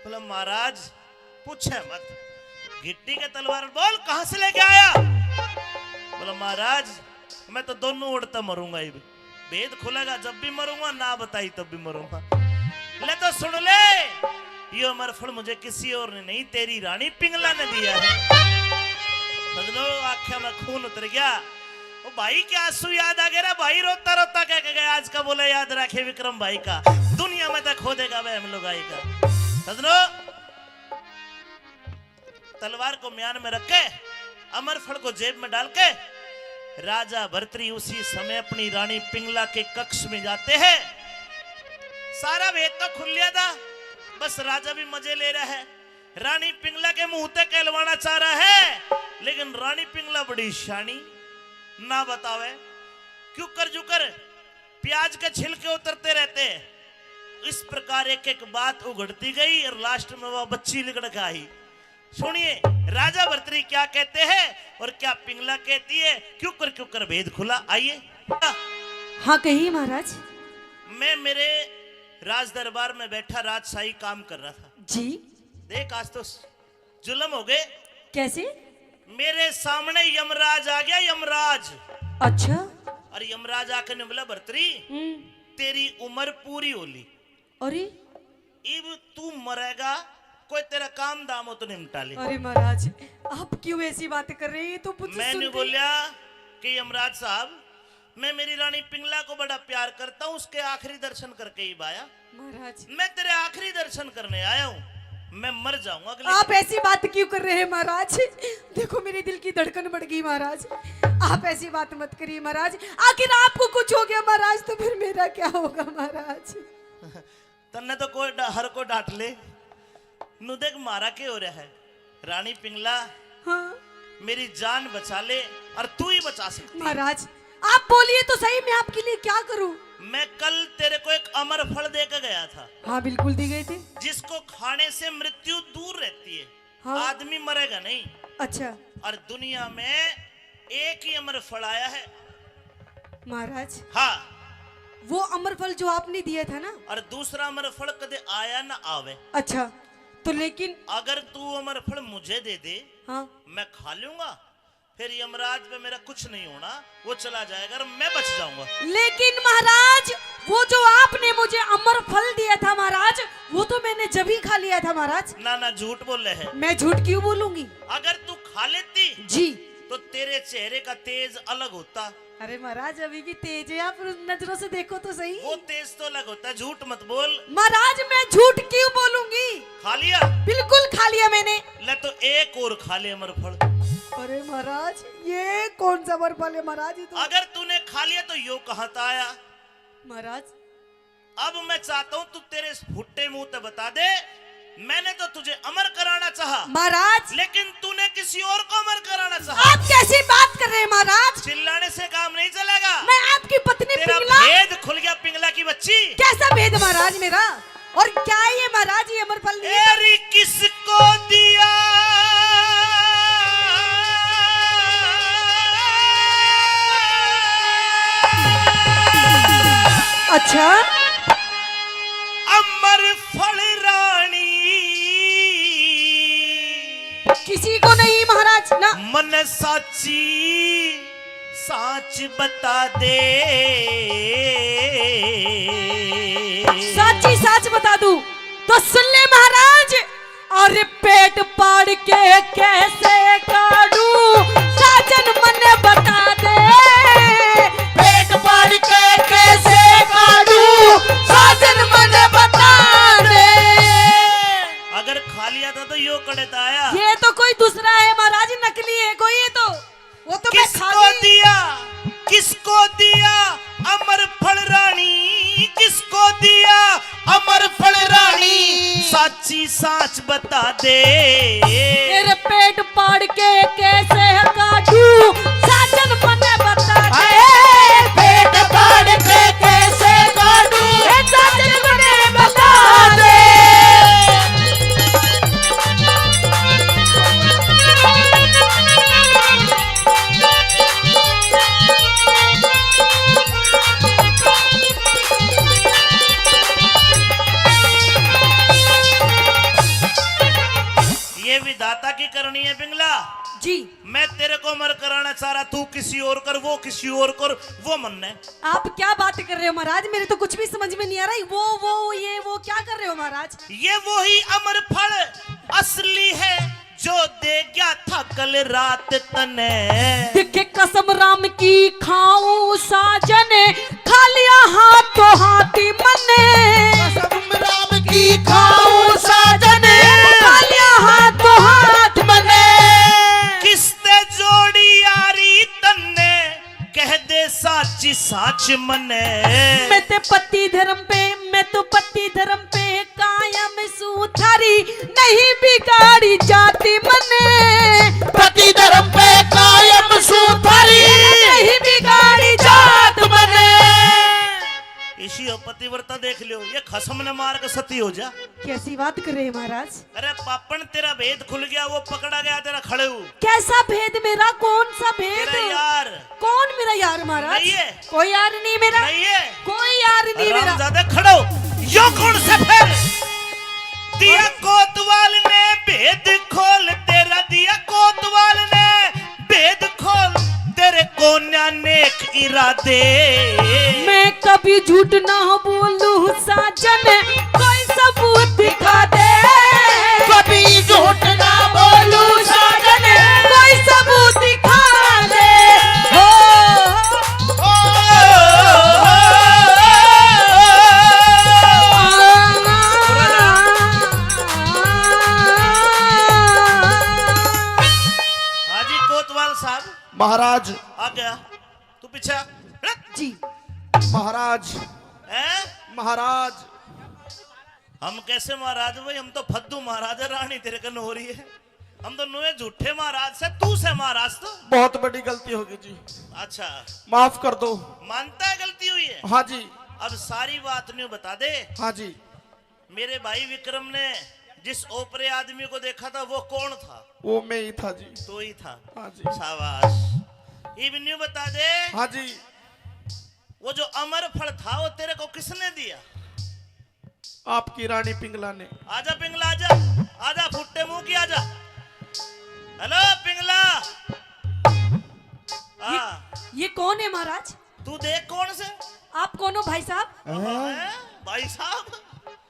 बोला, "महाराज, पूछे मत, घिट्टी के तलवार, बोल, कहां से लेके आया?" बोला, "महाराज, मैं तो दोनों ओर तै मरूंगा ही, भेद खुलेगा, जब भी मरूंगा, ना बताई तब भी मरूंगा।" ले तो सुन ले, यो अमर फल मुझे किसी और ने नहीं, तेरी रानी पिंगला ने दिया है। सजनो, आंखें में खून उतर गया। ओ भाई के आंसू याद आ गए रे भाई, रोता रोता कह के गया, "आज का बोला याद रखे विक्रम भाई का, दुनिया में तो खो देगा वह हम लोग आई का।" सजनो, तलवार को म्यान में रख के, अमर फल को जेब में डाल के, राजा भर्तरी उसी समय अपनी रानी पिंगला के कक्ष में जाते हैं। सारा भेद तो खुल लिया था, बस राजा भी मजे ले रहा है। रानी पिंगला के मुंह तक कहलवाना चाह रहा है, लेकिन रानी पिंगला बड़ी शानी, ना बतावे। क्यूकर जुकर प्याज के छिलके उतरते रहते हैं। इस प्रकार एक एक बात उघड़ती गई और लास्ट में वह बच्ची निकल के आई। सुनिए, राजा भर्तरी क्या कहते हैं और क्या पिंगला कहती है, क्यूकर क्यूकर भेद खुला। आइए। हाँ, कहिए महाराज। मैं मेरे राज दरबार में बैठा राजशाही काम कर रहा था। जी। देख, आज तो जुल्म हो गए। कैसे? मेरे सामने यमराज आ गया, यमराज। अच्छा। और यमराज आकर ने बोला, "भर्तरी, हम्म। तेरी उम्र पूरी हो ली। अरे? इब तू मरेगा, कोई तेरा काम धाम हो तो निपटा ले।" अरे महाराज, आप क्यों ऐसी बात कर रहे हैं? ये तो मुझे मैंने सुनते बोला कि यमराज साहब, मैं मेरी रानी पिंगला को बड़ा प्यार करता हूँ, उसके आखिरी दर्शन करके ही आया। महाराज। मैं तेरे आखिरी दर्शन करने आया हूँ, मैं मर जाऊंगा अगले आप दिन। ऐसी बात क्यों कर रहे हैं महाराज? देखो, मेरे दिल की धड़कन बढ़ गई महाराज, आप ऐसी बात मत करिए महाराज। आखिर आपको कुछ हो गया महाराज, तो फिर मेरा क्या होगा महाराज? तन्ने तो कोई डा-, हर कोई डांट ले। नु देख, मारा के हो रहा है? रानी पिंगला, हाँ। मेरी जान बचा ले और तू ही बचा सकती है। महाराज, आप बोलिए तो सही, मैं आपके लिए क्या करूं? मैं कल तेरे को एक अमर फल दे के गया था। हाँ, बिल्कुल दी गई थी। जिसको खाने से मृत्यु दूर रहती है। हाँ। आदमी मरेगा नहीं। अच्छा। और दुनिया में एक ही अमर फल आया है। महाराज। हाँ। वो अमर फल जो आपने दिया था ना। और दूसरा अमर फल कदे आया ना आवे। अच्छा, तो लेकिन अगर तू अमर फल मुझे दे दे, हाँ। मैं खा लूंगा, फिर यमराज पे मेरा कुछ नहीं होना, वो चला जाएगा और मैं बच जाऊंगा। लेकिन महाराज, वो जो आपने मुझे अमर फल दिया था महाराज, वो तो मैंने जब ही खा लिया था महाराज। ना, ना, झूठ बोल रहे हैं। मैं झूठ क्यों बोलूंगी? अगर तू खा लेती जी। तो तेरे चेहरे का तेज अलग होता। अरे महाराज, अभी भी तेज है, आप उन नजरों से देखो तो सही। वो तेज तो अलग होता है, झूठ मत बोल। महाराज, मैं झूठ क्यों बोलूंगी? खा लिया? बिल्कुल खा लिया मैंने। ले तो एक और खा ले अमर फल। अरे महाराज, ये कौन सा अमर फल है महाराज? ये तो अगर तूने खा लिया तो यो कहाँ था आया? महाराज, अब मैं चाहता हूं तू तेरे इस फुट्टे मुंह ते बता दे, मैंने तो तुझे अमर कराना चाहा, महाराज। लेकिन तूने किसी और को अमर कराना चाहा। आप कैसी बात कर रहे हैं महाराज? चिल्लाने से काम नहीं चलेगा। मैं आपकी पत्नी तेरा पिंगला। भेद खुल गया पिंगला की बच्ची। कैसा भेद महाराज मेरा? और क्या है ये महाराज, ये अमर फल नहीं है? एरी किसको दिया? अच्छा। अमर फल रानी मन साची साच बता दे। साची साच बता दूं तो सुन ले महाराज। और पेट पाड़ के कैसे काढूं, साजन मन्ने बता दे। पेट पाड़ के कैसे काढूं, साजन मन्ने बता दे। अगर खा लिया था तो यो कड़े था आया। ये तो कोई दूसरा है महाराज, नकली है कोई ये तो। वो तो मैं खा किसको गई। दिया, किसको दिया अमर फल रानी, किसको दिया अमर फल रानी, साची साच बता दे। तेरे पेट पाड़ के कैसे काढूं, साजन मन्ने बता दे। हाय, पेट पाड़ के कैसे काढूं, ए साजन मन्ने बता दे। ये विधाता की करनी है पिंगला। जी। मैं तेरे को अमर कराना चाह रहा, तू किसी और कर, वो किसी और कर, वो मन्ने। आप क्या बात कर रहे हो महाराज, मेरे तो कुछ भी समझ में नहीं आ रहा। वो वो ये वो क्या कर रहे हो महाराज? ये वही अमर फल असली है जो दे गया था कल रात तने। देखे कसम राम की खाऊं साजन, खा लिया हाथों हाथी मन्ने। कसम राम की खाऊं साजन, खा लिया हाथों हाथ मन्ने। किसते जोड़ी यारी तन्ने, कह दे साची साच मन्ने। मैं ते पति धर्म पे, मैं तो पति धर्म पे कायम सूं, थारी नहीं बिगाड़ी जात मन्ने। पति धर्म पे कायम सूं, थारी नहीं बिगाड़ी जात मन्ने। इसी हो पतिव्रता देख लियो, ये खसम ने मार के सती हो जा। कैसी बात कर रहे हैं महाराज? अरे पापण, तेरा भेद खुल गया, वो पकड़ा गया तेरा खड़ेऊ। कैसा भेद मेरा? कौन सा भेद? तेरा यार। कौन मेरा यार महाराज? नहीं है। कोई यार नहीं मेरा। नहीं है। कोई यार नहीं मेरा। हरामजादे खड़ो, यो कौन सा फिर? दिया कोतवाल ने भेद खोल तेरा, दिया कोतवाल ने भेद खोल तेरे कोन्या नेक इरादे। मैं कभी झूठ ना बोलूं साजन, कोई सबूत दिखा दे। कभी झूठ ना बोलूं साजन, कोई सबूत दिखा दे। हो, हो, हो। हाजी कोतवाल साहब। महाराज। आ गया। तू पीछे हट। जी। महाराज। हैं? महाराज। हम कैसे महाराज भाई? हम तो फद्दू महाराज है, रानी तेरे कन हो रही है। हम तो नुए झूठे महाराज से, तू से महाराज तो। बहुत बड़ी गलती होगी जी। अच्छा। माफ कर दो। मानता है गलती हुई है? हाँ जी। अब सारी बात न्यू बता दे। हाँ जी। मेरे भाई विक्रम ने जिस ओपरे आदमी को देखा था, वो कौन था? वो मैं ही था जी। तू ही था। हाँ जी। शाबाश। इब न्यू बता दे। हाँ जी। वो जो अमर फल था, वो तेरे को किसने दिया? आपकी रानी पिंगला ने। आजा पिंगला, आजा। आजा, फुट्टे मुंह की, आजा। हेलो पिंगला। ये, हाँ। ये कौन है महाराज? तू देख कौन से? आप कौन हो भाई साहब? हैं? हैं? भाई साहब,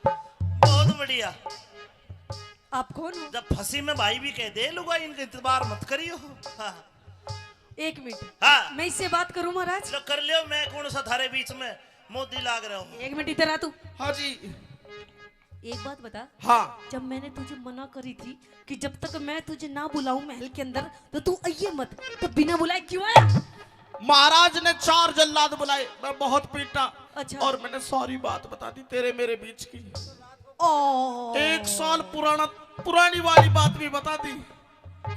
बहुत बढ़िया। आप कौन हो? जब फंसी में भाई भी कह दे लुगाई, इनका इतबार मत करियो। हाँ। एक मिनट। हाँ। मैं इससे बात करूं महाराज? लो कर लियो, मैं कौन सा थारे बीच में मोदी लाग रहा हूँ? एक मिनट इधर आ तू। हाँ जी। एक बात बता। हाँ। जब मैंने तुझे मना करी थी कि जब तक मैं तुझे ना बुलाऊं महल के अंदर तो तू आइए मत, तो बिना बुलाए क्यों आया? महाराज ने चार जल्लाद बुलाए, मैं बहुत पीटा। अच्छा। और मैंने सारी बात बता दी तेरे मेरे बीच की। ओ। एक साल पुराना, पुरानी वाली बात भी बता दी।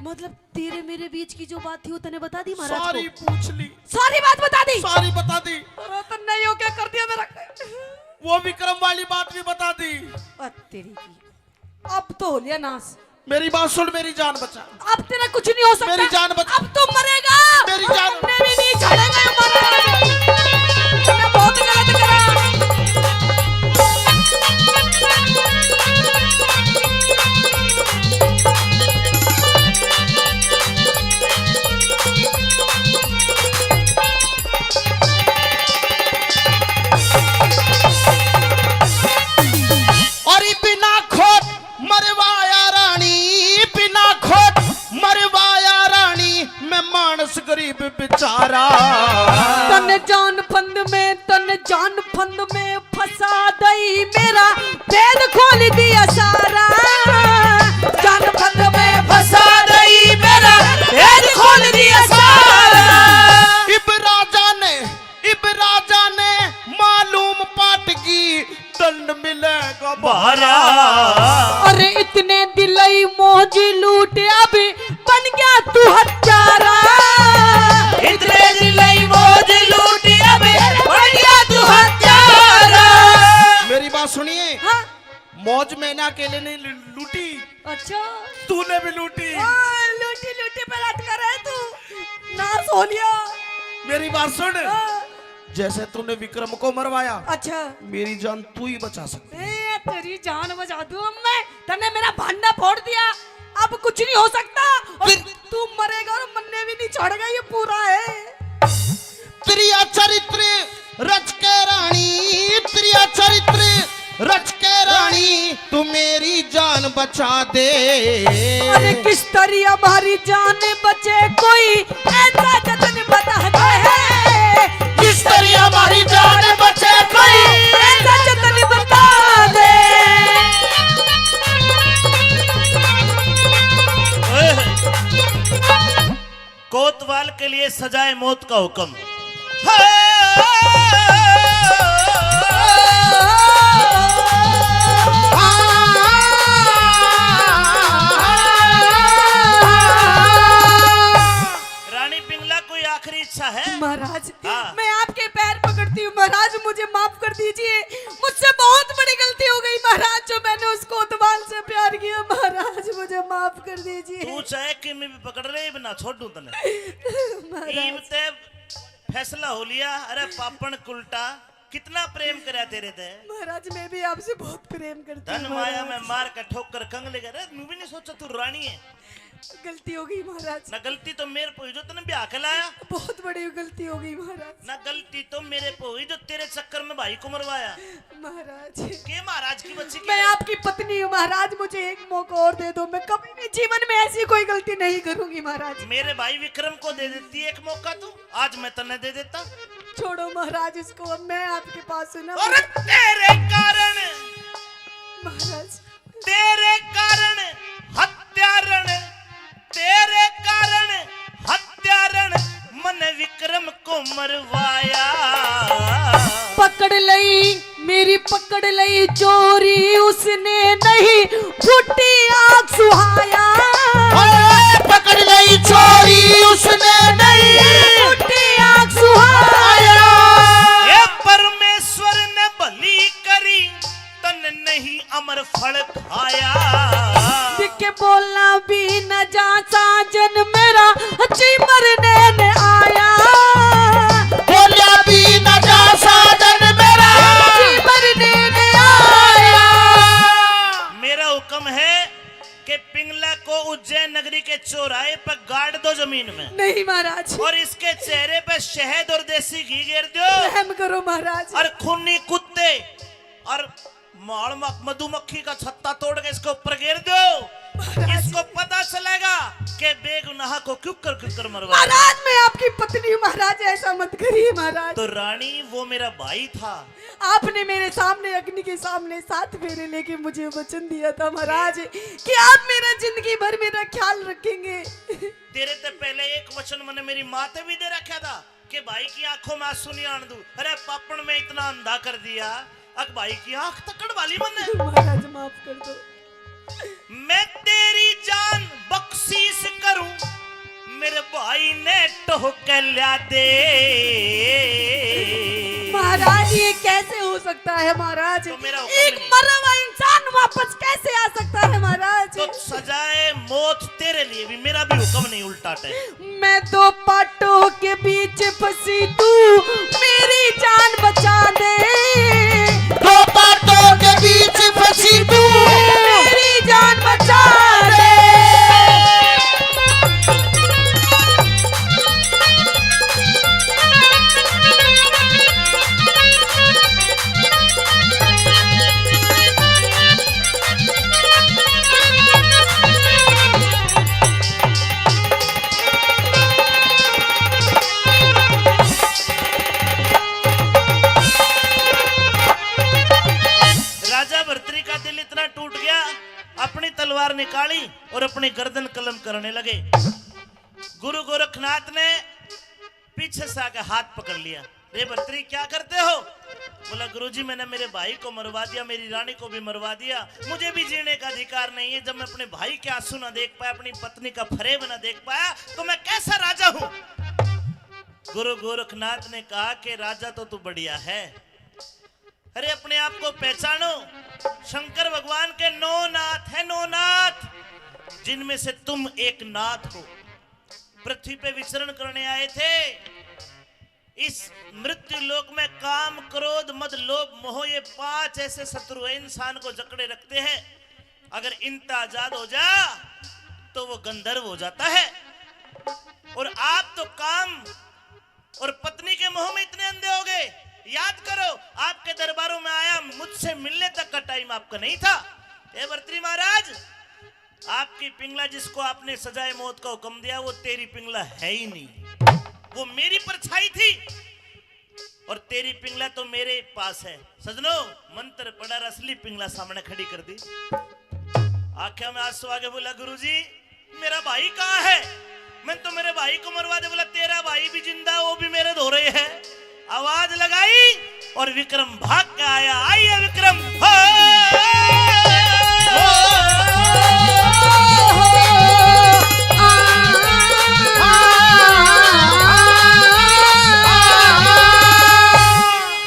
मतलब तेरे मेरे बीच की जो बात थी वो तने बता दी महाराज को? सारी पूछ ली। सारी बात बता दी? सारी बता दी। अरे तो नहीं हो क्या कर दिया मेरा? वो विक्रम वाली बात भी बता दी। ओ तेरी की। अब तो हो लिया नाश। मेरी बात सुन, मेरी जान बचा। अब तेरा कुछ नहीं हो सकता। मेरी जान बचा। अब तो मरेगा। मेरी जान। मैं भी नहीं छोड़ेगा ये महाराज। मैंने बहुत गलत करा। खोट मरवाया रानी, बिना खोट मरवाया रानी, मैं मानस गरीब बेचारा। तन जान फंद में, तन जान फंद में फंसा दई मेरा, भेद खोल दिया सारा। जान फंद में फंसा दई मेरा, भेद खोल दिया सारा। इब राजा ने, इब राजा ने मालूम पाट की, दंड मिलेगा भारा। अरे इतने दिलई मौज लूट, अभी बन गया तू हत्यारा। इतने दिलई मौज लूट, अभी बन गया तू हत्यारा। मेरी बात सुनिए। हाँ। मौज मैंने अकेले नहीं लू-, लूटी। अच्छा। तूने भी लूटी। ओ, लूटी, लूटी पे लटका रहे तू। नाश हो लिया। मेरी बात सुन। हाँ। जैसे तूने विक्रम को मरवाया, अच्छा। मेरी जान तू ही बचा सकती है। ए, तेरी जान बचा दूं अब मैं। तन्ने मेरा भांडा फोड़ दिया, अब कुछ नहीं हो सकता। और फिर तू मरेगा और मन्ने भी नहीं छोड़ेगा, ये पूरा है। त्रिया चरित्र रच के रानी, त्रिया चरित्र रच के रानी, तू मेरी जान बचा दे। अरे किस तरिया हमारी जान बचे, कोई ऐसा जतन बता दे। किस तरिया हमारी जान बचे, कोई ऐसा जतन बता दे। कोतवाल के लिए सजाए मौत का हुक्म। रानी पिंगला, कोई आखिरी इच्छा है? महाराज, हाँ। मैं आपके पैर पकड़ती हूँ महाराज, मुझे माफ कर दीजिए, मुझसे बहुत बड़ी गलती हो गई महाराज, जो मैंने उस कोतवाल से प्यार किया महाराज, मुझे माफ कर दीजिए। तू चाहे किमी भी पकड़ ले, इब ना छोड़ूं तने। महाराज। इब ते फैसला हो लिया। अरे पापण कुलटा, कितना प्रेम करया तेरे ते। महाराज, मैं भी आपसे बहुत प्रेम करती हूँ धन माया महाराज। में मार के ठोकर कंगले करे, मैं भी नहीं सोचा तू रानी है। गलती हो गई महाराज। ना गलती तो मेरे पे हुई जो तने ब्याह के लाया। बहुत बड़ी गलती हो गई महाराज। ना गलती तो मेरे पे हुई जो तेरे चक्कर में भाई को मरवाया। महाराज। के महाराज की बच्ची की मैं है? आपकी पत्नी हूँ महाराज, मुझे एक मौका और दे दो, मैं कभी भी जीवन में ऐसी कोई गलती नहीं करूंगी महाराज। मेरे भाई विक्रम को दे देती एक मौका तू, आज मैं तन्ने दे देता। छोड़ो महाराज इसको, अब मैं आपके पास हूँ ना। और तेरे कारण महाराज। तेरे कारण हत्यारण, तेरे कारण हत्यारण, मन विक्रम को मरवाया। पकड़ लई, मेरी पकड़ लई चोरी, उसने नहीं फूटी आग सुहाया। ओए, पकड़ लई चोरी, उसने नहीं फूटी आग सुहाया। हे परमेश्वर ने भली करी, तन नहीं अमर फल खाया। के बोला भी न जा साजन मेरा, जी मरने ने आया। बोला भी न जा साजन मेरा, जी मरने ने आया। मेरा हुक्म है कि पिंगला को उज्जैन नगरी के चौराहे पर गाड़ दो जमीन में। नहीं महाराज। और इसके चेहरे पे शहद और देसी घी गेर दो। रहम करो महाराज। और खूनी कुत्ते और माल मख-, मधुमक्खी का छत्ता तोड़ के इसके ऊपर गेर दो। महाराज। इसको पता चलेगा कि बेगुनाह को क्यों कर, क्यों कर मरवा। महाराज, मैं आपकी पत्नी हूँ महाराज, ऐसा मत करिए महाराज। तो रानी, वो मेरा भाई था। आपने मेरे सामने, अग्नि के सामने सात फेरे लेके मुझे वचन दिया था महाराज कि आप मेरा जिंदगी भर मेरा ख्याल रखेंगे। तेरे ते पहले एक वचन मैंने मेरी माँ ते भी दे रखा था। के भाई की आंखों में आंसू नहीं आन दूं। अरे पापण में इतना अंधा कर दिया, अक भाई की आंख तक कढ़वा ली मन्ने। महाराज माफ कर दो। मैं तेरी जान बख्शीश करूं, मेरे भाई ने टोह के ल्या दे। महाराज ये कैसे हो सकता है महाराज? तो मेरा हुक्म एक नहीं। मरा हुआ इंसान वापस कैसे आ सकता है महाराज? तो सजाए मौत तेरे लिए भी, मेरा भी हुक्म नहीं उल्टा टे। मैं दो पाटों के बीच फंसी तू, मेरी जान बचा दे। दो पाटों के बीच फंसी तू, मेरी जान बचा दे। टूट गया, अपनी तलवार निकाली और अपनी गर्दन कलम करने लगे। गुरु गोरखनाथ ने पीछे से आके हाथ पकड़ लिया। "रे भर्तरी, क्या करते हो?" बोला, "गुरुजी, मैंने मेरे भाई को मरवा दिया, मेरी रानी को भी मरवा दिया, मुझे भी जीने का अधिकार नहीं है। जब मैं अपने भाई के आंसू ना देख पाया, अपनी पत्नी का फरेब ना देख पाया, तो मैं कैसा राजा हूं?" गुरु गोरखनाथ ने कहा कि राजा तो तू बढ़िया है, अरे, अपने आप को पहचानो। शंकर भगवान के नौ नाथ हैं, नौ नाथ, जिनमें से तुम एक नाथ हो। पृथ्वी पे विचरण करने आए थे। इस मृत्यु लोक में काम, क्रोध, मद, लोभ, मोह, ये पांच ऐसे शत्रु हैं, इंसान को जकड़े रखते हैं। अगर इनता आजाद हो जा तो वो गंधर्व हो जाता है। और आप तो काम और पत्नी के मोह में इतने अंधे हो गए। याद करो, आपके दरबारों में आया, मुझसे मिलने तक का टाइम आपका नहीं था। हे भर्तरी महाराज, आपकी पिंगला जिसको आपने सजाए मौत का हुक्म दिया, वो तेरी पिंगला है ही नहीं, वो मेरी परछाई थी। और तेरी पिंगला तो मेरे पास है। सजनो, मंत्र पढ़ा और असली पिंगला सामने खड़ी कर दी। आंखें में आंसू आके बोला, "गुरुजी, मेरा भाई कहाँ है? मैं तो मेरे भाई को मरवा दे।" बोला, "तेरा भाई भी जिंदा है, वो भी मेरे धोरे है।" आवाज लगाई और विक्रम भाग के आया। आइए विक्रम। हो।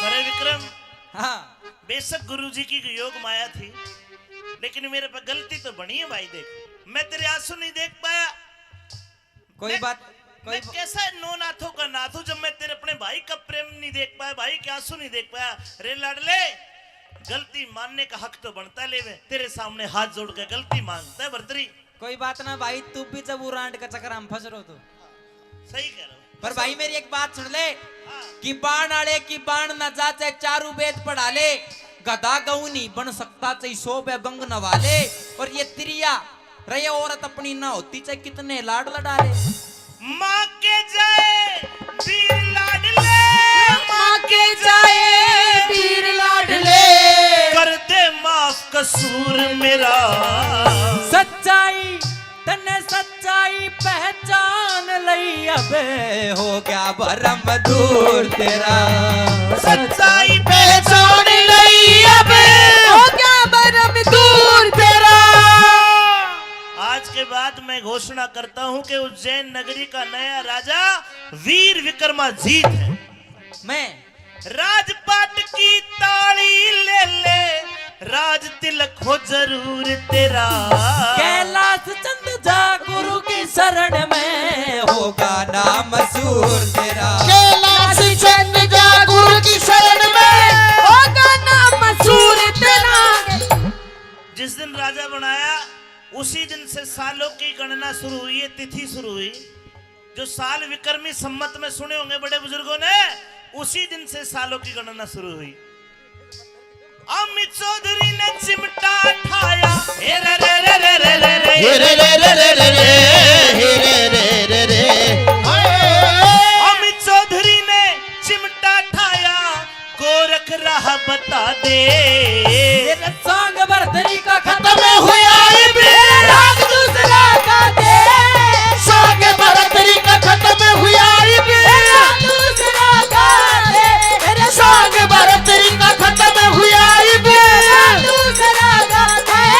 अरे विक्रम, हाँ। बेशक गुरुजी की योग माया थी, लेकिन मेरे पे गलती तो बनी है भाई। देख, मैं तेरे आंसू नहीं देख पाया। कोई मैं, बात, कोई मैं ब- कैसा नौ नाथों का नाथ हूँ, जब मैं तेरे अपने भाई का प्रेम नहीं देख पाया, भाई के आंसू नहीं देख पाया? रे लाडले, गलती मानने का हक तो बनता ले, मैं तेरे सामने हाथ जोड़ के गलती मांगता है भर्तरी। कोई बात ना भाई, तू भी जब उरांड का चक्कर हम फंस रहो तो। सही कह रहे हो। पर भाई मेरी एक बात सुन ले, हाँ। कि बाण आले की बाण न जा, चाहे चारू वेद पढ़ा ले, गधा गऊ नहीं बन सकता, चाहे सौ बे गंग नवा ले। और ये त्रिया रहे, औरत अपनी ना होती, चाहे कितने लाड लड़ा ले। माँ के जाए वीर लाडले, माँ के जाए वीर लाडले, कर दे माफ कसूर मेरा। सच्चाई तन्ने सच्चाई पहचान लई, अबे हो गया भरम दूर तेरा। सच्चाई पहचान लई, अबे हो गया भरम दूर तेरा। आज के बाद मैं घोषणा करता हूं कि उज्जैन नगरी का नया राजा वीर विक्रमाजीत है। मैं राजपाट की ताली ले ले, राज तिलक हो जरूर तेरा। कैलाश चंद जा गुरु की शरण में, होगा नाम मशहूर तेरा। कैलाश चंद जा गुरु की शरण में, होगा नाम मशहूर तेरा। जिस दिन राजा बनाया, उसी दिन से सालों की गणना शुरू हुई है, तिथि शुरू हुई। जो साल विक्रमी संवत में सुने होंगे बड़े बुजुर्गों ने, उसी दिन से सालों की गणना शुरू हुई। अमित चौधरी ने चिमटा ठाया, हे रे रे रे रे रे रे रे, हे रे रे रे रे रे, हे रे रे रे रे। अमित चौधरी ने चिमटा ठाया, गोरख राह बता दे। तेरा सांग भरतरी का खत्म हुआ इब, राग दूसरा गा दे। सांग भरतरी का खत्म हुआ इब, राग दूसरा गा दे। तेरा सांग भरतरी का खत्म हुआ इब, राग दूसरा गा दे।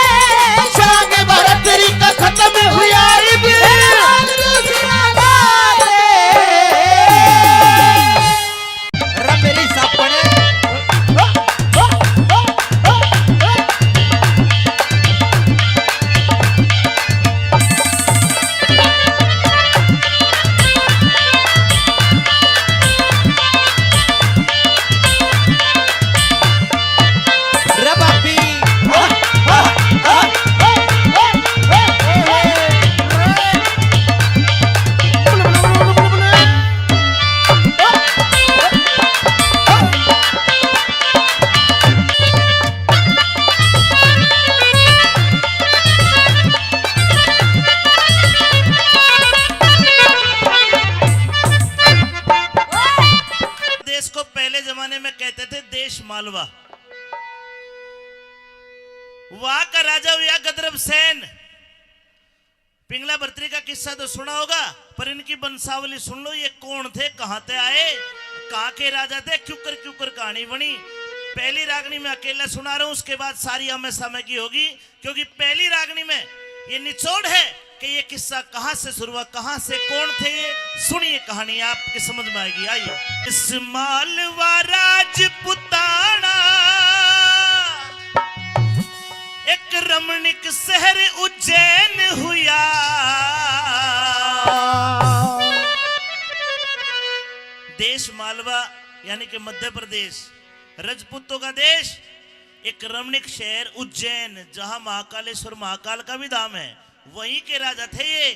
सांग भरतरी का खत्म हुआ इब, राग दूसरा गा दे। देश को पहले जमाने में कहते थे देश मालवा। वहां का राजा हुआ गंधर्व सेन। पिंगला भरतरी का किस्सा तो सुना होगा, पर इनकी वंशावली सुन लो, ये कौन थे, कहां ते आए, कहां के राजा थे, क्यों कर, क्यों कर कहानी बनी। पहली रागनी मैं अकेला सुना रहा हूं, उसके बाद सारी आमे सामे की होगी, क्योंकि पहली रागनी में ये निचोड़ है कि ये किस्सा कहां से शुरू हुआ, कहां से, कौन थे ये। सुनिए कहानी, आपके समझ में आएगी। आइए। इस मालवा राजपुताना एक रमणीक शहर उज्जैन हुआ। देश मालवा यानी कि मध्य प्रदेश, रजपूतों का देश, एक रमणीक शहर उज्जैन, जहां महाकालेश्वर महाकाल का भी धाम है, वहीं के राजा थे ये।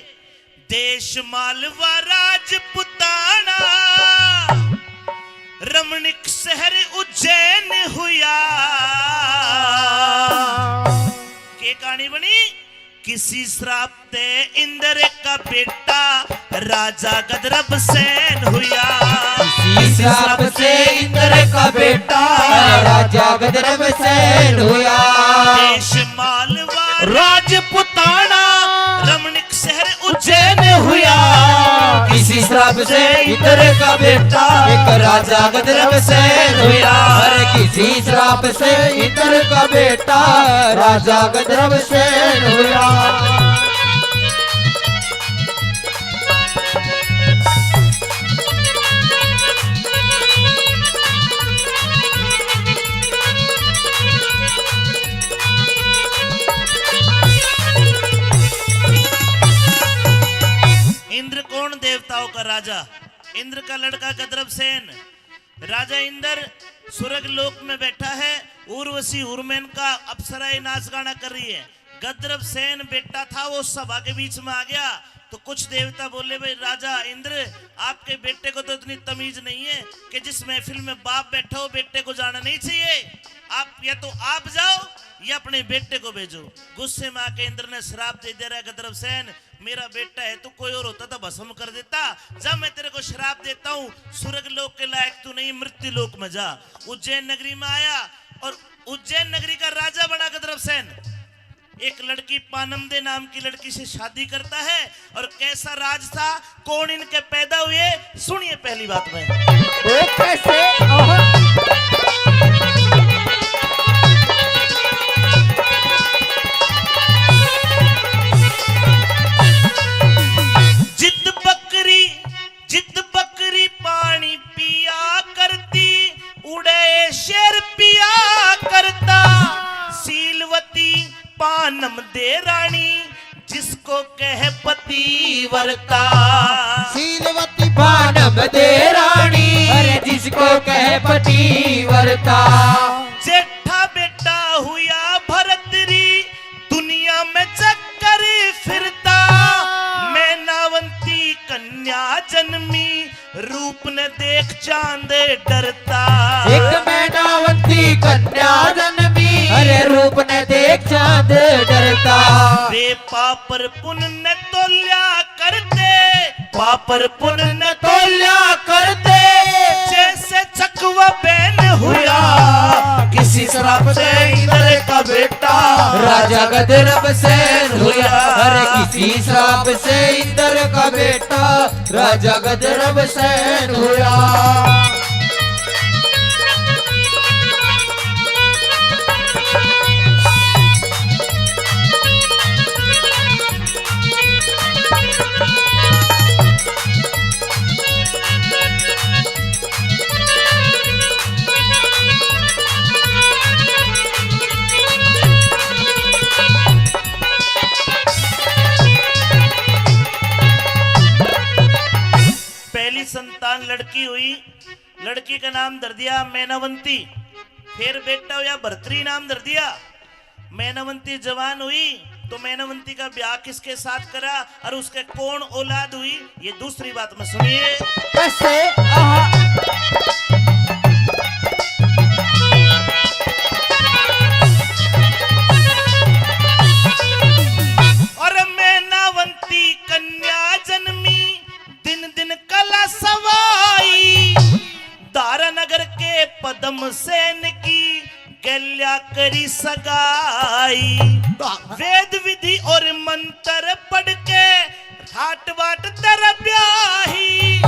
देश मालवा राजपुताना रमणीक शहर उज्जैन हुआ। के कहानी बनी? किसी श्राप ते इंद्र का बेटा राजा गंधर्व सेन हुआ। किसी श्राप से इंद्र का बेटा राजा गंधर्व सेन हुआ। देश मालवा राजपुताना रमणीक शहर उज्जैन हुआ। किसी श्राप से इंद्र का बेटा एक राजा गंधर्व सेन हुआ। अरे किसी श्राप से इंद्र का बेटा राजा गंधर्व सेन हुआ। इंद्र कौन? देवताओं का राजा। इंद्र का लड़का गंधर्व सेन। राजा इंद्र स्वर्ग लोक में बैठा है, उर्वशी उर्मेन का अप्सराएं नाच गाना कर रही है। गंधर्व सेन बेटा था, वो सभा के बीच में आ गया तो कुछ देवता बोले, भाई राजा इंद्र, आपके बेटे को तो इतनी तमीज नहीं है कि जिस महफिल में बाप बैठा हो बेटे को जाना नहीं चाहिए। आप या तो आप जाओ या अपने बेटे को भेजो। गुस्से में आके इंद्र ने श्राप दे दिया, रे गंधर्व सेन, मेरा बेटा है, तू कोई और होता तो भस्म कर देता। जा, मैं तेरे को श्राप देता हूँ, स्वर्ग लोक के लायक तू नहीं, मृत्यु लोक में जा। उज्जैन नगरी में आया और उज्जैन नगरी का राजा बना गंधर्व सेन। एक लड़की पानमदे नाम की लड़की से शादी करता है। और कैसा राज था, कौन इनके पैदा हुए, सुनिए पहली बात में। ओ कैसे? आहा। जित बकरी, जित बकरी पानी पिया करती, उड़े शेर पिया करता। शीलवती पानमदे रानी, जिसको कह पतिव्रता। शीलवती पानमदे रानी, अरे जिसको कह पतिव्रता। जेठा बेटा हुआ भरतरी, दुनिया में चक्कर फिरता। मैनावंती कन्या जन्मी, रूप ने देख चांद डरता। एक मैनावंती कन्या जन्मी, अरे रूप ने देख चांद डरता। रे पापर पुण्य तोल्या करते, पापर पुण्य तोल्या करते, जैसे चकवा बैन हुआ। किसी श्राप से इंद्र का बेटा राजा गंधर्व सेन हुआ। अरे किसी श्राप से इंद्र का बेटा राजा गंधर्व सेन हुआ। पहली संतान लड़की हुई, लड़की का नाम धर दिया मैनावंती। फिर बेटा हुआ भरतरी नाम धर दिया। मैनावंती जवान हुई तो मैनावंती का ब्याह किसके साथ करा और उसके कौन औलाद हुई, ये दूसरी बात में सुनिए। कैसे? आहा। और मैनावंती कन्या जन्मी, दिन दिन कला सवाई। दारा नगर के पद्म सेन की गल्या करी सगाई। वेद विधि और मंत्र पढ़ के ठाट बाट तेरा ब्याही।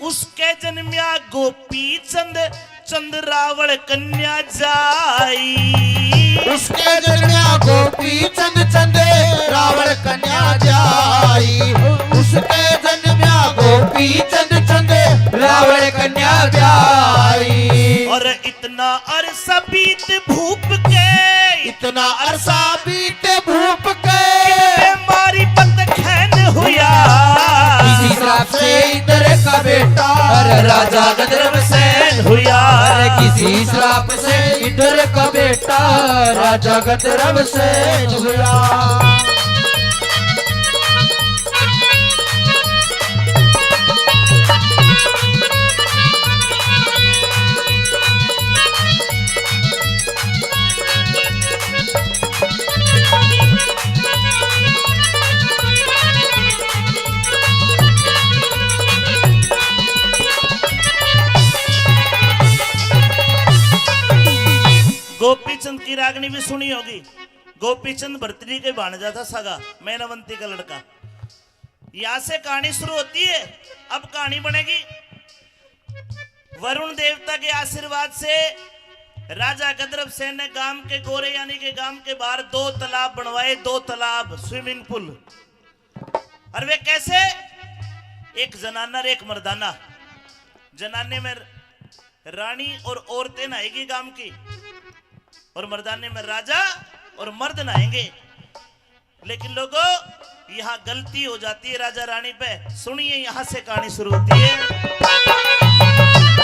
उसके जन्म्या गोपी चंद, चंद रावण कन्या जाई। उसके जन्म्या गोपी चंद, चंद रावण कन्या जाई। उसके जन्म्या गोपी चंद, चंद रावण कन्या जाई। और इतना अरसा बीत भूप के, इतना अरसा बीत भूप के, कितने मारी बंद खैन हुया। किसी श्राप से इंद्र का बेटा, अरे राजा गंधर्व सेन हुया। अरे किसी श्राप से इंद्र का बेटा, राजा गंधर्व सेन हुया। गोपीचंद की रागनी भी सुनी होगी। गोपीचंद भरतरी के भाणजा था सगा, मैनावंती का लड़का। यहाँ से कहानी शुरू होती है। अब कहानी बनेगी। वरुण देवता के आशीर्वाद से राजा गंधर्व सेन ने गांव के गोरे यानी के गांव के बाहर दो तालाब बनवाए, दो तालाब, स्विमिंग पूल। और वे कैसे? एक जनाना और एक मर्दाना। जनाने में रानी और औरतें नहाएगी गांव की, और मर्दाने में राजा और मर्द नहाएंगे। लेकिन लोगों, यहाँ गलती हो जाती है राजा रानी पे। सुनिए, यहाँ से कहानी शुरू होती है।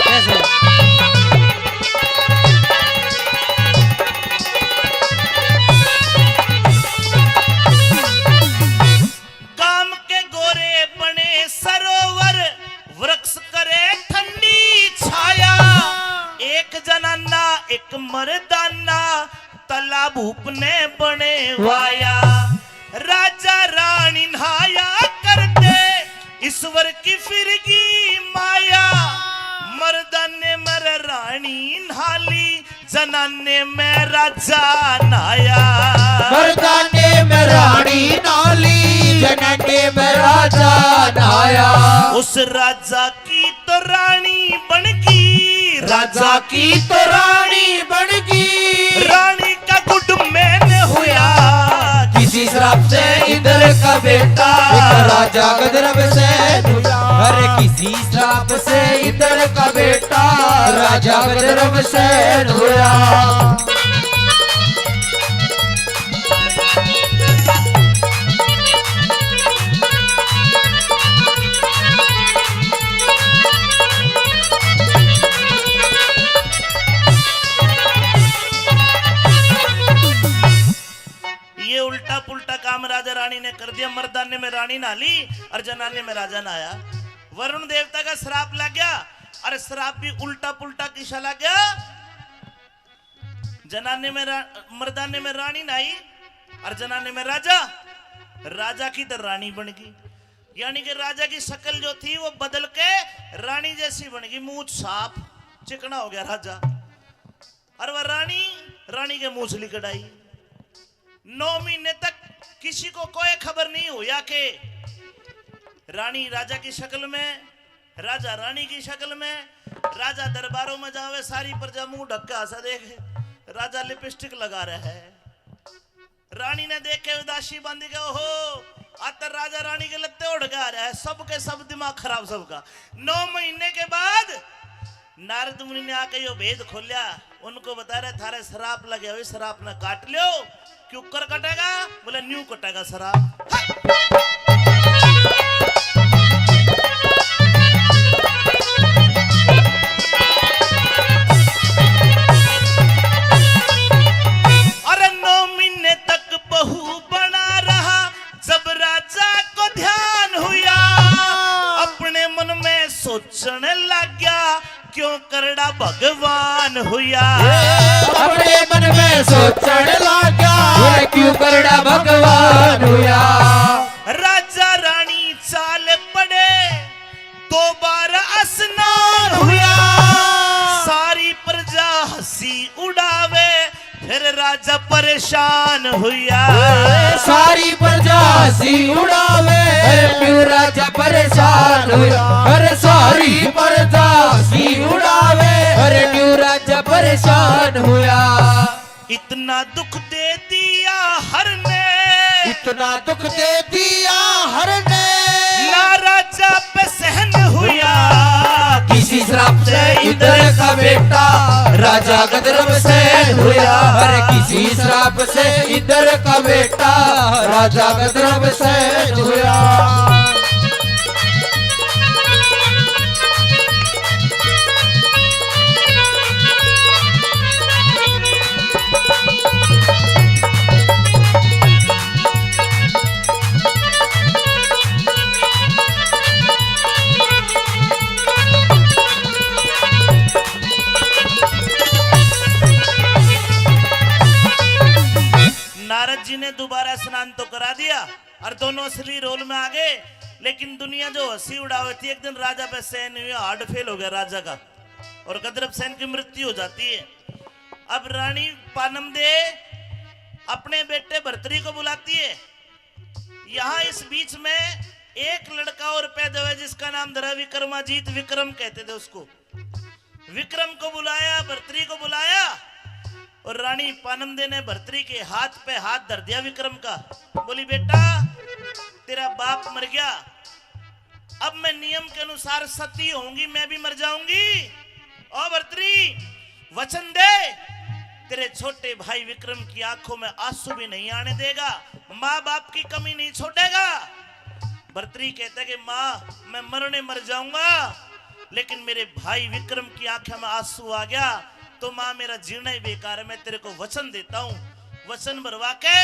कैसे? गाम के गोरे बने सरोवर, वृक्ष करे ठंडी छाया। एक जनाना एक मर्दाना, तालाब भूप ने बने वाया। राजा रानी नहाया करते, ईश्वर की फिरगी माया। मर्दाने में रानी नहाली, जनाने में राजा नहाया। मर्दाने में रानी नहाली, जनाने में राजा नहाया। उस राजा की तो रानी बन गई, राजा की तो रानी बन गई। रानी का गुड मैन हुआ। किसी श्राप से इंद्र का बेटा, एक राजा गंधर्व सेन हुआ। अरे किसी श्राप से इंद्र का बेटा, राजा गंधर्व सेन हुआ। ये उल्टा पुल्टा काम राजा रानी ने कर दिया। मर्दाने में रानी नहा ली और जनाने में राजा नहाया। वरुण देवता का श्राप लग गया। अरे श्राप भी उल्टा पुल्टा किसा लग गया? जनाने में रा-, मर्दाने में रानी नहाई और जनाने में राजा। राजा की तो रानी बन गई, यानी कि राजा की शक्ल जो थी वो बदल के रानी जैसी बन गई। मूछ साफ, चिकना हो गया राजा। और वह रानी, रानी के मूछ लिकड़ाई। नौ महीने तक किसी को कोई खबर नहीं हुआ कि रानी राजा की शक्ल में, राजा रानी की शक्ल में। राजा दरबारों में जावे, सारी प्रजा मुंह ढक के हंसा देखे। राजा लिपस्टिक लगा रहा है। रानी ने देख के उदासी बांधी के, "ओहो, आज तो राजा रानी के लत्ते ओढ़ के आ रहा है।" सबके सब दिमाग खराब सबका। नौ महीने के बाद नारद मुनि ने आके यो भेद खोलिया। उनको बता रहे, "थारे श्राप लगे हुए, श्राप ने काट लो।" क्यूकर कटेगा? बोले, "न्यू कटेगा श्राप।" अरे नौ महीने तक बहू बना रहा, जब राजा को ध्यान हुआ, अपने मन में सोचने लग गया, क्यों करड़ा भगवान हुआ। अपने मन में सोचने लग गया, बोले, क्यों करड़ा भगवान हुआ। राजा रानी चाल पड़े, दो बार स्नान हुआ। सारी प्रजा हंसी उड़ावे, फिर राजा राजा परेशान हुया। सारी प्रजा सी उड़ावे। अरे प्यू राजा परेशान हुया। अरे सारी प्रजा सी उड़ावे। अरे प्यू राजा परेशान हुया। इतना दुख दे दिया हर ने। इतना दुख दे दिया हर ने। ना राजा पे सहन हुया। किसी श्राप से इंद्र का बेटा राजा गदरब सहन हुया। अरे किसी श्राप से इंद्र का बेटा राजा गदरब सहन हुया। नारद जी ने दोबारा स्नान तो करा दिया और दोनों असली रोल में आ गए, लेकिन दुनिया जो हंसी उड़ावे थी, एक दिन राजा पे सहन नहीं हुआ, हार्ट फेल हो गया राजा का, और गदरब सेन की मृत्यु हो जाती है। अब रानी पानमदे अपने बेटे भर्तरी को बुलाती है। यहाँ इस बीच में एक लड़का और पैदा हुआ, जिसका नाम धरा विक्रमाजीत, विक्रम कहते थे उसको। विक्रम को बुलाया, भर्तरी को बुलाया, और रानी पानमदे ने भर्तरी के हाथ पे हाथ धर दिया विक्रम का। बोली, "बेटा, तेरा बाप मर गया, अब मैं नियम के अनुसार सती होऊंगी, मैं भी मर जाऊंगी। ओ भर्तरी, वचन दे, तेरे छोटे भाई विक्रम की आंखों में आंसू भी नहीं आने देगा, माँ बाप की कमी नहीं छोड़ेगा।" भर्तरी कहता है कि, "माँ, मैं मरने मर जाऊंगा, लेकिन मेरे भाई विक्रम की आंखों में आंसू आ गया तो माँ, मेरा जीना ही बेकार है। मैं तेरे को वचन देता हूँ।" वचन भरवा के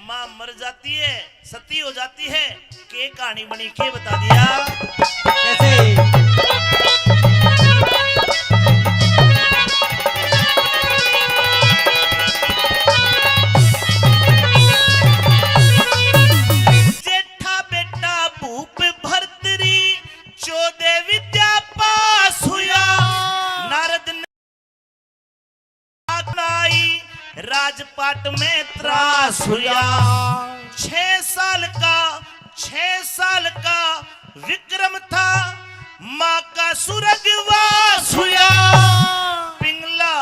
माँ मर जाती है, सती हो जाती है। के कहानी बनी, के बता दिया? कैसे? जेठा बेटा भूप भर्तरी, चौदह विद्या पास हुआ। नारद ने आई, राजपाट में त्रास हुआ। छह साल का, छह साल का विक्रम था, माँ का स्वर्गवास हुआ। पिंगला,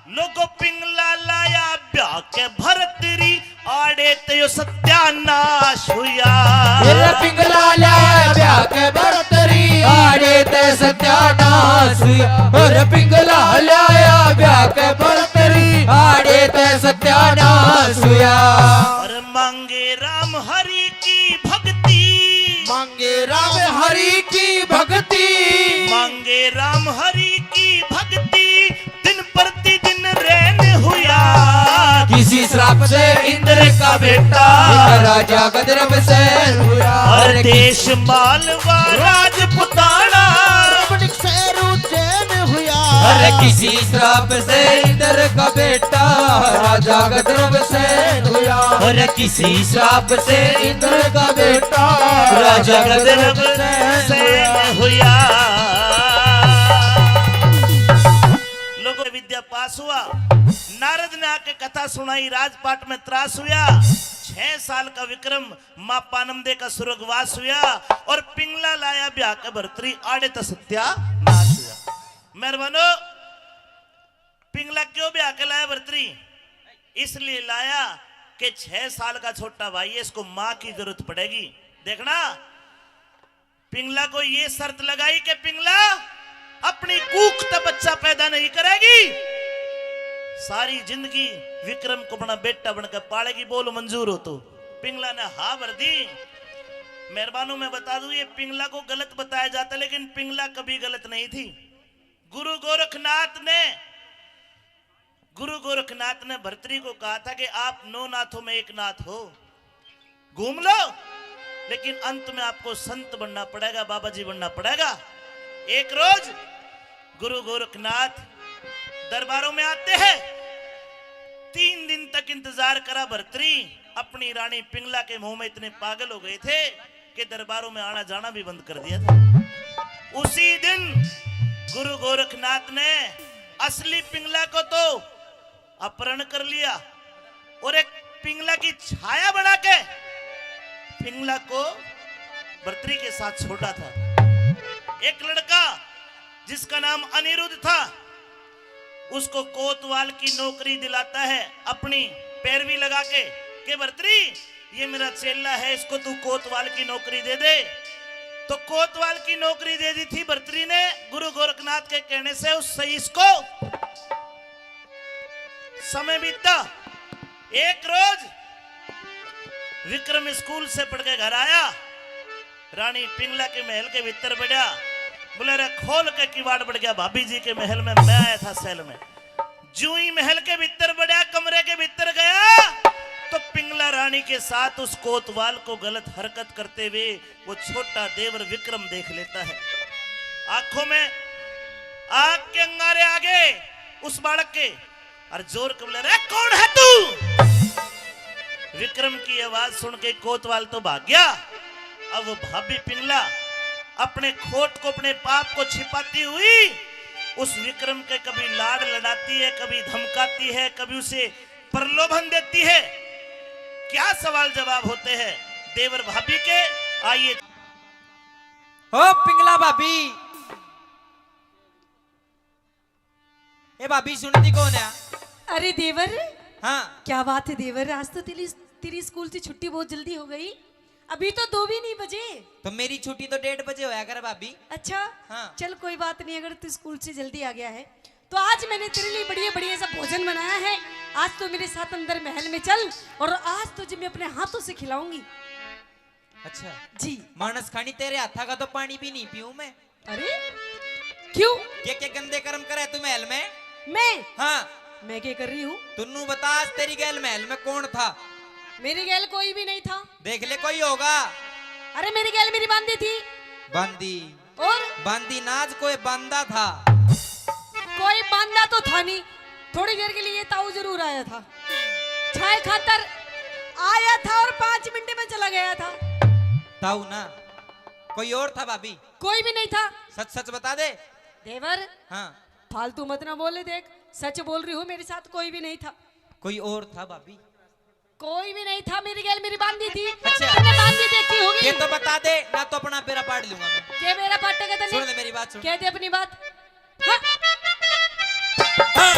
लोगो पिंगला लाया ब्याह के भर्तरी, आड़े ते यो सत्यानाश हुआ। मेरा पिंगला लाया ब्याह के भर्तरी, आड़े ते सत्यानाश हुआ। और पिंगला लाया ब्याह के भर्तरी, आड़े ते सत्यानाश हुआ। और मांगे राम हरि की भक्ति, मांगे राम हरि की भक्ति, मांगे राम हरि की भक्ति, दिन प्रतिदिन रैन हुआ। किसी श्राप से इंद्र का बेटा राजा गदरब सेन हुआ। और देश मालवा राजपुताना रमणीक से उज्जैन हुआ। अरे किसी श्राप से इंद्र का बेटा राजा गदरब सेन हुआ। अरे किसी श्राप से इंद्र का बेटा राजा गदरब सेन हुआ। लोगों, विद्या पास हुआ, नारद ने आके कथा सुनाई, राजपाट में त्रास हुआ। छह साल का विक्रम, माँ पानमदे का स्वर्गवास हुआ और पिंगला लाया ब्याह के भर्तरी, आड़े ते सत्यानाश हुआ। मेहरबानो, पिंगला क्यों ब्याह के लाया भर्तरी? इसलिए लाया कि छह साल का छोटा भाई है, इसको माँ की जरूरत पड़ेगी। देखना, पिंगला को ये शर्त लगाई कि पिंगला अपनी कूख तै बच्चा पैदा नहीं करेगी, सारी जिंदगी विक्रम को अपना बेटा बनकर पालेगी। बोल, मंजूर हो तो? पिंगला ने हाँ भर दी। मेहरबानो, मैं बता दूं, ये पिंगला को गलत बताया जाता, लेकिन पिंगला कभी गलत नहीं थी। गुरु गोरखनाथ ने गुरु गोरखनाथ ने भर्तरी को कहा था कि आप नौ नाथों में एक नाथ हो, घूम लो, लेकिन अंत में आपको संत बनना पड़ेगा, बाबा जी बनना पड़ेगा। एक रोज गुरु गोरखनाथ दरबारों में आते हैं। तीन दिन तक इंतजार करा भर्तरी, अपनी रानी पिंगला के मोह में इतने पागल हो गए थे कि दरबारों में आना जाना भी बंद कर दिया था। उसी दिन गुरु गोरखनाथ ने असली पिंगला को तो अपहरण कर लिया, और एक पिंगला की छाया बना के पिंगला को बर्तरी के साथ छोड़ा था। एक लड़का जिसका नाम अनिरुद्ध था, उसको कोतवाल की नौकरी दिलाता है अपनी पैरवी लगा के, के बर्तरी, ये मेरा चेला है, इसको तू कोतवाल की नौकरी दे दे। तो कोतवाल की नौकरी दे दी थी बर्तरी ने गुरु गोरखनाथ के कहने से उस सईस को। समय बीता। एक रोज विक्रम स्कूल से पढ़ के घर आया, रानी पिंगला के महल के भीतर बढ़या, बोले, "रे, खोल के किवाड़ बढ़ गया, भाभी जी के महल में मैं आया था सैल में।" जूं ही महल के भीतर बढ़या, कमरे के भीतर गया, तो पिंगला रानी के साथ उस कोतवाल को गलत हरकत करते हुए वो छोटा देवर विक्रम देख लेता है। आंखों में आग के अंगारे आ गए उस बालक के, और जोर के बोले, "रे, कौन है तू?" विक्रम की आवाज सुन के कोतवाल तो भाग गया। अब वो भाभी पिंगला अपने खोट को, अपने पाप को छिपाती हुई उस विक्रम के कभी लाड़ लड़ाती है, कभी धमकाती है, कभी उसे प्रलोभन देती है। क्या सवाल जवाब होते हैं देवर भाभी के? आइए। ओ पिंगला भाभी, ए भाभी, सुनती कौन है? अरे देवर, हाँ। क्या बात है देवर, आज तो तेरी, तेरी स्कूल से छुट्टी बहुत जल्दी हो गई। अभी तो दो भी नहीं बजे। तो मेरी छुट्टी तो डेढ़ बजे होया करे भाभी। अच्छा? हाँ। चल कोई बात नहीं, अगर तू स्कूल से जल्दी आ गया है तो आज मैंने तेरे लिए बढ़िया बढ़िया सा भोजन बनाया है। आज तो मेरे साथ अंदर महल में चल और आज तुझे मैं अपने हाथों से खिलाऊंगी। अच्छा। जी। मानस खानी, तेरे हाथा का तो पानी भी नहीं पीऊं मैं। अरे क्यों? के के गंदे कर्म करे तू महल में? मैं? हाँ। मैं क्या कर रही हूँ? तू नू बता, आज तेरी गैल महल में कौन था? मेरी गैल कोई भी नहीं था। देख ले, कोई होगा। अरे मेरी गैल मेरी बांदी थी। बांदी? और? बांदी ना, आज कोई बांदा था। कोई बांदा तो था नहीं, थोड़ी देर के लिए ताऊ जरूर आया था, छाय खातर आया था और पांच मिनट में चला गया था। ताऊ ना, कोई और था भाभी? कोई भी नहीं था। सच सच बता दे। देवर, हाँ। फालतू मत ना बोले, देख सच बोल रही हूँ, मेरे साथ कोई भी नहीं था। कोई और था भाभी? कोई भी नहीं था, मेरी गैल मेरी बांदी थी। अच्छा। तूने बांदी देखी होगी। ये तो बता दे, ना तो अपना बेरा पाड़ लूंगा मैं। के बेरा पाटेगा तने? सुन ले मेरी बात, सुन। कह दे अपनी बात। हाँ। हाँ।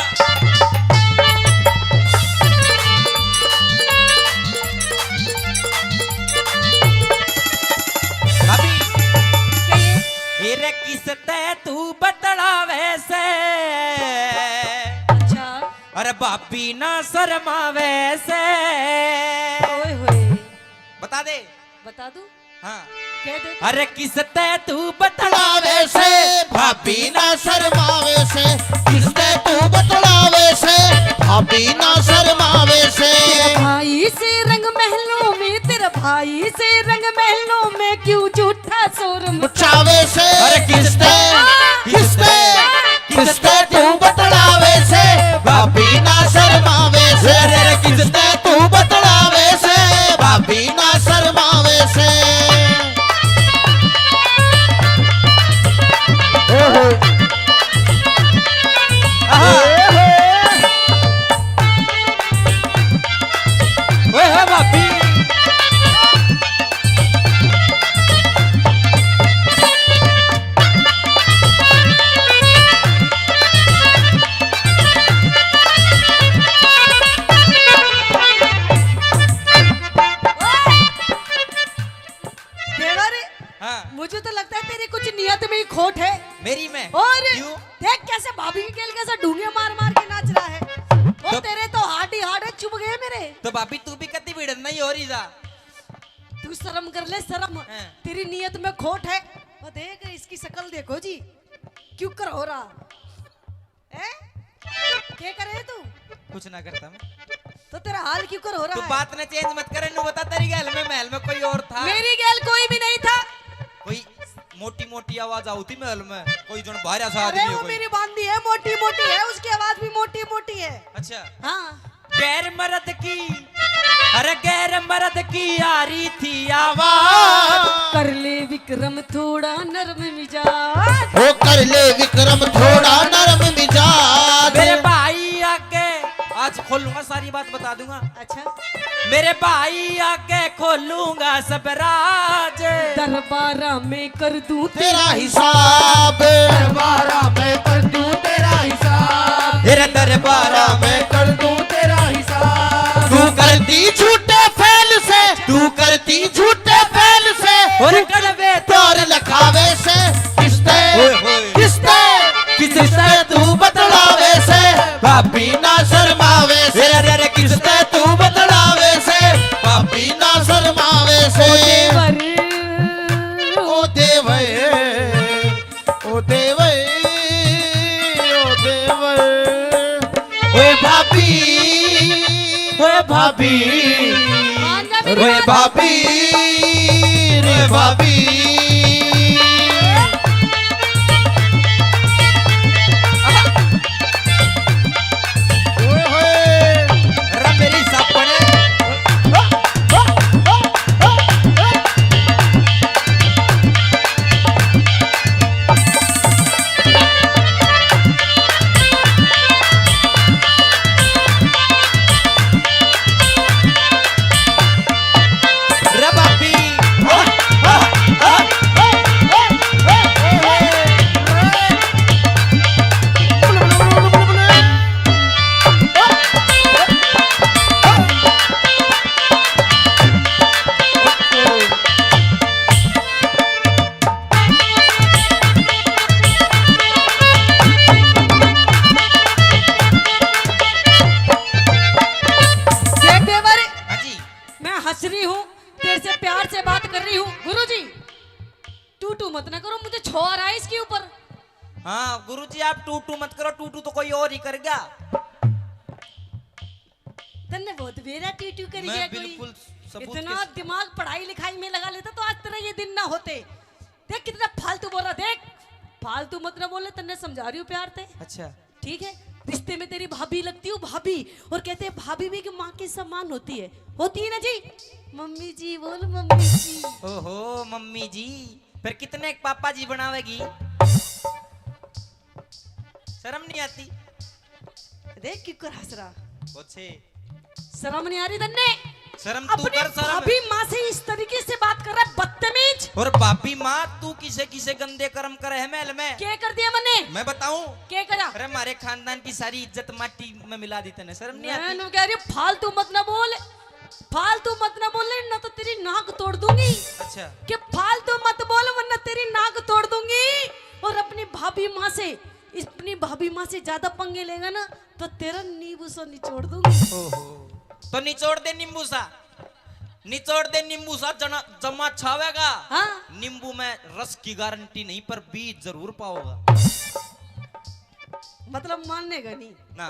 भाभी। कहिए। ए रे किस तै तू बतलावे से? अच्छा। अरे भाभी ना शर्मावे से। ओए होए। बता दे। बता दूं? हाँ। कह दे। अरे किस तै तू बतलावे से, भाभी ना शर्मावे से। किस तै तू बतलावे से, भाभी ना शर्मावे से। तेरा भाई से रंग महलों में, तेरा भाई से रंग महलों में क्यों झूठा शोर मचावे से। अरे किस तै, किस तै, किस तै तू बतलावे से, भाभी ना शर्मावे से। अरे किस तै तू बतलावे से, भाभी ना शर्मावे से। ओहो। आहा। ओहो। ओए हो भाभी। देवर, हाँ। मुझे तो लगता है तेरी कुछ नियत में ही खोट है। मेरी में? और क्यों? देख कैसे भाभी की गेल कैसे ढूंगे मार मार के नाच रहा है। और तो तेरे तो हार्ड ही हार्ड है, चुभ गए मेरे। तो भाभी तू भी कति भिड़न नहीं हो रही जा। तू शर्म कर ले, शर्म। हाँ। तेरी नियत में खोट है। वो देख इसकी शक्ल देखो जी, क्यों कर हो रहा। हैं? क्या करे तू? कुछ ना करता मैं। तो तेरा हाल क्यों कर हो रहा तू है? बात ने चेंज मत करे, नू बता तेरी गैल में, महल में कोई और था? मेरी गैल कोई भी नहीं था। कोई मोटी मोटी आवाज आती थी महल में, कोई जन बाहर सा अरे आदमी हो वो कोई। मेरी बांदी है, मोटी मोटी है, उसकी आवाज भी मोटी मोटी है। अच्छा। हाँ। गैर मर्द की, अरे गैर मर्द की आ रही थी आवाज। कर ले विक्रम थोड़ा नरम मिजाज। ओ कर ले विक्रम थोड़ा नरम मिजाज। मेरे भाई आके आज खोलूंगा सारी बात बता दूंगा। अच्छा। मेरे भाई आगे खोलूंगा सब राज। दरबारा में कर दूं तेरा हिसाब। दरबारा में कर दूं तेरा हिसाब। तेरे दरबारा में कर दूं तेरा हिसाब। तू करती झूठे फैल से, तू करती झूठे फैल से, और कड़वे तोर लखावे से। किसते, ओए होए। किसते, किसते तू बतलावे से, भाभी ना शर्मावे से। अरे, अरे, अरे, किसते किसते तू बतलावे से, भाभी ना शर्मावे से। देवर ओ देवे, ओ देवे, ओ देवे। ओए भाभी, ओए भाभी, मान जा मेरी ओए बात। भाभी, रे भाभी। ओए होए। अरे मेरी सापड़े। रे भाभी। देख देवर, हाँ जी। मैं हंस रही हूँ, तेरे से प्यार से बात कर रही हूँ। गुरुजी, टू टू मत ना करो, मुझे छो आ रहा है इसके ऊपर। हाँ गुरुजी, आप टू टू मत करो, टू टू तो कोई और ही कर गया। तन्ने बहुत बेरा टू टू कर मैं गया कोई। बिल्कुल सबूत इतना के दिमाग पढ़ाई लिखाई में लगा लेता तो आज तरह ये दिन ना होते। देख कितना फालतू बोल रहा, देख फालतू मत ना बोले, तन्ने समझा रही हूँ प्यार से। अच्छा। ठीक है, रिश्ते में तेरी भाभी लगती हूँ भाभी, और कहते हैं भाभी भी एक माँ के समान होती है। होती है ना जी? मम्मी जी बोल, मम्मी जी। ओहो मम्मी जी, फिर कितने पापा जी बनावेगी? शर्म नहीं आती? देख क्यों कर हंस रहा। अच्छे। शर्म नहीं आ रही तन्ने? शर्म तू अपनी कर शर्म। भाभी माँ से इस तरीके से बात कर रहा है, बदतमीज। और भाभी माँ, तू किसे किसे गंदे कर्म करे है महल में? क्या कर दिया मैंने? मैं बताऊं? क्या करा? अरे हमारे खानदान की सारी इज्जत माटी में मिला दी तने, शर्म नहीं मैं आती? नु कह रही हूँ, फालतू मत ना बोल, फालतू मत ना बोल, ना तो तेरी नाक तोड़ दूंगी। अच्छा। कि फालतू मत बोल वरना तेरी नाक तोड़ दूंगी। और अपनी भाभी माँ से, अपनी भाभी माँ से ज्यादा पंगे लेगा ना तो तेरा नींबू सा निचोड़ दूंगी। ओहो। तो निचोड़ दे नींबू सा, निचोड़ दे नींबू सा, जना जमा छावेगा। हाँ। नींबू में रस की गारंटी नहीं, पर बीज जरूर पाओगा। मतलब मानने का नहीं। ना।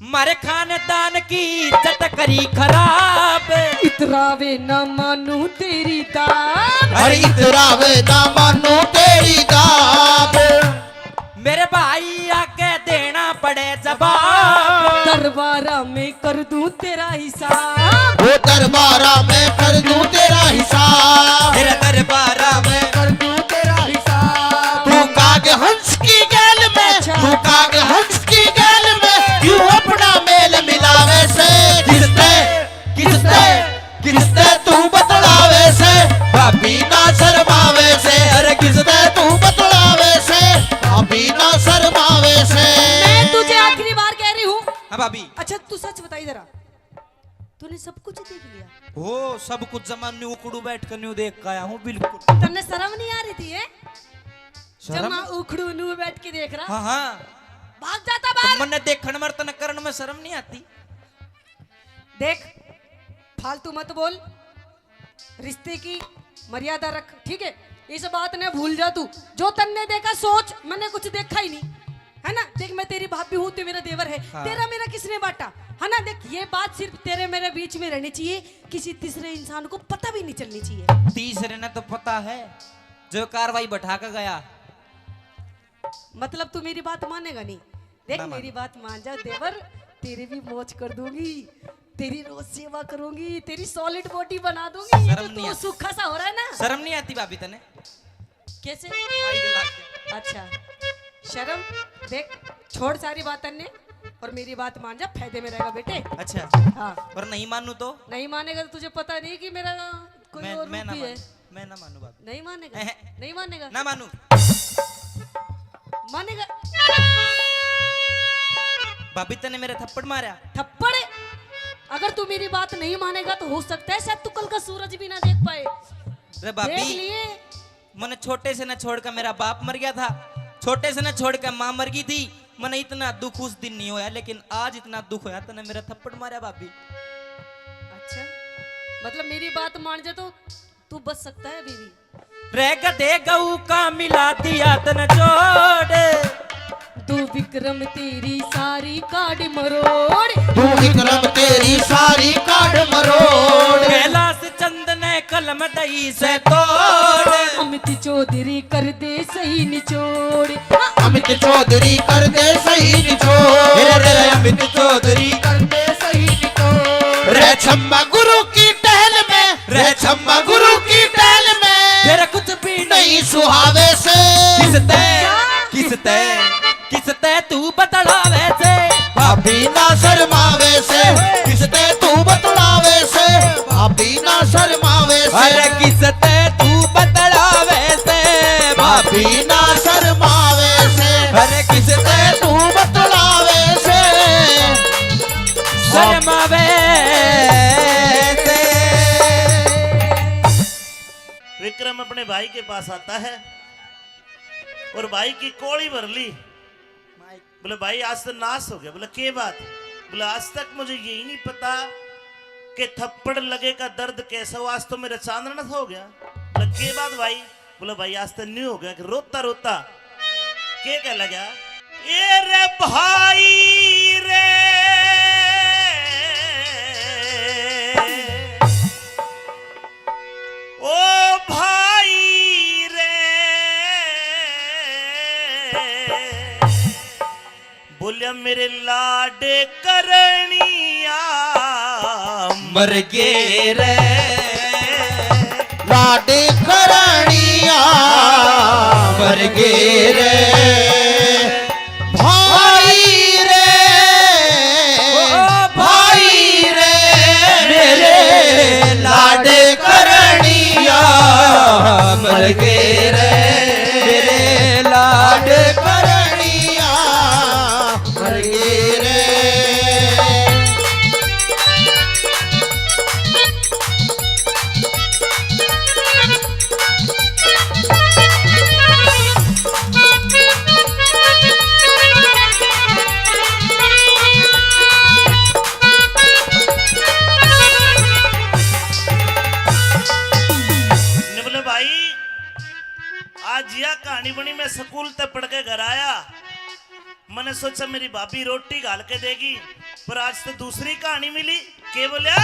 मारे खानदान की इज्जत करी खराब। इतरावे ना मानू तेरी दाब। अरे इतरावे ना मानू तेरी दाब। मेरे भाई आके देना पड़े जवाब। दरबारा में कर दूं तेरा हिसाब। वो दरबारा में कर दूं तेरा हिसाब। मेरे दरबारा में कर दूं तेरा हिसाब। तू काग हंस की गैल में, अच्छा। तू काग हंस की गैल में क्यों अपना मेल मिलावे से? किसते, किसते, किसते तू बतलावे से? भाभी ना शर्मावे से। अरे किसते तू बतलावे से? भाभी ना शर्मावे से। मैं तुझे आखिरी बार कह रही हूँ। हाँ भाभी। अच्छा तू सच बताई जरा, तूने सब कुछ देख लिया? हो, सब कुछ जमा न्यू उखड़ू बैठ कर न्यू देख के आया हूँ, बिल्कुल। तन्ने शर्म नहीं आ रही थी, है? शर्म? जमा उखड़ू न्यू बैठ के देख रहा। हाँ, हाँ। भाग जाता बाहर। मन्ने देखण मर तने करण में शर्म नहीं आती? देख, फालतू मत बोल, रिश्ते की मर्यादा रख, ठीक है? इस बात ने भूल जा तू। जो तन्ने देखा सोच, मैंने कुछ देखा ही नहीं, है ना? देख, मैं तेरी भाभी हूँ, तू मेरा देवर है। हाँ। तेरा मेरा किसने बांटा, है ना? देख, ये बात सिर्फ तेरे मेरे बीच में रहनी चाहिए, किसी तीसरे इंसान को पता भी नहीं चलनी चाहिए। तीसरे ने तो पता है, जो कार्रवाई बैठा के गया। मतलब तू मेरी बात मानेगा नहीं? देख, ना मेरी मानू। बात मान जा देवर, तेरी भी मौज कर दूंगी, तेरी रोज सेवा करूंगी, तेरी सॉलिड बॉडी बना दूंगी। ये शर्म तो नहीं तू आती। सूखा सा हो रहा है ना। शर्म नहीं आती भाभी तने? कैसे? माई के लाग गया। अच्छा, शर्म, देख, छोड़ सारी बात तन्ने। और मेरी बात मान जा, फायदे में रहेगा बेटे। अच्छा। हाँ। और नहीं मानू तो? नहीं मानेगा तो तुझे पता नहीं कि मेरा कोई मैं, और मैं रूप ना भी है। मानू, मैं ना मानू भाभी। नहीं मानेगा? अहं। नहीं मानेगा? ना मानू। मानेगा? भाभी, तने मेरे थप्पड़ मारा। थप्पड़? अगर तू मेरी बात नहीं मानेगा तो हो सकता है शायद तू कल का सूरज भी ना देख पाए। रे भाभी, देख लिए। मने छोटे से ना छोड़ के मेरा बाप मर गया था, छोटे से ना छोड़ के माँ मर गई थी। मने इतना दुख उस दिन नहीं होया, लेकिन आज इतना दुख होया, तने मेरा थप्पड़ मारा भाभी। अच्छा, मतलब मेरी बात मान जा तो तू बच सकता है अभी भी। रे गधे गऊ का मिला दिया तन जोड़। दो विक्रम तेरी सारी काड़ मरोड़। दो विक्रम तेरी सारी काड़ मरोड़। कैलाश चंद ने कलम दई से तोड़। अमित चौधरी कर दे सही निचोड़। अमित चौधरी कर दे सही निचोड़। रे, रे, रे, अमित चौधरी कर दे सही निचोड़। रे छम्मा गुरु की टहल में, रे छम्मा गुरु की टहल में। तेरा कुछ भी नहीं सुहावे से। किसते, किसते, किसते तू बतलावे से? भाभी ना शर्मावे से। किसते तू बतलावे से? भाभी ना शर्मावे से। अरे किसते तू बतलावे से? भाभी ना शर्मावे से। अरे किसते तू बतलावे से? शर्मावे से। विक्रम अपने भाई के पास आता है और भाई की कोली भर ली। बोले, "भाई, आज तो नाश हो गया।" बोले, "के बात?" बोले, "आज तक मुझे यही नहीं पता कि थप्पड़ लगे का दर्द कैसा हो, आज तो मेरा चांदना सा हो गया।" बोले, "के बात भाई?" बोले, "भाई, आज तो न्यू हो गया कि रोता रोता के कह लगा, ए रे भाई रे, ओ भाई रे।" बोलिया, "मेरे लाड करनिया मर गए रे, लाड करनिया मर गए रे, भाई रे, ओ भाई रे, मेरे लाड करनिया मर गए रे, मेरे लाड करनिया मर गए रे।" ने बोले, "भाई, आज यह कहानी बनी, मैं स्कूल तक पढ़ के घर आया, मैंने सोचा मेरी भाभी रोटी घाल के देगी, पर आज तो दूसरी कहानी मिली।" के बोलिया?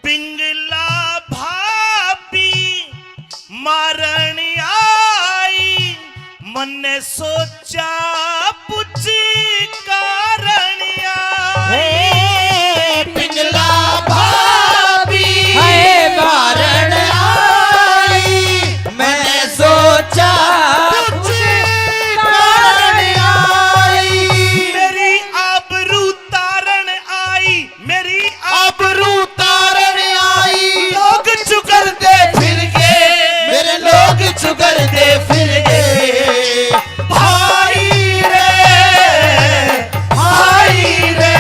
पिंगला भाभी मारण आई, मन्ने सोचा पुछ कारण आई। हे पिंगला भाभी, हाय मारण आई, मन्ने सोचा पुछ कारण आई। मेरी आबरू तारण आई, मेरी आबरू तारण आई। लोग चुगरदे फिर गए, मेरे लोग चुगरदे फिर गए। भाई रे, भाई रे,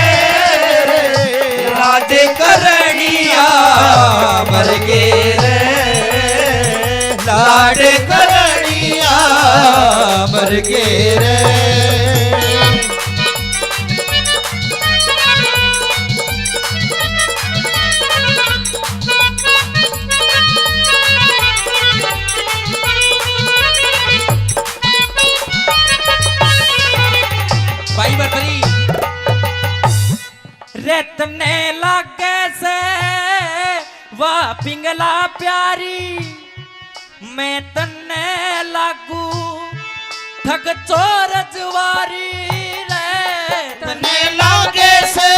लाड करनिया मर गए रे, लाड करनिया मर गए रे। भाई बरबरी। रे तन्ने लागे से वा पिंगला प्यारी, मैं तन्ने लागू ठग चोर जुआरी रे। तन्ने लागे से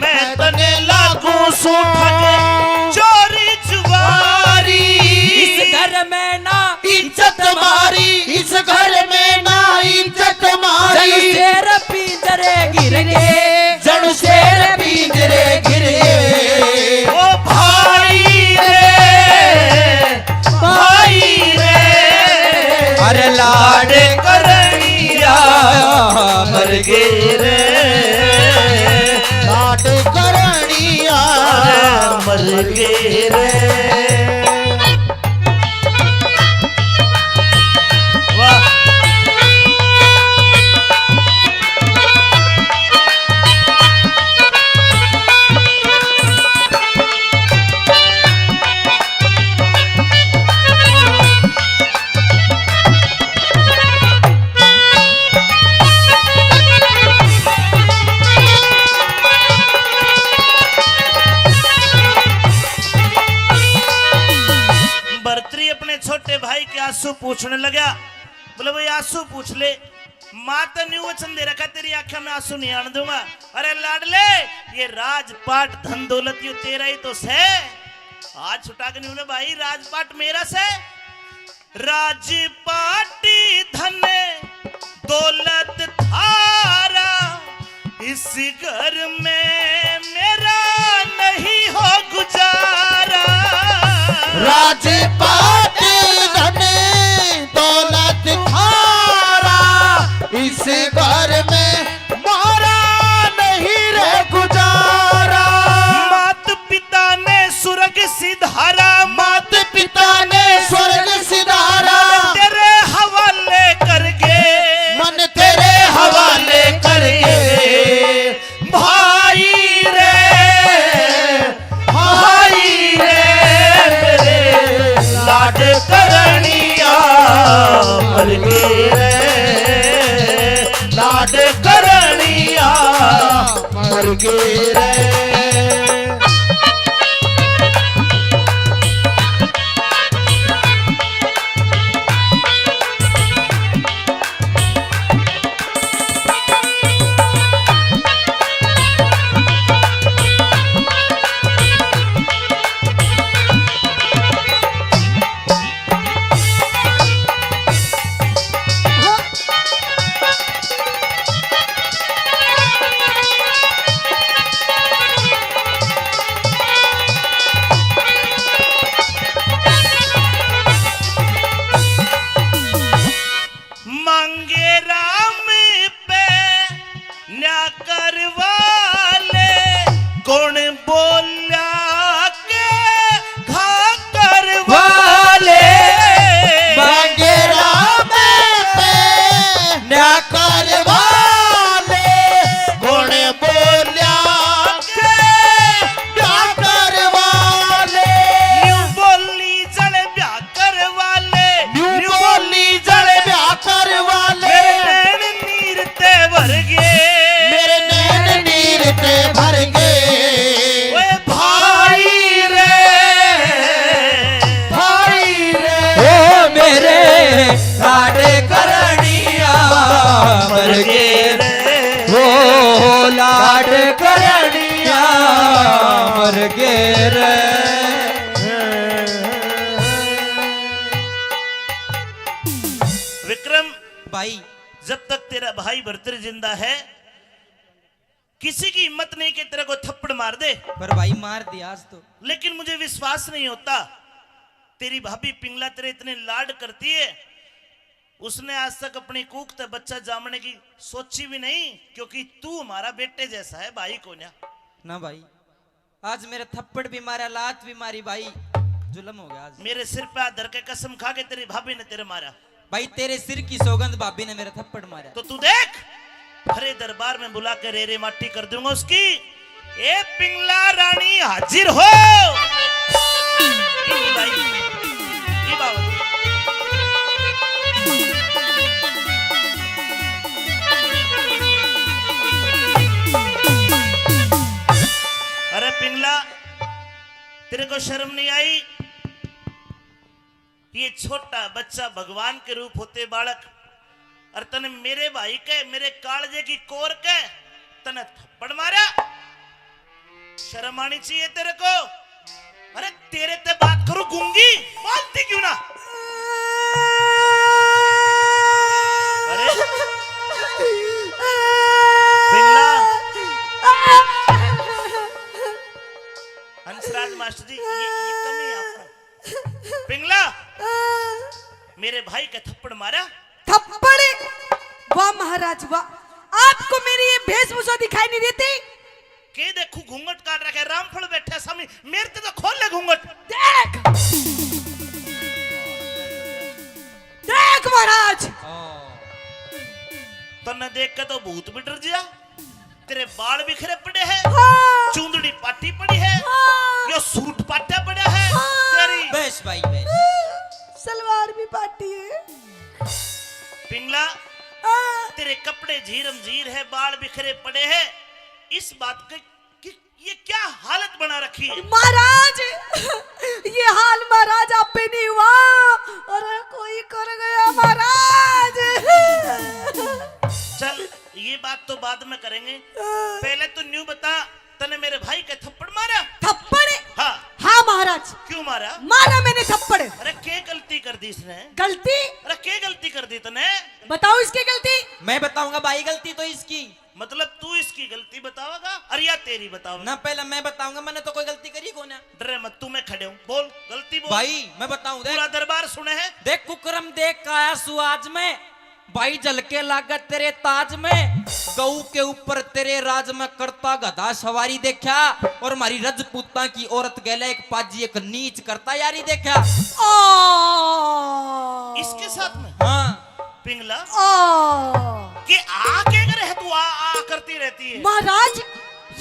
मैं तने लागू सूं ठग चोरी जुआरी। इस घर में ना इज्जत मारी, इस घर में ना इज्जत मारी। जण शेर पिंजरे गिर गए, जण शेर पिंजरे गिर गए। ओ भाई रे, भाई रे, अरे लाड करनिया मर गए रे, लाड करनिया मर गए रे। वाह। भरतरी अपने छोटे भाई के आंसू पूछने लगा। बोले, भाई, आंसू पूछ ले, माँ तो न्यू वचन दे रखा, तेरी आंखों में आंसू नहीं आने दूंगा। अरे लाडले, ये राजपाट धन दौलत यू तेरा ही तो सै। आज छुटा के नहीं बोले, भाई, राजपाट मेरा सै। राजपाटी धन दौलत थारा, इस घर में मेरा नहीं हो गुजारा। राजपाट धन दौलत थारा, इस घर में मारा नहीं रे गुजारा। मात पिता ने स्वर्ग सिधारा, मात पिता ने स्वर्ग सिधारा। मन तेरे हवाले करके, मन तेरे हवाले करके। भाई रे, भाई रे, मेरे लाड करनिया मर गए रे, लाड करनिया मर गए रे। मांगे राम पे न्या करवा ले, कौन बोल्या के घा करवा ले। मांगे राम पे न्या करवा ले, कौन बोल्या के ब्याह करवा ले। न्यू बोली जल ब्याह करवा ले, न्यू बोली जल ब्याह करवा ले। मेरे नैन नीर ते भर गए, मेरे नैन नीर ते भर गए। ओए भाई रे, भाई रे, ओ मेरे लाड करनिया मर गए रे, ओ लाड करनिया मर गए रे। विक्रम भाई, जब तक तेरा भाई भरतरी जिंदा है, किसी की हिम्मत नहीं कि तेरे को थप्पड़ मार दे। पर भाई, मार दिया आज तो। लेकिन मुझे विश्वास नहीं होता, तेरी भाभी पिंगला तेरे इतने लाड करती है, उसने आज तक अपनी कूख ते बच्चा जामने की सोची भी नहीं, क्योंकि तू हमारा बेटे जैसा है, भाई को ना। ना भाई, आज मेरे थप्पड़ भी मारा, लात भी मारी भाई, जुल्म हो गया आज। मेरे सिर पे हाथ धर के कसम खा के तेरी भाभी ने तेरे मारा। भाई, तेरे सिर की सौगंध, भाभी ने मेरा थप्पड़ मारा। तो तू देख, भरे दरबार में बुला के रे रे माटी कर दूंगा उसकी। ए पिंगला रानी हाजिर हो। ई भाई, ई बाबा। अरे पिंगला, तेरे को शर्म नहीं आई? ये छोटा बच्चा भगवान के रूप होते बालक, और तने मेरे भाई के, मेरे कालजे की कोर के तने थप्पड़ मारा, शर्म आनी चाहिए तेरे को। अरे तेरे ते बात करूं गूंगी, बोलती क्यों ना? अरे पिंगला, हंसराज मास्टर जी, ये, ये कमी है आपका। पिंगला, मेरे भाई का थप्पड़ मारा। थप्पड़? वाह महाराज वाह, आपको मेरी ये वेशभूषा दिखाई नहीं देती? के देखू, घूंघट काट रखे, रामफल बैठा स्वामी, मेरे ते तो खोल ले घूंघट। देख, देख महाराज, तन्ने देख के तो भूत भी डर गया। तेरे बाल बिखरे पड़े हैं, हाँ। चूंदड़ी पाटी पड़ी है, हाँ। यो सूट पाटा पड़ा है, हाँ। तेरी बस भाई बस। सलवार भी पाटी है। पिंगला, हाँ। तेरे कपड़े झीरम झीर है, बाल बिखरे पड़े हैं, इस बात के कि ये क्या हालत बना रखी है? महाराज, ये हाल महाराज आप पे नहीं हुआ, अरे कोई कर गया महाराज। चल, ये बात तो बाद में करेंगे, हाँ। पहले तू न्यू बता, तने मेरे भाई के थप्पड़ मारा? थप्पड़? हाँ। हाँ महाराज। क्यों मारा? मारा मैंने थप्पड़। अरे के गलती कर दी इसने? गलती? अरे के गलती कर दी तने? बताओ इसकी गलती। मैं बताऊंगा भाई, गलती तो इसकी। मतलब तू इसकी गलती बतावेगा और या तेरी बतावेगा? ना, पहले मैं बताऊंगा, मैंने तो कोई गलती करी को ना। डरे मत, तू, मैं खड़े हूँ, बोल, गलती बोल। भाई, मैं बताऊं, देख। पूरा दरबार सुने है। देख कुकरम देख का आया सु आज मैं, भाई झलके लागत तेरे ताज में, गऊ के ऊपर तेरे राज में करता गधा सवारी देखा, और मारी रजपूतां की औरत गैले एक पाजी एक नीच करता यारी देखा। ओ। इसके साथ में? हाँ। पिंगला? ओ। के आ के करे है तू, आ, आ करती रहती है? महाराज,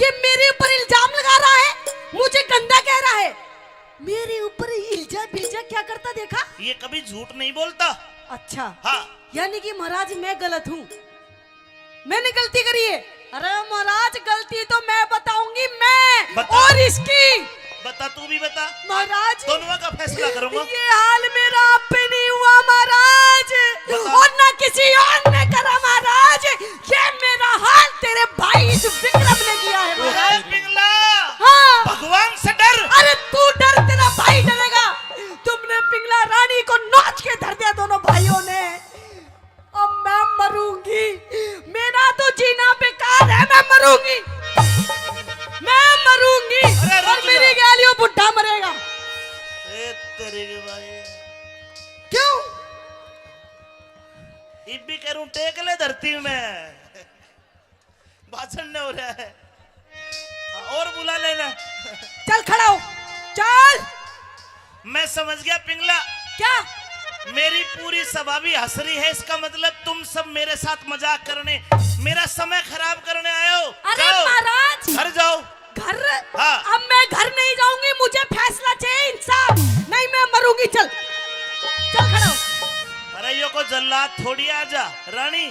ये मेरे ऊपर इल्जाम लगा रहा है, मुझे गंदा कह रहा है। मेरे ऊपर इल्जा बिल्जा क्या करता देखा? ये कभी झूठ नहीं बोलता। अच्छा। हाँ। यानी कि महाराज मैं गलत हूँ, मैंने गलती करी है। अरे महाराज, गलती तो मैं बताऊंगी, मैं बता। और इसकी। बता, तू भी बता। महाराज, दोनों का फैसला करूंगा। ये हाल मेरा आप पे नहीं हुआ महाराज, बता। और ना किसी और ने करा महाराज। ये मेरा हाल तेरे भाई इस विक्रम ने किया है महाराज। पिंगला, हाँ। भगवान से डर। अरे तू डर, तेरा भाई डरेगा। तुमने पिंगला रानी को नोच के धर दिया दोनों भाइयों ने। अब मैं मरूंगी, मेरा तो जीना बेकार है, मैं मरूंगी, मैं मरूंगी। अरे रुक और जा। मेरी गैल यो बुढ़ा मरेगा। ए तेरी के भाई। क्यों? इब भी करूं टेक ले धरती में। भाषण न हो रहा है। हाँ, और बुला लेना। चल खड़ा हो, चल। मैं समझ गया पिंगला। क्या? मेरी पूरी सभा भी हंस रही है, इसका मतलब तुम सब मेरे साथ मजाक करने, मेरा समय खराब करने आए हो। अरे जाओ, महाराज। घर जाओ। घर? हाँ। अब मैं घर नहीं जाऊंगी, मुझे फैसला चाहिए इंसाफ, नहीं मैं मरूंगी। चल, चल खड़ा हो। अरे यो को जल्लाद थोड़ी, आजा रानी।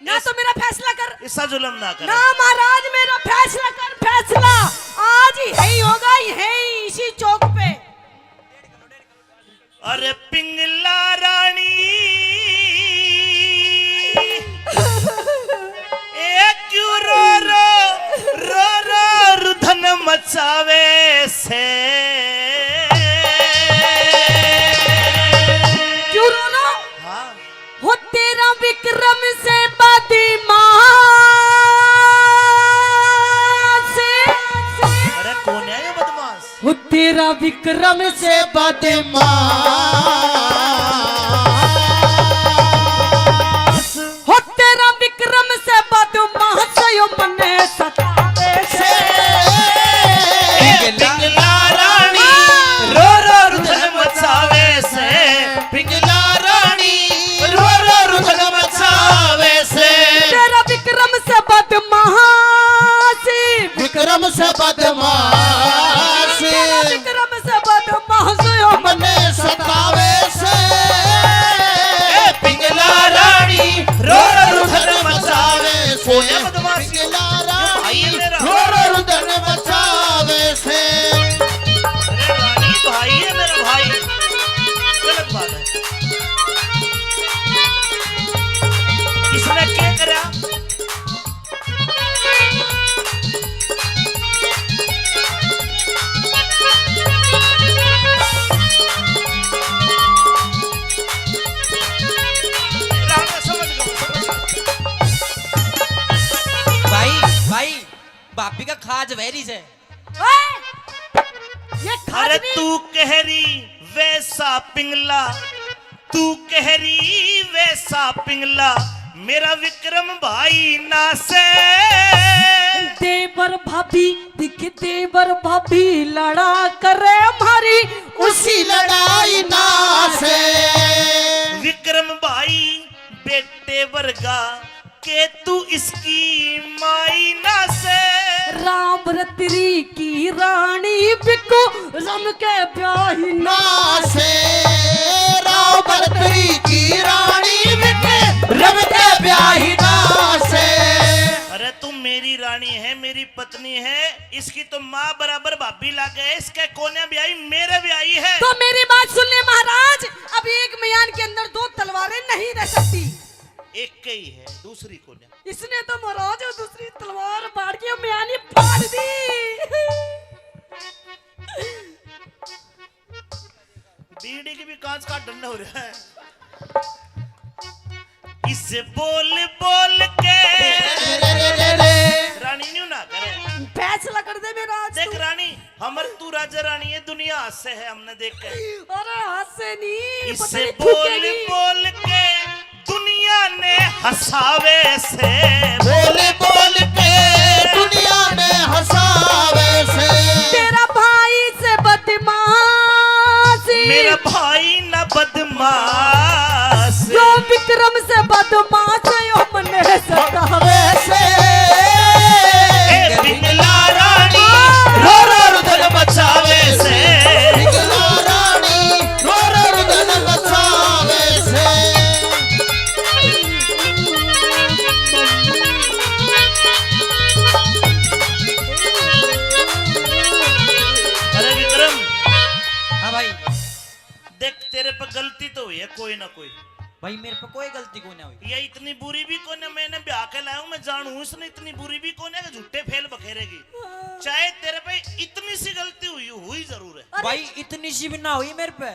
ना इस-, तो मेरा फैसला कर। इसा जुल्म ना कर। ना महाराज, मेरा फैसला कर, फैसला। आज ही यही होगा, यही इसी चौक पे। अरे पिंगला रानी, ए क्यों रो रो, रो रो रुधन मचावे से? क्यों रो रो? हाँ। हो तेरा विक्रम से बदमाश। अरे कौन है ये बदमाश? हो तेरा विक्रम से बदमाश। हो तेरा विक्रम से बदमाश यो मने सतावे से। ए पिंगला रानी, रो रो रुदन मचावे से। पिंगला रानी, रो रो रुदन मचावे से। तेरा विक्रम से बदमाश। विक्रम से बदमाश। तेरा विक्रम से बदमाश यो मने सतावे से। ए पिंगला रानी, रो रो रुदन मचावे से। कोया बदमाश। पिंगला रानी। से। ओए! ये अरे खाजनी तू कह रही वैसा पिंगला, तू कह रही वैसा पिंगला, मेरा विक्रम भाई ना से। देवर भाभी, दिख देवर भाभी लड़ा करे मारी उसी लड़ाई ना से। विक्रम भाई बेटे वर्गा के तू इसकी माई ना से। राम रतरी की रानी बिको रम के ब्याही ना ना से। राम रतरी की रानी बिको रम के ब्याही ना से। अरे तू मेरी रानी है, मेरी पत्नी है, इसकी तो माँ बराबर भाभी लागे, इसके कोने ब्याही मेरे ब्याही है। तो मेरी बात सुन ले महाराज, अब एक म्यान के अंदर दो तलवारें नहीं रह सकती। एक ही है, दूसरी कोने। इसने तो महाराज वो दूसरी तलवार फाड़ के म्यानी फाड़ दी। बीड़ी की भी कांच का ढंडा हो रहा है। इसे बोल बोल के रानी न्यू ना करे। फैसला कर दे मेरा आज देख तू। रानी, हमर तू राजा रानी है, दुनिया हंसे है हमने देख के। अरे हंसे नहीं, पता इसे नहीं बोल थूकेगी। बोल के दुनिया ने हंसावे से। बोल बोल के दुनिया ने हंसावे से। तेरा भाई से बदमाशी। मेरा भाई ना बदमाश। यो विक्रम से बदमाश, यो मने सतावे से। ए पिंगला रानी रो रो रुदन मचावे से। पिंगला रानी रो रो रुदन मचावे से। अरे विक्रम। हाँ भाई। देख, तेरे पे गलती तो हुई है कोई ना कोई। भाई, मेरे पे कोई गलती कोन्या हुई। ये इतनी बुरी भी कोन्या, मैंने ब्याह के लाया हूँ, मैं जानू हूँ इसने इतनी बुरी भी कोन्या कि झूठे फेल बखेरेगी। चाहे तेरे पे इतनी सी गलती हुई, हुई जरूर है। अरे भाई, इतनी सी भी ना हुई मेरे पे।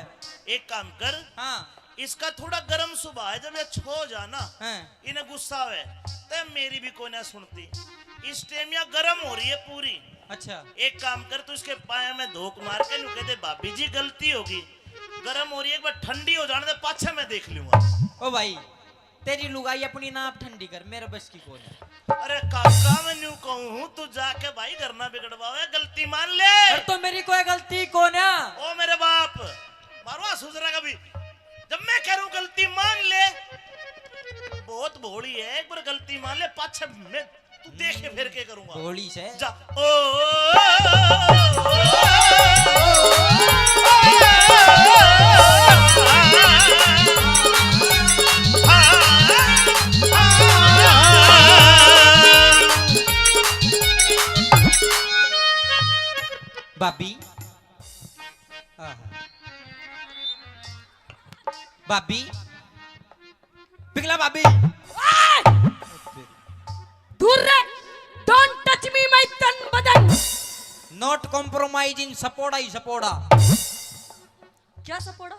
एक काम कर, हाँ। इसका थोड़ा गर्म स्वभाव है, जब ये छो जा ना, हाँ। इन्हें गुस्सा आवे, तब मेरी भी कोन्या सुनती। इस टाइम या गर्म हो रही है पूरी। अच्छा। एक काम कर, तू इसके पाया में धोक मार के न्यू कह दे, "भाभी जी, गलती होगी।" गरम हो रही है, एक बार ठंडी हो जाने दे, पाछे मैं देख लूंगा। ओ भाई, तेरी लुगाई अपनी नाप ठंडी कर, मेरे बस की कोन्या। अरे काका, मैं न्यू कहूँ हूँ, तू जाके भाई घर ना बिगड़वावे, गलती मान ले। अरे तो मेरी कोई गलती कोन्या। ओ मेरे बाप, मारो सुजरा कभी। जब मैं कह रहा हूँ गलती मान ले, बहुत भोली है, एक बार गलती मान ले, पाछे मैं तू देख के फिर के करूंगा। गोली से। जा। ओ, ओ, ओ, भाभी। आहा। भाभी। पिघला भाभी। ओए! दूर रह। Don't touch me, my तन बदन। Not compromise in सपोड़ा ही सपोड़ा। क्या सपोड़ा?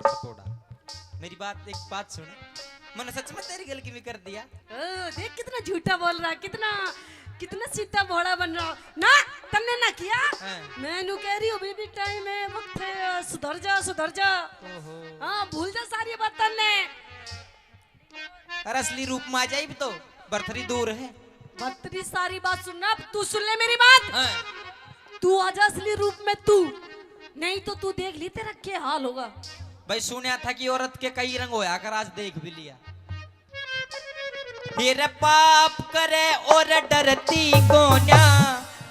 सपोड़ा। मेरी बात, एक बात सुन। मैंने सच में तेरी गलती में कर दिया। ओ, देख कितना झूठा बोल रहा है, कितना, कितना सीधा भोला बन रहा। ना, तन्ने ना किया। हाँ। मैं नू कह रही हूँ, अभी भी टाइम है, वक्त है, सुधर जा, सुधर जा। ओहो। हाँ, भूल जा सारी बात तन्ने। अरे असली रूप में आ जाए, तो बरथरी दूर है। बरथरी सारी बात सुनना, अब तू सुन ले मेरी बात। हाँ। तू आजा असली रूप में तू, नहीं तो तू देख ली तेरा क्या हाल होगा। भाई सुनया था कि औरत के कई रंग होया कर, आज देख भी लिया। फिर पाप करे और डरती कोन्या,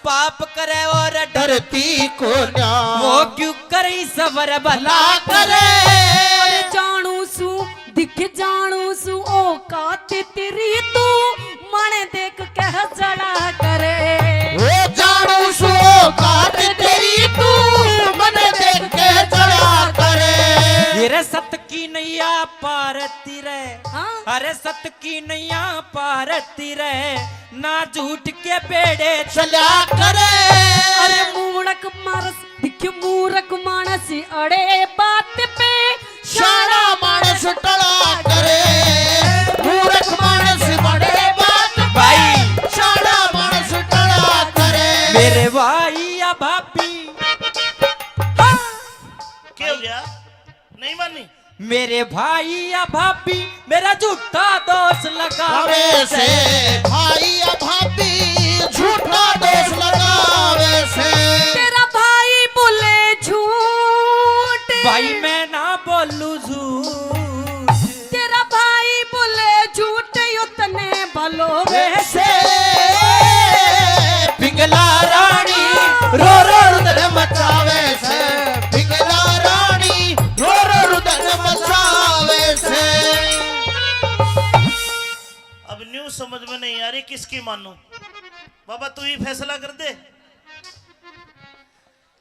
पाप करे और डरती कोन्या। वो क्यों करे सबर भला करे। और जानू सू, दिख जानू सू औकात तेरी, तू मन देख के जला करे। वो जानू सू औकात तेरी, तू मन देख के जला करे। ये रे सत की नैया पार ती रे। हाँ? अरे सत की नैया पार ती रे, ना झूठ के बेड़े चला करे। अरे मूर्ख मानस, दिख मूर्ख मानस अड़े बात पे, शाणा मानस टला करे। मूर्ख मानस अड़े बात पे, भाई। शाणा मानस टला करे। भाभी। हाँ। क्या हो गया? नहीं मानी? मेरे भाई या भाभी मेरा झूठा दोष लगावे से। भाई या भाभी झूठा दोष लगावे से। तेरा भाई बोले झूठ। भाई मैं ना बोलू झूठ। तेरा भाई बोले झूठ, यो तने भलो वैसे। पिंगला रानी रो रो रुदन मचावे से। पिंगला रानी रो रो रुदन मचावे से। अब न्यू समझ में नहीं आ रही, किसकी मानूं? बाबा, तू ही फैसला कर दे।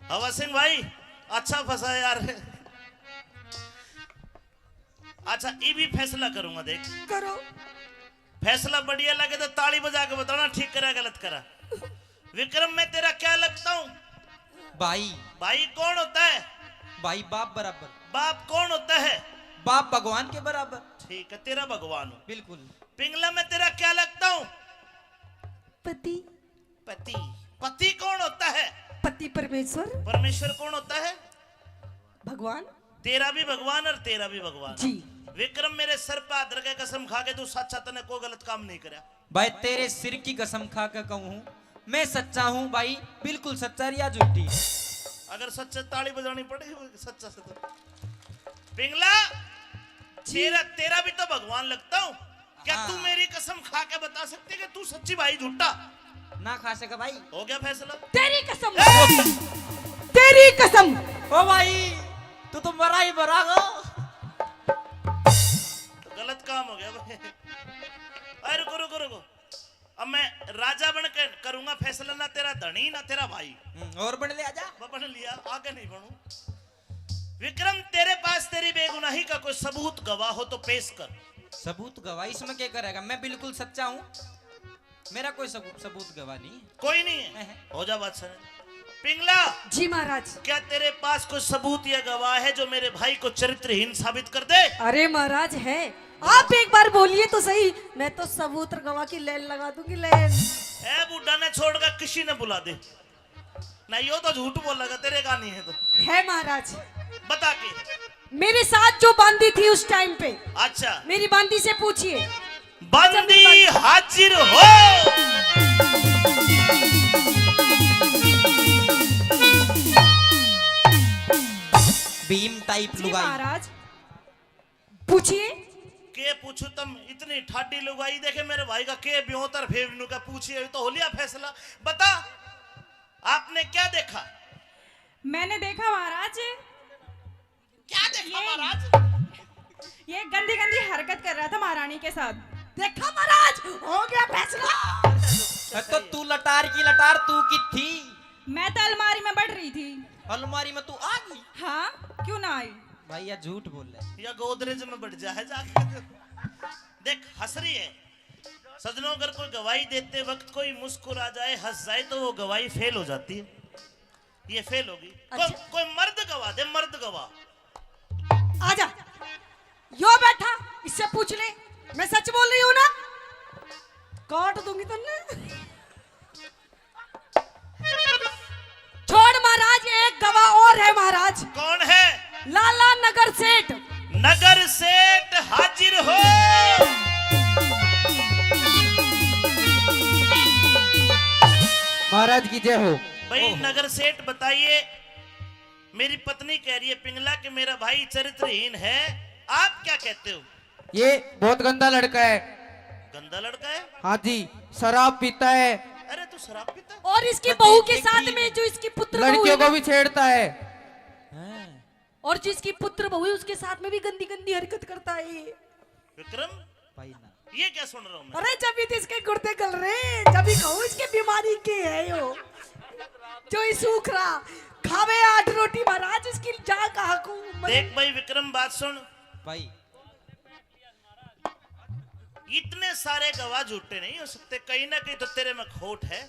हवा सिंह भाई, अच्छा फंसा यार। अच्छा, ये भी फैसला करूंगा, देख। करो। फैसला बढ़िया लगे तो ताली बजा के बताना, ठीक करा, गलत करा। विक्रम, मैं तेरा क्या लगता हूँ? भाई। भाई कौन होता है? भाई बाप बराबर। बाप कौन होता है? बाप भगवान के बराबर। ठीक है, तेरा भगवान हो। बिल्कुल। पिंगला, मैं तेरा क्या लगता हूँ? पति। पति। पति कौन होता है? पति परमेश्वर। परमेश्वर कौन होता है? भगवान। तेरा भी भगवान और तेरा भी भगवान। जी। विक्रम, मेरे सर पे हाथ रख के कसम खा के, तू सच्चा, तने कोई गलत काम नहीं करया। भाई, तेरे सिर की कसम खा के कहूँ हूँ, मैं सच्चा हूँ भाई, बिल्कुल सच्चा, या झूठी। अगर सच्चा, ताली बजानी पड़ेगी, वो सच्चा से तो। पिंगला, जी। तेरा, तेरा भी तो भगवान लगता हूँ। क्या हाँ। तू मेरी कसम खा के बता सकते कि तू सच्ची भाई झूठा? ना खा सके भाई। हो गया फैसला। तेरी कसम। ए! तेरी कसम। ओ भाई, तू तो मरा ही मरा गो। तो गलत काम हो गया भाई। अरे रुको, रुको, रुको। अब मैं राजा बन के करूंगा फैसला, ना तेरा धनी, ना तेरा भाई। हम्म, और बन ले आजा। मैं बन लिया, आगे नहीं बनू। विक्रम, तेरे पास तेरी बेगुनाही का कोई सबूत, गवाह हो तो पेश कर। सबूत, गवाह? इसमें क्या करेगा? मैं बिल्कुल सच्चा हूँ, मेरा कोई सबूत, सबूत, गवाह नहीं। कोई नहीं है? हैं, हैं। हो जा बात सर। पिंगला। जी महाराज। क्या तेरे पास कोई सबूत या गवाह है जो मेरे भाई को चरित्रहीन साबित कर दे? अरे महाराज है, आप एक बार बोलिए तो सही, मैं तो सबूत और गवाह की लाइन लगा दूंगी, लाइन। ए बूढ़ा ने छोड़कर किसी ने बुला दे। ना, यो तो झूठ बोलेगा, तेरे का नहीं है तो। है महाराज। बता के। मेरे साथ जो बांदी थी उस टाइम पे। अच्छा। मेरी बांदी से पूछिए। बांदी हाजिर हो। भीम टाइप जी लुगाई। महाराज, पूछिए। के पूछू तम, इतनी ठाडी लुगाई देखे मेरे भाई का, के ब्योतर फेवनू का पूछिए, तो हो लिया फैसला। बता, आपने क्या देखा? मैंने देखा महाराज। क्या देखा ये, महाराज? ये गंदी गंदी हरकत कर रहा था महारानी के साथ। देखा महाराज, हो गया फैसला। तो तू लटार की लटार, तू की थी? मैं तो अलमारी में बढ़ रही थी। अलमारी में तू आ गई? हाँ, क्यों ना आई? भाई, या झूठ बोल रहा है। या गोदरेज में बढ़ जा है जाके। देख, हंस रही है। सजनों, अगर कोई गवाही देते वक्त कोई मुस्कुरा जाए, हंस जाए, तो वो गवाही फेल हो जाती है। ये फेल होगी। अच्छा। कोई, कोई मर्द गवाह दे, मर्द गवाह। आजा, यो बैठा, इससे पूछ ले, मैं सच बोल रही हूँ ना? काट दूंगी तन्ने। छोड़ महाराज, एक गवाह और है महाराज। कौन है? लाला नगर सेठ। नगर सेठ हाजिर हो। महाराज की जय हो। भाई, नगर सेठ बताइए, मेरी पत्नी कह रही है पिंगला कि मेरा भाई चरित्रहीन है, आप क्या कहते हो? ये बहुत गंदा लड़का है। गंदा लड़का है? हाँ जी, शराब पीता है। अरे, तू शराब पीता है? और इसकी बहू के साथ में जो इसकी पुत्र बहू है ना, लड़कियों को भी छेड़ता है। हैं? और जिसकी पुत्र बहू है, उसके साथ में भी गंदी गंदी हरकत करता है ये। विक्रम, भाई ना। ये क्या सुन रहा हूँ मैं? अरे, जब भी तो इसके गुर्दे गल रहे, जब भी कहूँ इसके बीमारी के है यो, जो ये सूख रहा, खावे आठ रोटी महाराज, इसकी जा कहाँ को, मतलब। देख भाई विक्रम, बात सुन। भाई, इतने सारे गवाह झूठे नहीं हो सकते, कहीं ना कहीं तो तेरे में खोट है।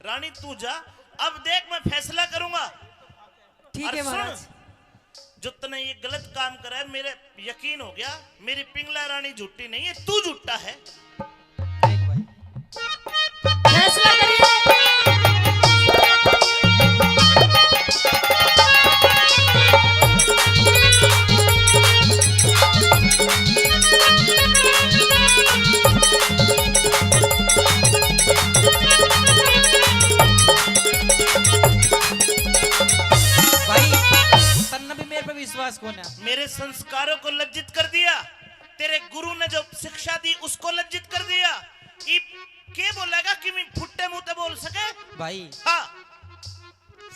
रानी, तू जा, अब देख, मैं फैसला करूंगा। ठीक है महाराज। जो तने ये गलत काम करा है, मेरे यकीन हो गया, मेरी पिंगला रानी झूठी नहीं है, तू झूठा है। देख भाई। फैसला करिए। विश्वास कोन्या। मेरे संस्कारों को लज्जित कर दिया, तेरे गुरु ने जो शिक्षा दी उसको लज्जित कर दिया। इब के बोलेगा कि मैं फुट्टे मुंह ते बोल सके? भाई, हाँ।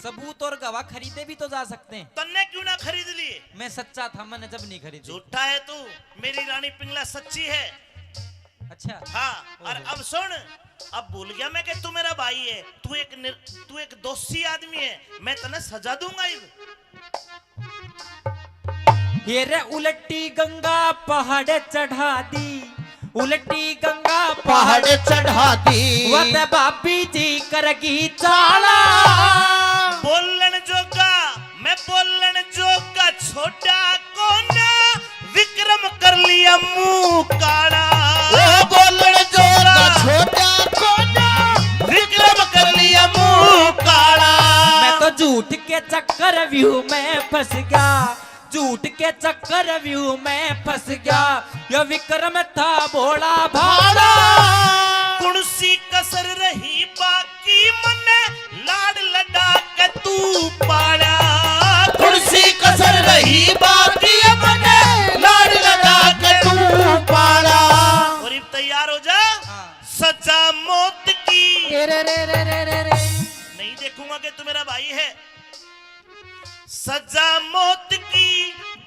सबूत और गवाह खरीदे भी तो जा सकते हैं। तन्ने क्यों ना खरीद लिए? मैं सच्चा था, मैंने जब नहीं खरीदी। झूठा है तू, मेरी रानी पिंगला सच्ची है। अच्छा। हाँ, और ओहो। अब सुन, अब भूल गया मैं कि तू मेरा भाई है, तू एक निर-, तू एक दोषी आदमी है, मैं तन्ने सजा दूंगा इब। ये रे उलटी गंगा पहाड़ चढ़ा दी, उलटी गंगा पहाड़ चढ़ा दी। वत भाभी जी करगी चाला। बोलण जोगा, मैं बोलण जोगा छोटा कोना, विक्रम कर लिया मुंह काला। ओ बोलण जोगा छोटा कोना, विक्रम कर लिया मुंह काला। मैं तो झूठ के चक्रव्यूह में फंस गया, झूठ के चक्रव्यूह में फंस गया, यो विक्रम था भोला भाला। कुण सी कसर रही बाकी मन्ने लाड लडा के तू पाला। कुण सी कसर रही बाकी मन्ने लाड लडा के तू पाला। और इब तैयार हो जा। हाँ। सजा मौत की। रे, रे, रे, रे, रे, रे। नहीं देखूंगा कि तू मेरा भाई है। सजा मौत की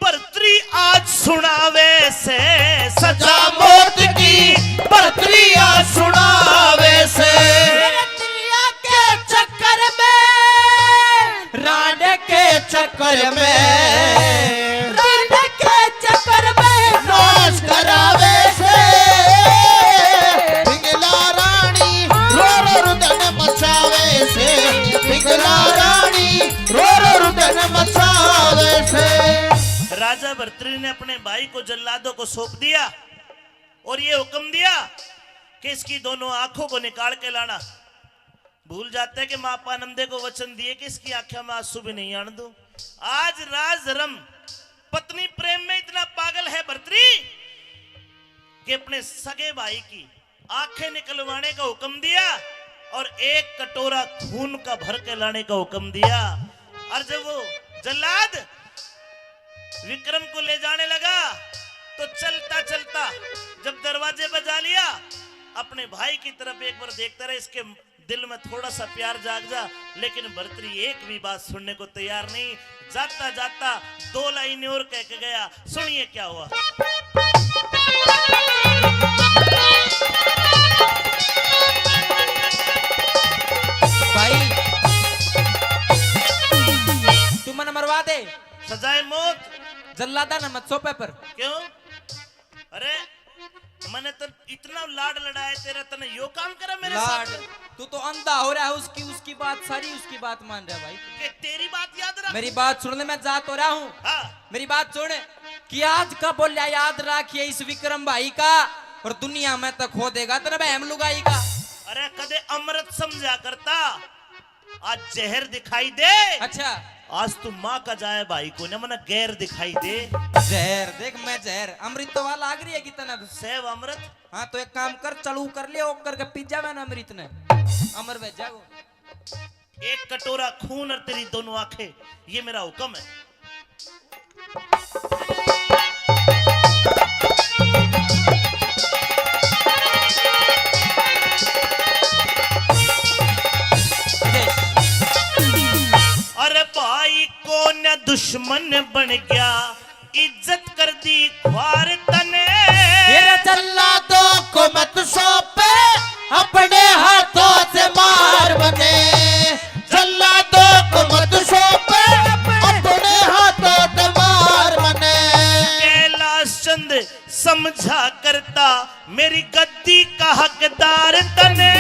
भरतरी आज सुनावे से, सजा मौत की भरतरी आज सुनावे से। मेरे तिरिया के चक्कर में, रांड के चक्कर में, रांड के चक्कर में नाश करावे से। पिंगला रानी रो रो रुदन मचावे से, पिंगला रानी रो रो रुदन मचावे से। राजा भरतरी ने अपने भाई को जल्लादों को सौंप दिया और ये हुक्म दिया कि इसकी दोनों आंखों को निकाल के लाना। भूल जाते हैं कि माँ पानंदे को वचन दिए कि इसकी आंखों में आंसू भी नहीं आने दूं। आज राज धर्म, पत्नी प्रेम में इतना पागल है भरतरी कि अपने सगे भाई की आंखें निकलवाने का हुक्म दिया और एक कटोरा खून का भर के लाने का हुक्म दिया। और जब वो जल्लाद विक्रम को ले जाने लगा, तो चलता चलता जब दरवाजे पर जा लिया, अपने भाई की तरफ एक बार देखता रहा, इसके दिल में थोड़ा सा प्यार जाग जा। लेकिन भरतरी एक भी बात सुनने को तैयार नहीं। जाता जाता दो लाइनें और कह के गया। सुनिए क्या हुआ। भाई, तू मन्ने मरवा दे। सजाए मौत। जल्लादा ना मत सौंपे पर। क्यों? अरे, मैंने तो इतना लाड लड़ाया तेरा, तने यो काम करा मेरे लाड। साथ। तू तो अंधा हो रहा है, उसकी, उसकी बात सारी, उसकी बात मान रहा है भाई। कि तेरी बात याद रख। मेरी बात सुन ले, मैं जा तो रहा हूँ। हाँ। मेरी बात सुन कि आज का बोल्या याद रखिए इस विक्रम भाई का, और दुनिया में तो खो देगा तेरे बहम लुगाई का। अरे, कदे अमृत समझा करता, आज जहर दिखाई दे। अच्छा। आज तू माँ का जाए भाई को ना, मना गैर दिखाई दे। जहर देख, मैं जहर, अमृत तो वाला लाग रही है कितना। सेव अमृत। हाँ, तो एक काम कर, चालू कर लिया, ओकर के पिज्जा में ना अमृत ने अमर भेजा को। एक कटोरा खून और तेरी दोनों आंखें, ये मेरा हुक्म है। अरे भाई कौन दुश्मन बन गया, इज्जत कर दी ख्वार तने। फिर जल्लादों को मत सौंपे, अपने हाथों से मार मने। जल्लादों को मत सौंपे, अपने हाथों से मार मने। कैलाश चंद समझा करता मेरी गद्दी का हकदार तने।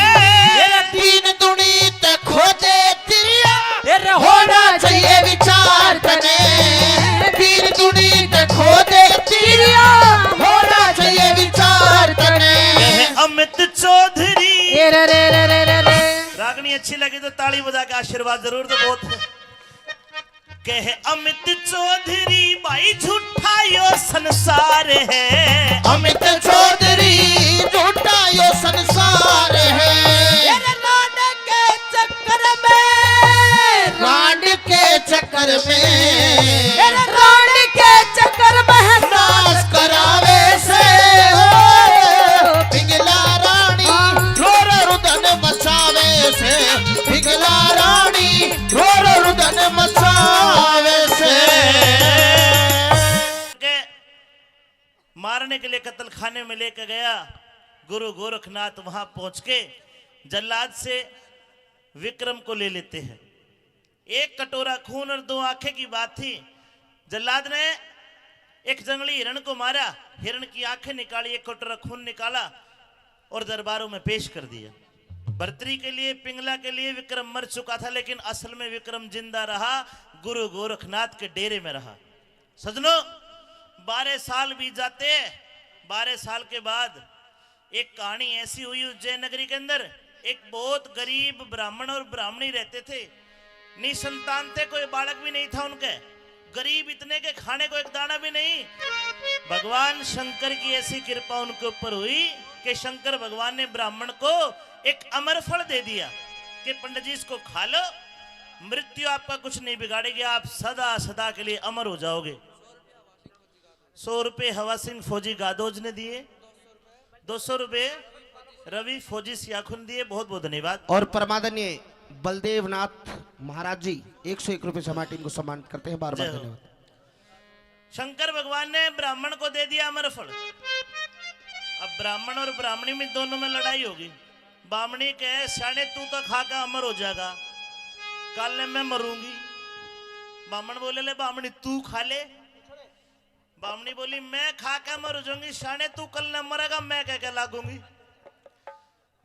तेरा दीन दुनी ते खोजे तिरिया, तेरा होना चाहिए विचार तने। दीन दुनी ते खोजे तिरिया, होना चाहिए विचार तने। कह अमित चौधरी। ए रे रे रे रे रे रे। रागनी अच्छी लगी तो ताली बजा के आशीर्वाद जरूर दो। बहुत कह अमित चौधरी भाई झूठा यो संसार है। अमित चौधरी झूठा यो संसार है। तेरे रांड के चक्कर में, रांड के चक्कर में, तेरे रांड के चक्कर में नाश करावे से, ओ, पिंगला रानी रो रो रुदन मचावे से, पिंगला रानी रो रो रुदन मचावे से। के मारने के लिए कत्लखाने में लेके गया। गुरु गोरखनाथ वहां पहुंच के जल्लाद से विक्रम को ले लेते हैं। एक कटोरा खून और दो आंखें की बात थी। जल्लाद ने एक जंगली हिरण को मारा, हिरण की आंखें निकाली, एक कटोरा खून निकाला और दरबारों में पेश कर दिया। भर्तरी के लिए, पिंगला के लिए विक्रम मर चुका था, लेकिन असल में विक्रम जिंदा रहा, गुरु गोरखनाथ के डेरे में रहा। सजनों, बारह साल बीत जाते हैं। बारह साल के बाद एक कहानी ऐसी हुई उज्जैन नगरी के अंदर। एक बहुत गरीब ब्राह्मण और ब्राह्मणी रहते थे। निसंतान थे, कोई बालक भी नहीं था उनके। गरीब इतने के खाने को एक दाना भी नहीं। भगवान शंकर की ऐसी कृपा उनके ऊपर हुई कि शंकर भगवान ने ब्राह्मण को एक अमर फल दे दिया कि पंडित जी, इसको खा लो, मृत्यु आपका कुछ नहीं बिगाड़ेगी, आप सदा सदा के लिए अमर हो जाओगे। सौ रुपये हवा सिंह फौजी गादोज ने दिए, दो सौ रुपये रवि फौजी सियाखुन दिए। बहुत बहुत धन्यवाद। और परमादरणीय बलदेव नाथ महाराज जी एक सौ एक रुपये से हमारी टीम को सम्मानित करते हैं। बार बार धन्यवाद। शंकर भगवान ने ब्राह्मण को दे दिया अमर फल। अब ब्राह्मण और ब्राह्मणी में, दोनों में लड़ाई होगी। ब्राह्मणी कहे, "स्याणे, तू तो खा के अमर हो जाएगा, कल ने मैं मरूंगी।" ब्राह्मण बोले, "ले ब्राह्मणी, तू खा ले।" ब्राह्मणी बोली, "मैं खा के मर जाऊंगी, स्याणे, तू कल ने मरेगा, मैं कह के लागूंगी।"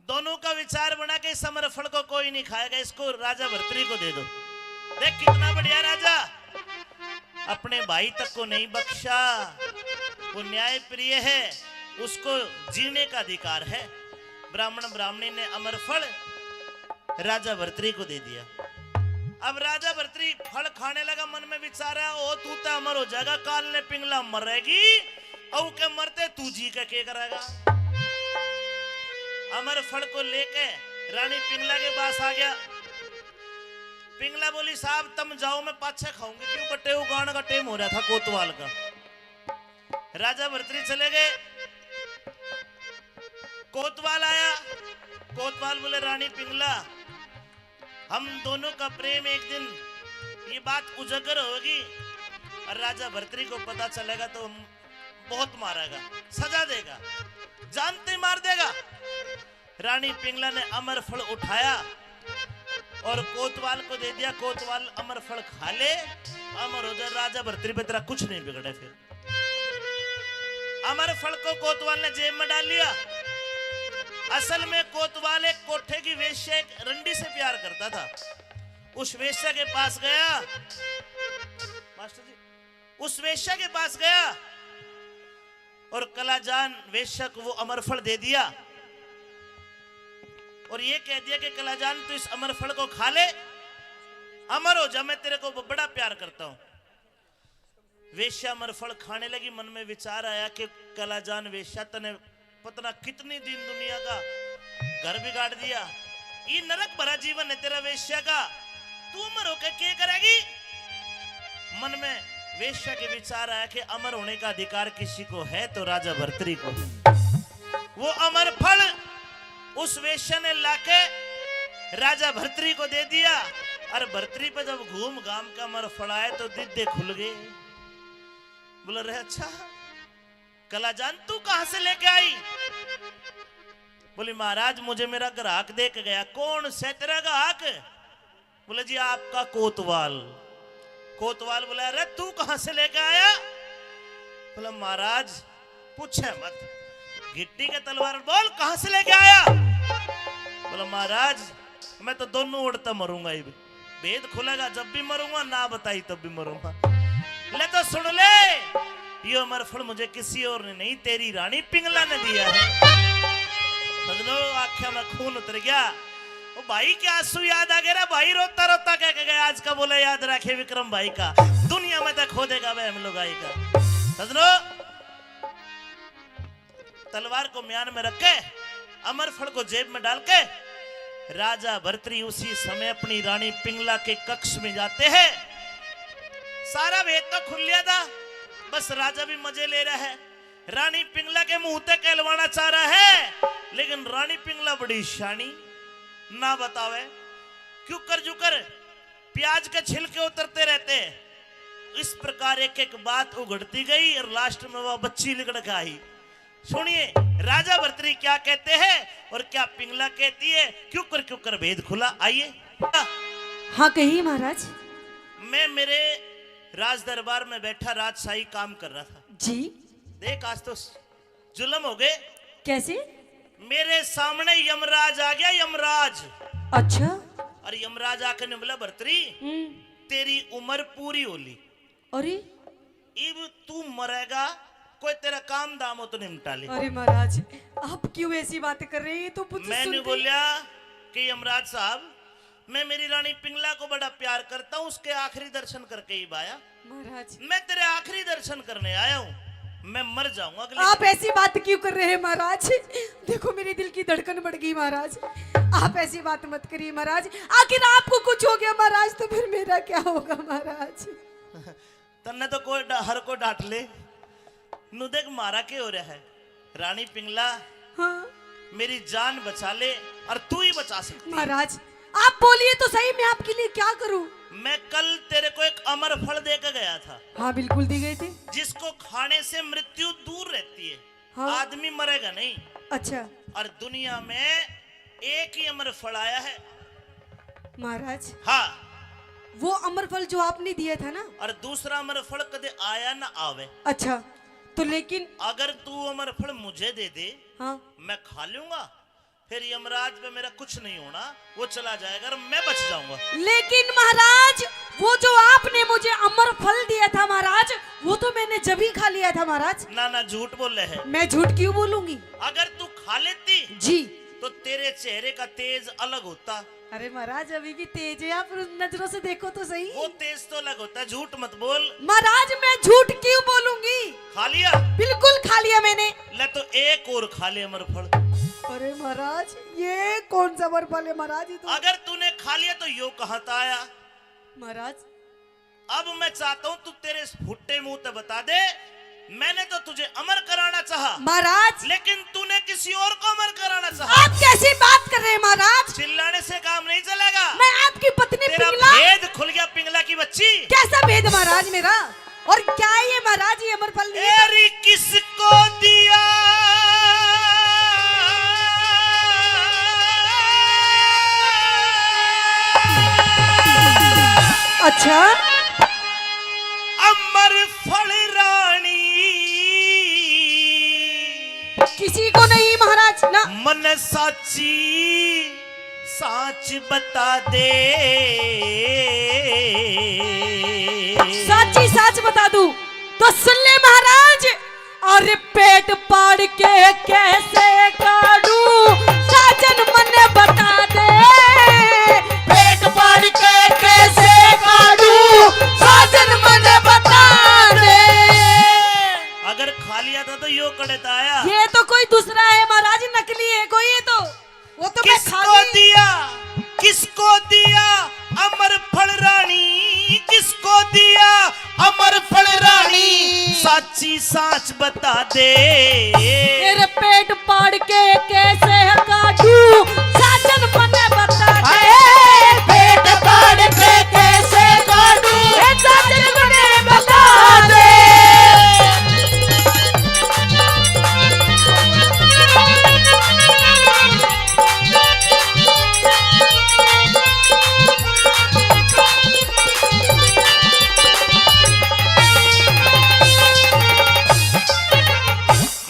दोनों का विचार बना के इस अमर फल को कोई नहीं खाएगा, इसको राजा भर्तरी को दे दो। देख कितना बढ़िया राजा, अपने भाई तक को नहीं बख्शा, वो न्याय प्रिय है, उसको जीने का अधिकार है। ब्राह्मण ब्राह्मणी ने अमर फल राजा भर्तरी को दे दिया। अब राजा भर्तरी फल खाने लगा, मन में विचार है, "ओ, तू तो अमर हो जाएगा, काल ने पिंगला मरेगी, औ के मरते तू जी के के करेगा?" अमर फल को लेके रानी पिंगला के पास आ गया। पिंगला बोली, "साहब, तम जाओ, मैं पाछे खाऊंगी।" क्यों, बटेऊ गाण का टेम हो रहा था कोतवाल का। राजा भर्तरी चले गए। कोतवाल आया। कोतवाल बोले, "रानी पिंगला, हम दोनों का प्रेम एक दिन ये बात उजागर होगी और राजा भर्तरी को पता चलेगा तो हम बहुत मारेगा, सजा देगा, जानते ही मार देगा।" रानी पिंगला ने अमर फल उठाया और कोतवाल को दे दिया। "कोतवाल, अमर फल खा ले, अमर हो जा, राजा भर्तरी पे तेरा कुछ नहीं बिगड़े।" फिर अमर फल को कोतवाल ने जेब में डाल लिया। असल में कोतवाल एक कोठे की वेश्या, एक रंडी से प्यार करता था। उस वेश्या के पास गया, मास्टर जी, उस वेश्या के पास गया और कलाजान वेश्या को वो अमर फल दे दिया और ये कह दिया कि, "कलाजान, तू इस अमर फल को खा ले, अमर हो जा, मैं तेरे को ब-, बड़ा प्यार करता हूं।" वेश्या अमर फल खाने लगी। मन में विचार आया कि, "कलाजान वेश्या, तने पता ना कितनी दिन दुनिया का घर बिगाड़ दिया, ये नरक भरा जीवन है तेरा वेश्या का, तू अमर होकर के करेगी?" मन में वेश्या के विचार आया कि अमर होने का अधिकार किसी को है तो राजा भर्तरी को। वो अमर फल उस वेश्या ने लाके राजा भर्तरी को दे दिया। और भर्तरी पे जब घूम घाम के अमर फल आए तो दीदे खुल गए। बोला, "रे अच्छा, कलाजान, तू कहां से लेके आई?" बोली, "महाराज, मुझे मेरा ग्राहक दे के गया।" "कौन से तेरा ग्राहक?" बोले, "जी, आपका कोतवाल।" कोतवाल बोला, "अरे, तू कहां से लेके आया?" बोला, "महाराज, पूछे मत, घिट्टी के तलवार, बोल, कहां से लेके आया?" बोला, "महाराज, मैं तो दोनों ओर तै मरूंगा, ये भी भेद खुलेगा, जब भी मरूंगा, ना बताई तब भी मरूंगा।" ले तो सुन ले, यो अमर फल मुझे किसी और ने नहीं, तेरी रानी पिंगला ने दिया है। सजनो, आंखों में खून उतर गया। ओ भाई के आंसू याद आ गए रे भाई, रोता रोता कह के गया, "आज का बोला याद रखे विक्रम भाई का, दुनिया में तो खो देगा वह हम लोग आई का।" सजनो, तलवार को म्यान में रख के, अमर फल को जेब में डाल के, राजा भर्तरी उसी समय अपनी रानी पिंगला के कक्ष में जाते हैं। सारा भेद तो खुल लिया था, बस राजा भी मजे ले रहा है, रानी पिंगला के मुंह तक कहलवाना चाह रहा है, लेकिन रानी पिंगला बड़ी शानी, ना बतावे। क्यूकर जूकर प्याज के छिलके उतरते रहते। इस प्रकार एक एक बात उघड़ती गई और लास्ट में वह बच्ची निकल के आई। सुनिए, राजा भर्तरी क्या कहते हैं और क्या पिंगला कहती है, क्यूकर क्यूकर भेद खुला। आइए। हाँ, कहिए महाराज। मैं मेरे राज दरबार में बैठा राजशाही काम कर रहा था। जी। देख, आज तो जुल्म हो गए। कैसे? मेरे सामने यमराज आ गया, यमराज। अच्छा। और यमराज आके ने बोला, भर्तरी, हम्म। तेरी उम्र पूरी हो ली। अरे? इब तू मरेगा, कोई तेरा काम दाम हो तो निपटा ले। अरे महाराज, आप क्यों ऐसी बात कर रहे हैं? ये तो मुझे मैंने सुनते ही बोला कि यमराज साहब, मैं मेरी रानी पिंगला को बड़ा प्यार करता हूँ, उसके आखिरी दर्शन करके ही आया। महाराज। मैं तेरे आखिरी दर्शन करने आया हूँ, मैं मर जाऊंगा अगले आप दिन। ऐसी बात क्यों कर रहे हैं महाराज? देखो, मेरे दिल की धड़कन बढ़ गई महाराज, आप ऐसी बात मत करिए महाराज। आखिर आपको कुछ हो गया महाराज, तो फिर मेरा क्या होगा महाराज? तन्ने तो कोई डा-, हर कोई डांट ले। नु देख, मारा के हो रहा है, रानी पिंगला। हाँ। मेरी जान बचा ले, और तू ही बचा सकती है। महाराज, आप बोलिए तो सही, मैं आपके लिए क्या करूं? मैं कल तेरे को एक अमर फल दे के गया था। हाँ, बिल्कुल दे गए थे। जिसको खाने से मृत्यु दूर रहती है, हाँ। आदमी मरेगा नहीं। अच्छा। और दुनिया में एक ही अमर फल आया है। महाराज, हाँ। वो अमर फल जो आपने दिया था ना? और दूसरा अमर फल कदे आया ना आवे। अच्छा, तो लेकिन अगर तू अमर फल मुझे दे दे, हाँ। मैं खा लूंगा, फिर यमराज पे मेरा कुछ नहीं होना, वो चला जाएगा और मैं बच जाऊंगा। लेकिन महाराज, वो जो आपने मुझे अमर फल दिया था महाराज, वो तो मैंने जब ही खा लिया था महाराज। ना, ना, झूठ बोले है। मैं झूठ क्यों बोलूंगी? अगर तू खा लेती जी। तो तेरे चेहरे का तेज अलग होता। अरे महाराज, अभी भी तेज है, आप नजरों से देखो तो सही। वो तेज तो अलग होता है, झूठ मत बोल। महाराज, मैं झूठ क्यों बोलूंगी? खा लिया? बिल्कुल खा लिया मैंने। ले तो एक और खा ले अमर फल। अरे महाराज, ये कौन सा अमर फल है महाराज? ये तो अगर तूने खा लिया तो यो कहाँ था आया? महाराज, अब मैं चाहता हूँ तू तेरे इस फुट्टे मुंह ते बता दे, मैंने तो तुझे अमर कराना चाहा, महाराज। लेकिन तूने किसी और को अमर कराना चाहा। आप कैसी बात कर रहे हैं महाराज? चिल्लाने से काम नहीं चलेगा। मैं आपकी पत्नी तेरा पिंगला। भेद खुल गया पिंगला की बच्ची। कैसा भेद महाराज मेरा? और क्या है ये महाराज, ये अमर फल नहीं है? एरी किसको दिया? अच्छा। अमर फल रानी। किसी को नहीं महाराज ना। मन साची साच बता दे। साची साच बता दूं तो सुन ले महाराज। अरे पेट पाड़ के कैसे काढूं, साजन मन्ने बता दे। पेट पाड़ के कैसे काढूं, साजन मन्ने बता दे। अगर खा लिया था तो यो कड़े था आया। ये तो कोई दूसरा है महाराज, नकली है कोई ये तो। वो तो मैं किसको खाली दिया, किसको दिया अमर फल रानी, किसको दिया अमर फल रानी, साची साच बता दे। तेरे पेट पाड़ के कैसे काढूं, साजन मन्ने बता दे। हाय, पेट पाड़ के कैसे काढूं, ए साजन मन्ने बता दे।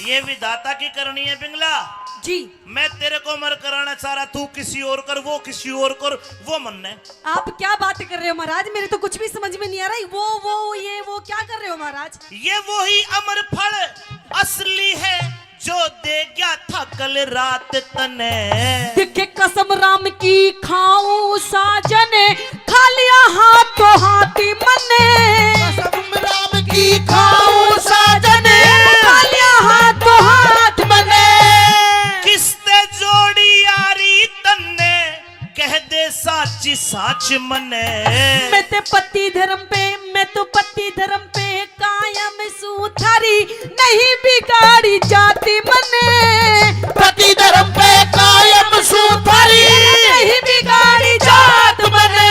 ये विधाता की करनी है पिंगला। जी। मैं तेरे को अमर कराना चाह रहा, तू किसी और कर, वो किसी और कर, वो मन्ने। आप क्या बात कर रहे हो महाराज, मेरे तो कुछ भी समझ में नहीं आ रहा। वो, वो, ये, वो क्या कर रहे हो महाराज? ये वही अमर फल असली है जो दे गया था कल रात तने। दिखे कसम राम की खाऊं साजन, खा लिया हाथों हाथ मन्ने। कसम राम की खाऊं साजन, खा लिया हाथों हाथ मन्ने। किसते जोड़ी यारी तन्ने, कह दे साची साच मन्ने। मैं ते पति धर्म पे, मैं तो पति धर्म पे कायम सूं नहीं बिगाड़ी जाति मने। पति धर्म पे कायम सू थारी। नहीं बिगाड़ी जात मने।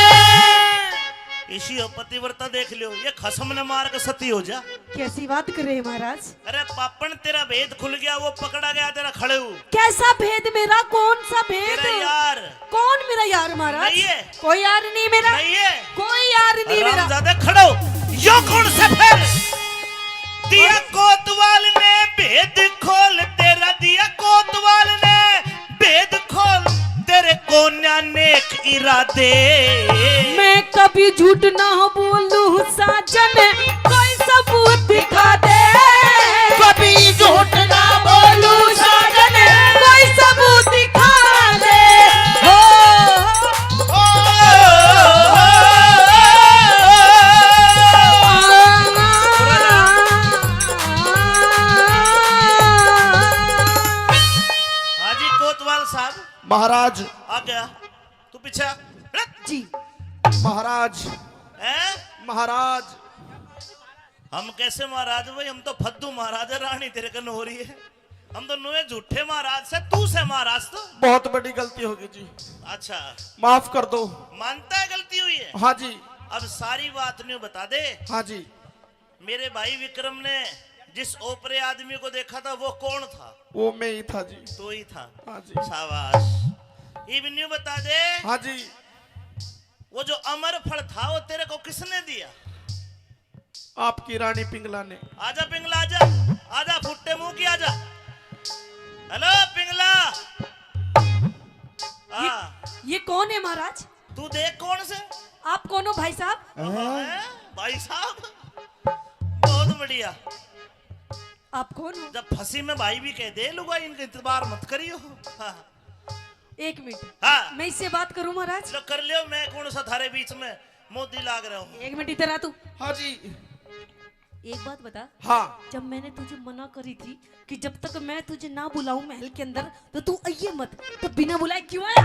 इसी पतिव्रता देख लियो, ये खसम ने मार के सती हो जा। कैसी बात कर रहे हैं महाराज? अरे पापण, तेरा भेद खुल गया, वो पकड़ा गया तेरा खड़ेऊ। कैसा भेद मेरा? कौन सा भेद? तेरा यार। कौन मेरा यार महाराज? नहीं है। कोई यार नहीं मेरा। नहीं है। कोई यार नहीं मेरा। हरामजादे, खड़ो। यो कौन सा फिर? दिया कोतवाल ने भेद खोल, तेरा दिया कोतवाल ने भेद खोल, तेरे कोन्या नेक इरादे। मैं कभी झूठ ना बोलूं साजन, कोई सबूत दिखा दे। कभी झूठ ना बोलूं साजन, कोई सबूत दिखा दे। हो, हो, हो, हो, हो। हाजी कोतवाल साहब। महाराज। आ गया। तू पीछे हट। जी। महाराज। हैं? महाराज। हम कैसे महाराज भाई? हम तो फद्दू महाराज है, रानी तेरे कन हो रही है। हम तो नुए झूठे महाराज से, तू से महाराज तो। बहुत बड़ी गलती होगी जी। अच्छा। माफ कर दो। मानता है गलती हुई है? हाँ जी। अब सारी बात न्यू बता दे। हाँ जी। मेरे भाई विक्रम ने जिस ओपरे आदमी को देखा था, वो कौन था? वो मैं ही था जी। तू ही था। हाँ जी। शाबाश। इब न्यू बता दे। हाँ जी। वो जो अमर फल था, वो तेरे को किसने दिया? आपकी रानी पिंगला ने। आजा पिंगला, आजा। आजा फुट्टे मुंह की, आजा। हेलो पिंगला। हाँ। ये कौन है महाराज? तू देख कौन से? आप कौन हो भाई साहब? हैं? भाई साहब, बहुत बढ़िया। आप कौन हो? जब फंसी में भाई भी कह दे लुगाई, इनका इतबार मत करियो। हाँ। एक मिनट। हाँ। मैं इससे बात करूं महाराज? लो कर लियो, मैं कौन सा थारे बीच में मोदी लाग रहा हूँ। एक मिनट इधर आ तू। हाँ जी। एक बात बता। हाँ। जब मैंने तुझे मना करी थी कि जब तक मैं तुझे ना बुलाऊं महल के अंदर, तो तू आइए मत, तो बिना बुलाए क्यों आया?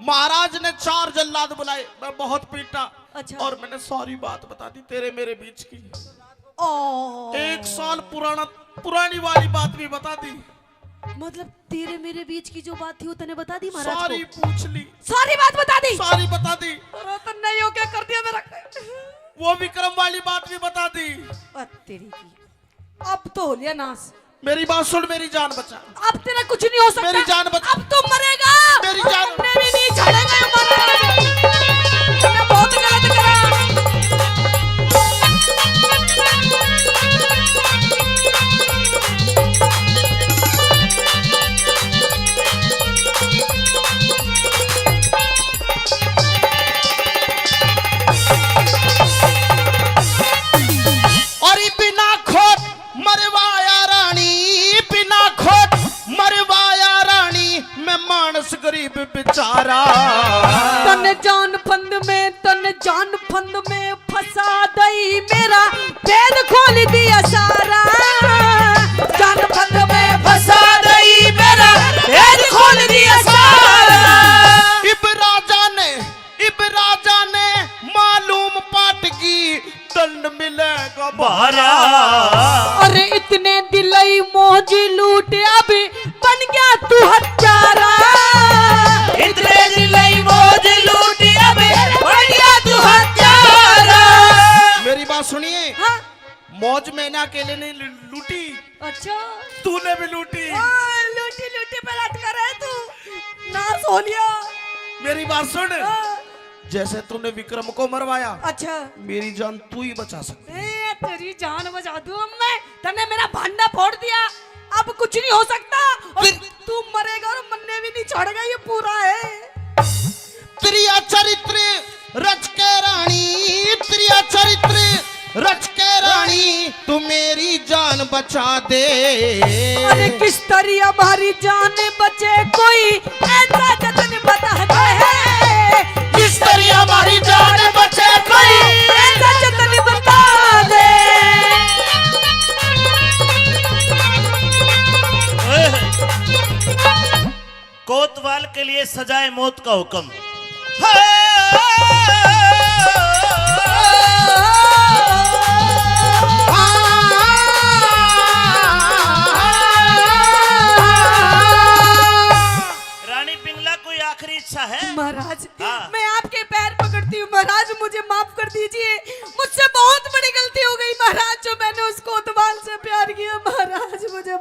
महाराज ने चार जल्लाद बुलाए, मैं बहुत पीटा। अच्छा। और मैंने सारी बात बता दी तेरे मेरे बीच की। ओ। एक साल पुराना, पुरानी वाली बात भी बता दी। मतलब तेरे मेरे बीच की जो बात थी वो तने बता दी महाराज को? सारी पूछ ली। सारी बात बता दी? सारी बता दी। अरे तन्ने यो क्या कर दिया मेरा? वो विक्रम वाली बात भी बता दी। ओ तेरी की। अब तो हो लिया नाश। मेरी बात सुन, मेरी जान बचा। अब तेरा कुछ नहीं हो सकता। मेरी जान बचा। अब तू मरेगा। मेरी जान। तन्ने भी नहीं छोड़ेगा महाराज। तन्ने बहुत गलत करा। और बिना खोट मरवाया रानी, बिना खोट मरवाया रानी, मैं मानस गरीब बेचारा। तन जान फंद में, तन जान फंद में फंसा दई मेरा, भेद खोल दिया सारा। जान फंद में फंसा दई मेरा, भेद खोल दिया सारा। इब राजा ने, इब राजा ने मालूम पाट की दंड मिलेगा भारा। अरे इतने दिलई मौज लूट अभी बन गया तू हत्यारा। इतने दिलई मौज लूट अभी बन गया तू हत्यारा। मेरी बात सुनिए। हाँ। मौज मैंने अकेले नहीं लू-, लूटी। अच्छा। तूने भी लूटी। ओ, लूटी लूटी पे लटका रहे तू। नाश हो लिया। मेरी बात सुन। हाँ। जैसे तूने विक्रम को मरवाया, अच्छा। मेरी जान तू ही बचा सकती है। ए, तेरी जान बचा दूं अब मैं। तन्ने मेरा भांडा फोड़ दिया, अब कुछ नहीं हो सकता। और फिर तू मरेगा और मन्ने भी नहीं छोड़ेगा, ये पूरा है। त्रिया चरित्र रच के रानी, त्रिया चरित्र रच के रानी, तू मेरी जान बचा दे। अरे किस तरिया हमारी जान बचे कोई ऐसा जतन बता दे। किस तरिया हमारी जान बचे कोई ऐसा जतन बता दे। ओए। कोतवाल के लिए सजाए मौत का हुक्म।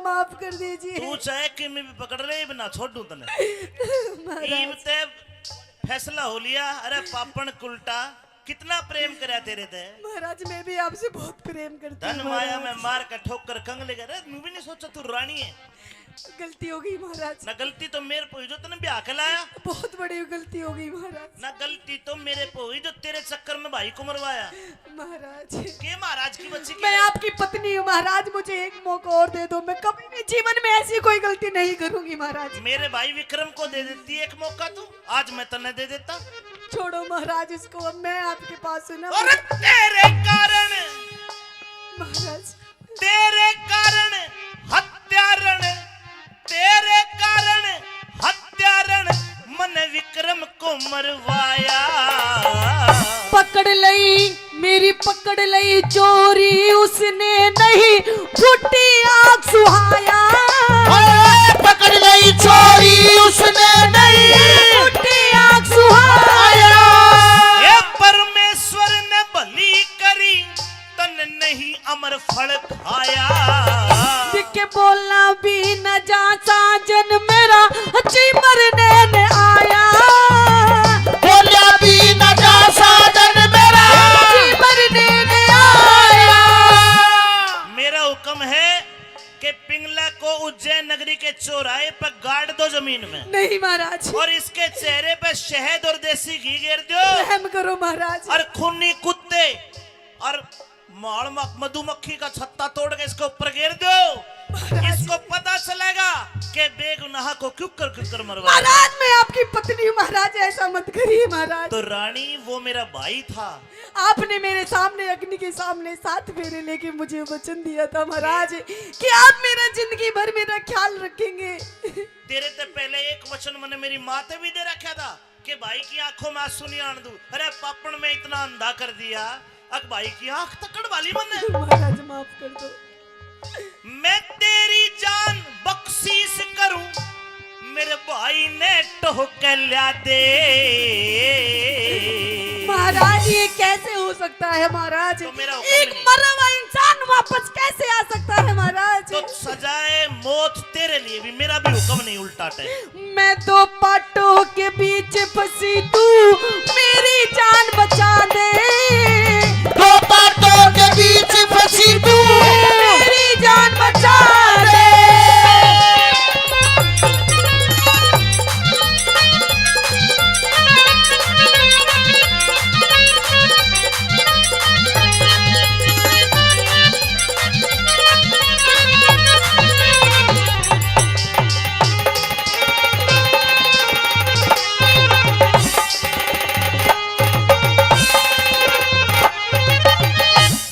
माफ कर दीजिए। तू चाहे किमी भी पकड़ ले, इब ना छोड़ू तने। महाराज। इब ते फैसला हो लिया। अरे पापण कुलटा, कितना प्रेम करया तेरे ते। महाराज, मैं भी आपसे बहुत प्रेम करती हूँ, धन माया में महाराज। मार का ठोकर कंगले कर, मैं भी नहीं सोचा तू रानी है। गलती हो गई महाराज। ना गलती तो मेरे पे हुई जो तने ब्याह के लाया। बहुत बड़ी गलती हो गई महाराज। ना गलती तो मेरे पे हुई जो तेरे चक्कर में भाई को मरवाया। महाराज। के महाराज की बच्ची की मैं है? आपकी पत्नी हूँ महाराज, मुझे एक मौका और दे दो, मैं कभी भी जीवन में ऐसी कोई गलती नहीं करूंगी महाराज। मेरे भाई विक्रम को दे देती एक मौका तू, आज मैं तन्ने दे देता। छोड़ो महाराज इसको, अब मैं आपके पास हूँ ना। और तेरे कारण, महाराज। तेरे कारण हत्यारण, तेरे कारण हत्यारण मन विक्रम को मरवाया। पकड़ लई, मेरी पकड़ लई चोरी, उसने नहीं फूटी आग सुहाया। ओए, पकड़ लई चोरी, उसने नहीं फूटी आग सुहाया। ए परमेश्वर ने भली करी, तन नहीं अमर फल खाया। के बोला भी न जा साजन मेरा, जी मरने ने आया। बोला भी न जा साजन मेरा, जी मरने ने आया। मेरा हुक्म है कि पिंगला को उज्जैन नगरी के चौराहे पर गाड़ दो जमीन में। नहीं महाराज। और इसके चेहरे पे शहद और देसी घी गेर दो। रहम करो महाराज। और खूनी कुत्ते और माल म-, मधुमक्खी का छत्ता तोड़ के इसके ऊपर गेर दो। महाराज। इसको पता चलेगा कि बेगुनाह को क्यों कर, क्यों कर मरवा। महाराज, मैं आपकी पत्नी हूँ महाराज, ऐसा मत करिए महाराज। तो रानी, वो मेरा भाई था। आपने मेरे सामने, अग्नि के सामने सात फेरे लेके मुझे वचन दिया था महाराज कि आप मेरा जिंदगी भर मेरा ख्याल रखेंगे। तेरे ते पहले एक वचन मैंने मेरी माँ ते भी दे रखा था कि भाई की आंखों में आंसू नहीं आन दूं। अरे पापण, मैं इतना अंधा कर दिया, अक भाई की आंख तकड़ वाली मन्ने। महाराज, माफ कर दो। मैं तेरी जान बख्शीश करूं, मेरे भाई ने टोह के ल्या दे। महाराज, ये कैसे हो सकता है महाराज? तो मेरा हुक्म एक नहीं। मरा हुआ इंसान वापस कैसे आ सकता है महाराज? तो सजाए मौत तेरे लिए भी, मेरा भी हुक्म नहीं उल्टा टे। मैं दो पाटों के बीच फंसी तू, मेरी जान बचा दे। दो पाटों के बीच फंसी तू, मेरी जान बचा दे।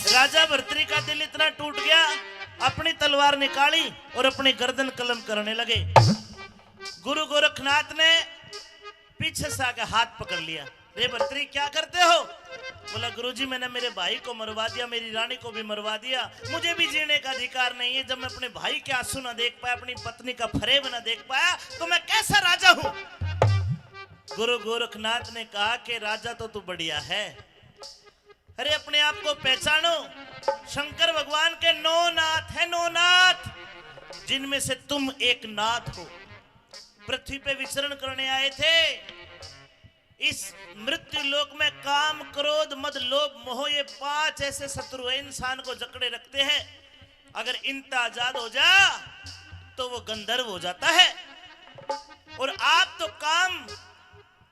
राजा भरतरी का दिल इतना टूट गया, अपनी तलवार निकाली और अपनी गर्दन कलम करने लगे। गुरु गोरखनाथ ने पीछे से आके हाथ पकड़ लिया। रे भरतरी, क्या करते हो? बोला, गुरुजी, मैंने मेरे भाई को मरवा दिया, मेरी रानी को भी मरवा दिया, मुझे भी जीने का अधिकार नहीं है। जब मैं अपने भाई के आंसू ना देख पाया, अपनी पत्नी का फरेब ना देख पाया, तो मैं कैसा राजा हूँ? गुरु गोरखनाथ ने कहा कि राजा तो तू बढ़िया है, अरे, अपने आप को पहचानो। शंकर भगवान के नौ नाथ हैं, नौ नाथ, जिनमें से तुम एक नाथ हो। पृथ्वी पे विचरण करने आए थे। इस मृत्यु लोक में काम, क्रोध, मद, लोभ, मोह, ये पांच ऐसे शत्रु हैं, इंसान को जकड़े रखते हैं। अगर इनता आजाद हो जा तो वो गंधर्व हो जाता है। और आप तो काम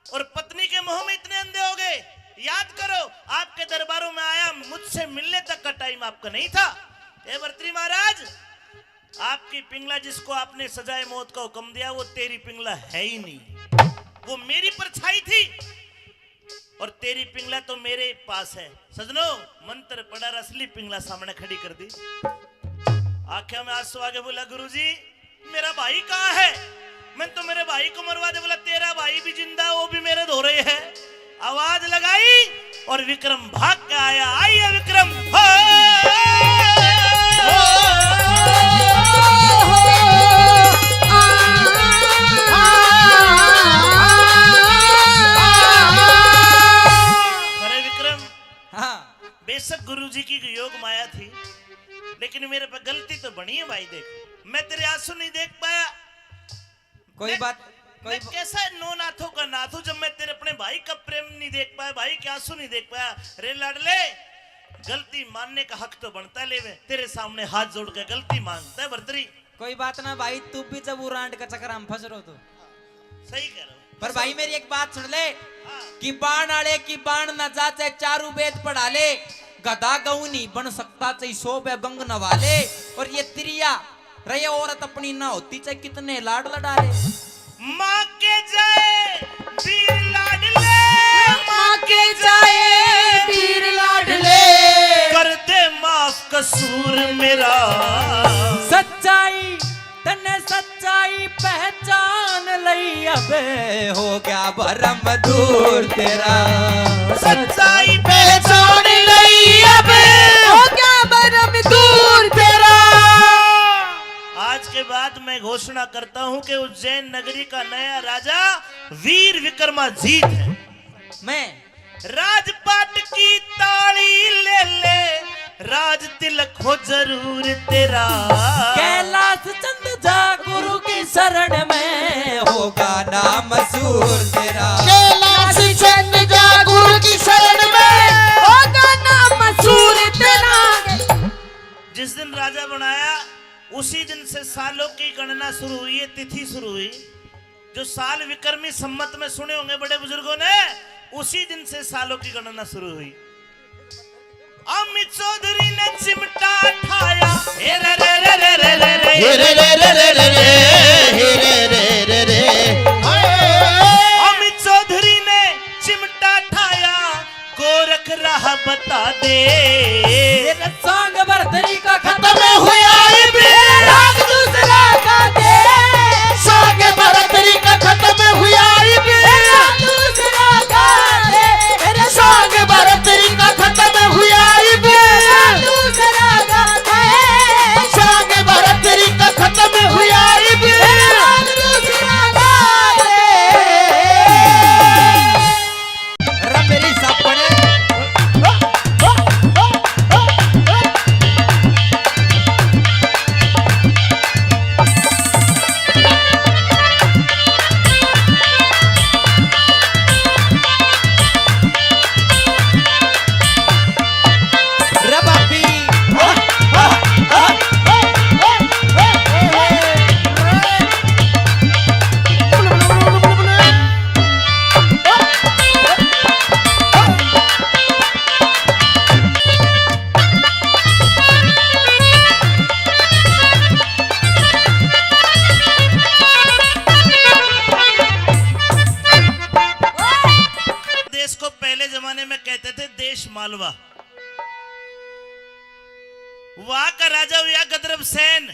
और पत्नी के मोह में इतने अंधे हो गए। याद करो, आपके दरबारों में आया, मुझसे मिलने तक का टाइम आपका नहीं था। हे भरतरी महाराज, आपकी पिंगला जिसको आपने सजाए मौत का हुक्म दिया, वो तेरी पिंगला है ही नहीं, वो मेरी परछाई थी। और तेरी पिंगला तो मेरे पास है। सजनो, मंत्र पढ़ा, असली पिंगला सामने खड़ी कर दी। आंखें में आंसू आगे बोला, गुरुजी, मेरा भाई कहाँ है? मैं तो मेरे भाई को मरवा दे। बोला, तेरा भाई भी जिंदा है, वो भी मेरे धोरे है। आवाज लगाई और विक्रम भाग के आया। आइए विक्रम। हो। अरे विक्रम, हाँ। बेशक गुरुजी की योग माया थी, लेकिन मेरे पे गलती तो बनी है भाई। देख, मैं तेरे आंसू नहीं देख पाया। कोई मैं, बात, कोई मैं ब- कैसा नौ नाथों का नाथ हूँ, जब मैं तेरे अपने भाई का प्रेम नहीं देख पाया, भाई के आंसू नहीं देख पाया। रे लाडले, गलती मानने का हक तो बनता ले, मैं तेरे सामने हाथ जोड़ के गलती मांगता है भरतरी। कोई बात ना भाई, तू भी जब उरांड का चक्कर हम फंस रहो तो। सही कह रहे हो। पर भाई मेरी एक बात सुन ले, हाँ। कि बाण आले की बाण ना जाचे, चारू वेद पढ़ा ले, गधा गऊ नहीं बन सकता, चाहे सौ बे गंग नवा ले। और ये त्रिया रहे औरत अपनी ना होती, चाहे कितने लाड लड़ा ले। माँ के जाए वीर लाडले, माँ के जाए वीर लाडले, कर दे माफ कसूर मेरा। सच्चाई तन्ने सच्चाई पहचान लई, अब हो गया भरम दूर तेरा। सच्चाई पहचान लई, अब हो गया भरम दूर तेरा। आज के बाद मैं घोषणा करता हूं कि उज्जैन नगरी का नया राजा वीर विक्रमाजीत है। मैं राजपाट की ताली ले ले, राज तिलक हो जरूर तेरा। कैलाश चंद जा गुरु की शरण में, होगा नाम मशहूर तेरा। कैलाश चंद जा गुरु की शरण में, होगा नाम मशहूर तेरा। जिस दिन राजा बनाया, उसी दिन से सालों की गणना शुरू हुई, ये तिथि शुरू हुई। जो साल विक्रमी संवत में सुने होंगे बड़े बुजुर्गों ने, उसी दिन से सालों की गणना शुरू हुई। अमित चौधरी ने चिमटा ठाया, हे रे रे रे रे रे रे रे, हे रे रे रे रे रे, हे रे रे रे रे। अमित चौधरी ने चिमटा ठाया, गोरख राह बता दे। तेरा सांग भरतरी का खत्म हुआ इब, राग दूसरा गा दे। सांग भरतरी का खत्म हुआ इब, राग दूसरा गा दे। तेरा सांग भरतरी का खत्म हुआ इब, राग दूसरा गा दे। सांग भरतरी का खत्म हुआ इब, राग दूसरा गा दे। रे मेरी सापण। रे बापी। देश को पहले जमाने में कहते थे देश मालवा। वहां का राजा हुआ गदरब सेन।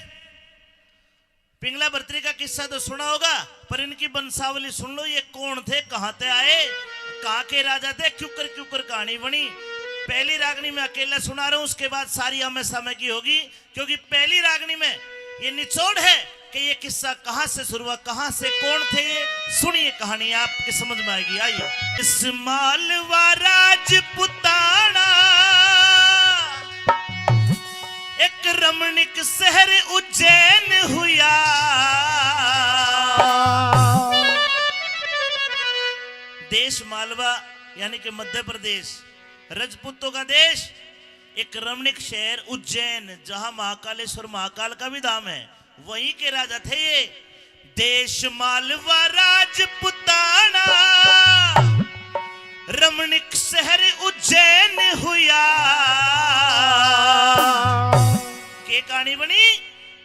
पिंगला भरतरी का किस्सा तो सुना होगा, पर इनकी वंशावली सुन लो, ये कौन थे, कहाँ ते आए, कहाँ के राजा थे, क्यों कर, क्यों कर कहानी बनी। पहली रागनी मैं अकेला सुना रहा हूँ, उसके बाद सारी आमे सामे की होगी, क्योंकि पहली रागनी में ये निचोड़ है कि ये किस्सा कहाँ से शुरू हुआ, कहाँ से, कौन थे ये। सुनिए कहानी, आपके समझ में आएगी। आइए। इस मालवा राजपुताना एक रमणीक शहर उज्जैन हुआ। देश मालवा यानी कि मध्य प्रदेश, रजपूतों का देश, एक रमणीक शहर उज्जैन, जहां महाकालेश्वर महाकाल का भी धाम है, वहीं के राजा थे ये। देश मालवा राजपुताना, रमणीक शहर उज्जैन हुआ। के कहानी बनी?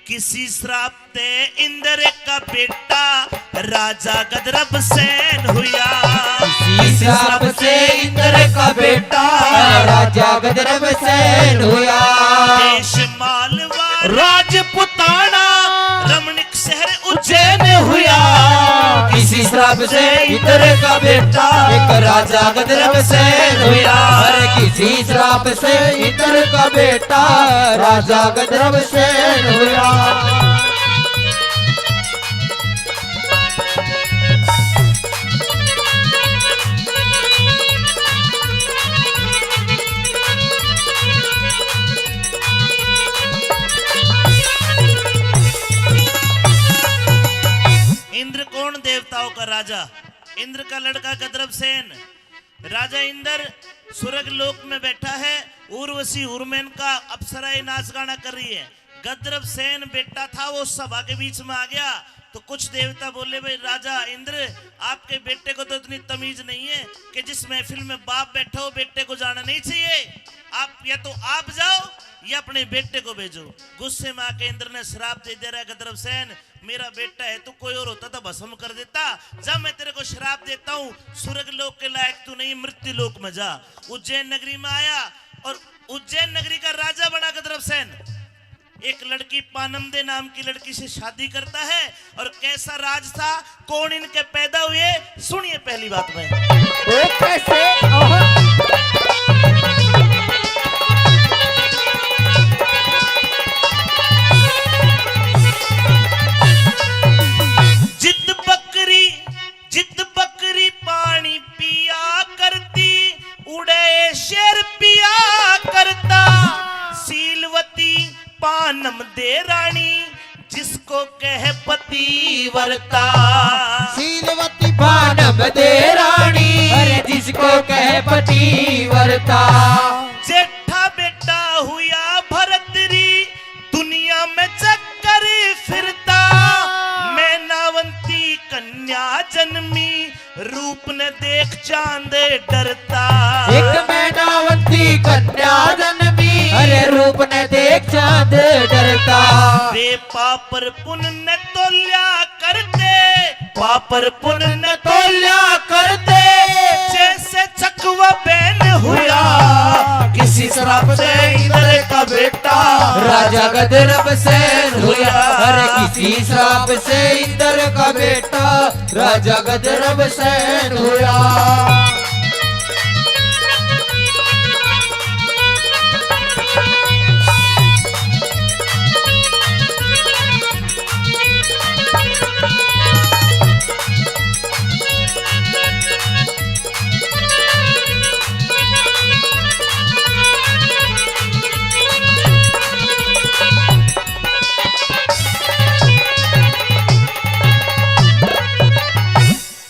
किसी श्राप ते इंद्र का बेटा राजा गदरब सेन हुआ। किसी श्राप से इंद्र का बेटा राजा गदरब सेन हुआ। देश मालवा राजपुताना, रमणीक शहर उज्जैन हुआ। किसी श्राप से इंद्र का बेटा एक राजा गदरब सेन हुआ। अरे किसी श्राप से इंद्र का बेटा राजा गदरब सेन हुआ। देवताओं का राजा, इंद्र का लड़का गंधर्व सेन। राजा इंद्र स्वर्ग लोक में बैठा है, उर्वशी उर्मेन का अप्सराएं नाच गाना कर रही है। गंधर्व सेन बेटा था, वो सभा के बीच में आ गया तो कुछ देवता बोले, भाई राजा इंद्र, आपके बेटे को तो इतनी तमीज नहीं है कि जिस महफिल में बाप बैठा हो, बेटे को जाना नहीं चाहिए। आप या तो आप जाओ या अपने बेटे को भेजो। गुस्से में आके इंद्र ने श्राप दे दिया, रे गंधर्व सेन, मेरा बेटा है, तू कोई और होता तो भस्म कर देता। जा, मैं तेरे को श्राप देता हूँ, स्वर्ग लोक के लायक तू नहीं, मृत्यु लोक में जा। उज्जैन नगरी में आया और उज्जैन नगरी का राजा बना गंधर्व सेन। एक लड़की पानमदे नाम की लड़की से शादी करता है। और कैसा राज था, कौन इनके पैदा हुए, सुनिए पहली बात में। ओ कैसे? ओहो। जित बकरी, जित बकरी पानी पिया करती, उड़े शेर पिया करता। शीलवती पानमदे रानी, जिसको कह पतिव्रता। शीलवती पानमदे रानी, अरे जिसको कह पतिव्रता। जेठा बेटा हुआ भरतरी, दुनिया में चक्कर फिरता। मैनावंती कन्या जन्मी, रूप ने देख चांद डरता। एक मैनावंती कन्या जन्मी, अरे रूप ने देख चांद डरता। वे पापर पुण्य तोल्या करते, पापर पुण्य तोल्या करते। जैसे चकवा बैन हुआ, किसी श्राप से इंद्र का बेटा राजा गंधर्व सेन हुआ। अरे किसी श्राप से इंद्र का बेटा राजा गंधर्व सेन हुआ।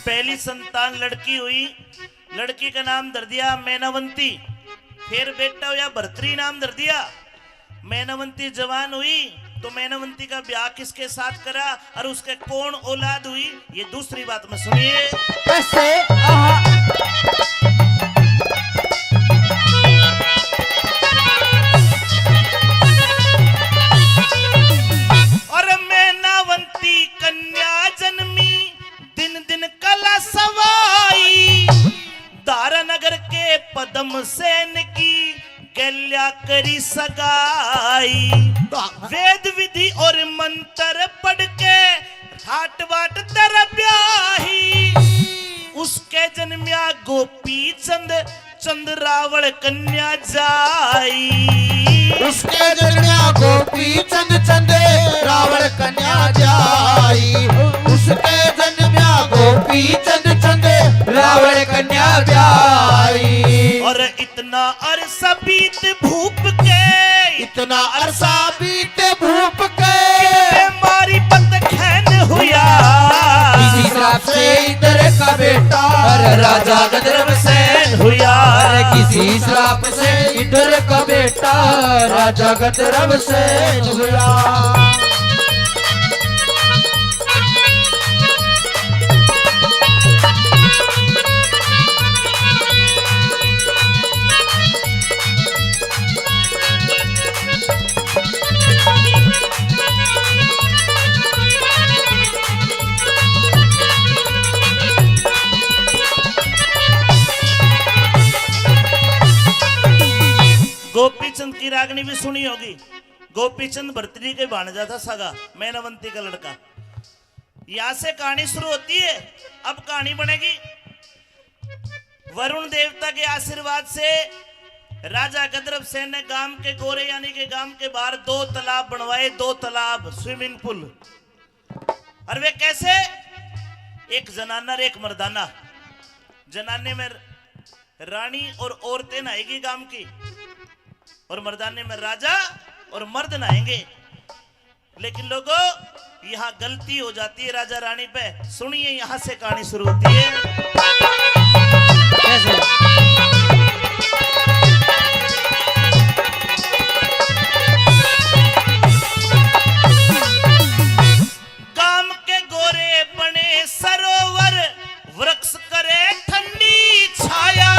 पहली संतान लड़की हुई, लड़की का नाम धर दिया मैनावंती। फिर बेटा हुआ भरतरी नाम धर दिया। मैनावंती जवान हुई तो मैनावंती का ब्याह किसके साथ करा और उसके कौन औलाद हुई, ये दूसरी बात में सुनिए। कैसे? आहा। और मैनावंती कन्या जन्मी, दिन दिन कला सवाई। दारा नगर के पद्म सेन की गल्या करी सगाई। वेद विधि और मंत्र पढ़ के ठाट बाट तेरा ब्याही। उसके जन्म्या गोपी चंद, चंद रावण कन्या जाई। उसके जन्म्या गोपी चंद, चंद रावण कन्या जाई। उसके जन्म्या गोपी चंद, चंद रावण कन्या जाई। और इतना अरसा बीत भूप के, इतना अरसा बीत भूप के, कितने मारी पत खैन हुआ। किसी श्राप से इंद्र का बेटा, अरे राजा गंधर्व सेन हुआ। अरे किसी श्राप से इंद्र का बेटा, राजा गंधर्व सेन हुआ। गोपीचंद की रागनी भी सुनी होगी। गोपीचंद भरतरी के भाणजा था सगा, मैनावंती का लड़का। यहाँ से कहानी शुरू होती है। अब कहानी बनेगी। वरुण देवता के आशीर्वाद से राजा गंधर्व सेन ने गांव के गोरे यानी के गांव के बाहर दो तालाब बनवाए, दो तालाब, स्विमिंग पूल। और वे कैसे? एक जनाना और एक मर्दाना। जनाने में रानी और औरतें नहाएगी गांव की, और मर्दाने में राजा और मर्द नहाएंगे। लेकिन लोगों, यहाँ गलती हो जाती है राजा रानी पे। सुनिए, यहाँ से कहानी शुरू होती है। कैसे? गाम के गोरे बने सरोवर, वृक्ष करे ठंडी छाया।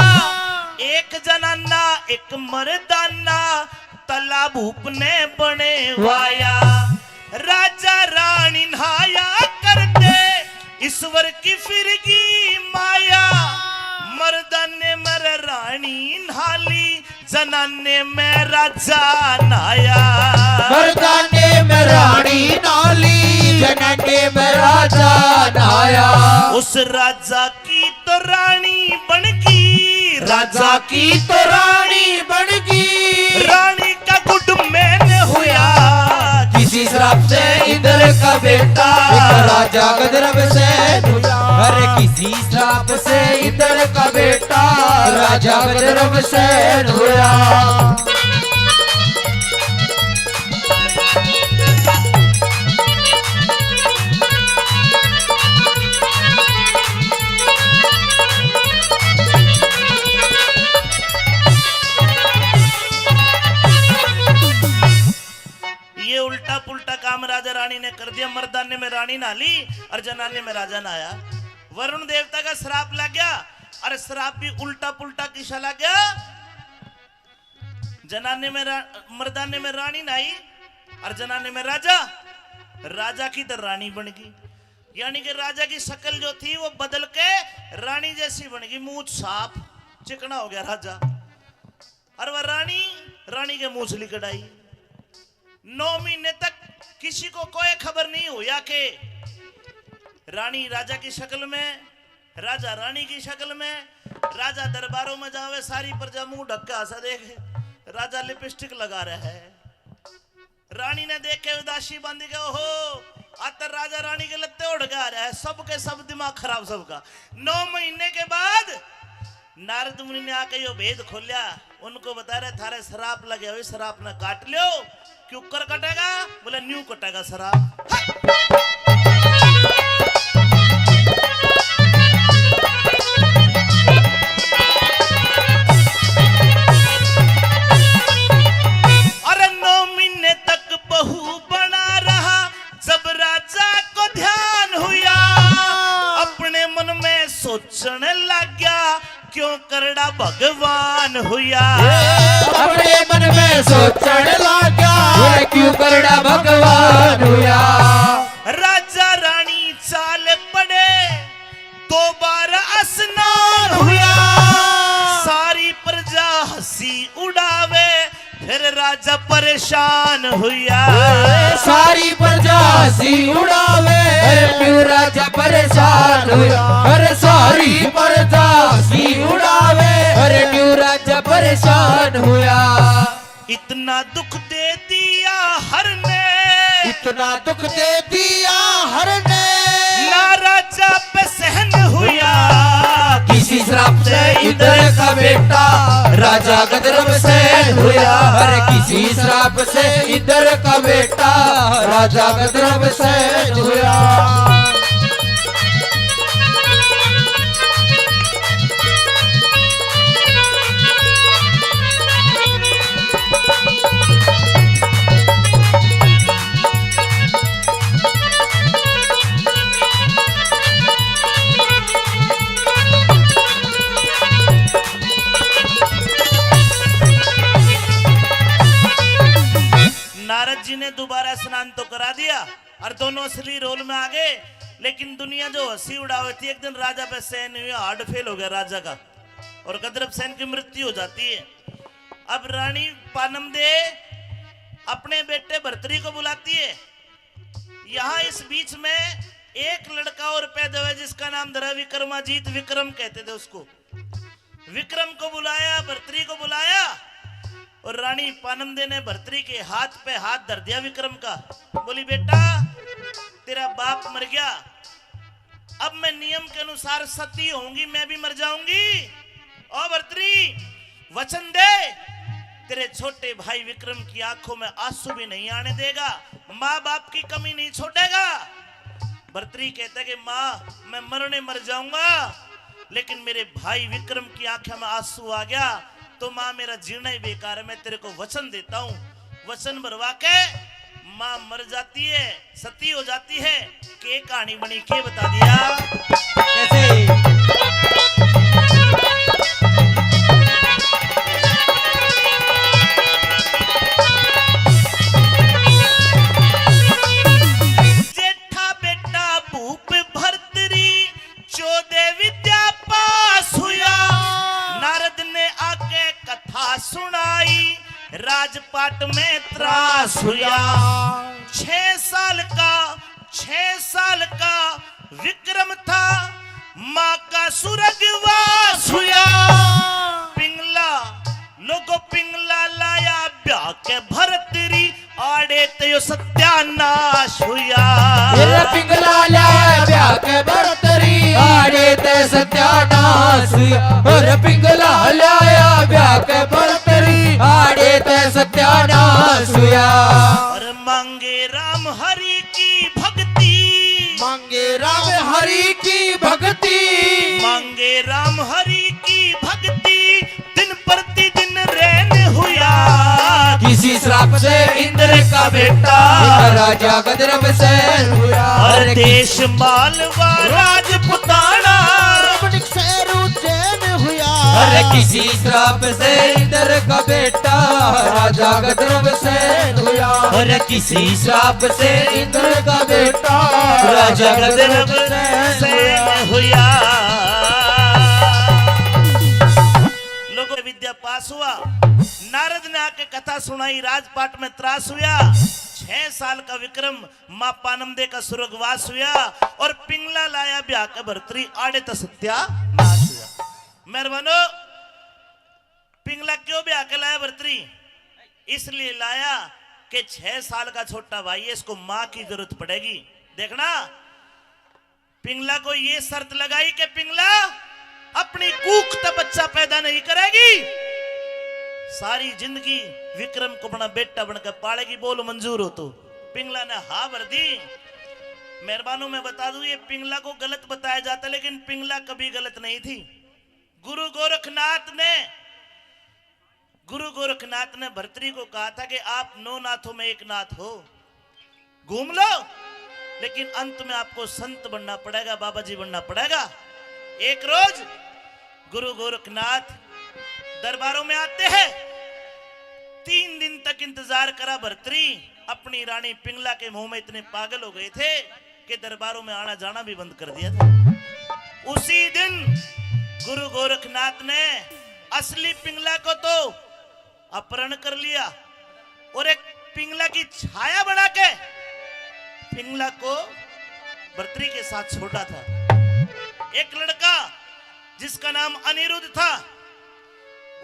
एक जनाना एक मर्दाना, तालाब उपने बने वाया। राजा रानी नहाया करते, ईश्वर की फिरगी माया। मर्दाने में रानी नहाली, जनाने में राजा नहाया। मर्दाने में रानी नहाली, जनाने में राजा नहाया। उस राजा की तो रानी बन गई, राजा की तो रानी बन गई। रानी का गुड मैन हुआ, किसी श्राप से इधर का बेटा। एक राजा गजरब से हुआ, अरे किसी श्राप से इधर का बेटा राजा गजरब से हुआ। ये उल्टा पुल्टा काम राजा रानी ने कर दिया। मर्दाने में रानी नहा ली और जनाने में राजा नहाया। वरुण देवता का श्राप लग गया। अरे श्राप भी उल्टा पुल्टा किसा लग गया? जनाने में रा-, मर्दाने में रानी नहाई और जनाने में राजा। राजा की तो रानी बन गई, यानी कि राजा की शक्ल जो थी वो बदल के रानी जैसी बन गई। मूछ साफ, चिकना हो गया राजा। और वह रानी, रानी के मूछ लिकड़ाई। नौ महीने तक किसी को कोई खबर नहीं हुआ कि रानी राजा की शक्ल में, राजा रानी की शक्ल में। राजा दरबारों में जावे, सारी प्रजा मुंह ढक के हंसा देखे। राजा लिपस्टिक लगा रहा है। रानी ने देख के उदासी बांधी के, "ओहो, आज तो राजा रानी के लत्ते उड़ के आ रहा है।" सबके सब दिमाग खराब सबका। नौ महीने के बाद नारद मुनि ने आके यो भेद खोलिया। उनको बता रहे, "थारे श्राप लगे हुए, श्राप ने काट लो।" क्यों कर कटेगा? बोले, "न्यू कटेगा श्राप।" अरे नौ महीने तक बहू बना रहा, जब राजा को ध्यान हुआ, अपने मन में सोचने लग गया, क्यों करड़ा भगवान हुआ। अपने मन में सोचने लग गया, क्यों करड़ा भगवान हुआ। राजा रानी चाल पड़े, दो बार स्नान हुआ। सारी प्रजा हंसी उड़ावे, फिर राजा परेशान हुआ। सारी प्रजा हंसी उड़ावे, फिर क्यों राजा परेशान हुआ। अरे सारी प्रजा हंसी उड़ावे, अरे क्यों राजा परेशान हुआ। इतना दुख दे दिया हर ने, इतना दुख दे दिया हर ने, ना राजा पे सहन हुआ। किसी श्राप से इधर का बेटा राजा गजरब से हुआ। अरे किसी श्राप से इधर का बेटा राजा गजरब से हुआ। नारद जी ने दोबारा स्नान तो करा दिया और दोनों असली रोल में आ गए, लेकिन दुनिया जो हंसी उड़ावे थी, एक दिन राजा पे सहन हुई, हार्ट फेल हो गया राजा का, और गजरब सेन की मृत्यु हो जाती है। अब रानी पानम दे अपने बेटे भर्तरी को बुलाती है। यहाँ इस बीच में एक लड़का और पैदा हुआ, जिसका नाम धरा विक्रमाजीत, विक्रम कहते थे उसको। विक्रम को बुलाया, भर्तरी को बुलाया, और रानी पानम दे ने भर्तरी के हाथ पे हाथ धर दिया विक्रम का। बोली, "बेटा, तेरा बाप मर गया, अब मैं नियम के अनुसार सती होऊंगी, मैं भी मर जाऊंगी। ओ भर्तरी, वचन दे, तेरे छोटे भाई विक्रम की आंखों में आंसू भी नहीं आने देगा, माँ बाप की कमी नहीं छोड़ेगा। भर्तरी कहता है कि माँ, मैं मरने मर जाऊंगा, लेकिन मेरे भाई विक्रम की आंखों में आंसू आ गया तो माँ, मेरा जीना ही बेकार है। मैं तेरे को वचन देता हूँ। वचन भरवा के माँ मर जाती है, सती हो जाती है। के कहानी बनी, के बता दिया? कैसे? जेठा बेटा भूप भरतरी, चौदह विद्या पास हुआ। नारद ने आके कथा सुनाई, राजपाट में त्रास हुआ। छह साल का, छह साल का विक्रम था, माँ का स्वर्गवास हुआ। पिंगला, लोगो, पिंगला लाया ब्याह के भरतरी, आड़े ते यो सत्यानाश हुआ। तेरा पिंगला लाया ब्याह के भरतरी, आड़े ते सत्यानाश हुआ। अरे पिंगला लाया ब्याह के भरतरी, आड़े ते सत्यानाश हुआ। और मांगे राम हरि की भक्ति, मांगे राम हरि की भक्ति, मांगे राम हरि की भक्ति, दिन प्रतिदिन रैन हुआ। किसी श्राप से इंद्र का बेटा, राजा गजरब सैन हुआ। और देश मालवा राजपुताना, रमणीक सैर उज्जैन हुआ। अरे किसी श्राप से इंद्र का बेटा, राजा गजरब सैन हुआ। अरे किसी श्राप से इंद्र का बेटा, राजा गजरब सैन हुआ। लोगों, विद्या पास हुआ। नारद ने आके कथा सुनाई, राजपाट में त्रास हुआ। छह साल का विक्रम, माँ पानमदे का स्वर्गवास हुआ। और पिंगला लाया ब्याह के भरतरी, आड़े तो सत्यानाश हुआ। मेहरबानो, पिंगला क्यों ब्याह के लाया भरतरी? इसलिए लाया कि छह साल का छोटा भाई है, इसको माँ की जरूरत पड़ेगी। देखना, पिंगला को ये शर्त लगाई कि पिंगला अपनी कूख तै बच्चा पैदा नहीं करेगी। सारी जिंदगी विक्रम को अपना बेटा बनकर पालेगी। बोल, मंजूर हो तो? पिंगला ने हाँ भर दी। मेहरबानों, मैं बता दूं, ये पिंगला को गलत बताया जाता है, लेकिन पिंगला कभी गलत नहीं थी। गुरु गोरखनाथ ने, गुरु गोरखनाथ ने भरतरी को कहा था कि आप नौ नाथों में एक नाथ हो, घूम लो, लेकिन अंत में आपको संत बनना पड़ेगा, बाबा जी बनना पड़ेगा। एक रोज गुरु गोरखनाथ दरबारों में आते हैं। तीन दिन तक इंतजार करा भरतरी, अपनी रानी पिंगला के मोह में इतने पागल हो गए थे कि दरबारों में आना जाना भी बंद कर दिया था। उसी दिन गुरु गोरखनाथ ने असली पिंगला को तो अपहरण कर लिया और एक पिंगला की छाया बना के पिंगला को भरतरी के साथ छोड़ा था। एक लड़का जिसका नाम अनिरुद्ध था,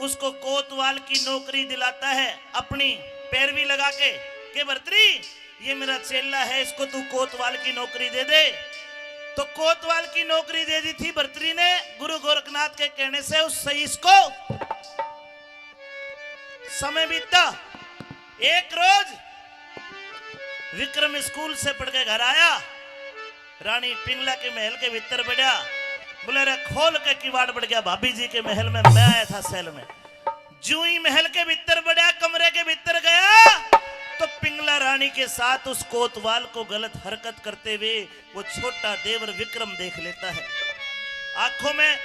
उसको कोतवाल की नौकरी दिलाता है अपनी पैरवी लगा के, के भरतरी, ये मेरा चेला है, इसको तू कोतवाल की नौकरी दे दे। तो कोतवाल की नौकरी दे दी थी भरतरी ने गुरु गोरखनाथ के कहने से। उससे इसको समय बीता। एक रोज विक्रम स्कूल से पढ़ के घर आया, रानी पिंगला के महल के भीतर बढ़या, बोले, रे खोल के किवाड़ बढ़ गया, भाभी जी के महल में मैं आया था सेल में। जूं ही महल के भीतर बढ़या, कमरे के भीतर गया, तो पिंगला रानी के साथ उस कोतवाल को गलत हरकत करते हुए वो छोटा देवर विक्रम देख लेता है। आंखों में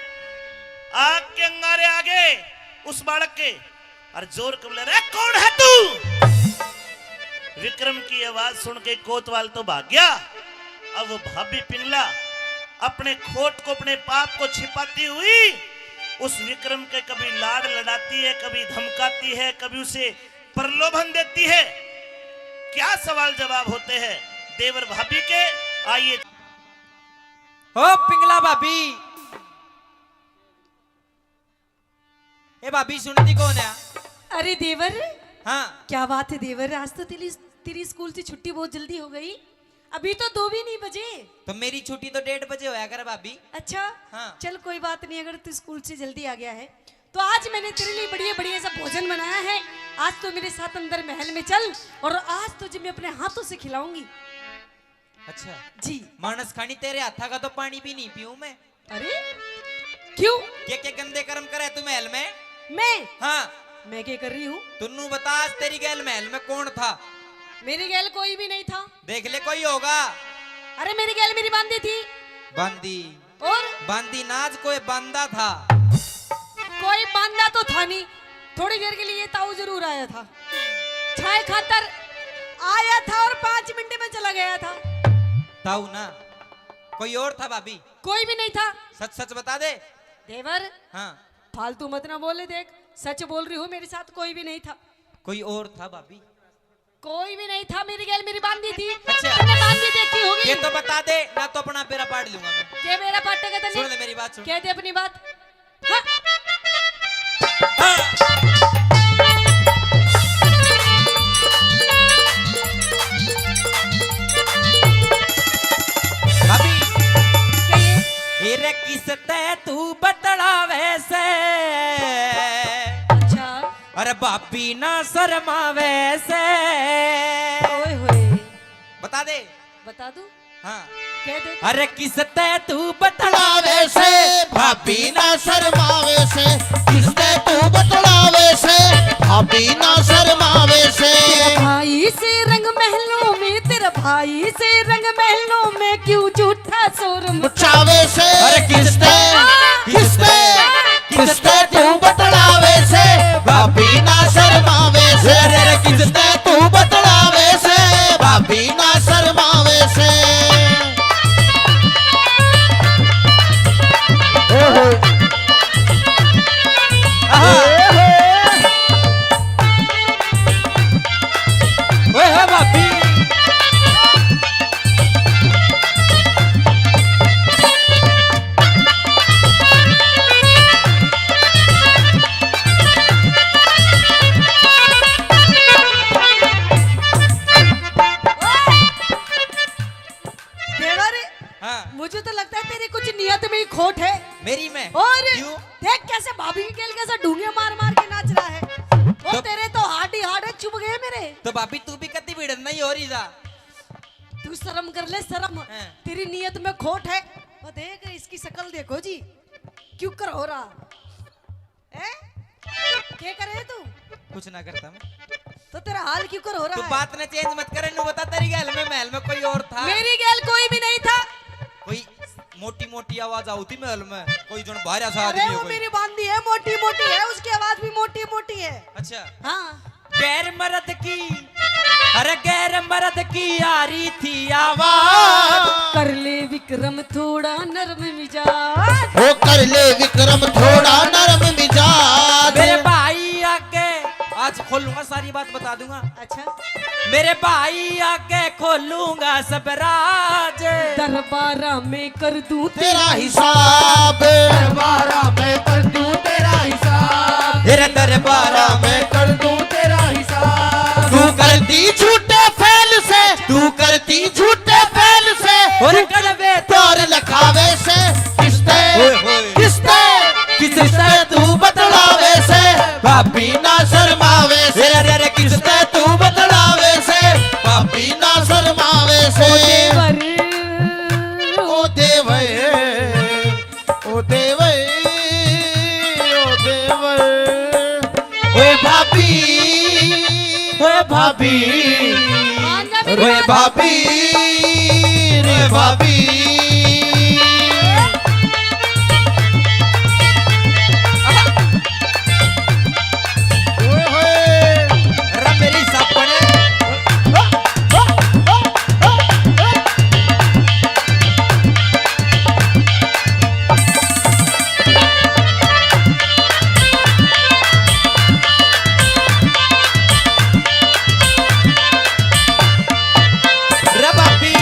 आग के अंगारे आ गए उस बालक के, और जोर के बोले, रे कौन है तू? विक्रम की आवाज सुन के कोतवाल तो भाग गया। अब वो भाभी पिंगला अपने खोट को, अपने पाप को छिपाती हुई उस विक्रम के कभी लाड़ लड़ाती है, कभी धमकाती है, कभी उसे प्रलोभन देती है। क्या सवाल जवाब होते हैं देवर भाभी के? आइए। ओ पिंगला भाभी, ए भाभी, सुनती कौन है? अरे देवर, हाँ। क्या बात है देवर, आज तो तेरी, तेरी स्कूल से छुट्टी बहुत जल्दी हो गई। अभी तो दो भी नहीं बजे। तो मेरी छुट्टी तो डेढ़ बजे होया करे भाभी। अच्छा? हाँ। चल कोई बात नहीं, अगर तू स्कूल से जल्दी आ गया है तो आज मैंने तेरे लिए बढ़िया बढ़िया सा भोजन बनाया है। आज तो मेरे साथ अंदर महल में चल और आज तुझे मैं अपने हाथों से खिलाऊंगी। अच्छा। जी। मानस खानी, तेरे हाथा का तो पानी भी नहीं पीऊं मैं। अरे, क्यों? के के गंदे कर्म करे तू महल में? मैं? हाँ। मैं क्या कर रही हूँ? तू नू बता, आज तेरी गैल महल में कौन था? मेरी गैल कोई भी नहीं था। देख ले, कोई होगा। अरे, मेरी गैल मेरी बांदी थी। बांदी? और? बांदी ना, आज कोई बांदा था। कोई बांदा तो था नहीं, थोड़ी देर के लिए ताऊ जरूर आया था, छाय खातर आया था और पाँच मिनट में चला गया था। ताऊ ना, कोई और था भाभी? कोई भी नहीं था। सच सच बता दे। देवर, हाँ। फालतू मत ना बोले, देख, सच बोल रही हूँ, मेरे साथ कोई भी नहीं था। कोई और था भाभी? कोई भी नहीं था, मेरी गैल मेरी बांदी थी। अच्छा। तूने बांदी देखी होगी। ये तो बता दे, ना तो अपना बेरा पाड़ लूंगा मैं। के बेरा पाटेगा तने? सुन ले मेरी बात, सुन। कह दे अपनी बात। हाँ। हाँ। भाभी। कहिए। ए रे किस तै तू बतलावे से। अच्छा। अरे भाभी ना शर्मावे से। ओए होए। बता दे। बता दूं? हाँ। कह दे। अरे किस तै तू बतलावे से, भाभी ना शर्मावे से। किस तै तू बतलावे से, भाभी ना शर्मावे से। तेरा भाई से रंग महलों में, तेरा भाई से रंग महलों में, क्यों झूठा शोर मचावे से। अरे किस तै, किस तै, किस तै तू बतलावे से, भाभी ना शर्मावे से। अरे किस तै तू बतलावे से, भाभी ना शर्मावे से। ओहो। आहा। ओए हो भाभी। देवर, हाँ। मुझे तो लगता है तेरी कुछ नियत में ही खोट है। मेरी में? और क्यों? देख कैसे भाभी की गेल कैसे ढूंगे मार मार के नाच रहा है। और तो तेरे तो हाड ही हाड है, चुभ गए मेरे। तो भाभी तू भी कति भिड़न नहीं हो रही जा। तू शर्म कर ले, शर्म। हाँ। तेरी नियत में खोट है। वो देख, इसकी शक्ल देखो जी, क्यों कर हो रहा। हैं? के करे तू? कुछ ना करता मैं। तो तेरा हाल क्यों कर हो रहा तू है? बात ने चेंज मत करे, नू बता तेरी गैल में महल में कोई और था? मेरी गैल कोई भी नहीं था। कोई मोटी मोटी आवाज आती थी महल में, कोई जन बाहर सा अरे आदमी हो वो कोई। मेरी बांदी है, मोटी मोटी है, उसकी आवाज भी मोटी मोटी है। अच्छा। हाँ। गैर मर्द की, अरे गैर मर्द की आ रही थी आवाज। कर ले विक्रम थोड़ा नरम मिजाज। ओ कर ले विक्रम थोड़ा नरम मिजाज। मेरे भाई आगे आज खोलूंगा, सारी बात बता दूंगा। अच्छा। मेरे भाई आगे खोलूंगा सब राज। दरबारा में कर दूं तेरा हिसाब। दरबारा में कर दूं तेरा हिसाब। तेरे दरबारा में कर दूं तेरा हिसाब। तू करती झूठे फैल से, तू करती झूठे फैल से। और कड़वे प्यार लखावे से। किस तै, ओए होए। किस तै, किस तै तू बतलावे से, भाभी ना शर्मावे से। अरे, अरे, किस तै तू बतलावे से, भाभी ना शर्मावे से। ओ देवर। ओ देवर, ओ देवर, ओ देवर। ओए भाभी, ओए भाभी, मान जा मेरी ओए बात। भाभी, रे भाभी। ओए होए। रे मेरी सापने। रे भाभी।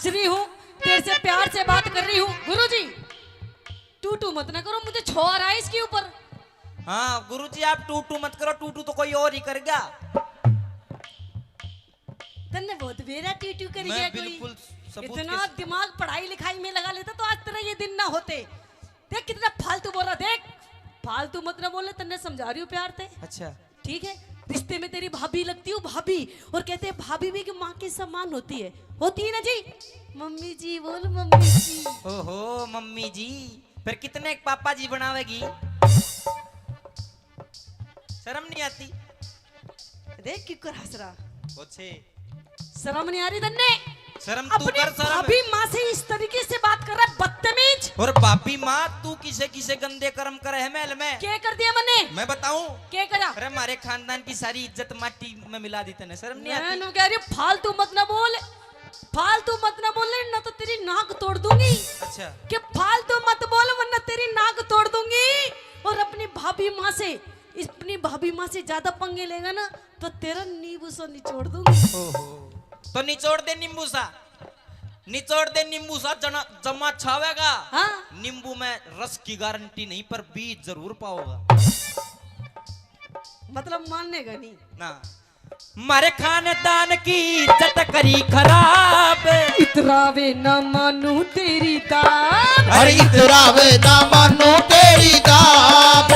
रही हूँ, तेरे से प्यार से बात कर रही हूँ। गुरुजी, टू टू मत ना करो, मुझे छो आ रहा है इसके ऊपर। हाँ गुरुजी, आप टू टू मत करो, टू टू तो कोई और ही कर गया। तन्ने बहुत बेरा टू टू कर मैं गया कोई। बिल्कुल सबूत इतना के दिमाग पढ़ाई लिखाई में लगा लेता तो आज तेरा ये दिन ना होते। देख कितना फालतू बोल रहा, देख फालतू मत ना बोले, तन्ने समझा रही हूँ प्यार से। अच्छा। ठीक है, रिश्ते में तेरी भाभी लगती हूँ भाभी, और कहते हैं भाभी भी कि माँ के समान होती है। होती है ना जी? मम्मी जी बोल, मम्मी जी। ओहो मम्मी जी, फिर कितने पापा जी बनावेगी? शर्म नहीं आती? देख क्यों कर हंस रहा। अच्छे। शर्म नहीं आ रही तन्ने? शर्म तू अपनी कर, शर्म। भाभी माँ से इस तरीके से बात कर रहा है, बदतमीज। और भाभी माँ, तू किसे किसे गंदे कर्म करे है महल में? के कर दिया मैंने? मैं बताऊं? के करा? अरे, हमारे खानदान की सारी इज्जत माटी में मिला दी तने, शर्म नहीं मैं आती? नु कह रही हूँ, फालतू मत ना बोल, फालतू मत ना बोल, ना तो तेरी नाक तोड़ दूंगी। अच्छा। कि फालतू मत बोल, वरना तेरी नाक तोड़ दूंगी। और अपनी भाभी माँ से, अपनी भाभी माँ से ज्यादा पंगे लेगा ना, तो तेरा नींबू सा निचोड़ दूंगी। ओहो, तो निचोड़ दे नींबू सा, निचोड़ दे नींबू सा, जना जमा छावेगा। हाँ। नींबू में रस की गारंटी नहीं, पर बीज जरूर पाओगा। मतलब मानेगा नहीं ना। मारे खानदान की इज्जत करी खराब। इतरावे ना मानू तेरी दाब। अरे इतरावे ना मानू तेरी दाब।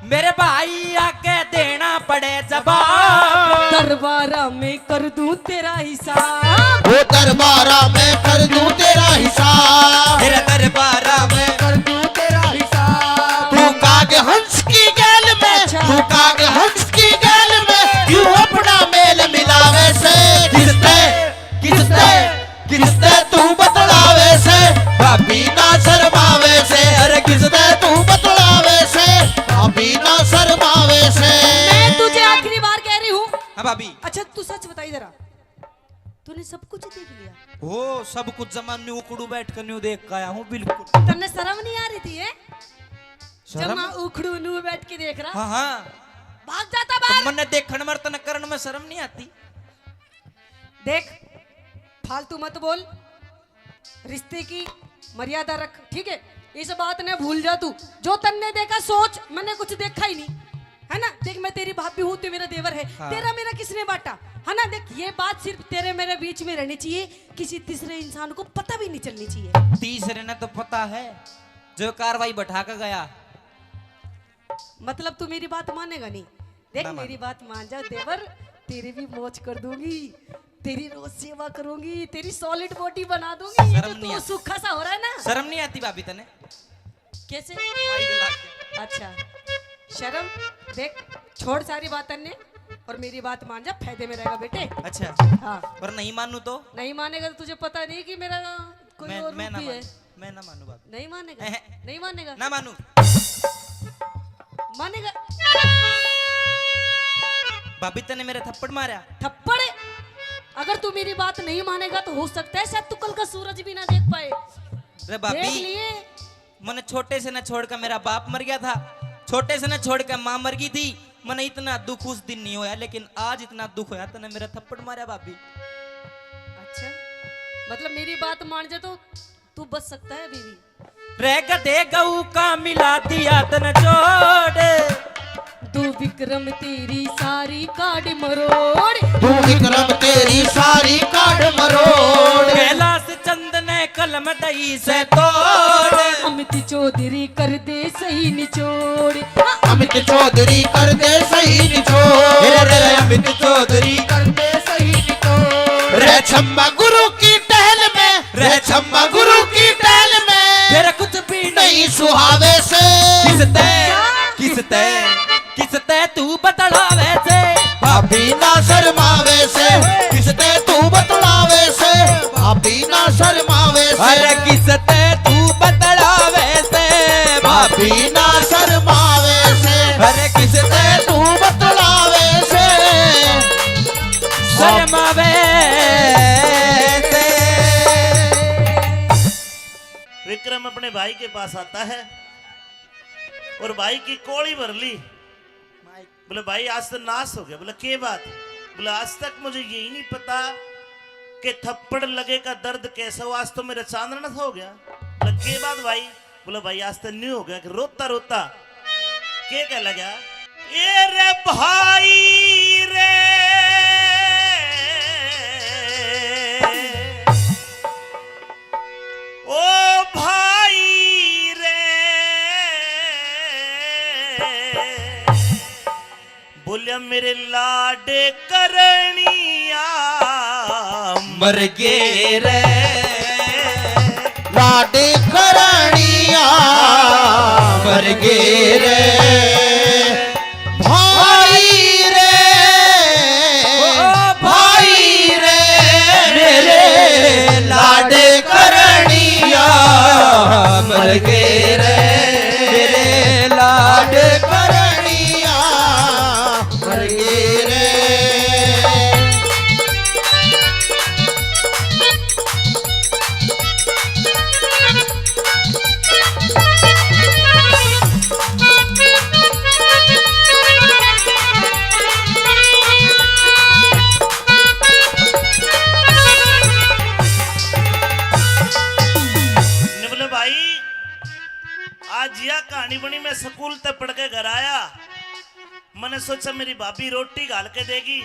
मेरे भाई आके देना पड़े जवाब। दरबारा में कर दूं तेरा हिसाब। वो दरबारा में कर दूं तेरा हिसाब। तेरा दरबारा में कर दूं तेरा हिसाब। तू काग हंस की गैल में, अच्छा। तू काग हंस की गैल में क्यों अपना मेल मिलावे से? किसते, किसते, किसते तू बतलावे से? भाभी ना शर्मावे से। अरे किसते तू बतलावे से? भाभी ना शर्मावे से। मैं तुझे आखिरी बार कह रही हूँ। हाँ भाभी। अच्छा तू सच बताई जरा, तूने सब कुछ देख लिया? हो, सब कुछ जमा न्यू उखड़ू बैठ कर न्यू देख के आया हूँ, बिल्कुल। तन्ने शर्म नहीं आ रही थी, है? शर्म? जमा उखड़ू न्यू बैठ के देख रहा। हाँ, हाँ। भाग जाता तो बाहर। मन्ने देखण में, तन्ने करण में शर्म नहीं आती? देख, फालतू मत बोल, रिश्ते की मर्यादा रख, ठीक है? इस बात ने भूल जा तू। जो तन्ने देखा सोच, मैंने कुछ देखा ही नहीं, है ना? देख, मैं तेरी भाभी हूँ, तू मेरा देवर है। हाँ। तेरा मेरा किसने बांटा, है ना? देख, ये बात सिर्फ तेरे मेरे बीच में रहनी चाहिए, किसी तीसरे इंसान को पता भी नहीं चलनी चाहिए। तीसरे ने तो पता है, जो कार्रवाई बैठा के गया। मतलब तू मेरी बात मानेगा नहीं? देख, ना मेरी मानू। बात मान जा देवर, तेरी भी मौज कर दूंगी, तेरी रोज सेवा करूंगी, तेरी सॉलिड बॉडी बना दूंगी। ये शर्म जो नहीं तू आती? सूखा सा हो रहा है ना। शर्म नहीं आती भाभी तने? कैसे? माइक ला के। अच्छा, शर्म, देख, छोड़ सारी बात अन्य और मेरी बात मान जा, फायदे में रहेगा बेटे। अच्छा। हाँ। और नहीं मानू तो? नहीं मानेगा तो तुझे पता नहीं कि मेरा कोई मैं, और मैं रूप ना भी है। मानू, मैं ना मानू भाभी। नहीं मानेगा? नहीं मानेगा? ना मानू। मानेगा? भाभी तने मेरे थप्पड़ मारा। थप्पड़? अगर तू मेरी बात नहीं मानेगा तो हो सकता है शायद तू कल का सूरज भी ना देख पाए। रे भाभी, देख लिए। मने छोटे से ना छोड़ के मेरा बाप मर गया था, छोटे से ना छोड़ के माँ मर गई थी। मने इतना दुख उस दिन नहीं होया, लेकिन आज इतना दुख होया, तने मेरा थप्पड़ मारा भाभी। अच्छा, मतलब मेरी बात मान जा तो तू बच सकता है अभी भी। रे गधे गऊ का मिला दिया तन जोड़। तू विक्रम तेरी सारी काड़ मरोड़। तू विक्रम तेरी सारी काड़ मरोड़। कैलाश चंद ने कलम दई से तोड़। अमित चौधरी कर दे सही निचोड़। अमित चौधरी कर दे सही निचोड़। रे, रे, रे, अमित चौधरी कर दे सही निचोड़। रे छम्मा गुरु की टहल में, रे छम्मा गुरु की टहल में। तेरा कुछ भी नहीं सुहावे से। किसते, किसते, किसते तू बतलावे से? भाभी ना शर्मावे से। किसते तू बतलावे से? भाभी ना शर्मावे से। अरे किसते तू बतलावे से? भाभी ना शर्मावे से। अरे किसते तू बतलावे से? शर्मावे से। विक्रम अपने भाई के पास आता है और भाई की कोली भर ली। बोले, "भाई, आज तो नाश हो गया।" बोले, "के बात?" बोले, "आज तक मुझे यही नहीं पता के थप्पड़ लगे का दर्द कैसा हो, आज तो मेरा चांदना सा हो गया। बोला, के बात भाई? बोला, भाई, आज तो न्यू हो गया कि रोता रोता के कह लगा, ए रे भाई रे, ओ भाई रे। बोलिया, मेरे लाड करणिया मर गे रे, लाड करणिया मर गे रे, भाई रे, ओ भाई रे, मेरे लाड करणिया मर गे रे, मेरे लाड करणिया मर गे रे। बोले, भाई, आज या कहानी बनी, मैं स्कूल तक पढ़ के घर आया, मैंने सोचा मेरी भाभी रोटी घाल के देगी,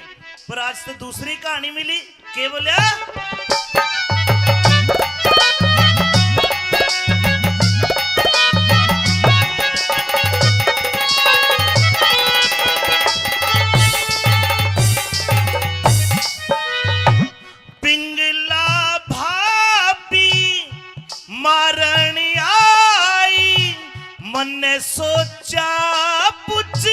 पर आज तो दूसरी कहानी मिली। के बोलिया? पिंगला भाभी मारण आई, मन्ने सोचा पुछ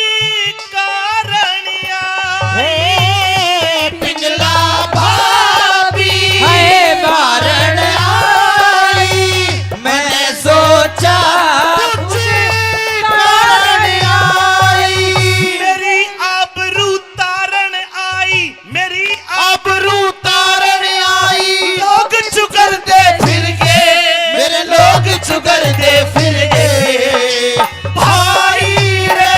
कारण आई। हे पिंगला भाभी हाय मारण आई, मन्ने सोचा पुछ कारण आई। मेरी आबरू तारण आई, मेरी आबरू तारण आई। लोग चुगरदे फिर गए, मेरे लोग चुगरदे फिर गए। भाई रे,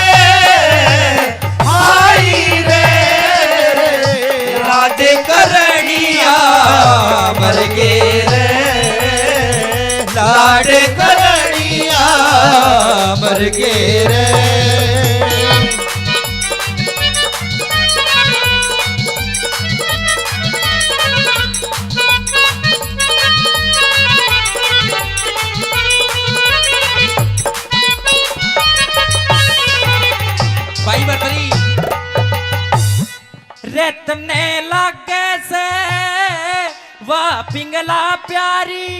भाई रे, लाड करणिया मर गए रे, लाड करणिया मर गए रे। भाई बकरी। रे तन्ने लागे से वा पिंगला प्यारी,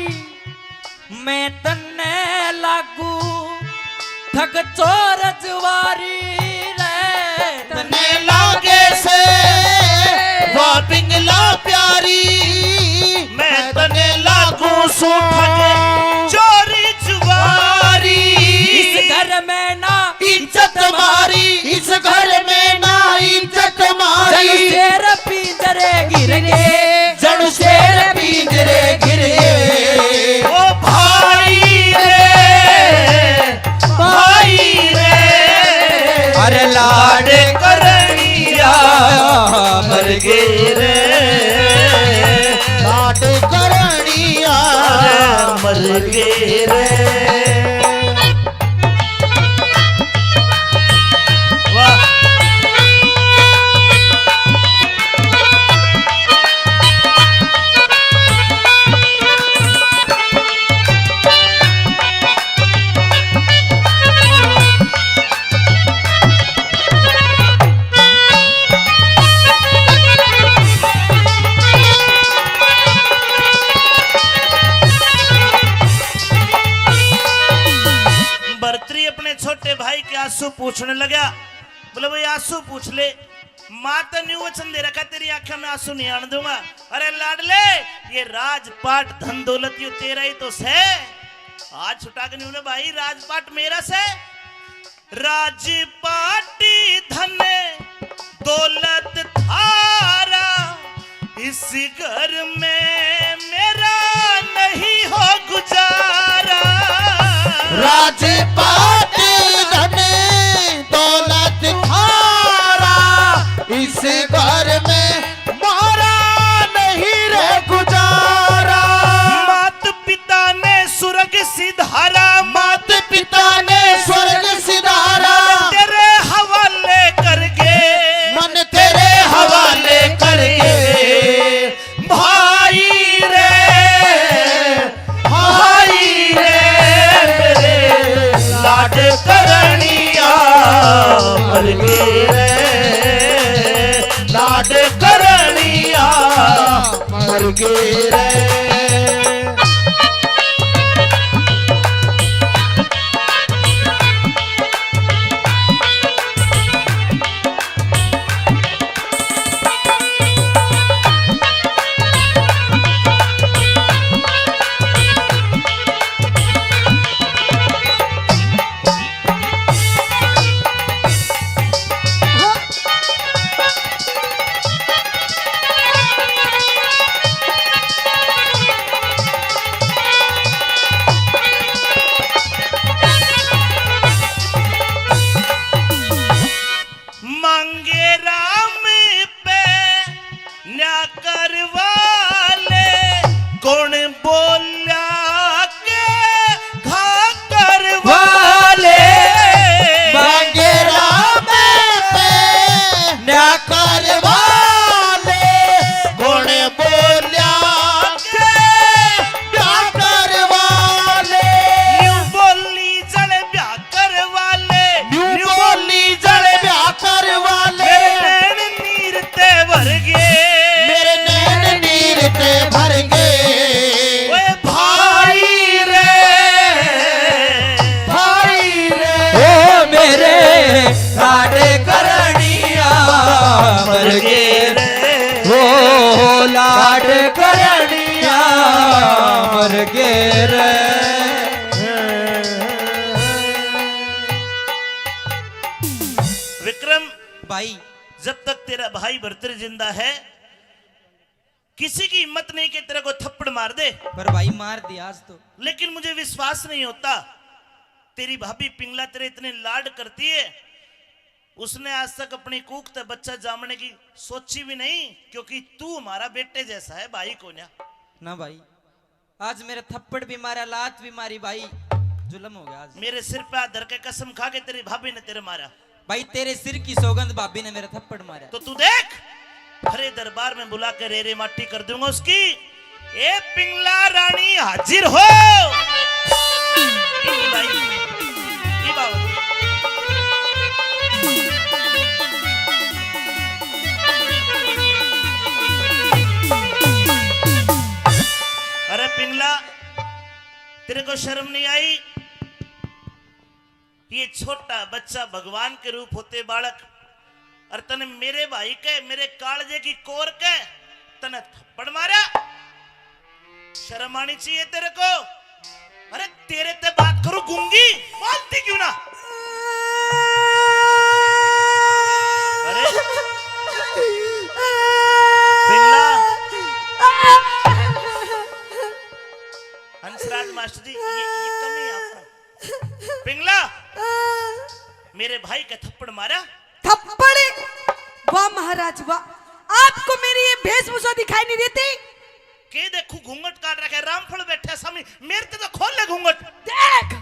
मैं तन्ने लागू ठग चोर जुआरी रे। तन्ने लागे से वा पिंगला प्यारी, मैं तन्ने लागू सूं ठग चोर जुआरी। इस घर में ना इज्जत मारी, इस घर में ना इज्जत मारी। जणु शेर पिंजरे गिर गए, जणु शेर पिंजरे गिर गए। ओ भाई रे, भाई रे, अरे लाड करणिया मर गए रे, लाड करणिया मर गए रे। वाह। भरतरी अपने छोटे भाई के आंसू पूछने लगा। बोले, भाई, आंसू पूछ ले, माँ तो न्यू वचन दे रखा, तेरी आंखों में आंसू नहीं आने दूंगा। अरे लाडले, ये राजपाट धन दौलत यो तेरा ही तो से। आज छुटा के नहीं बोले, भाई, राजपाट मेरा से। राजपाट धन दौलत थारा, इस घर में मेरा नहीं हो गुजारा। राजपाट धन दौलत थारा, इस घर में मारा नहीं रे मर गए रे, लाड करनिया मर गए रे। मांगे राम पे न्या करवा ले, कौन बोल्या के घा करवा ले। मांगे राम पे न्या करवा ले, कौन बोल्या के घा करवा ले। न्यू बोली जल ब्याह करवा ले, न्यू बोली जल ब्याह करवा ले। मेरे नैन नीर ते भर गए, मेरे नैन नीर ते भर गए। ओए भाई रे, भाई रे, ओ मेरे लाड करनिया मर गए रे, ओ लाड करनिया मर गए रे। विक्रम भाई, जब तक तेरा भाई भरतरी जिंदा है, किसी की हिम्मत नहीं कि तेरे को थप्पड़ मार दे। पर भाई, मार दिया आज तो। लेकिन मुझे विश्वास नहीं होता, तेरी भाभी पिंगला तेरे इतने लाड करती है, उसने आज तक अपनी कूख ते बच्चा जामने की सोची भी नहीं, क्योंकि तू हमारा बेटे जैसा है, भाई को ना। ना भाई, आज मेरे थप्पड़ भी मारा, लात भी मारी भाई, जुल्म हो गया आज। मेरे सिर पे हाथ धर के कसम खा के तेरी भाभी ने तेरे मारा। भाई, तेरे सिर की सौगंध, भाभी ने मेरा थप्पड़ मारा। तो तू देख, भरे दरबार में बुला के रे रे माटी कर दूंगा उसकी। ए पिंगला रानी हाजिर हो। ई भाई, ई बाबा। अरे पिंगला, तेरे को शर्म नहीं आई? ये छोटा बच्चा भगवान के रूप होते बालक, और तने मेरे भाई के, मेरे कालजे की कोर के तने थप्पड़ मारा। शर्म आनी चाहिए तेरे को। अरे तेरे ते बात करूं गूंगी, बोलती क्यों ना? अरे पिंगला, हंसराज मास्टर जी, ये, ये कमी है आपको। पिंगला, मेरे भाई का थप्पड़ मारा। थप्पड़? वाह महाराज वाह, आपको मेरी ये वेशभूषा दिखाई नहीं देती? के देखू, घूंघट काट रखे, रामफल बैठा सामने, मेरे ते तो खोल ले घूंघट। देख,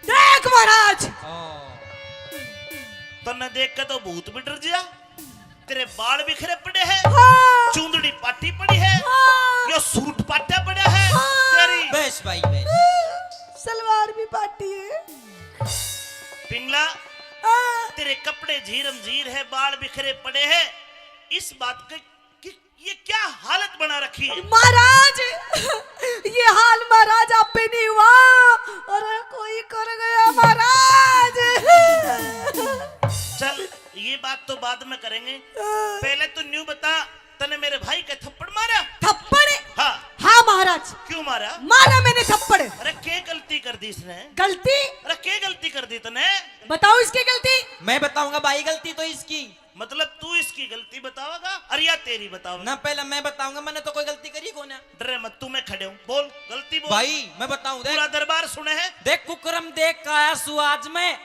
देख महाराज। तन्ने देख के तो भूत भी डर गया। तेरे बाल बिखरे पड़े हैं, हाँ। चूंदड़ी पाटी पड़ी है, हाँ। यो सूट पाटा पड़ा है, हाँ। तेरी बस भाई, बस। सलवार भी पाटी है। पिंगला, हाँ। तेरे कपड़े झीरम झीर है, बाल बिखरे पड़े हैं, इस बात के कि ये क्या हालत बना रखी है? महाराज, ये हाल महाराज आप पे नहीं हुआ, अरे कोई कर गया महाराज। चल, ये बात तो बाद में करेंगे, पहले तू न्यू बता, तने मेरे भाई के थप्पड़ मारा? थप्पड़? हाँ। हाँ महाराज। क्यों मारा? मारा मैंने थप्पड़। अरे के गलती कर दी इसने? गलती? अरे के गलती कर दी तने? बताओ इसकी गलती। मैं बताऊंगा भाई, गलती तो इसकी। मतलब तू इसकी गलती बतावेगा और या तेरी बतावेगा? ना, पहले मैं बताऊंगा, मैंने तो कोई गलती करी को ना। डरे मत, तू मैं खड़े हूँ, बोल, गलती बोल। भाई, मैं बताऊं, देख। पूरा दरबार सुने है। देख कुकरम देख काया सुआज में,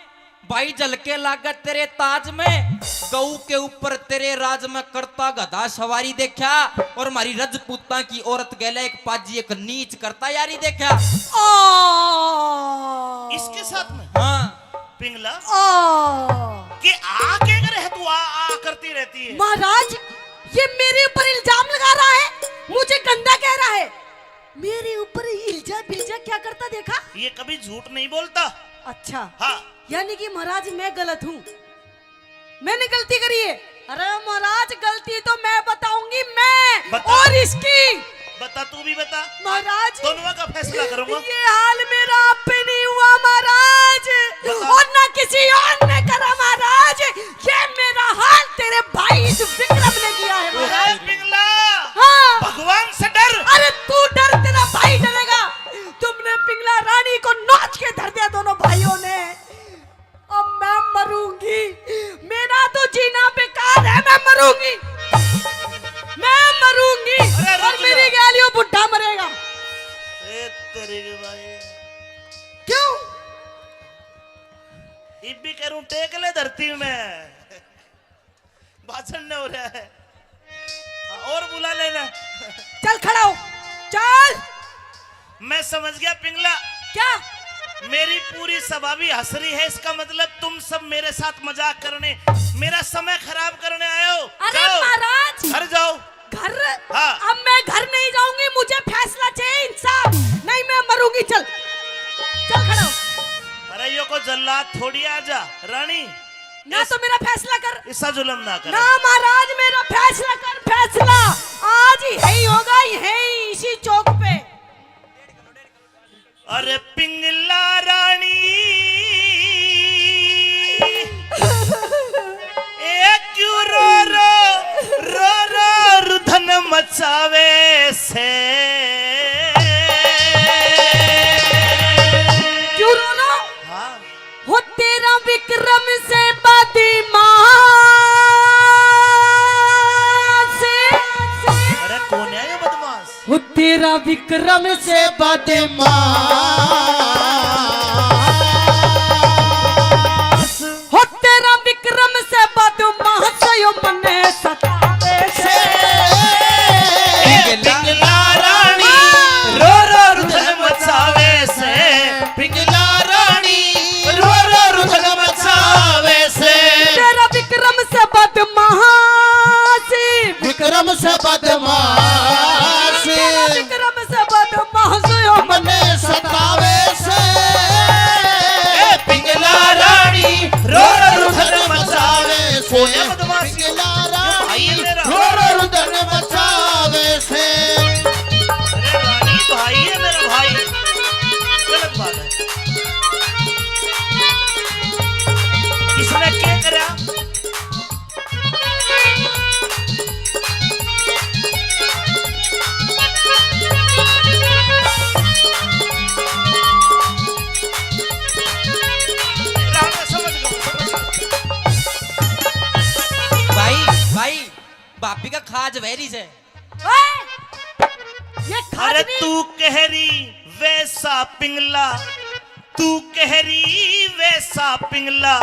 भाई झलके लागत तेरे ताज में, गऊ के ऊपर तेरे राज में करता गधा सवारी देखा, और मारी रजपूतां की औरत गैले एक पाजी एक नीच करता यारी देखा। ओ। इसके साथ में? हाँ। पिंगला। ओ। के आ के करे है तू, आ, आ करती रहती है? महाराज, ये मेरे ऊपर इल्जाम लगा रहा है, मुझे गंदा कह रहा है। मेरे ऊपर इल्जा बिल्जा क्या करता देखा? ये कभी झूठ नहीं बोलता। अच्छा। हाँ। यानी कि महाराज मैं गलत हूँ, मैंने गलती करी है। अरे महाराज, गलती तो मैं बताऊंगी, मैं बता। और इसकी। बता, तू भी बता। महाराज, दोनों का फैसला करूंगा। ये हाल मेरा आप पे नहीं हुआ महाराज, बता। और ना किसी और ने करा महाराज। ये मेरा हाल तेरे भाई इस विक्रम ने किया है महाराज। पिंगला, हाँ। भगवान से डर। अरे तू डर, तेरा भाई डरेगा। तुमने पिंगला रानी को नोच के धर दिया दोनों भाइयों ने। अब मैं मरूंगी, मेरा तो जीना बेकार है, मैं मरूंगी, मैं मरूंगी। अरे रुक और जा। मेरी गैलियों बुढ़ा मरेगा। ए तेरी के भाई। क्यों? इब भी करूं टेक ले धरती में। भाषण न हो रहा है। हाँ, और बुला लेना। चल खड़ा हो, चल। मैं समझ गया पिंगला। क्या? मेरी पूरी सभा भी हंस रही है, इसका मतलब तुम सब मेरे साथ मजाक करने, मेरा समय खराब करने आए हो। अरे जाओ, महाराज। घर जाओ। घर? हाँ। अब मैं घर नहीं जाऊंगी, मुझे फैसला चाहिए, इंसाफ। नहीं, मैं मरूंगी। चल, चल खड़ा हो। अरे यो को जल्लाद थोड़ी, आजा रानी। ना इस-, तो मेरा फैसला कर। इसा जुल्म ना कर। ना महाराज, मेरा फैसला कर, फैसला। आज ही यही होगा, यही इसी चौक पे। अरे पिंगला रानी, ए क्यों रो रो, रो रो रुधन मचावे से? क्यों रो रो? हाँ। हो तेरा विक्रम से बदमाश। अरे कौन है ये बदमाश? हो तेरा विक्रम से बदमाश। हो तेरा विक्रम से बदमाश यो मने सतावे से। ए पिंगला रानी, रो रो रुदन मचावे से। पिंगला रानी, रो रो रुदन मचावे से। तेरा विक्रम से बदमाश। विक्रम से बदमाश। तेरा विक्रम से बदमाश यो मने सतावे से। ए पिंगला रानी, रो रो रुदन मचावे से। कौन है बदमाश? पिंगला रानी, भाई है मेरा। रो रो रुदन मचावे से। अरे रानी, भाई है मेरा भाई। गलत बात है। इसने क्या करा? भाई, भाई, भाभी का खाज वैरी से। ओए, ये खाज अरे नहीं। तू कह रही वैसा पिंगला, तू कह रही वैसा पिंगला,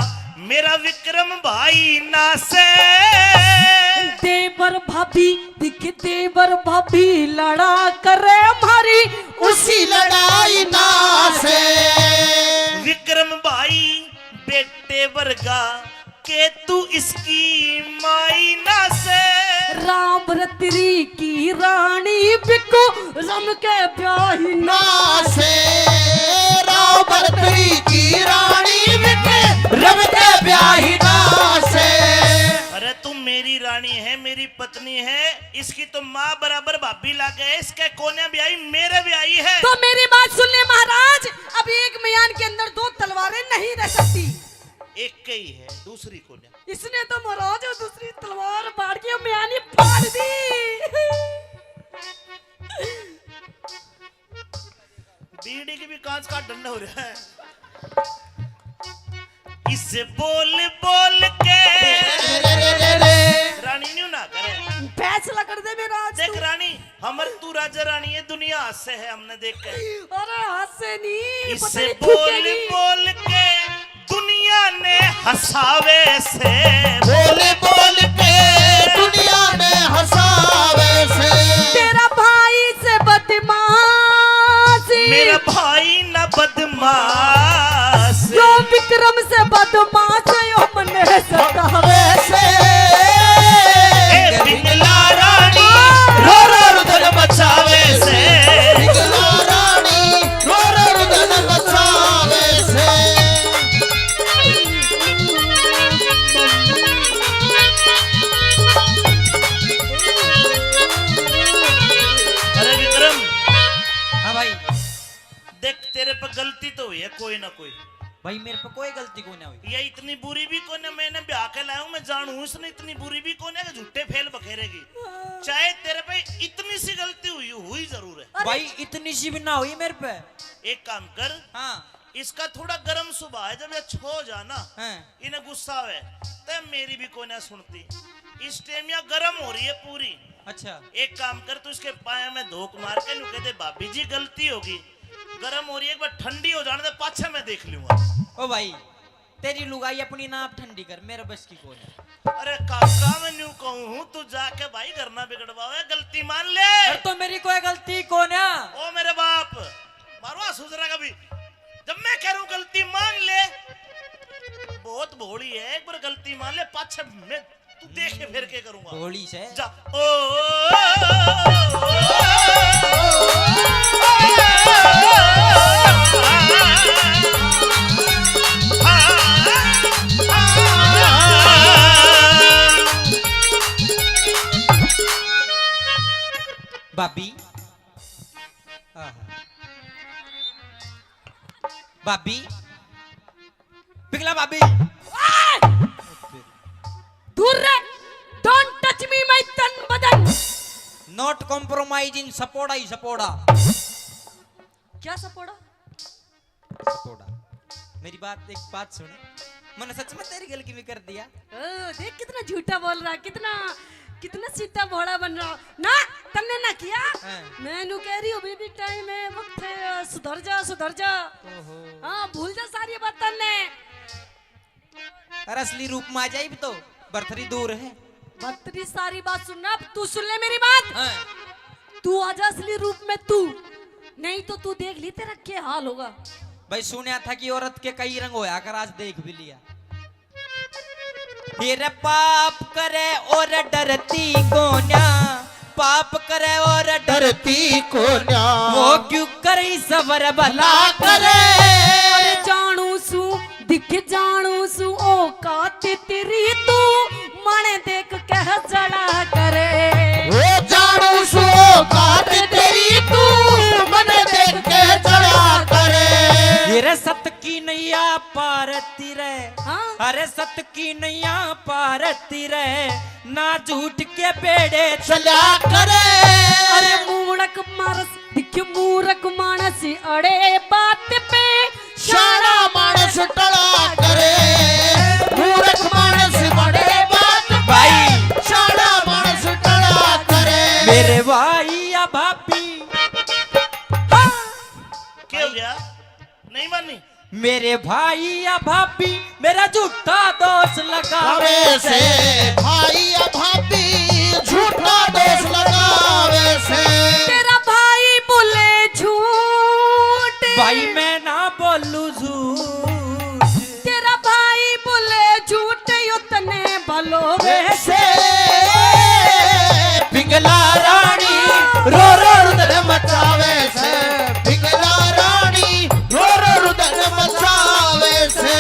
मेरा विक्रम भाई ना से। देवर भाभी दिख, देवर भाभी लड़ा करे हमारी उसी लड़ाई ना से। विक्रम भाई बेटे वर्गा के तू इसकी माई ना से। राम रतरी की रानी बिको रम के ब्याही ना से। राम रतरी की रानी बिको रम के ब्याही ना से। अरे तू मेरी रानी है, मेरी पत्नी है, इसकी तो माँ बराबर भाभी लागे, इसके कोने ब्याही मेरे ब्याही है। तो मेरी बात सुन ले महाराज, अब एक म्यान के अंदर दो तलवारें नहीं रह सकती। एक ही है, दूसरी को नहीं। इसने तो महाराज दूसरी तलवार फाड़ के म्यानी फाड़ दी। बीड़ी की भी कांच का ढंड हो रहा है। इसे बोल बोल के रानी न्यू ना करे। फैसला कर दे मेरा आज देख तू। रानी, हमर तू राजा रानी है, दुनिया हंसे है हमने देख के। अरे हंसे नहीं, इसे बोल बोल के दुनिया ने हंसावे से। बोल बोल के दुनिया ने हंसावे से। तेरा भाई से बदमाश। मेरा भाई ना बदमाश। यो विक्रम से बदमाश, यो मने सतावे से। ए पिंगला रानी, रो रो रुदन मचावे से। पिंगला रानी, रो रो रुदन मचावे से। कोई ना कोई। भाई, मेरे पे कोई गलती कोन्या हुई। ये इतनी बुरी भी कोन्या, मैंने ब्याह के लाया हूँ, मैं जानू हूँ इसने इतनी बुरी भी कोन्या कि झूठे फेल बखेरेगी। चाहे तेरे पे इतनी सी गलती हुई, हुई जरूर है। अरे भाई, इतनी सी भी ना हुई मेरे पे। एक काम कर, हाँ। इसका थोड़ा गर्म स्वभाव है, जब ये छो जा ना, हाँ। इन्हें गुस्सा आवे, तब मेरी भी कोन्या सुनती। इस टाइम या गर्म हो रही है पूरी। अच्छा। एक काम कर, तू इसके पाया में धोक मार के न्यू कह दे, "भाभी जी, गलती होगी।" गर्म हो रही है, एक बार ठंडी हो जाने दे, पाछे मैं देख लूंगा। ओ भाई, तेरी लुगाई अपनी ना आप ठंडी कर, मेरे बस की कोई नहीं। अरे काका, मैं न्यू कहूँ हूँ, तू जाके भाई घर ना बिगड़वावे, गलती मान ले। अरे तो मेरी कोई गलती कोन्या। ओ मेरे बाप, मारो सुजरा का भी। जब मैं कह रहा हूँ गलती मान ले, बहुत भोली है, एक बार गलती मान ले, पाछे मैं तू देख के फिर के करूंगा। भोली से। जा। ओ, ओ, ओ, भाभी। आहा। भाभी। पिघला भाभी। ओए! दूर रह। Don't touch me, my तन बदन। Not compromising, सपोड़ा ही सपोड़ा। क्या सपोड़ा? सपोड़ा। मेरी बात, एक बात सुन, मैंने सच में तेरी गलती में कर दिया। ओ, देख कितना झूठा बोल रहा, कितना, कितना सीधा भोला बन रहा। ना, तन्ने ना किया। हाँ। मैं नू कह रही हूँ, अभी भी टाइम है, वक्त है, सुधर जा, सुधर जा। ओहो। हाँ, भूल जा सारी बात तन्ने। अरे असली रूप में आ जाए भी तो, बरथरी दूर है। बरथरी सारी बात सुनना, अब तू सुन ले मेरी बात। हाँ। तू आजा असली रूप में तू, नहीं तो तू देख ली तेरा क्या हाल होगा। भाई सुनया था कि औरत के कई रंग होया कर, आज देख भी लिया। फिर पाप करे और डरती कोन्या, पाप करे और डरती कोन्या। वो क्यों करे सबर भला करे। अरे जानू सू, दिख जानू सू औकात तेरी तू, मन देख के जला करे। वो जानू सू औकात तेरी तू, मन देख के जला करे। ये रे सत की नैया पार ती रे। हाँ? अरे सत की नैया पार ती रे, ना झूठ के बेड़े चला करे। अरे मूर्ख मानस, दिख मूर्ख मानस अड़े बात पे, शाणा मानस टला करे। मूर्ख मानस अड़े बात पे, भाई। शाणा मानस टला करे। मेरे भाई या भाभी। हाँ। क्या हो गया? नहीं मानी? मेरे भाई या भाभी मेरा झूठा दोष लगावे से। भाई या भाभी झूठा दोष लगावे से। तेरा भाई बोले झूठ। भाई मैं ना बोलू झूठ। तेरा भाई बोले झूठ, यो तने भलो वैसे। पिंगला रानी रो रो रुदन मचावे से। पिंगला रानी रो रो रुदन मचावे से।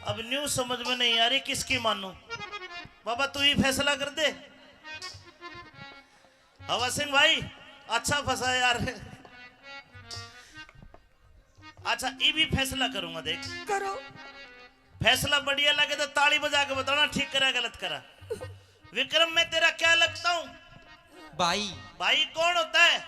अब न्यू समझ में नहीं आ रही किसकी मानूं। बाबा तू ही फैसला कर दे। हवा सिंह भाई, अच्छा फंसा यार। अच्छा, ये भी फैसला करूंगा, देख। करो। फैसला बढ़िया लगे तो ताली बजा के बताना, ठीक करा, गलत करा। विक्रम, मैं तेरा क्या लगता हूँ? भाई। भाई कौन होता है?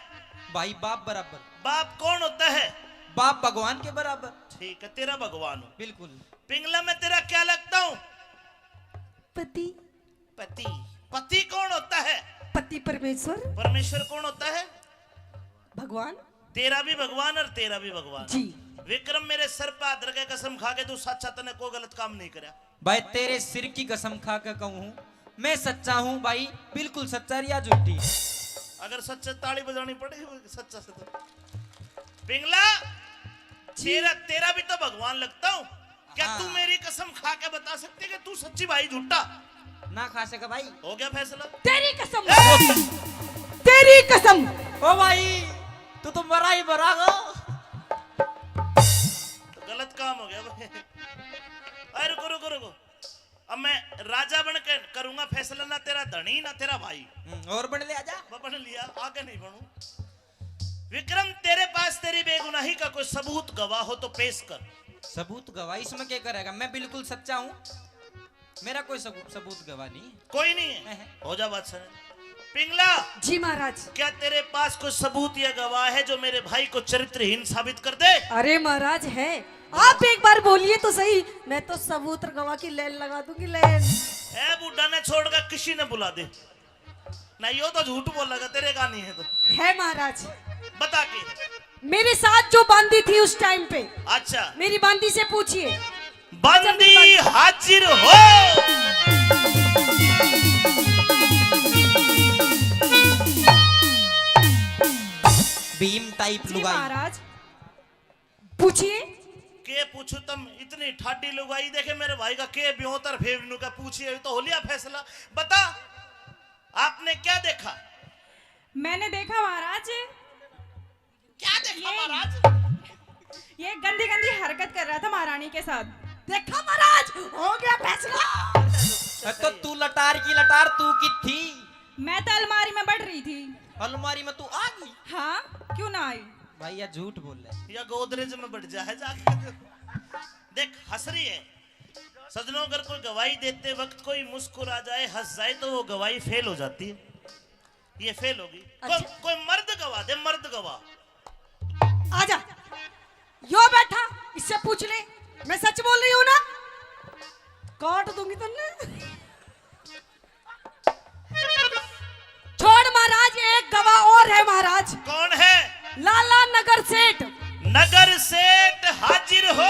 भाई बाप बराबर। बाप कौन होता है? बाप भगवान के बराबर। ठीक है, तेरा भगवान हूँ। बिल्कुल। पिंगला, मैं तेरा क्या लगता हूँ? पति। पति। पति कौन होता है? पति परमेश्वर। परमेश्वर कौन होता है? भगवान। तेरा भी भगवान और तेरा भी भगवान। जी। विक्रम, मेरे सर पे हाथ रख के कसम खा के, तू सच्चा, तने कोई गलत काम नहीं करया। भाई, तेरे सिर की कसम खा के कहूँ हूँ, मैं सच्चा हूँ भाई, बिल्कुल सच्चा, रिया झूठी। अगर सच्चा, ताली बजानी पड़ेगी सच्चा से तो। पिंगला, जी। तेरा, तेरा भी तो भगवान लगता हूँ। क्या हाँ। तू मेरी कसम खा के बता सकती है कि तू सच्ची भाई झूठा? ना खा सके भाई। हो गया फैसला। तेरी कसम। ए! तेरी कसम। ओ भाई, तू तो मरा ही मरा गो। तो गलत काम हो गया भाई। अरे रुको, रुको, रुको। अब मैं राजा बन के करूंगा फैसला, ना तेरा धनी ना तेरा भाई। हम्म, और बन ले आजा। मैं बन लिया, आगे नहीं बनू। विक्रम, तेरे पास तेरी बेगुनाही का कोई सबूत, गवाह हो तो पेश कर। सबूत गवाह? इसमें क्या करेगा? मैं बिल्कुल सच्चा हूँ, मेरा कोई सबूत, सबूत गवाह नहीं। कोई नहीं है? हैं, हैं। हो जा बात सर। पिंगला। जी महाराज। क्या तेरे पास कोई सबूत या गवाह है जो मेरे भाई को चरित्रहीन साबित कर दे? अरे महाराज, है। आप एक बार बोलिए तो सही, मैं तो सबूत और गवाह की लाइन लगा दूंगी, लाइन। ए बूढ़ा ने छोड़कर किसी ने बुला दे। ना, यो तो झूठ बोलेगा, तेरे का नहीं है तो। है महाराज। बता के। मेरे साथ जो बांदी थी उस टाइम पे। अच्छा। मेरी बांदी से पूछिए। बांदी हाजिर हो। भीम टाइप जी लुगाई। महाराज, पूछिए। के पूछू तम, इतनी ठाडी लुगाई देखे मेरे भाई का के ब्योतर फेवनू का, पूछिए तो हो लिया फैसला। बता, आपने क्या देखा? मैंने देखा महाराज। क्या देखा ये, महाराज? ये गंदी गंदी हरकत कर रहा था महारानी के साथ। देखा महाराज, हो गया फैसला। तो तू लटार की लटार, तू की थी? मैं तो अलमारी में बढ़ रही थी। अलमारी में तू आ गई? हाँ, क्यों ना आई? भाई, या झूठ बोल रहा है। या गोदरेज में बढ़ जा है जाके। देख, हंस रही है। सजनों, अगर कोई गवाही देते वक्त कोई मुस्कुरा जाए, हंस जाए, तो वो गवाही फेल हो जाती है। ये फेल होगी। कोई, अच्छा। कोई मर्द गवाह दे, मर्द गवाह। आजा, यो बैठा, इससे पूछ ले, मैं सच बोल रही हूँ ना, काट दूंगी तन्ने। छोड़ महाराज, एक गवाह और है महाराज। कौन है? लाला नगर सेठ। नगर सेठ हाजिर हो।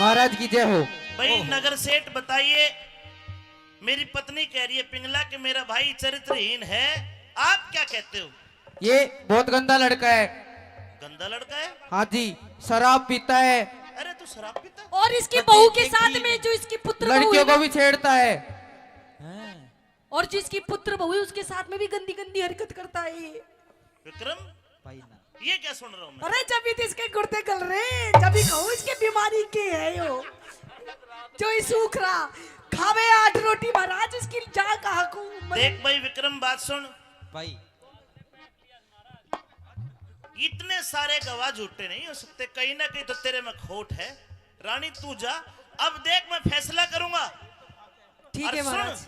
महाराज की जय हो। भाई ओहो। नगर सेठ बताइए, मेरी पत्नी कह रही है पिंगला कि मेरा भाई चरित्रहीन है, आप क्या कहते हो? ये बहुत गंदा लड़का है। गंदा लड़का है? हाँ जी, शराब पीता है। अरे तू शराब पीता है? और इसकी बहू के साथ में जो इसकी पुत्र बहू लड़कियों को भी छेड़ता है। हैं? और जो इसकी पुत्र बहू है उसके साथ में भी गंदी गंदी हरकत करता है ये। विक्रम, भाई ना। ये क्या सुन रहा हूँ मैं? अरे जब ही तो इसके गुर्दे गल रहे, जब ही कहूँ इसके बीमारी के है यो, जो ही सूख रहा, खावे आठ रोटी महाराज, इसकी जा कहाँ को। देख भाई विक्रम, बात सुन। भाई, इतने सारे गवाह झूठे नहीं हो सकते, कहीं ना कहीं तो तेरे में खोट है। रानी तू जा, अब देख मैं फैसला करूंगा। ठीक है महाराज।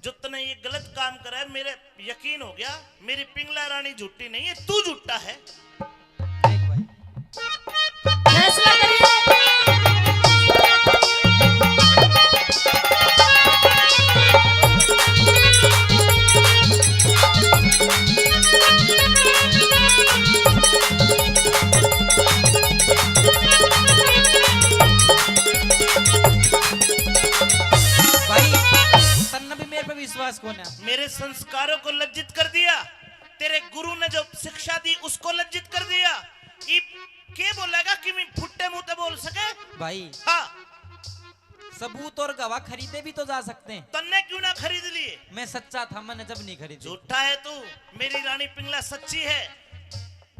जो तने ये गलत काम करा है, मेरे यकीन हो गया, मेरी पिंगला रानी झूठी नहीं है, तू झूठा है। देख भाई। फैसला करिए। भाई, तन्ने भी मेरे पे विश्वास कोन्या। मेरे संस्कारों को लज्जित कर दिया, तेरे गुरु ने जो शिक्षा दी उसको लज्जित कर दिया। इब के बोलेगा कि मैं फुट्टे मुंह ते बोल सके? भाई। हाँ। सबूत और गवाह खरीदे भी तो जा सकते हैं। तन्ने क्यों ना खरीद लिए? मैं सच्चा था, मैंने जब नहीं खरीदी। झूठा है तू, मेरी रानी पिंगला सच्ची है।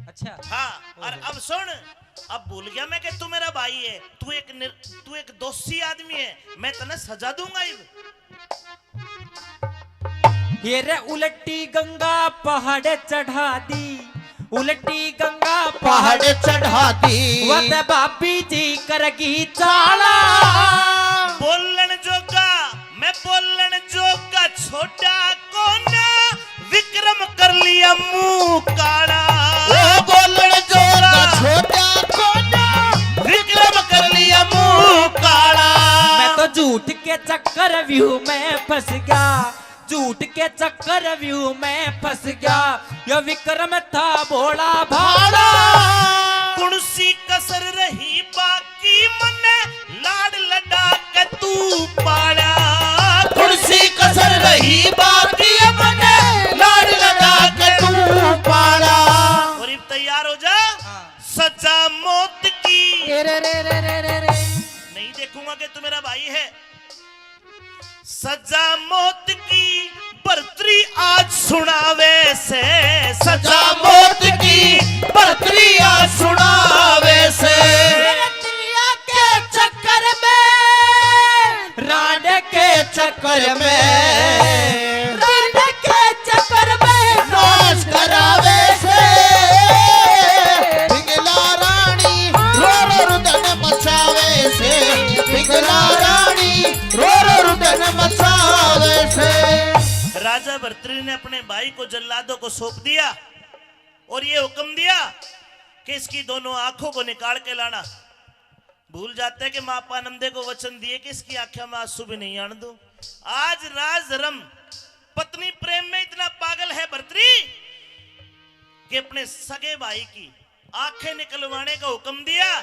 अच्छा। हाँ, और अब सुन, अब भूल गया मैं कि तू मेरा भाई है। तू एक निर-, तू एक दोषी आदमी है, मैं तन्ने सजा दूंगा इब। ये रे उलटी गंगा पहाड़ चढ़ा दी, उलटी गंगा पहाड़ चढ़ा दी। वत भाभी जी करगी चाला। बोलण जोगा, मैं बोलण जोगा छोटा कोना, विक्रम कर लिया मुंह काला। ओ बोलण जोगा छोटा कोना, विक्रम कर लिया मुंह काला। मैं तो झूठ के चक्कर व्यू में फंस गया, झूठ के चक्कर व्यू में फंस गया। यो विक्रम था भोला भाला। कुण सी कसर रही बाकी मन्ने लाड़ लड़ा के तू पाला। कुण सी कसर रही बाकी मन्ने लाड़ लड़ा के तू पाला। और इब तैयार हो जा। हाँ। सजा मौत की। ए रे रे रे रे रे रे। नहीं देखूंगा कि तू मेरा भाई है। सजा मौत की भरतरी आज सुनावे से। सजा मौत की भरतरी आज सुनावे से। मेरे दरिया के चक्कर में, रांड के चक्कर में। राजा भर्तृहरि ने अपने भाई को जल्लादों को सौंप दिया और ये हुक्म दिया कि इसकी दोनों आंखों को निकाल के लाना। भूल जाते कि माँ पानंदे को वचन दिए कि इसकी आंखों में आंसू भी नहीं आने दूं। आज राज धर्म, पत्नी प्रेम में इतना पागल है भर्तृहरि कि अपने सगे भाई की आंखें निकलवाने का हुक्म दिया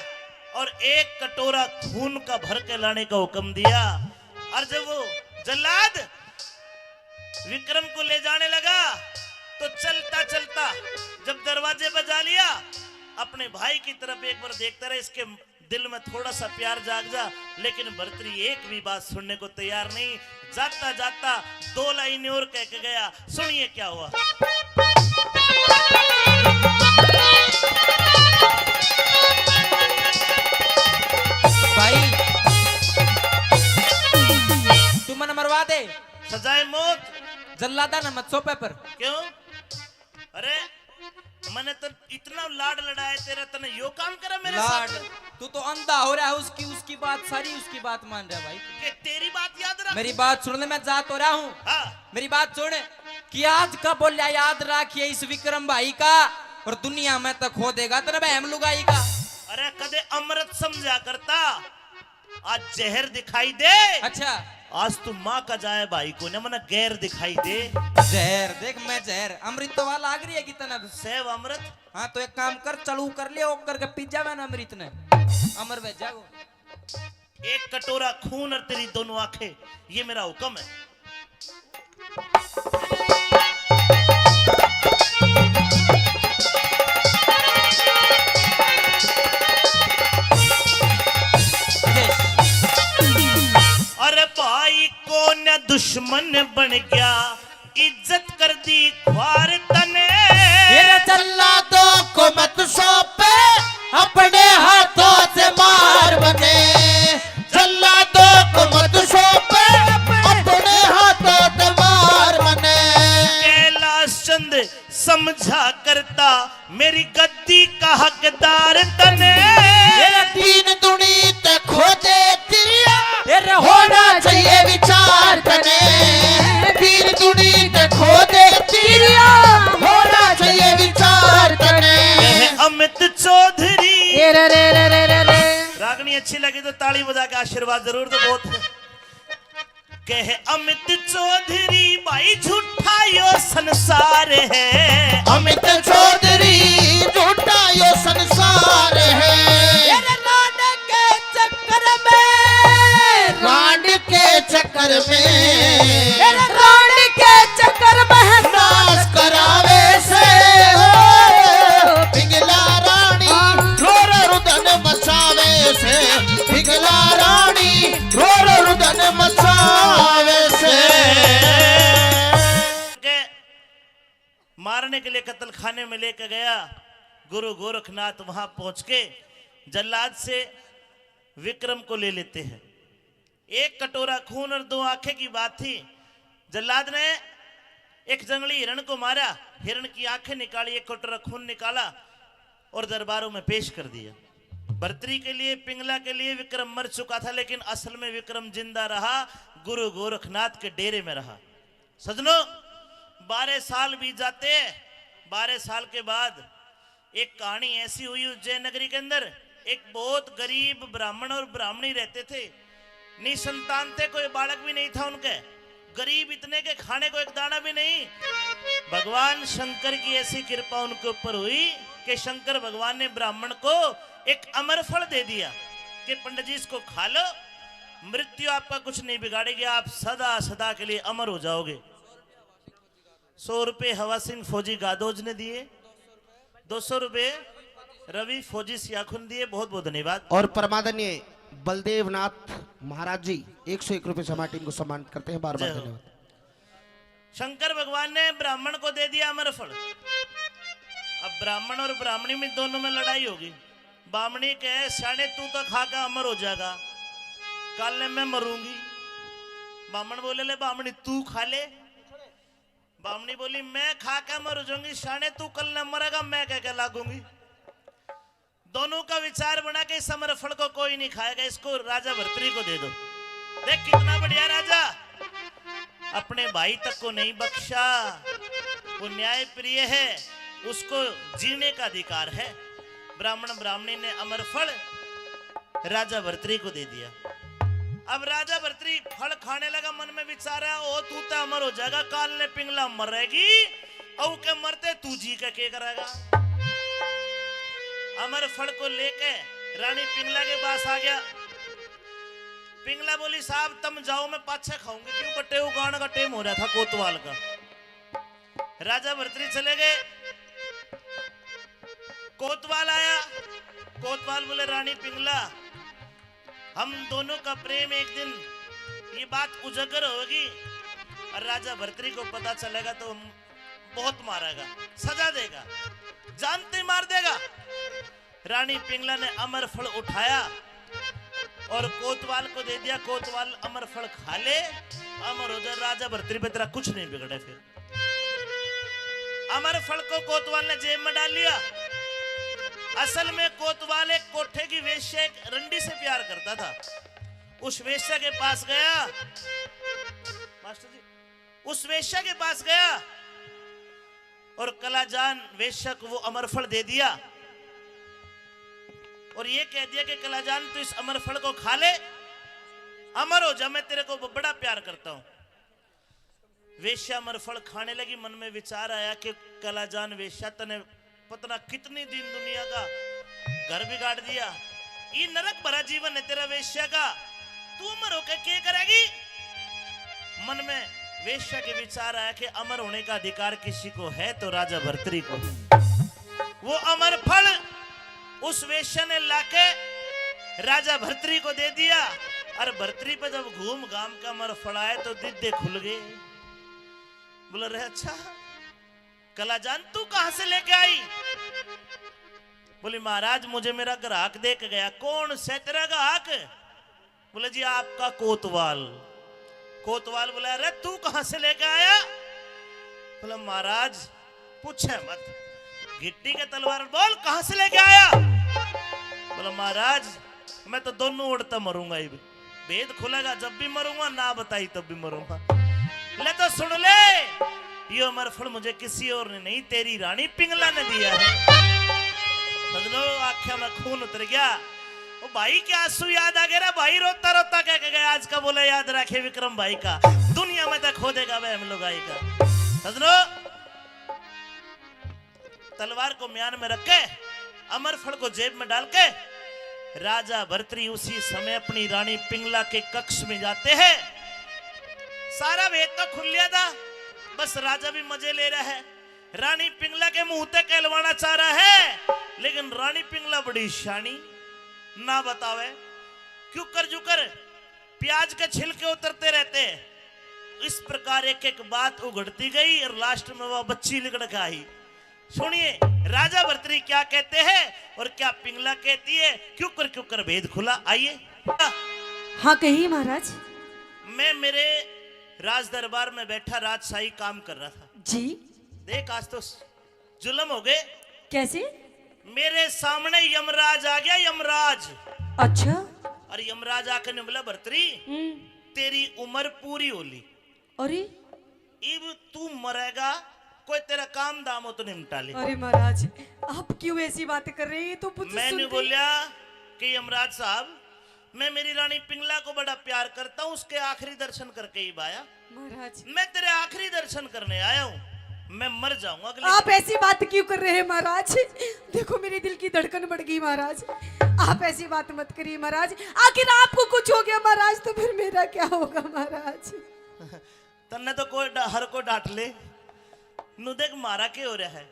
और एक कटोरा खून का भर के लाने का हुक्म दिया। और जब वो जल्लाद विक्रम को ले जाने लगा, तो चलता चलता जब दरवाजे पर जा लिया, अपने भाई की तरफ एक बार देखता रहा, इसके दिल में थोड़ा सा प्यार जाग जा। लेकिन भर्तृहरि एक भी बात सुनने को तैयार नहीं। जाता जाता दो लाइनें और कह के गया। सुनिए क्या हुआ। भाई, तू मन्ने मरवा दे। सजाए मौत। जल्लादा ना मत सौंपे पर। क्यों? अरे, मैंने तो इतना लाड लड़ाया तेरा, तने यो काम करा मेरे लाड। साथ। तू तो अंधा हो रहा है, उसकी, उसकी बात सारी, उसकी बात मान रहा है भाई। कि तेरी बात याद रख। मेरी बात सुन ले, मैं जा तो रहा हूँ। हाँ। मेरी बात सुन कि आज का बोलिया याद रखिए इस विक्रम भाई का, और दुनिया में तो खो देगा तेरा बहम लुगाई का। अरे, कदे अमृत समझा करता, आज जहर दिखाई दे। अच्छा। आज तू माँ का जाए भाई को ना, मन्ने गैर दिखाई दे। जहर देख, मैं जहर, अमृत तो वाला लाग रही है कितना। सेव अमृत। हाँ, तो एक काम कर, चालू कर लिया, ओकर के पी जावे ना अमृत ने, अमर वह जागो। एक कटोरा खून और तेरी दोनों आंखें, ये मेरा हुक्म है। अरे भाई को न दुश्मन बन गया, इज्जत कर दी ख्वार तने। फिर जल्लादों को मत सौंपे, अपने हाथों से मार बने। जल्लादों को मत सौंपे, अपने हाथों से मार बने। कैलाश चंद समझा करता, मेरी गद्दी का हकदार तने। तेरा दीन दुनी ते खोजे तिरिया, तेरे होना चाहिए विचार तने। दीन दुनी ते खोजे तिरिया, होना चाहिए विचार तने। कहे अमित चौधरी। ए रे रे रे रे रे रे। रागनी अच्छी लगी तो ताली बजा के आशीर्वाद जरूर दो। बहुत कहे अमित चौधरी भाई झूठा यो संसार है। अमित चौधरी झूठा यो संसार है। तेरे रांड के चक्कर में, रांड के चक्कर में, तेरे रांड के चक्कर में नाश करावे से हो। पिंगला रानी रो रो रुदन मचावे से, पिंगला रानी रो रो रुदन मचावे से। के मारने के लिए कत्ल खाने में लेके गया। गुरु गोरखनाथ वहां पहुंच के जल्लाद से विक्रम को ले लेते हैं। एक कटोरा खून और दो आंखें की बात थी। जल्लाद ने एक जंगली हिरण को मारा, हिरण की आंखें निकाली, एक कटोरा खून निकाला और दरबारों में पेश कर दिया। भर्तरी के लिए, पिंगला के लिए विक्रम मर चुका था, लेकिन असल में विक्रम जिंदा रहा, गुरु गोरखनाथ के डेरे में रहा। सजनों, बारह साल बीत जाते। बारह साल के बाद एक कहानी ऐसी हुई उज्जैन नगरी के अंदर। एक बहुत गरीब ब्राह्मण और ब्राह्मणी रहते थे, निसंतान थे, कोई बालक भी नहीं था उनके। गरीब इतने के खाने को एक दाना भी नहीं। भगवान शंकर की ऐसी कृपा उनके ऊपर हुई कि शंकर भगवान ने ब्राह्मण को एक अमर फल दे दिया कि पंडित जी, इसको खा लो, मृत्यु आपका कुछ नहीं बिगाड़ेगी, आप सदा सदा के लिए अमर हो जाओगे। सौ रुपए हवा सिंह फौजी गादोज ने दिए, दो सौ रुपए रवि फौजी सियाखुन दिए। बहुत बहुत धन्यवाद। और परमादरणीय बलदेवनाथ महाराज जी एक सौ एक रुपए से हमारी टीम को सम्मानित करते हैं, बार बार धन्यवाद। शंकर भगवान ने ब्राह्मण को दे दिया अमर फल। अब ब्राह्मण और ब्राह्मणी में दोनों में लड़ाई होगी। बामणी कहे, "स्याणे, तू तो खा के अमर हो जाएगा, कल मैं मरूंगी।" बामण बोले, "ले बामणी, तू खा ले।" बामणी बोली, "मैं खा के मर जाऊंगी, स्याणे, तू कल न मरेगा, मैं कह के लागूंगी।" दोनों का विचार बना के इस अमर फल को कोई नहीं खाएगा, इसको राजा भर्तरी को दे दो। देख कितना बढ़िया राजा। अपने भाई तक को नहीं बख्शा। वो न्याय प्रिय है, उसको जीने का अधिकार है। ब्राह्मण ब्राह्मणी ने अमर फल राजा भर्तरी को दे दिया। अब राजा भर्तरी फल खाने लगा, मन में विचार है, "ओ, तू तो अमर हो जाएगा, काल ने पिंगला मरेगी, और के मरते तू जी के के करेगा?" अमर फल को लेके रानी पिंगला के पास आ गया। पिंगला बोली, "साहब, तम जाओ, मैं पाछे खाऊंगी, क्यों बटे उगाण का टेम हो रहा था कोतवाल का।" राजा भर्तरी चले गए। कोतवाल आया। कोतवाल बोले, "रानी पिंगला, हम दोनों का प्रेम एक दिन ये बात उजागर होगी और राजा भर्तरी को पता चलेगा तो हम बहुत मारेगा, सजा देगा, जानते ही मार देगा।" रानी पिंगला ने अमर फल उठाया और कोतवाल को दे दिया। कोतवाल अमर फल खा ले, अमर हो जा, राजा भर्तरी पे तेरा कुछ नहीं बिगड़े। फिर अमर फल को कोतवाल ने जेब में डाल लिया। असल में कोतवाल एक कोठे की वेश्या, एक रंडी से प्यार करता था। उस वेश्या के पास गया, मास्टर जी, उस वेश्या के पास गया और कलाजान वेश्या को वो अमर फल दे दिया और ये कह दिया कि कलाजान, तू इस अमर फल को खा ले, अमर हो जा, मैं तेरे को ब-, बड़ा प्यार करता हूं। वेश्या अमर फल खाने लगी। मन में विचार आया कि कलाजान वेश्या, तने पता ना कितनी दिन दुनिया का घर बिगाड़ दिया, ये नरक भरा जीवन है तेरा वेश्या का, तू अमर होकर के करेगी? मन में वेश्या के विचार आया कि अमर होने का अधिकार किसी को है तो राजा भर्तरी को। वो अमर फल उस वेश्या ने लाके राजा भर्तरी को दे दिया। और भर्तरी पे जब घूम घाम के अमर फल आए तो दीदे खुल गए। बोला, "रे अच्छा, कलाजान तू कहां से लेके आई?" बोली, "महाराज, मुझे मेरा ग्राहक दे के गया।" "कौन से तेरा ग्राहक?" बोले, "जी, आपका कोतवाल।" कोतवाल बोला, "अरे, तू कहां से लेके आया?" बोला, "महाराज, पूछे मत, घिट्टी के तलवार, बोल, कहां से लेके आया?" बोला, "महाराज, मैं तो दोनों ओर तै मरूंगा, इब भेद खुलेगा, जब भी मरूंगा, ना बताई तब भी मरूंगा।" ले तो सुन ले, यो अमर फल मुझे किसी और ने नहीं, तेरी रानी पिंगला ने दिया है। सजनो, आंख्या में खून उतर गया। ओ भाई के आंसू याद आ गए रे भाई, रोता रोता कह के गया, "आज का बोला याद रखे विक्रम भाई का, दुनिया में तो खो देगा वह हम लुगाई का।" सजनो, तलवार को म्यान में रख के, अमर फल को जेब में डाल के, राजा भर्तरी उसी समय अपनी रानी पिंगला के कक्ष में जाते हैं। सारा भेद तो खुल लिया था, बस राजा भी मजे ले रहा है। रानी पिंगला के मुंह तक कहलवाना चाह रहा है, लेकिन रानी पिंगला बड़ी शानी, ना बतावे। क्यूकर जूकर प्याज के छिलके उतरते रहते। इस प्रकार एक एक बात उघड़ती गई और लास्ट में वह बच्ची निकल के आई। सुनिए, राजा भर्तरी क्या कहते हैं और क्या पिंगला कहती है, क्यूकर क्यूकर भेद खुला। आइए। हाँ, कहिए महाराज। मैं मेरे राज दरबार में बैठा राजशाही काम कर रहा था। जी। देख, आज तो जुल्म हो गए। कैसे? मेरे सामने यमराज आ गया, यमराज। अच्छा। और यमराज आके ने बोला, "भर्तरी, हम्म। तेरी उम्र पूरी हो ली। अरे? इब तू मरेगा, कोई तेरा काम धाम हो तो निपटा ले।" अरे महाराज, आप क्यों ऐसी बातें कर रहे हैं? ये तो मुझे मैंने सुनते बोला कि यमराज साहब, मैं मेरी रानी पिंगला को बड़ा प्यार करता हूँ, उसके आखिरी दर्शन करके ही आया। महाराज। मैं तेरे आखिरी दर्शन करने आया हूँ, मैं मर जाऊंगा अगले आप दिन। ऐसी बात क्यों कर रहे हैं महाराज? देखो, मेरे दिल की धड़कन बढ़ गई महाराज, आप ऐसी बात मत करिए महाराज। आखिर आपको कुछ हो गया महाराज, तो फिर मेरा क्या होगा महाराज? तन्ने तो कोई डा-, हर कोई डांट ले। नु देख, मारा के हो रहा है,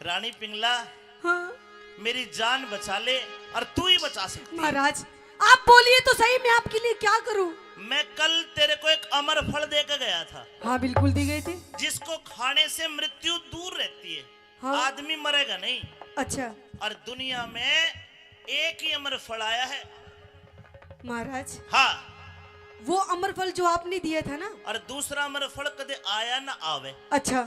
रानी पिंगला, हाँ। मेरी जान बचा ले, और तू ही बचा सकती है। महाराज, आप बोलिए तो सही, मैं आपके लिए क्या करूं? मैं कल तेरे को एक अमर फल दे के गया था। हाँ, बिल्कुल दे गए थे। जिसको खाने से मृत्यु दूर रहती है, हाँ। आदमी मरेगा नहीं। अच्छा। और दुनिया में एक ही अमर फल आया है। महाराज, हाँ। वो अमर फल जो आपने दिया था ना? और दूसरा अमर फल कदे आया ना आवे। अच्छा,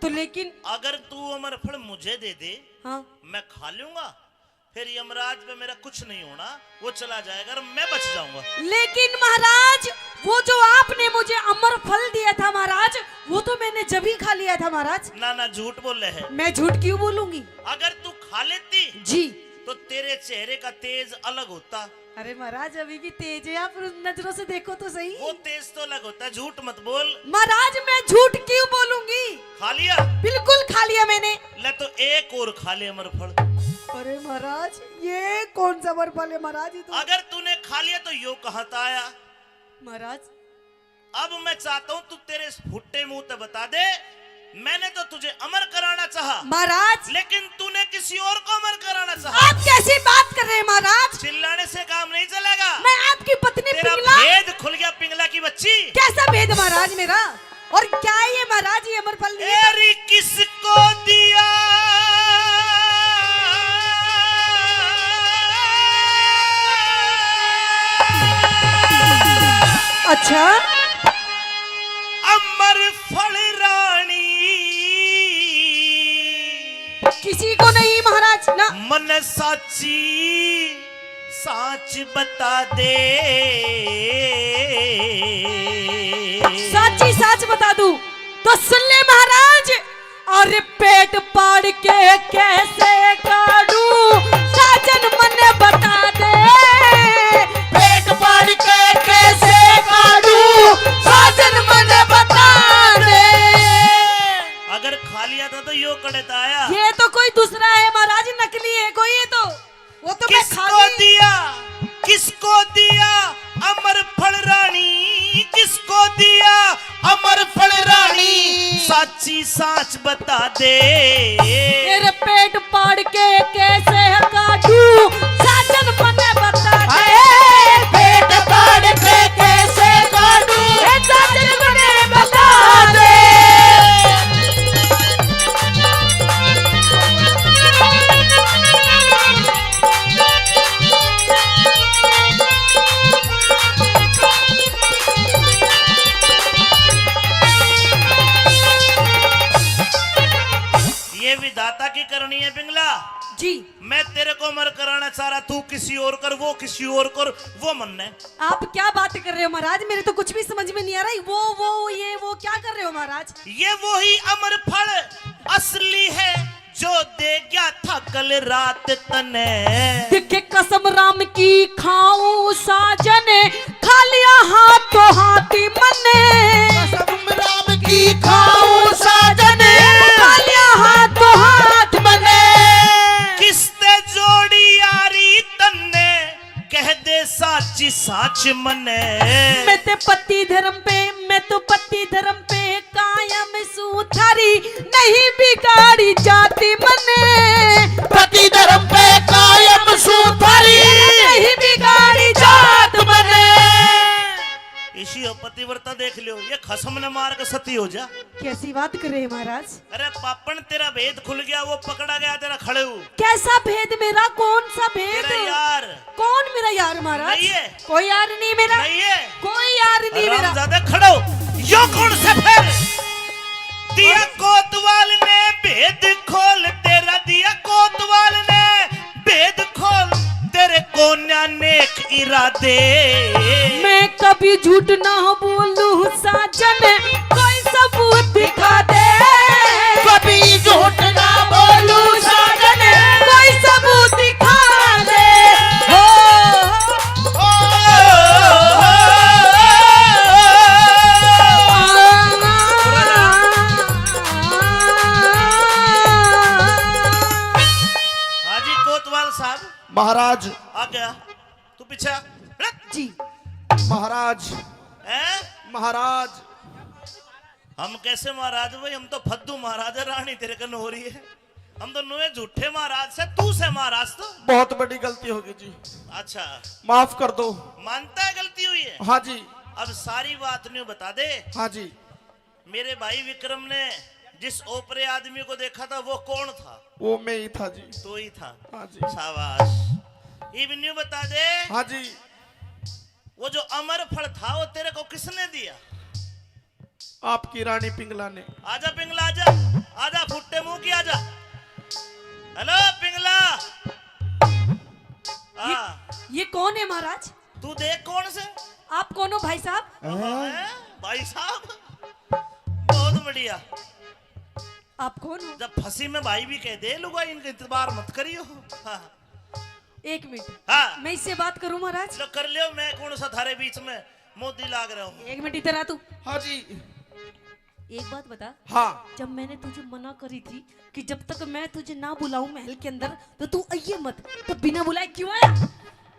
तो लेकिन अगर तू अमर फल मुझे दे दे, हाँ। मैं खा लूंगा, फिर यमराज पे मेरा कुछ नहीं होना, वो चला जाएगा और मैं बच जाऊंगा। लेकिन महाराज, वो जो आपने मुझे अमर फल दिया था महाराज, वो तो मैंने जब ही खा लिया था महाराज। ना ना, झूठ बोले है। मैं झूठ क्यों बोलूंगी? अगर तू खा लेती जी। तो तेरे चेहरे का तेज अलग होता। अरे महाराज, अभी भी तेज है, आप उन नजरों से देखो तो सही। वो तेज तो अलग होता है, झूठ मत बोल। महाराज, मैं झूठ क्यों बोलूंगी? खा लिया? बिल्कुल खा लिया मैंने। ले तो एक और खा ले अमर फल। अरे महाराज, ये कौन सा अमर फल है महाराज? ये तो अगर तूने खा लिया तो यो कहाँ था आया? महाराज, अब मैं चाहता हूँ तू तेरे इस फुट्टे मुंह ते बता दे, मैंने तो तुझे अमर कराना चाहा, महाराज। लेकिन तूने किसी और को अमर कराना चाहा। आप कैसी बात कर रहे हैं महाराज? चिल्लाने से काम नहीं चलेगा। मैं आपकी पत्नी तेरा पिंगला। भेद खुल गया पिंगला की बच्ची। कैसा भेद महाराज मेरा? और क्या है ये महाराज, ये अमर फल नहीं है? एरी किसको दिया? अच्छा। अमर फल रानी। किसी को नहीं महाराज ना। मन साची साच बता दे। साची साच बता दूं तो सुन ले महाराज। और पेट पाड़ के कैसे काढूं, साजन मन्ने बता दे। पेट पाड़ के कैसे काढूं, साजन मन्ने बता दे। अगर खा लिया था तो यो कड़े था आया। ये तो कोई दूसरा है महाराज, नकली है कोई ये तो। वो तो मैं खा किसको गई। दिया, किसको दिया अमर फल रानी, किसको दिया अमर फल रानी, साची साच बता दे। तेरे पेट पाड़ के कैसे काढूं, साजन मन्ने बता दे। हाय, पेट पाड़ के कैसे काढूं, ए साजन मन्ने बता दे। ये विधाता की करनी है पिंगला। जी। मैं तेरे को अमर कराना चाह रहा, तू किसी और कर, वो किसी और कर, वो मन्ने। आप क्या बात कर रहे हो महाराज, मेरे तो कुछ भी समझ में नहीं आ रहा। वो वो ये वो क्या कर रहे हो महाराज? ये वही अमर फल असली है जो दे गया था कल रात तने। देखे कसम राम की खाऊं साजन, खा लिया हाथों हाथी मन्ने। कसम राम की खाऊं साजन, खा लिया हाथों हाथ मन्ने। किसते जोड़ी यारी तन्ने, कह दे साची साच मन्ने। मैं ते पति धर्म पे, मैं तो पति धर्म पे कायम सूं थारी, नहीं बिगाड़ी जाती मन्ने। पति धर्म पे कायम सूं थारी, नहीं बिगाड़ी जात मन्ने। इसी हो पतिव्रता देख लियो, ये खसम ने मार के सती हो जा। कैसी बात कर रहे हैं महाराज? अरे पापण, तेरा भेद खुल गया, वो पकड़ा गया तेरा खड़ेऊ। कैसा भेद मेरा? कौन सा भेद? तेरा यार। कौन मेरा यार महाराज? नहीं है। कोई यार नहीं मेरा। नहीं है। कोई यार नहीं मेरा। हरामजादा खड़ो, यो कौन सा फिर? दिया कोतवाल ने भेद खोल, तेरा दिया कोतवाल ने भेद खोल, तेरे कोन्या नेक इरादे। मैं कभी झूठ ना बोलूं साजन, कोई सबूत दिखा दे। कभी झूठ ना बोलूं साजन, कोई सबूत दिखा दे। हो, हो, हो, हो। हाँ जी कोतवाल साहब। महाराज। आ गया। तू पीछे हट। जी। महाराज। हैं? महाराज। हम कैसे महाराज भाई, हम तो फद्दू महाराज है, रानी तेरे कन हो रही है। हम तो नुए झूठे महाराज से, तू से महाराज तो। बहुत बड़ी गलती होगी जी। अच्छा। माफ कर दो। मानता है गलती हुई है? हाँ जी। अब सारी बात न्यू बता दे। हाँ जी। मेरे भाई विक्रम ने जिस ओपरे आदमी को देखा था, वो कौन था? वो मैं ही था जी। तू ही था। हाँ जी। शाबाश। इब न्यू बता दे। हाँ जी। वो जो अमर फल था, वो तेरे को किसने दिया? आपकी रानी पिंगला ने। आजा पिंगला, आजा। आजा, फुट्टे मुंह की, आजा। हेलो पिंगला। ये, हाँ। ये कौन है महाराज? तू देख कौन से? आप कौन हो भाई साहब? हैं? भाई साहब, बहुत बढ़िया। आप कौन हो? जब फंसी में भाई भी कह दे लुगाई, इनका इतबार मत करियो। हाँ। एक मिनट। हाँ। मैं इससे बात करूं महाराज? लो, कर लियो, मैं कौन सा थारे बीच में मोदी लाग रहा हूँ। एक मिनट इधर आ तू। हाँ जी। एक बात बता। हाँ। जब मैंने तुझे मना करी थी कि जब तक मैं तुझे ना बुलाऊं महल के अंदर, तो तू आइए मत, तो बिना बुलाए क्यों आया?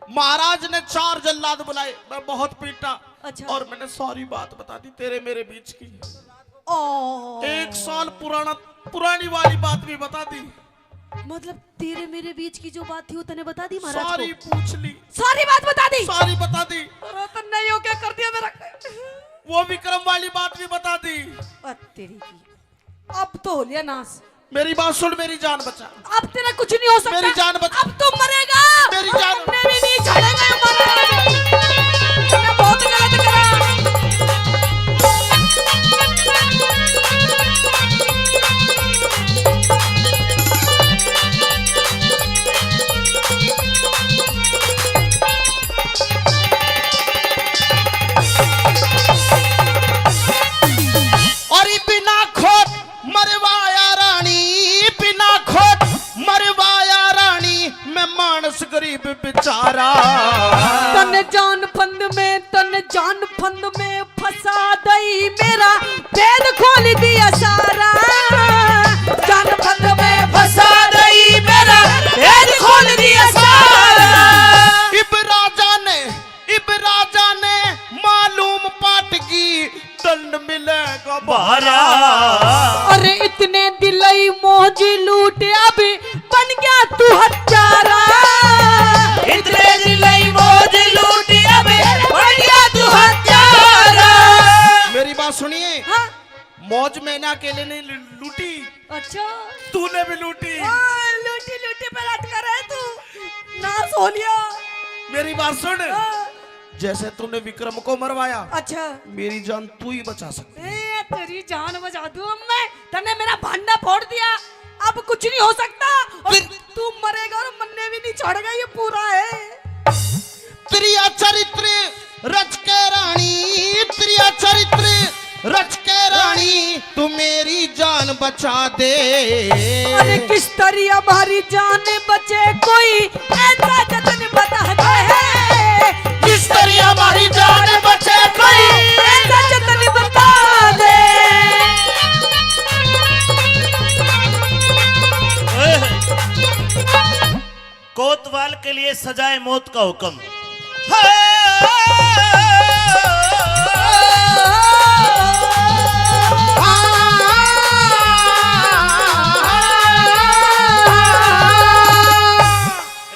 महाराज ने चार जल्लाद बुलाए, मैं बहुत पीटा। अच्छा। और मैंने सारी बात बता दी तेरे मेरे बीच की। ओ। एक साल पुराना, पुरानी वाली बात भी बता दी। मतलब तेरे मेरे बीच की जो बात थी वो तने बता दी महाराज सारी को? पूछ ली। सारी बात बता दी? सारी बता दी। अरे तन्ने यो क्या कर दिया मेरा? वो विक्रम वाली बात भी बता दी। ओ तेरी की। अब तो हो लिया नाश। मेरी बात सुन, मेरी जान बचा। अब तेरा कुछ नहीं हो सकता। मेरी जान बचा। अब तो मरेगा। मेरी जान। तन्ने भी नहीं छोड़ेगा ये महाराज। तन्ने बहुत गलत करा। और बिना खोट मरवाया रानी, बिना खोट मरवाया रानी, मैं मानस गरीब बेचारा। तन जान फंद में, तन जान फंद में फंसा दई मेरा भेद खोल दिया सारा। जान फंद में फंसा दई मेरा भेद खोल दिया सारा। इब राजा ने, इब राजा ने मालूम पाट की दंड मिलेगा भारा। अरे इतने दिलई मौज लूट अब बन गया तू हत्यारा। इतने दिलई मौज लूट अब बन गया तू हत्यारा। मेरी बात सुनिए। हाँ। मौज मैंने अकेले नहीं लू-, लूटी। अच्छा। तूने भी लूटी। ओ, लूटी लूटी पे लटका रहा है तू। नाश हो लिया। मेरी बात सुन। हाँ। जैसे तूने विक्रम को मरवाया, अच्छा। मेरी जान तू ही बचा सकती है। ए, तेरी जान बचा दूं अब मैं। तन्ने मेरा भांडा फोड़ दिया, अब कुछ नहीं हो सकता। और फिर तू मरेगा और मन्ने भी नहीं छोड़ेगा, ये पूरा है। त्रिया चरित्र रच के रानी, त्रिया चरित्र रच के रानी, तू मेरी जान बचा दे। अरे किस तरिया हमारी जान बचे, कोई ऐसा जतन बता दे। किस तरिया हमारी जान बचे, कोई ऐसा जतन बता दे। कोतवाल के लिए सजाए मौत का हुक्म।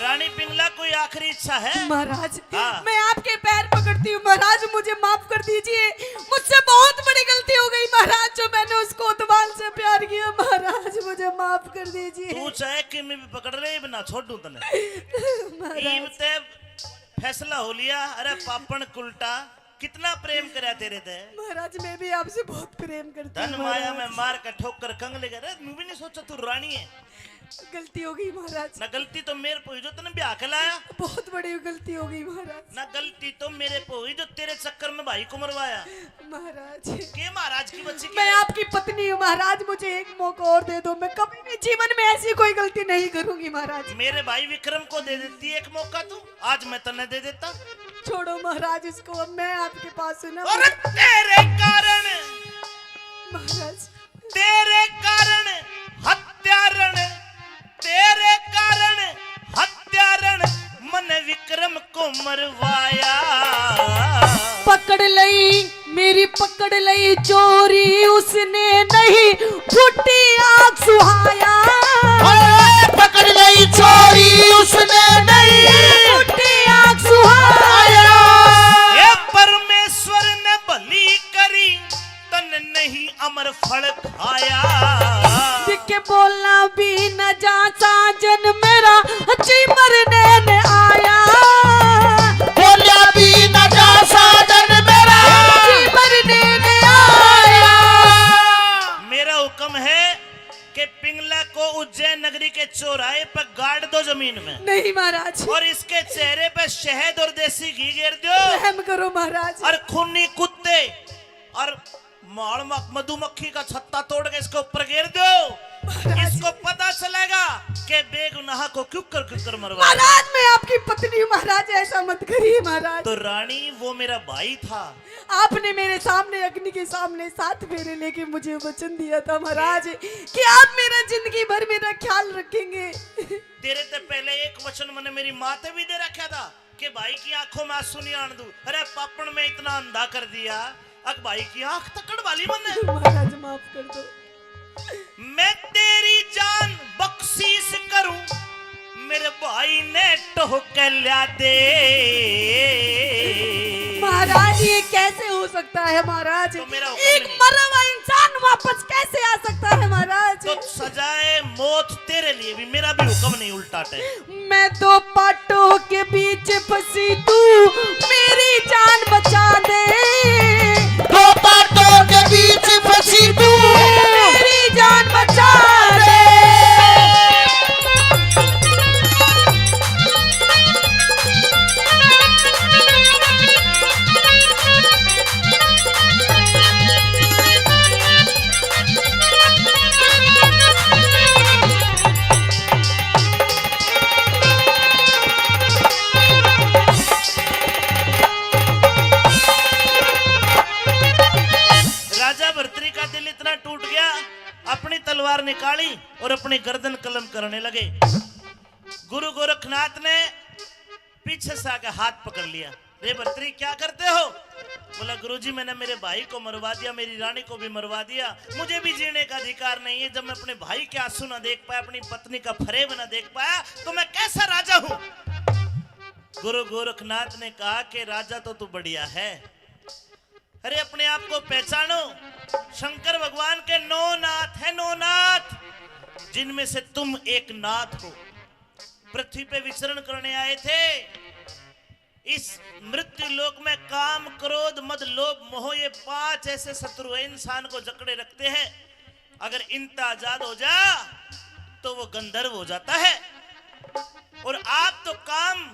रानी पिंगला, कोई आखिरी इच्छा है? महाराज, हाँ। मैं आपके पैर पकड़ती हूँ महाराज, मुझे माफ कर दीजिए, मुझसे बहुत बड़ी गलती हो गई महाराज, जो मैंने उस कोतवाल से प्यार किया महाराज, मुझे माफ कर दीजिए। तू चाहे किमे भी पकड़ ले, इब ना छोड़ूं तने। महाराज। इब ते फैसला हो लिया। अरे पापण कुलटा, कितना प्रेम करया तेरे ते। महाराज, मैं भी आपसे बहुत प्रेम करती हूँ धन माया में महाराज। मार के ठोकर कंगले करे, मैं भी नहीं सोचा तू रानी है। गलती हो गई महाराज। ना गलती तो मेरे पे हुई जो तने ब्याह के लाया। बहुत बड़ी गलती हो गई महाराज। ना गलती तो मेरे पे हुई जो तेरे चक्कर में भाई को मरवाया। महाराज। के महाराज की बच्ची की मैं है? आपकी पत्नी हूँ महाराज, मुझे एक मौका और दे दो, मैं कभी भी जीवन में ऐसी कोई गलती नहीं करूंगी महाराज। मेरे भाई विक्रम को दे देती एक मौका तू, आज मैं तन्ने दे देता। छोड़ो महाराज इसको, अब मैं आपके पास हूँ ना। और तेरे कारण महाराज। तेरे कारण हत्यारण, तेरे कारण हत्यारण, मन विक्रम को मरवाया। पकड़ लई, मेरी पकड़ लई चोरी, उसने नहीं फूटी आग सुहाया। ओए, पकड़ लई चोरी, उसने नहीं फूटी आग सुहाया। ए परमेश्वर ने भली करी, तन नहीं अमर फल खाया। दिखे बोला भी न जा साजन मेरा, जी मरने ने आया। बोला भी न जा साजन मेरा, जी मरने ने आया। मेरा हुक्म है कि पिंगला को उज्जैन नगरी के चौराहे पर गाड़ दो जमीन में। नहीं महाराज। और इसके चेहरे पे शहद और देसी घी गेर दो। रहम करो महाराज। और खूनी कुत्ते और माल मख-, मधुमक्खी का छत्ता तोड़ के इसके ऊपर गिर दो। महाराज। इसको पता चलेगा कि बेगुनाह को क्यों कर, क्यों कर मरवा। महाराज, मैं आपकी पत्नी हूँ महाराज, ऐसा मत करिए महाराज। तो रानी, वो मेरा भाई था। आपने मेरे सामने, अग्नि के सामने सात फेरे लेके मुझे वचन दिया था महाराज कि आप मेरा जिंदगी भर मेरा ख्याल रखेंगे। तेरे ते पहले एक वचन मैंने मेरी माँ ते भी दे रखा था कि भाई की आंखों में आंसू नहीं आन दूं। अरे पापण में इतना अंधा कर दिया, अक भाई की आंख तक कढ़वा ली मैंने। महाराज, माफ कर दो। मैं तेरी जान बख्शीश करूं, मेरे भाई ने टोह के ल्या दे। महाराज, ये कैसे हो सकता है महाराज? तो मेरा हुक्म एक नहीं। मरा हुआ इंसान वापस कैसे आ सकता है महाराज? तो सजाए मौत तेरे लिए भी, मेरा भी हुक्म नहीं उल्टा टे। मैं दो पाटों के बीच फंसी तू, मेरी जान बचा दे। दो पाटों के बीच फंसी तू, मेरी जान बचा दे। राजा भर्तरी का दिल इतना टूट गया, अपनी तलवार निकाली और अपनी गर्दन कलम करने लगे। गुरु गोरखनाथ ने पीछे से आके हाथ पकड़ लिया। "रे भर्तरी, क्या करते हो?" बोला, "गुरुजी, मैंने मेरे भाई को मरवा दिया, मेरी रानी को भी मरवा दिया, मुझे भी जीने का अधिकार नहीं है। जब मैं अपने भाई के आंसू ना देख पाया, अपनी पत्नी का फरेब ना देख पाया, तो मैं कैसा राजा हूँ?" गुरु गोरखनाथ ने कहा कि राजा तो तू बढ़िया है, अरे, अपने आप को पहचानो। शंकर भगवान के नौ नाथ है, नौ नाथ, जिनमें से तुम एक नाथ हो। पृथ्वी पे विचरण करने आए थे। इस मृत्यु लोक में काम, क्रोध, मद, लोभ, मोह, ये पांच ऐसे शत्रु हैं, इंसान को जकड़े रखते हैं। अगर इनता आजाद हो जा तो वो गंधर्व हो जाता है। और आप तो काम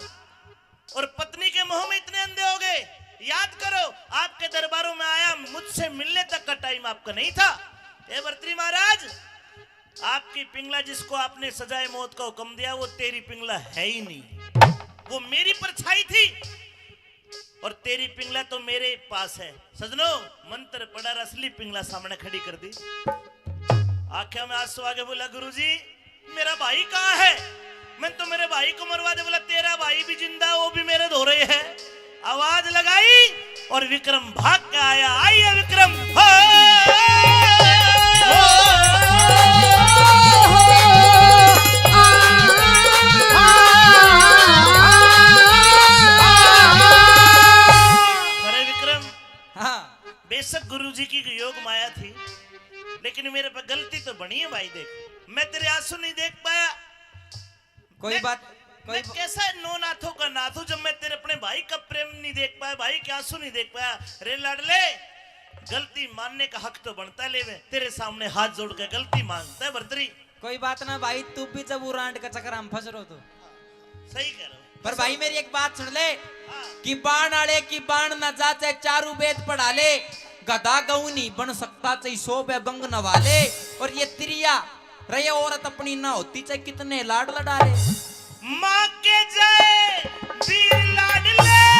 और पत्नी के मोह में इतने अंधे हो गए। याद करो, आपके दरबारों में आया, मुझसे मिलने तक का टाइम आपका नहीं था। हे भर्तरी महाराज, आपकी पिंगला, जिसको आपने सजाए मौत का हुक्म दिया, वो तेरी पिंगला है ही नहीं, वो मेरी परछाई थी। और तेरी पिंगला तो मेरे पास है। सजनो, मंत्र पढ़ा, असली पिंगला सामने खड़ी कर दी। आंखें में आंसू आके बोला, "गुरुजी, मेरा भाई कहाँ है? मैं तो मेरे भाई को मरवा दे।" बोला, "तेरा भाई भी जिंदा, वो भी मेरे धोरे है।" आवाज लगाई और विक्रम भाग के आया। आइए विक्रम। हो। अरे विक्रम, हाँ। बेशक गुरुजी की योग माया थी, लेकिन मेरे पे गलती तो बनी है भाई। देख, मैं तेरे आंसू नहीं देख पाया। कोई मैं, बात, कोई मैं ब- कैसा नौ नाथों का नाथ हूँ, जब मैं तेरे अपने भाई का प्रेम नहीं देख पाया, भाई के आंसू नहीं देख पाया। रे लाडले, गलती मानने का हक तो बनता ले, मैं तेरे सामने हाथ जोड़ के गलती मांगता है भर्तरी। कोई बात ना भाई, तू भी जब उरांड के चक्कर में फंस रहो तो। सही कह रहे हो। पर भाई मेरी एक बात सुन ले, हाँ। कि बाण आले की बाण ना जाचे, चारू वेद पढ़ा ले, गधा गऊ नहीं बन सकता, चाहे सौ बे गंग नवा ले। और ये त्रिया रहे, औरत अपनी ना होती, चाहे कितने लाड लड़ा ले। माँ के जाए वीर लाडले,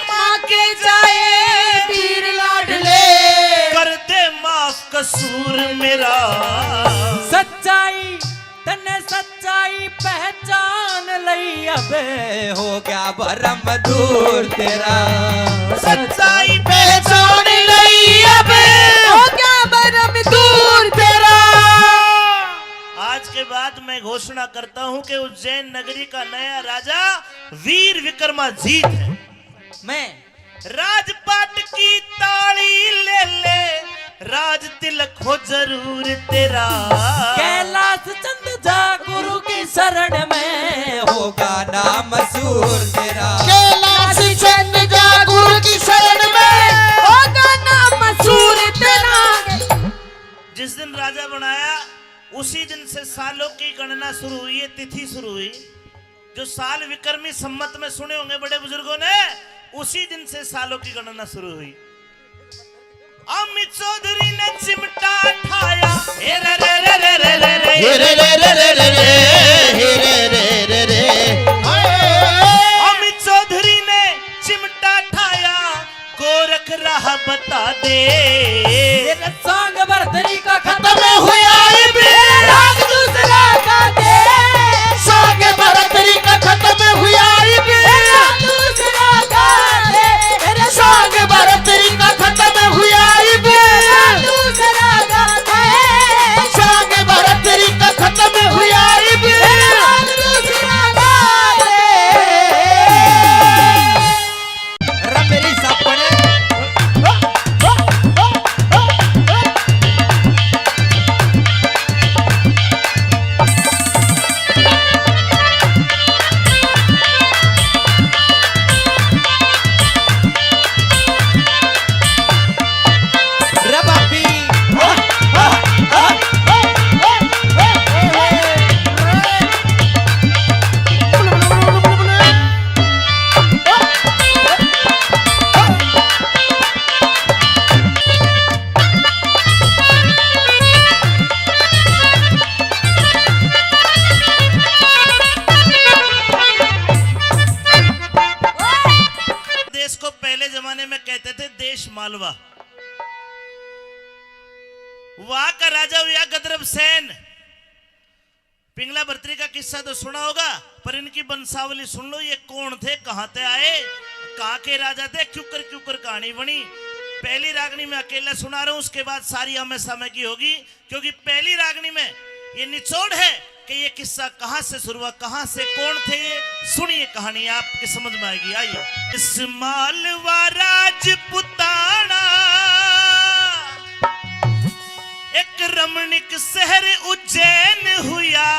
माँ के जाए वीर लाडले, कर दे माफ कसूर मेरा। सच्चाई तन्ने सच्चाई पहचान लई, अब हो गया भरम दूर तेरा। सच्चाई पहचान लई, अब हो गया भरम दूर तेरा। आज के बाद मैं घोषणा करता हूं कि उज्जैन नगरी का नया राजा वीर विक्रमाजीत है। मैं राजपाट की ताली ले ले, राज तिलक हो जरूर तेरा। कैलाश चंद जा गुरु की शरण में, होगा नाम मशहूर तेरा। कैलाश चंद जा गुरु की शरण में, होगा नाम मशहूर तेरा। जिस दिन राजा बनाया, उसी दिन से सालों की गणना शुरू हुई है, तिथि शुरू हुई। जो साल विक्रमी संवत में सुने होंगे बड़े बुजुर्गों ने, उसी दिन से सालों की गणना शुरू हुई। अमित चौधरी ने चिमटा ठाया, हे रे रे रे रे रे रे रे। हे रे रे रे रे रे रे। हे रे रे रे रे। हाय। अमित चौधरी ने चिमटा ठाया, गोरख राह बता दे। तेरा सांग भरतरी का खत्म हुआ इब। तेरा राग दूसरा का दे। सांग भरतरी का खत्म हुआ इब। तेरा दूसरा का दे। तेरा सांग भरतरी का खत्म हुआ इब। तेरा दूसरा का दे। सांग भरतरी का खत्म हुआ इब। तेरा दूसरा का दे। अरे मेरी सापड़े। रे बापी। देश को पहले जमाने में कहते थे देश मालवा। वहां का राजा हुआ गदरब सेन। पिंगला भरतरी का किस्सा तो सुना होगा, पर इनकी वंशावली सुन लो, ये कौन थे, कहां ते आए, कहां के राजा थे, क्यों कर, क्यों कर कहानी बनी। पहली रागनी मैं अकेला सुना रहा हूं, उसके बाद सारी आमने सामने की होगी, क्योंकि पहली रागनी में ये निचोड़ है कि ये किस्सा कहां से शुरू हुआ, कहां से, कौन थे ये। सुनिए, कहानी आपके समझ में आएगी। आइए। इस मालवा राजपुताना एक रमणीक शहर उज्जैन हुआ।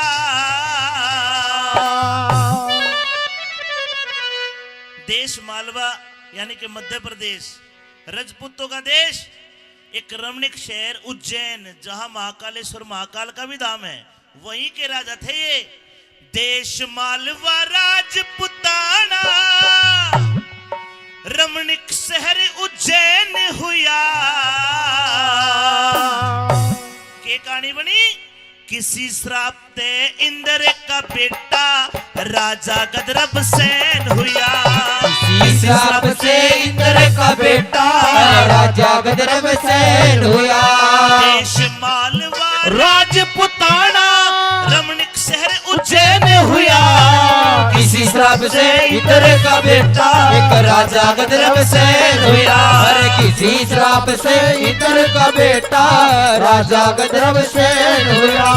देश मालवा यानी कि मध्य प्रदेश, रजपूतों का देश, एक रमणीक शहर उज्जैन, जहां महाकालेश्वर महाकाल का भी धाम है, वहीं के राजा थे ये। देश मालवा राजपुताना रमणीक शहर उज्जैन हुआ। के कहानी बनी? किसी श्राप ते इंद्र का बेटा राजा गदरब सेन हुआ। किसी श्राप से इंद्र का बेटा राजा गदरब सेन हुआ। देश मालवा राजपुताना रमणीक शहर उज्जैन हुआ। किसी श्राप से इंद्र का बेटा एक राजा गदरब सेन हुआ। अरे किसी श्राप से इंद्र का बेटा राजा गदरब सेन हुआ।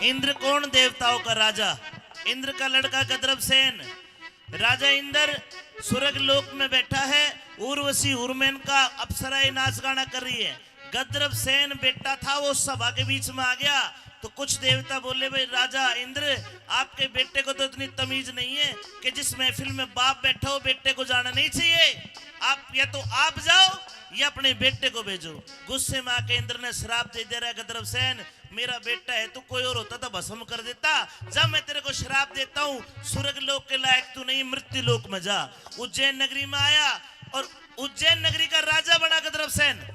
इंद्र कौन? देवताओं का राजा। इंद्र का लड़का गदरब सेन। राजा इंद्र स्वर्ग लोक में बैठा है, उर्वशी उर्मेन का अप्सराएं नाच गाना कर रही है। गदरब सेन बेटा था, वो सभा के बीच में आ गया तो कुछ देवता बोले, भाई राजा इंद्र, आपके बेटे को तो इतनी तमीज नहीं है कि जिस महफिल में बाप बैठा हो बेटे को जाना नहीं चाहिए। आप या तो आप जाओ या अपने बेटे को भेजो। गुस्से में आके इंद्र ने श्राप दे दिया, रे गदरब सेन, मेरा बेटा है, तू कोई और होता तो भस्म कर देता। जा, मैं तेरे को श्राप देता हूँ, स्वर्ग लोक के लायक तू नहीं, मृत्यु लोक में जा। उज्जैन नगरी में आया और उज्जैन नगरी का राजा बना गदरब सेन।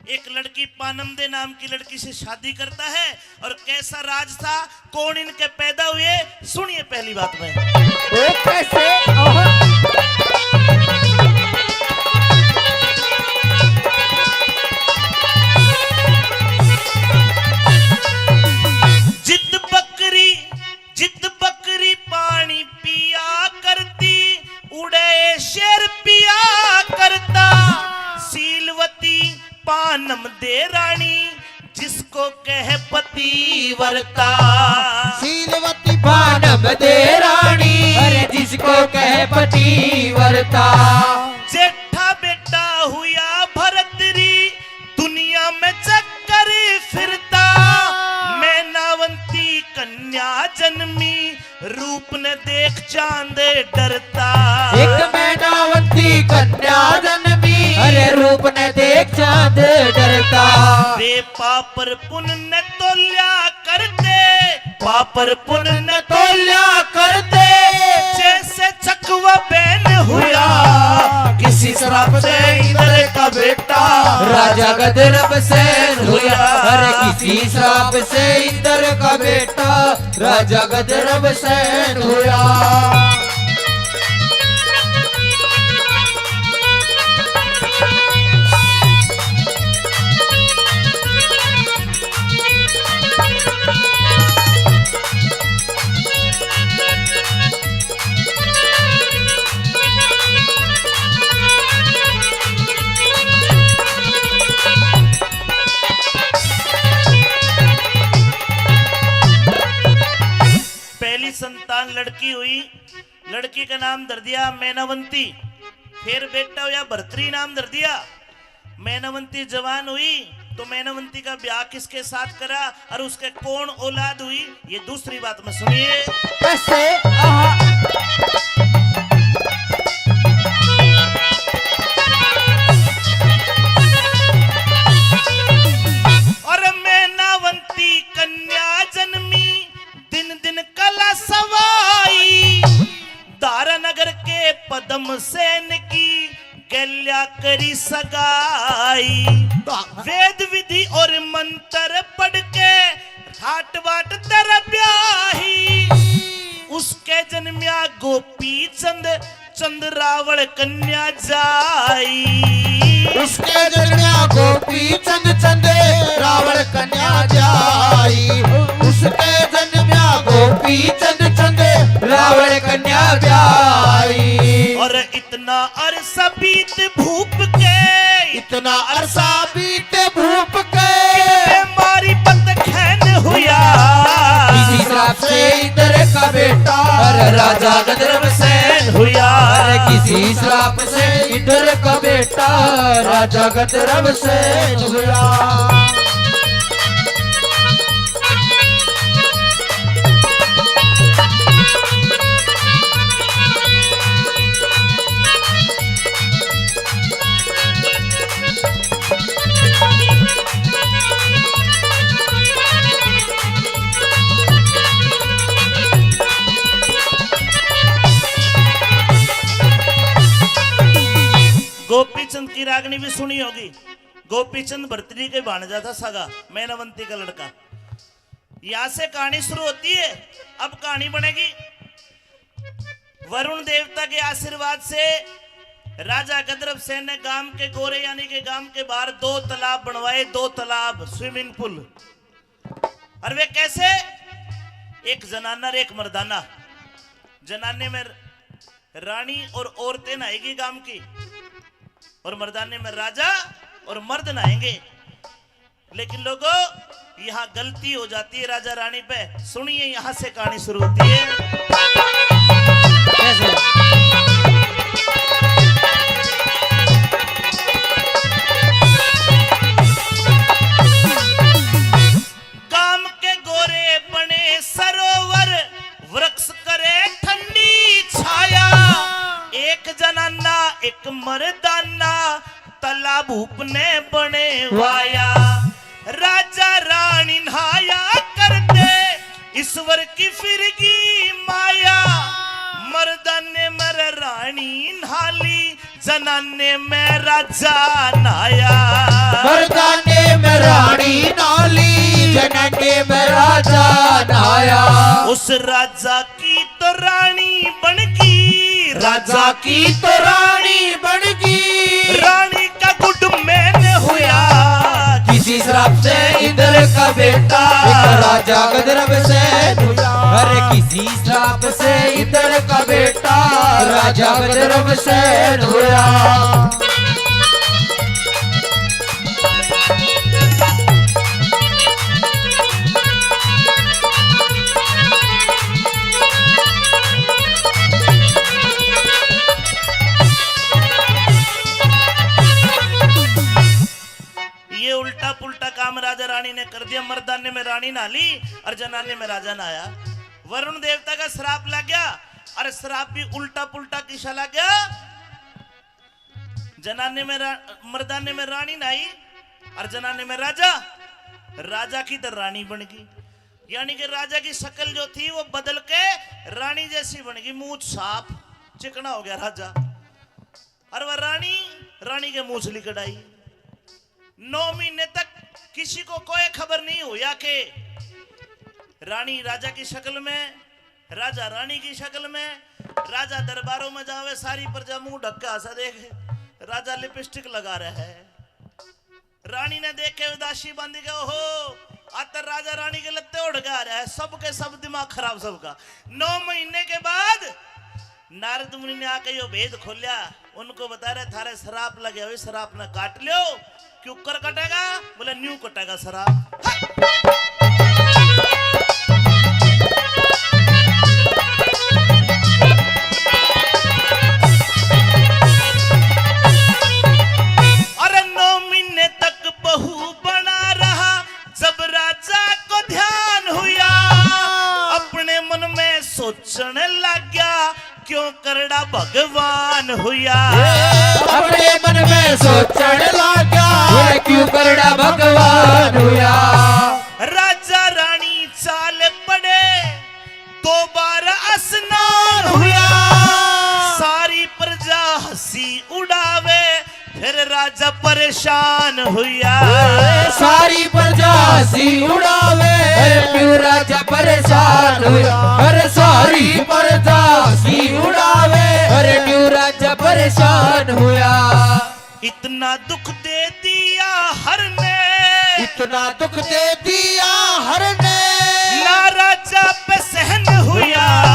एक लड़की पानम दे नाम की लड़की से शादी करता है और कैसा राज था, कौन इनके पैदा हुए, सुनिए पहली बात में। ओ कैसे? ओहो। जित बकरी, जित बकरी पानी पिया करती, उड़े शेर पिया करता। शीलवती पानम दे रानी, जिसको कह पतिव्रता। शीलवती पानम दे रानी, अरे जिसको कह पतिव्रता। जेठा बेटा हुआ भरत री, दुनिया में चक्कर फिरता। मैनावंती कन्या जन्मी, रूप रूप ने देख चांद डरता। एक मैनावंती कन्या जन्मी। अरे रूप ने देख चांद डरता। वे पापर पुण्य तोल्या करते, पापर पुण्य तोल्या करते। जैसे चकवा बैन हुआ, किसी श्राप से इंद्र का बेटा। राजा गदरब सैन हुआ। अरे किसी श्राप से इंद्र का बेटा, राजा गदरब सैन हुआ। पहली संतान लड़की हुई, लड़की का नाम धर दिया मैनावंती। फिर बेटा हुआ भरतरी, नाम धर दिया। मैनावंती जवान हुई तो मैनावंती का ब्याह किसके साथ करा और उसके कौन औलाद हुई, ये दूसरी बात में सुनिए। कैसे? आहा। और मैनावंती कन्या जन्मी, दिन दिन कला सवाई। दारा नगर के पद्म सेन की गैल्या करी सगाई। वेद विधि और मंत्र पढ़ के ठाट बाट तर ब्याही। उसके जन्म्या गोपी चंद, चंद रावण कन्या जाई। उसके जन्म्या गोपी चंद, चंद रावण कन्या जाई। उसके जन्म्या गोपी चंद, चंद रावण कन्या जाई। और इतना अरसा बीत भूप के, इतना अरसा बीत भूप के। कितने मारी बंद खैन हुआ। किसी श्राप से इंद्र का बेटा। अरे राजा गदरब सैन हुआ। अरे किसी श्राप से इंद्र का बेटा, राजा गदरब सैन हुआ। गोपीचंद की रागनी भी सुनी होगी। गोपीचंद भरतरी के भाणजा था सगा, मैनावंती का लड़का। यहाँ से कहानी शुरू होती है। अब कहानी बनेगी वरुण देवता के आशीर्वाद से। राजा गदरब सेन ने गांव के गोरे यानी के गांव के बाहर दो तालाब बनवाए, दो तालाब, स्विमिंग पूल। और वे कैसे? एक जनाना और एक मर्दाना। जनाने में रानी और औरतें नहाएगी गांव की, और मर्दाने में राजा और मर्द नहाएंगे। लेकिन लोगों, यहाँ गलती हो जाती है राजा रानी पे। सुनिए, यहाँ से कहानी शुरू होती है। कैसे? गाम के गोरे बने सरोवर, वृक्ष करे ठंडी छाया। एक जनाना एक मर्दाना, तालाब भूप ने बने वाया। राजा रानी नहाया करते, ईश्वर की फिरगी माया। मर्दाने मर रानी नहाली, जनाने में राजा नहाया। मर्दाने में रानी नहाली, जनाने में राजा नहाया। उस राजा की तो रानी बन गई, राजा की तो रानी बन गई। रानी का गुड मैन हुआ। किसी श्राप से इंद्र का बेटा। एक राजा गदरब से हुआ। अरे किसी श्राप से इंद्र का बेटा। राजा गदरब से हुआ। ये उल्टा पुल्टा काम राजा रानी ने कर दिया। मर्दाने में रानी नहा ली और जनाने में राजा नहाया। वरुण देवता का श्राप लग गया। अरे श्राप भी उल्टा पुल्टा किसा लग गया। जनाने में रा-, मर्दाने में रानी नहीं और जनाने में राजा। राजा की तो रानी बन गई, यानी कि राजा की शक्ल जो थी वो बदल के रानी जैसी बन गई। मूछ साफ, चिकना हो गया राजा। और वह रानी, रानी के मूछ लिकड़ाई। नौ महीने तक किसी को कोई खबर नहीं हुआ कि रानी राजा की शक्ल में, राजा रानी की शक्ल में। राजा दरबारों में जावे, सारी प्रजा मुंह ढक के हंसा देखे। राजा लिपस्टिक लगा रहा है। रानी ने देख के उदासी बांधी के, "ओहो, आज तो राजा रानी के लत्ते उड़ के आ रहा है।" सबके सब दिमाग खराब सबका। नौ महीने के बाद नारद मुनि ने आके यो भेद खोलिया। उनको बता रहे, "थारे श्राप लगे हुए, श्राप ने काट लियो।" "क्यों कर कटेगा?" बोले, "न्यू कटेगा श्राप।" अरे नौ महीने तक बहू बना रहा, जब राजा को ध्यान हुआ, अपने मन में सोचने लग गया, "क्यों करड़ा भगवान हुआ।" अपने मन में सोचने लग गया, "क्यों करड़ा भगवान हुआ।" राजा रानी चाल पड़े, दोबारा स्नान हुआ। सारी प्रजा हंसी उड़ावे, फिर राजा परेशान हुआ। सारी प्रजा हंसी उड़ावे, अरे क्यों राजा परेशान हुआ। अरे सारी प्रजा हंसी उड़ावे, अरे क्यों राजा परेशान हुआ। इतना दुख दे दिया हर ने, इतना दुख दे दिया हर ने। ना राजा पे सहन हुआ।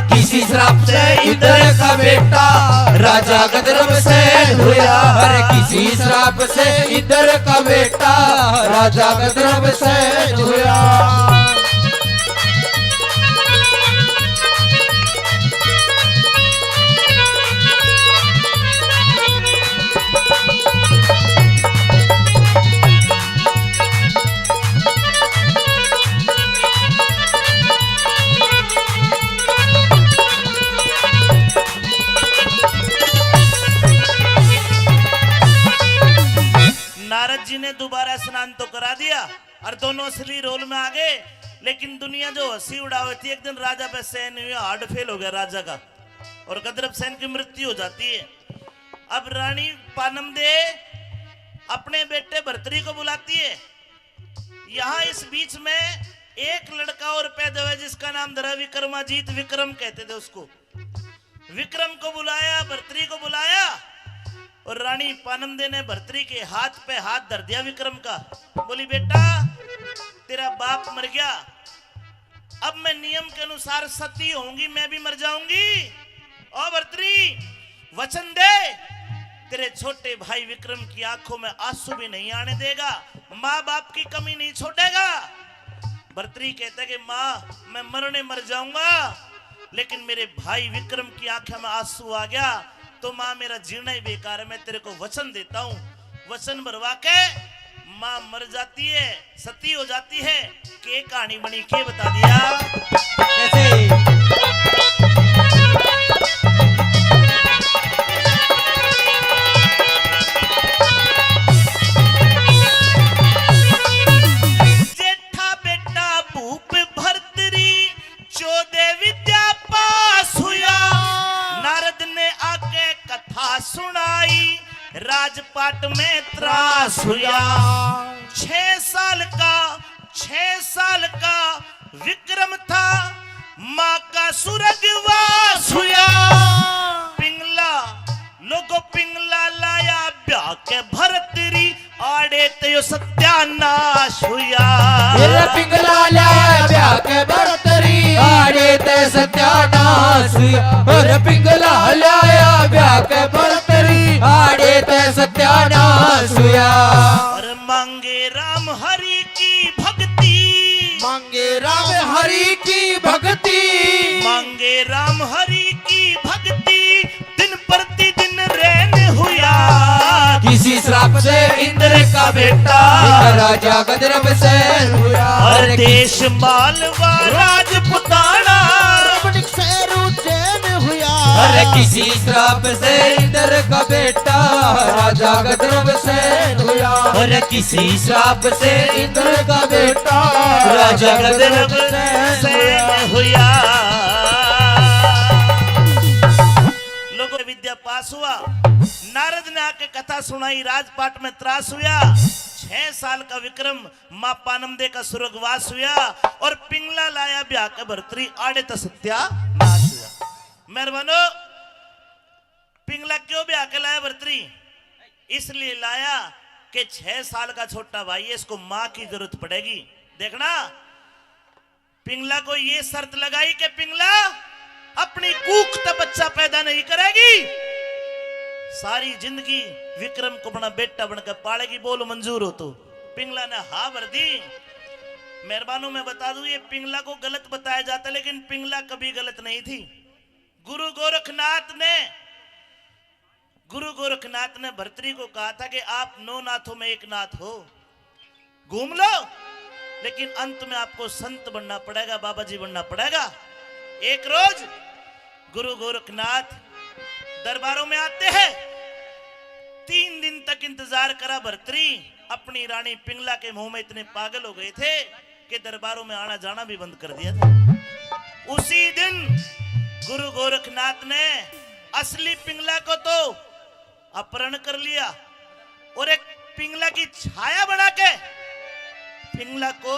किसी श्राप से इंद्र का बेटा राजा गदरब सहन हुआ। अरे किसी श्राप से इंद्र का बेटा राजा गदरब सहन हुआ। नारद जी ने दोबारा स्नान तो करा दिया और दोनों असली रोल में आ गए, लेकिन दुनिया जो हंसी उड़ावे थी, एक दिन राजा पे सहन हुई, हार्ट फेल हो गया राजा का, और गदरब सेन की मृत्यु हो जाती है। अब रानी पानम दे अपने बेटे भरतरी को बुलाती है। यहाँ इस बीच में एक लड़का और पैदा हुआ, जिसका नाम धरा विक्रमाजीत, विक्रम कहते थे उसको। विक्रम को बुलाया, भरतरी को बुलाया, और रानी पानम दे ने भरतरी के हाथ पे हाथ धर दिया विक्रम का। बोली, "बेटा, तेरा बाप मर गया, अब मैं नियम के अनुसार सती होऊंगी, मैं भी मर जाऊंगी। ओ भरतरी, वचन दे, तेरे छोटे भाई विक्रम की आंखों में आंसू भी नहीं आने देगा, माँ बाप की कमी नहीं छोड़ेगा।" भरतरी कहता कि, "माँ, मैं मरने मर जाऊंगा, लेकिन मेरे भाई विक्रम की आंखों में आंसू आ गया तो माँ, मेरा जीना ही बेकार है। मैं तेरे को वचन देता हूँ।" वचन भरवा के माँ मर जाती है, सती हो जाती है। के कहानी बनी, के बता दिया? कैसे? जेठा बेटा भूप भरतरी, चौदह विद्या पास हुआ। नारद ने आके कथा सुनाई, राजपाट में त्रास हुआ। छह साल का, छह साल का विक्रम था, माँ का स्वर्गवास हुआ। पिंगला, लोगो पिंगला लाया ब्याह के भरतरी, आड़े ते यो सत्यानाश हुआ। मेरा पिंगला लाया ब्याह के भरतरी, आड़े ते सत्यानाश हुआ। और पिंगला लाया ब्याह के भरतरी, आड़े ते सत्यानाश हुआ। और मांगे राम हरि की भक्ति, मांगे राम हरि की भक्ति, मांगे राम हरि की भक्ति, दिन प्रतिदिन रैन हुआ। किसी श्राप से इंद्र का बेटा राजा गदरब सेन हुआ। और देश मालवा राजपुताना अरे किसी श्राप से इंद्र का बेटा राजा गंधर्व से हुआ। अरे किसी श्राप से इंद्र का बेटा राजा गंधर्व से हुआ। लोगों, विद्या पास हुआ, नारद ने आके कथा सुनाई, राजपाट में त्रास हुआ। छह साल का विक्रम, माँ पानमदे का स्वर्गवास हुआ और पिंगला लाया ब्याह के भरतरी, आड़े तो सत्यानाश हुआ। मेहरबानो, पिंगला क्यों ब्याह के लाया भरतरी? इसलिए लाया कि छह साल का छोटा भाई है, इसको माँ की जरूरत पड़ेगी। देखना, पिंगला को ये शर्त लगाई कि पिंगला अपनी कूख तै बच्चा पैदा नहीं करेगी, सारी जिंदगी विक्रम को अपना बेटा बनकर पालेगी। बोल, मंजूर हो तो? पिंगला ने हाँ भर दी। मेहरबानों, मैं बता दूं, ये पिंगला को गलत बताया जाता, लेकिन पिंगला कभी गलत नहीं थी। गुरु गोरखनाथ ने गुरु गोरखनाथ ने भरतरी को कहा था कि आप नौ नाथों में एक नाथ हो, घूम लो, लेकिन अंत में आपको संत बनना पड़ेगा, बाबा जी बनना पड़ेगा। एक रोज गुरु गोरखनाथ दरबारों में आते हैं। तीन दिन तक इंतजार करा भरतरी, अपनी रानी पिंगला के मोह में इतने पागल हो गए थे कि दरबारों में आना जाना भी बंद कर दिया था। उसी दिन गुरु गोरखनाथ ने असली पिंगला को तो अपहरण कर लिया और एक पिंगला की छाया बना के पिंगला को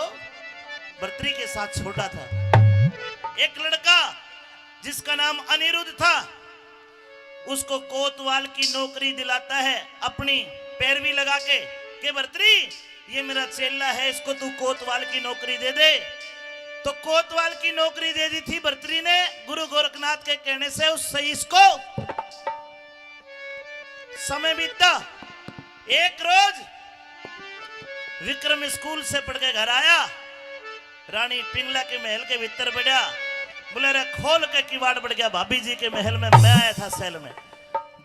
भरतरी के साथ छोड़ा था। एक लड़का जिसका नाम अनिरुद्ध था, उसको कोतवाल की नौकरी दिलाता है, अपनी पैरवी लगा के, के भरतरी, ये मेरा चेला है, इसको तू कोतवाल की नौकरी दे दे। तो कोतवाल की नौकरी दे दी थी भरतरी ने गुरु गोरखनाथ के कहने से। उससे इसको समय बीता। एक रोज विक्रम स्कूल से पढ़ के घर आया, रानी पिंगला के महल के भीतर बढ़या। बोले, रे खोल के किवाड़, बढ़ गया भाभी जी के महल में, मैं आया था सैल में।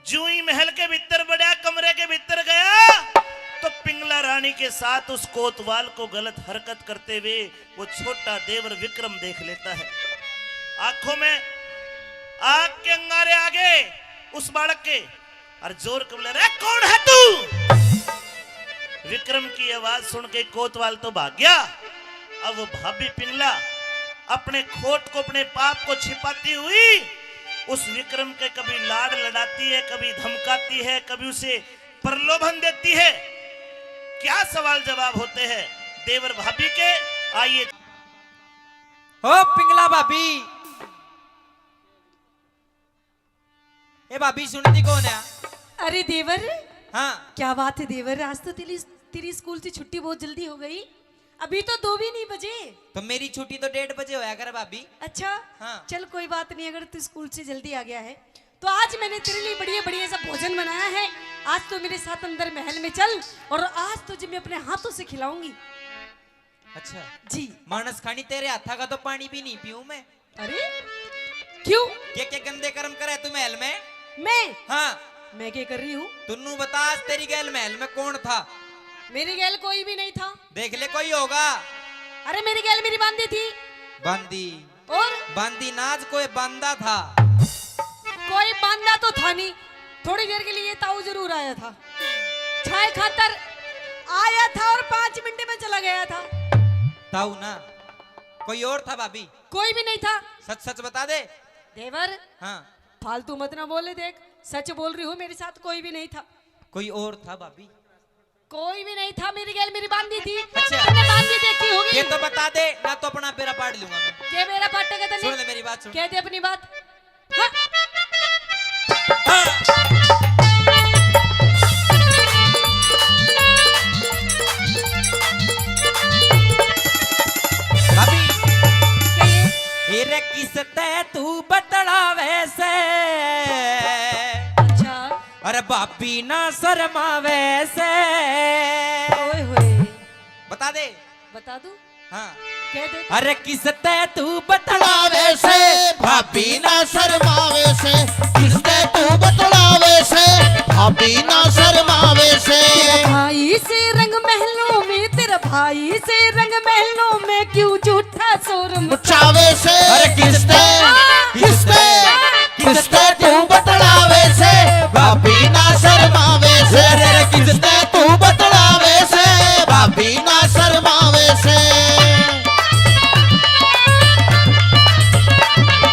जूं ही महल के भीतर बढ़या, कमरे के भीतर गया, तो पिंगला रानी के साथ उस कोतवाल को गलत हरकत करते हुए वो छोटा देवर विक्रम देख लेता है। आंखों में आग के अंगारे आ गए उस बालक के, और जोर के बोले, रे कौन है तू? विक्रम की आवाज सुन के कोतवाल तो भाग गया। अब वो भाभी पिंगला अपने खोट को, अपने पाप को छिपाती हुई उस विक्रम के कभी लाड़ लड़ाती है, कभी धमकाती है, कभी उसे प्रलोभन देती है। क्या सवाल जवाब होते हैं देवर भाभी के, आइए। ओ पिंगला भाभी, ए भाभी, सुनती कौन है? अरे देवर, हाँ। क्या बात है देवर, आज तो तेरी, तेरी स्कूल से छुट्टी बहुत जल्दी हो गई। अभी तो दो भी नहीं बजे। तो मेरी छुट्टी तो डेढ़ बजे होया करे भाभी। अच्छा? हाँ। चल कोई बात नहीं, अगर तू स्कूल से जल्दी आ गया है तो आज मैंने तेरे लिए बढ़िया बढ़िया सा भोजन बनाया है। आज तो मेरे साथ अंदर महल में चल और आज तुझे मैं अपने हाथों से खिलाऊंगी। अच्छा। जी। मानस खानी, तेरे हाथा का तो पानी भी नहीं पीऊं मैं। अरे क्यों? के के गंदे कर्म करे तू महल में? मैं? हाँ। मैं क्या कर रही हूँ? तू नू बता, आज तेरी गैल महल में कौन था? मेरी गैल कोई भी नहीं था। देख ले, कोई होगा। अरे मेरी गैल मेरी बांदी थी। बांदी? और? बांदी ना, आज कोई बांदा था। कोई बांदा तो था नहीं, थोड़ी देर के लिए ताऊ जरूर आया था, छाय खातर आया था और पाँच मिनट में चला गया था। ताऊ ना, कोई और था भाभी? कोई भी नहीं था। सच सच बता दे। देवर, हाँ। फालतू मत ना बोले, देख सच बोल रही हूँ, मेरे साथ कोई भी नहीं था। कोई और था भाभी? कोई भी नहीं था, मेरी गैल मेरी बांदी थी। अच्छा। मैंने बांदी देखी होगी। ये तो बता दे, ना तो अपना बेरा पाड़ लूंगा मैं। के बेरा पाटेगा तने? सुन ले मेरी बात, सुन। कह दे अपनी बात। हाँ। हाँ। भाभी। कहिए। ए रे किस तै तू बतलावे से? अच्छा। अरे भाभी ना शर्मावे से। ओए होए। बता दे। बता दूं? हाँ। कह दे। अरे किस तै तू बतलावे से, भाभी ना शर्मावे से। किस तै तू बतलावे से, भाभी ना शर्मावे से। तेरा भाई से रंग महलों में, तेरा भाई से रंग महलों में क्यों झूठा शोर मचावे से। अरे किस तै, किस तै, किस तै तू शर्मावे से, रे किसते तू बतलावे से, भाभी ना शर्मावे से।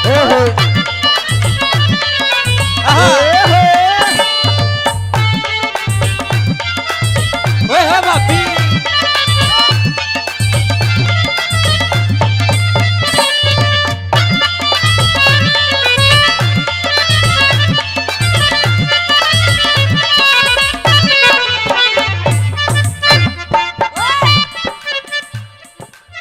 ओहो। आहा। ओए हो भाभी।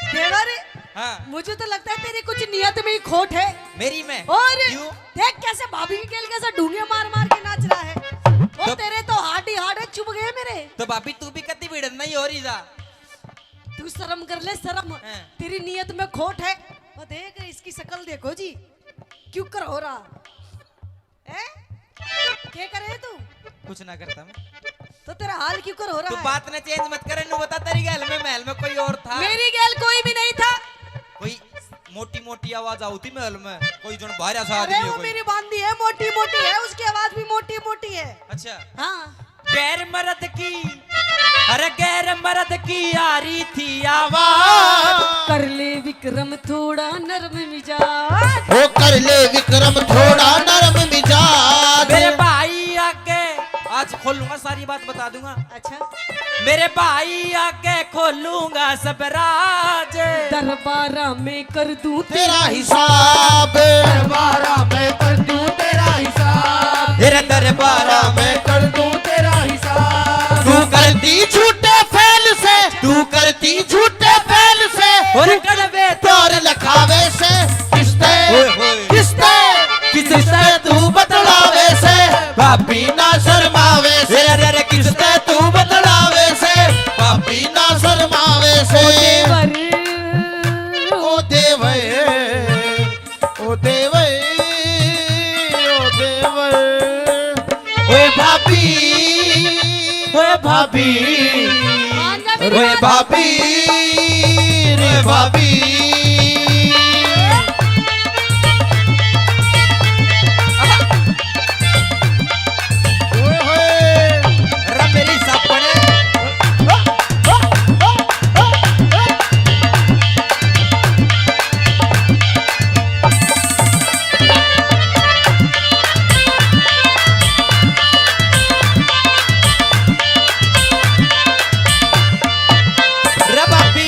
देवर, हाँ। मुझे तो लगता है तेरी कुछ नियत में ही खोट है। मेरी में? और क्यों? देख कैसे भाभी के गेल कैसे ढूंगे मार मार के नाच रहा है। वो तो तेरे तो हार्ड ही हार्ड है, चुभ गए मेरे। तो भाभी तू भी कति भिड़न नहीं हो रही जा। तू शर्म कर ले, शर्म। हाँ। तेरी नियत में खोट है। वो देख इसकी शक्ल देखो जी, क्यों कर हो रहा। हैं? क्या करे तू? कुछ ना करता मैं। तो तेरा हाल क्यों कर हो रहा तू है? बात ने चेंज मत करे, नू बता तेरी गैल में, महल में कोई और था? मेरी गैल कोई भी नहीं था। कोई मोटी मोटी आवाज आती महल में, कोई जन बाहर सा अरे आदमी हो वो कोई। मेरी बांदी है, मोटी मोटी है, उसकी आवाज भी मोटी मोटी है। अच्छा। हाँ। गैर मर्द की, अरे गैर मर्द की आ रही थी आवाज। कर ले विक्रम थोड़ा नरम मिजाज। वो कर ले विक्रम थोड़ा नरम मिजाज। मेरे भाई आगे आज खोलूंगा, सारी बात बता दूंगा। अच्छा। मेरे भाई आगे खोलूंगा सब राज। दरबारा में कर दूं तेरा हिसाब। दरबारा में कर दूं तेरा हिसाब। तेरे दरबारा में कर दूं तेरा हिसाब। तू करती झूठे फैल से, तू करती झूठे फैल से। और कड़वे तोर लखावे से। किसते, ओए होए। किसते, किसते तू बतलावे से। भाभी ना शर्मावे से। अरे, अरे, किसते तू बतलावे से। भाभी ना शर्मावे से। ओ देवर। ओ देवर। ओ देवर, ओ देवर। ओए भाभी, ओए भाभी, मान जा मेरी ओए बात। भाभी, रे भाभी। ओए होए। रे मेरी सापड़े। रे भाभी।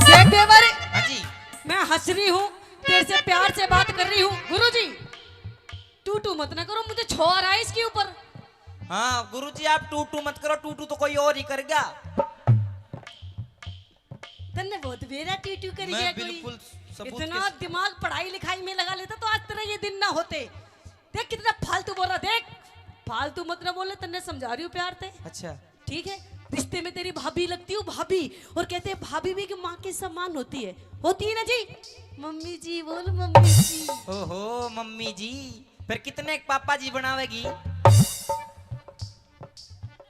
देख देवर, हाँ जी। मैं हंस रही हूँ, तेरे से प्यार से बात कर रही हूँ। गुरुजी, टू टू मत ना करो, मुझे छो आ रहा है इसके ऊपर। हाँ गुरुजी, आप टू टू मत करो, टू टू तो कोई और ही कर गया। तन्ने बहुत बेरा टू टू कर मैं गया कोई। बिल्कुल सबूत इतना के दिमाग पढ़ाई लिखाई में लगा लेता तो आज तेरा ये दिन ना होते। देख कितना फालतू बोल रहा, देख फालतू मत ना बोले, तन्ने समझा रही हूँ प्यार से। अच्छा। ठीक है, रिश्ते में तेरी भाभी लगती हूँ भाभी, और कहते हैं भाभी भी एक माँ के समान होती है, होती है ना जी? मम्मी जी बोल, मम्मी जी। ओहो मम्मी जी, फिर कितने पापा जी बनावेगी?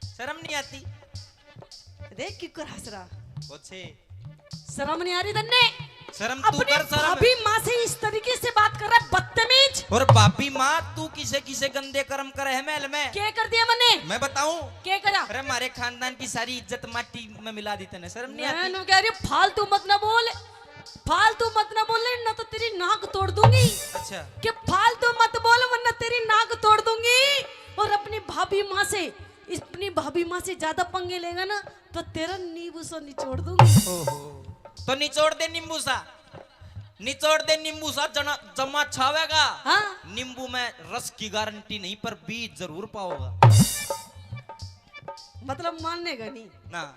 शर्म नहीं आती? देख क्यों कर हंस रहा। अच्छे। शर्म नहीं आ रही तन्ने? शर्म तू अपनी कर, शर्म। भाभी माँ से इस तरीके से बात कर रहा है, बदतमीज। और भाभी माँ, तू किसे किसे गंदे कर्म करे है महल में? के कर दिया मन्ने? मैं बताऊं? के करा? अरे हमारे खानदान की सारी इज्जत माटी में मिला दी तने, शर्म नहीं मैं आती? नु कह रही हूँ, फालतू मत ना बोल, फालतू मत ना बोले, ना तो तेरी नाक तोड़ दूंगी। अच्छा। कि फालतू मत बोल वरना तेरी नाक तोड़ दूंगी। और अपनी भाभी माँ से, अपनी भाभी माँ से ज्यादा पंगे लेगा ना तो तेरा नींबू सा निचोड़ दूंगी। ओहो। तो निचोड़ दे नींबू सा, निचोड़ दे नींबू सा, जना जमा छावेगा। हाँ। नींबू में रस की गारंटी नहीं, पर बीज जरूर पाओगा। मतलब मानने का नहीं ना।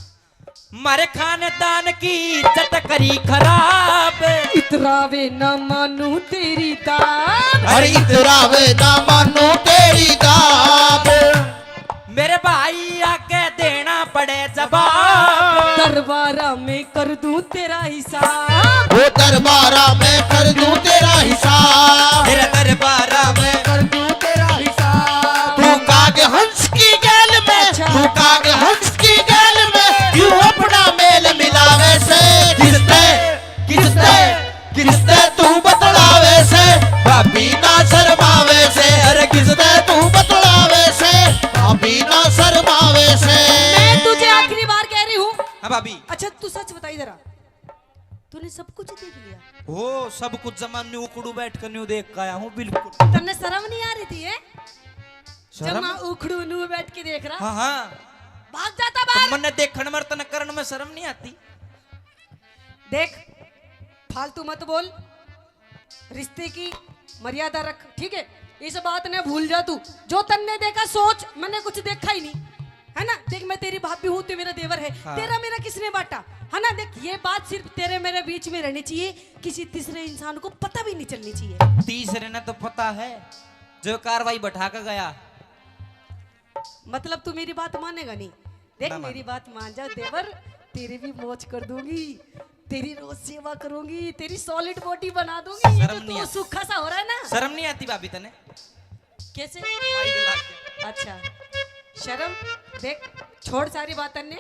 मारे खानदान की इज्जत करी खराब। इतरावे ना मानू तेरी दाब। अरे इतरावे ना मानू तेरी दाब। मेरे भाई आके देना पड़े जवाब। दरबारा में कर दूं तेरा हिसाब। वो दरबारा में कर दूं तेरा हिसाब। तेरा दरबारा में कर दूं तेरा हिसाब। तू काग हंस की गैल में, अच्छा। तू काग हंस की गैल में क्यों अपना मेल मिलावे से? किसते, किसते, किसते तू बतलावे से? भाभी ना शर्मावे से। अरे किसते तू बतलावे से? भाभी ना शर्मावे से। मैं तुझे आखिरी बार कह रही हूँ। हाँ भाभी। अच्छा, तू सच बता इधर आ। तूने सब कुछ देख लिया? हो, सब कुछ जमा न्यू उखड़ू बैठ कर न्यू देख के आया हूँ, बिल्कुल। तन्ने शर्म नहीं आ रही थी, है? शर्म? जमा उखड़ू न्यू बैठ के देख रहा। हाँ, हाँ। भाग जाता बाहर। मन्ने देखण में, तन्ने करण में शर्म नहीं आती? देख, फालतू मत बोल, रिश्ते की मर्यादा रख, ठीक है? इस बात ने भूल जा तू। जो तन्ने देखा, सोच, मैंने कुछ देखा ही नहीं, है ना? देख, मैं तेरी भाभी हूँ, तू मेरा देवर है। हाँ। तेरा मेरा किसने बांटा, है ना? देख, ये बात सिर्फ तेरे मेरे बीच में रहनी चाहिए, किसी तीसरे इंसान को पता भी नहीं चलनी चाहिए। तीसरे ने तो पता है, जो कार्रवाई बैठा के गया। मतलब, तू मेरी बात मानेगा नहीं? देख, ना मानू। मेरी बात मान जा देवर, तेरी भी मौज कर दूंगी, तेरी रोज सेवा करूंगी, तेरी solid body बना दूंगी। ये शर्म जो नहीं तू आती। सूखा सा हो रहा है ना। शर्म नहीं आती भाभी तने? कैसे? भाई के लाग गया। अच्छा, शर्म देख, छोड़ सारी बात तन्ने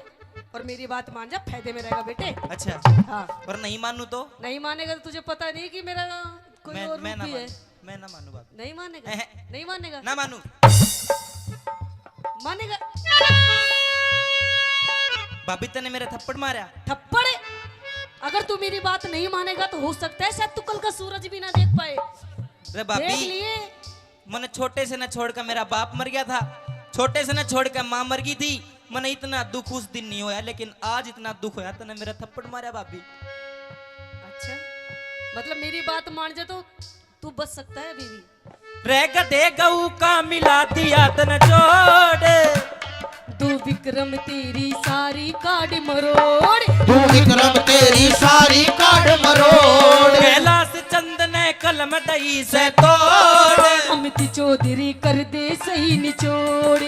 और मेरी बात मान जा, फायदे में रहेगा बेटे। अच्छा। हाँ। और नहीं मानू तो? नहीं मानेगा तो तुझे पता नहीं कि मेरा कोई मैं, और मैं रूप ना भी है। मानू। मैं ना मानू भाभी। नहीं मानेगा? एहे। नहीं मानेगा? ना मानू। मानेगा? भाभी तने मेरे थप्पड़ मारा। थप्पड़? अगर तू मेरी बात नहीं मानेगा तो हो सकता है शायद तू कल का सूरज भी ना देख पाए। रे भाभी, देख लिए। मने छोटे से ना छोड़ के मेरा बाप मर गया था, छोटे से ना छोड़ के माँ मर गई थी। मने इतना दुख उस दिन नहीं होया, लेकिन आज इतना दुख होया, तने मेरा थप्पड़ मारा भाभी। अच्छा, मतलब मेरी बात मान जा तो तू बच सकता है अभी भी। रे गधे गऊ का मिला दिया तन जोड़। दू विक्रम तेरी सारी काड़ मरोड़। दू विक्रम तेरी सारी काड़ मरोड़। कैलाश चंद ने कलम दई से तोड़। अमित चौधरी कर दे सही निचोड़।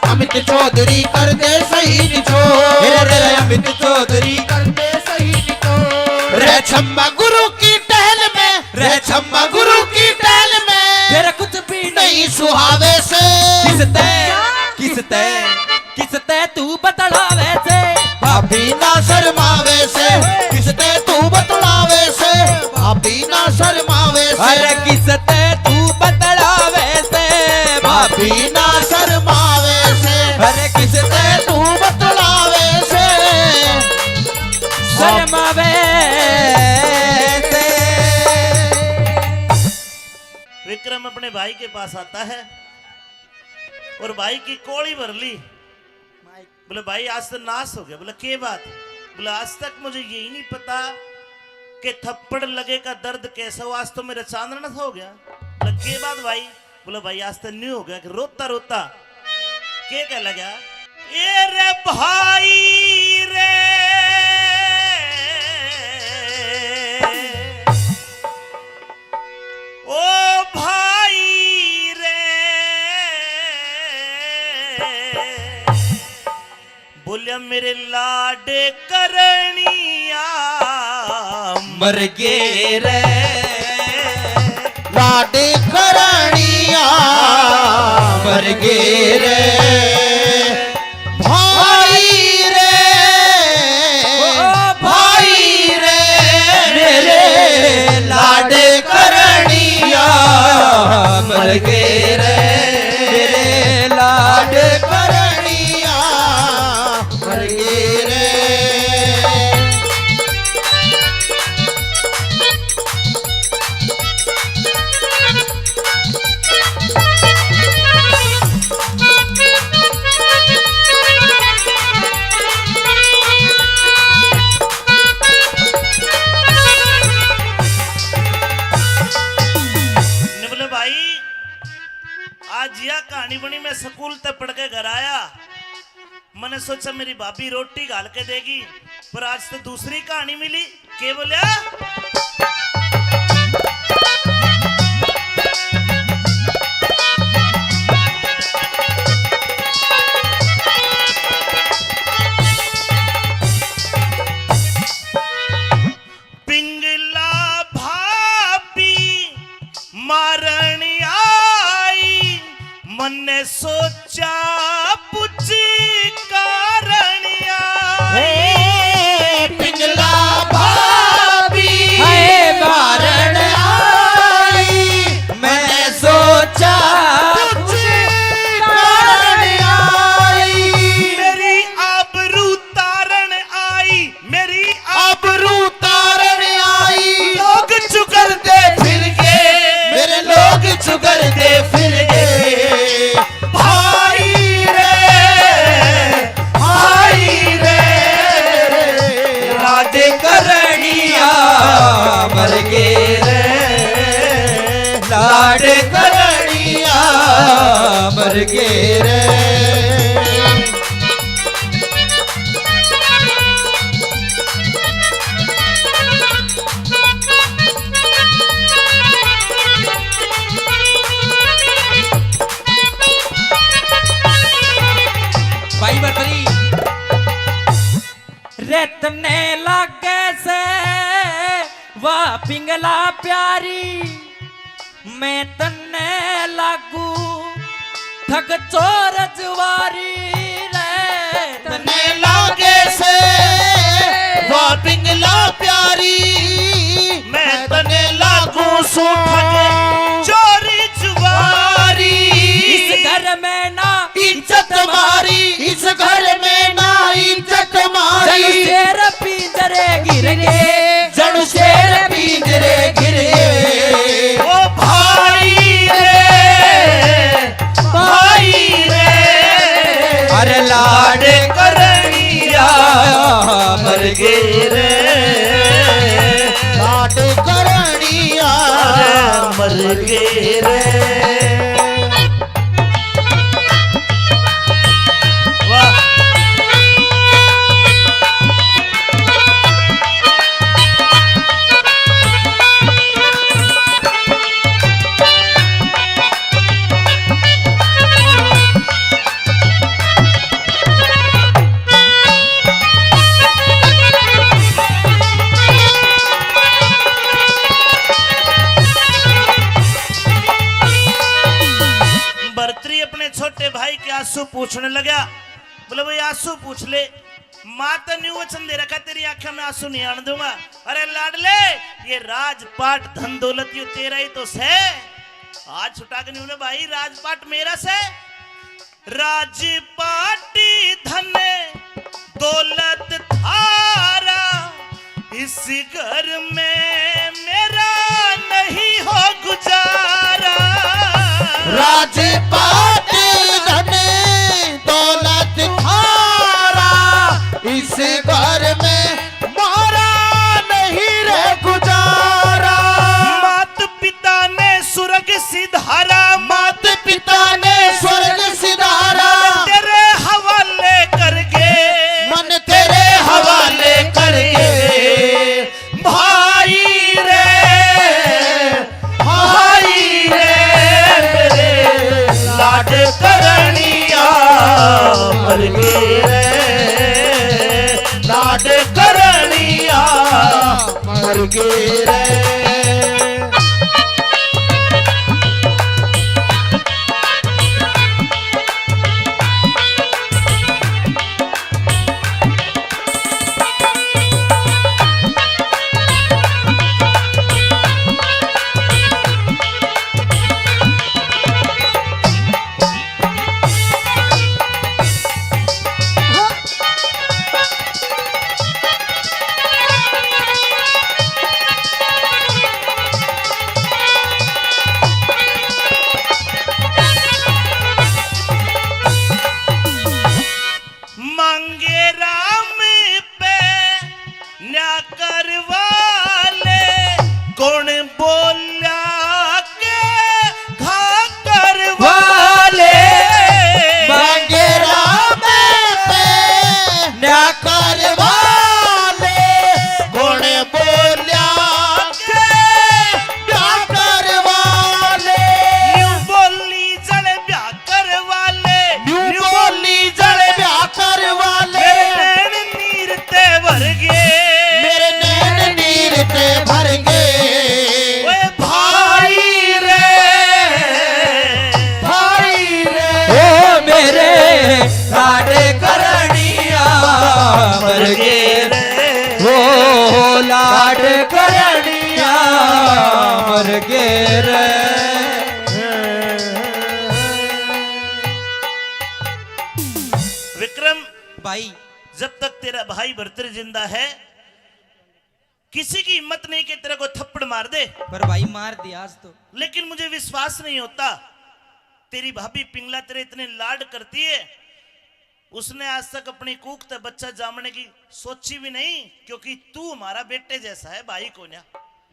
अमित चौधरी कर दे सही निचोड़। अरे अमित चौधरी कर दे सही निचोड़। रे छम्मा गुरु की टहल में, रे छम्मा गुरु की टहल में। तेरा कुछ भी नहीं सुहावे से। किसते, किसते, किसते तू बतलावे से? भाभी ना शर्मावे से। किसते तू बतलावे से? भाभी ना शर्मावे से। अरे किसते तू बतलावे से? भाभी ना शर्मावे से। अरे किसते तू बतलावे से? शर्मावे से। विक्रम अपने भाई के पास आता है और भाई की कोली भर ली। बोले, "भाई, आज तो नाश हो गया।" बोले, "के बात?" बोले, "आज तक मुझे यही नहीं पता कि थप्पड़ लगे का दर्द कैसा हो, आज तो मेरा चांदना सा हो गया।" बोले, "के बात भाई?" बोले, "भाई, आज तो न्यू हो गया कि रोता रोता के कह लगा, ए रे भाई रे, ओ भाई रे।" बोलिया, मेरे लाड करनिया मर गे रे। लाड करनिया मर गे रे। भाई रे, ओ भाई रे, मेरे लाड करनिया मर गे रे। मेरे लाड करनिया मर गे रे। ने बोले, भाई, आज यह कहानी बनी, मैं स्कूल तक पढ़ के घर आया, मैंने सोचा मेरी भाभी रोटी घाल के देगी, पर आज तो दूसरी कहानी मिली। के बोलिया? मेरी आबरू तारण आई। लोग चुगरदे फिर गए, मेरे लोग चुगरदे फिर गए। भाई रे, भाई रे, लाड करणिया मर गए रे, लाड करणिया मर गए रे। भाई बतरी। रे तन्ने लागे से वा पिंगला प्यारी, मैं तन्ने लागू ठग चोर जुआरी रे। तन्ने लागे से वा पिंगला प्यारी, मैं तन्ने लागू सूं ठग चोर जुआरी। इस घर में ना इज्जत मारी, इस घर में ना इज्जत मारी। जणु शेर पिंजरे गिर गए, जणु शेर पिंजरे गिर गए। ओ भाई रे, भाई रे, अरे लाड करणिया मर गए रे, लाड करणिया मर गए रे। वाह। भरतरी अपने छोटे भाई के आंसू पूछने लगा। बोले, भाई, आंसू पूछ ले, माँ तो न्यू वचन दे रखा, तेरी आंखों में आंसू नहीं आने दूंगा। अरे लाडले, ये राजपाट धन दौलत यो तेरा ही तो से। आज छुटा के नहीं बोले, भाई, राजपाट मेरा से। राजपाटी धन दौलत थारा, इस घर में मेरा नहीं हो गुजारा। राजपाट धन दौलत थारा, इस घर में मारा नहीं रे गुजारा। मात पिता ने स्वर्ग सिधारा, मात पिता ने स्वर्ग सिधारा। मन तेरे हवाले करके, मन तेरे हवाले करके। भाई रे, भाई रे, मेरे लाड करणिया मर गए रे, लाड करणिया मर गए रे। मांगे राम पे न्या करवा ले, कौन बोल्या के घा करवा ले। मांगे राम पे न्या करवा ले, कौन बोल्या के ब्याह करवा ले। न्यू बोली जल ब्याह करवा ले, न्यू बोली जल ब्याह करवा ले। मेरे नैन नीर ते भर गए, मेरे नैन नीर ते भर गए। ओए भाई रे, भाई रे। ओ मेरे लाड करणिया मर गए रे, ओ लाड करणिया मर गए रे। विक्रम भाई, जब तक तेरा भाई भरतरी जिंदा है, किसी की हिम्मत नहीं कि तेरे को थप्पड़ मार दे। पर भाई, मार दिया आज तो। लेकिन मुझे विश्वास नहीं होता, तेरी भाभी पिंगला तेरे इतने लाड करती है, उसने आज तक अपनी कूख ते बच्चा जामने की सोची भी नहीं, क्योंकि तू हमारा बेटे जैसा है, भाई को ना।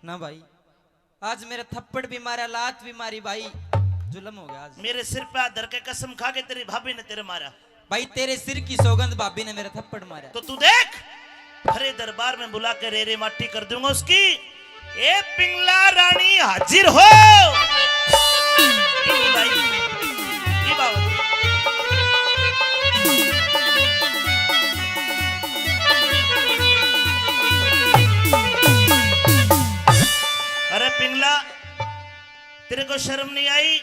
ना भाई, आज मेरे थप्पड़ भी मारा, लात भी मारी भाई, जुल्म हो गया आज। मेरे सिर पे हाथ धर के कसम खा के तेरी भाभी ने तेरे मारा। भाई, तेरे सिर की सौगंध, भाभी ने मेरे थप्पड़ मारा। तो तू देख, हरे दरबार में बुला के रे रे माटी कर दूंगा उसकी। ए पिंगला रानी हाजिर हो। ये बुलाई, ये बाबा। अरे पिंगला, तेरे को शर्म नहीं आई?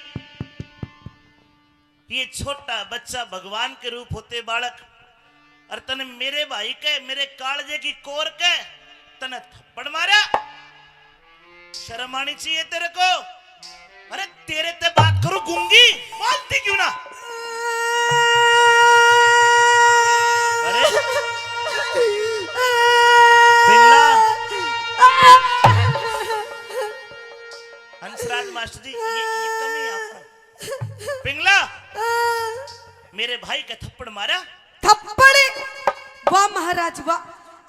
ये छोटा बच्चा भगवान के रूप होते बालक, और तने मेरे भाई के, मेरे कालजे की कोर के तने थप्पड़ मारा। शर्म आनी चाहिए तेरे को। अरे तेरे ते बात करूं गूंगी, बोलती क्यों ना? अरे पिंगला, हंसराज मास्टर जी, ये, ये कमी है आपका। पिंगला, मेरे भाई का थप्पड़ मारा। थप्पड़? वाह महाराज वाह,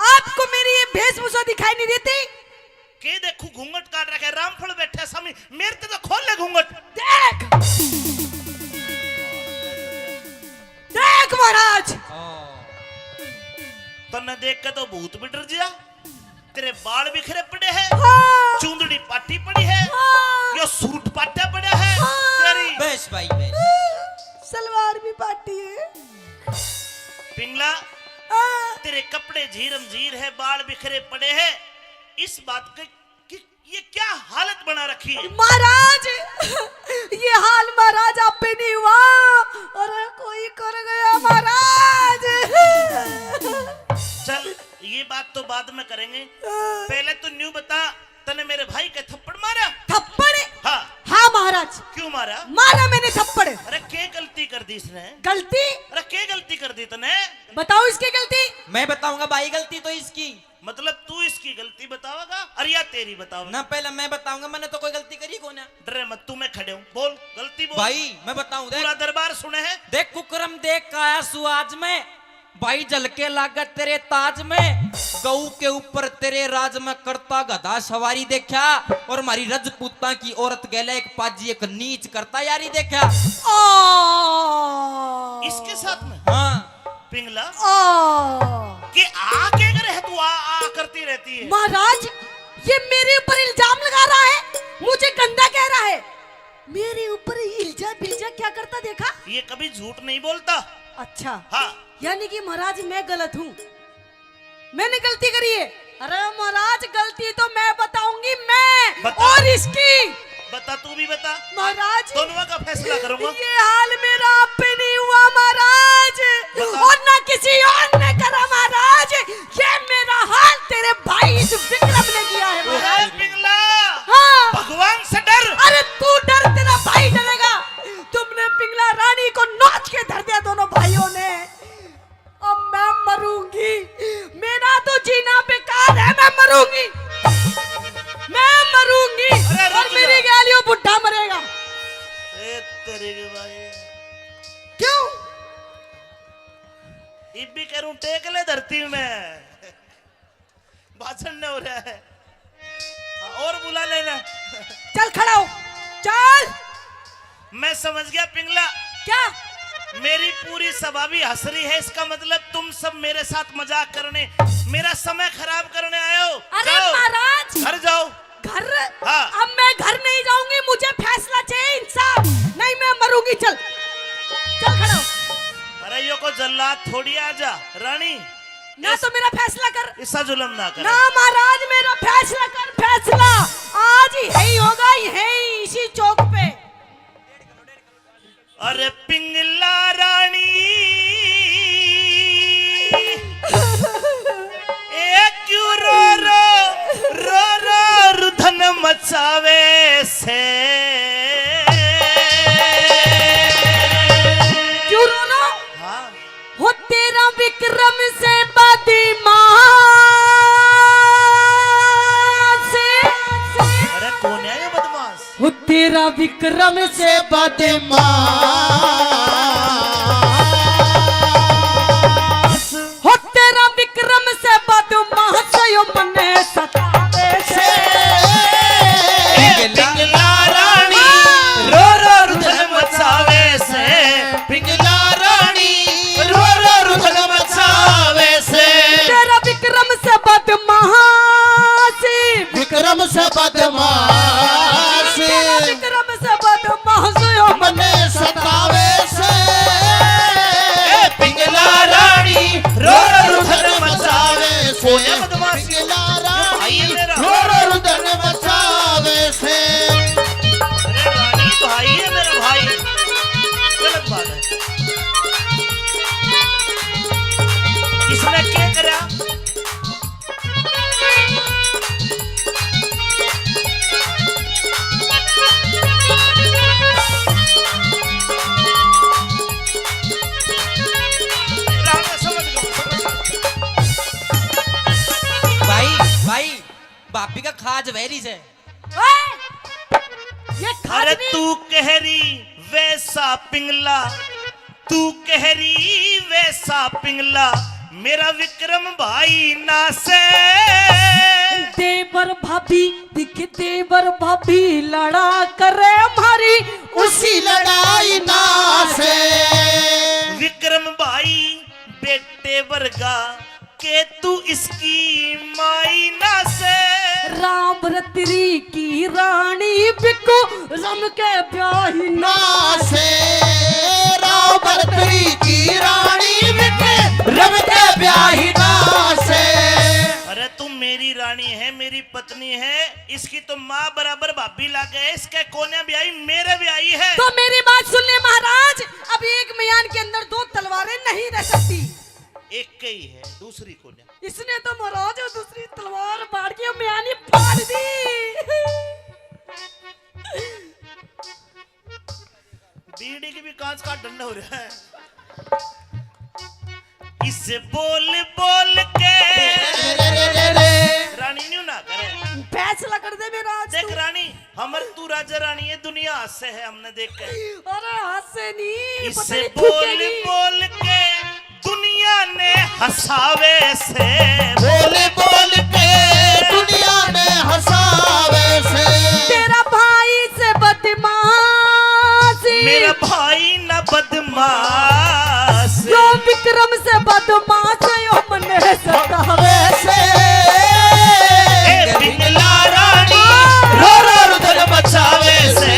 आपको मेरी ये वेशभूषा दिखाई नहीं देती? के देखू, घूंघट काट रखे, रामफल बैठे स्वामी, मेरे ते तो खोल ले घूंघट। देख, देख महाराज। तन्ने देख के तो भूत भी डर गया। तेरे बाल बिखरे पड़े हैं, हाँ। चूंदड़ी पाटी पड़ी है, हाँ। यो सूट पाटा पड़ा है। हाँ। तेरी बस भाई, बस। सलवार भी पाटी है। पिंगला, हाँ। तेरे कपड़े झीरम झीर है, बाल बिखरे पड़े हैं। इस बात के कि ये क्या हालत बना रखी है? महाराज, ये हाल महाराज आप पे नहीं हुआ, अरे कोई कर गया महाराज। चल, ये बात तो बाद में करेंगे, पहले तू न्यू बता, तने मेरे भाई के थप्पड़ मारा? थप्पड़? हाँ। हाँ महाराज। क्यों मारा? मारा मैंने थप्पड़। अरे के गलती कर दी इसने? गलती? अरे के गलती कर दी तने? बताओ इसकी गलती। मैं बताऊंगा भाई, गलती तो इसकी। मतलब तू इसकी गलती बतावेगा और या तेरी बतावेगा? ना, पहले मैं बताऊंगा, मैंने तो कोई गलती करी को ना। डरे मत, तू मैं खड़े हूँ, बोल, गलती बोल। भाई मैं बताऊं, देख। पूरा दरबार सुने है। देख कुकरम देख के आया सु आज मैं, भाई झलके लागत तेरे ताज में, गऊ के ऊपर तेरे राज में करता गधा सवारी देखा, और मारी रजपूता की औरत गेले एक पाजी एक नीच करता यारी देखा। ओ। इसके साथ में? हाँ। पिंगला। ओ। के आ के करे है तू, आ, आ करती रहती है? महाराज, ये मेरे ऊपर इल्जाम लगा रहा है, मुझे गंदा कह रहा है। मेरे ऊपर इल्जा बिल्जा क्या करता देखा? ये कभी झूठ नहीं बोलता। अच्छा। हाँ। यानी कि महाराज मैं गलत हूँ, मैंने गलती करी है। अरे महाराज, गलती तो मैं बताऊंगी, मैं बता। और इसकी। बता, तू भी बता। महाराज, दोनों का फैसला करूंगा। ये हाल मेरा आप पे नहीं हुआ महाराज, बता। और ना किसी और ने करा महाराज, ये मेरा हाल तेरे भाई इस विक्रम ने किया है महाराज। ए पिंगला, हाँ। भगवान से डर। अरे तू डर, तेरा भाई डरेगा। तुमने पिंगला रानी को नोच के धर दिया दोनों भाइयों ने। अब मैं मरूंगी, मेरा तो जीना बेकार है, मैं मरूंगी, मैं मरूंगी। अरे रुक और मेरी जा। गैल यो बुढ़ा मरेगा। ए तेरी के भाई। क्यों? इब भी करूं टेक ले धरती में। भाषण न हो रहा है। हाँ, और बुला लेना। चल खड़ा हो, चल। मैं समझ गया पिंगला। क्या? मेरी पूरी सभा भी हंस रही है, इसका मतलब तुम सब मेरे साथ मजाक करने, मेरा समय खराब करने आए हो। अरे जाओ, महाराज। घर जाओ। घर? हाँ। अब मैं घर नहीं जाऊंगी, मुझे फैसला चाहिए, इंसाफ। नहीं, मैं मरूंगी। चल, चल खड़ा हो। अरे यो को जल्लाद थोड़ी, आजा रानी। ना इस-, तो मेरा फैसला कर। इसा जुल्म ना कर। ना महाराज, मेरा फैसला कर, फैसला। आज ही यही होगा, यही इसी चौक पे। अरे पिंगला रानी, ए क्यों रो रो, रो रो रुधन मचावे से? क्यों रो रो? हाँ। हो तेरा विक्रम से बादी तेरा विक्रम से बदमाश, हो तेरा विक्रम से बदमाश यो मने सतावे से। पिंगला रानी रो रो रुदन मचावे से। पिंगला रानी रो रो रुदन मचावे से। तेरा विक्रम से बदमाश, विक्रम से बदमाश, तेरा विक्रम से बदमाश यो मने सतावे से। ए पिंगला रानी रो रो रुदन मचावे से। कोने बदमाश? पिंगला रानी भाई है मेरा। रो रो रुदन मचावे से। अरे रानी भाई है मेरा भाई। गलत बात है। इसने क्या करा? राणा समझ गया, समझ गया। भाई, भाई, भाभी का खाज वैरी से। ओए! ये खाज अरे नहीं। तू कह रही वैसा पिंगला, तू कह रही वैसा पिंगला, मेरा विक्रम भाई ना से। देवर भाभी दिख, देवर भाभी लड़ा करे मारी उसी लड़ाई ना से। विक्रम भाई बेटे वर्गा के तू इसकी माई ना से। राम रतरी की रानी बिकू रम के ब्याही ना ना से। राम बरतरी की रानी बिकू रम के ब्याही ना से। अरे तू मेरी रानी है, मेरी पत्नी है, इसकी तो माँ बराबर भाभी लागे, इसके कोने ब्याही मेरे ब्याही है। तो मेरी बात सुन ले महाराज, अब एक म्यान के अंदर दो तलवारें नहीं रह सकती। एक ही है, दूसरी कोने। इसने तो महाराज दूसरी तलवार फाड़ के म्यानी फाड़ दी। बीड़ी की भी कांच का डंडा हो रहा है। इसे बोल बोल के रानी न्यू ना करे। फैसला कर दे मेरा आज देख तू। रानी, हमर तू राजा रानी है, दुनिया हंसे है हमने देख के। अरे हंसे नहीं, पता इसे नहीं बोल थूकेगी। बोल के दुनिया ने हंसावे से। बोल बोल के दुनिया ने हंसावे से। तेरा भाई से बदमाशी। मेरा भाई ना बदमाश। यो विक्रम से बदमाश यो मने सतावे। हंसावे से। ए पिंगला रानी रो रो रुदन मचावे से।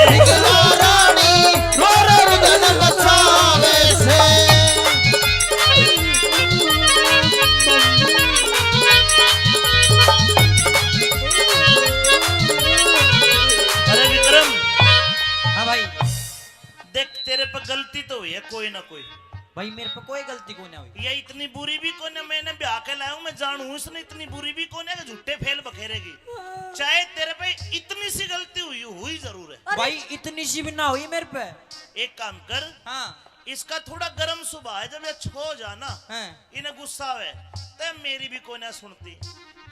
पिंगला रानी रो रो रुदन मचावे से। अरे विक्रम, हाँ भाई। देख तेरे पे गलती तो हुई है कोई ना कोई। भाई मेरे पे कोई गलती को ना हुई। ये इतनी बुरी भी कोने, मैंने ब्याह के लाया हूँ, मैं जानू हूँ इसने इतनी बुरी भी कोने कि झूठे फेल बखेरेगी। चाहे तेरे पे इतनी सी गलती हुई, हुई जरूर है। भाई इतनी सी भी ना हुई मेरे पे। एक काम कर, हाँ। इसका थोड़ा गर्म स्वभाव है, जब ये छो जा ना, हैं। इन्हें गुस्सा आवे, तब मेरी भी कोने सुनती।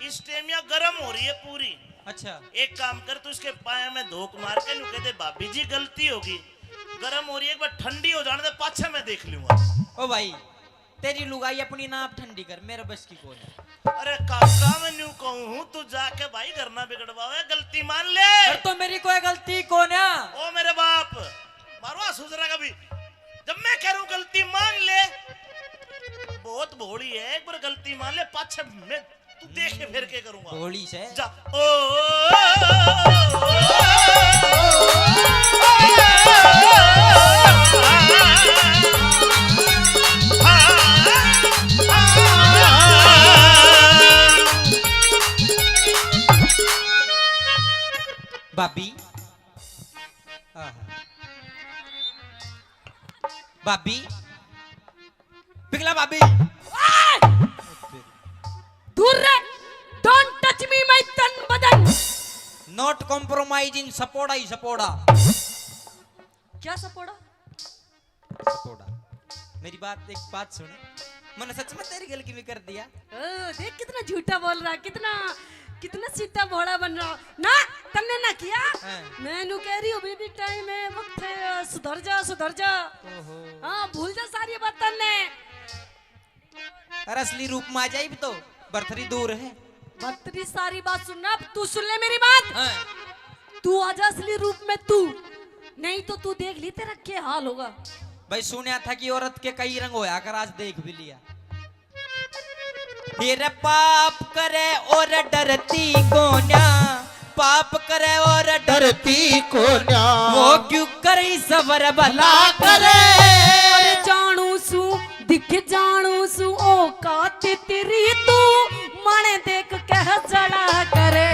इस टाइम या गर्म हो रही है पूरी। अच्छा। एक काम कर, तू इसके पाया में धोक मार के न्यू कह दे, भाभी जी गलती होगी, गर्म हो रही है, एक बार ठंडी हो जाने दे, पाछे मैं देख लूंगा। ओ भाई, तेरी लुगाई अपनी ना आप ठंडी कर, मेरे बस की कोई नहीं। अरे काका, मैं न्यू कहूँ हूँ, तू जाके भाई घर ना बिगड़वावे, गलती मान ले। पर तो मेरी कोई गलती को ना। ओ मेरे बाप, मारो सुजरा कभी। जब मैं कह रहा हूँ गलती मान ले, बहुत भोली है, एक बार गलती मान ले, पाछे मैं तू देखे फिर के करूंगा। भोली से। जा। ओ। भाभी। आहा। भाभी। पिघला भाभी। दूर रह। Don't touch me, my तन बदन। Not compromising, सपोड़ा ही सपोड़ा। क्या सपोड़ा? सपोड़ा। मेरी बात, एक बात सुन। मैंने सच में तेरी गलती में कर दिया। ओ, देख कितना झूठा बोल रहा, कितना कितना सीधा भोला बन रहा हो। ना, तन्ने ना किया। हाँ। मैं नू कह रही हूँ, अभी भी टाइम है, वक्त है, सुधर जा, सुधर जा। ओहो। हाँ, भूल जा सारी बात तन्ने। अरे असली रूप में आ जाए तो बर्थरी दूर है। बर्थरी सारी बात सुनना, अब तू सुन ले मेरी बात। हाँ। तू आजा असली रूप में तू, नहीं तो तू देख ली तेरा क्या हाल होगा। भाई सुनया था कि औरत के कई रंग होया कर, आज देख भी लिया। फिर पाप करे और डरती कोन्या, पाप करे और डरती कोन्या। वो क्यों करे सबर भला करे। और जानू सू दिख जानू सू औकात तेरी तू, मन देख कह जड़ा करे।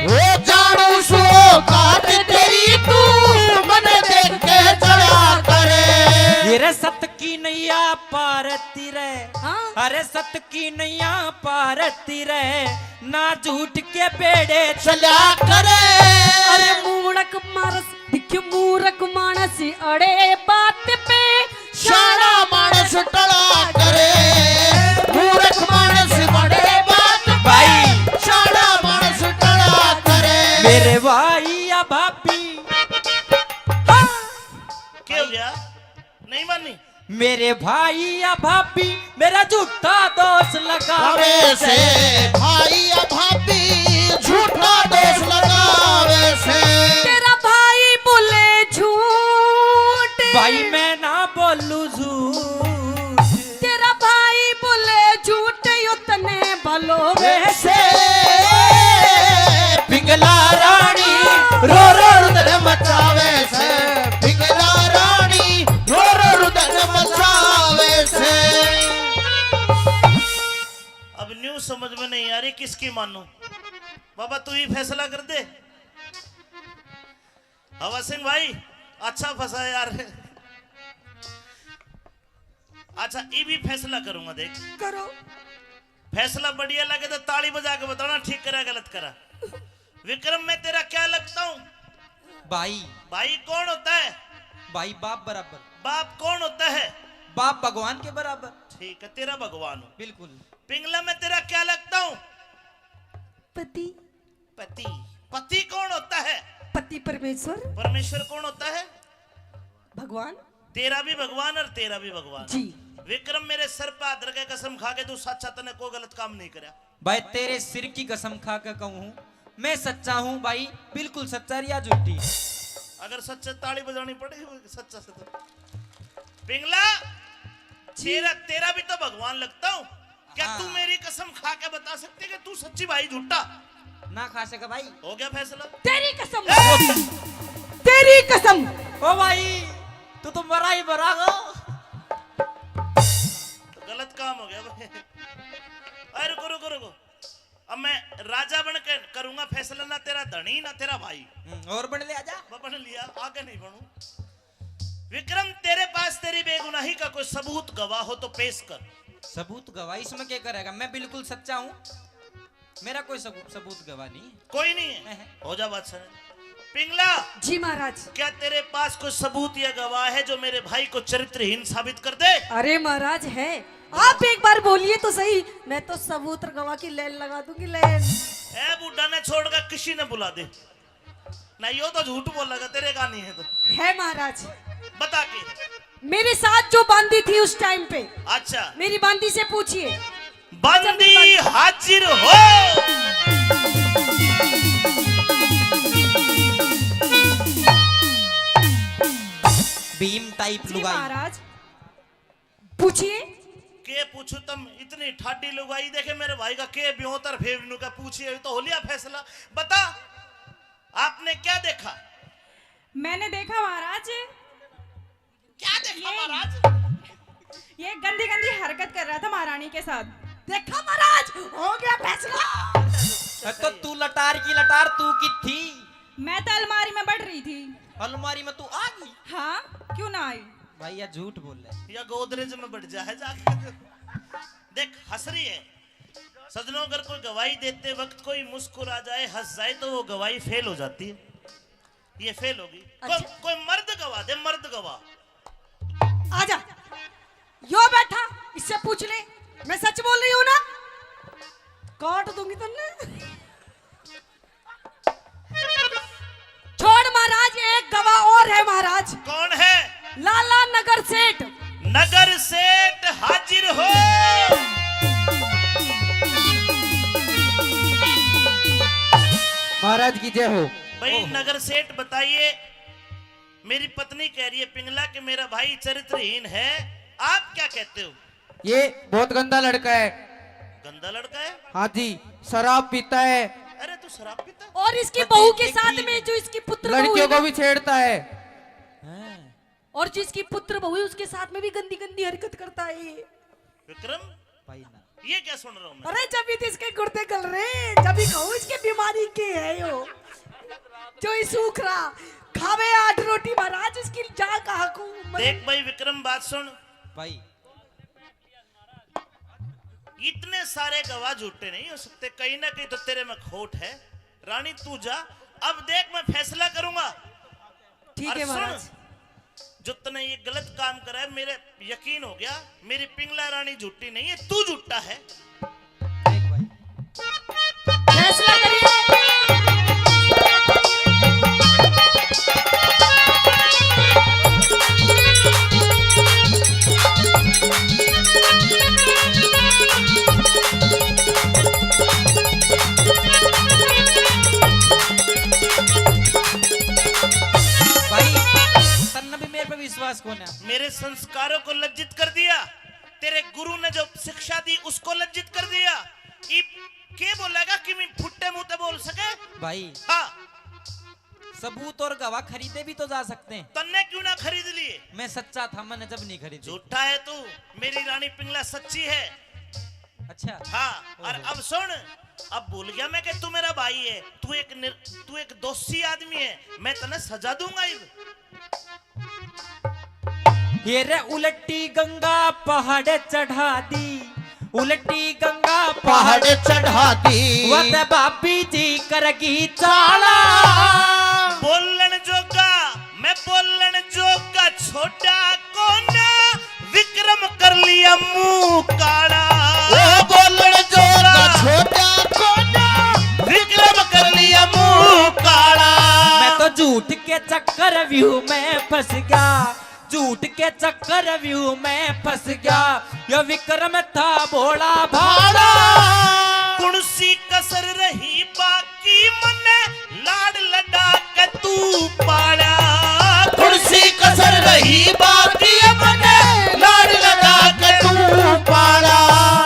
वो जानू सू औकात तेरी तू, मन देख कह जड़ा करे। ये रे सत की नैया पारती रे। हाँ। अरे सत की नैया पारती रे, ना झूठ के बेड़े चला करे। अरे मूर्ख मानस, दिख मूर्ख मानस अड़े बात पे, शाणा मानस टला करे। मूर्ख मानस अड़े बात पे, भाई। शाणा मानस टला करे। मेरे भाई या भाभी। हाँ। क्या हो गया? नहीं मानी? मेरे भाई या भाभी मेरा झूठा दोष लगावे से। भाई या भाभी झूठा दोष लगावे से। तेरा भाई बोले झूठ। भाई मैं ना बोलू झूठ। तेरा भाई बोले झूठ, यो तने भलो वे से। पिंगला रानी रो रो रुदन मचावे से। पिंगला रानी रो रो रुदन मचावे से। अब न्यू समझ में नहीं आ रही किसकी मानूं। बाबा तू ही फैसला कर दे। हवा सिंह भाई, अच्छा फंसा यार। अच्छा, ये भी फैसला करूंगा, देख। करो। फैसला बढ़िया लगे तो ताली बजा के बताना, ठीक करा गलत करा। विक्रम, मैं तेरा क्या लगता हूँ? भाई। भाई कौन होता है? भाई बाप बराबर। बाप कौन होता है? बाप भगवान के बराबर। ठीक है, तेरा भगवान हूँ। बिल्कुल। पिंगला, मैं तेरा क्या लगता हूँ? पति। पति। पति कौन होता है? पति परमेश्वर। परमेश्वर कौन होता है? भगवान। तेरा भी भगवान और तेरा भी भगवान। जी। विक्रम, मेरे सर पे हाथ रख के कसम खा के तू सच्चा, तने कोई गलत काम नहीं करया। भाई, तेरे सिर की कसम खा के कहूँ हूँ, मैं सच्चा हूँ भाई, बिल्कुल सच्चा, रिया झूठी। अगर सच्चा, ताली बजानी पड़ेगी, सच्चा से तो। पिंगला, तेरा, तेरा भी तो भगवान लगता हूँ। क्या तू हाँ। मेरी कसम खा के बता सकती है कि तू सच्ची भाई झूठा? ना खा सके भाई। हो गया फैसला। तेरी कसम। ए! तेरी कसम। ओ भाई, तू तो मरा ही मरा गो। तो गलत काम हो गया भाई। अरे रुको, रुको, रुको। अब मैं राजा बन के करूंगा फैसला, ना तेरा धनी, ना तेरा भाई। हम्म, और बन ले आजा। मैं बन लिया, आगे नहीं बनू। विक्रम, तेरे पास तेरी बेगुनाही का कोई सबूत गवाह हो तो पेश कर। सबूत गवाह? इसमें क्या करेगा? मैं बिल्कुल सच्चा हूँ, मेरा कोई सबूत, सबूत गवाह नहीं है। कोई नहीं है? नहीं है। हो जा बात सर। पिंगला। जी महाराज। क्या तेरे पास कोई सबूत या गवाह है जो मेरे भाई को चरित्रहीन साबित कर दे? अरे महाराज है, आप एक बार बोलिए तो सही, मैं तो सबूत और गवाह की लाइन लगा दूंगी, लाइन। ए बूढ़ा ने छोड़कर किसी ने बुला दे। ना, यो तो झूठ बोलेगा, तेरे का नहीं है तो। है महाराज। बता के। मेरे साथ जो बांदी थी उस टाइम पे। अच्छा। मेरी बांदी से पूछिए। बांदी हाजिर हो। भीम टाइप जी लुगाई। महाराज। पूछिए। के पूछू तम, इतनी ठाडी लुगाई देखे मेरे भाई का, के ब्योतर फेवनू का पूछिए, तो हो लिया फैसला। बता, आपने क्या देखा? मैंने देखा महाराज। क्या देखा ये, महाराज? ये गंदी गंदी हरकत कर रहा था महारानी के साथ। देखा महाराज, हो गया फैसला। तो तू लटार की लटार, तू की थी? मैं तो अलमारी में बढ़ रही थी। अलमारी में तू आ गई? हाँ, क्यों ना आई? भाई, या झूठ बोल रहा है। या गोदरेज में बढ़ जा है जाके। देख, हंस रही है। सजनों, अगर कोई गवाही देते वक्त कोई मुस्कुरा जाए, हंस जाए, तो वो गवाही फेल हो जाती है। ये फेल होगी। अच्छा। कोई, कोई मर्द गवाह दे, मर्द गवाह। आजा, यो बैठा, इससे पूछ ले, मैं सच बोल रही हूँ ना? काट दूंगी तुमने। सेठ है महाराज। कौन है? लाला नगर सेठ। नगर सेठ हाजिर हो। महाराज की जय हो। भाई नगर सेठ बताइए, मेरी पत्नी कह रही है पिंगला कि मेरा भाई चरित्रहीन है, आप क्या कहते हो? ये बहुत गंदा लड़का है। गंदा लड़का है? हाँ जी, शराब पीता है। अरे तू शराब पीता है? और इसकी बहू के साथ में जो इसकी पुत्र बहू लड़कियों को भी छेड़ता है। हैं? और जिसकी पुत्र बहू है उसके साथ में भी गंदी गंदी हरकत करता है ये। विक्रम, भाई ना। ये क्या सुन रहा हूँ मैं? अरे जब भी तो इसके गुर्दे गल रहे, जब भी कहूँ इसके बीमारी के है यो, जो ये सूख रहा, खावे आठ रोटी महाराज, इसकी जा कहाँ को? देख भाई विक्रम, बात सुन। भाई इतने सारे गवाह झूठे नहीं हो सकते, कहीं ना कहीं तो तेरे में खोट है। रानी तू जा, अब देख मैं फैसला करूंगा। ठीक है महाराज। जो तने ये गलत काम करा है, मेरे यकीन हो गया, मेरी पिंगला रानी झूठी नहीं है, तू झूठा है। देख भाई। फैसला करिए। भाई, तन्ने भी मेरे पे विश्वास कोन्या। मेरे संस्कारों को लज्जित कर दिया, तेरे गुरु ने जो शिक्षा दी उसको लज्जित कर दिया। इब के बोलेगा कि मैं फुट्टे मुंह ते बोल सके? भाई, हाँ। सबूत और गवाह खरीदे भी तो जा सकते हैं। तन्ने क्यों ना खरीद लिए? मैं सच्चा था, मैंने जब नहीं खरीदी। झूठा है तू, मेरी रानी पिंगला सच्ची है। अच्छा। हाँ। और अब सुन, अब भूल गया मैं कि तू मेरा भाई है, तू एक निर-, तू एक दोषी आदमी है, मैं तन्ने सजा दूंगा इब। ये रे उलटी गंगा पहाड़ चढ़ा दी, उलटी गंगा पहाड़ चढ़ा दी। वो ते भाभी जी करगी चाला। बोलण जोगा, मैं बोलण जोगा छोटा कोना, विक्रम कर लिया मुंह काला। ओ बोलण जोगा छोटा कोना, विक्रम कर लिया मुंह काला। मैं तो झूठ के चक्कर व्यू में फंस गया, झूठ के चक्कर व्यू में फंस गया, यो विक्रम था भोला भाला। कुण सी कसर रही बाकी मन्ने लाड लडा के तू पाला। कुण सी कसर रही बाकी मन्ने लाड लडा के तू पाला।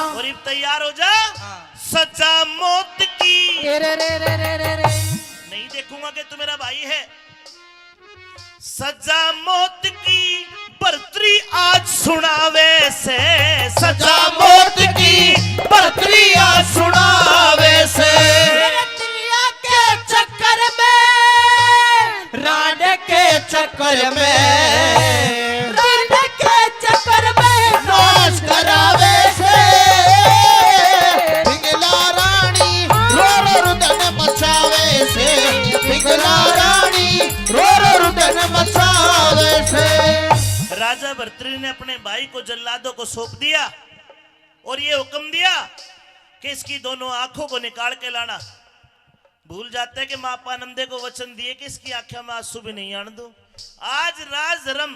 और इब तैयार हो जा। हाँ। सजा मौत की। रे, रे, रे। नहीं देखूंगा कि तू मेरा भाई है। सजा मौत की भरतरी आज सुनावे से, सजा मौत की भरतरी आज सुनावे से। मेरे त्रिया के चक्कर में, रांड के चक्कर में, रांड के चक्कर में नाश करावे से। पिंगला रानी रो रो रुदन मचावे से, पिंगला रानी रो रो रुदन मचावे से। राजा भरतरी ने अपने भाई को जल्लादों को सौंप दिया और ये हुक्म दिया कि इसकी दोनों आंखों को निकाल के लाना। भूल जाते हैं कि माँ पानंदे को वचन दिए कि इसकी आंखों में आंसू भी नहीं आने दूं। आज राज धर्म,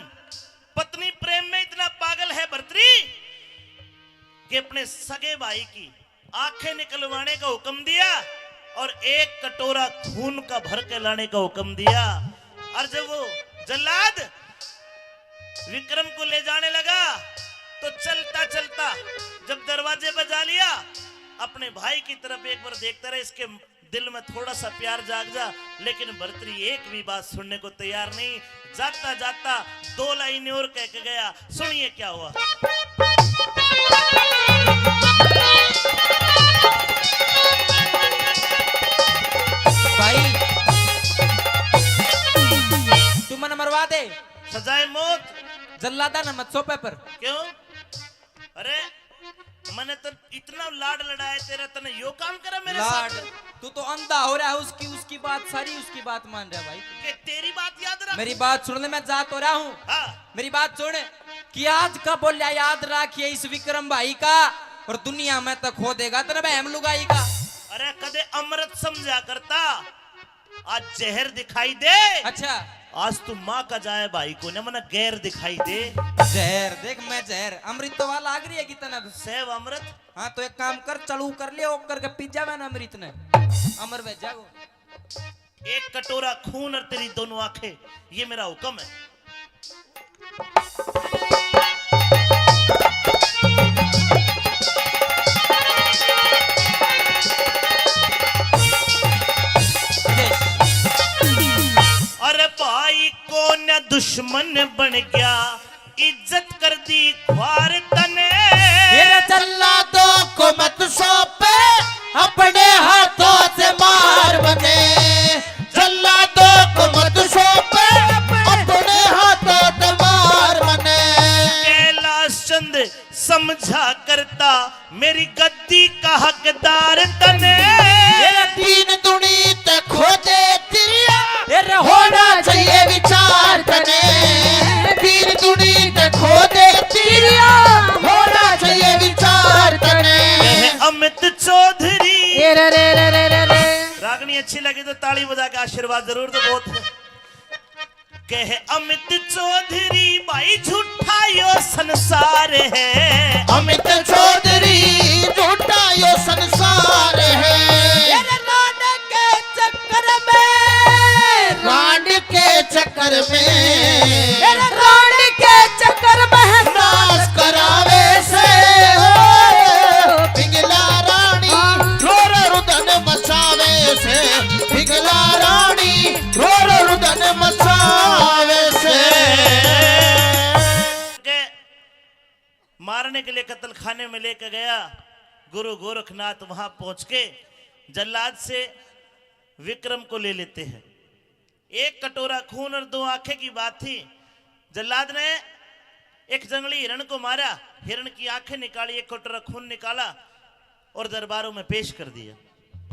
पत्नी प्रेम में इतना पागल है भरतरी कि अपने सगे भाई की आंखें निकलवाने का हुक्म दिया और एक कटोरा खून का भर के लाने का हुक्म दिया। और जब वो जल्लाद विक्रम को ले जाने लगा, तो चलता चलता जब दरवाजे पर जा लिया, अपने भाई की तरफ एक बार देखता रहा, इसके दिल में थोड़ा सा प्यार जाग जा। लेकिन भरतरी एक भी बात सुनने को तैयार नहीं। जाता जाता दो लाइनें और कह के गया। सुनिए क्या हुआ। भाई, तू मन्ने मरवा दे। सजाए मौत। जल्लादा ना मत सौंपे पर। क्यों? अरे, मैंने तो इतना लाड लड़ाया तेरा, तने यो काम करे मेरे साथ? लाड? तू तो अंधा हो रहा है, उसकी, उसकी बात सारी, उसकी बात मान रहा है भाई। कि तेरी बात याद रख। मेरी बात सुन ले, मैं जा तो रहा हूँ। हाँ। मेरी बात सुन, कि आज का बोलिया याद रखिए इस विक्रम भाई का, और दुनिया में तो खो देगा तेरे बहम लुगाई का। अरे, कदे अमृत समझा करता, आज जहर दिखाई दे। अच्छा। आज तू माँ का जाए भाई को ने मना गैर दिखाई दे। जहर देख, मैं जहर, अमृत तो वाला लाग रही है कितना तो। सेव अमृत। हाँ, तो एक काम कर, चालू कर लिया, ओकर के पी जावे ना अमृत ने, अमर वे जाओ। एक कटोरा खून और तेरी दोनों आंखें, ये मेरा हुक्म है। अरे भाई कौन दुश्मन बन गया, इज्जत कर दी ख्वार तने। तेरे जल्लादों को मत सौंपे, अपने हाथों से मार बने। जल्लादों को मत सौंपे, अपने हाथों से मार बने। कैलाश चंद समझा करता, मेरी गद्दी का हकदार तने। तेरे तीन दुनी ते खोदे तिरिया, तेरे होना चाहिए विचार तने। तीन दुनी ते खोदे तिरिया, होना चाहिए विचार तने। कहे अमित चौधरी। ए रे रे रे रे रे रे। रागनी अच्छी लगी तो ताली बजा के आशीर्वाद जरूर दो, बहुत है। कहे अमित चौधरी भाई झूठा यो संसार है। अमित चौधरी झूठा यो संसार है। तेरे रांड के चक्कर में, रांड के चक्कर में, तेरे रांड के चक्कर में नाश करावे से। पिंगला रानी रो रो रुदन मचावे से। पिंगला रानी रो रो रुदन मचावे से। के मारने के लिए कत्ल खाने में लेके गया। गुरु गोरखनाथ वहां पहुंच के जल्लाद से विक्रम को ले लेते हैं। एक कटोरा खून और दो आंखें की बात थी। जल्लाद ने एक जंगली हिरण को मारा, हिरण की आंखें निकाली, एक कटोरा खून निकाला और दरबारों में पेश कर दिया।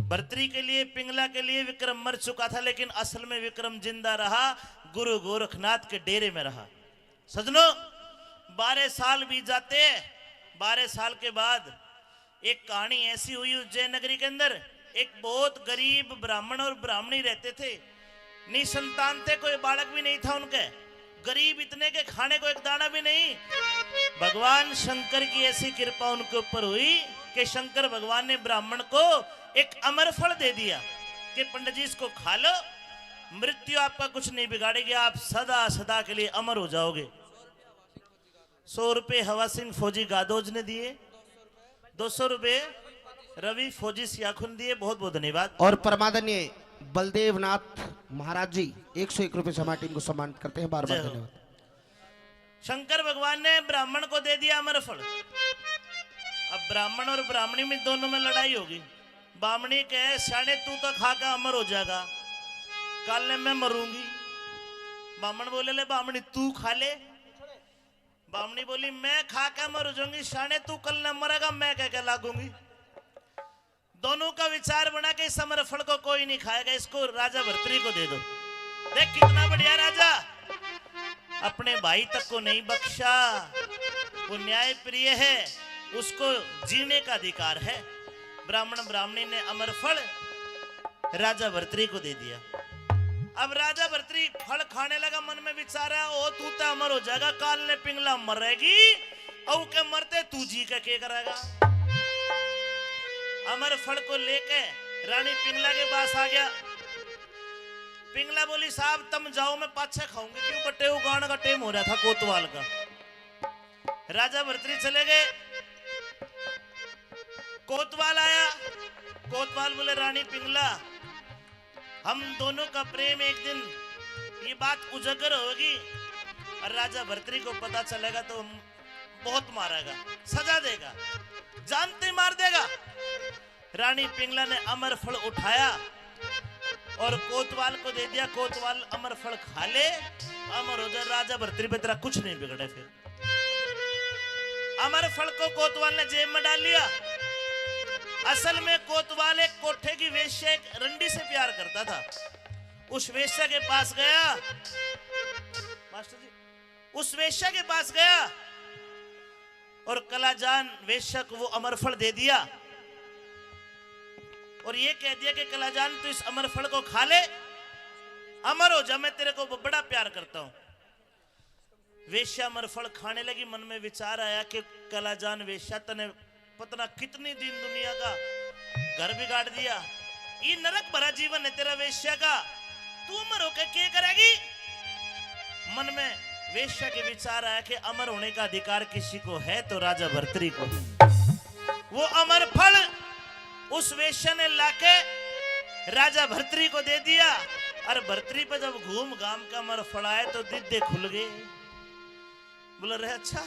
भर्तरी के लिए, पिंगला के लिए विक्रम मर चुका था, लेकिन असल में विक्रम जिंदा रहा, गुरु गोरखनाथ के डेरे में रहा। सजनों, बारह साल बीत जाते हैं। बारह साल के बाद एक कहानी ऐसी हुई उज्जैन नगरी के अंदर, एक बहुत गरीब ब्राह्मण और ब्राह्मणी रहते थे, निसंतान थे, कोई बालक भी नहीं था उनके। गरीब इतने के खाने को एक दाना भी नहीं। भगवान शंकर की ऐसी कृपा उनके ऊपर हुई कि शंकर भगवान ने ब्राह्मण को एक अमर फल दे दिया कि पंडित जी, इसको खा लो, मृत्यु आपका कुछ नहीं बिगाड़ेगी, आप सदा सदा के लिए अमर हो जाओगे। सौ रुपये हवा सिंह फौजी गादोज ने दिए, दो सौ रुपये रवि फौजी सियाखुन दिए। बहुत बहुत धन्यवाद। और परमादरणीय बलदेव नाथ महाराज जी एक सौ एक रुपये से हमारी टीम को सम्मानित करते हैं। बार बार धन्यवाद। शंकर भगवान ने ब्राह्मण को दे दिया अमर फल। अब ब्राह्मण और ब्राह्मणी में, दोनों में लड़ाई होगी। बामणी कहे, "स्याणे, तू तो खा के अमर हो जाएगा, कल ने मैं मरूंगी।" बामण बोले, "ले बामणी, तू खा ले।" बामणी बोली, "मैं खा के मर जाऊंगी, शाणे तू कल न मरेगा, मैं कह के लागूंगी।" दोनों का विचार बना के इस अमर फल को कोई नहीं खाएगा, इसको राजा भर्तरी को दे दो। देख कितना बढ़िया राजा, अपने भाई तक को नहीं बख्शा, वो न्याय प्रिय है, उसको जीने का अधिकार है। ब्राह्मण ब्राह्मणी ने अमर फल राजा भर्तरी को दे दिया। अब राजा भर्तरी फल खाने लगा, मन में विचार है, "ओ तू तो अमर हो जाएगा, काल ने पिंगला मरेगी, और के मरते तू जी के के करेगा?" अमर फल को लेके रानी पिंगला के पास आ गया। पिंगला बोली, "साहब, तम जाओ, मैं पाछे खाऊंगी।" क्यों, बट्टे उगाण का टेम हो रहा था कोतवाल का। राजा भर्तरी चले गए। कोतवाल आया। कोतवाल बोले, "रानी पिंगला, हम दोनों का प्रेम एक दिन ये बात उजागर होगी और राजा भर्तरी को पता चलेगा तो हम बहुत मारेगा, सजा देगा, जानते ही मार देगा।" रानी पिंगला ने अमर फल उठाया और कोतवाल को दे दिया। कोतवाल अमर फल खा ले, अमर हो जा। राजा भर्तरी पे तेरा कुछ नहीं बिगड़े। फिर अमर फल को कोतवाल ने जेब में डाल लिया। असल में कोतवाल एक कोठे की वेश्या, एक रंडी से प्यार करता था। उस वेश्या के पास गया, मास्टर जी, उस वेश्या के पास गया और कलाजान वेश्या को वो अमर फल दे दिया और ये कह दिया कि कलाजान, तू इस अमर फल को खा ले, अमर हो जा, मैं तेरे को ब-, बड़ा प्यार करता हूं। वेश्या अमर फल खाने लगी। मन में विचार आया कि कलाजान वेश्या, तने पता ना कितनी दिन दुनिया का घर बिगाड़ दिया। ये नरक भरा जीवन है तेरा वेश्या का, तू अमर होकर के करेगी? मन में वेश्या के विचार आया कि अमर होने का अधिकार किसी को है तो राजा भर्तरी को। वो अमर फल उस वेश्या ने लाके राजा भर्तरी को दे दिया। और भर्तरी पे जब घूम घाम के अमर फल आए तो दीदे खुल गए। बोला, "रे अच्छा,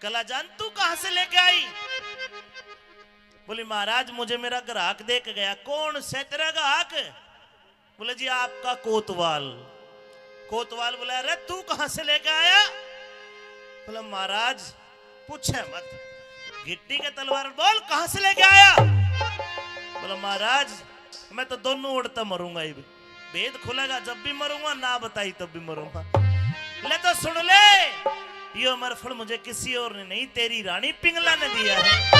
कलाजान तू कहां से लेके आई?" बोली, "महाराज, मुझे मेरा ग्राहक दे के गया।" "कौन से तेरा ग्राहक?" बोले, "जी, आपका कोतवाल।" कोतवाल बोला, "अरे, तू कहां से लेके आया?" बोला, "महाराज, पूछे मत।" घिट्टी के तलवार, "बोल, कहां से लेके आया?" बोला, "महाराज, मैं तो दोनों ओर तै मरूंगा। इब भेद खुलेगा, जब भी मरूंगा, ना बताई तब भी मरूंगा।" ले तो सुन ले, यो अमर फल मुझे किसी और ने नहीं, तेरी रानी पिंगला ने दिया है।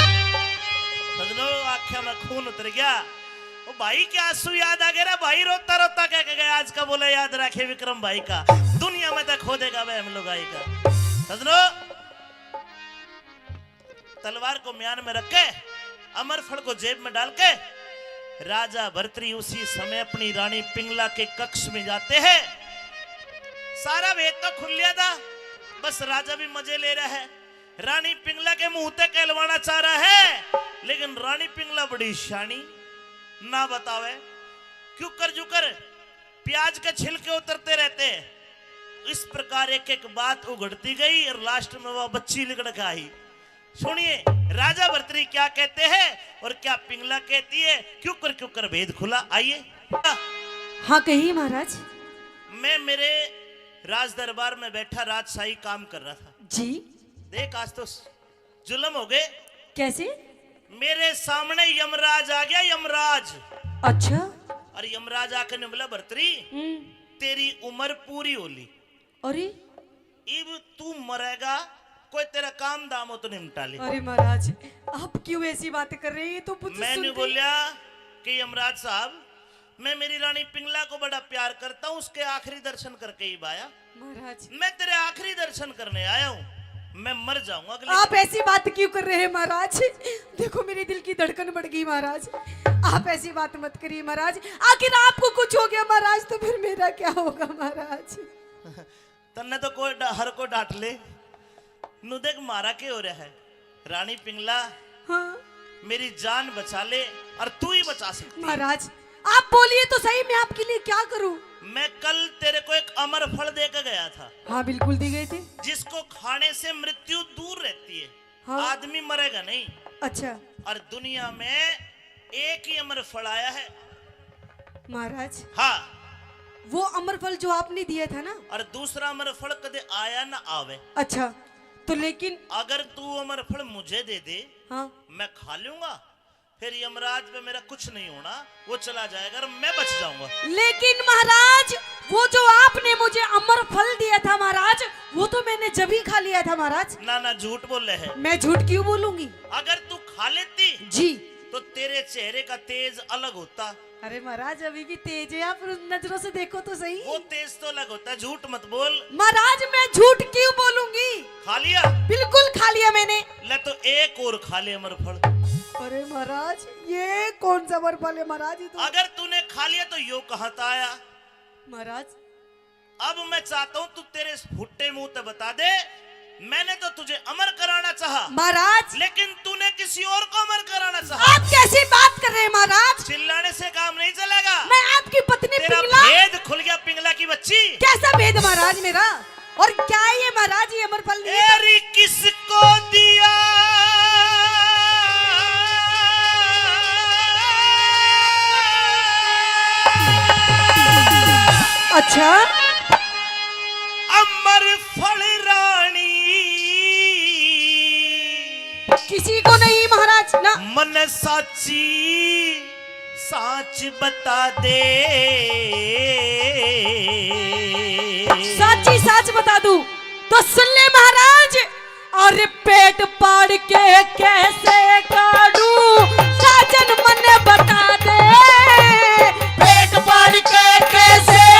सजनो, आंख्या में खून उतर गया। ओ भाई के आंसू याद आ गए रे भाई, रोता रोता कह के गया, "आज का बोला याद रखे विक्रम भाई का, दुनिया में तो खो देगा वह हम लुगाई का।" सजनो, तलवार को म्यान में रख के, अमर फल को जेब में डाल के, राजा भर्तरी उसी समय अपनी रानी पिंगला के कक्ष में जाते हैं। सारा भेद तो खुल लिया था, बस राजा भी मजे ले रहा है। रानी पिंगला के मुंह तक कहलवाना चाह रहा है, लेकिन रानी पिंगला बड़ी शानी, ना बतावे। क्यूकर जुकर प्याज के छिलके उतरते रहते हैं। इस प्रकार एक एक बात उघड़ती गई और लास्ट में वह बच्ची निकल के आई। सुनिए, राजा भर्तरी क्या कहते हैं और क्या पिंगला कहती है, क्यूकर क्यूकर भेद खुला। आइए। हाँ, कहिए महाराज। मैं मेरे राज दरबार में बैठा राजशाही काम कर रहा था। जी। देख, आज तो जुल्म हो गए। कैसे? मेरे सामने यमराज आ गया, यमराज। अच्छा। और यमराज आके ने बोला, "भर्तरी, हम्म। तेरी उम्र पूरी हो ली। अरे? इब तू मरेगा, कोई तेरा काम दाम हो तो निपटा ले।" अरे महाराज, आप क्यों ऐसी बातें कर रहे हैं? ये तो मुझे मैंने सुनते बोला कि यमराज साहब, मैं मेरी रानी पिंगला को बड़ा प्यार करता हूँ, उसके आखिरी दर्शन करके ही आया। महाराज। मैं तेरे आखिरी दर्शन करने आया हूँ, मैं मर जाऊंगा अगले आप दिन। ऐसी बात क्यों कर रहे हैं महाराज? देखो, मेरे दिल की धड़कन बढ़ गई महाराज, आप ऐसी बात मत करिए महाराज। आखिर आपको कुछ हो गया महाराज, तो फिर मेरा क्या होगा महाराज? तन्ने तो कोई डा-, हर कोई डांट ले। नु देख, मारा के हो रहा है। रानी पिंगला, हाँ। मेरी जान बचा ले, और तू ही बचा सकती है। महाराज, आप बोलिए तो सही, मैं आपके लिए क्या करूं? मैं कल तेरे को एक अमर फल दे के गया था। हाँ, बिल्कुल दे गए थे। जिसको खाने से मृत्यु दूर रहती है। हाँ। आदमी मरेगा नहीं। अच्छा। और दुनिया में एक ही अमर फल आया है। महाराज। हाँ। वो अमर फल जो आपने दिया था ना। और दूसरा अमर फल कदे आया ना आवे। अच्छा, तो लेकिन अगर तू अमर फल मुझे दे दे, हाँ। मैं खा लूंगा, फिर यमराज पे मेरा कुछ नहीं होना, वो चला जाएगा और मैं बच जाऊंगा। लेकिन महाराज, वो जो आपने मुझे अमर फल दिया था महाराज, वो तो मैंने जब ही खा लिया था महाराज। ना, ना, झूठ बोले है। मैं झूठ क्यों बोलूंगी? अगर तू खा लेती, जी। तो तेरे चेहरे का तेज अलग होता। अरे महाराज, अभी भी तेज है, आप नजरों से देखो तो सही। वो तेज तो अलग होता है, झूठ मत बोल। महाराज, मैं झूठ क्यों बोलूंगी? खा लिया? बिल्कुल खा लिया मैंने। ले तो एक और खा ले अमर फल। अरे महाराज, ये कौन सा अमर फल है महाराज? ये तो अगर तूने खा लिया तो यो कहाँ तै आया? महाराज, अब मैं चाहता हूँ तू तेरे इस फुट्टे मुंह तै बता दे, मैंने तो तुझे अमर कराना चाहा, महाराज। लेकिन तूने किसी और को अमर कराना चाहा। आप कैसी बात कर रहे हैं महाराज? चिल्लाने से काम नहीं चलेगा। मैं आपकी पत्नी तेरा पिंगला। भेद खुल गया पिंगला की बच्ची। कैसा भेद महाराज मेरा? और क्या है ये महाराज, ये अमर फल नहीं है? एरी किसको दिया? अच्छा। अमर फल रानी। किसी को नहीं महाराज ना। मन साची साच बता दे। साची साच बता दूं तो सुन ले महाराज। और पेट पाड़ के कैसे काढूं, साजन मन्ने बता दे। पेट पाड़ के कैसे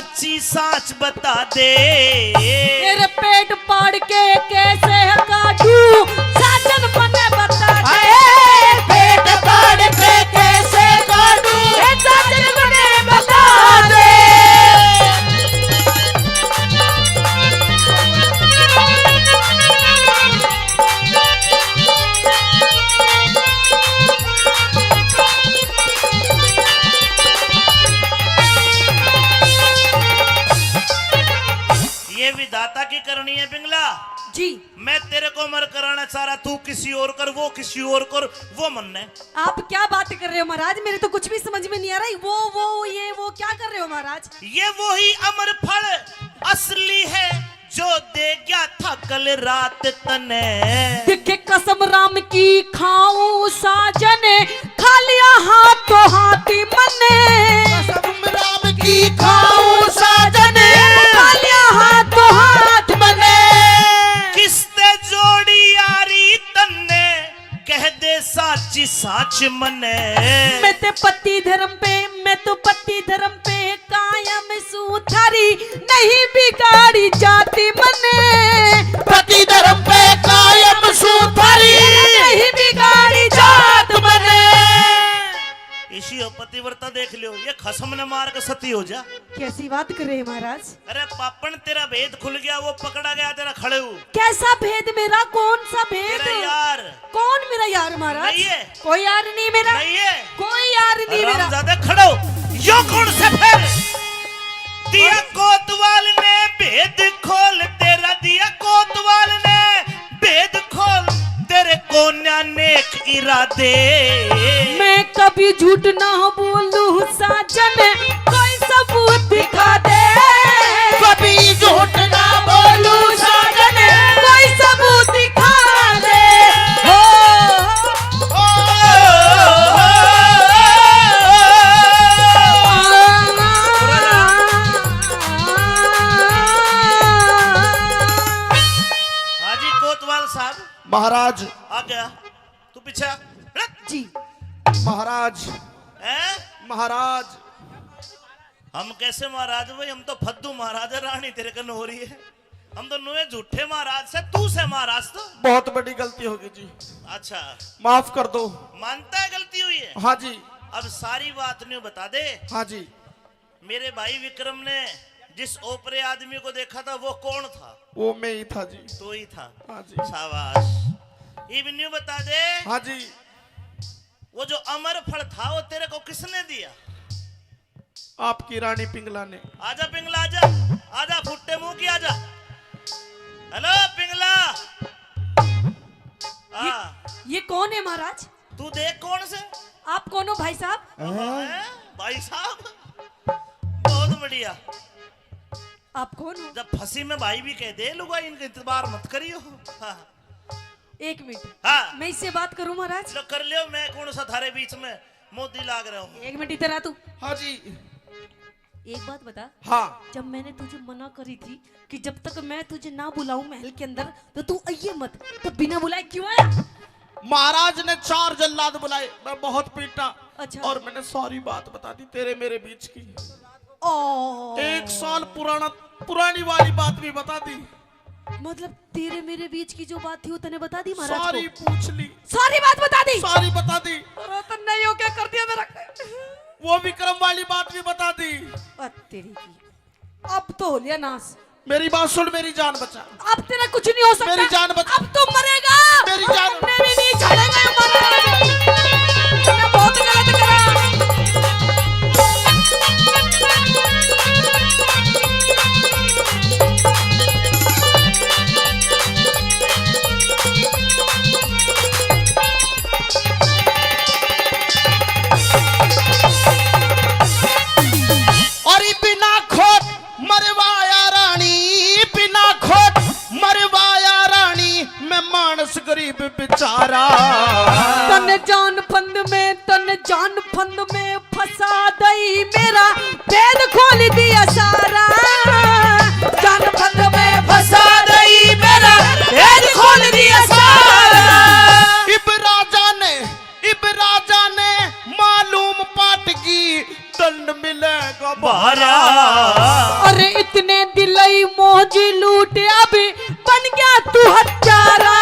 साची साच बता दे। तेरे पेट पाड़ के कैसे काटू, साजन मने बता दे। हाय, पेट पाड़ के कैसे काटू, ए साजन मने बता दे। ये विधाता की करनी है पिंगला। जी। मैं तेरे को अमर कराना चाह रहा, तू किसी और कर, वो किसी और कर, वो मन्ने। आप क्या बात कर रहे हो महाराज, मेरे तो कुछ भी समझ में नहीं आ रहा। वो वो ये वो क्या कर रहे हो महाराज? ये वही अमर फल असली है जो दे गया था कल रात तने। देखे कसम राम की खाऊं साजन, खा लिया हाथों हाथी मने। कसम राम की खाऊं साजन, खा लिया हाथों हाथ मने। किसते जोड़ी यारी तन्ने, कह दे साची साच मने। मैं ते पति धर्म पे, मैं तो पति धर्म पे कायम सू, थारी नहीं बिगाड़ी जाती मने। पति धर्म पे कायम सू, थारी नहीं बिगाड़ी जात मने। इसी हो पतिव्रता देख लियो, ये खसम ने मार के सती हो जा। कैसी बात कर रहे हैं महाराज? अरे पापण, तेरा भेद खुल गया, वो पकड़ा गया तेरा खड़ेऊ। कैसा भेद मेरा? कौन सा भेद? तेरा यार। कौन मेरा यार महाराज? नहीं है। कोई यार नहीं मेरा। नहीं है। कोई यार नहीं मेरा। हरामजादे, खड़ो। यो कौन से फिर? दिया कोतवाल ने भेद खोल तेरा, दिया कोतवाल ने भेद खोल तेरे कोन्या नेक इरादे। मैं कभी झूठ ना बोलूं साजन, कोई सबूत दिखा दे। कभी झूठ ना बोलूं साजन, कोई सबूत दिखा दे। हो, हो, हो। हाजी कोतवाल साहब। महाराज। आ गया। तू पीछे हट। जी। महाराज। हैं? महाराज। हम कैसे महाराज भाई? हम तो फद्दू महाराज है, रानी तेरे कन हो रही है। हम तो नुए झूठे महाराज से, तू से महाराज तो। बहुत बड़ी गलती होगी जी। अच्छा। माफ कर दो। मानता है गलती हुई है? हाँ जी। अब सारी बात न्यू बता दे। हाँ जी। मेरे भाई विक्रम ने जिस ओपरे आदमी को देखा था, वो कौन था? वो मैं ही था जी। तू ही था। हाँ जी। शाबाश। इब न्यू बता दे। हाँ जी। वो जो अमर फल था, वो तेरे को किसने दिया? आपकी रानी पिंगला ने। आजा पिंगला, आजा, आजा, फुट्टे मुंह की, आजा। हेलो पिंगला। हाँ। ये कौन है महाराज? तू देख कौन से? आप कौन हो भाई साहब? हैं? भाई साहब, बहुत बढ़िया। आप कौन हो? जब फंसी में भाई भी कह दे लुगाई, इनका इतबार मत करियो। हाँ। एक मिनट। हाँ। मैं इससे बात करूं महाराज? लो कर लियो, मैं कौन सा थारे बीच में मोदी लाग रहा हूँ? एक मिनट इधर आ तू। हाँ जी। एक बात बता। हाँ। जब मैंने तुझे मना करी थी कि जब तक मैं तुझे ना बुलाऊं महल के अंदर, तो तू आइए मत, तो बिना बुलाए क्यों आया? महाराज ने चार जल्लाद बुलाए, मैं बहुत पीटा। अच्छा। और मैंने सारी बात बता दी तेरे मेरे बीच की। ओ। एक साल पुराना, पुरानी वाली बात भी बता दी। मतलब तेरे मेरे बीच की जो बात थी वो तने बता दी महाराज को? सारी पूछ ली। सारी बात बता दी? सारी बता दी। अरे तन्ने यो क्या कर दिया मेरा? वो विक्रम वाली बात भी बता दी। ओ तेरी की। अब तो हो लिया नाश। मेरी बात सुन, मेरी जान बचा। अब तेरा कुछ नहीं हो सकता। मेरी जान बचा। अब तो मरेगा। मेरी जान। तन्ने भी नहीं छोड़ेंगे महाराज। तन्ने बहुत गलत करा। और बिना खोट मरवाया रानी, बिना खोट मरवाया रानी, मैं मानस गरीब बेचारा। तन जान फंद में, तन जान फंद में फंसा दई मेरा, भेद खोल दिया सारा। जान फंद में फंसा दई मेरा, भेद खोल दिया सारा। इब राजा ने, इब राजा ने मालूम पाट की, दंड मिलेगा भारा। जी लूट अब बन गया तू हत्यारा।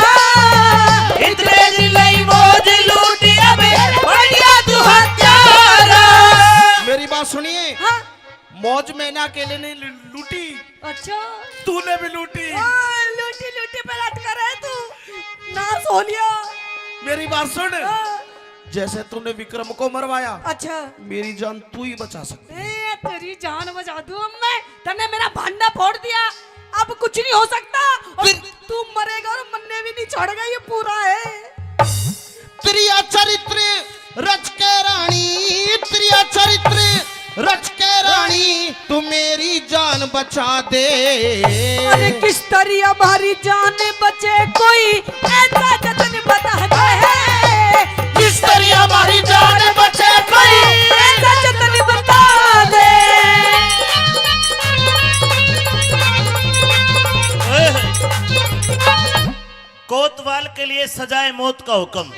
इतने दिन लई मौज लूट अब बन गया तू हत्यारा। मेरी बात सुनिए। हाँ। मौज मैंने अकेले नहीं लू-, लूटी। अच्छा। तूने भी लूटी। ओ, लूटी लूटी पे लटका रहे तू। नाश हो लिया। मेरी बात सुन। हाँ। जैसे तूने विक्रम को मरवाया, अच्छा। मेरी जान तू ही बचा सकती है। ए, तेरी जान बचा दूं अब मैं। तन्ने मेरा भांडा फोड़ दिया, अब कुछ नहीं हो सकता। और फिर तू मरेगा और मन्ने भी नहीं छोड़ेगा, ये पूरा है। प्रिया चरित्र रच के रानी, प्रिया चरित्र रच के रानी, तू मेरी जान बचा दे। अरे किस तरी हमारी जान बचे कोई ऐसा जतन बता दे। किस तरी हमारी जान बचे कोई ऐसा जतन बता दे। कोतवाल के लिए सजाए मौत का हुक्म।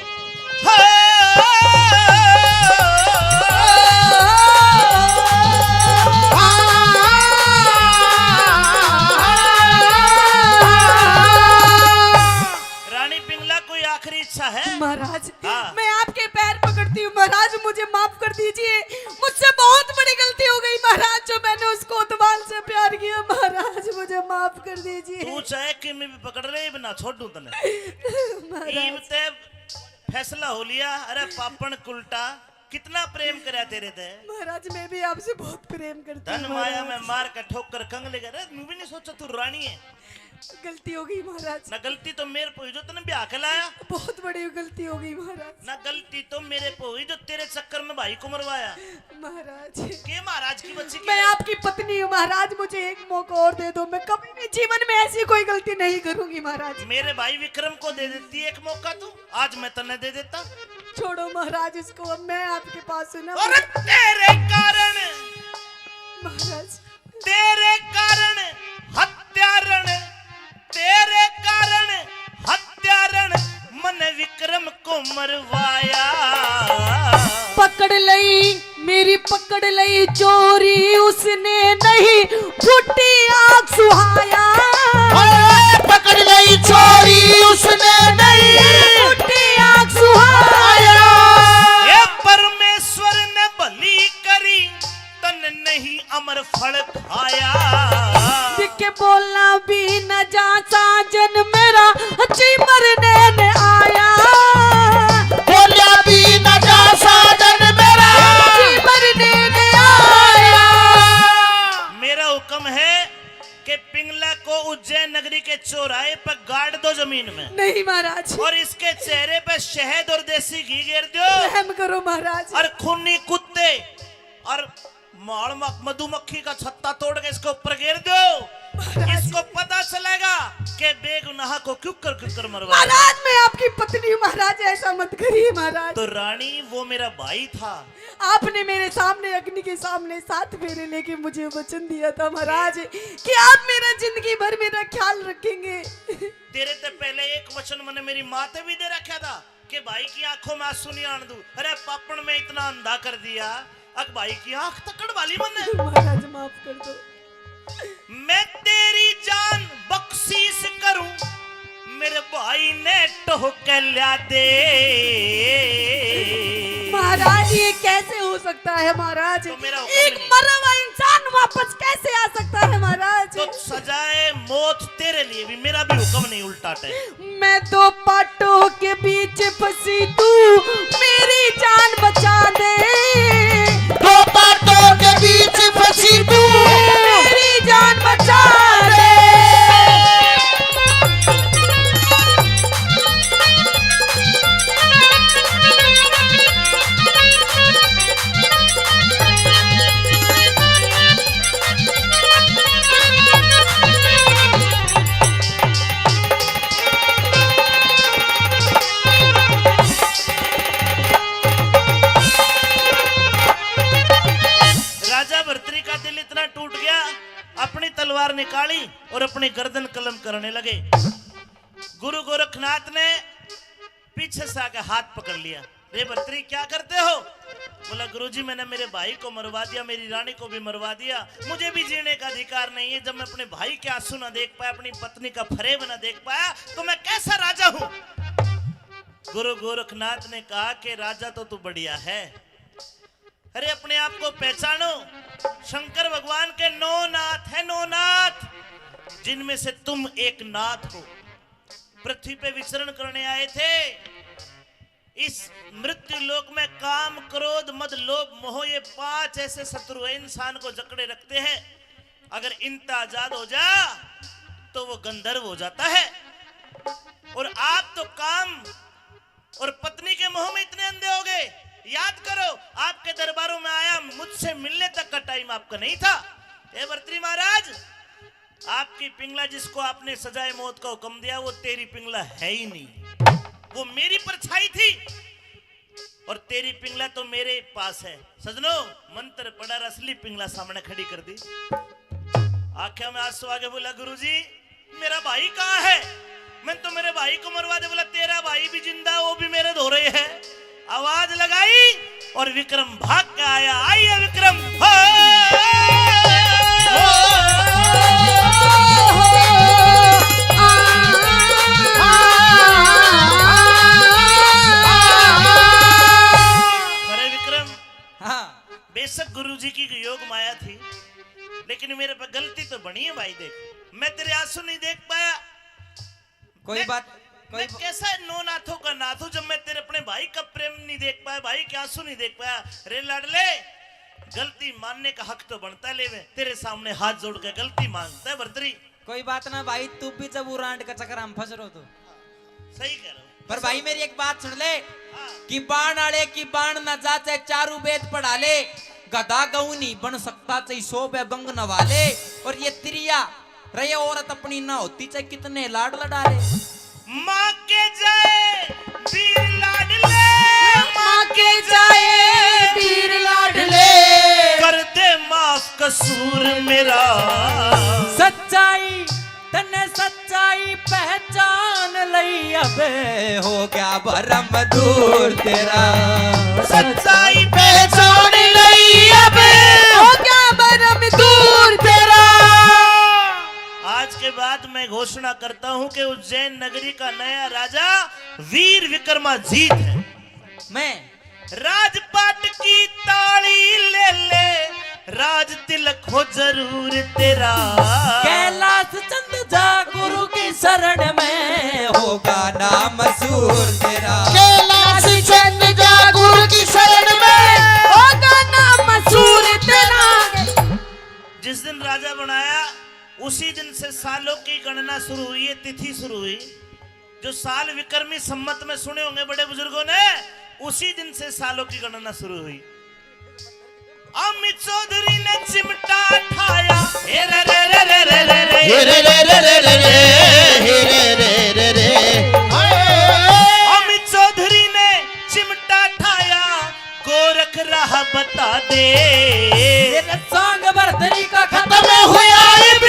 रानी पिंगला, कोई आखिरी इच्छा है? महाराज, हाँ। मैं आपके पैर पकड़ती हूँ महाराज, मुझे माफ कर दीजिए। मुझसे बहुत बड़ी गलती हो गई महाराज, जो मैंने उस कोतवाल से प्यार किया महाराज, मुझे माफ कर दीजिए। तू चाहे किमी भी पकड़ ले, इब ना छोड़ू तने। महाराज। इब ते फैसला हो लिया। अरे पापण कुलटा, कितना प्रेम करया तेरे ते। महाराज, मैं भी आपसे बहुत प्रेम करती हूँ धन माया में महाराज। मार के ठोकर कंगले कर, मैं भी नहीं सोचा तू रानी है। गलती हो गई महाराज। ना गलती तो मेरे पे हुई जो तने ब्याह के लाया। बहुत बड़ी गलती हो गई महाराज। ना गलती तो मेरे पे हुई जो तेरे चक्कर में भाई को मरवाया। महाराज। के महाराज की बच्ची की मैं है? आपकी पत्नी हूँ महाराज, मुझे एक मौका और दे दो, मैं कभी भी जीवन में ऐसी कोई गलती नहीं करूंगी महाराज। मेरे भाई विक्रम को दे देती एक मौका तू, आज मैं तन्ने दे देता। छोड़ो महाराज इसको, अब मैं आपके पास हूँ ना। और तेरे कारण महाराज। तेरे कारण हत्यारण, तेरे कारण हत्यारण, मन्ने विक्रम को मरवाया। पकड़ लई, मेरी पकड़ लई चोरी, उसने नहीं फूटी आग सुहाया। ओए, पकड़ लई चोरी, उसने नहीं फूटी आग सुहाया। हे परमेश्वर ने भली करी, तन नहीं अमर फल खाया। दिखे बोला भी न जा साजन मेरा, जी मरने ने आया। बोला भी न जा साजन मेरा, जी मरने ने आया। मेरा हुक्म है कि पिंगला को उज्जैन नगरी के चौराहे पर गाड़ दो जमीन में। नहीं महाराज। और इसके चेहरे पे शहद और देसी घी गेर दो। रहम करो महाराज। और खूनी कुत्ते और माल मक-, मधुमक्खी का छत्ता तोड़ के इसके ऊपर गेर दो। महाराज। इसको पता चलेगा कि बेगुनाह को क्यों कर, क्यों कर मरवा। महाराज, मैं आपकी पत्नी हूँ महाराज, ऐसा मत करिए महाराज। तो रानी, वो मेरा भाई था। आपने मेरे सामने, अग्नि के सामने सात फेरे लेके मुझे वचन दिया था महाराज कि आप मेरा जिंदगी भर मेरा ख्याल रखेंगे। तेरे ते पहले एक वचन मैंने मेरी माँ ते भी दे रखा था कि भाई की आंखों में आंसू नहीं आन दूं। अरे पापण, मैं इतना अंधा कर दिया, अक भाई की आंख तक कढ़वा ली मैंने। महाराज, माफ कर दो। मैं तेरी जान बख्शीश करूं, मेरे भाई ने टोह के ल्या दे। महाराज, ये कैसे हो सकता है महाराज? तो मेरा हुक्म एक नहीं। मरा हुआ इंसान वापस कैसे आ सकता है महाराज? तो सजाए मौत तेरे लिए भी, मेरा भी हुक्म नहीं उल्टा टाइम। मैं दो पाटों के बीच फंसी, तू मेरी जान बचा दे। दो पाटों के बीच फंसी, तू मेरी जान बचा दे। राजा भर्तरी का दिल इतना टूट गया, अपनी तलवार निकाली और अपनी गर्दन कलम करने लगे। गुरु गोरखनाथ ने पीछे से आके हाथ पकड़ लिया। "रे भर्तरी, क्या करते हो?" बोला, "गुरुजी, मैंने मेरे भाई को मरवा दिया, मेरी रानी को भी मरवा दिया, मुझे भी जीने का अधिकार नहीं है। जब मैं अपने भाई के आंसू ना देख पाया, अपनी पत्नी का फरेब ना देख पाया, तो मैं कैसा राजा हूं?" गुरु गोरखनाथ ने कहा कि राजा तो तू बढ़िया है, अरे, अपने आप को पहचानो। शंकर भगवान के नौ नाथ हैं, नौ नाथ, जिनमें से तुम एक नाथ हो। पृथ्वी पे विचरण करने आए थे। इस मृत्यु लोक में काम, क्रोध, मद, लोभ, मोह, ये पांच ऐसे शत्रु हैं, इंसान को जकड़े रखते हैं। अगर इनता आजाद हो जा, तो वो गंधर्व हो जाता है। और आप तो काम और पत्नी के मोह में इतने अंधे हो गए। याद करो, आपके दरबारों में आया, मुझसे मिलने तक का टाइम आपका नहीं था। हे भर्तरी महाराज, आपकी पिंगला, जिसको आपने सजाए मौत का हुक्म दिया, वो तेरी पिंगला है ही नहीं, वो मेरी परछाई थी। और तेरी पिंगला तो मेरे पास है। सजनो, मंत्र पढ़ा, असली पिंगला सामने खड़ी कर दी। आंखें में आंसू आके बोला, "गुरुजी, मेरा भाई कहाँ है? मैं तो मेरे भाई को मरवा दे।" बोला, "तेरा भाई भी जिंदा, वो भी मेरे धोरे है।" आवाज लगाई और विक्रम भाग के आया। आइए विक्रम। हो! अरे विक्रम, हाँ। बेशक गुरुजी की योग माया थी, लेकिन मेरे पे गलती तो बनी है भाई। देख, मैं तेरे आंसू नहीं देख पाया। कोई मैं, बात, कोई मैं ब- कैसा नौ नाथों का नाथ हूँ, जब मैं तेरे अपने भाई का प्रेम नहीं देख पाया, भाई के आंसू नहीं देख पाया? रे लाडले, गलती मानने का हक तो बनता है, ले मैं तेरे सामने हाथ जोड़ के गलती मांगता है भर्तरी। कोई बात ना भाई, तू भी जब उरांड का चक्कर हम फंस रहो तो। सही कह रहे हो। पर भाई मेरी एक बात सुन ले, हाँ। कि बाण आले की बाण ना जा, चाहे चारू वेद पढ़ा ले, गधा गऊ नहीं बन सकता, चाहे सौ बे गंग नवा ले। और ये त्रिया रहे, औरत अपनी ना होती, चाहे कितने लाड लड़ा ले। माँ के जाए वीर लाडले, माँ के जाए वीर लाडले, कर दे माफ कसूर मेरा। सच्चाई तन्ने सच्चाई पहचान लई, अब हो गया भरम दूर तेरा। सच्चाई पहचान लई, अब हो गया भरम दूर तेरा। आज के बाद मैं घोषणा करता हूं कि उज्जैन नगरी का नया राजा वीर विक्रमाजीत है। मैं राजपाट की ताली ले ले, राज तिलक हो जरूर तेरा। कैलाश चंद जा गुरु की शरण में, होगा नाम मशहूर तेरा। कैलाश चंद जा गुरु की शरण में, होगा नाम मशहूर तेरा। जिस दिन राजा बनाया, उसी दिन से सालों की गणना शुरू हुई है, तिथि शुरू हुई। जो साल विक्रमी संवत में सुने होंगे बड़े बुजुर्गों ने, उसी दिन से सालों की गणना शुरू हुई। अमित चौधरी ने चिमटा ठाया, हे रे रे रे रे रे रे रे। हे रे रे रे रे रे, हे रे रे रे रे। अमित चौधरी ने चिमटा ठाया, गोरख राह बता दे। तेरा सांग भरतरी का खत्म हुआ इब,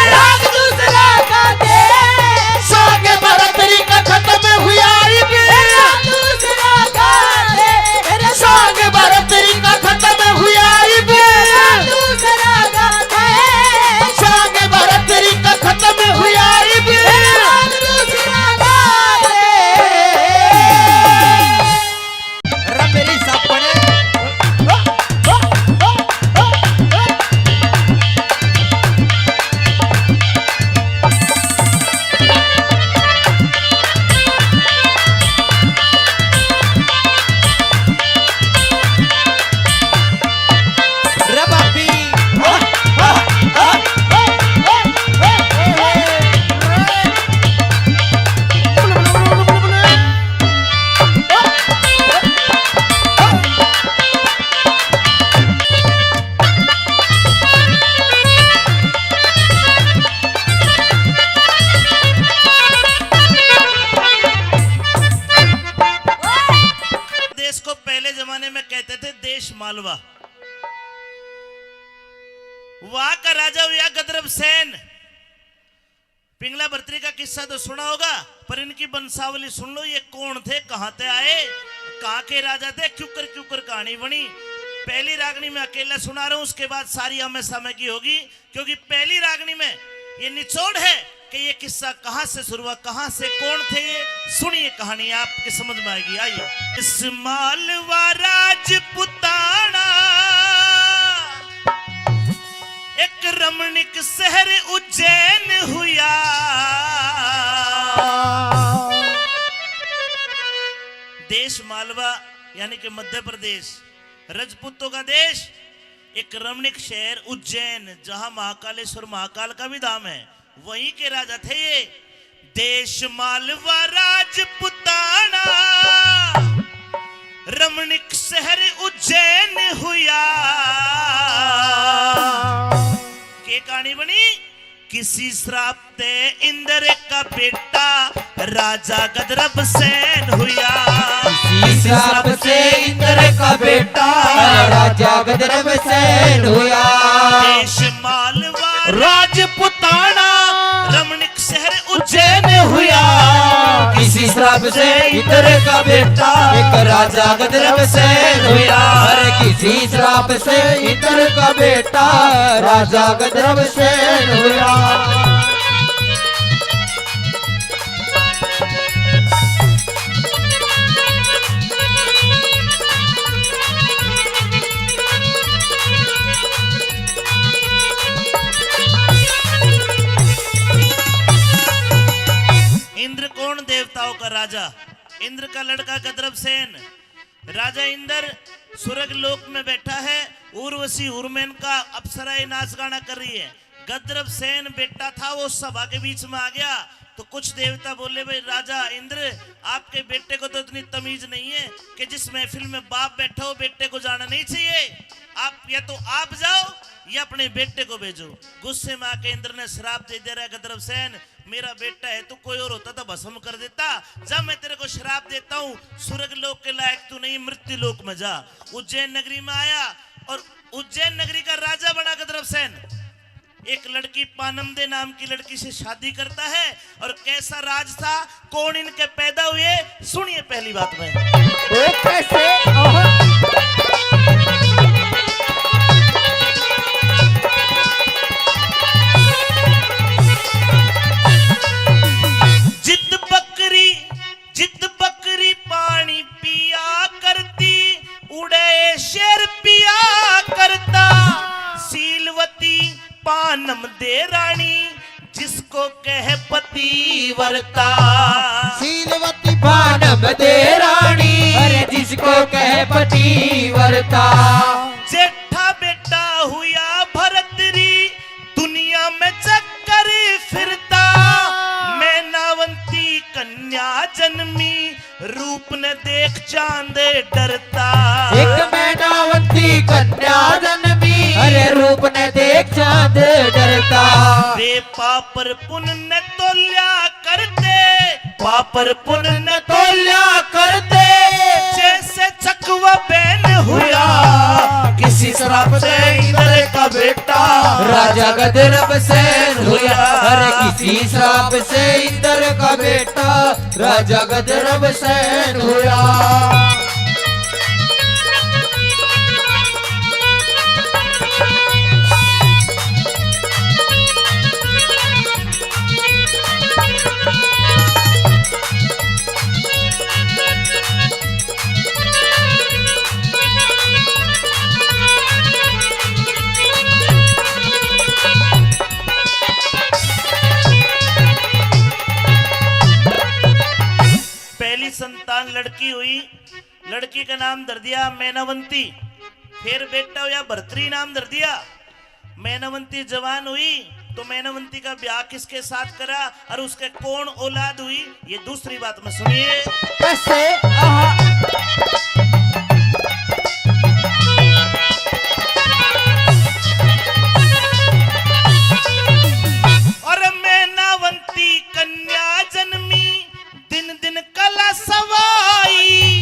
राग दूसरा गा दे। सांग भरतरी का खत्म हुआ इब, राग दूसरा गा दे। तेरा सांग भरतरी का खत्म हुआ इब, राग दूसरा गा दे। सांग भरतरी का खत्म हुआ इब, राग दूसरा गा दे। रे मेरी सापणे। रे बापी। देश को पहले जमाने में कहते थे देश मालवा। वहां का राजा हुआ गदरभ सेन। पिंगला भरतरी का किस्सा तो सुना होगा, पर इनकी वंशावली सुन लो, ये कौन थे, कहाँ ते आए, कहाँ के राजा थे, क्यों कर, क्यों कर कहानी बनी। पहली रागनी मैं अकेला सुना रहा हूँ, उसके बाद सारी आमने सामने की होगी, क्योंकि पहली रागनी में ये निचोड़ है कि ये किस्सा कहाँ से शुरू हुआ, कहाँ से, कौन थे ये। सुनिए, कहानी आपके समझ में आएगी। आइए। इस मालवा राजपुताना एक रमणीक शहर उज्जैन हुआ। देश मालवा यानी कि मध्य प्रदेश, रजपूतों का देश, एक रमणीक शहर उज्जैन, जहां महाकालेश्वर महाकाल का भी धाम है, वहीं के राजा थे ये। देश मालवा राजपुताना रमणीक शहर उज्जैन हुआ। के कहानी बनी? किसी श्राप ते इंद्र का बेटा राजा गंधर्व सेन हुआ। किसी श्राप से इंद्र का बेटा राजा गंधर्व सेन हुआ। देश मालवा राजपुताना रमणीक शहर उज्जैन हुआ। किसी श्राप से इंद्र का बेटा एक राजा गंधर्व सेन हुआ। अरे किसी श्राप से इंद्र का बेटा राजा गंधर्व सेन हुआ। इंद्र कौन? देवताओं का राजा। इंद्र का लड़का गंधर्व सेन। राजा इंद्र स्वर्ग लोक में बैठा है, उर्वशी उर्मेन का अप्सराएं नाच गाना कर रही है। गंधर्व सेन बेटा था, वो सभा के बीच में आ गया तो कुछ देवता बोले, भाई राजा इंद्र, आपके बेटे को तो इतनी तमीज नहीं है कि जिस महफिल में बाप बैठा हो बेटे को जाना नहीं चाहिए। आप या तो आप जाओ या अपने बेटे को भेजो। गुस्से में आके इंद्र ने श्राप दे दिया, रे गंधर्व सेन, मेरा बेटा है, तू कोई और होता तो भस्म कर देता। जा, मैं तेरे को श्राप देता हूँ, स्वर्ग लोक के लायक तू नहीं, मृत्यु लोक में जा। उज्जैन नगरी में आया और उज्जैन नगरी का राजा बना गंधर्व सेन। एक लड़की पानमदे नाम की लड़की से शादी करता है। और कैसा राज था, कौन इनके पैदा हुए, सुनिए पहली बात में। ओ कैसे? ओहो। जित बकरी, जित बकरी पानी पिया करती, उड़े शेर पिया करता। शीलवती पानमदे रानी, जिसको कह पतिव्रता। शीलवती पानमदे रानी, अरे जिसको कह पतिव्रता। जेठा बेटा हुआ भरतरी, दुनिया में चक्कर फिरता। मैनावंती कन्या जन्मी, रूप ने देख चांद डरता। एक मैनावंती कन्या जन्मी, अरे रूप ने देख चांद डरता। वे पापर पुण्य तोल्या करते, पापर पुण्य तोल्या करते। जैसे चकवा बैन हुआ, किसी श्राप से इंद्र का बेटा राजा गंधर्व सेन हुआ। अरे किसी श्राप से इंद्र का बेटा राजा गंधर्व सेन हुआ। पहली संतान लड़की हुई, लड़की का नाम धर दिया मैनावंती। फिर बेटा हुआ भरतरी नाम धर दिया। मैनावंती जवान हुई तो मैनावंती का ब्याह किसके साथ करा और उसके कौन औलाद हुई, ये दूसरी बात में सुनिए। कैसे? आहा। और मैनावंती कन्या जन्मी, दिन दिन कला सवाई।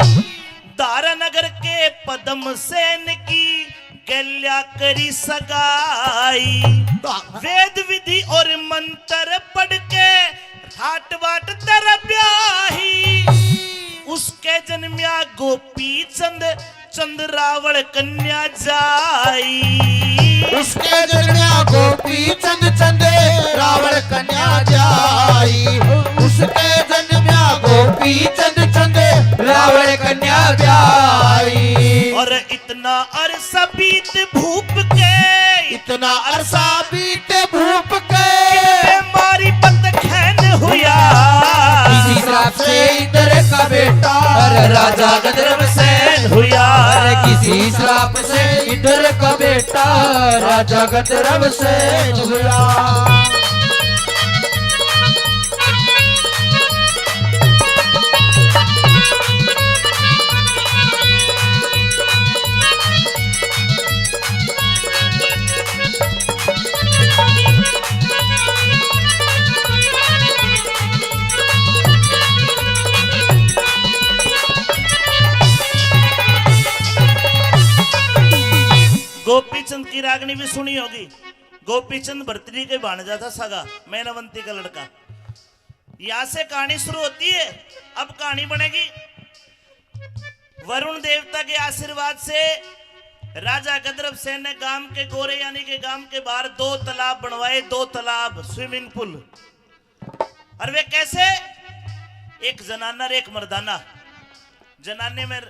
दारा नगर के पद्म सेन की गैल्या करी सगाई। वाह। वेद विधि और मंत्र पढ़ के ठाट बाट तेरा ब्याही। उसके जन्म्या गोपी चंद, चंद रावण कन्या जाई। उसके जन्म्या गोपी चंद, चंद रावण कन्या जाई। उसके जन्म्या गोपी चंद, चंद रावण कन्या जाई। और इतना अरसा बीत भूप के, इतना अरसा बीत भूप के, किन पे मारी पत खैन हुया। किसी श्राप से इंद्र का बेटा, अरे राजा गंधर्व सेन हुया। अरे किसी श्राप से इंद्र का बेटा, राजा गंधर्व सेन हुया। गोपीचंद की रागनी भी सुनी होगी। गोपीचंद भरतरी के भाणजा था सगा, मैनावंती का लड़का। यहाँ से कहानी शुरू होती है। अब कहानी बनेगी वरुण देवता के आशीर्वाद से। राजा गंधर्व सेन ने गांव के गोरे यानी के गांव के बाहर दो तालाब बनवाए, दो तालाब, स्विमिंग पूल। और वे कैसे? एक जनाना और एक मर्दाना। जनाने में